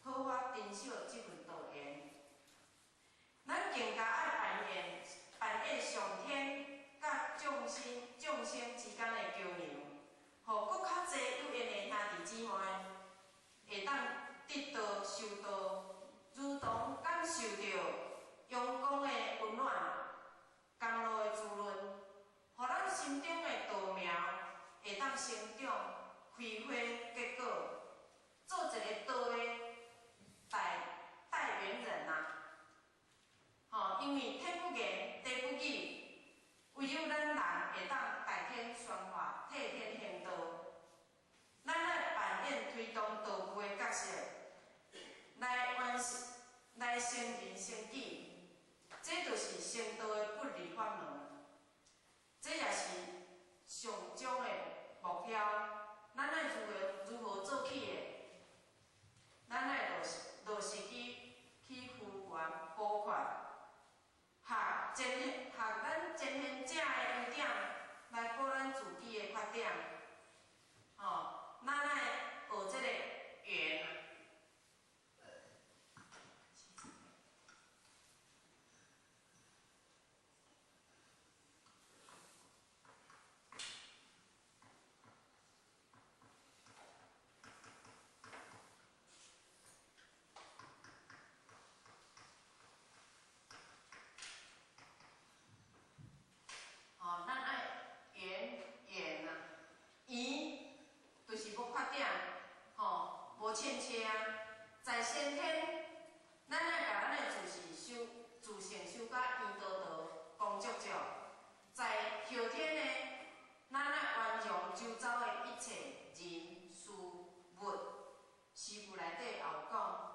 好好珍惜这份道缘。咱更加爱扮演上天佮众生之间的桥梁，予阁较济有缘的兄弟姊妹会当得道修道，如同感受著阳光的温暖、甘露的滋润，予咱心中的道苗会当成长、开花结果，做一个道的代言人啊！吼，因为天不言，地不语，唯有咱人会当代天宣化、替天行道。咱爱扮演推动道务的角色，来完成、来成人成己，这就是成道的不二法门。这也是上终的目标。咱爱如何做起的？咱爱落实去扶缘补缺，学咱前贤者的优点，来补咱自己的缺点。吼，咱爱学这个缘。吼，咱爱缘啊，缘就是无缺点，吼，无欠缺。在先天，咱爱共咱的自性修甲圆道道、光足足。在后天呢，咱爱圆融周遭的一切人事物。师父内底也有讲。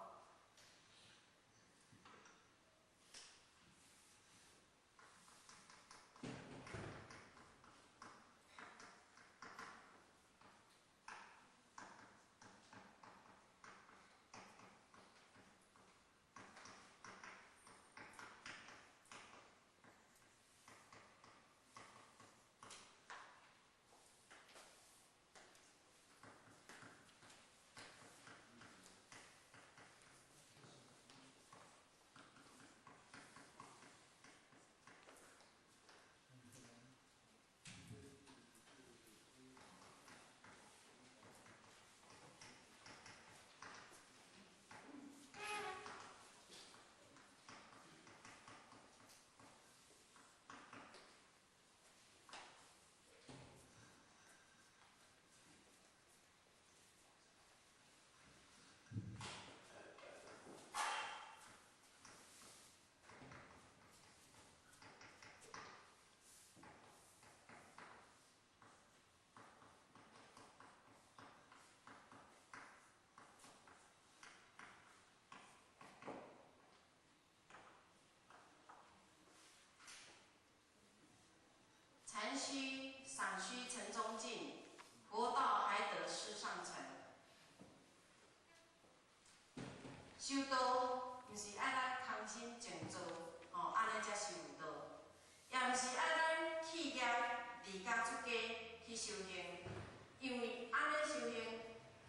须赏须成中净，佛道还得师上乘。修道毋是爱咱空心静坐，吼，按呢才修道，也毋是爱咱弃业离家出家去修行，因为按呢修行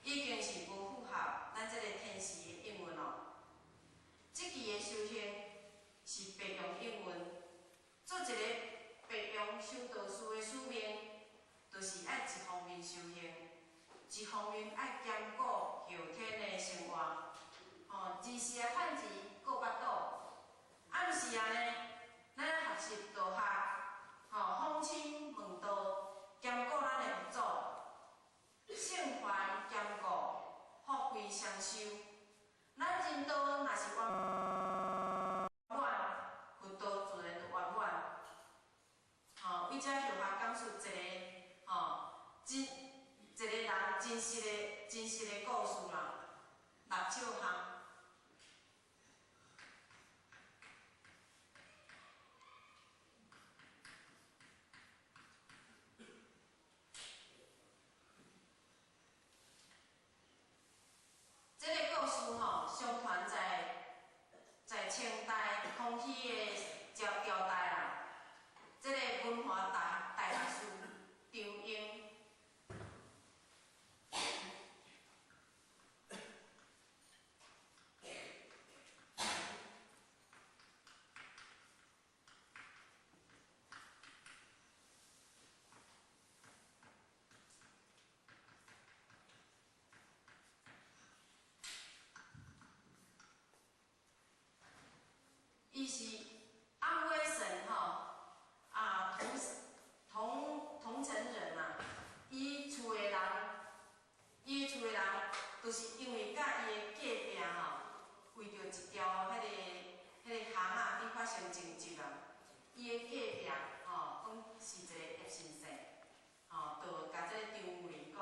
已经是无符合咱這个天時的應運咯。這期的修行是白用應運，做一個白用修道士的使命，就是愛一方面修行，一方面愛兼顧後天的生活。吼，二是來趁錢顧腹肚，啊，毋是按呢，咱愛學習道學，吼，訪親問道，兼顧咱的佛祖，聖凡兼顧，福慧雙修。咱人道若是圓滿，佛道自然就圓滿。吼，為這後學講述一個吼真一個人真實的故事啦，六尺巷。這個故事吼，相傳在清代康熙的朝朝代啦，這個文化大學士張英。伊是安徽省吼啊桐城人啊，伊厝的人，就是因為佮伊的隔壁吼，為著一條彼個巷仔佇發生爭執啊。伊的隔壁吼，講是一個葉先生，吼，就共這個張夫人講，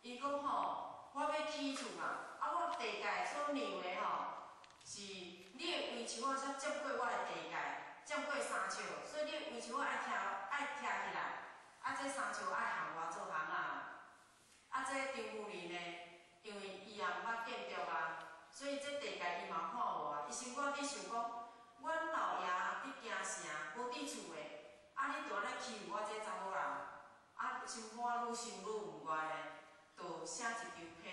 伊講吼，我欲起厝啊，啊，我地界所讓的吼，是你的圍牆仔才佔過我的地界，佔過3尺，所以你的圍牆仔愛拆起來，啊，這3尺愛予我做巷仔。啊，這張夫人呢，因為伊也毋捌建築啊，所以這地界伊嘛看無啊。伊心肝底想講，阮老爺佇京城，無佇厝的，啊，你就按呢欺負我這查某人，啊，心肝愈想愈毋願的，就寫一張批，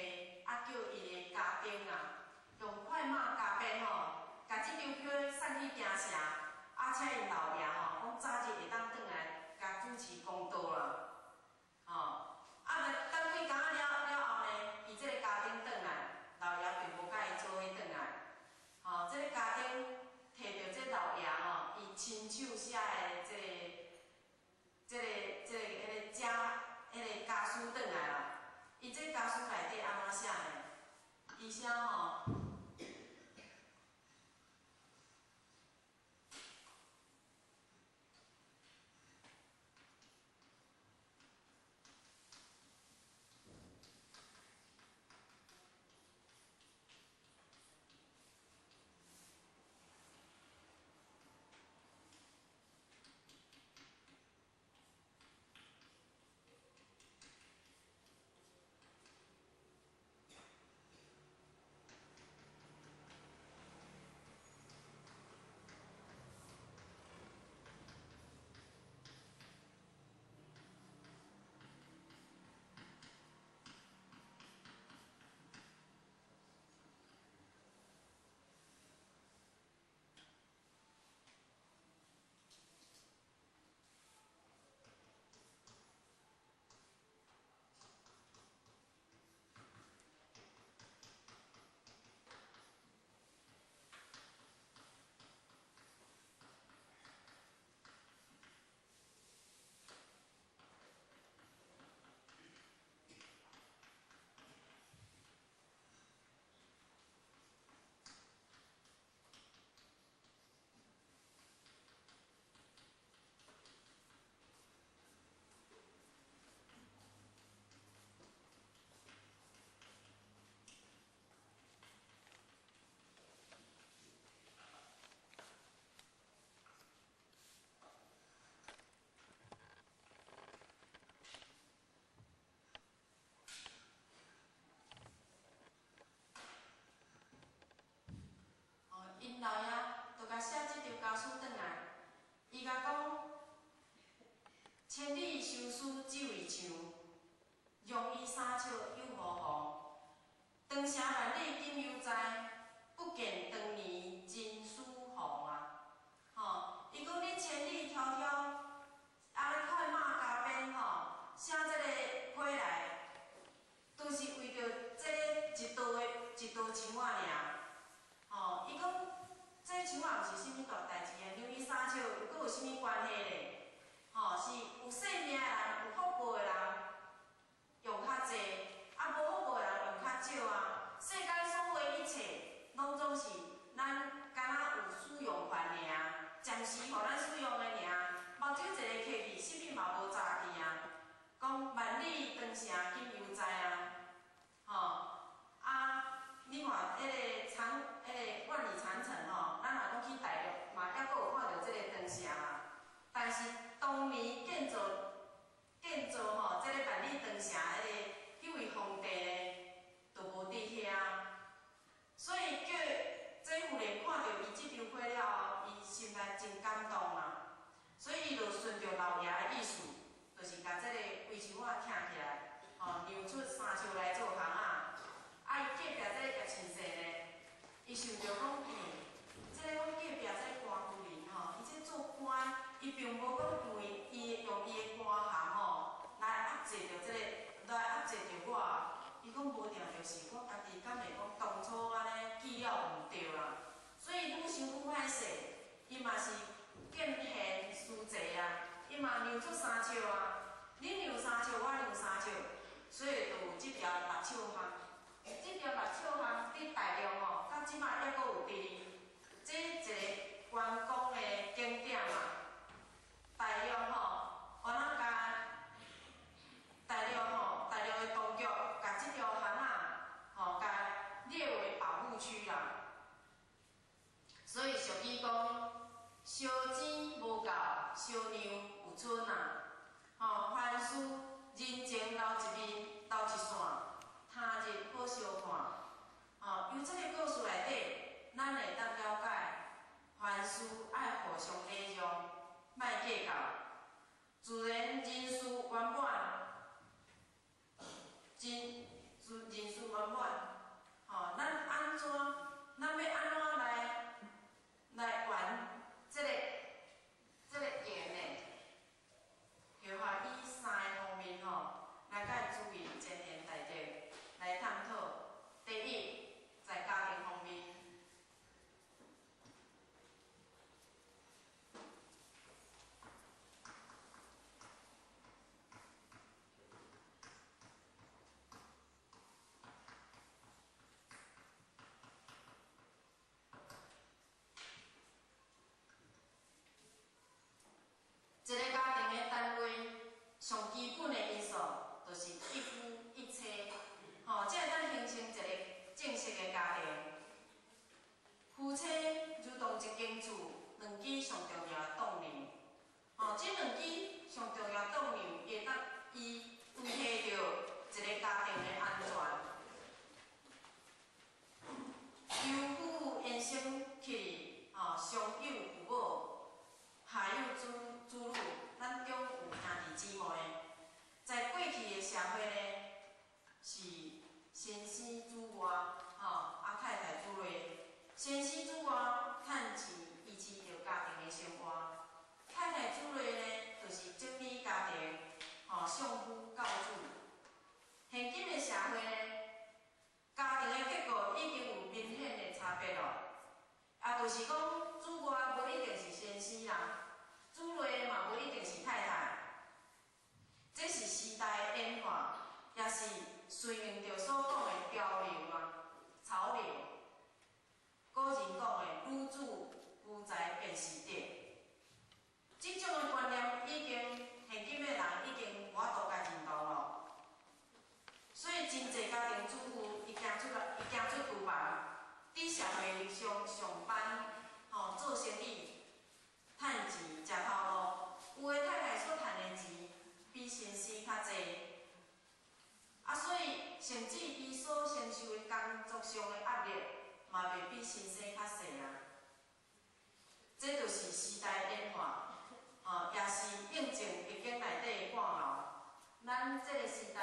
啊，叫伊的家丁啊，用快馬加鞭吼，共這張批送去京城，啊，請𪜶老爺吼，講早日會當轉來共主持公道啦，吼，啊，等幾工仔了後呢，伊這個家丁轉來，老爺並無佮伊做伙轉來，吼，這個家丁提著這老爺吼，伊親手寫的這個家書轉來啦，伊這家書內底按怎寫呢？伊寫吼。家师轉來，伊共講：千里相思只為牆，讓伊三尺又何妨？長城萬里今猶在，不見當年秦始皇啊！吼，伊講你千里迢迢，啊，你看馬加鞭吼，寫這個批來，都是為著這一道的一道牆仔爾。吼，伊講這牆仔毋是啥物大代誌啊，讓伊三尺又閣有啥物關係咧？吼，是有性命的人，有福報的人用較濟，啊無福報的人用較少啊。世間所有一切，攏總是咱敢若有使用權爾，暫時予咱使用的爾。目睭一个閉去，啥物嘛無查見啊。講萬里長城今猶在啊，吼啊！你看彼个長，彼个萬里長城吼，咱若講去大陸嘛，猶閣有看著這個長城啊。但是當年建造建造吼，這個萬里長城彼个彼位皇帝呢，就無佇遐。所以叫這夫人看著伊這張批了後，伊心內真感動啊。所以伊就順著老爺的意思，就是共這個圍牆仔拆起來，吼，讓出三尺來做巷仔。啊！伊隔壁這個葉親戚呢，伊想著講，欸，這個阮隔壁這個官夫人吼，伊這做官，伊並無講因為伊用伊的官銜吼來壓制著這個，來壓制著我。伊講無定就是我家己敢會講當初按呢記了毋對啦。所以愈想愈歹勢，伊嘛是見賢思齊啊，伊嘛讓出三尺啊。你讓三尺，我讓三尺，所以就有這條六尺巷。這條六尺巷佇大陸吼，到這擺猶閣有佇哩，這一個觀光的景點啊。大陸吼，原來共大陸吼，大陸的當局共這條巷仔吼，共列為保護區啦。所以俗語講，燒錢無夠，燒娘有春啊。吼，凡事人情留一面，留一線。他日好相看，吼，由這個故事內底，咱會當了解，凡事愛互相禮讓，莫計較，自然人事圓滿，人人事圓滿，吼，咱按怎，咱欲按怎來來圓這個這個緣呢？就話以三个方面吼，來共諸位前賢大德來探討。第一，在家庭方面，一个家庭的單位，上基本的因素，就是一夫一妻，吼，才會當形成一個正式的家庭。夫妻如同一間厝，兩支上重要的棟梁，吼，這兩支上重要棟梁，會當伊維繫著一個家庭的安全。由夫衍生起，吼，相有父母，下有子子女，咱中有兄弟姊妹。在過去的社會呢，是先生主外，吼，啊太太主內。先生主外趁錢維持著家庭的生活，太太主內呢，就是整理家庭，吼，相夫教子。現今的社會呢，家庭的結構已經有明顯的差別咯。啊，就是講主外無一定是先生啦，主內嘛無一定是太太。這是時代的演化，也是順應著所講的潮流啊，潮流。古人講的“女主夫財便是德”，這種的觀念已經現今的人已經無法度共認同咯。所以真濟家庭主婦伊行出來，伊行出廚房，佇社會上上班，吼做生意，趁錢食頭路。有的太太所趁的錢比先生較濟，啊，所以甚至伊所承受的工作上的壓力，嘛袂比先生較細啊。這就是時代演化，吼，也是應證易經內底的卦爻。咱這個時代，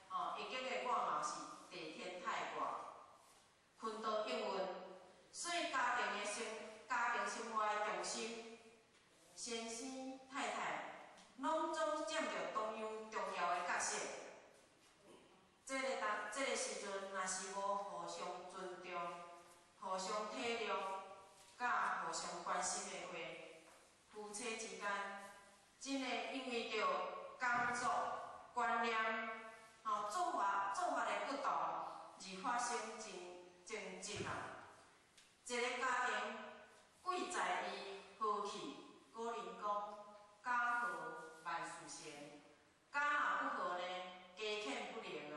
吼，易經的卦爻是地天泰卦，坤道應運，所以家庭生活的重心，先生太太，攏總佔著同樣重要的角色。這個時陣，若是無互相尊重、互相體諒、佮互相關心的話，夫妻之間真會因為著工作觀念、吼做法的不同而發生爭執啊。一個家庭貴在於和氣，古人講家和萬事成，家若不和呢，家欠不寧啊。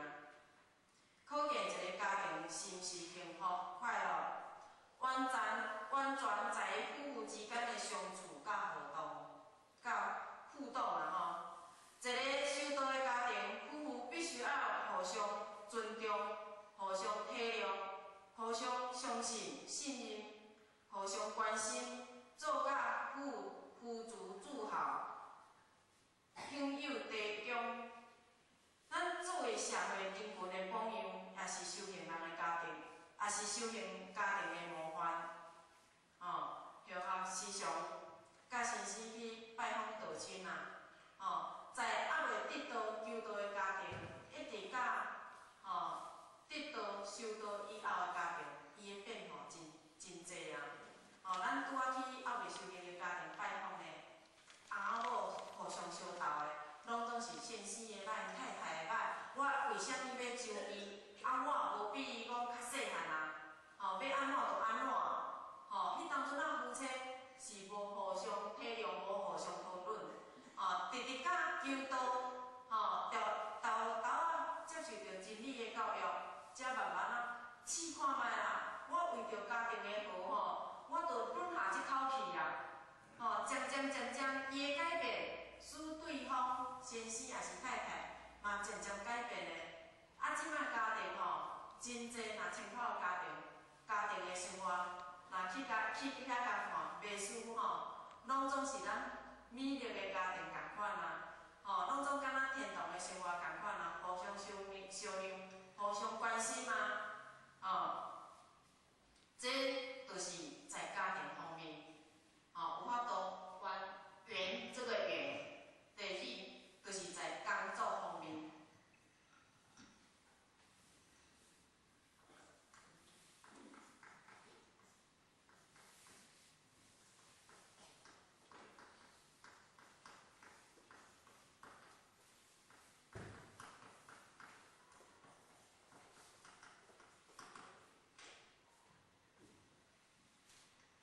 可見一個家庭是毋是幸福快樂，完全在於夫婦之間的相處佮互動啦吼。一個修道的家庭，夫婦必須愛互相尊重、互相體諒、互相相信、信任、互相關心，做甲夫婦自豪，享有提供。咱作為社會人群的榜樣，也是修行人的家庭，也是修行家庭的模範。吼，學校時常佮先生去拜訪道親啊，吼，在猶未得道求道的家庭，一直到吼得道修道以後的家庭，伊的變化真濟啊！吼，咱拄仔去猶未修行的家庭拜訪呢，翁仔某互相相鬥的，攏總是先生的歹，太太的歹。我為啥物欲招伊？啊，我也無比伊講較細漢啊！吼，欲按怎就按怎。吼，彼當陣仔夫妻是無互相體諒，無互相討論，吼，直直到求道，吼，頭頭仔接受著真理的教育，才慢慢仔試看覓啦。我為著家庭的和吼，我就忍下這口氣啊！吼，漸漸漸漸，伊的改變，使對方先生抑是太太嘛漸漸改變的。啊，這擺家庭吼，真濟若清口的家庭，家庭的生活，若去遐共看，袂輸吼，攏總是咱美麗的家庭仝款啊！吼，攏總敢若天堂的生活仝款啊，互相相讓，互相關心啊！吼，這就是在家庭方面，吼，有法度還緣這個緣。第二，就是在工作方面。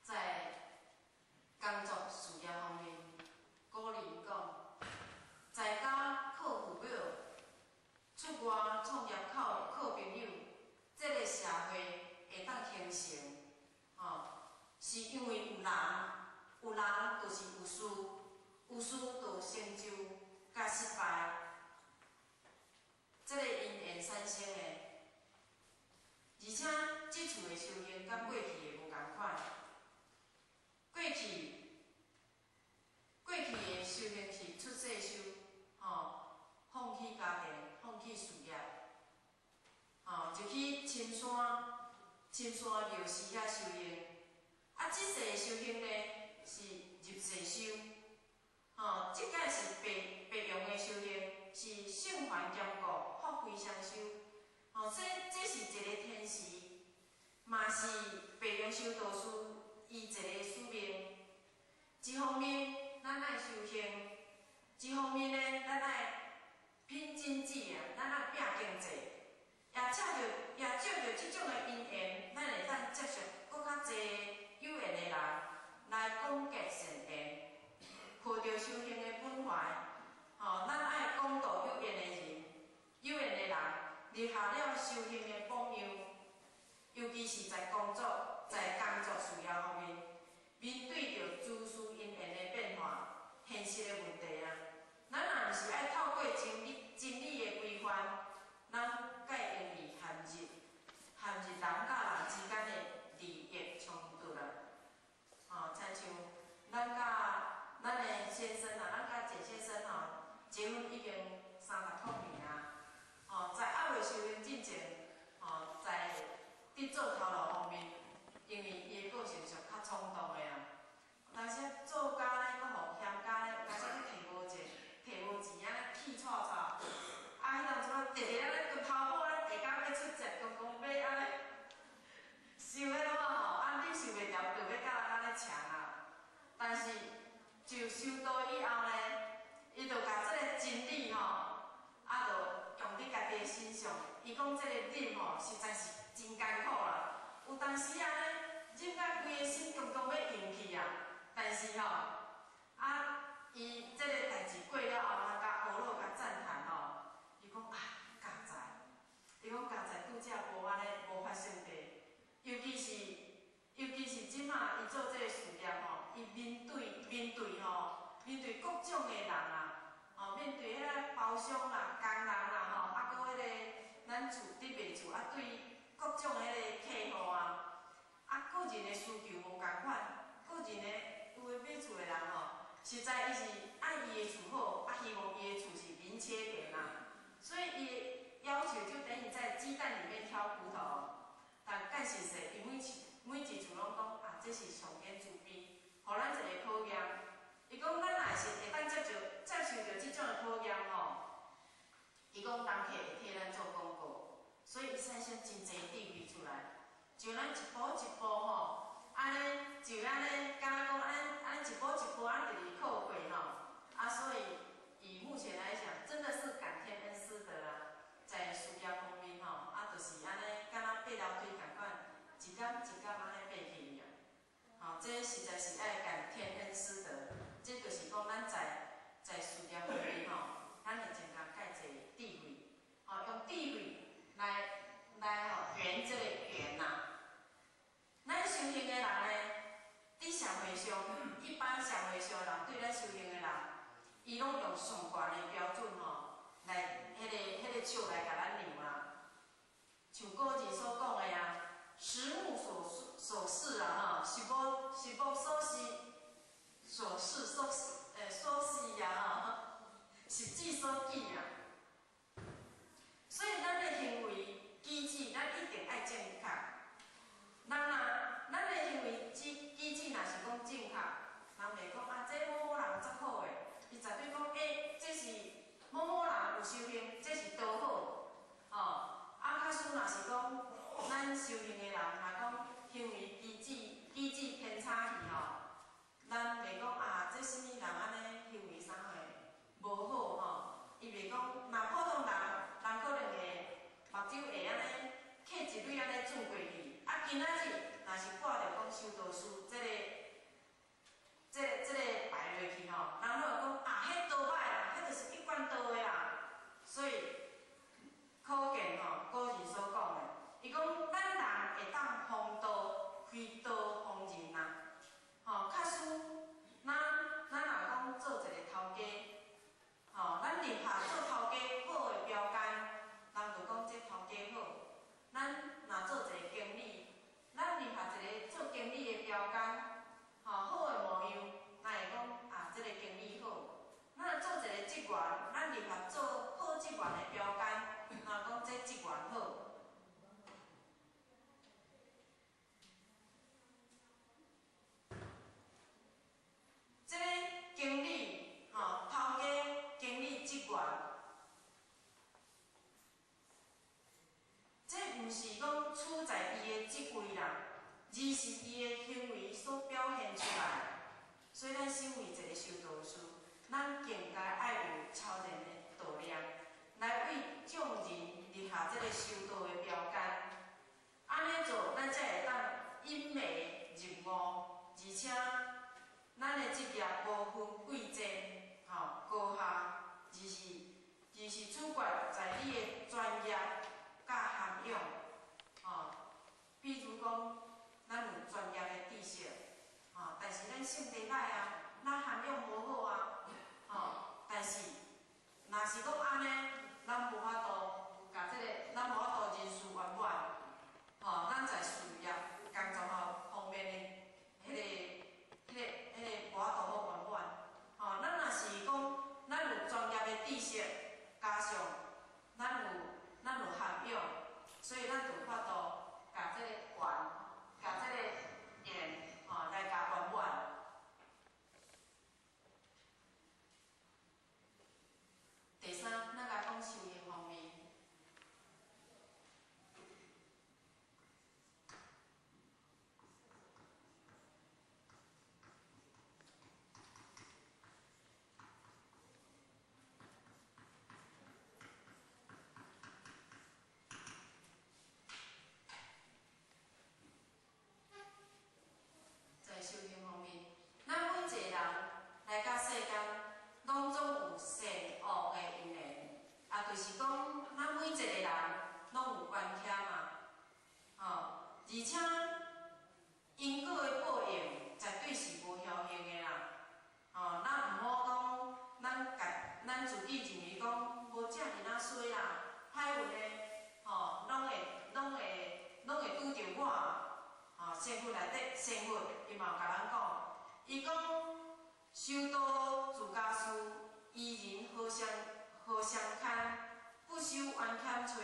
在工作事業方面，古人講，在家靠父母，出外創業靠朋友，這個社會會當形成，吼，是因為有人，有人就是有事，有事就成就佮失敗，這個因緣產生的，而且這次的修行佮過去的無仝款。過去的修行是出世修，吼，放棄家庭，放棄事業，吼，就去深山廟寺遐修行。啊，這世的修行呢是入世修，吼，這擺是白羊的修行，是聖凡兼顧，福慧雙修，吼，這是一個天時，嘛是白羊修道士伊一個使命。一方面，咱愛修行；一方面呢，咱愛拼經濟啊，咱愛拼經濟。也借著這種的因緣，咱會當接觸閣較濟有緣的人來廣結善緣，抱著修行的本懷，吼，咱愛廣度有緣的人，有緣的人立下了修行的榜樣，尤其是在工作事業方面，面對著諸事因緣的變化、現實的問題啊，咱若毋是愛透過真理的規範，咱較會容易陷入人佮人之間的利益衝突啦。吼，親像未修行進前，吼，在佇做頭路方面，因為伊的個性上較衝動的啊。有當時做甲咧，閣予嫌甲咧，有當時去提無錢，提無錢按呢氣掣掣，啊，彼當陣啊，直直按呢跟頭母咧，下工欲出席，公公欲按呢，受彼落吼，啊，忍受袂牢，就欲佮人按呢搶啊。但是就修道以後呢，伊就共這个真理吼，啊，就用佇家己的身上。伊講這个忍吼，實在是真艱苦啦。有當時啊呢，忍甲規个身強強欲用去啊。但是吼，啊，伊這个代誌過了後，人共阿羅共讚嘆吼，伊講啊，佳哉，伊講佳哉拄才無按呢，無發生的，尤其是這馬伊做這个事業吼，伊面對吼，面對各種的人啊，吼，面對彼个包商啦、工人啦吼，啊，閣彼个咱厝佇賣厝啊，對各種彼个客戶啊，啊，個人的需求無仝款，個人的有的買厝的人吼，實在伊是愛伊的厝好，啊，希望伊的厝是免切電啊，所以伊的要求就等於在雞蛋裡面挑骨頭。但講實際，伊每一次攏講啊，這是上天慈悲，予咱一个考驗。伊講咱若是會當接受著這種的考驗吼，伊講人客會替咱做廣告，所以伊產生真濟智慧出來，就咱一步一步吼，按呢就按呢，敢若講按按呢一步一步按呢直直靠過吼，啊，所以以目前來講，真的是感天恩師德啊，在事業方面吼，啊，就是按呢，敢若爬樓梯仝款，一工一工按呢爬起啊，吼，這實在是愛感天恩師德，這就是講咱在事業方面吼，咱會增加蓋濟智慧，吼，用智慧來吼圓這個緣吶。咱修行的人呢，佇社會上，一般社會上人對咱修行的人，伊攏用上懸的標準吼，來彼個尺來共咱量啦。像古人所講的啊，十目所視啊，吼，十目所視，所視所視，所視啊，吼，十指所指啊。所以咱的行為舉止，咱一定愛正確。人若咱的行為舉止若是講正確，人袂講啊，這某某人足好的，伊絕對講欸，這是某某人有修行，這是多好，吼。啊，假使若是講咱修行的人，若講行為舉止偏差去吼，咱袂講啊，這啥物人按呢行為啥貨無好吼，伊袂講，若普通人，人可能會目睭會按呢，瞌一蕊按呢轉過去。啊，今仔日若是掛著講修道士這個牌落去吼，人攏會講啊，彼道歹啦，彼就是一貫道的啦。所以可見吼，古人所講的，伊講咱人會當弘道，非道弘人啦。吼，假使咱若講做一個頭家，吼，咱立下做頭家好的標桿，人就講這頭家好。咱若做一個經理，咱立下一個做經理的標桿，吼，好的模樣，咱會講啊，這個經理好。咱若做一個職員，咱立下做好職員的標桿，咱講這職員好。這個經理，吼，頭家、經理、職員，這毋是講處在伊的職位啦，而是伊的行為所表現出來。所以，咱身為一個修道士，咱更加愛有超然的度量，來為眾人立下這個修道的標桿。按呢做，咱才會當隱迷入悟，而且咱的職業無分貴賤，吼高下，而是主決在你的專業佮涵養，吼。比如講，咱有專業的知識，吼，但是咱性地歹啊，咱涵養無好啊，吼。但是，若是講按呢，咱無法度共這個，咱無法度人事圓滿，吼，咱在事業工作吼方面的彼個無法度好圓滿，吼。咱若是講，咱有專業的知識，加上咱有。而且因果的报应绝对是无侥幸的啦。吼，咱毋好讲，咱家咱自己认为讲无遮尔仔衰啦，歹运的，吼，拢会拄著我。吼，仙佛内底，仙佛伊嘛有共咱讲，伊讲修道自家事，伊人何相何相堪？不修冤欠揣，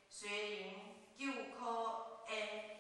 谁能救苦焉？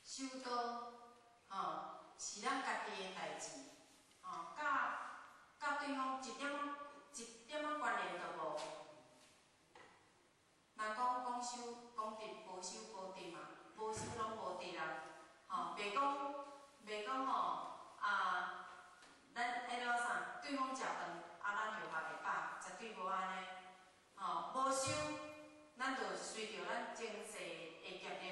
修道，吼，是咱家己的代志，吼，佮对方一点仔关联都无。人讲讲修讲得，无修无得嘛，无修拢无得啦，吼，袂讲吼啊，咱彼个啥，对方食饭，啊，咱就嘛会饱，绝对无按呢，吼，无修，咱就随著咱前世的业力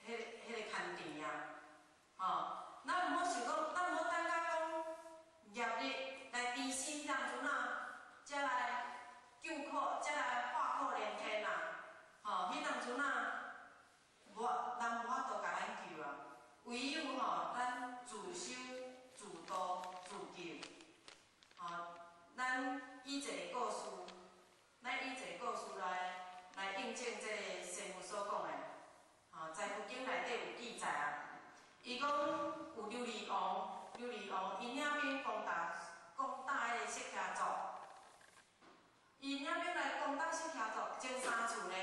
的彼个牵缠啊，吼，咱毋好想讲，咱毋好等到讲业力来提醒当阵啊，才来救苦，才来化苦连天啊，吼，彼当阵啊，人无法度共咱救啊，唯有吼，咱自修、自度、自救，吼，咱以一个故事，咱以一个故事来印证这个师父所讲的。吼，在佛经内底有记载啊，伊讲有琉璃王，琉璃王伊领兵攻打彼个释迦族，伊领兵来攻打释迦族，前三次呢，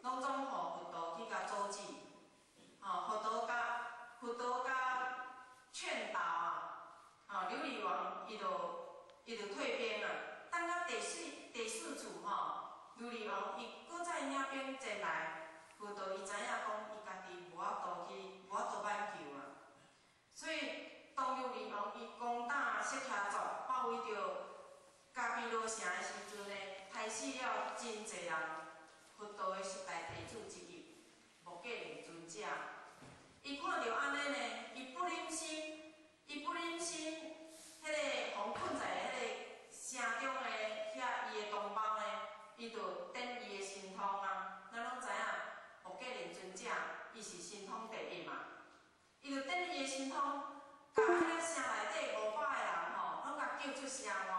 拢总予佛陀去共阻止，吼，佛陀共劝导啊，吼，琉璃王伊就退兵啊，等到第四次吼，琉璃王伊阁再领兵前来。佛陀伊知影讲，伊家己无法度挽救啊。所以当琉璃王伊攻打释迦族，包围著迦毗罗城的时阵呢，杀死了真济人。佛陀的十大弟子之一，目犍连尊者，伊看著按呢呢，伊不忍心，彼个予困在彼个城中的遐伊的同胞呢，伊就展伊的神通啊。咱拢知影。目犍连尊者，伊是神通第一嘛，伊就展伊的神通，共彼个城内底500个人吼，拢共救出城外。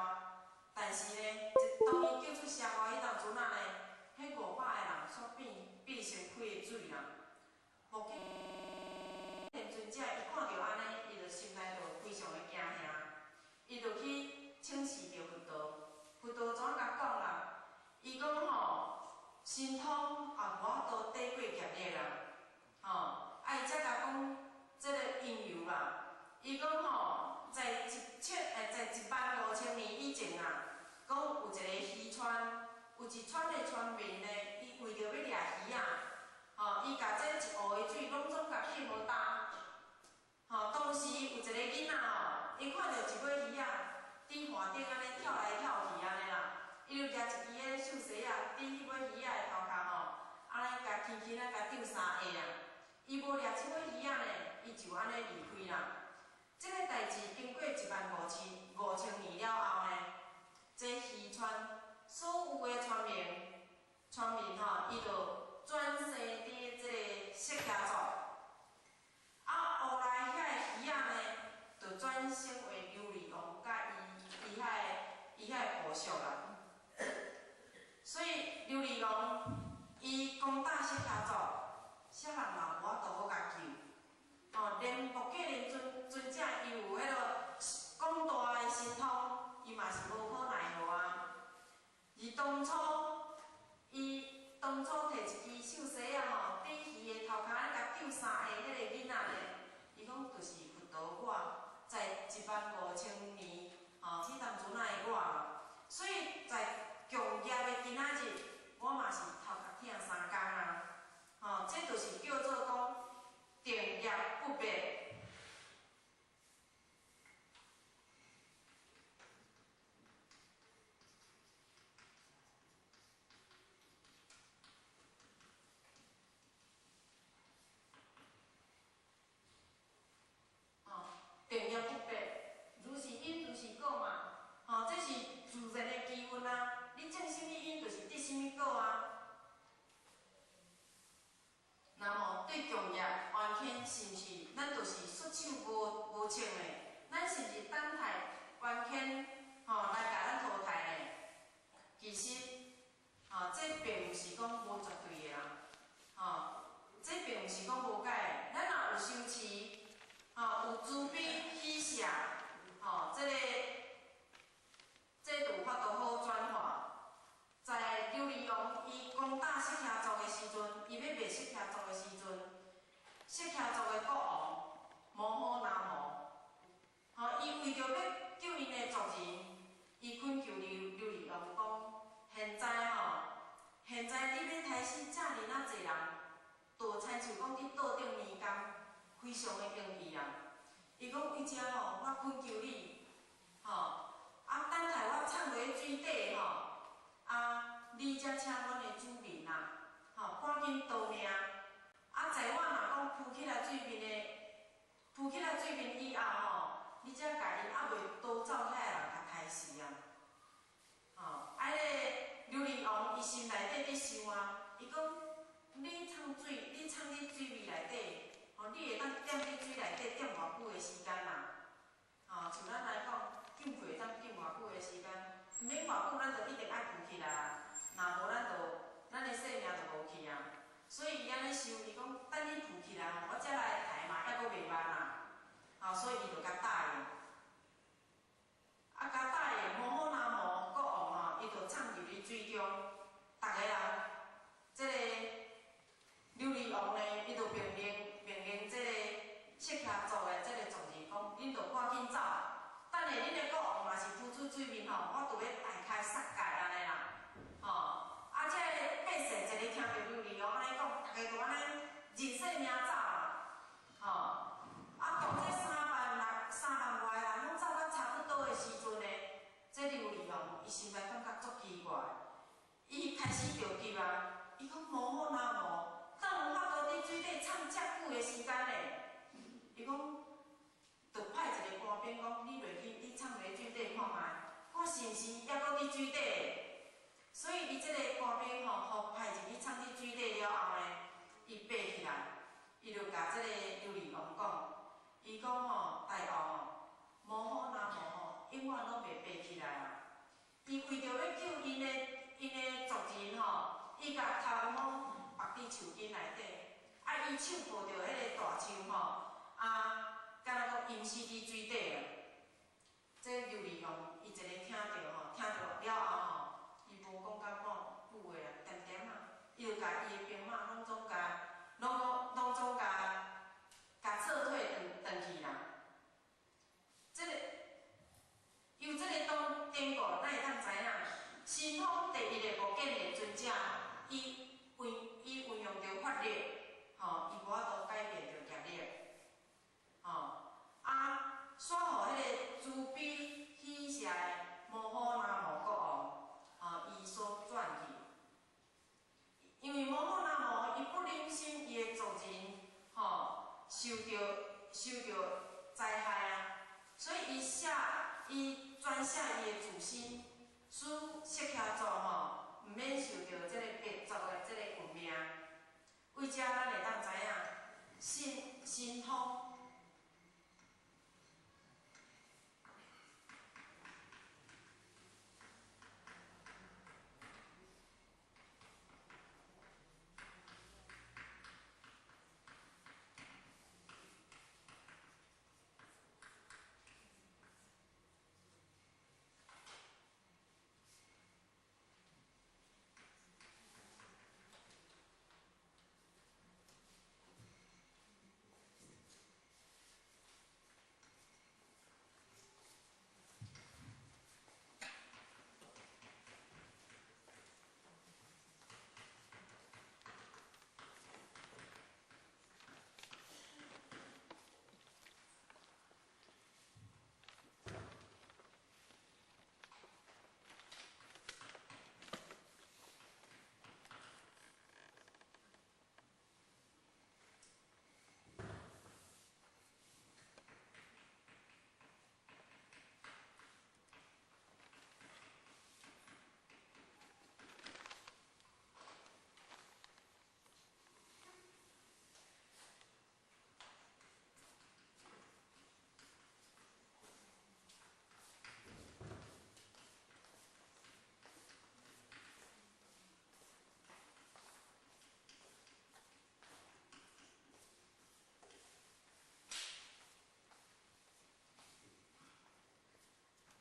但是呢，当伊救出城外彼当阵啊呢，彼500个人煞变成开的水啦。目犍连尊者伊看著按呢，伊就心内就非常的惊吓，伊就去请示著佛陀。佛陀怎共讲啦？伊讲吼，神通也无法度抵过业力啦，吼！啊，伊才共讲这个因由啦。伊讲吼，在15000年以前啊，讲有一个渔村，有一村的村民呢，伊为著欲掠鱼仔，伊看著一尾魚仔佇岸頂按呢跳來跳去按呢啦，伊就舉一支彼个獸箅仔，佇彼尾魚仔的頭殼吼，按呢共輕輕仔共丟三下啊。伊無掠這尾魚仔呢，伊就按呢離開啦。這个代誌經過一萬五千年了後呢，這漁村所有的村民，村民吼，伊就轉生佇這个釋迦族。啊，後來遐个魚仔呢，就轉生為琉璃王佮伊遐个部屬啦。所以琉璃王伊攻打釋迦族，啥人嘛無法度好共救。吼，連目犍連尊者伊有彼个廣大的神通，伊嘛是無可奈何啊。而當初伊當初提一支獸箅仔吼，佇魚的頭殼咧共丟三下，彼个囡仔呢，伊講就是佛陀我，在15000年吼，彼當陣仔的我嘛。所以在共業的今仔日，我嘛是頭殼疼三工啊。吼，這就是叫做講定業不滅。定業不滅，如是因如是果嘛，吼，這是自然的機運啊。你種啥物因，就是得啥物果啊。那麼對共業冤親，是毋是咱就是束手無策呢？咱是毋是等待冤親吼來共咱淘汰呢？其實，吼，這並毋是講無絕對的啦，吼，這並毋是講無解。咱若有修持，吼，有慈悲喜捨，吼，這就有法度好轉化。在琉璃王伊攻打釋迦族的時陣，伊欲滅釋迦族的時陣，釋迦族的國王摩訶那摩，吼，伊為著欲救𪜶的族人，伊懇求琉璃王講：現在吼，現在你欲刣死遮爾仔濟人，就親像講佇桌頂麵工，非常的容易啊！伊講為遮吼，我懇求你，吼，啊，等待我藏落水底吼，啊，你才請阮的子民啊，吼，趕緊逃命！啊，在我若講浮起來水面的，浮起來水面以後吼，你才共𪜶猶未逃走遐个人共刣死啊！吼，啊，彼个琉璃王伊心內底佇想啊，伊講你藏水，你藏佇水面內底。吼，你會當踮佇水內底踮偌久的時間啊？吼，像咱來講，浸會當浸偌久的時間，毋免偌久，咱就一定愛浮起來啊。若無咱就咱的性命就無去啊。所以伊按呢想，伊講等你浮起來吼，我才來刣嘛，猶閣袂晚啊。吼，所以伊就共答應。啊，共答應，摩訶那摩國王吼，伊就藏入去水中，逐个人，這个琉璃王呢，伊就命令這個釋迦族的這個族人講，恁著趕緊走，等下恁的國王若是浮出水面吼，我就欲大開殺戒按呢啦，吼！啊，這個百姓一个聽著琉璃王按呢講，逐个就按呢認性命走啦，吼！啊，當這3萬外人攏走到差不多的時陣呢，這琉璃王伊心內感覺足奇怪，伊開始著急啊，伊講摩訶那摩。哪有法度佇水底藏遮久的時間呢？伊講，就派一個官兵講，你落去，你藏佇水底看覓，看是毋是猶閣佇水底。所以伊這個官兵吼，予派入去藏佇水底了後呢，伊爬起來，伊就共這個琉璃王講，伊講吼，大王吼，摩訶那摩吼，永遠攏袂爬起來啊！伊為著欲救𪜶的族人吼，伊共頭毛縛佇樹根內底，啊，伊手抱著彼个大樹吼，啊，敢若講淹死佇水底啊！這琉璃王伊一个聽著吼，聽著了後吼，伊無講甲半句話啊，恬恬啊，伊就共伊的兵馬攏總共撤退轉去啦。這个由這個當典故，咱會當知影，神通第一个目犍連尊者，伊運用著法力，吼，伊無法度改變著業力，吼，啊，煞予彼個受著災害啊，所以伊捨伊專捨伊的自身，使釋迦族吼，毋免受著這個滅族的這個運命。為這咱會當知影，神通。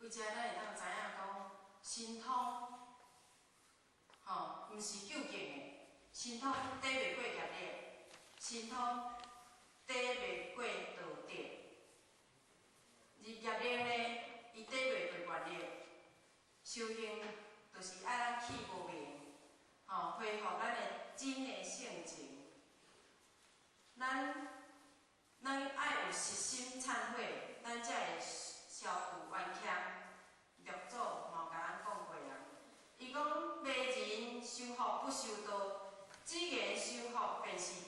為這咱會當知影講，神通，吼，毋是究竟的，神通抵袂過業力，神通抵袂過道德，而業力呢，伊抵袂過願力。修行就是愛咱去無明，吼，恢復咱的真的性情。咱愛有實心懺悔，咱才會消除冤欠。六祖嘛有共咱講過啊，伊講迷人修福不修道，只言修福便是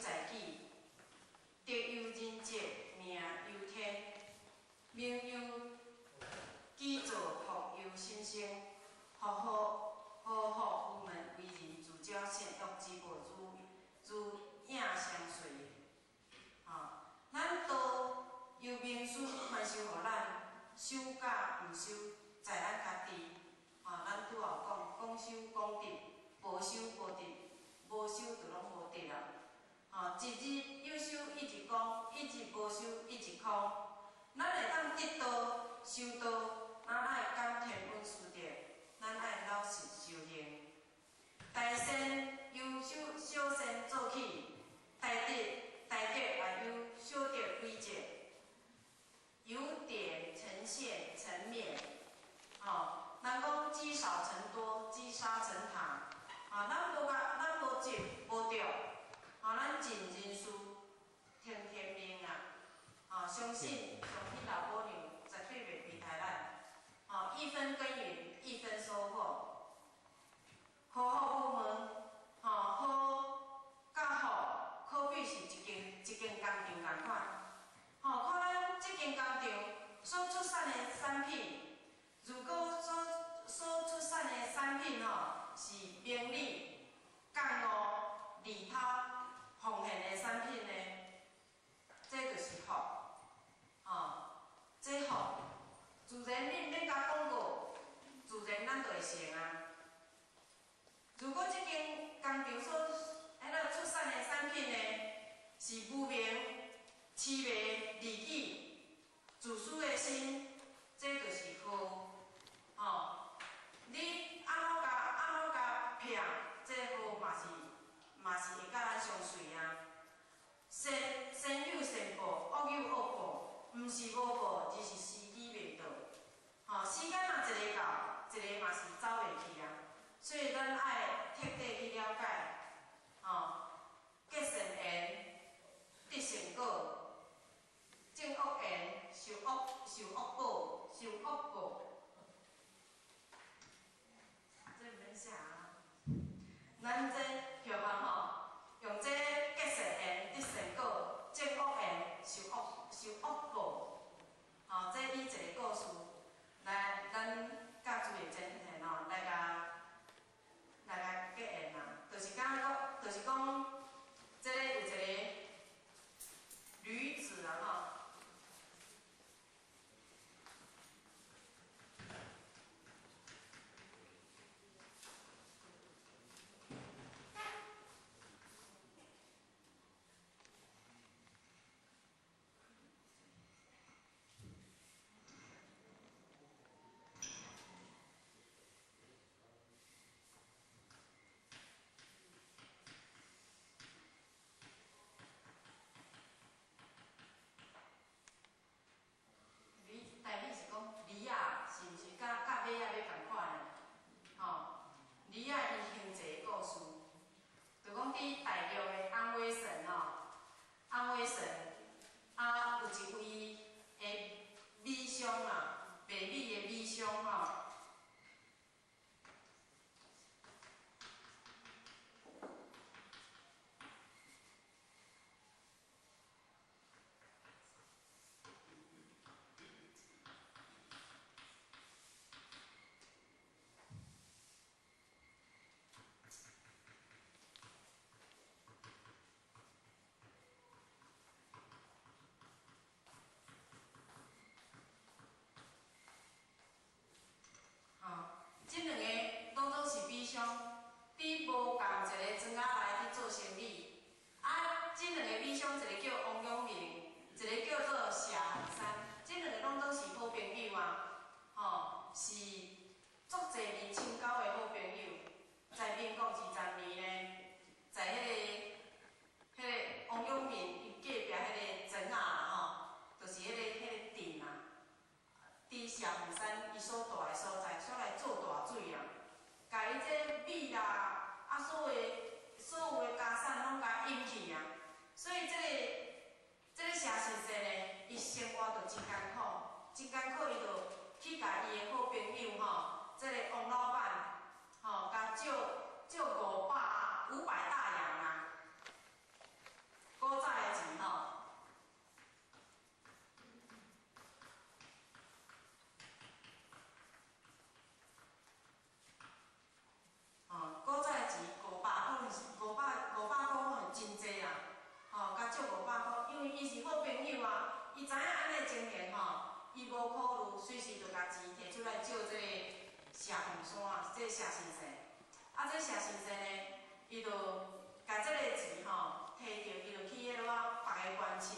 在己，德由人积，名由天，名由己造，福由心生。福祸祸福无门，为人自招，善恶之报，如如影相随。吼，咱道由明师传授予咱，修甲毋修，在咱家己。吼，咱拄仔有讲，讲修讲得，无修无得，无修就拢无得啊。吼，一日有修，一日功；一日无修，一日空。咱会當得道、修道，咱愛感天恩師德，咱愛老實修行。大善由小小善做起，大德大德也由小德累積，由點成線成面。吼，人講積少成多，積沙成塔。啊，咱無甲，咱無積無得，啊，咱盡人事，聽天命啊！啊，相信相信老母娘絕對袂悲待咱。啊，一分耕耘一分收穫。好好無門，吼好佮好，可比是一間一間工廠仝款。吼，看咱這間工廠所出產的產品，如果所所出產的產品吼是名利、覺悟、利他、奉獻的產品呢，這就是福，吼，這福，自然你毋免共廣告，自然咱就會成啊。如果這間工廠所彼个出產的產品呢，是無明、痴迷、利己、自私的心，這就是禍，吼。你按怎共按怎共騙，這禍嘛是嘛是會佮咱相隨啊。善善有善報，惡有惡報，毋是無報，而是時機未到。吼，時間若一個到，一個嘛是走袂去啊。所以咱愛徹底去了解，吼，結善緣，得善果，種惡緣，受惡受惡報，受惡報。這毋免寫啊。咱這許願吼，用這結善緣得善果，種惡緣受惡受惡報。吼，這以一個故事來，咱教諸位前賢吼來共來共結緣啊，就是敢若講，就是講，這個有一個女子啊吼。你台語是講驴仔，是毋是佮佮馬仔欲仝款的？吼，驴仔伊行一个故事，就講佇大陸的安徽省吼，安徽省啊有一位的米商啊，賣米的米商吼。吼，這兩个攏總是米商，佇無仝一个莊仔內佇做生意。啊，這兩个米商，一个叫王永明，一個叫做謝雲山，這兩個攏總是好朋友啊，吼，是足濟年深交的好朋友。在民國20年呢，在彼個王永明伊隔壁彼个莊仔吼，就是彼個鎮啊，佇謝雲山伊所住的所在，煞來做大水啊，共伊這米啦，啊所有的所有的家產攏共淹去啊，所以這個謝先生呢，伊生活就真艱苦，真艱苦，伊就去共伊的好朋友吼，這個王老闆吼，共借借500大洋啊，伊無考慮，隨時就共錢提出來借這個謝鳳山，這個謝先生。啊，這謝先生呢，伊就共這個錢吼提著，伊就去彼落仔別个縣市，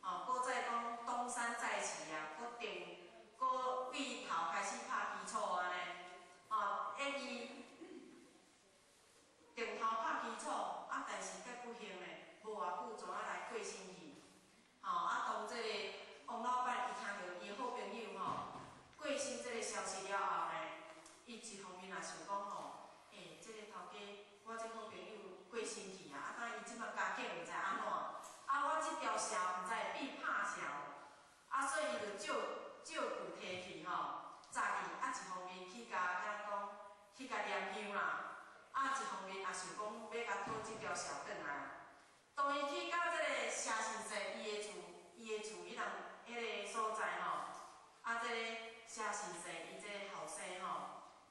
吼，閣再講東山再起啊，閣定，閣對頭開始拍基礎按呢，吼，欸伊定頭拍基礎，啊，但是較不幸呢，無偌久怎仔來過身去，吼，啊，當這個王老闆伊聽著伊好朋友吼過身這個消息了後呢，伊一方面也想講吼，欸，這個頭家，我這好朋友過身去啊，啊，當伊這馬家境毋知按怎，啊，我這條數毋知會變拍數，啊，所以伊就借借據提去吼，早去，啊，一方面去共敢若講去共念香啦，啊，一方面也想講欲共討這條數轉來。當伊去到這個謝先生伊的厝，伊的厝彼人彼个所在吼，啊，這個謝先生伊這個後生吼，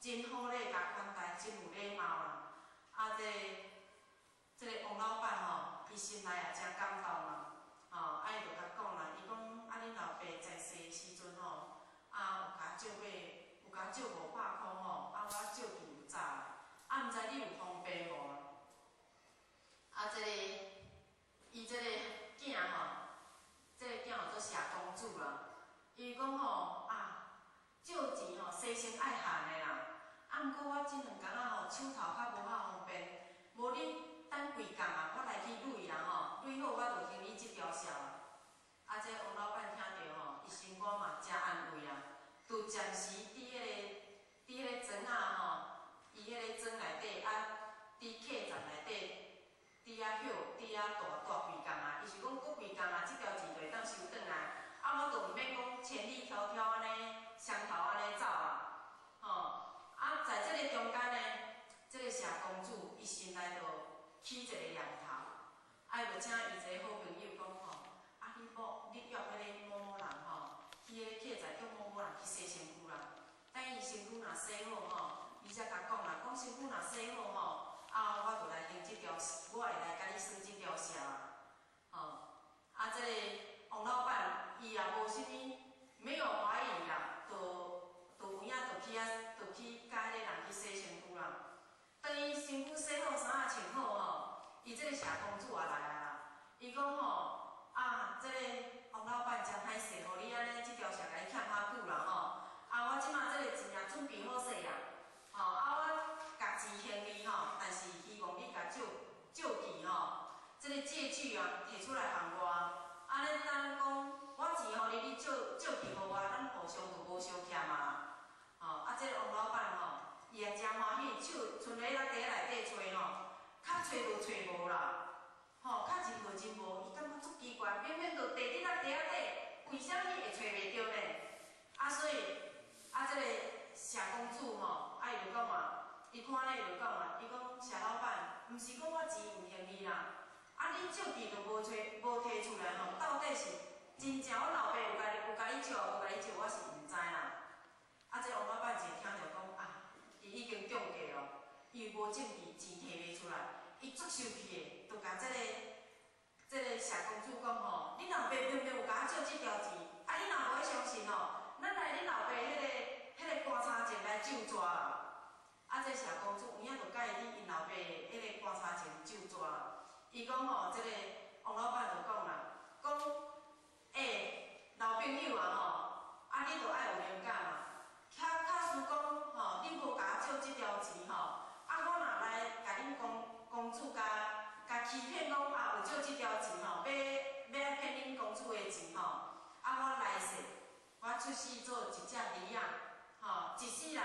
真好禮共款待，真有禮貌啦。啊，這個這個王老闆吼，伊心內也誠感動啦，吼，啊，伊就共講啦，伊講啊，恁老爸在世的時陣吼，啊，有共借過，有共借500箍吼，啊，我借去有早啦，啊，毋知你有方便無？啊，這個伊這個囝吼，這個囝叫做謝公子啦，伊講吼啊，借錢吼，洗身愛還的啦，啊，毋過我這兩工仔吼，手頭較無遐方便，無你等幾工啊，我來去垒啦吼，垒好我就還你這條數。啊，這王老闆聽著吼，伊心肝嘛誠安慰啊，就暫時佇彼個佇彼个庄仔吼，伊彼个庄內底啊，佇客棧內底，佇遐歇，佇遐蹛蹛幾工啊，伊是講閣幾工啊，這條錢就會當收轉來，啊，我就毋免講千里迢迢按呢，雙頭按呢走啊，吼，啊，在這个中間呢，這個謝公子伊心內就起一個念頭，啊，伊就請伊一個好朋友講吼，啊，你某你約彼個某某人吼，去彼個客棧叫某某人去洗身軀啦，等伊身軀若洗好吼，伊才共講啦，講身軀若洗好吼，啊，我就來還這條，我會來共你算這條數啊，吼，啊，這個王老闆伊也無啥物，沒有懷疑啦，就就有影就去遐，就去共彼个人去洗身軀啦。當伊身軀洗好，衫仔穿好吼，伊這個謝公子也來啊啦。伊講吼，啊，這個王老闆誠歹勢，予你按呢這條數共你欠較久啦吼。啊，我這馬這個錢也準備好勢啊，吼，啊，我共錢還你吼，但是希望你共借借據吼，這個借據啊，提出來還我。按呢咱講，我錢予你，你借借據予我，咱互相就無相欠啊。吼，啊，這個王老闆吼，伊也誠歡喜，手賰咧咧袋內底揣吼，較揣都揣無啦，吼，較入去真無，伊感覺足奇怪，明明就袋佇咱袋仔底，為啥物會揣袂著呢？啊，所以啊，這個謝公子吼，啊，伊就講啊，伊看咧伊就講啊，伊講謝老闆，毋是講我錢毋還你啦，啊，你借據都無揣無提出來吼，到底是真正阮老爸有共有共你借，無共你借，我是毋知啦。啊，這王老闆一聽著講啊，伊已經中計咯，伊無證據，錢提袂出來，伊足生氣的，就共這個這個謝公子講吼，恁老爸明明有共我借這條錢，啊，你若無愛相信吼，咱來恁老爸彼个彼个棺材前來咒逝啦。啊，這謝公子有影就共伊佇𪜶老爸彼个棺材前咒逝。伊講吼，這個王老闆就講啦，講，欸，老朋友啊吼，啊你著愛有靈感嘛。假假使講吼，你無共我借這條錢吼，啊我若來共恁公公主共共欺騙講啊有借這條錢吼，欲欲來騙恁公主的錢吼，啊我來世我出世做一隻狸仔，吼，一世人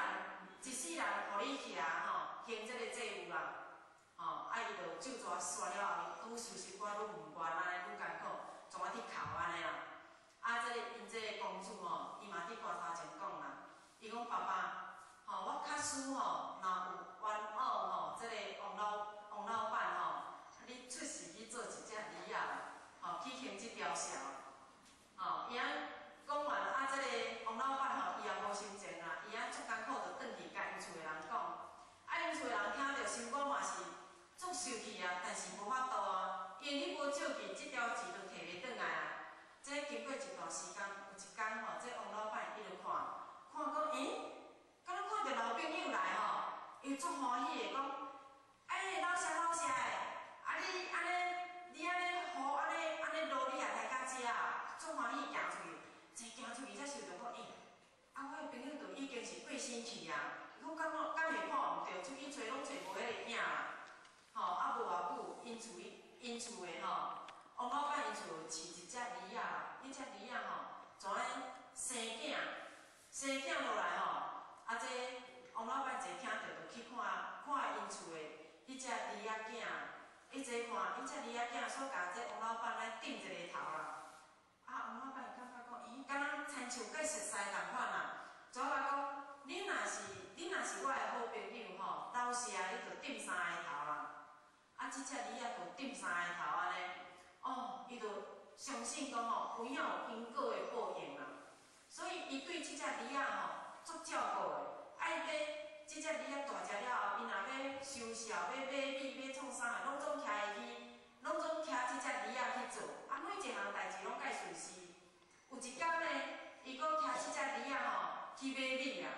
一世人予你徛吼，還這個債務啦，吼，啊伊就咒逝煞了後，愈收心肝愈毋甘，按呢愈艱苦，創啊佇哭按呢啦。啊，這個𪜶這個公主吼，伊嘛佇棺材前講啦，伊講爸爸，吼，我假使吼，若有冤枉吼，這個王老王老闆吼，你出世去做一隻狸仔啦，吼，去還這條數，吼，伊按講完啊，這個王老闆吼，伊也無心情啦，伊按足艱苦就轉去共𪜶厝的人講，啊，𪜶厝的人聽著心肝嘛是足生氣啊，但是無法度啊，因為你無借據，這條錢就提袂轉來啊。這經過一段時間，有一工吼，這王老經是過身去啊。伊講敢敢會看毋著，出去揣攏揣無彼个影啦。吼，啊無偌久，𪜶厝𪜶厝的吼，王老板𪜶厝飼一隻驢仔啦，彼隻驢仔吼，怎呢生囝，生囝落來吼，啊這王老板一聽著就去看看𪜶厝的彼隻驢仔囝，伊坐看，彼隻驢仔囝煞共這王老板來頂一个頭啦。啊，王老板感覺講，咦，敢若親像佮熟似仝款啦。怎啊講？你若是我的好朋友吼，老實啊，你就頂三个頭啦。啊，這隻驢仔就頂三个頭按呢，哦，伊就相信講吼，有影有因果的報應啦。所以伊對這隻驢仔吼足照顧的。啊，伊欲這隻驢仔大隻了後，伊若欲收痟、欲買米、欲創啥的，攏總騎伊去，攏總騎這隻驢仔去做。啊，每一項代誌攏共順遂。有一工呢，伊閣騎這隻驢仔吼去買米啊，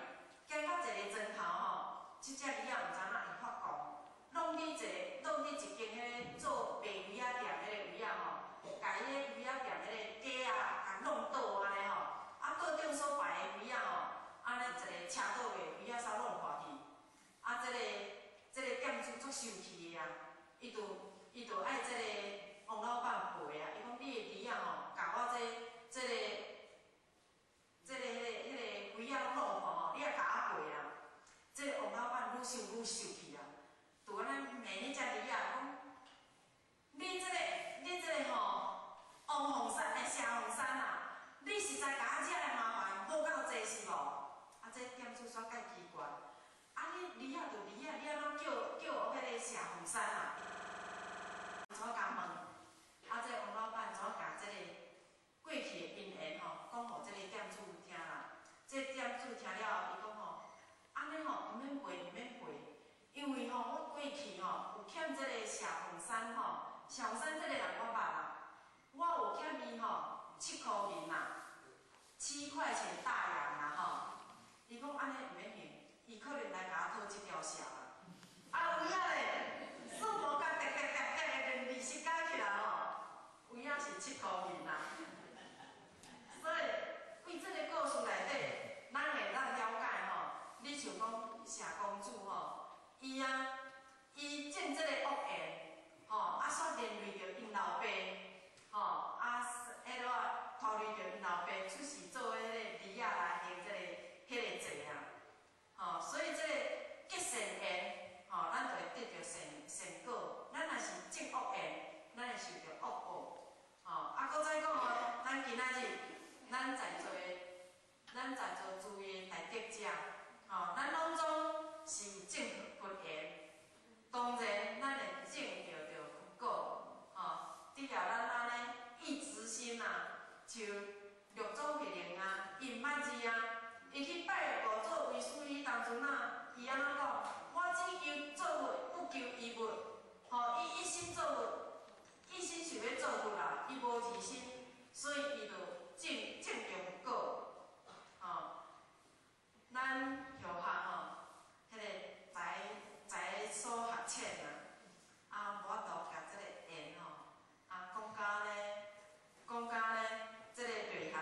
行到一个庄頭吼，這隻驢仔毋知哪會發狂，挵佇一間彼个做賣魚仔店彼個位仔吼，共彼个魚仔店彼个架仔共弄倒按呢吼，啊桌頂所擺的魚仔吼，按呢一个車倒的魚仔捎弄破去，啊這个店主足生氣的啊，伊就愛這個王老闆賠啊，伊講你的驢仔吼，共我這個彼個魚仔攏弄破吼，你愛共我賠啊！這個王老闆愈想愈生氣啊，就按呢罵彼隻驢仔講，你這個吼，王鳳山欸，謝鳳山啊，你實在共我惹來麻煩，無夠濟是無？啊，這店主煞較奇怪，啊你驢仔就驢仔，你按怎叫彼個謝鳳山啊？怎共問？啊，這王老闆怎共這個過去的因緣吼，講予這個店主聽啦。這個店主聽了後，伊講吼，按呢吼，毋免賠，毋免賠，因為吼，我過去吼有欠這個謝鳳山吼，謝鳳山這個人我捌啦，我有欠伊吼7箍銀啦，7塊錢大洋啦吼。伊講按呢毋免還，伊可能來共我討這條數啦。啊有影咧，算無共疊疊疊疊的連利息加起來吼，有影是7箍銀啦。所以，對這個故事內底，咱會當了解吼，你像講謝公子吼，伊啊，伊種這個惡緣，吼，啊，煞連累著𪜶老爸，吼，啊，彼落拖累著𪜶老爸出世做彼個驢仔來行這個債啊，吼，所以這個結善緣，吼，咱就會得著善善果；咱若是種惡緣，咱會受著惡報，吼。啊，閣再講哦，咱今仔日，咱在座諸位大德者，吼，咱攏總是有種佛緣，當然咱會種著佛果，吼。只要咱按呢一直心啊，像六祖慧能啊，伊毋捌字啊，伊去拜五祖為師彼當陣啊，伊按怎講？我只求做佛，不求餘物。吼，伊一心做佛，一心想欲做佛啦，伊無二心，所以伊就種著佛果。吼，咱學校吼，彼个才所學淺啊，啊無法度共這個緣吼，啊講甲呢，講甲呢，這個內涵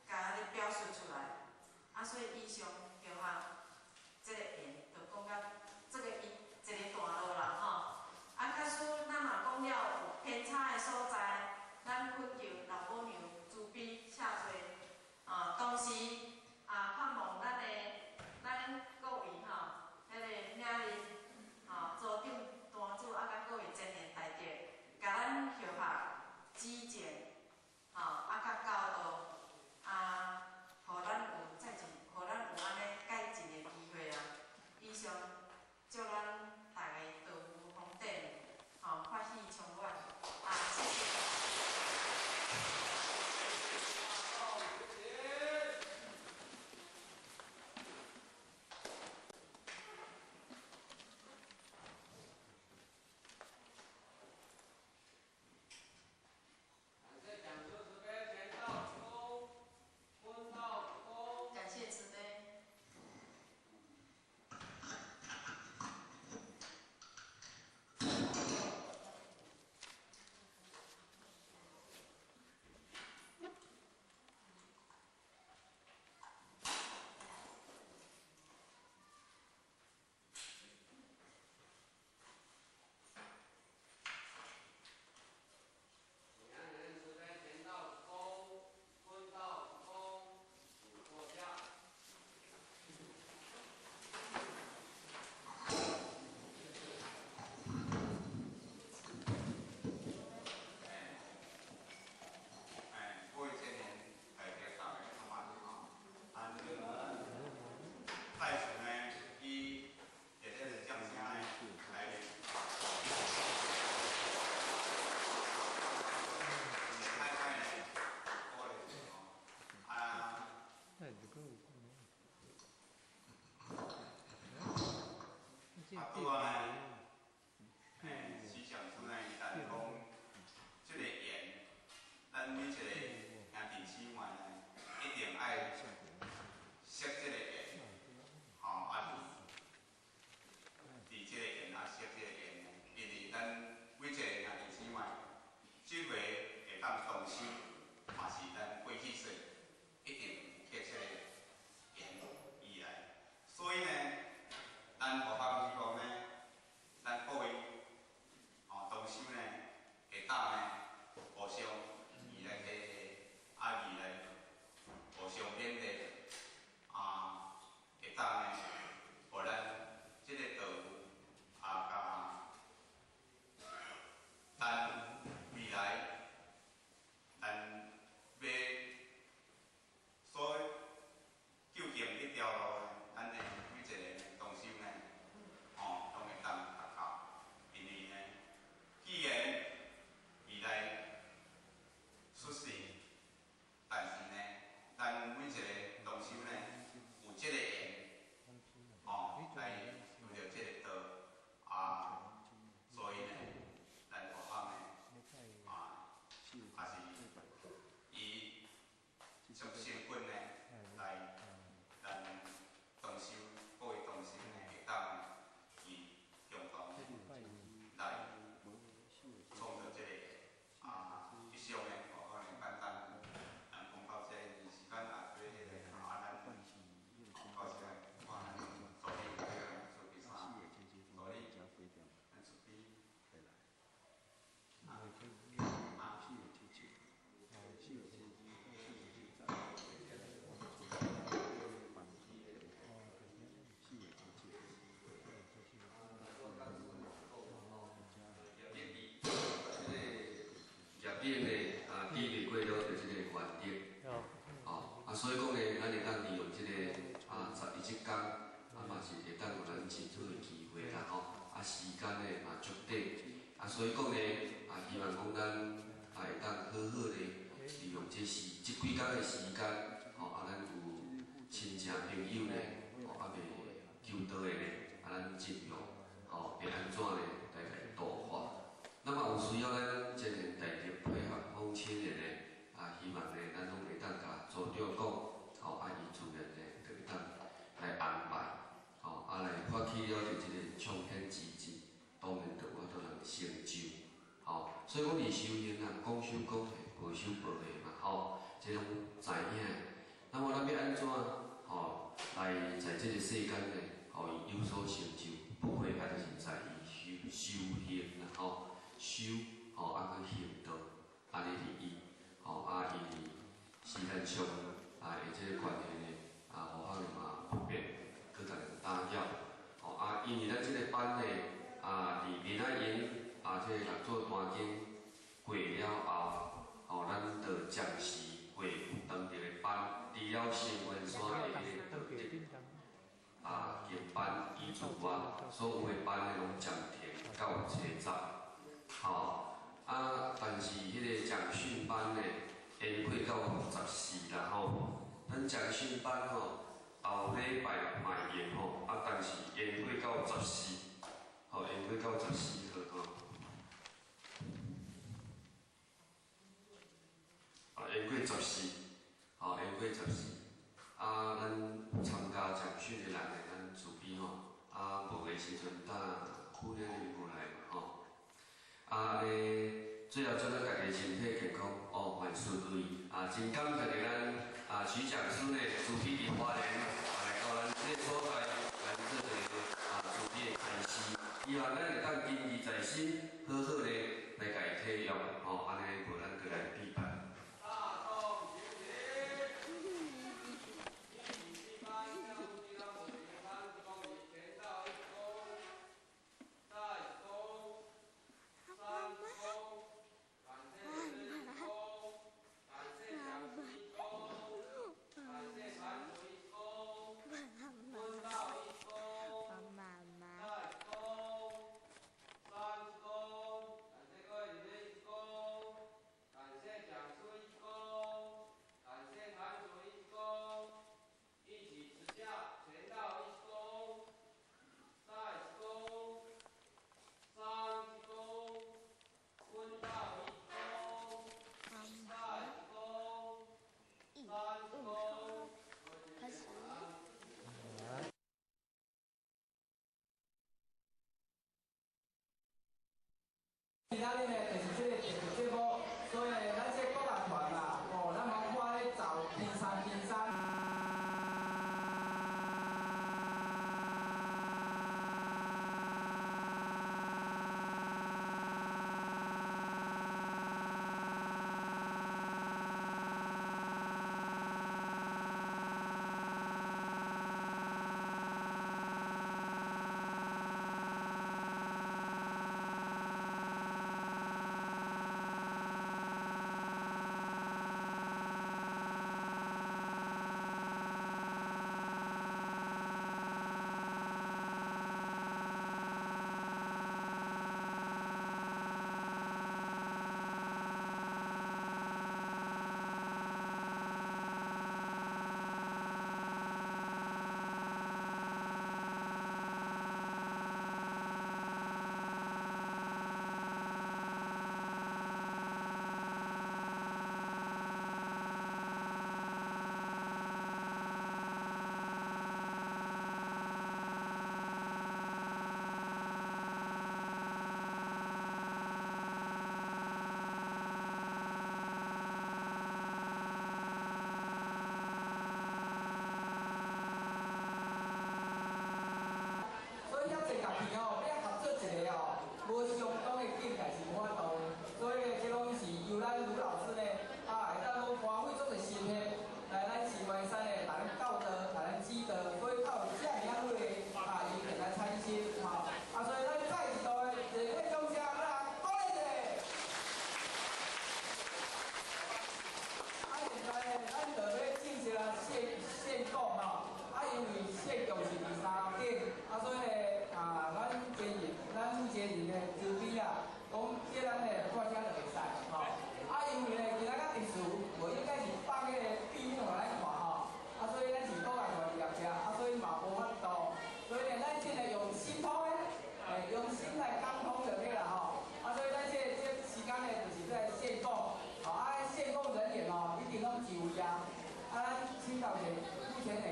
共咧表述出來，啊所以以上著哈，這個緣就講甲這個一個段落啦吼。啊，假使咱若講了有偏差的所在，咱懇求老母娘。修嘛是咱過去世一定有結這個緣以來，所以呢，咱佛法希望呢，咱各位哦同修呢，會當呢互相伊來體啊，伊來互相勉勵啊，會當呢，予咱這個道啊，佮咱未來咱欲所究竟這條路呢，咱的每一個同修呢，哦，攏會當達到，因為呢，既然未來出世，但是呢，咱每一個同修呢，有這個緣，哦，來遇著這個道啊，所以呢，咱佛法呢，啊，也是以這種身份呢，來咱同修各位同修呢，會當以共同來創造這個啊，以上呢，我可能簡單，咱講到這，時間也過彼個啊，咱到時來看咱助理出比啥，助理咱出比啊啊。業變呢，啊，經歷過了就這個原則，哦，啊，所以講呢，咱會當利用這個啊11這工，啊嘛是會當予咱真好的機會啦吼，啊時間呢嘛足短，啊所以講呢，啊希望講咱啊會當好好的利用這時這幾工的時間，吼啊咱有親戚朋友呢，吼啊未求道的呢，啊咱盡量吼會按怎呢來共伊度化。那麼有需要咱這個大力配合訪親的呢，啊，希望呢，咱攏會當共組長講，吼，啊，伊自然呢，就會當來安排，吼，啊，來發起了就這個創天之志，當然就有法度人成就，吼，所以講佇修行啊，講修講會，無修無會嘛，吼，這攏知影。那麼咱欲按怎，吼，來在這個世間呢，予伊有所成就，不過啊，就是在於修修行啦，吼。修吼啊去行道，按呢佇伊吼啊，因為時間上啊，的這個關係呢，啊，無法度嘛不便去共人打擾，吼啊，因為咱這個班呢，啊，佇明仔營啊，這個六祖壇經過了後，吼，咱就暫時恢復當地的班，除了新雲山的彼個啊，經班以之外，所有的班呢攏暫停到初十。吼，啊，但是彼個講訓班呢，延過到14啦吼。咱講訓班吼，後禮拜嘛會用吼，啊，但是延過到十四，吼，延過到14號吼。啊，延過十四，吼，延過十四。啊，咱有參加講訓的人呢，咱慈悲吼，啊，無的時陣等訓練營過來嘛吼。啊，按呢，最後祝咱家己身體健康，哦，萬事如意。啊，真感謝咱啊徐講師呢，慈悲佇花蓮啊來到咱這個所在來做一個啊慈悲的開示，希望咱會當謹記在心，好好的來共伊體用，吼，按呢，無咱閣來比拜。今仔日呢，就是這個特別節目，所以呢，咱這國樂團。绍一下，目前的，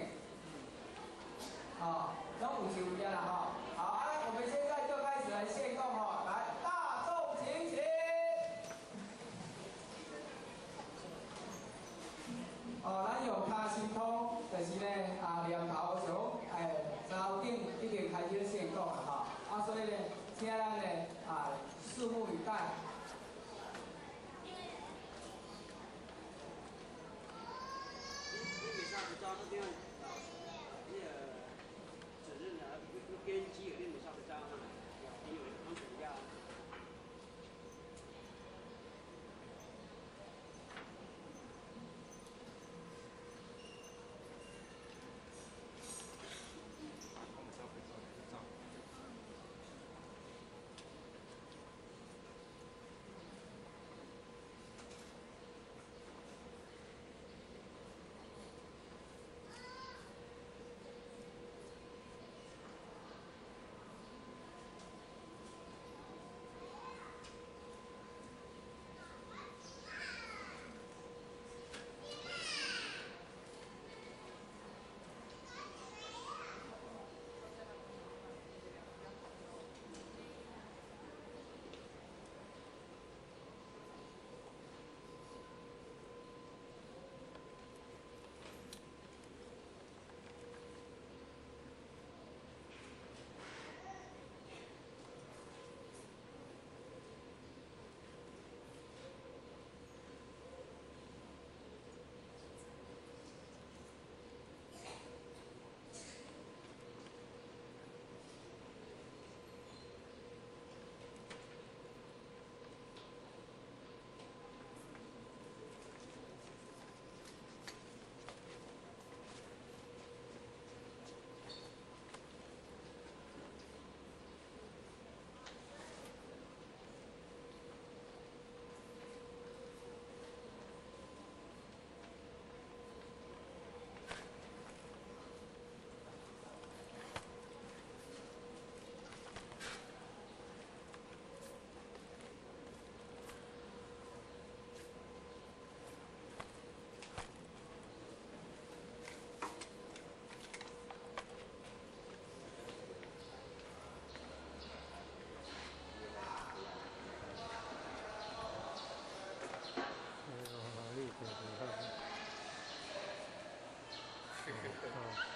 哦，拢有受益啦吼。好，啊，我們現在就開始來獻供吼，來，大眾請起。哦，咱用跤心通，就是呢，啊，念頭想，頭頂已經開始獻供啦吼。啊，所以呢，請咱呢，啊，拭目以待。啊，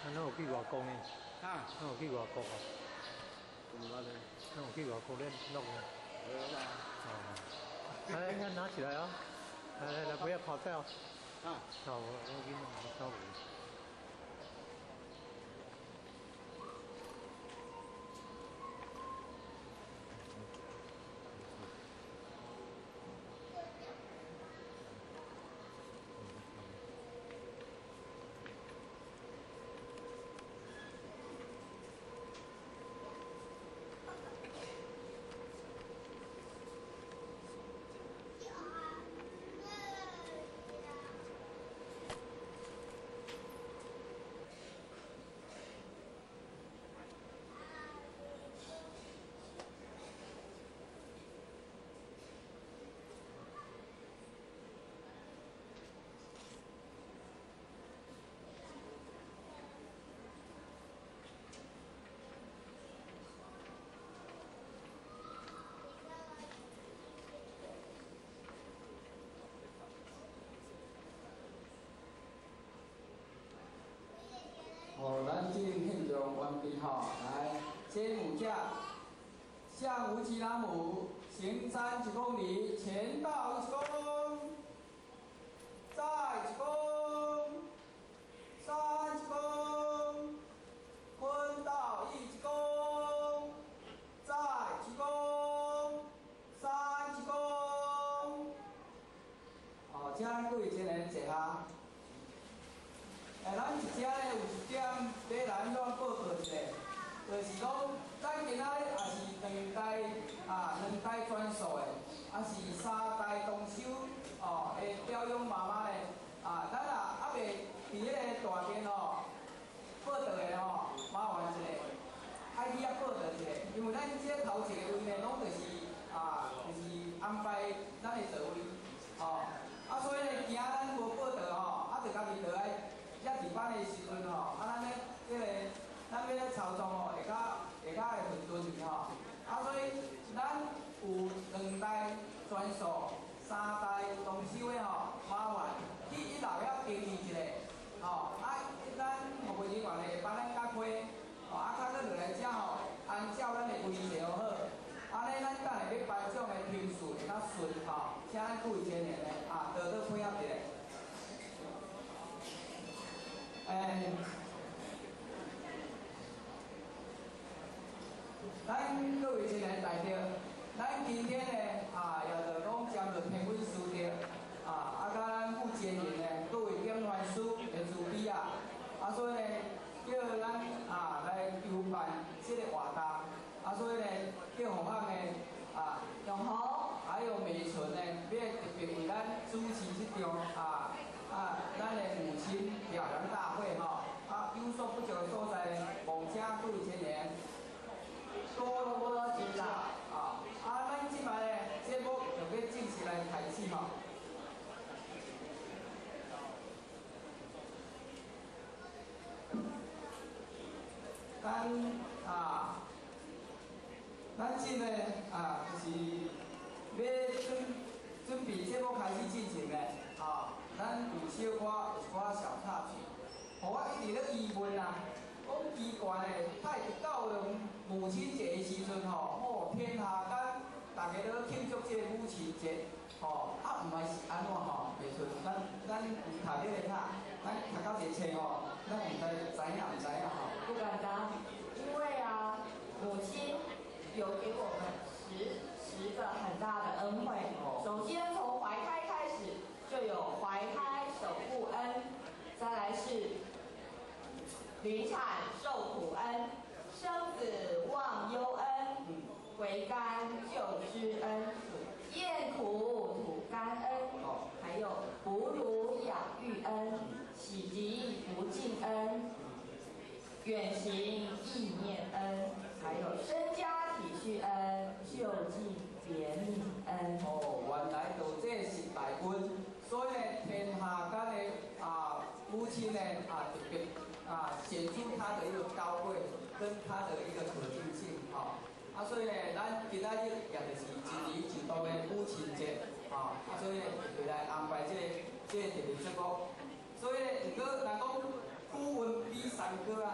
咱有去外國呢？啊，咱有去外國啊？毋捌咧。咱有去外國咧弄啊？無啦。哦。來，來拿起來啊！來來來，不要跑掉。啊。好，我去弄，我稍微。哦，咱這獻上完畢吼，來，先母者向無吉南母行三鞠躬禮，前道一鞠躬，再鞠躬，三鞠躬，坤道一鞠躬，再鞠躬，三鞠躬。哦，請各位青年坐下。咱一遮咧有一點欲來咱報告一下，就是講咱今仔日也是兩代啊，兩代傳授的，也是三代同修哦的表養媽媽咧啊，咱若猶未佇彼個大殿吼報到的吼，麻煩一下，愛去遐報到一下，因為咱這頭一個位呢，攏就是啊，就是安排咱的座位，吼，啊，所以呢，驚咱無報到吼，啊，就家己就愛。遐佇較順吼，請咱各位青年呢啊，多多配合一下。咱各位青年代表，咱今天呢啊，也就講針對天文師弟啊，啊，佮咱傅前人呢，各位點傳師的慈悲啊，啊，所以呢，叫咱啊來籌辦這個活動，啊，所以呢，叫洪漢呢啊，永紅，還有美純呢，欲特別為咱主持這場啊啊，咱的母親表揚大會吼，啊，有所不足的所在呢，望請各位青年多多指教啊！啊，咱這擺呢節目就欲正式來開始吼。咱啊，咱這個啊，就是欲準備節目開始進行呢，啊，咱有小可有一寡小插曲，予我一直咧疑問啊，講奇怪咧，太到了母親節的時陣吼，吼天下間大家都慶祝這個母親節，吼啊，毋知是按怎吼，袂出，咱有讀這個卡，咱讀到這個冊吼，咱毋知知影毋知影吼。不敢當，因為啊，母親有給我們十個很大的恩惠。首先從懷胎開始就有懷胎守護恩，再來是臨產受苦恩，生子忘憂恩，回甘救之恩，咽苦吐甘恩，還有哺乳養育恩，洗滌不盡恩，遠行意念恩，還有身家體恤恩，就近憐憫恩。哦，原來就這十大恩，所以呢，天下間的啊母親呢啊特別啊顯出她的一個高貴，跟她的一個可敬性，吼。啊，所以呢，咱今仔日也就是一年一度的母親節，吼。啊，所以呢，特別來安排這個特別節目。所以呢，毋過人講古文比山高啊。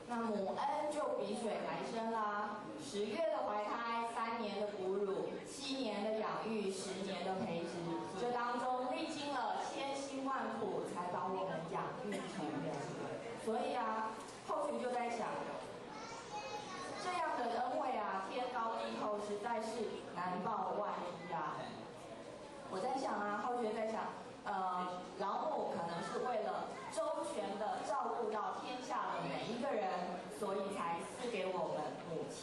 那母恩就比水還深啦。10月的懷胎，3年的哺乳，7年的養育，10年的培植，這當中歷經了千辛萬苦，才把我們養育成人。所以啊，後續就在想，這樣的恩惠啊，天高地厚，實在是難報萬一啊。我在想啊，後續在想，老母可能是為了周全的照顧到天下的每一個人，所以才賜給我們母親。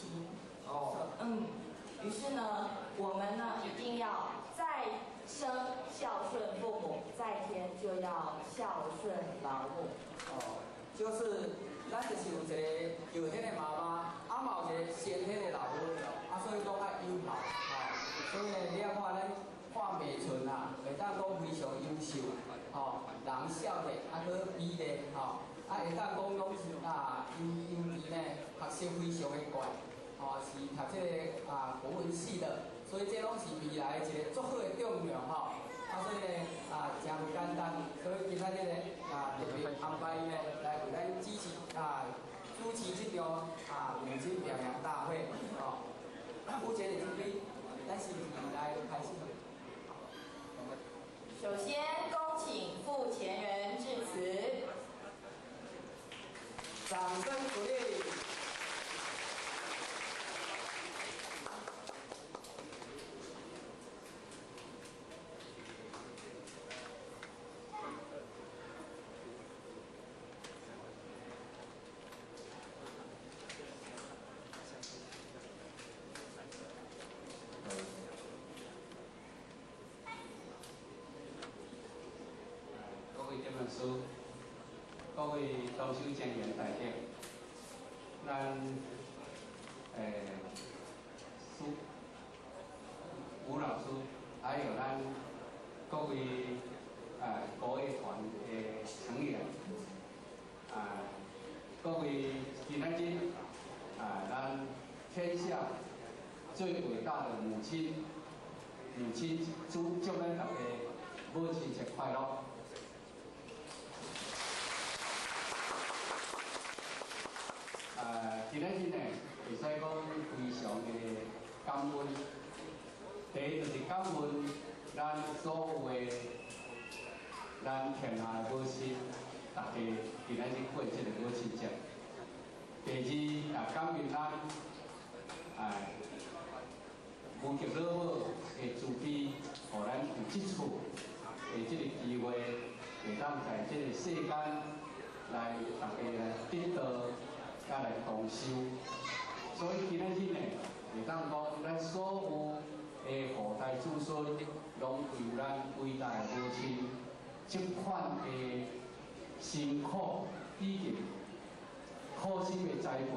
哦。嗯，於是呢，我們呢一定要再生孝順父母，在天就要孝順老母。哦，就是咱就是有一個後天的媽媽，啊嘛有一個先天的老母，啊所以講愛友好，吼。所以呢，你仔看咱看美純啊，會當講非常優秀，吼，人少咧，啊閣美咧，吼，啊會當講攏是啊，優優質呢，學識非常的懸，吼，是讀這個啊國文系的，所以這攏是未來一個足好的榜樣，吼。啊，所以呢，啊，誠無簡單，所以今仔日呢，啊，特別安排伊呢來為咱主持啊，主持這場啊母親表揚大會，吼。目前的準備，咱是來開始。首先，恭請傅前人致辭。掌聲鼓勵。師，各位同修精贤大德，咱师吴老师，還有咱各位國樂團的成員，啊，各位今仔日啊，咱天下最偉大的母親，母親祝咱大家母親節快樂。今仔日呢，會使講非常的感恩。第第一就是感恩咱所有的咱天下的母亲，大家今仔日过這个母亲节。第二，也感恩咱哎，無極老母的慈悲，予咱有這次的這個機會，會當在這個世間來大家來得道，佮來同修。所以今仔日呢，會當講咱所有的後代子孫，攏為咱偉大的母親這款的辛苦以及苦心的栽培，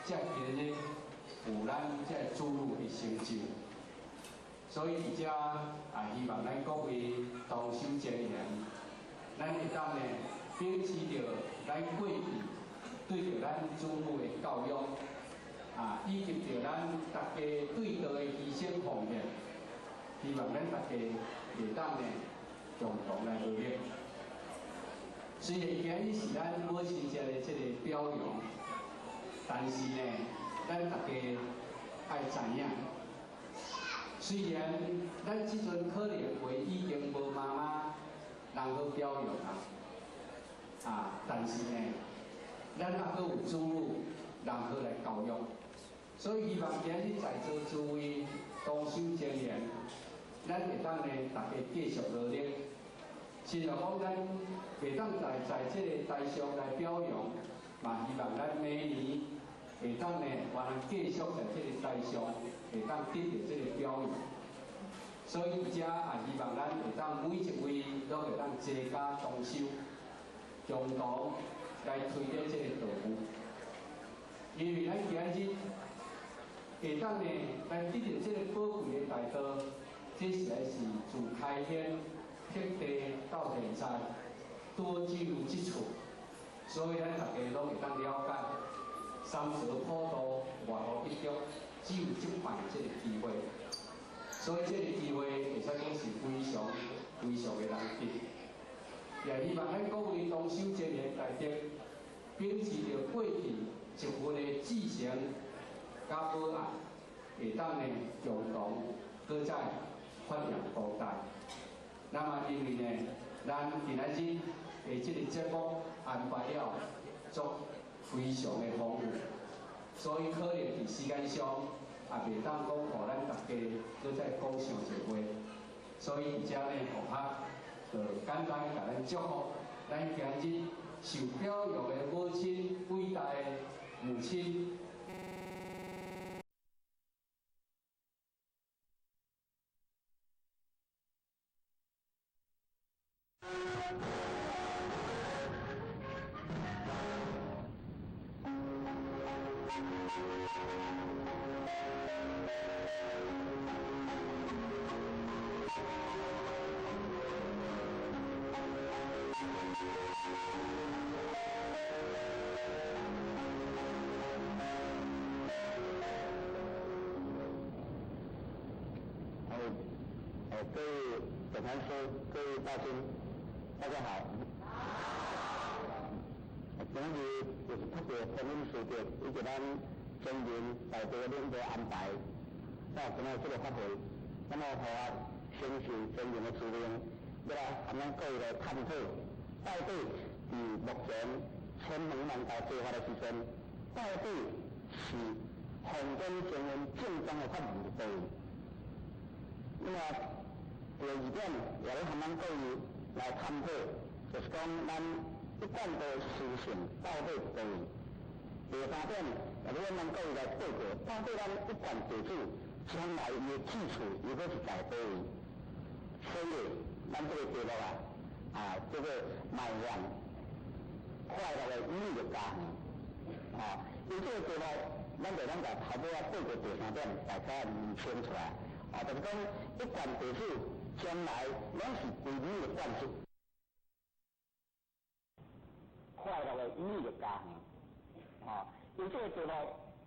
才今日有咱這个子女的成就。所以佇遮也希望咱各位同修精行，咱會當呢秉持著咱過去對著咱子女的教育，啊，以及著咱大家對道的犧牲奉獻，希望咱大家會當呢共同來努力。雖然今日是咱母親節的這个表揚，但是呢，咱大家愛知影，雖然咱這陣可能會已經無媽媽人好表揚啊，啊，但是呢，咱猶閣有子女人好來教育，所以希望今日在座諸位同修精研，咱會當呢大家繼續努力。雖然講咱袂當在這个台上來表揚，嘛希望咱明年會當呢，還能繼續在這个台上會當得著這个表揚。所以這也希望咱會當每一位攏會當齊家同修，共同來推展這个道路。因為咱今日會當呢來得著這个寶貴的大道，這實在是自開天闢地到現在，多只有這處，所以咱大家攏會當了解，三蛇普渡外號一腳，只有這擺這個機會，所以這個機會會使講是非常非常的難得。也希望咱各位同修精研大德，秉持著過去一份的至誠佮母愛，會當呢共同閣再發揚光大。那麼因為呢，咱今仔日的這個節目安排了足非常的豐富，所以可能佇時間上也袂當講，予咱大家閣再講傷濟話。所以佇遮呢，佛學就簡單共咱祝福，咱今日受表揚的母親，偉大的母親。各位总禅师，各位大亲，大家好。今日就是特别欢迎师弟以及咱中人大队领导安排，到今仔這個法會，那麼予我承受尊榮的使命，欲來和咱各位來探討，到底佇目前千門萬道做法的時陣，到底是宏觀精神正宗的法門佇佗位？那麼第二點，也欲和咱各位來探討，就是講咱一貫的思想到底佇佗位？第三點，也欲咱各位來報告，到底咱一貫地主將來伊的志趣又閣是在佗位？所以，咱這個題目啊，叫做邁向快樂的美麗家園。啊，因這個題目，咱就咱共頭尾仔報告第三點，大家釐清楚來。啊，就是講一貫地主將來攏是歸你的管束。快樂的美麗家園。啊，因這個題目，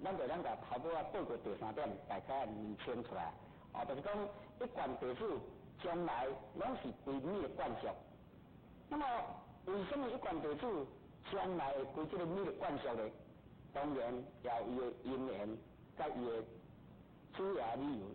咱就咱共頭尾仔報告第三點，大家釐清楚來。啊，就是講一貫地主將來攏是歸你的管束。那麼，為什麼一貫地主將來會歸這個你的管束呢？當然，也有伊的因緣，佮伊的主要理由。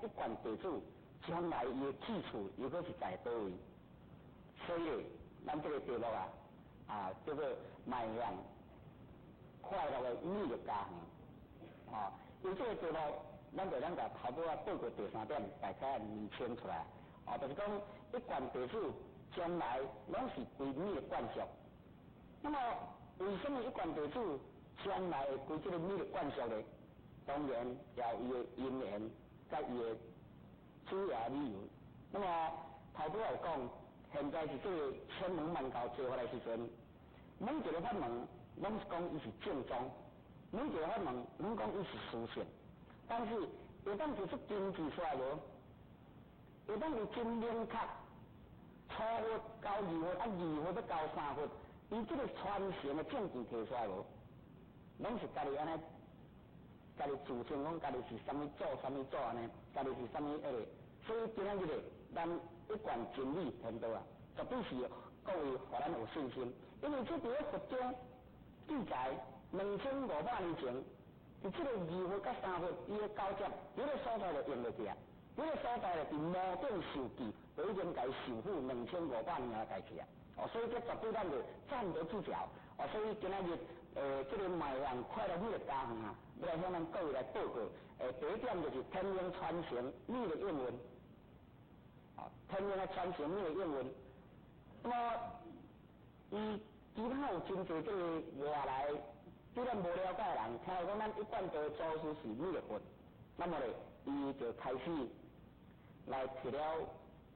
一贯地主将来伊的去处又阁是在佗位？所以，咱这个题目啊，叫做迈向快乐的美丽家园。因为这个题目，咱就咱共头拄仔报告第三点，大概厘清出来。就是讲一贯地主将来拢是归美的惯俗。那么，为什么一贯地主将来会归这个美的惯俗呢？当然也有伊的因缘，佮伊的主要理由。那么头拄仔有讲，现在是这个千门万教做法的时阵，每一个法门拢是讲伊是正宗，每一个法门拢讲伊是殊胜，但是会当提出根据出来无？会当有真明确，初佛到二佛，二佛欲到三佛，伊这个传承的证据提出来无？拢是家己按呢，家己自称讲家己是啥物祖、啥物祖按呢，家己是啥物彼个，所以今仔日咧，咱一贯真理天道啊，绝对是各位予咱有信心，因为这伫咧佛经记载2500年前，伫这个二佛佮三佛伊的交接，彼个所在就用落去啊，彼个所在就伫摩顶授记，就已经共伊受付2500年的代志啊。所以这绝对咱就站得住脚。所以今仔日，这个迈向快乐美丽家园啊，欲来向咱各位来报告。第一点就是天命传承美丽应运。天命的传承美丽应运。那么，伊其他有真济这个外来对咱无了解的人，听讲咱一贯道祖师是弥勒佛，那么咧，伊就开始来提了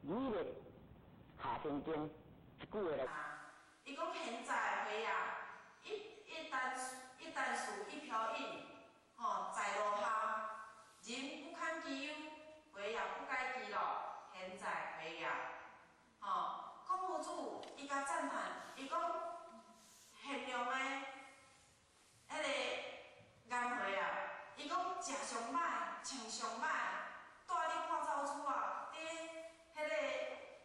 弥勒下生经一句话来。伊讲现在岁啊，一旦事一瓢饮，吼，在落下，人不堪其忧，花也不改其乐，现在岁啊，吼，孔夫子伊共赞叹，伊讲贤良的彼个颜回啊，伊讲食上歹，穿上歹，蹛伫破灶厝啊，伫彼个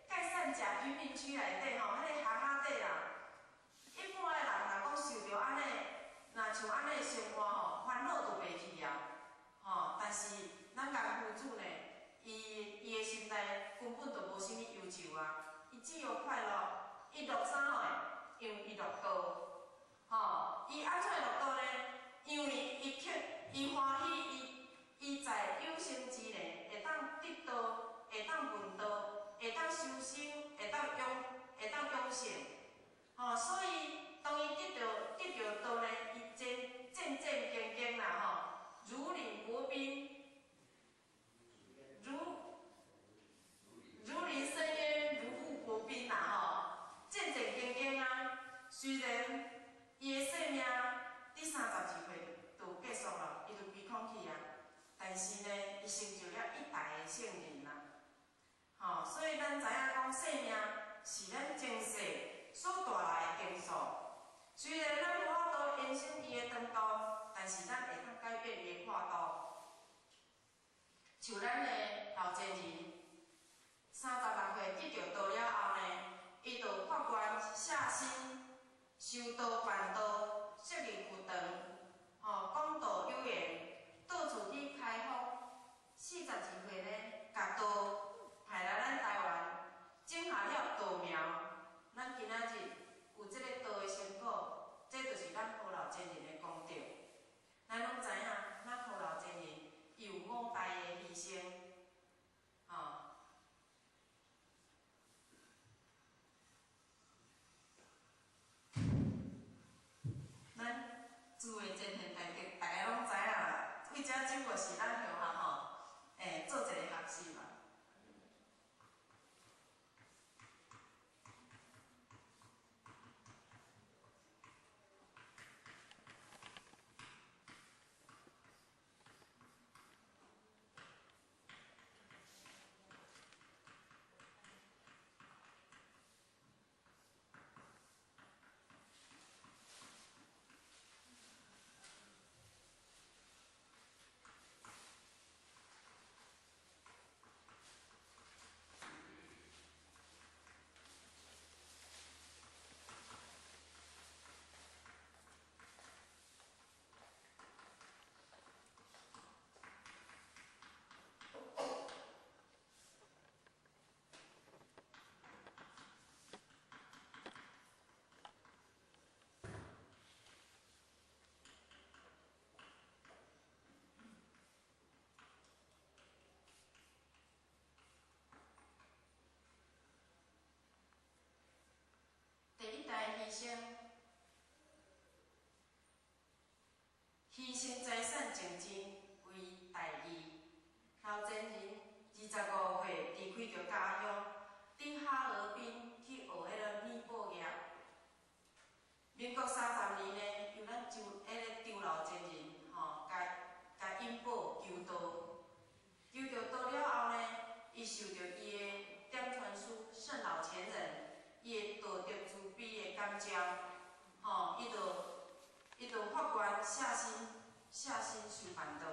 盖善食贫民区内底吼，彼个巷仔底啦。一般的人若讲受著按呢，若像按呢生活吼，烦恼就袂去啊，吼。但是咱颜夫子呢，伊的心内根本就无啥物忧愁啊，伊只有快乐，伊乐啥货？因为伊乐道，吼。伊按怎会乐道呢？因为伊克，伊欢喜，伊在有生之年会当得道，会当闻道，会当修身，会当养性。吼，所以当伊得著道呢，伊真战战兢兢啦吼，如履薄冰，如临深渊，如履薄冰啦吼，战战兢兢啊。虽然伊的生命伫32岁就结束了，伊就归空去啊，但是呢，伊成就了一代的圣人啦。吼，所以咱知影讲，生命是咱前世所带来的定数。虽然咱无法度延伸伊的长度，但是咱会当改变伊的阔度。像咱的老前人，36岁得著道了后呢，伊就发愿下心修道办道，设立佛堂，吼，讲道有缘，到处去开发。42岁呢，共道派来咱台湾，种下了道苗。咱今仔日有这个道的成果，这就是咱何老前人的功德。咱拢知影，咱何老前人伊有五大的牺牲，吼。咱诸位前贤大德，大家拢知影啦。为遮只不过是咱乡下吼，做一个学习嘛。牲，牺牲财产精进为大义。老前人25岁离开著家乡，伫哈尔滨去学彼个尼泊业。民国30年呢，由咱周彼个张老前人吼，共共引保求道，求著道了后呢，伊受著伊的点传师圣老前人伊的道德慈悲的感召，吼，伊就发愿下心下心修办道。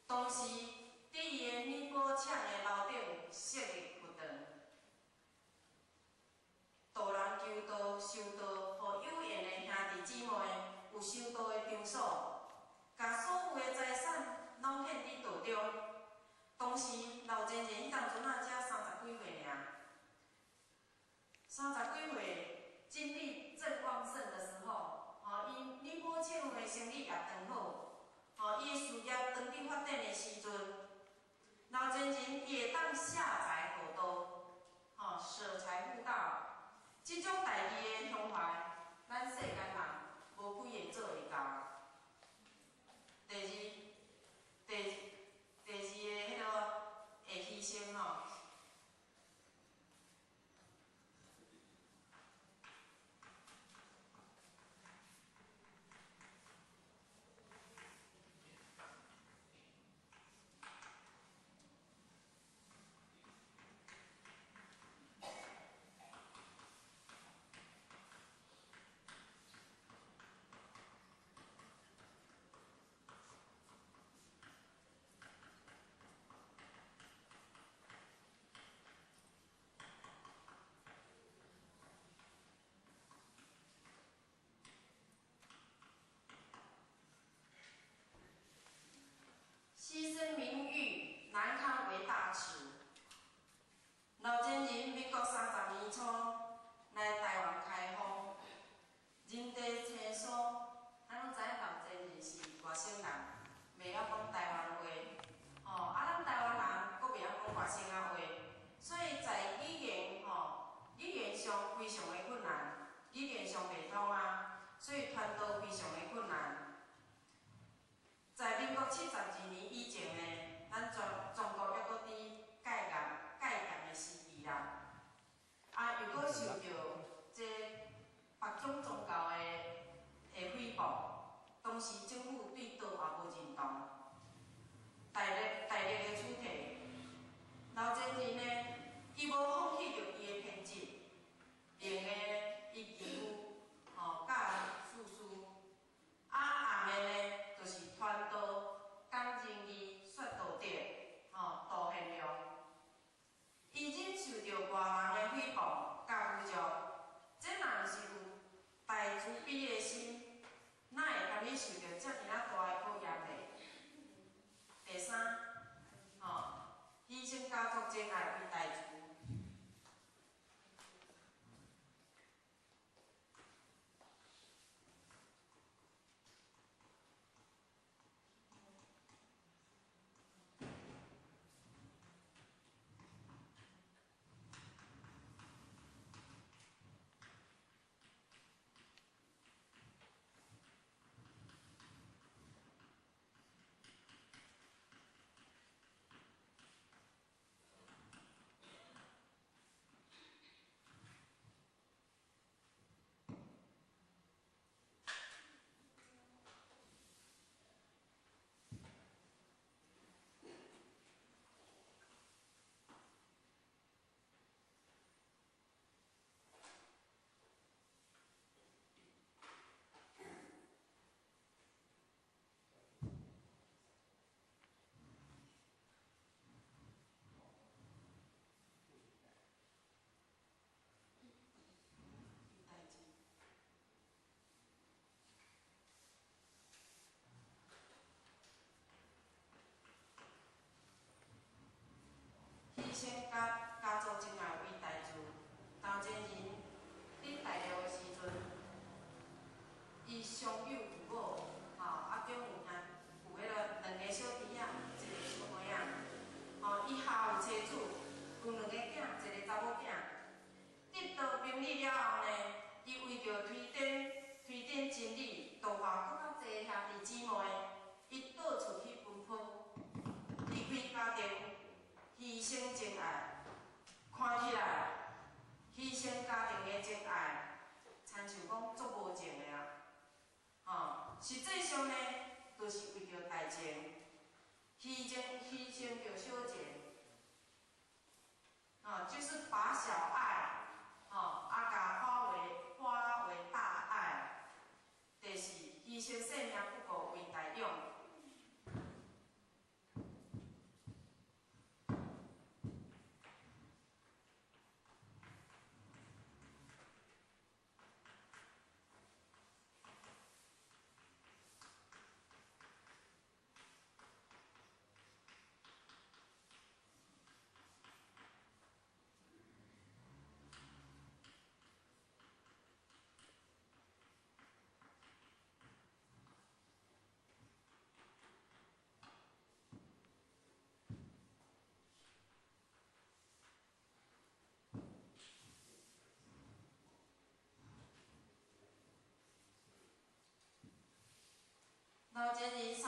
当时伫伊的尼泊厂的楼顶设立佛堂，度人求道修道，予有缘的兄弟姊妹有修道的场所，共所有的财产攏献伫道中。当时老前人彼当阵仔才三十几岁尔，三十几岁精力正旺盛的时候，吼，伊尼泊厂的生意也当好，吼，伊的事业当伫发展的时阵，老前人伊会当下财护道，吼，舍财护道，这种大义的胸怀，咱世间人无几个做会到。第二，第二个彼个会牺牲吼。牺牲名誉，难堪为大耻。老前人民国30年初来台湾开放，人地生疏，咱攏知影老前人是外省人，袂晓讲台湾话，吼，啊，咱台湾人阁袂晓讲外省仔话，所以在语言吼，语言上非常的困难，语言上袂通啊，所以传道非常的困难。在民国72年以前呢，咱全中国犹阁伫戒严戒严的时期啦，啊，又阁受著这别种宗教的诽谤，当时政府对道也无认同，大力大力的取缔。老前人呢，伊无放弃著伊的偏执，明的伊义务吼，佮事事，啊，暗的呢，就是传道、讲仁义、说道德，吼，老前人36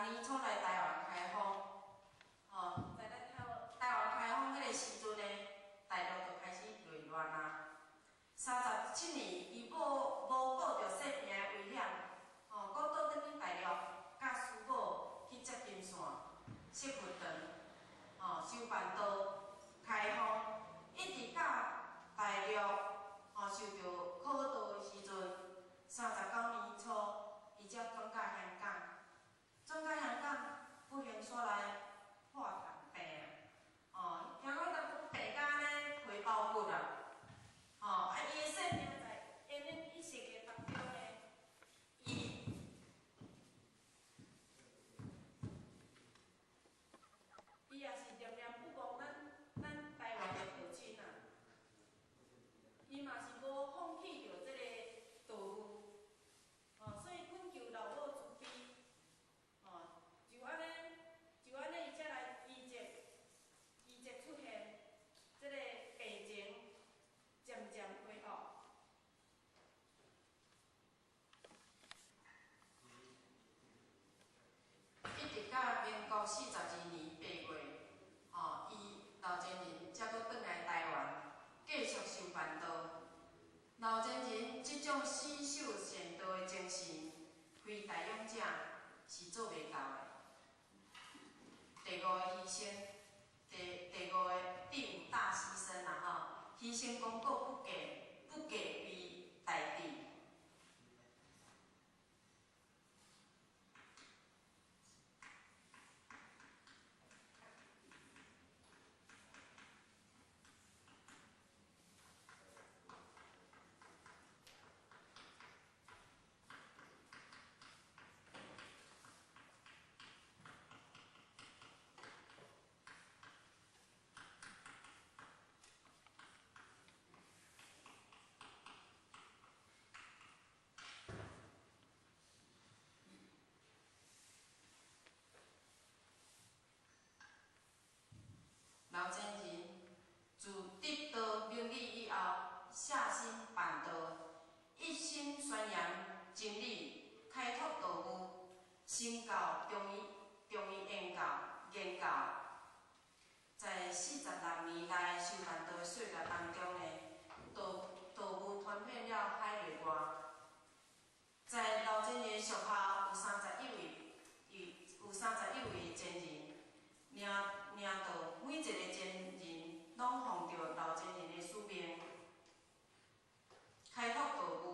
年初來台灣開放，吼，在咱台灣開放彼個時陣呢，大陸就開始內亂啊。37年，伊無無顧著性命的危險，吼，閣倒轉去大陸，佮師母去接金線、設佛堂，吼，修辦道、開放，一直到大陸吼受著苦道的時陣，39年初，伊才轉到香港，轉到香港，不幸煞來破痰病啊！哦，聽講當病甲按呢皮包骨啊！吼，啊，伊的性命在延延一世的當中呢，伊伊也是念念不忘咱咱台灣的道親啊，伊嘛是無放棄著這个道務。吼，所以懇求老母慈悲，吼，就按呢，就按呢，伊才來奇蹟，奇蹟出現，這个病情漸漸恢復。一直到民國42年8月，吼，伊老前人才閣轉來台灣，繼續修辦道。老前人這種死守善道的精神，非大勇者是做袂到的。第五个犧牲，第第五個第五大犧牲啦吼，犧牲功過不計，不計為大智。老前人自得道明理以後，下心辦道，一心宣揚真理，開拓道務，成就中醫中醫研究研究。在46年來修辦道的歲月當中呢，道道務傳遍了海內外。在老前人屬下有三十一位，有31位前人，領領導每一個前人攏奉著老前人的使命，開拓道務。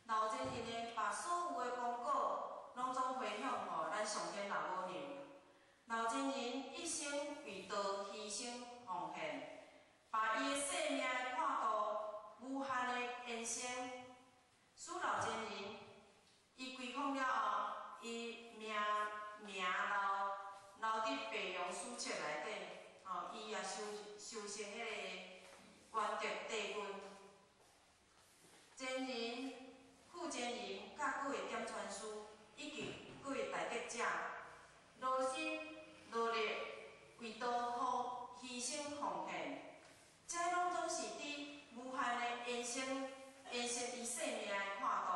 老前人呢，把所有的功果攏總回向予咱上天老母娘。老前人一生為道犧牲奉獻，把伊的生命的闊度無限的延伸。使老前人伊歸空了後，伊名名留留佇白楊史冊內底，吼，伊也修修成彼個圓德帝君。前人、副前人佮各位點傳師以及各位大德者，勞心勞力為道奉犧牲奉獻，這攏總是佇無限的延伸延伸伊生命的闊度，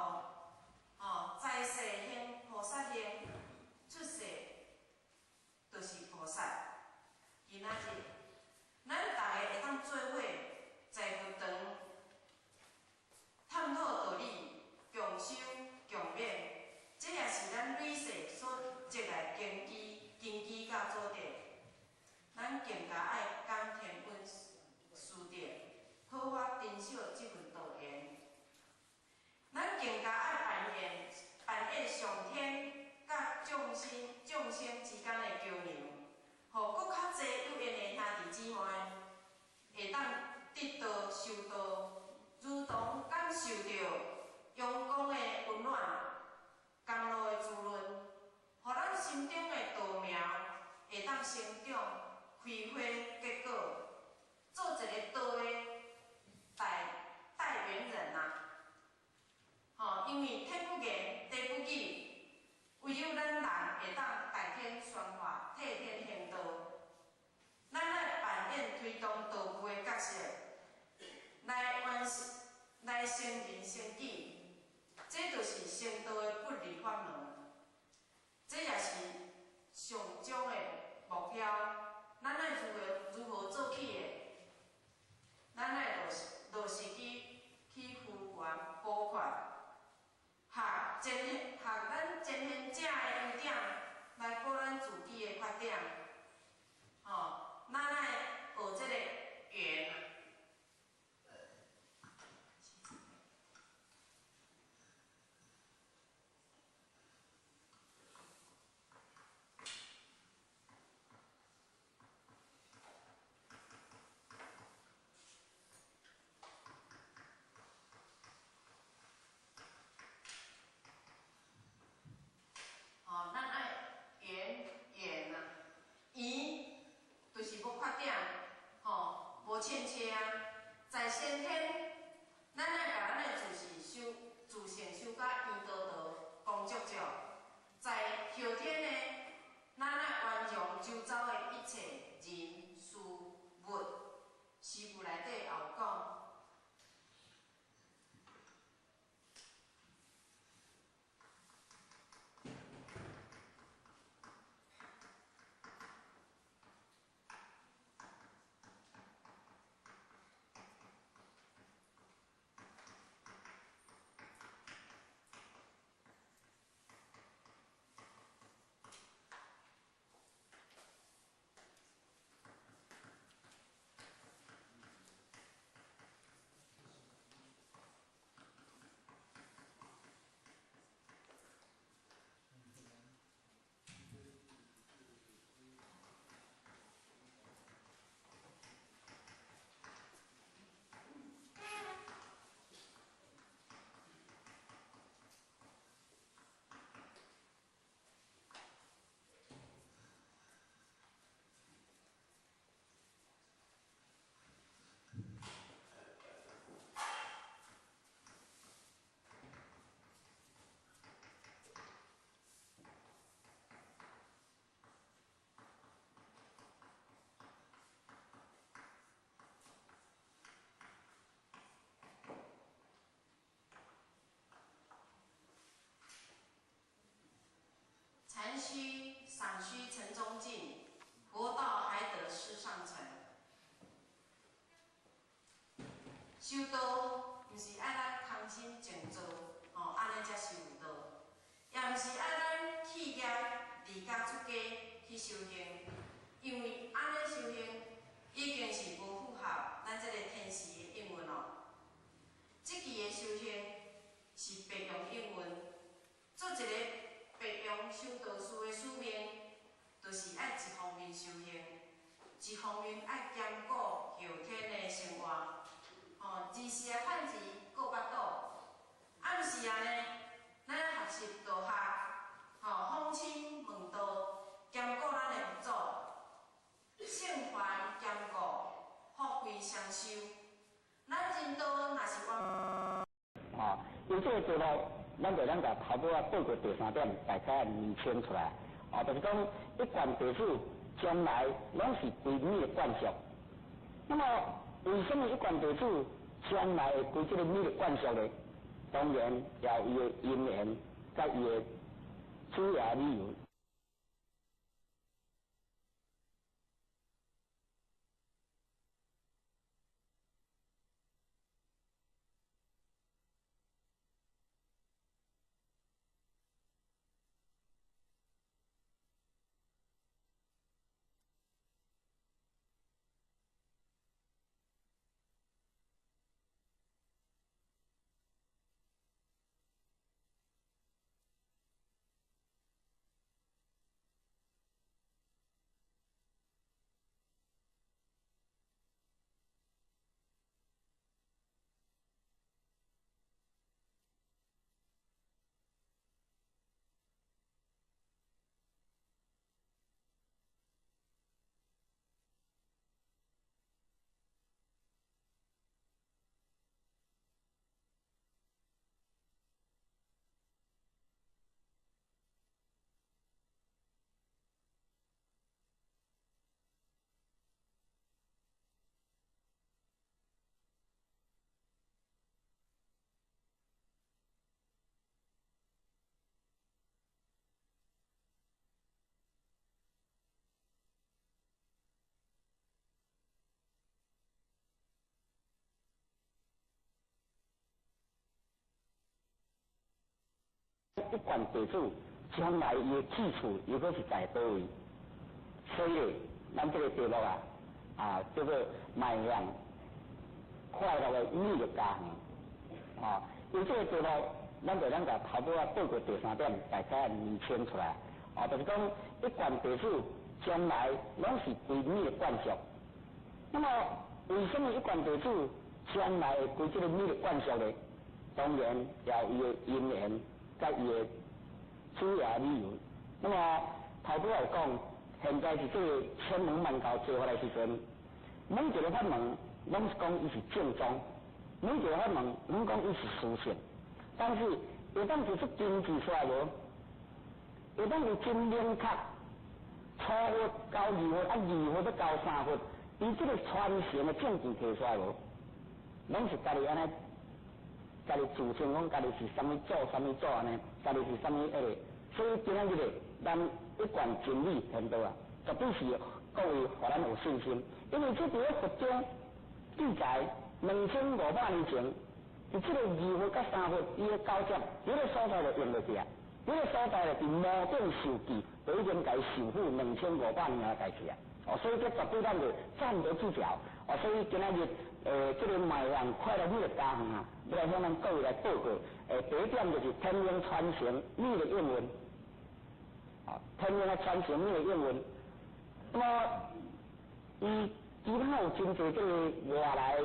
吼，在世行菩薩行，出世就是菩薩。今仔日，咱逐个會當做伙在佛堂探討道理，共修共勉，這也是咱累世所積來根基、根基佮祖德。咱更加愛感天恩師德，好好珍惜這份道緣。咱更加愛扮演扮演上天佮眾生眾生之間的橋梁，予閣較濟有緣的兄弟姊妹會當得道修道，如同感受著陽光的溫暖、甘露的滋潤，予咱心中的道苗會當成長、開花結果，做一个道的代代言人啊！吼，因為天不言，地不語，唯有咱人會當代天宣化、替天行道。咱愛扮演推動道務的角色，來完成、來成人成己，這就是成道的不二法門。這也是上終的目標。咱愛如何做起的？咱愛落實去扶懸補缺，學咱前賢者的優點，來補咱自己的缺點。吼，咱愛學這个緣。吼，咱愛圓圓啊，圓就是無缺點，吼，無欠缺啊。在先天，咱愛共咱的自性修甲圓道道、光足足。在後天呢，咱愛圓融周遭的一切人事物。詩賦內底也有講。禪須賞須城中靜，佛道還得師上乘。修道毋是愛咱空心靜坐，吼，按呢才修道；也毋是愛咱棄業離家出家去修行，因為按呢修行已經是無符合咱這个天時的應運咯。這期的修行是白用應運，做一个白用修道士的使命，就是愛一方面修行，一方面愛兼顧後天的生活。吼，二時愛趁錢顧腹肚，啊，毋是按呢，咱愛學習道學，吼，訪親問道，兼顧咱的佛祖，聖凡兼顧，福慧雙修。咱人道若是完，吼，因這個道路，咱就咱共頭拄仔報告第三點，大概釐清出來。哦，就是講一貫地主將來攏是歸你的管束。那麼，為什麼一貫地主將來會歸這个你的管束呢？當然，也有伊的因緣，佮伊的主要理由。一贯地主将来伊的去处又阁是在佗位？所以，咱这个题目啊，叫做迈向快乐的美乐家园。啊，有这个题目，咱就咱共头拄仔报告第三点，大家厘清出来。啊，就是讲一贯地主将来拢是归美的惯俗。那么，为什么一贯地主将来会归这个美的惯俗呢？当然，也有伊的因缘，佮伊的主要理由。那么头拄仔有讲，现在是这个千门万教做法的时阵，每一个法门拢是讲伊是正宗，每一个法门拢讲伊是殊胜，但是会当提出根据出来无？会当有真明确，初佛到二佛，啊二佛欲到三佛，伊这个传承的证据提出来无？拢是家己按呢，家己自称讲家己是啥物祖，啥物祖按呢？家己是啥物彼个？所以今仔日咧，咱一贯真理天道啊，绝对是各位予咱有信心，因为这伫咧佛经记载2500年前，伫这个二佛佮三佛伊的交接，彼个所在就用落去啊，彼个所在就伫摩顶授记，就已经共伊授予2500年的代志啊。哦，所以这绝对咱就站得住脚。哦，所以今仔日，这个迈向快乐美乐家园啊，欲来向咱各位来报告。第一点就是天命传承美的应运。啊，天命的传承美的应运。那么，伊其他有真济这个外来